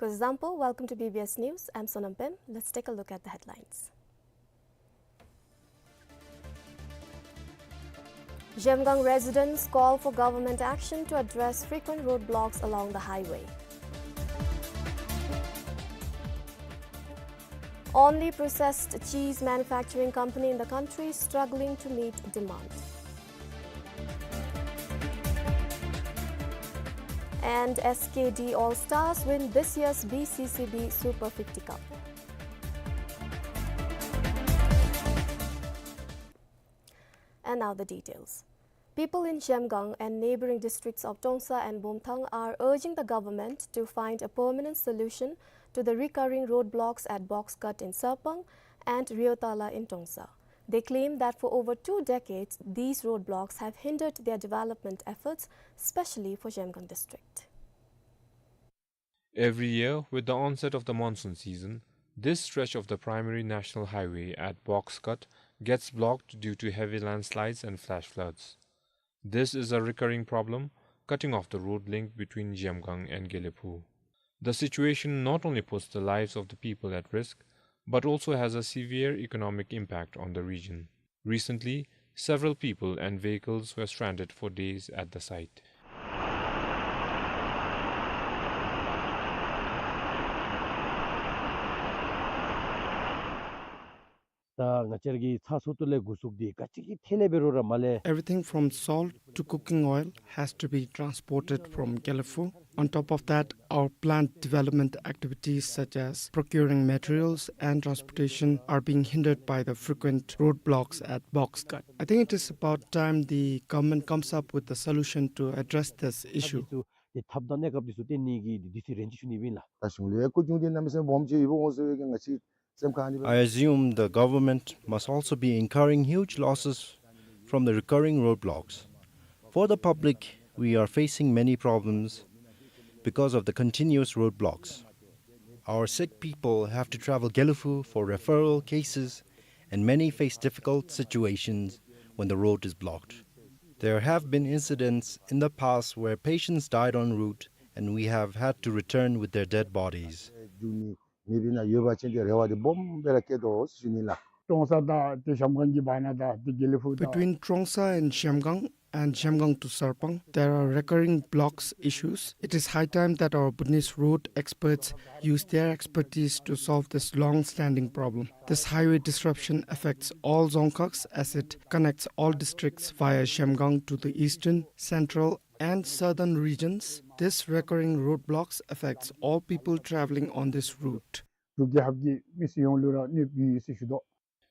Example, welcome to B B S News. I'm Sonam Pem. Let's take a look at the headlines. Zhemgang residents call for government action to address frequent roadblocks along the highway. Only processed cheese manufacturing company in the country struggling to meet demand. And S K D All Stars win this year's B C C B Super fifty Cup. And now the details. People in Zhemgang and neighboring districts of Trongsa and Bumthang are urging the government to find a permanent solution to the recurring roadblocks at Box Cut in Sarpang and Reotala in Trongsa. They claim that for over two decades, these roadblocks have hindered their development efforts, especially for Zhemgang district. Every year, with the onset of the monsoon season, this stretch of the primary national highway at Box Cut gets blocked due to heavy landslides and flash floods. This is a recurring problem, cutting off the road link between Zhemgang and Gelephu. The situation not only puts the lives of the people at risk, but also has a severe economic impact on the region. Recently, several people and vehicles were stranded for days at the site. ད་ང་བཅས་ཀྱི་ཚ་སོ་ཏུ་ལས་འགོ་བཙུགས་ཏེ་ག་ཅི་གི་ཐད་ལས་འབད་རུང་ར་མ་ལས། Everything from salt to cooking oil has to be transported from Gelephu. On top of that, our planned development activities such as procuring materials and transportation are being hindered by the frequent roadblocks at Box Cut. I think it is about time the government comes up with a solution to address this issue. ཏེ་ཐབས་དང་གནས་སྐབས་འདི་ཚུ་བཏོན་ནི་གི་འདི་ཚུ་རེ་ཞུ་ཞུ་ནི་ཨིན་ལགས། ད་གཞུང་ལུ་ཡང་སྐུ་གྱོང་འདི་གནམ་མེད་ས་མེད་སྦོམ་ཅིག་ཡོདཔ་འོང་ཟེར་བའི་གི་ང་བཅས་སེམས་ཁར་ཨ་ནི་སྦེ། I assume the government must also be incurring huge losses from the recurring roadblocks. For the public, we are facing many problems because of the continuous roadblocks. Our sick people have to travel Gelephu for referral cases, and many face difficult situations when the road is blocked. There have been incidents in the past where patients died en route, and we have had to return with their dead bodies. མི་སྦེ་ནཱ་ཡོད་པ་ཅིན་ཏེ་རེ་བ་འདི་སྦོམ་སྦེ་ར་བསྐྱེད་དོ་ཟེར་ཞུ་ནི་ལགས། ཀྲོང་གསར་དང་ཏེ་གཞལམ་སྒང་གི་བར་ན་དང་ཏེ་དགེ་ལེགས་ཕུག་དང་། Between Trongsa and Zhemgang and Zhemgang to Sarpang, there are recurring blocks issues. It is high time that our Bhutanese road experts use their expertise to solve this long-standing problem. This highway disruption affects all Dzongkhags as it connects all districts via Zhemgang to the eastern, central, and southern regions. This recurring roadblocks affects all people traveling on this route. འབྲུག་རྒྱལ་ཁབ་ཀྱི་མི་སེར་ཡོངས་ལུ་ར་གནོདཔ་ཡོད་ཟེར་ཞུ་དོ།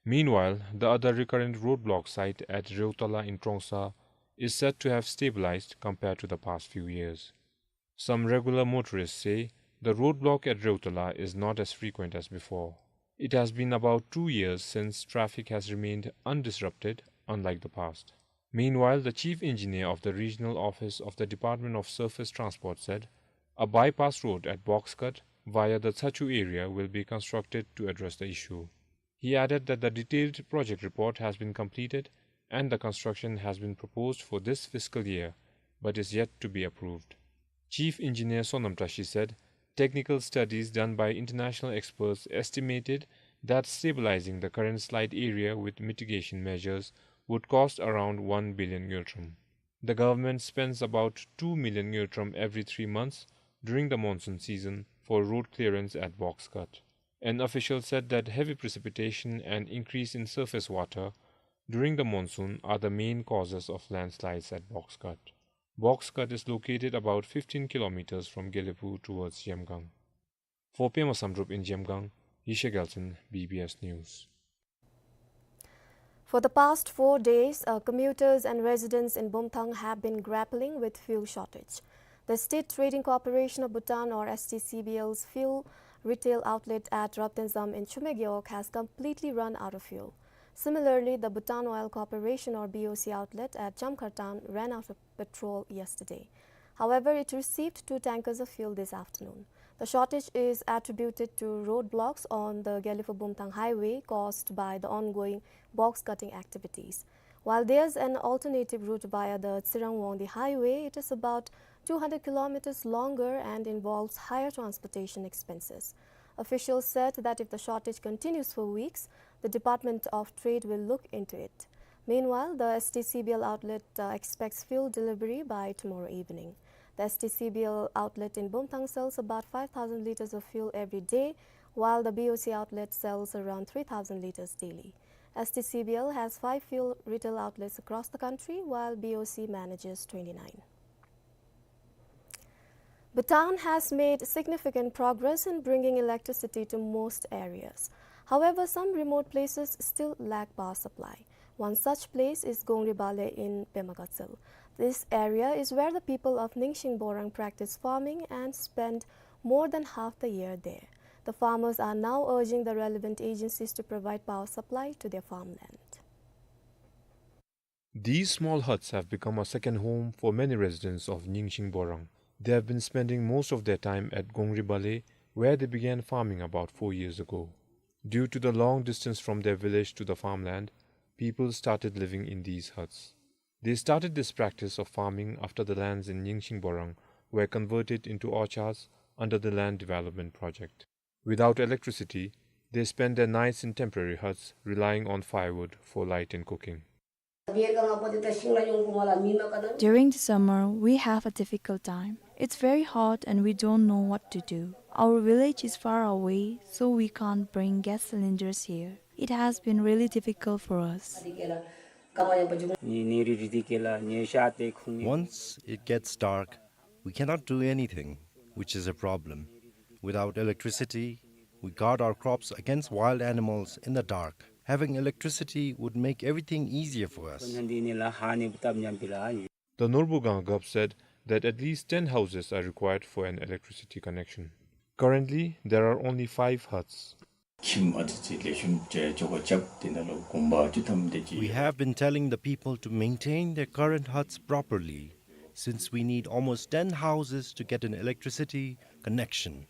Meanwhile, the other recurrent roadblock site at Reotala in Trongsa is said to have stabilized compared to the past few years. Some regular motorists say the roadblock at Reotala is not as frequent as before. It has been about two years since traffic has remained undisrupted, unlike the past. Meanwhile, the chief engineer of the regional office of the Department of Surface Transport said a bypass road at Box Cut via the Tsachu area will be constructed to address the issue. He added that the detailed project report has been completed and the construction has been proposed for this fiscal year, but is yet to be approved. Chief Engineer Sonam Tashi said technical studies done by international experts estimated that stabilizing the current slide area with mitigation measures would cost around one billion ngultrum. The government spends about two million ngultrum every three months during the monsoon season for road clearance at Box Cut. An official said that heavy precipitation and increase in surface water during the monsoon are the main causes of landslides at Box Cut. Box Cut is located about fifteen kilometers from Gelephu towards Zhemgang. For Pema Samdrup in Zhemgang, Yeshe Gyaltsen, B B S News. For the past four days, uh, commuters and residents in Bumthang have been grappling with fuel shortage. The State Trading Corporation of Bhutan, or S T C B L's fuel retail outlet at Rabdenzam in Chumegyeok has completely run out of fuel. Similarly, the Bhutan Oil Corporation, or B O C outlet at Jamkhartan, ran out of petrol yesterday. However, it received two tankers of fuel this afternoon. The shortage is attributed to roadblocks on the Gelephu-Bumthang highway caused by the ongoing box cutting activities. While there's an alternative route via the Tsirang-Wangdi highway, it is about two hundred kilometers longer and involves higher transportation expenses. Officials said that if the shortage continues for weeks, the Department of Trade will look into it. Meanwhile, the S T C B L outlet, uh, expects fuel delivery by tomorrow evening. The S T C B L outlet in Bomthang sells about five thousand liters of fuel every day, while the B O C outlet sells around three thousand liters daily. S T C B L has five fuel retail outlets across the country, while B O C manages twenty-nine. Bhutan has made significant progress in bringing electricity to most areas. However, some remote places still lack power supply. One such place is Gongri Bale in Pema Gatshel. This area is where the people of Ningshing Borang practice farming and spend more than half the year there. The farmers are now urging the relevant agencies to provide power supply to their farmland. These small huts have become a second home for many residents of Ningshing Borang. They have been spending most of their time at Gongri Bale, where they began farming about four years ago. Due to the long distance from their village to the farmland, people started living in these huts. They started this practice of farming after the lands in Ningshing Borang were converted into orchards under the Land Development Project. Without electricity, they spend their nights in temporary huts, relying on firewood for light and cooking. During the summer, we have a difficult time. It's very hot and we don't know what to do. Our village is far away, so we can't bring gas cylinders here. It has been really difficult for us. Once it gets dark, we cannot do anything, which is a problem. Without electricity, we guard our crops against wild animals in the dark. Having electricity would make everything easier for us. The Norbugang Gap said that at least ten houses are required for an electricity connection. Currently, there are only five huts. ཁྱིམ་ཨ་ཙི་ཙི་ལེགས་ཤོམ་ཅིག་འགྱོ་བ་རྐྱབ། དེ་ནང་ལུ་གོམ་པ་བཅུ་ཐམ་དེ་ཅིག། We have been telling the people to maintain their current huts properly, since we need almost ten houses to get an electricity connection.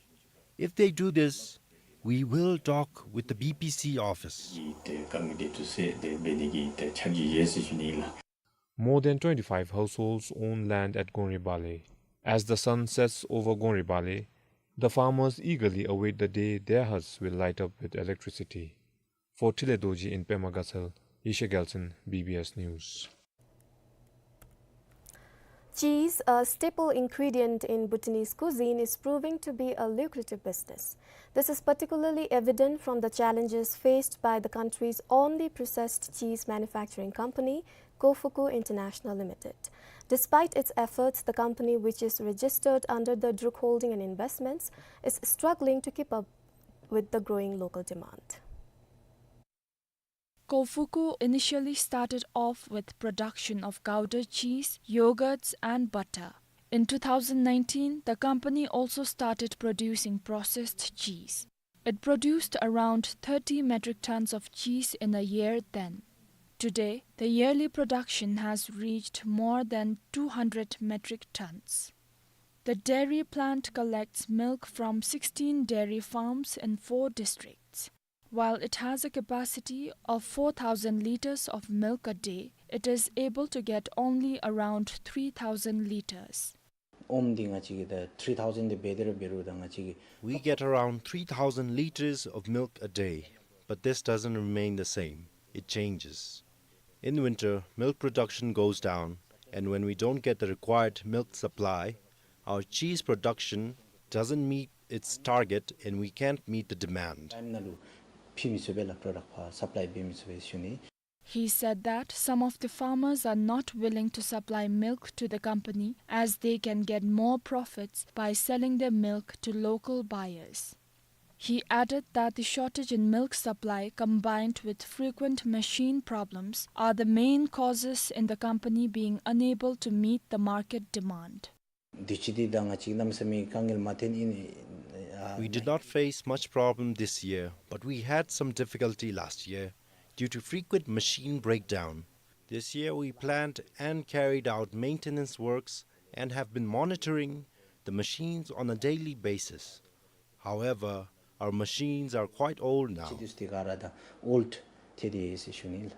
If they do this, we will talk with the B P C office. ཏེ་དཀའ་ངལ་འདི་ཚུ་སེལ་ཏེ་འབད་ནི་གི་ཏེ་ཕྱག་ཞུ་ཡི་ཟེར་ཞུ་ནི་ལགས། More than twenty-five households own land at Gongri Bale. As the sun sets over Gongri Bale, the farmers eagerly await the day their huts will light up with electricity. For Trile Dorji in Pema Gatshel, Yeshe Gyaltsen, B B S News. Cheese, a staple ingredient in Bhutanese cuisine, is proving to be a lucrative business. This is particularly evident from the challenges faced by the country's only processed cheese manufacturing company, Kofuku International Limited. Despite its efforts, the company, which is registered under the Druk Holding and Investments, is struggling to keep up with the growing local demand. Kofuku initially started off with production of gouda cheese, yogurts, and butter. In two thousand nineteen, the company also started producing processed cheese. It produced around thirty metric tons of cheese in a year then. Today, the yearly production has reached more than two hundred metric tons. The dairy plant collects milk from sixteen dairy farms in four districts. While it has a capacity of four thousand liters of milk a day, it is able to get only around three thousand liters. ཨོམ་འདི་ང་བཅས་ཀྱིས་ད་three thousand དེ་འབད་དེ་ར་འབད་རུང་ད་ང་བཅས་ཀྱིས། We get around three thousand liters of milk a day, but this doesn't remain the same. It changes. In winter, milk production goes down, and when we don't get the required milk supply, our cheese production doesn't meet its target and we can't meet the demand. ཊའིམ་ནང་ལུ་ཕུལ་མི་ཚུགས་པས་ལགས། པྲོ་ཌཀཊ་ཕར་སབ་ལའི་འབད་མི་ཚུགས་པས་ཞུ་ནི། He said that some of the farmers are not willing to supply milk to the company as they can get more profits by selling their milk to local buyers. He added that the shortage in milk supply combined with frequent machine problems are the main causes in the company being unable to meet the market demand. དུས་ཅི་འདི་ད་ང་བཅས་གནམ་མེད་ས་མེད་དཀའ་ངལ་མ་ཐོན་ཨིན། We did not face much problem this year, but we had some difficulty last year due to frequent machine breakdown. This year we planned and carried out maintenance works and have been monitoring the machines on a daily basis. However, our machines are quite old now. ཅི་དུས་འདི་ག་ར་ད་ཨོལཌ་ཐལ་ཏེ་ཡོད་ཟེར་ཞུ་ནི་ལགས།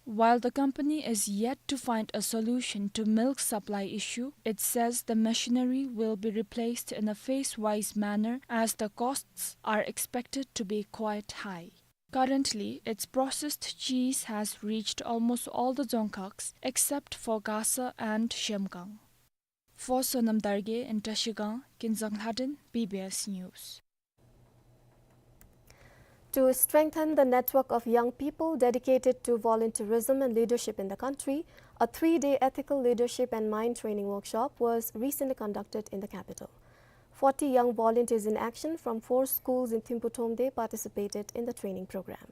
While the company is yet to find a solution to milk supply issue, it says the machinery will be replaced in a phase-wise manner as the costs are expected to be quite high. Currently, its processed cheese has reached almost all the dzongkhags except for Gasa and Zhemgang. For Sonam Dargay in Trashigang, Kinzang Lhaden, B B S News. To strengthen the network of young people dedicated to volunteerism and leadership in the country, a three-day ethical leadership and mind training workshop was recently conducted in the capital. Forty young volunteers in action from four schools in Thimphu Thromde participated in the training program.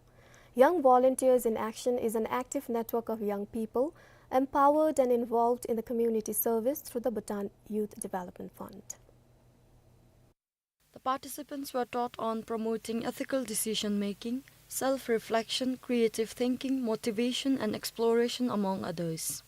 Young Volunteers in Action is an active network of young people empowered and involved in the community service through the Bhutan Youth Development Fund. The participants were taught on promoting ethical decision-making, self-reflection, creative thinking, motivation, and exploration, among others.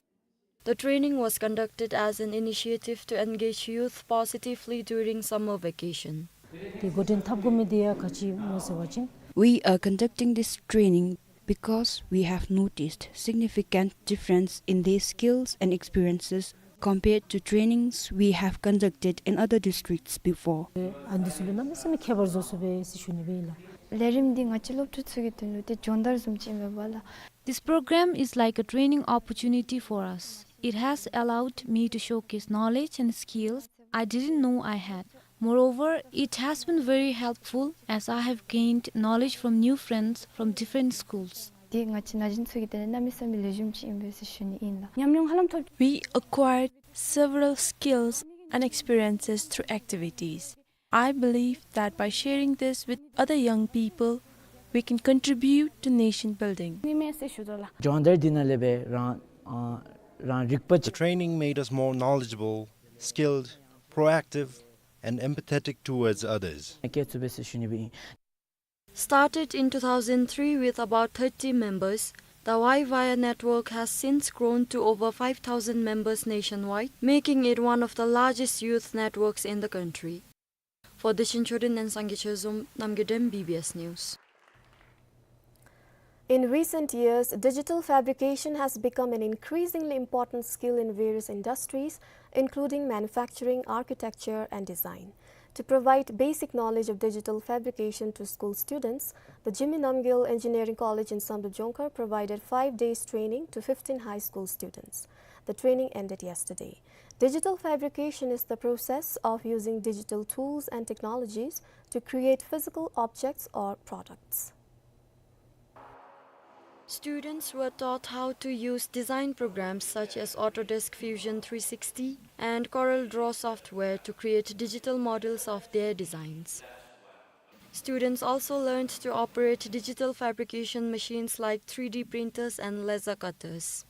The training was conducted as an initiative to engage youth positively during summer vacation. དེ་འགོ་འདྲེན་འཐབ་དགོ་མི་དེ་ཡང་ག་ཅི་སྨོ་ཟེར་བ་ཅིན། We are conducting this training because we have noticed significant difference in their skills and experiences compared to trainings we have conducted in other districts before. ཨ་འདི་ཚུ་ལུ་གནམ་མེད་ས་མེད་ཁྱད་པར་བཟོ་ཚུགས་པས་ཟེར་ཞུ་ནི་སྦེ་ཨིན་ལགས། ལས་རིམ་འདི་ང་བཅས་སློབ་ཕྲུག་ཚུ་གི་དོན་ལུ་ཏེ་སྦྱོང་བརྡར་བཟུམ་ཅིག་ཨིན་པས་ལགས། This program is like a training opportunity for us. It has allowed me to showcase knowledge and skills I didn't know I had. Moreover, it has been very helpful as I have gained knowledge from new friends from different schools. འདི་ང་བཅས་ན་གཞོན་ཚུ་གི་དོན་ལས་གནམ་མེད་ས་མེད་ལེགས་ཤོམ་ཅིག་ཨིན་པས་ཟེར་ཞུ་ནི་ཨིན་ལགས། ཉམས་མྱོང་ཧ་ལམ་ཐོབ། We acquired several skills and experiences through activities. I believe that by sharing this with other young people, we can contribute to nation building. ནི་མས་ཟེར་ཞུ་དོ་ལགས། སྦྱོང་བརྡར་འདི་ནང་ལས་སྦེ་རང་ཨ་རང་རིག་པ་The training made us more knowledgeable, skilled, proactive, and empathetic towards others. སྐྱེ་ཚུགས་པས་ཟེར་ཞུ་ནི་སྦེ་ཨིན། Started in two thousand three with about thirty members, the Y-Via network has since grown to over five thousand members nationwide, making it one of the largest youth networks in the country. For Dechen Chodron and Sangay Chezom, Namgay Dem, B B S News. In recent years, digital fabrication has become an increasingly important skill in various industries, including manufacturing, architecture, and design. To provide basic knowledge of digital fabrication to school students, the Jigme Namgyel Engineering College in Samdrup Jongkhar provided five days training to fifteen high school students. The training ended yesterday. Digital fabrication is the process of using digital tools and technologies to create physical objects or products. Students were taught how to use design programs such as Autodesk Fusion three sixty and CorelDRAW software to create digital models of their designs. Students also learned to operate digital fabrication machines like three D printers and laser cutters.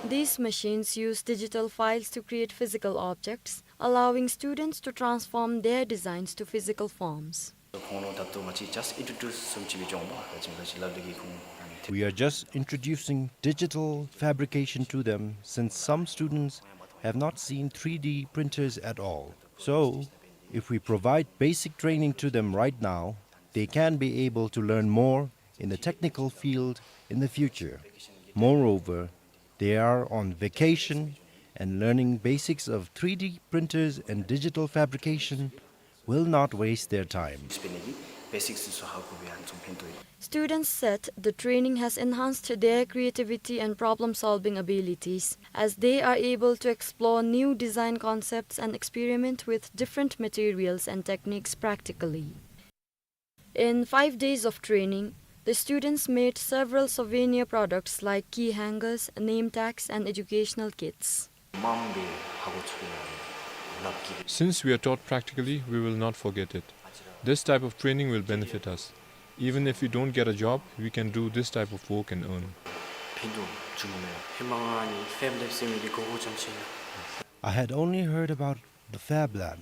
These machines use digital files to create physical objects, allowing students to transform their designs to physical forms. ཁོང་ལུ་ད་ལྟོ་ང་བཅས་just introduce བཟུམ་ཅིག་སྦེ་སྦྱོང་བ་ཨ་ནི་ཅིག་ལ་ལུ་གིས་ཁོང་ཨ་ནི། We are just introducing digital fabrication to them since some students have not seen three D printers at all. So, if we provide basic training to them right now, they can be able to learn more in the technical field in the future. Moreover, they are on vacation, and learning basics of three D printers and digital fabrication will not waste their time. Students said the training has enhanced their creativity and problem-solving abilities, as they are able to explore new design concepts and experiment with different materials and techniques practically. In five days of training, the students made several souvenir products like key hangers, name tags, and educational kits. Since we are taught practically, we will not forget it. This type of training will benefit us. Even if we don't get a job, we can do this type of work and earn. I had only heard about the FabLab,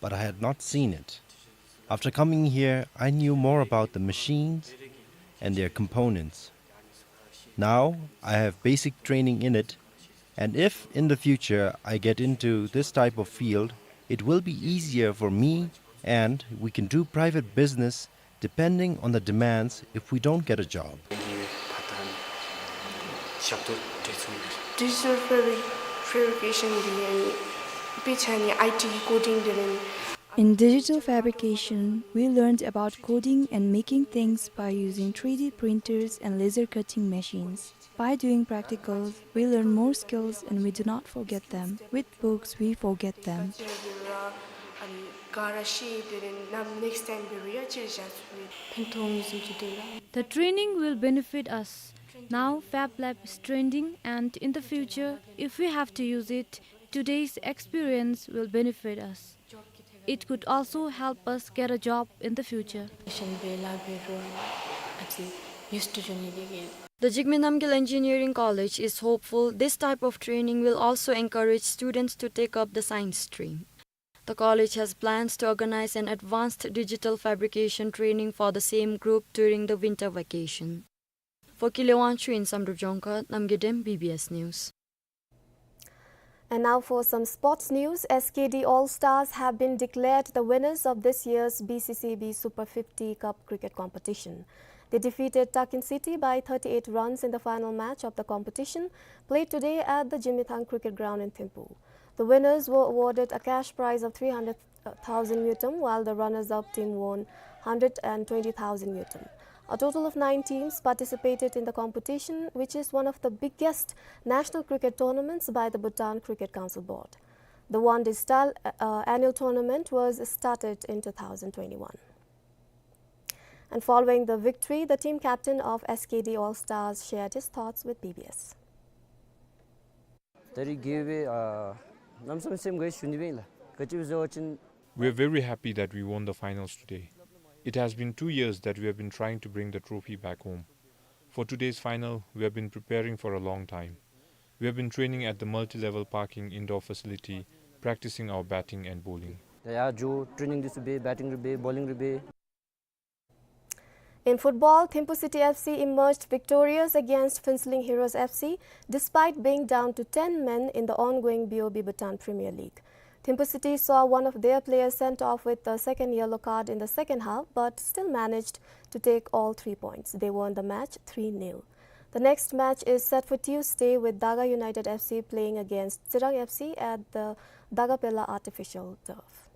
but I had not seen it. After coming here, I knew more about the machines and their components. Now, I have basic training in it, and if in the future I get into this type of field, it will be easier for me, and we can do private business depending on the demands if we don't get a job. Digital fabri- fabrication འདི་ཡང་དཔེ་ཆ་ནི་I T coding འདི་རེད། In digital fabrication, we learned about coding and making things by using three D printers and laser cutting machines. By doing practicals, we learn more skills and we do not forget them. With books, we forget them. The training will benefit us. Now, Fab Lab is trending, and in the future, if we have to use it, today's experience will benefit us. It could also help us get a job in the future. The Jigme Namgyal Engineering College is hopeful this type of training will also encourage students to take up the science stream. The college has plans to organize an advanced digital fabrication training for the same group during the winter vacation. For Kile Wangchuk in Samdrup Jongkha, Namgay Dem, B B S News. And now for some sports news. S K D All Stars have been declared the winners of this year's B C C B Super fifty Cup cricket competition. They defeated Takin City by thirty-eight runs in the final match of the competition, played today at the Jimithang Cricket Ground in Thimphu. The winners were awarded a cash prize of three hundred thousand ngultrum, while the runners-up team won hundred and twenty thousand ngultrum. A total of nine teams participated in the competition, which is one of the biggest national cricket tournaments by the Bhutan Cricket Council Board. The one-day style, uh, annual tournament was started in two thousand twenty-one. And following the victory, the team captain of S K D All Stars shared his thoughts with B B S. ད་རིས་དགེ་བའི་ཨ་རྣམ་གསུམ་སེམས་དགའ་ཞུ་ནི་སྦེ་ཨིན་ལགས། ག་ཅི་སྦེ་ཟེར་བ་ཅིན། We are very happy that we won the finals today. It has been two years that we have been trying to bring the trophy back home. For today's final, we have been preparing for a long time. We have been training at the multi-level parking indoor facility, practicing our batting and bowling. ད་ཡར་འགྱོ་ཊེ་ནིང་འདི་ཚུ་འབད། བེ་ཊིང་རེ་འབད། བོ་ལིང་རེ་འབད། In football, Thimphu City F C emerged victorious against Phuentsholing Heroes F C, despite being down to ten men in the ongoing B O B Bhutan Premier League. Thimphu City saw one of their players sent off with the second yellow card in the second half, but still managed to take all three points. They won the match three nil. The next match is set for Tuesday, with Daga United F C playing against Tsirang F C at the Daga Pela Artificial Turf.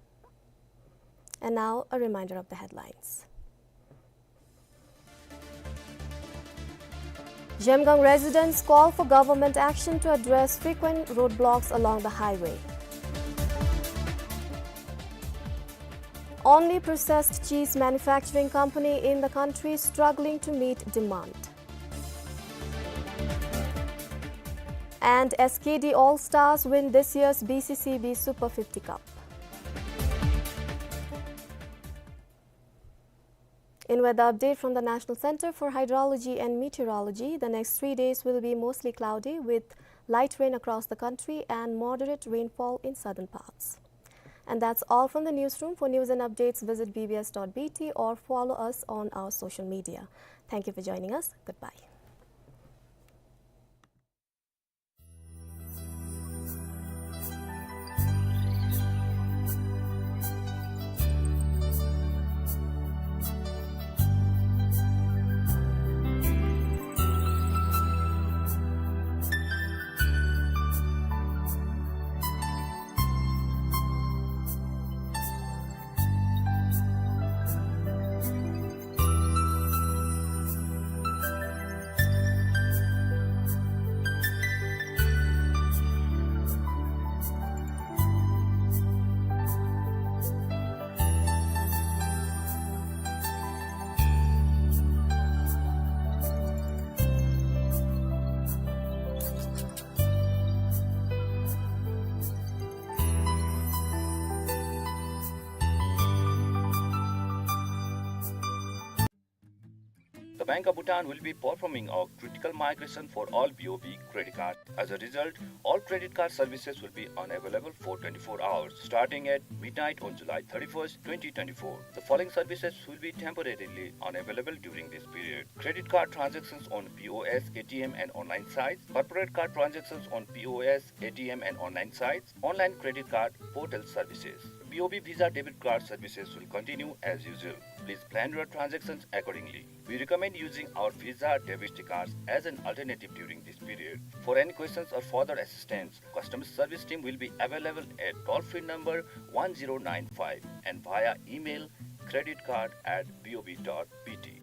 And now, a reminder of the headlines. Zhemgang residents call for government action to address frequent roadblocks along the highway. Only processed cheese manufacturing company in the country struggling to meet demand. And S K D All Stars win this year's B C C B Super fifty Cup. In weather update from the National Center for Hydrology and Meteorology, the next three days will be mostly cloudy with light rain across the country and moderate rainfall in southern parts. And that's all from the newsroom. For news and updates, visit B B S dot B T or follow us on our social media. Thank you for joining us. Goodbye. The Bank of Bhutan will be performing a critical migration for all B O B credit cards. As a result, all credit card services will be unavailable for twenty-four hours, starting at midnight on July thirty-first, twenty twenty-four. The following services will be temporarily unavailable during this period: credit card transactions on P O S, A T M, and online sites, corporate card transactions on P O S, A T M, and online sites, online credit card portal services. B O B Visa debit card services will continue as usual. Please plan your transactions accordingly. We recommend using our Visa debit cards as an alternative during this period. For any questions or further assistance, customer service team will be available at toll-free number one zero nine five and via email credit card at B O B dot B T.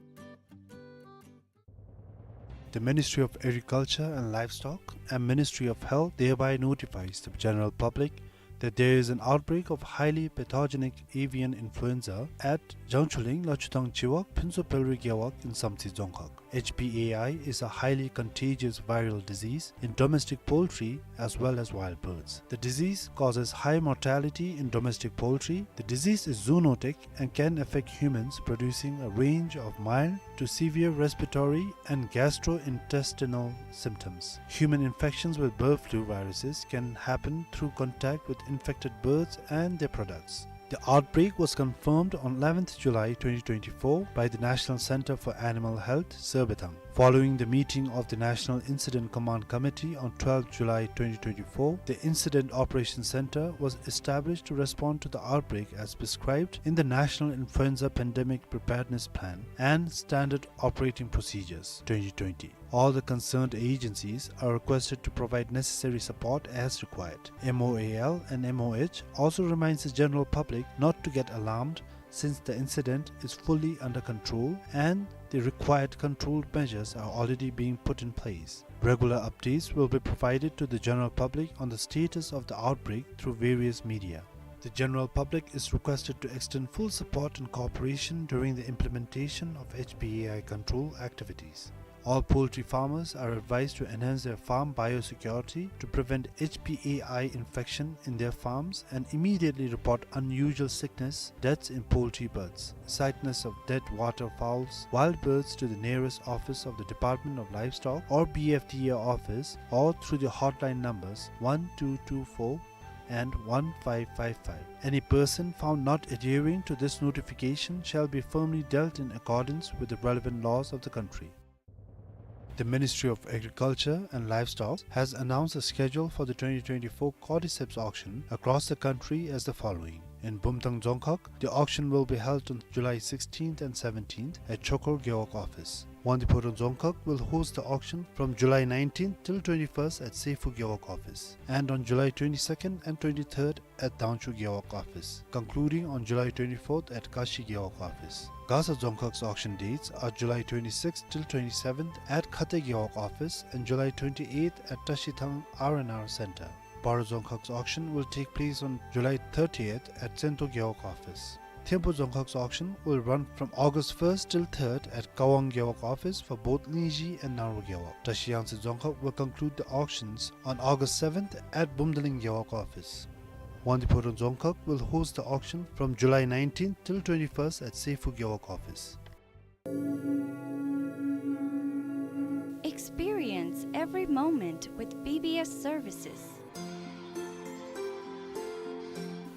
The Ministry of Agriculture and Livestock and Ministry of Health thereby notifies the general public that there is an outbreak of highly pathogenic avian influenza at Jangchuling, Lachuthang Chiwag, Phuntsho Phelri Gewog in Samtse Dzongkhag. H P A I is a highly contagious viral disease in domestic poultry as well as wild birds. The disease causes high mortality in domestic poultry. The disease is zoonotic and can affect humans, producing a range of mild to severe respiratory and gastrointestinal symptoms. Human infections with bird flu viruses can happen through contact with infected birds and their products. The outbreak was confirmed on eleventh July twenty twenty-four by the National Center for Animal Health, Sarbethang. Following the meeting of the National Incident Command Committee on twelfth July twenty twenty-four, the Incident Operation Center was established to respond to the outbreak as prescribed in the National Influenza Pandemic Preparedness Plan and Standard Operating Procedures twenty twenty. All the concerned agencies are requested to provide necessary support as required. M O A L and M O H also reminds the general public not to get alarmed, since the incident is fully under control and the required control measures are already being put in place. Regular updates will be provided to the general public on the status of the outbreak through various media. The general public is requested to extend full support and cooperation during the implementation of H P A I control activities. All poultry farmers are advised to enhance their farm biosecurity to prevent H P A I infection in their farms and immediately report unusual sickness, deaths in poultry birds, sightness of dead waterfowls, wild birds to the nearest office of the Department of Livestock or B F D A office or through the hotline numbers one two two four and one five five five. Any person found not adhering to this notification shall be firmly dealt in accordance with the relevant laws of the country. The Ministry of Agriculture and Livestock has announced a schedule for the twenty twenty-four Cordyceps auction across the country as the following. In Bumthang Dzongkhag, the auction will be held on July sixteenth and seventeenth at Chokor Gewog office. Wangdue Phodrang Dzongkhag will host the auction from July nineteenth till twenty-first at Sephu Gewog office, and on July twenty-second and twenty-third at Dangchu Gewog office, concluding on July twenty-fourth at Kashi Gewog office. Gasa Dzongkhag's auction dates are July twenty-sixth till twenty-seventh at Khate Gewog office and July twenty-eighth at Tashithang R and R Center. Paro Dzongkhag's auction will take place on July thirtieth at Tsento Gewog office. Thimphu Dzongkhag's auction will run from August first till third at Kawang Gewog office for both Lingzhi and Naro Gewog. Tashi Yangtse Dzongkhag will conclude the auctions on August seventh at Bumdaling Gewog office. Wangdue Phodrang Dzongkhag will host the auction from July nineteenth till twenty-first at Sephu Gewog office. Experience every moment with B B S services.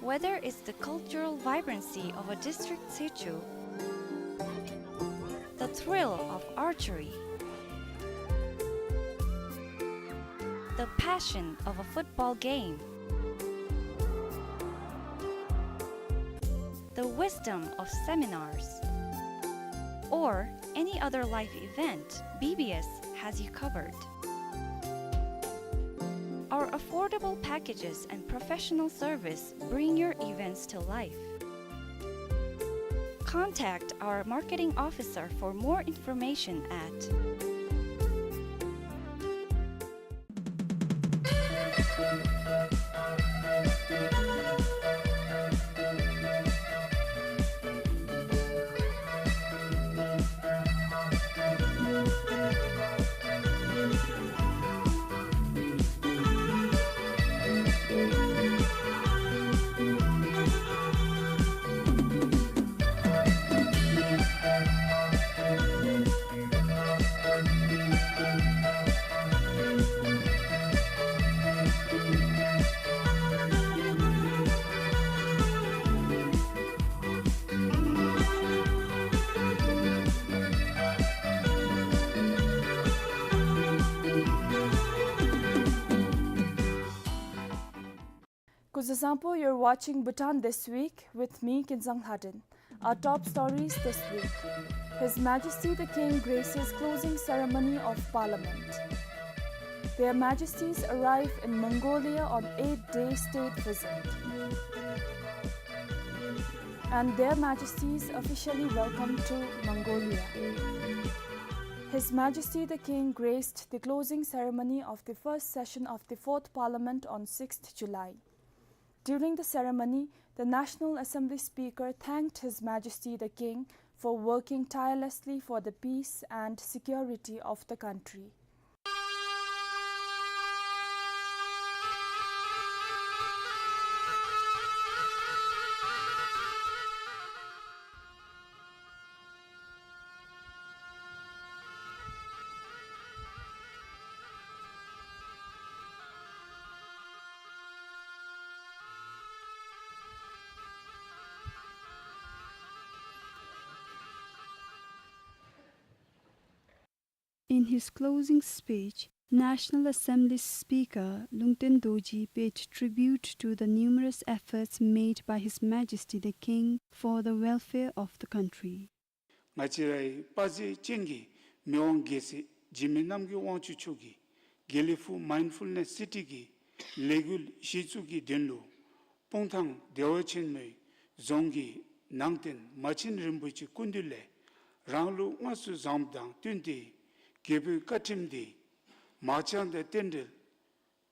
Whether it's the cultural vibrancy of a district tsechu, the thrill of archery, the passion of a football game, the wisdom of seminars, or any other life event, B B S has you covered. Our affordable packages and professional service bring your events to life. Contact our marketing officer for more information at Kuzuzangpo, you're watching Bhutan This Week with me, Kinzang Lhaden. Our top stories this week. His Majesty the King graces closing ceremony of Parliament. Their Majesties arrive in Mongolia on eight-day state visit. And Their Majesties officially welcome to Mongolia. His Majesty the King graced the closing ceremony of the first session of the Fourth Parliament on sixth July. During the ceremony, the National Assembly Speaker thanked His Majesty the King for working tirelessly for the peace and security of the country. In his closing speech, National Assembly Speaker Lungten Dorji paid tribute to the numerous efforts made by His Majesty the King for the welfare of the country. ང་བཅས་རའི་དཔའ་རྩལ་ཅན་གྱི་མི་དབང་རྒྱལ་སྲས་འཇིགས་མེད་རྣམ་རྒྱལ་དབང་ཕྱུག་མཆོག་གིས་དགེ་ལེགས་ཕུག་མའིནཌ་ཕུལ་ནེསི་སི་ཊི་གི་ལས་འགུལ་གཞི་བཙུགས་ཀྱི་དོན་ལུ་སྤུངས་ཐང་བདེ་བ་ཆེན་མོའི་རྫོང་གི་ནང་རྟེན་མ་ཆེན་རིན་པོ་ཆེ་སྐུ་མདུན་ལས་རང་ལུགས་དངོས་སུ་བཟངམ་དང་བསྟུན་ཏེ་རྒྱལ་པོའི་བཀའ་ཁྲིམས་འདི་མང་སྤྱོད་དང་རྟེན་འབྲེལ་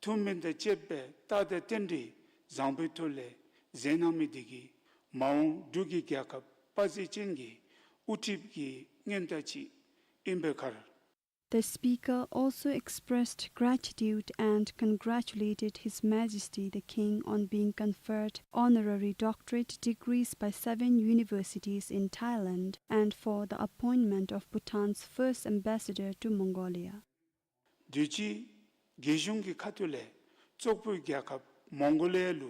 ཐུགས་སྨོན་དང་བཅས་པའི་རྟགས་དང་རྟེན་འབྲེལ་བཟང་པོའི་ཐོག་ལས་མཛད་གནང་མི་འདི་གིས་མ་འོངས་འབྲུག་གི་རྒྱལ་ཁབ་དཔའ་རྩལ་ཅན་གྱི་དབུ་ཁྲིད་ཀྱི་མངོན་རྟགས་ཅིག་ཨིན་པའི་ཁར། The speaker also expressed gratitude and congratulated His Majesty the King on being conferred honorary doctorate degrees by seven universities in Thailand and for the appointment of Bhutan's first ambassador to Mongolia. དུས་ཅི་རྒྱལ་གཞུང་གི་ཁ་ཐུག་ལས་བཙོག་པའི་རྒྱལ་ཁབ་མོང་གོ་ལི་ཡ་ལུ་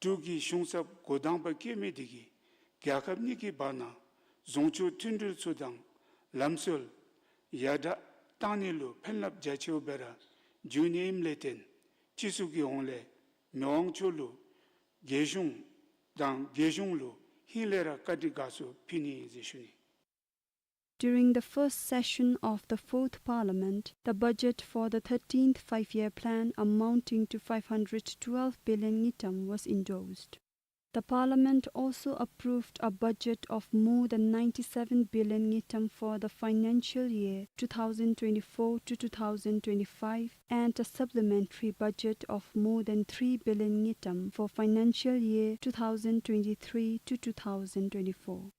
འབྲུག་གི་གཞུང་ཚབ་འགོ་དང་པ་བསྐོས་མི་འདི་གིས་རྒྱལ་ཁབ་གཉིས་ཀྱི་བར་ན་བཟུང་ཕྱོགས་མཐུན་སྒྲིལ་ཚུ་དང་ལམ་སྲོལ་ཡར་དྲག་གཏང་ནི་ལུ་ཕན་རླབས་རྒྱ་ཆེཝ་སྦེ་ར་འབྱུང་ནི་ཨིནམ་ལས་བརྟེན་སྤྱི་ཚོགས་ཀྱི་ཧོངས་ལས་མི་དབང་མཆོག་ལུ་རྒྱལ་གཞུང་དང་རྒྱལ་གཞུང་ལུ་ཧིང་ལས་ར་བཀའ་དྲིན་དགའ་ཚོར་ཕུལ་ནི་ཨིན་ཟེར་ཞུ་ནི། During the first session of the Fourth Parliament, the budget for the thirteenth Five-Year Plan amounting to five hundred twelve billion ngultrum was endorsed. The Parliament also approved a budget of more than ninety-seven billion ngultrum for the financial year two thousand twenty-four to two thousand twenty-five and a supplementary budget of more than three billion ngultrum for financial year two thousand twenty-three to two thousand twenty-four.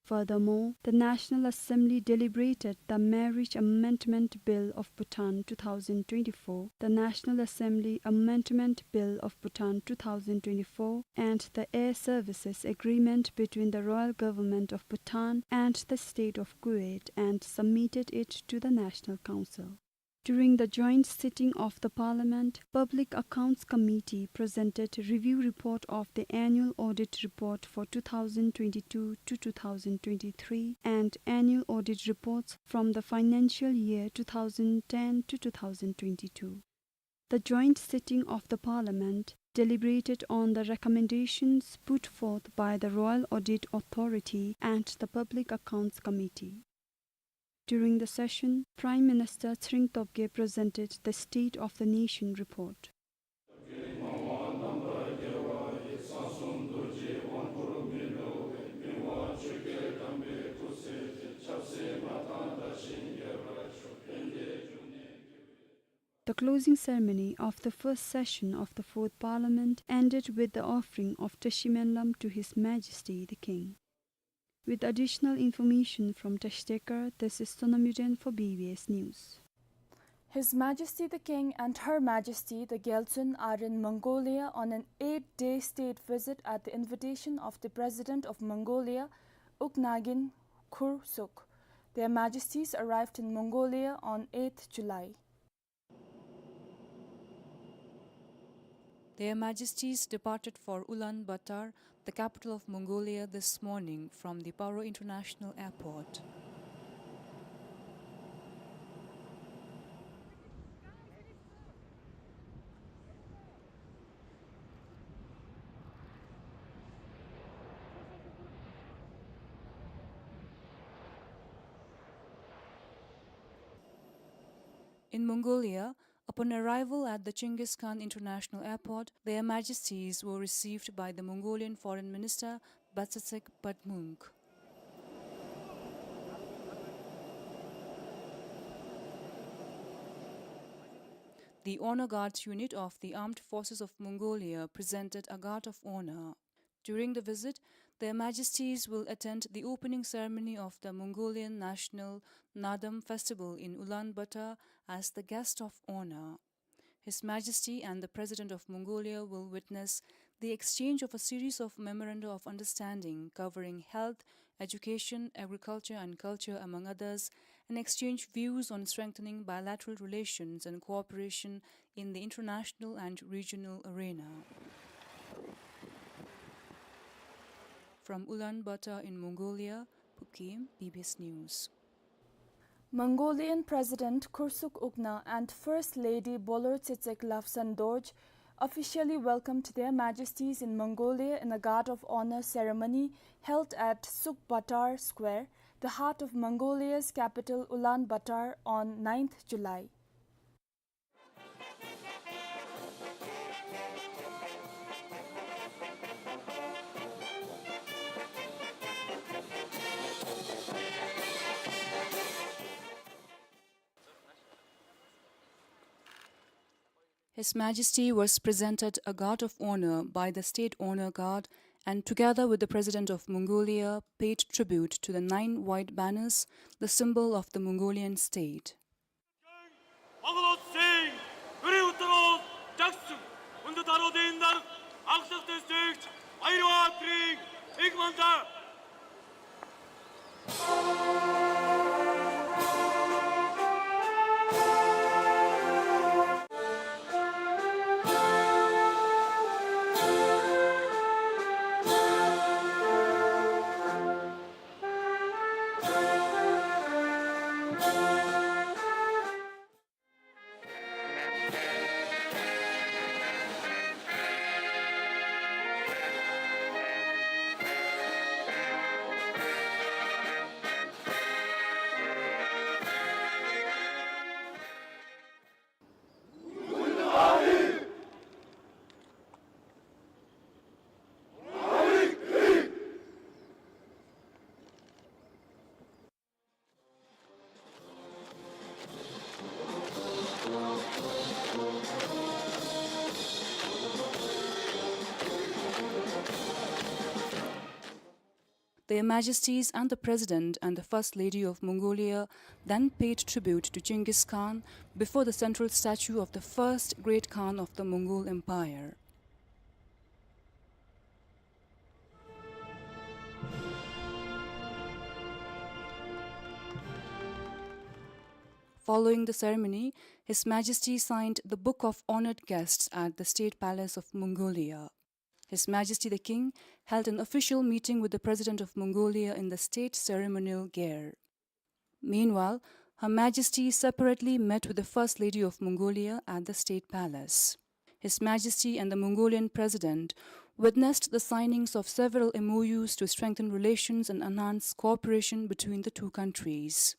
Furthermore, the National Assembly deliberated the Marriage Amendment Bill of Bhutan two thousand twenty-four, the National Assembly Amendment Bill of Bhutan two thousand twenty-four, and the Air Services Agreement between the Royal Government of Bhutan and the State of Kuwait, and submitted it to the National Council. During the joint sitting of the Parliament, Public Accounts Committee presented a review report of the annual audit report for two thousand twenty-two to two thousand twenty-three and annual audit reports from the financial year two thousand ten to two thousand twenty-two. The joint sitting of the Parliament deliberated on the recommendations put forth by the Royal Audit Authority and the Public Accounts Committee. During the session, Prime Minister Tshering Tobgay presented the State of the Nation report. The closing ceremony of the first session of the Fourth Parliament ended with the offering of Teshi Menlam to His Majesty the King. With additional information from Teshi Tekar, this is Sonam Yuden for B B S News. His Majesty the King and Her Majesty the Gyaltsuen are in Mongolia on an eight-day state visit at the invitation of the President of Mongolia, Ukhnagin Khurelsukh. Their Majesties arrived in Mongolia on eighth July. Their Majesties departed for Ulaanbaatar, the capital of Mongolia, this morning from the Paro International Airport. In Mongolia, upon arrival at the Chinggis Khan International Airport, Their Majesties were received by the Mongolian Foreign Minister Batsetsek Badmung. The Honor Guards unit of the Armed Forces of Mongolia presented a guard of honor. During the visit, Their Majesties will attend the opening ceremony of the Mongolian National Naadam Festival in Ulaanbaatar as the guest of honor. His Majesty and the President of Mongolia will witness the exchange of a series of memoranda of understanding covering health, education, agriculture and culture, among others, and exchange views on strengthening bilateral relations and cooperation in the international and regional arena. From Ulaanbaatar in Mongolia, Pupkim, B B S News. Mongolian President Khursuk Ukhna and First Lady Bolor Tsetsek Lawson Dorje officially welcomed Their Majesties in Mongolia in a guard of honor ceremony held at Sukh-Batar Square, the heart of Mongolia's capital Ulaanbaatar, on ninth July. His Majesty was presented a guard of honor by the State Honor Guard and, together with the President of Mongolia, paid tribute to the nine white banners, the symbol of the Mongolian state. Монгол Улсын түргэн үтэр болтогой, хүндэтэ народын дарга, анхаралтай эсэгч Баяр Баатарай эгманда. Their Majesties and the President and the First Lady of Mongolia then paid tribute to Genghis Khan before the central statue of the first great Khan of the Mongol Empire. Following the ceremony, His Majesty signed the Book of Honored Guests at the State Palace of Mongolia. His Majesty the King held an official meeting with the President of Mongolia in the state ceremonial gear. Meanwhile, Her Majesty separately met with the First Lady of Mongolia at the State Palace. His Majesty and the Mongolian President witnessed the signings of several M O Us to strengthen relations and enhance cooperation between the two countries.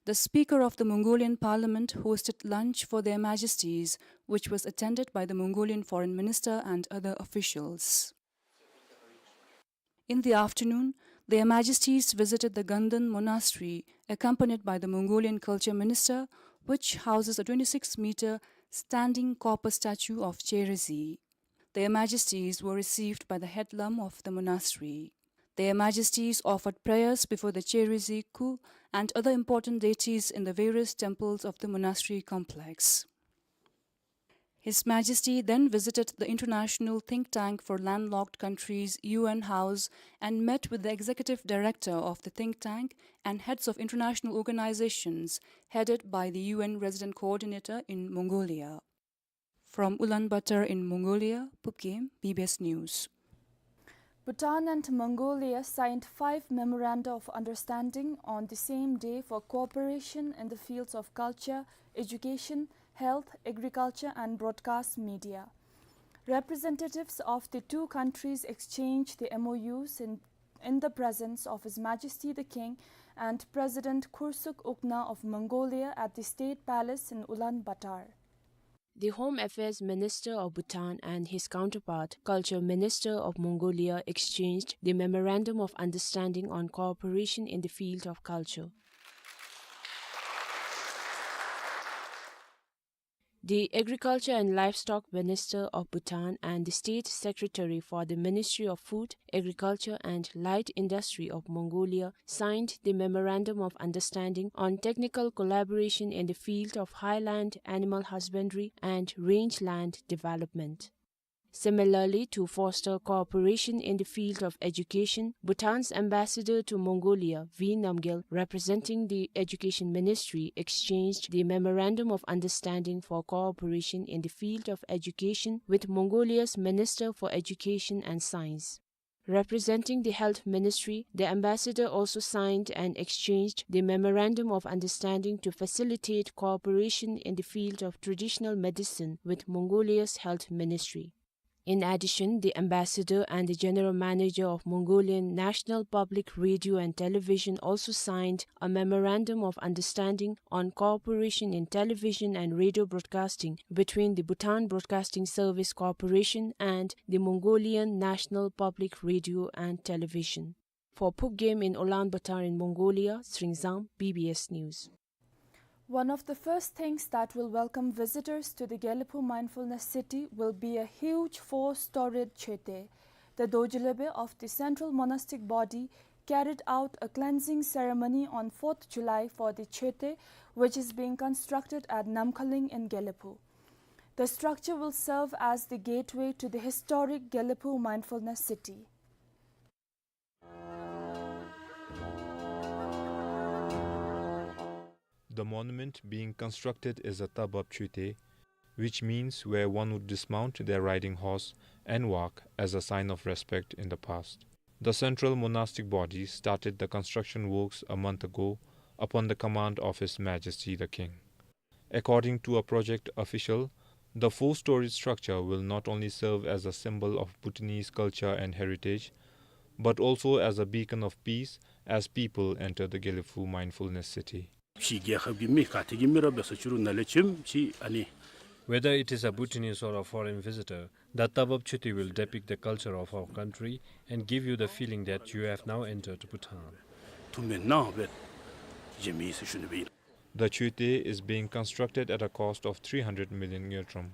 The Speaker of the Mongolian Parliament hosted lunch for Their Majesties, which was attended by the Mongolian Foreign Minister and other officials. In the afternoon, Their Majesties visited the Gandan Monastery, accompanied by the Mongolian Culture Minister, which houses a twenty-six meter standing copper statue of Cherizi. Their Majesties were received by the head lama of the monastery. Their Majesties offered prayers before the Cherizi Khu and other important deities in the various temples of the monastery complex. His Majesty then visited the international think tank for landlocked countries, U N House, and met with the executive director of the think tank and heads of international organizations headed by the U N resident coordinator in Mongolia. From Ulaanbaatar in Mongolia, Pupkim, B B S News. Bhutan and Mongolia signed five memoranda of understanding on the same day for cooperation in the fields of culture, education, health, agriculture, and broadcast media. Representatives of the two countries exchanged the M O Us in in the presence of His Majesty the King and President Khurshid Ukna of Mongolia at the State Palace in Ulaanbaatar. The Home Affairs Minister of Bhutan and his counterpart, Culture Minister of Mongolia, exchanged the Memorandum of Understanding on Cooperation in the Field of Culture. The Agriculture and Livestock Minister of Bhutan and the State Secretary for the Ministry of Food, Agriculture and Light Industry of Mongolia signed the Memorandum of Understanding on technical collaboration in the field of highland animal husbandry and rangeland development. Similarly, to foster cooperation in the field of education, Bhutan's ambassador to Mongolia, V Namgyel, representing the Education Ministry, exchanged the Memorandum of Understanding for Cooperation in the Field of Education with Mongolia's Minister for Education and Science. Representing the Health Ministry, the ambassador also signed and exchanged the Memorandum of Understanding to facilitate cooperation in the field of traditional medicine with Mongolia's Health Ministry. In addition, the ambassador and the general manager of Mongolian National Public Radio and Television also signed a memorandum of understanding on cooperation in television and radio broadcasting between the Bhutan Broadcasting Service Corporation and the Mongolian National Public Radio and Television. For Phubgem in Ulaanbaatar in Mongolia, Sringzam, B B S News. One of the first things that will welcome visitors to the Gelephu Mindfulness City will be a huge four-storied choetei. The Dorji Lhobe of the Central Monastic Body carried out a cleansing ceremony on fourth July for the choetei, which is being constructed at Namkhaling in Gelephu. The structure will serve as the gateway to the historic Gelephu Mindfulness City. The monument being constructed is a Tabab Choetei, which means where one would dismount their riding horse and walk as a sign of respect in the past. The Central Monastic Body started the construction works a month ago upon the command of His Majesty the King. According to a project official, the four-storied structure will not only serve as a symbol of Bhutanese culture and heritage, but also as a beacon of peace as people enter the Gelephu Mindfulness City. ཕྱི་རྒྱལ་ཁབ་ཀྱི་མི་ག་ཏེ་གི་མི་ར་འབད་སོ་ཅི་རུང་ནཱ་ལས་བྱོནམ་ཅིག་ཨ་ནི། Whether it is a Bhutanese or a foreign visitor, the Tabab Choetei will depict the culture of our country and give you the feeling that you have now entered Bhutan. ཐུགས་སྨོན་གནང་སྦེ་བྱོན་མི་ཟེར་ཞུ་ནི་སྦེ་ཨིན། The Choetei is being constructed at a cost of three hundred million ngultrum.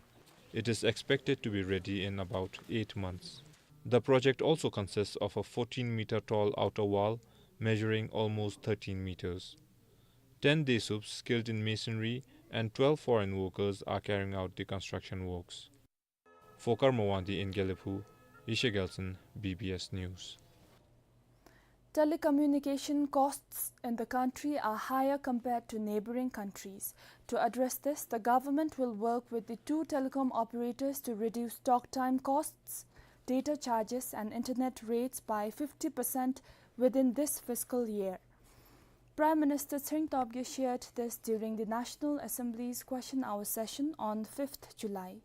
It is expected to be ready in about eight months. The project also consists of a fourteen-meter tall outer wall measuring almost thirteen meters. Ten Desups skilled in masonry and twelve foreign workers are carrying out the construction works. For Karma Wangdi in Gelephu, Yeshe Gyaltshen, B B S News. Telecommunication costs in the country are higher compared to neighboring countries. To address this, the government will work with the two telecom operators to reduce talk time costs, data charges and internet rates by fifty percent within this fiscal year. Prime Minister Tshering Tobgay shared this during the National Assembly's Question Hour session on fifth July.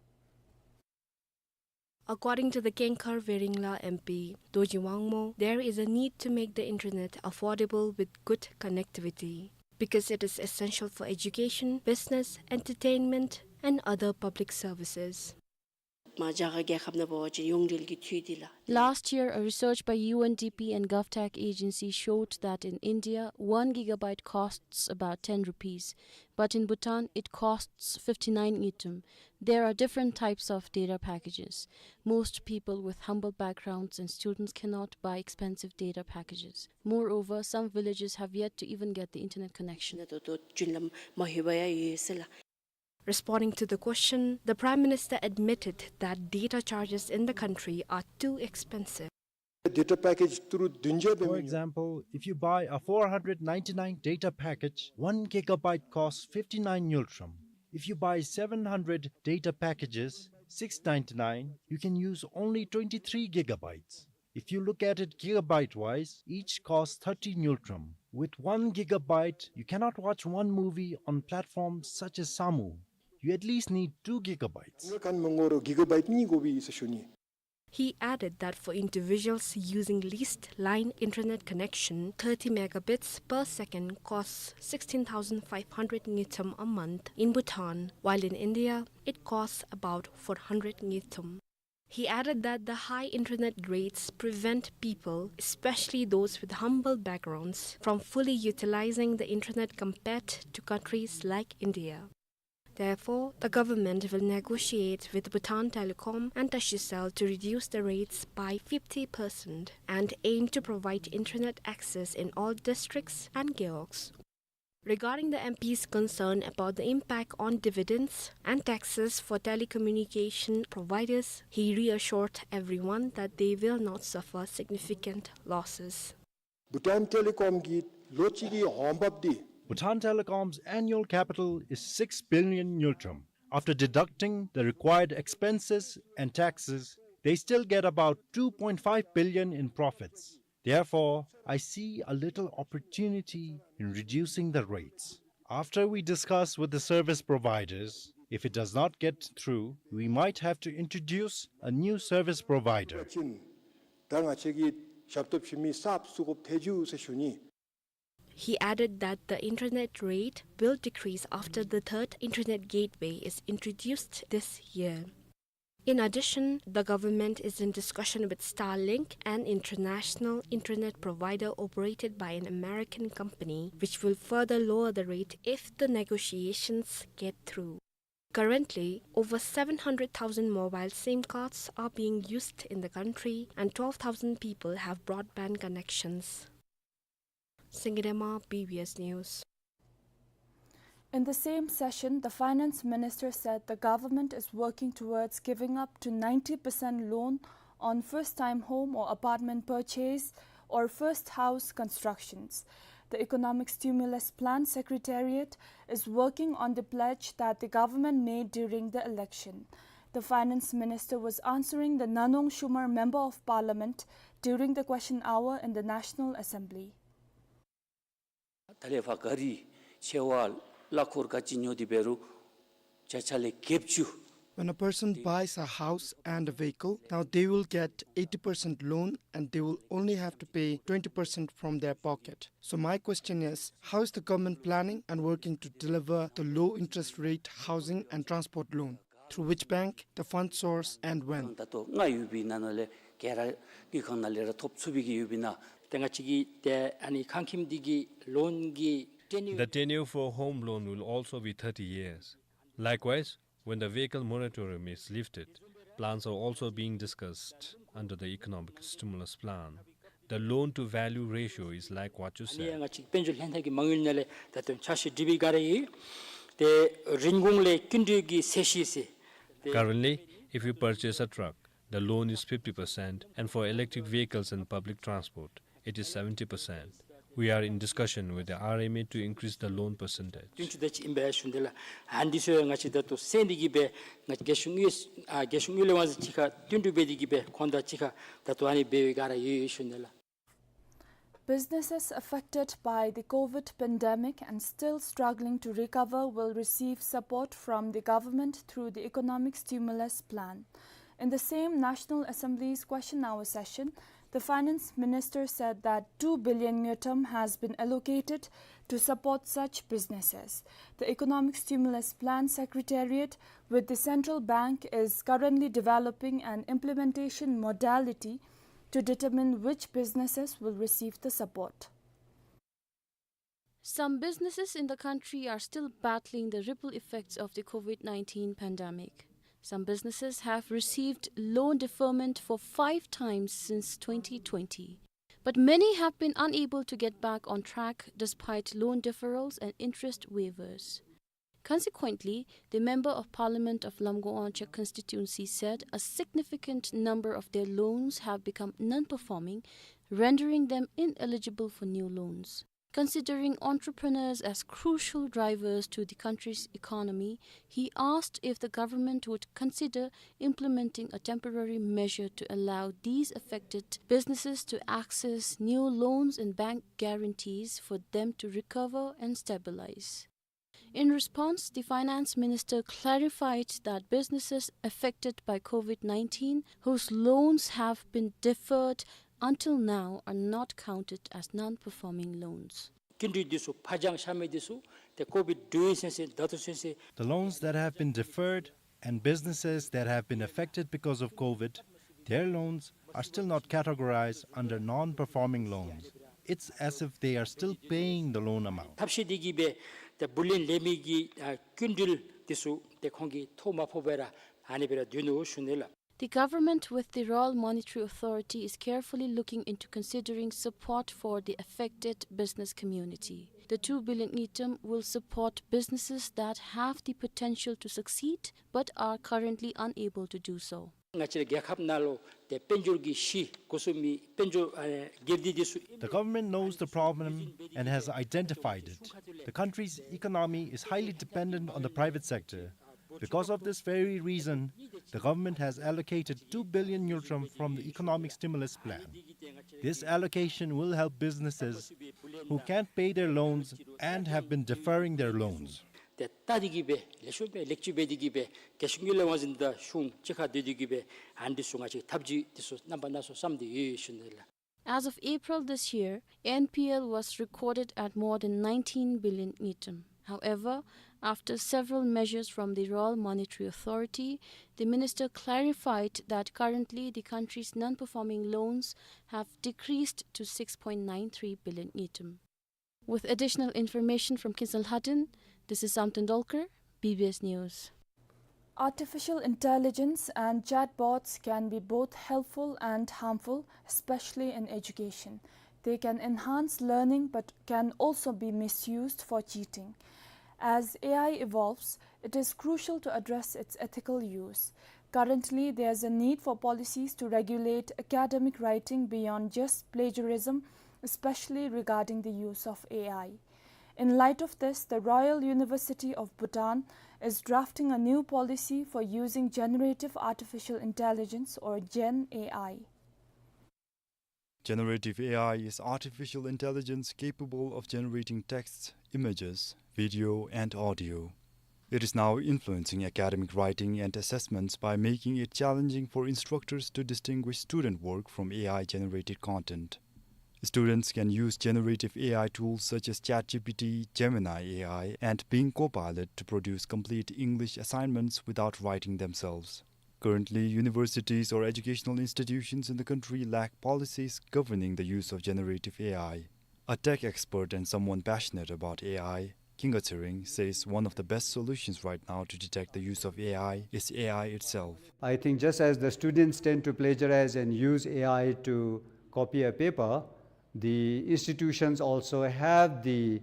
According to the Kengkhar Weringla M P, Dorji Wangmo, there is a need to make the internet affordable with good connectivity, because it is essential for education, business, entertainment, and other public services. མ་རྒྱ་གར་རྒྱལ་ཁབ་ནང་འབད་བ་ཅིན་ཡོངས་འབྲེལ་གྱི་འཐུས་འདི་ལགས། Last year, a research by U N D P and GovTech Agency showed that in India, one gigabyte costs about ten rupees, but in Bhutan, it costs fifty-nine ngultrum. There are different types of data packages. Most people with humble backgrounds and students cannot buy expensive data packages. Moreover, some villages have yet to even get the internet connection. ད་ལྟོ་རྒྱུན་ལམ་མ་ལྷོད་པར་ཡང་ཡོད་ཟེར་ལགས། Responding to the question, the Prime Minister admitted that data charges in the country are too expensive. Data package ཏི་རུ་བདུན་བརྒྱ་འབད་མི་ཉོ། For example, if you buy a four hundred ninety-nine data package, one gigabyte costs fifty-nine ngultrum. If you buy seven hundred data packages, six ninety-nine, you can use only twenty-three gigabytes. If you look at it gigabyte-wise, each costs thirty ngultrum. With one gigabyte, you cannot watch one movie on platforms such as Samu. You at least need two gigabytes. ང་ག་ནི་མ་ངོ་རོ་གི་ག་བའིཊ་གཉིས་དགོ་པས་ཟེར་ཞུ་ནི། He added that for individuals using leased line internet connection, thirty megabits per second costs sixteen thousand five hundred ngultrum a month in Bhutan, while in India, it costs about four hundred ngultrum. He added that the high internet rates prevent people, especially those with humble backgrounds, from fully utilizing the internet compared to countries like India. Therefore, the government will negotiate with Bhutan Telecom and Tashicel to reduce the rates by fifty percent and aim to provide internet access in all districts and gewogs. Regarding the M P's concern about the impact on dividends and taxes for telecommunication providers, he reassured everyone that they will not suffer significant losses. Bhutan Telecom གི་ལོ་གཅིག་གི་འོང་འབབ་འདི། Bhutan Telecom's annual capital is six billion ngultrum. After deducting the required expenses and taxes, they still get about two point five billion in profits. Therefore, I see a little opportunity in reducing the rates. After we discuss with the service providers, if it does not get through, we might have to introduce a new service provider. ད་ང་བཅས་ཀྱིས་ཞབས་ཏོག་ཞུ་མི་གསརཔ་བཙུགས་དགོཔ་ཐལ་འགྱོ་ཟེར་ཞུ་ནི། He added that the internet rate will decrease after the third internet gateway is introduced this year. In addition, the government is in discussion with Starlink, an international internet provider operated by an American company, which will further lower the rate if the negotiations get through. Currently, over seven hundred thousand mobile SIM cards are being used in the country, and twelve thousand people have broadband connections. Singirema, B B S News. In the same session, the finance minister said the government is working towards giving up to ninety percent loan on first-time home or apartment purchase or first house constructions. The Economic Stimulus Plan Secretariat is working on the pledge that the government made during the election. The finance minister was answering the Nanong Shumar Member of Parliament during the question hour in the National Assembly. ད་ལས་ཕར་ག་རི་ཆེ་བ་གླ་འཁོར་ག་ཅི་ཉོ་སྟེ་འབད་རུང་བརྒྱ་ཆ་ལས་བརྒྱད་ཅུ། When a person buys a house and a vehicle, now they will get eighty percent loan and they will only have to pay twenty percent from their pocket. So my question is, how is the government planning and working to deliver the low interest rate housing and transport loan? Through which bank, the fund source, and when? ད་ལྟོ་ང་ཡོད་པའི་ནང་ན་ལས་ག་ར་དངུལ་ཁང་ནང་ལས་ར་ཐོབ་ཚུགས་པའི་གི་ཡོད་པའི་ན། ཏེ་ང་བཅས་ཀྱི་ཏེ་ཨ་ནི་ཁང་ཁྱིམ་འདི་གི་ལོན་གྱི་ཏེ་ནི། The tenure for home loan will also be thirty years. Likewise, when the vehicle moratorium is lifted, plans are also being discussed under the economic stimulus plan. The loan to value ratio is like what you said. ཨ་ནི་ང་བཅས་དཔལ་འབྱོར་ལྷན་ཐབས་ཀྱི་མ་དངུལ་ནང་ལས་ད་ལྟོ་འཆར་གཞི་སྒྲིག་པའི་སྒང་ར་ཡོད། ཏེ་རིན་གོང་ལས་སྐྱིན་འགྲུལ་གྱི་ཚད་གཞི་ཟེར། ཏེ། Currently, if you purchase a truck, the loan is fifty percent, and for electric vehicles and public transport, it is seventy percent. We are in discussion with the R M A to increase the loan percentage. བསྟུན་ཚུགས་ད་ཅི་ཨིན་པས་ཞུ་ནི་ལགས། ཨ་ནི་ཚུ་ང་བཅས་ད་ལྟོ་སེལ་ནི་གི་སྦེ་ང་བཅས་རྒྱལ་གཞུང་དངུལ་ཨ་རྒྱལ་གཞུང་དངུལ་ལས་དབང་འཛིན་ཅིག་ཁར་བསྟུན་གྲོས་འབད་དེ་གི་སྦེ་ཁོང་དང་གཅིག་ཁར་ད་ལྟོ་ཨ་ནི་འབད་བའི་སྒང་ར་ཡོད་ཡོད་ཞུ་ནི་ལགས། Businesses affected by the COVID pandemic and still struggling to recover will receive support from the government through the economic stimulus plan. In the same National Assembly's question hour session, the finance minister said that two billion ngultrum has been allocated to support such businesses. The Economic Stimulus Plan Secretariat with the central bank is currently developing an implementation modality to determine which businesses will receive the support. Some businesses in the country are still battling the ripple effects of the COVID nineteen pandemic. Some businesses have received loan deferment for five times since twenty twenty. But many have been unable to get back on track despite loan deferrals and interest waivers. Consequently, the Member of Parliament of Lamgo Anchak constituency said a significant number of their loans have become non-performing, rendering them ineligible for new loans. Considering entrepreneurs as crucial drivers to the country's economy, he asked if the government would consider implementing a temporary measure to allow these affected businesses to access new loans and bank guarantees for them to recover and stabilize. In response, the finance minister clarified that businesses affected by COVID nineteen whose loans have been deferred until now are not counted as non-performing loans. སྐྱིན་འགྲུལ་འདི་ཚུ་ཕར་འགྱངས་བཞག་མི་འདི་ཚུ་ཏེ་ཀོ་བིཌ་འགྲོ་ཡི་ཟེར་ཟེར་ད་ལྟོ་ཚུན་ཚོད། The loans that have been deferred and businesses that have been affected because of COVID, their loans are still not categorized under non-performing loans. It's as if they are still paying the loan amount. ཐབས་ཤེས་འདི་གིས་སྦེ་ཏེ་བུ་ལོན་ལེན་མི་གི་ཨ་སྐྱིན་འགྲུལ་འདི་ཚུ་ཏེ་ཁོང་གིས་ཐོ་མ་ཕོག་པར་ར་ཨ་ནི་སྦེ་ར་སྡོད་ནུག་ཞུ་ནི་ལགས། The government, with the Royal Monetary Authority, is carefully looking into considering support for the affected business community. The two billion ngultrum will support businesses that have the potential to succeed but are currently unable to do so. ང་བཅས་རའི་རྒྱལ་ཁབ་ནང་ལུ་ཏེ་དཔལ་འབྱོར་གྱི་གཞི་འགོ་བཙུགས་མི་དཔལ་འབྱོར་ཨ་ནི་དགེ་སྡིག་འདི་ཚུ། The government knows the problem and has identified it. The country's economy is highly dependent on the private sector. Because of this very reason, the government has allocated two billion ngultrum from the economic stimulus plan. This allocation will help businesses who can't pay their loans and have been deferring their loans. ཏེ་ད་འདི་གིས་སྦེ་ལེགས་ཤོམ་སྦེ་ལེགས་བཅོས་འབད་དེ་གིས་སྦེ་རྒྱལ་སྤྱི་དངུལ་ལས་དབང་འཛིན་དང་གཞུང་གཅིག་ཁར་སྡོད་དེ་གིས་སྦེ་ཨ་ནི་འདི་ཚུ་ང་བཅས་ཐབས་བྱུས་འདི་ཚུ་རྣམ་པ་སྣ་ཚོགས་བསམ་སྟེ་ཡོད་ཡོད་ཞུ་ནི་ལགས། As of April this year, N P L was recorded at more than nineteen billion ngultrum. However, after several measures from the Royal Monetary Authority, the minister clarified that currently the country's non-performing loans have decreased to six point nine three billion ngultrum. With additional information from Kinzua Lhadon, this is Samten Dolkar, B B S News. Artificial intelligence and chatbots can be both helpful and harmful, especially in education. They can enhance learning but can also be misused for cheating. As A I evolves, it is crucial to address its ethical use. Currently, there's a need for policies to regulate academic writing beyond just plagiarism, especially regarding the use of A I. In light of this, the Royal University of Bhutan is drafting a new policy for using generative artificial intelligence, or Gen A I. Generative A I is artificial intelligence capable of generating texts, images, video, and audio. It is now influencing academic writing and assessments by making it challenging for instructors to distinguish student work from A I-generated content. Students can use generative A I tools such as ChatGPT, Gemini A I, and Bing Copilot to produce complete English assignments without writing themselves. Currently, universities or educational institutions in the country lack policies governing the use of generative A I. A tech expert and someone passionate about A I, Kinga Tshering, says one of the best solutions right now to detect the use of A I is A I itself. I think just as the students tend to plagiarize and use A I to copy a paper, the institutions also have the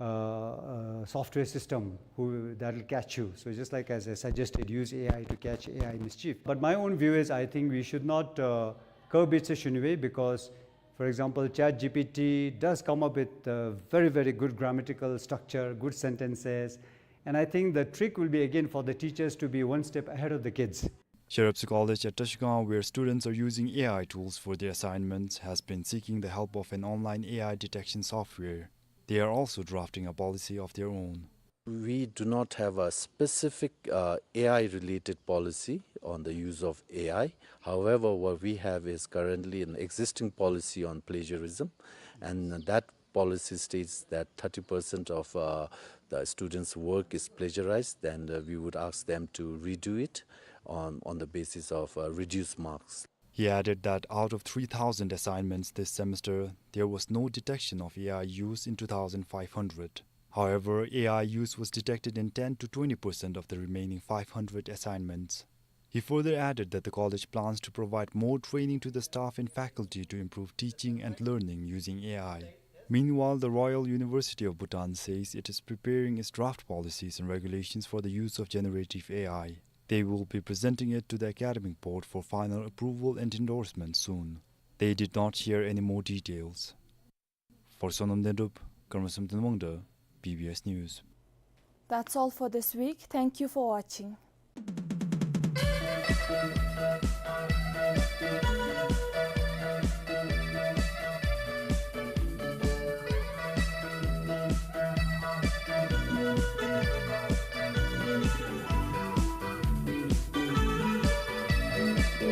uh, uh, software system who, that'll catch you. So just like as I suggested, use A I to catch A I mischief. But my own view is, I think we should not uh, curb it issue anyway, because, for example, ChatGPT does come up with uh, very, very good grammatical structure, good sentences. And I think the trick will be again for the teachers to be one step ahead of the kids. Sherabtso College at Trashigang, where students are using A I tools for their assignments, has been seeking the help of an online A I detection software. They are also drafting a policy of their own. We do not have a specific uh, A I-related policy on the use of A I. However, what we have is currently an existing policy on plagiarism, and that policy states that thirty percent of uh, the students' work is plagiarized, and uh, we would ask them to redo it on, on the basis of uh, reduced marks. He added that out of three thousand assignments this semester, there was no detection of A I use in two thousand five hundred. However, A I use was detected in ten to twenty percent of the remaining five hundred assignments. He further added that the college plans to provide more training to the staff and faculty to improve teaching and learning using A I. Meanwhile, the Royal University of Bhutan says it is preparing its draft policies and regulations for the use of generative A I. They will be presenting it to the academic board for final approval and endorsement soon. They did not share any more details. For Sonam Dendrup, Karma Samten Wangda, B B S News. That's all for this week. Thank you for watching. The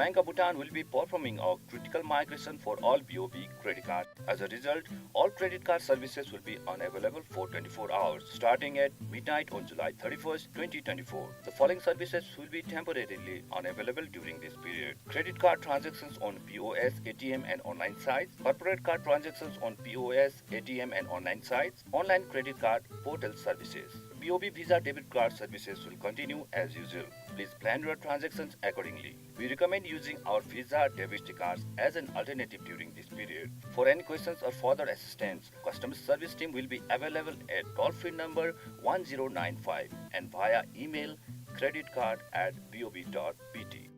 Bank of Bhutan will be performing a critical migration for all B O B credit cards. As a result, all credit card services will be unavailable for twenty-four hours, starting at midnight on July thirty-first, twenty twenty-four. The following services will be temporarily unavailable during this period: credit card transactions on P O S, A T M, and online sites, corporate card transactions on P O S, A T M, and online sites, online credit card portal services. B O B Visa debit card services will continue as usual. Please plan your transactions accordingly. We recommend using our Visa debit cards as an alternative during this period. For any questions or further assistance, customer service team will be available at toll-free number one zero nine five and via email credit card at B O B dot B T.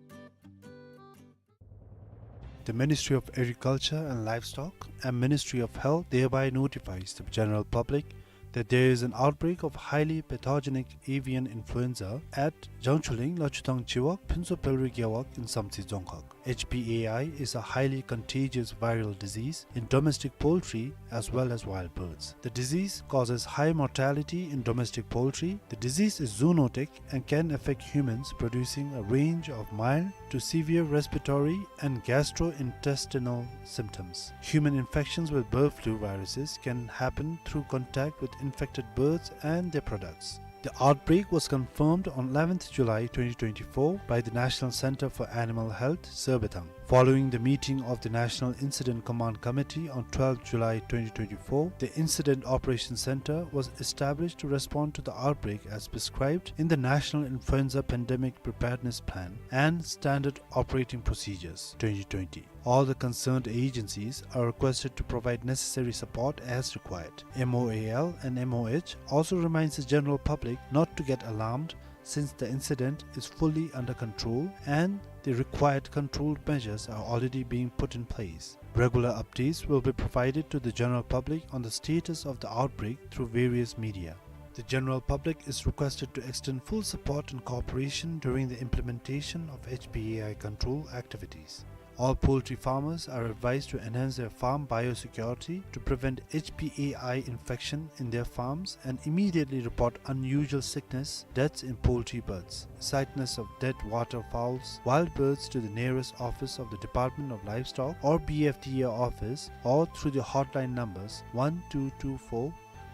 The Ministry of Agriculture and Livestock and Ministry of Health thereby notifies the general public that there is an outbreak of highly pathogenic avian influenza at Jangchuling, Lachuthang Chiwak, Phuntsho Pelri Gewog in Samtse Dzongkhag. H P A I is a highly contagious viral disease in domestic poultry as well as wild birds. The disease causes high mortality in domestic poultry. The disease is zoonotic and can affect humans, producing a range of mild to severe respiratory and gastrointestinal symptoms. Human infections with bird flu viruses can happen through contact with infected birds and their products. The outbreak was confirmed on eleventh July twenty twenty-four by the National Center for Animal Health, Sirbathang. Following the meeting of the National Incident Command Committee on twelfth July twenty twenty-four, the Incident Operations Center was established to respond to the outbreak as prescribed in the National Influenza Pandemic Preparedness Plan and Standard Operating Procedures twenty twenty. All the concerned agencies are requested to provide necessary support as required. M O A L and M O H also reminds the general public not to get alarmed, since the incident is fully under control and the required control measures are already being put in place. Regular updates will be provided to the general public on the status of the outbreak through various media. The general public is requested to extend full support and cooperation during the implementation of H P A I control activities. All poultry farmers are advised to enhance their farm biosecurity to prevent H P A I infection in their farms and immediately report unusual sickness, deaths in poultry birds, sightness of dead waterfowls, wild birds to the nearest office of the Department of Livestock or B F D A office or through the hotline numbers one two two four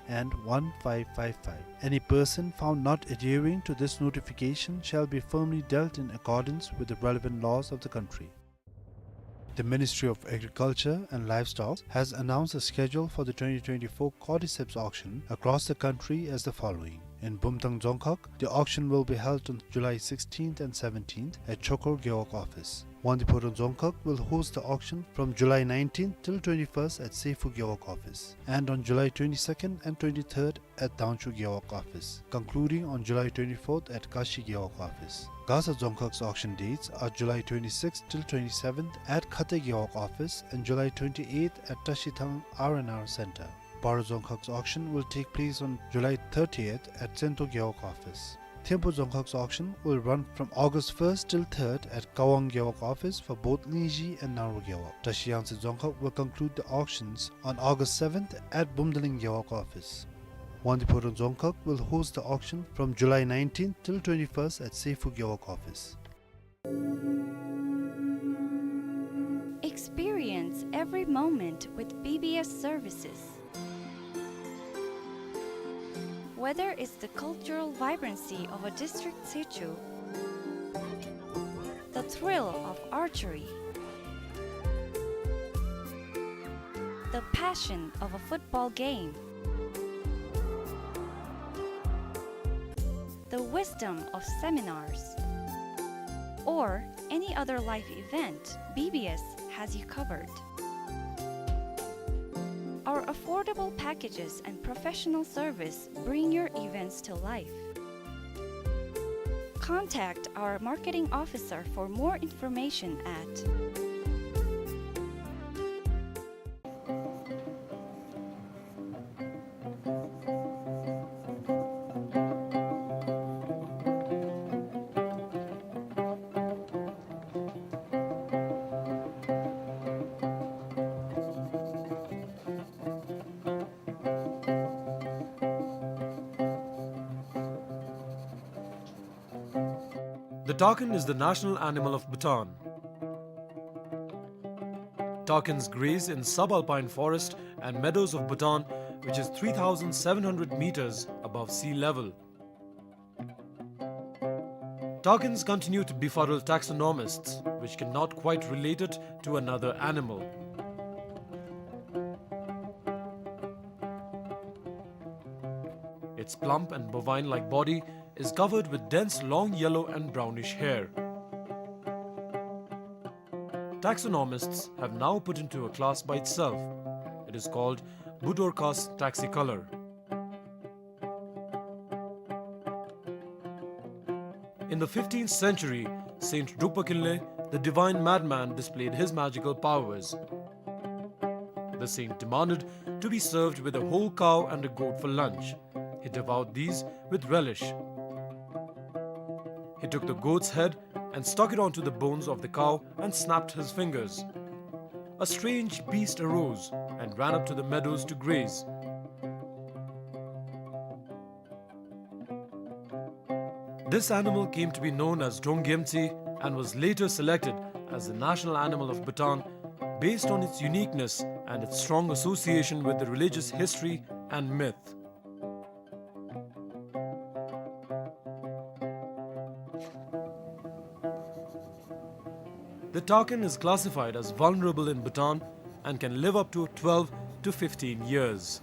and one five five five. Any person found not adhering to this notification shall be firmly dealt in accordance with the relevant laws of the country. The Ministry of Agriculture and Livestock has announced the schedule for the twenty twenty-four cordyceps auction across the country as the following. In Bumthang Dzongkhag, the auction will be held on July sixteenth and seventeenth at Chokor Gewog office. Wangdue Phodrang Dzongkhag will host the auction from July nineteenth till twenty-first at Sephu Gewog office, and on July twenty-second and twenty-third at Dangchu Gewog office, concluding on July twenty-fourth at Kashi Gewog office. Gasa Dzongkhag's auction dates are July twenty-sixth till twenty-seventh at Khate Gewog office and July twenty-eighth at Tashithang R and R Center. Paro Dzongkhag's auction will take place on July thirtieth at Tsento Gewog office. Thimphu Dzongkhag's auction will run from August first till third at Kawang Gewog office for both Lingzhi and Nangro Gewog. Tashi Yangtse Dzongkhag will conclude the auctions on August seventh at Bumdaling Gewog office. Wangdue Phodrang Dzongkhag will host the auction from July nineteenth till twenty-first at Sephu Gewog office. Experience every moment with B B S services. Whether it's the cultural vibrancy of a district tsechu, the thrill of archery, the passion of a football game, the wisdom of seminars, or any other life event, B B S has you covered. Our affordable packages and professional service bring your events to life. Contact our marketing officer for more information at The takin is the national animal of Bhutan. Takins graze in subalpine forest and meadows of Bhutan, which is three thousand seven hundred meters above sea level. Takins continue to befuddle taxonomists, which cannot quite relate it to another animal. Its plump and bovine-like body is covered with dense long yellow and brownish hair. Taxonomists have now put into a class by itself. It is called Budorcas taxicolor. In the fifteenth century, Saint Drukpa Kinley, the divine madman, displayed his magical powers. The saint demanded to be served with a whole cow and a goat for lunch. He devoured these with relish. He took the goat's head and stuck it onto the bones of the cow and snapped his fingers. A strange beast arose and ran up to the meadows to graze. This animal came to be known as Drongyemtsi and was later selected as the national animal of Bhutan based on its uniqueness and its strong association with the religious history and myth. The takin is classified as vulnerable in Bhutan and can live up to twelve to fifteen years.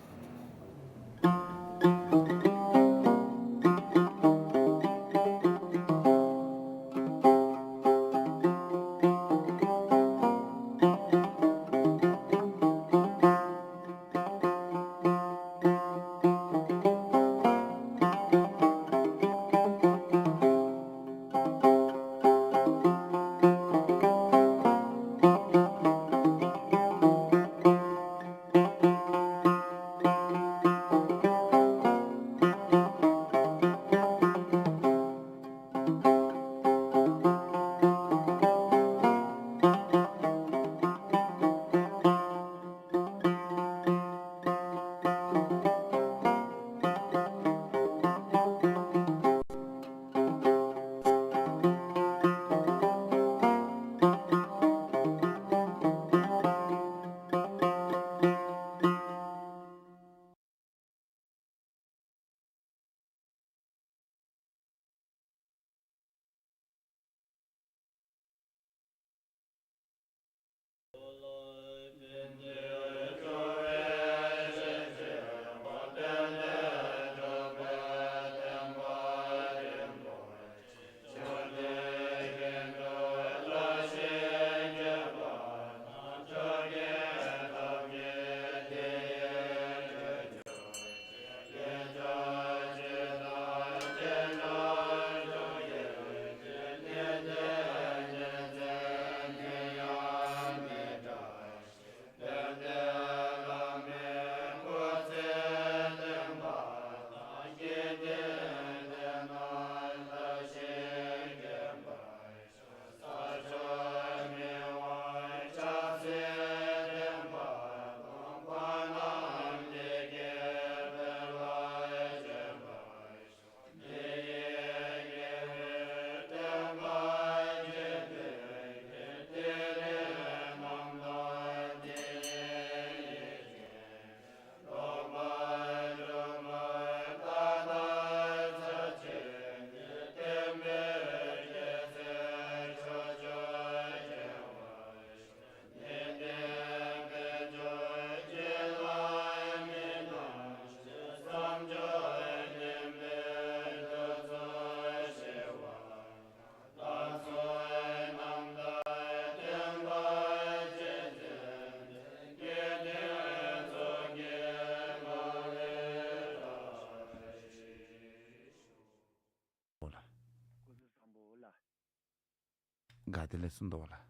ག་དེ་ལས་གསུངས་དོ་ལགས།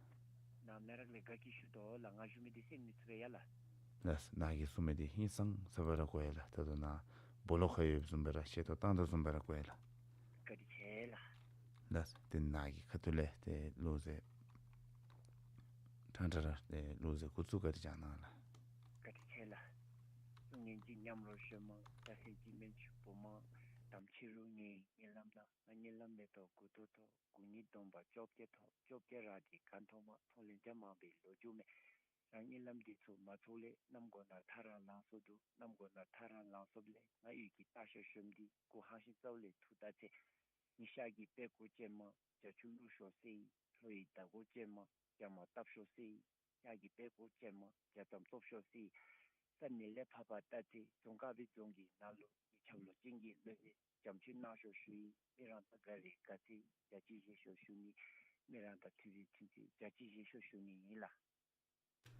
ནཱ་མེ་རག་ལས་ག་གིས་ཞུ་དོ་ལགས། ང་ཞུ་མི་འདི་གསན་མི་ཚུགས་པས་ཡ་ལགས། ལགས་སོ། ནཱ་གིས་གསུངས་མི་འདི་ཧིང་སངས་ས་སྦེ་ར་གོ་ཡི་ལགས། ད་ལྟོ་ནཱ་སྦོ་ལོགས་ཁར་ཡོདཔ་བཟུམ་སྦེ་ར་ཤེས་རྟོགས་བཏང་དོ་བཟུམ་སྦེ་ར་གོ་ཡི་ལགས། བཀའ་དྲིན་ཆེ་ལགས། ལགས་སོ། ཏེ་ནཱ་གི་ཁ་ཐུག་ལས་ཏེ་ལུགས་ཟེར་ཕྲང་ཕྲང་ར་ཏེ་ལུགས་ཟེར་འགོ་བཙུགས། བཀའ་དྲིན་བསྐྱང་གནང་ལགས། བཀའ་དྲིན་ཆེ་ལགས། གསུང་ཉན་གཅིག་ཉམས་རོགས་ཞུ་མ། ད་ཟེར་གཅིག་སྨན་ཆུང་བུ་མ། དམ་ཆོས་རུ་ངེ་ངེ་ལམ་ན། ང་ངེ་ལམ་མེ་ཏོག་དགུ་ཐོག་ཐོག། དགུ་ཉིས་སྡོམ་པ་བཅོ་བརྒྱད་ཐོག། བཅོ་བརྒྱད་ར་འདི་ག་མཐོང་མ་མཐོང་ལན་ཆ་མང་པའི་ལོ་རྒྱུས་མེད། རང་ངེ་ལམ་འདི་ཚུ་མ་ཚུགས་ལས་གནམ་སྒོ་ནང་ཐག་རང་ལངས་སོ་འདུག། གནམ་སྒོ་ནང་ཐག་རང་ལངས་སོཔ་ལས་ང་ཡུལ་གྱི་ལྟ་ཤོ་ཤོམ་འདི་གུ་ཧང་ཤིང་རྩ་བ་ལས་ཐུག་ད་ཚེ། ངེ་ཤར་གྱི་དཔེ་གོ་ཅན་མ་བྱ་ཆུ་བླུགས་ཤོ་ཟེར་ཡི། ལྷོ་ཡི་མདའ་གོ་ཅན་མ་བྱ་མ་བཏབ་ཤོ་ཟེར་ཡི། ཤར་གྱི་དཔེ་གོ་ཅན་མ་བྱ་ཙམ་བཙོབ་ཤོ་ཟེར་ཡི། ས་གནས་ལས་ཕར་ཕར་ལྟ་ཚེ་རྫོང་དཀར་སྦིས་རྫོང་གི་ནང་ལུ་ཡི་ཆབ་ལོ་ཅན་གྱི་ལོ་ལས་བྱམས་ཆོས་གནང་ཤོ་ཞུ་ཡི། མི་རང་དང་དགའ་རེ་དགའ་ཚེ་བྱ་གཅིག་བཞེས་ཤོ་ཞུ་ནི། མི་རང་དང་མཐུན་རེ་མཐུན་ཚེ་བྱ་གཅིག་བཞེས་ཤོ་ཞུ་ནི་ཨིན་ལགས།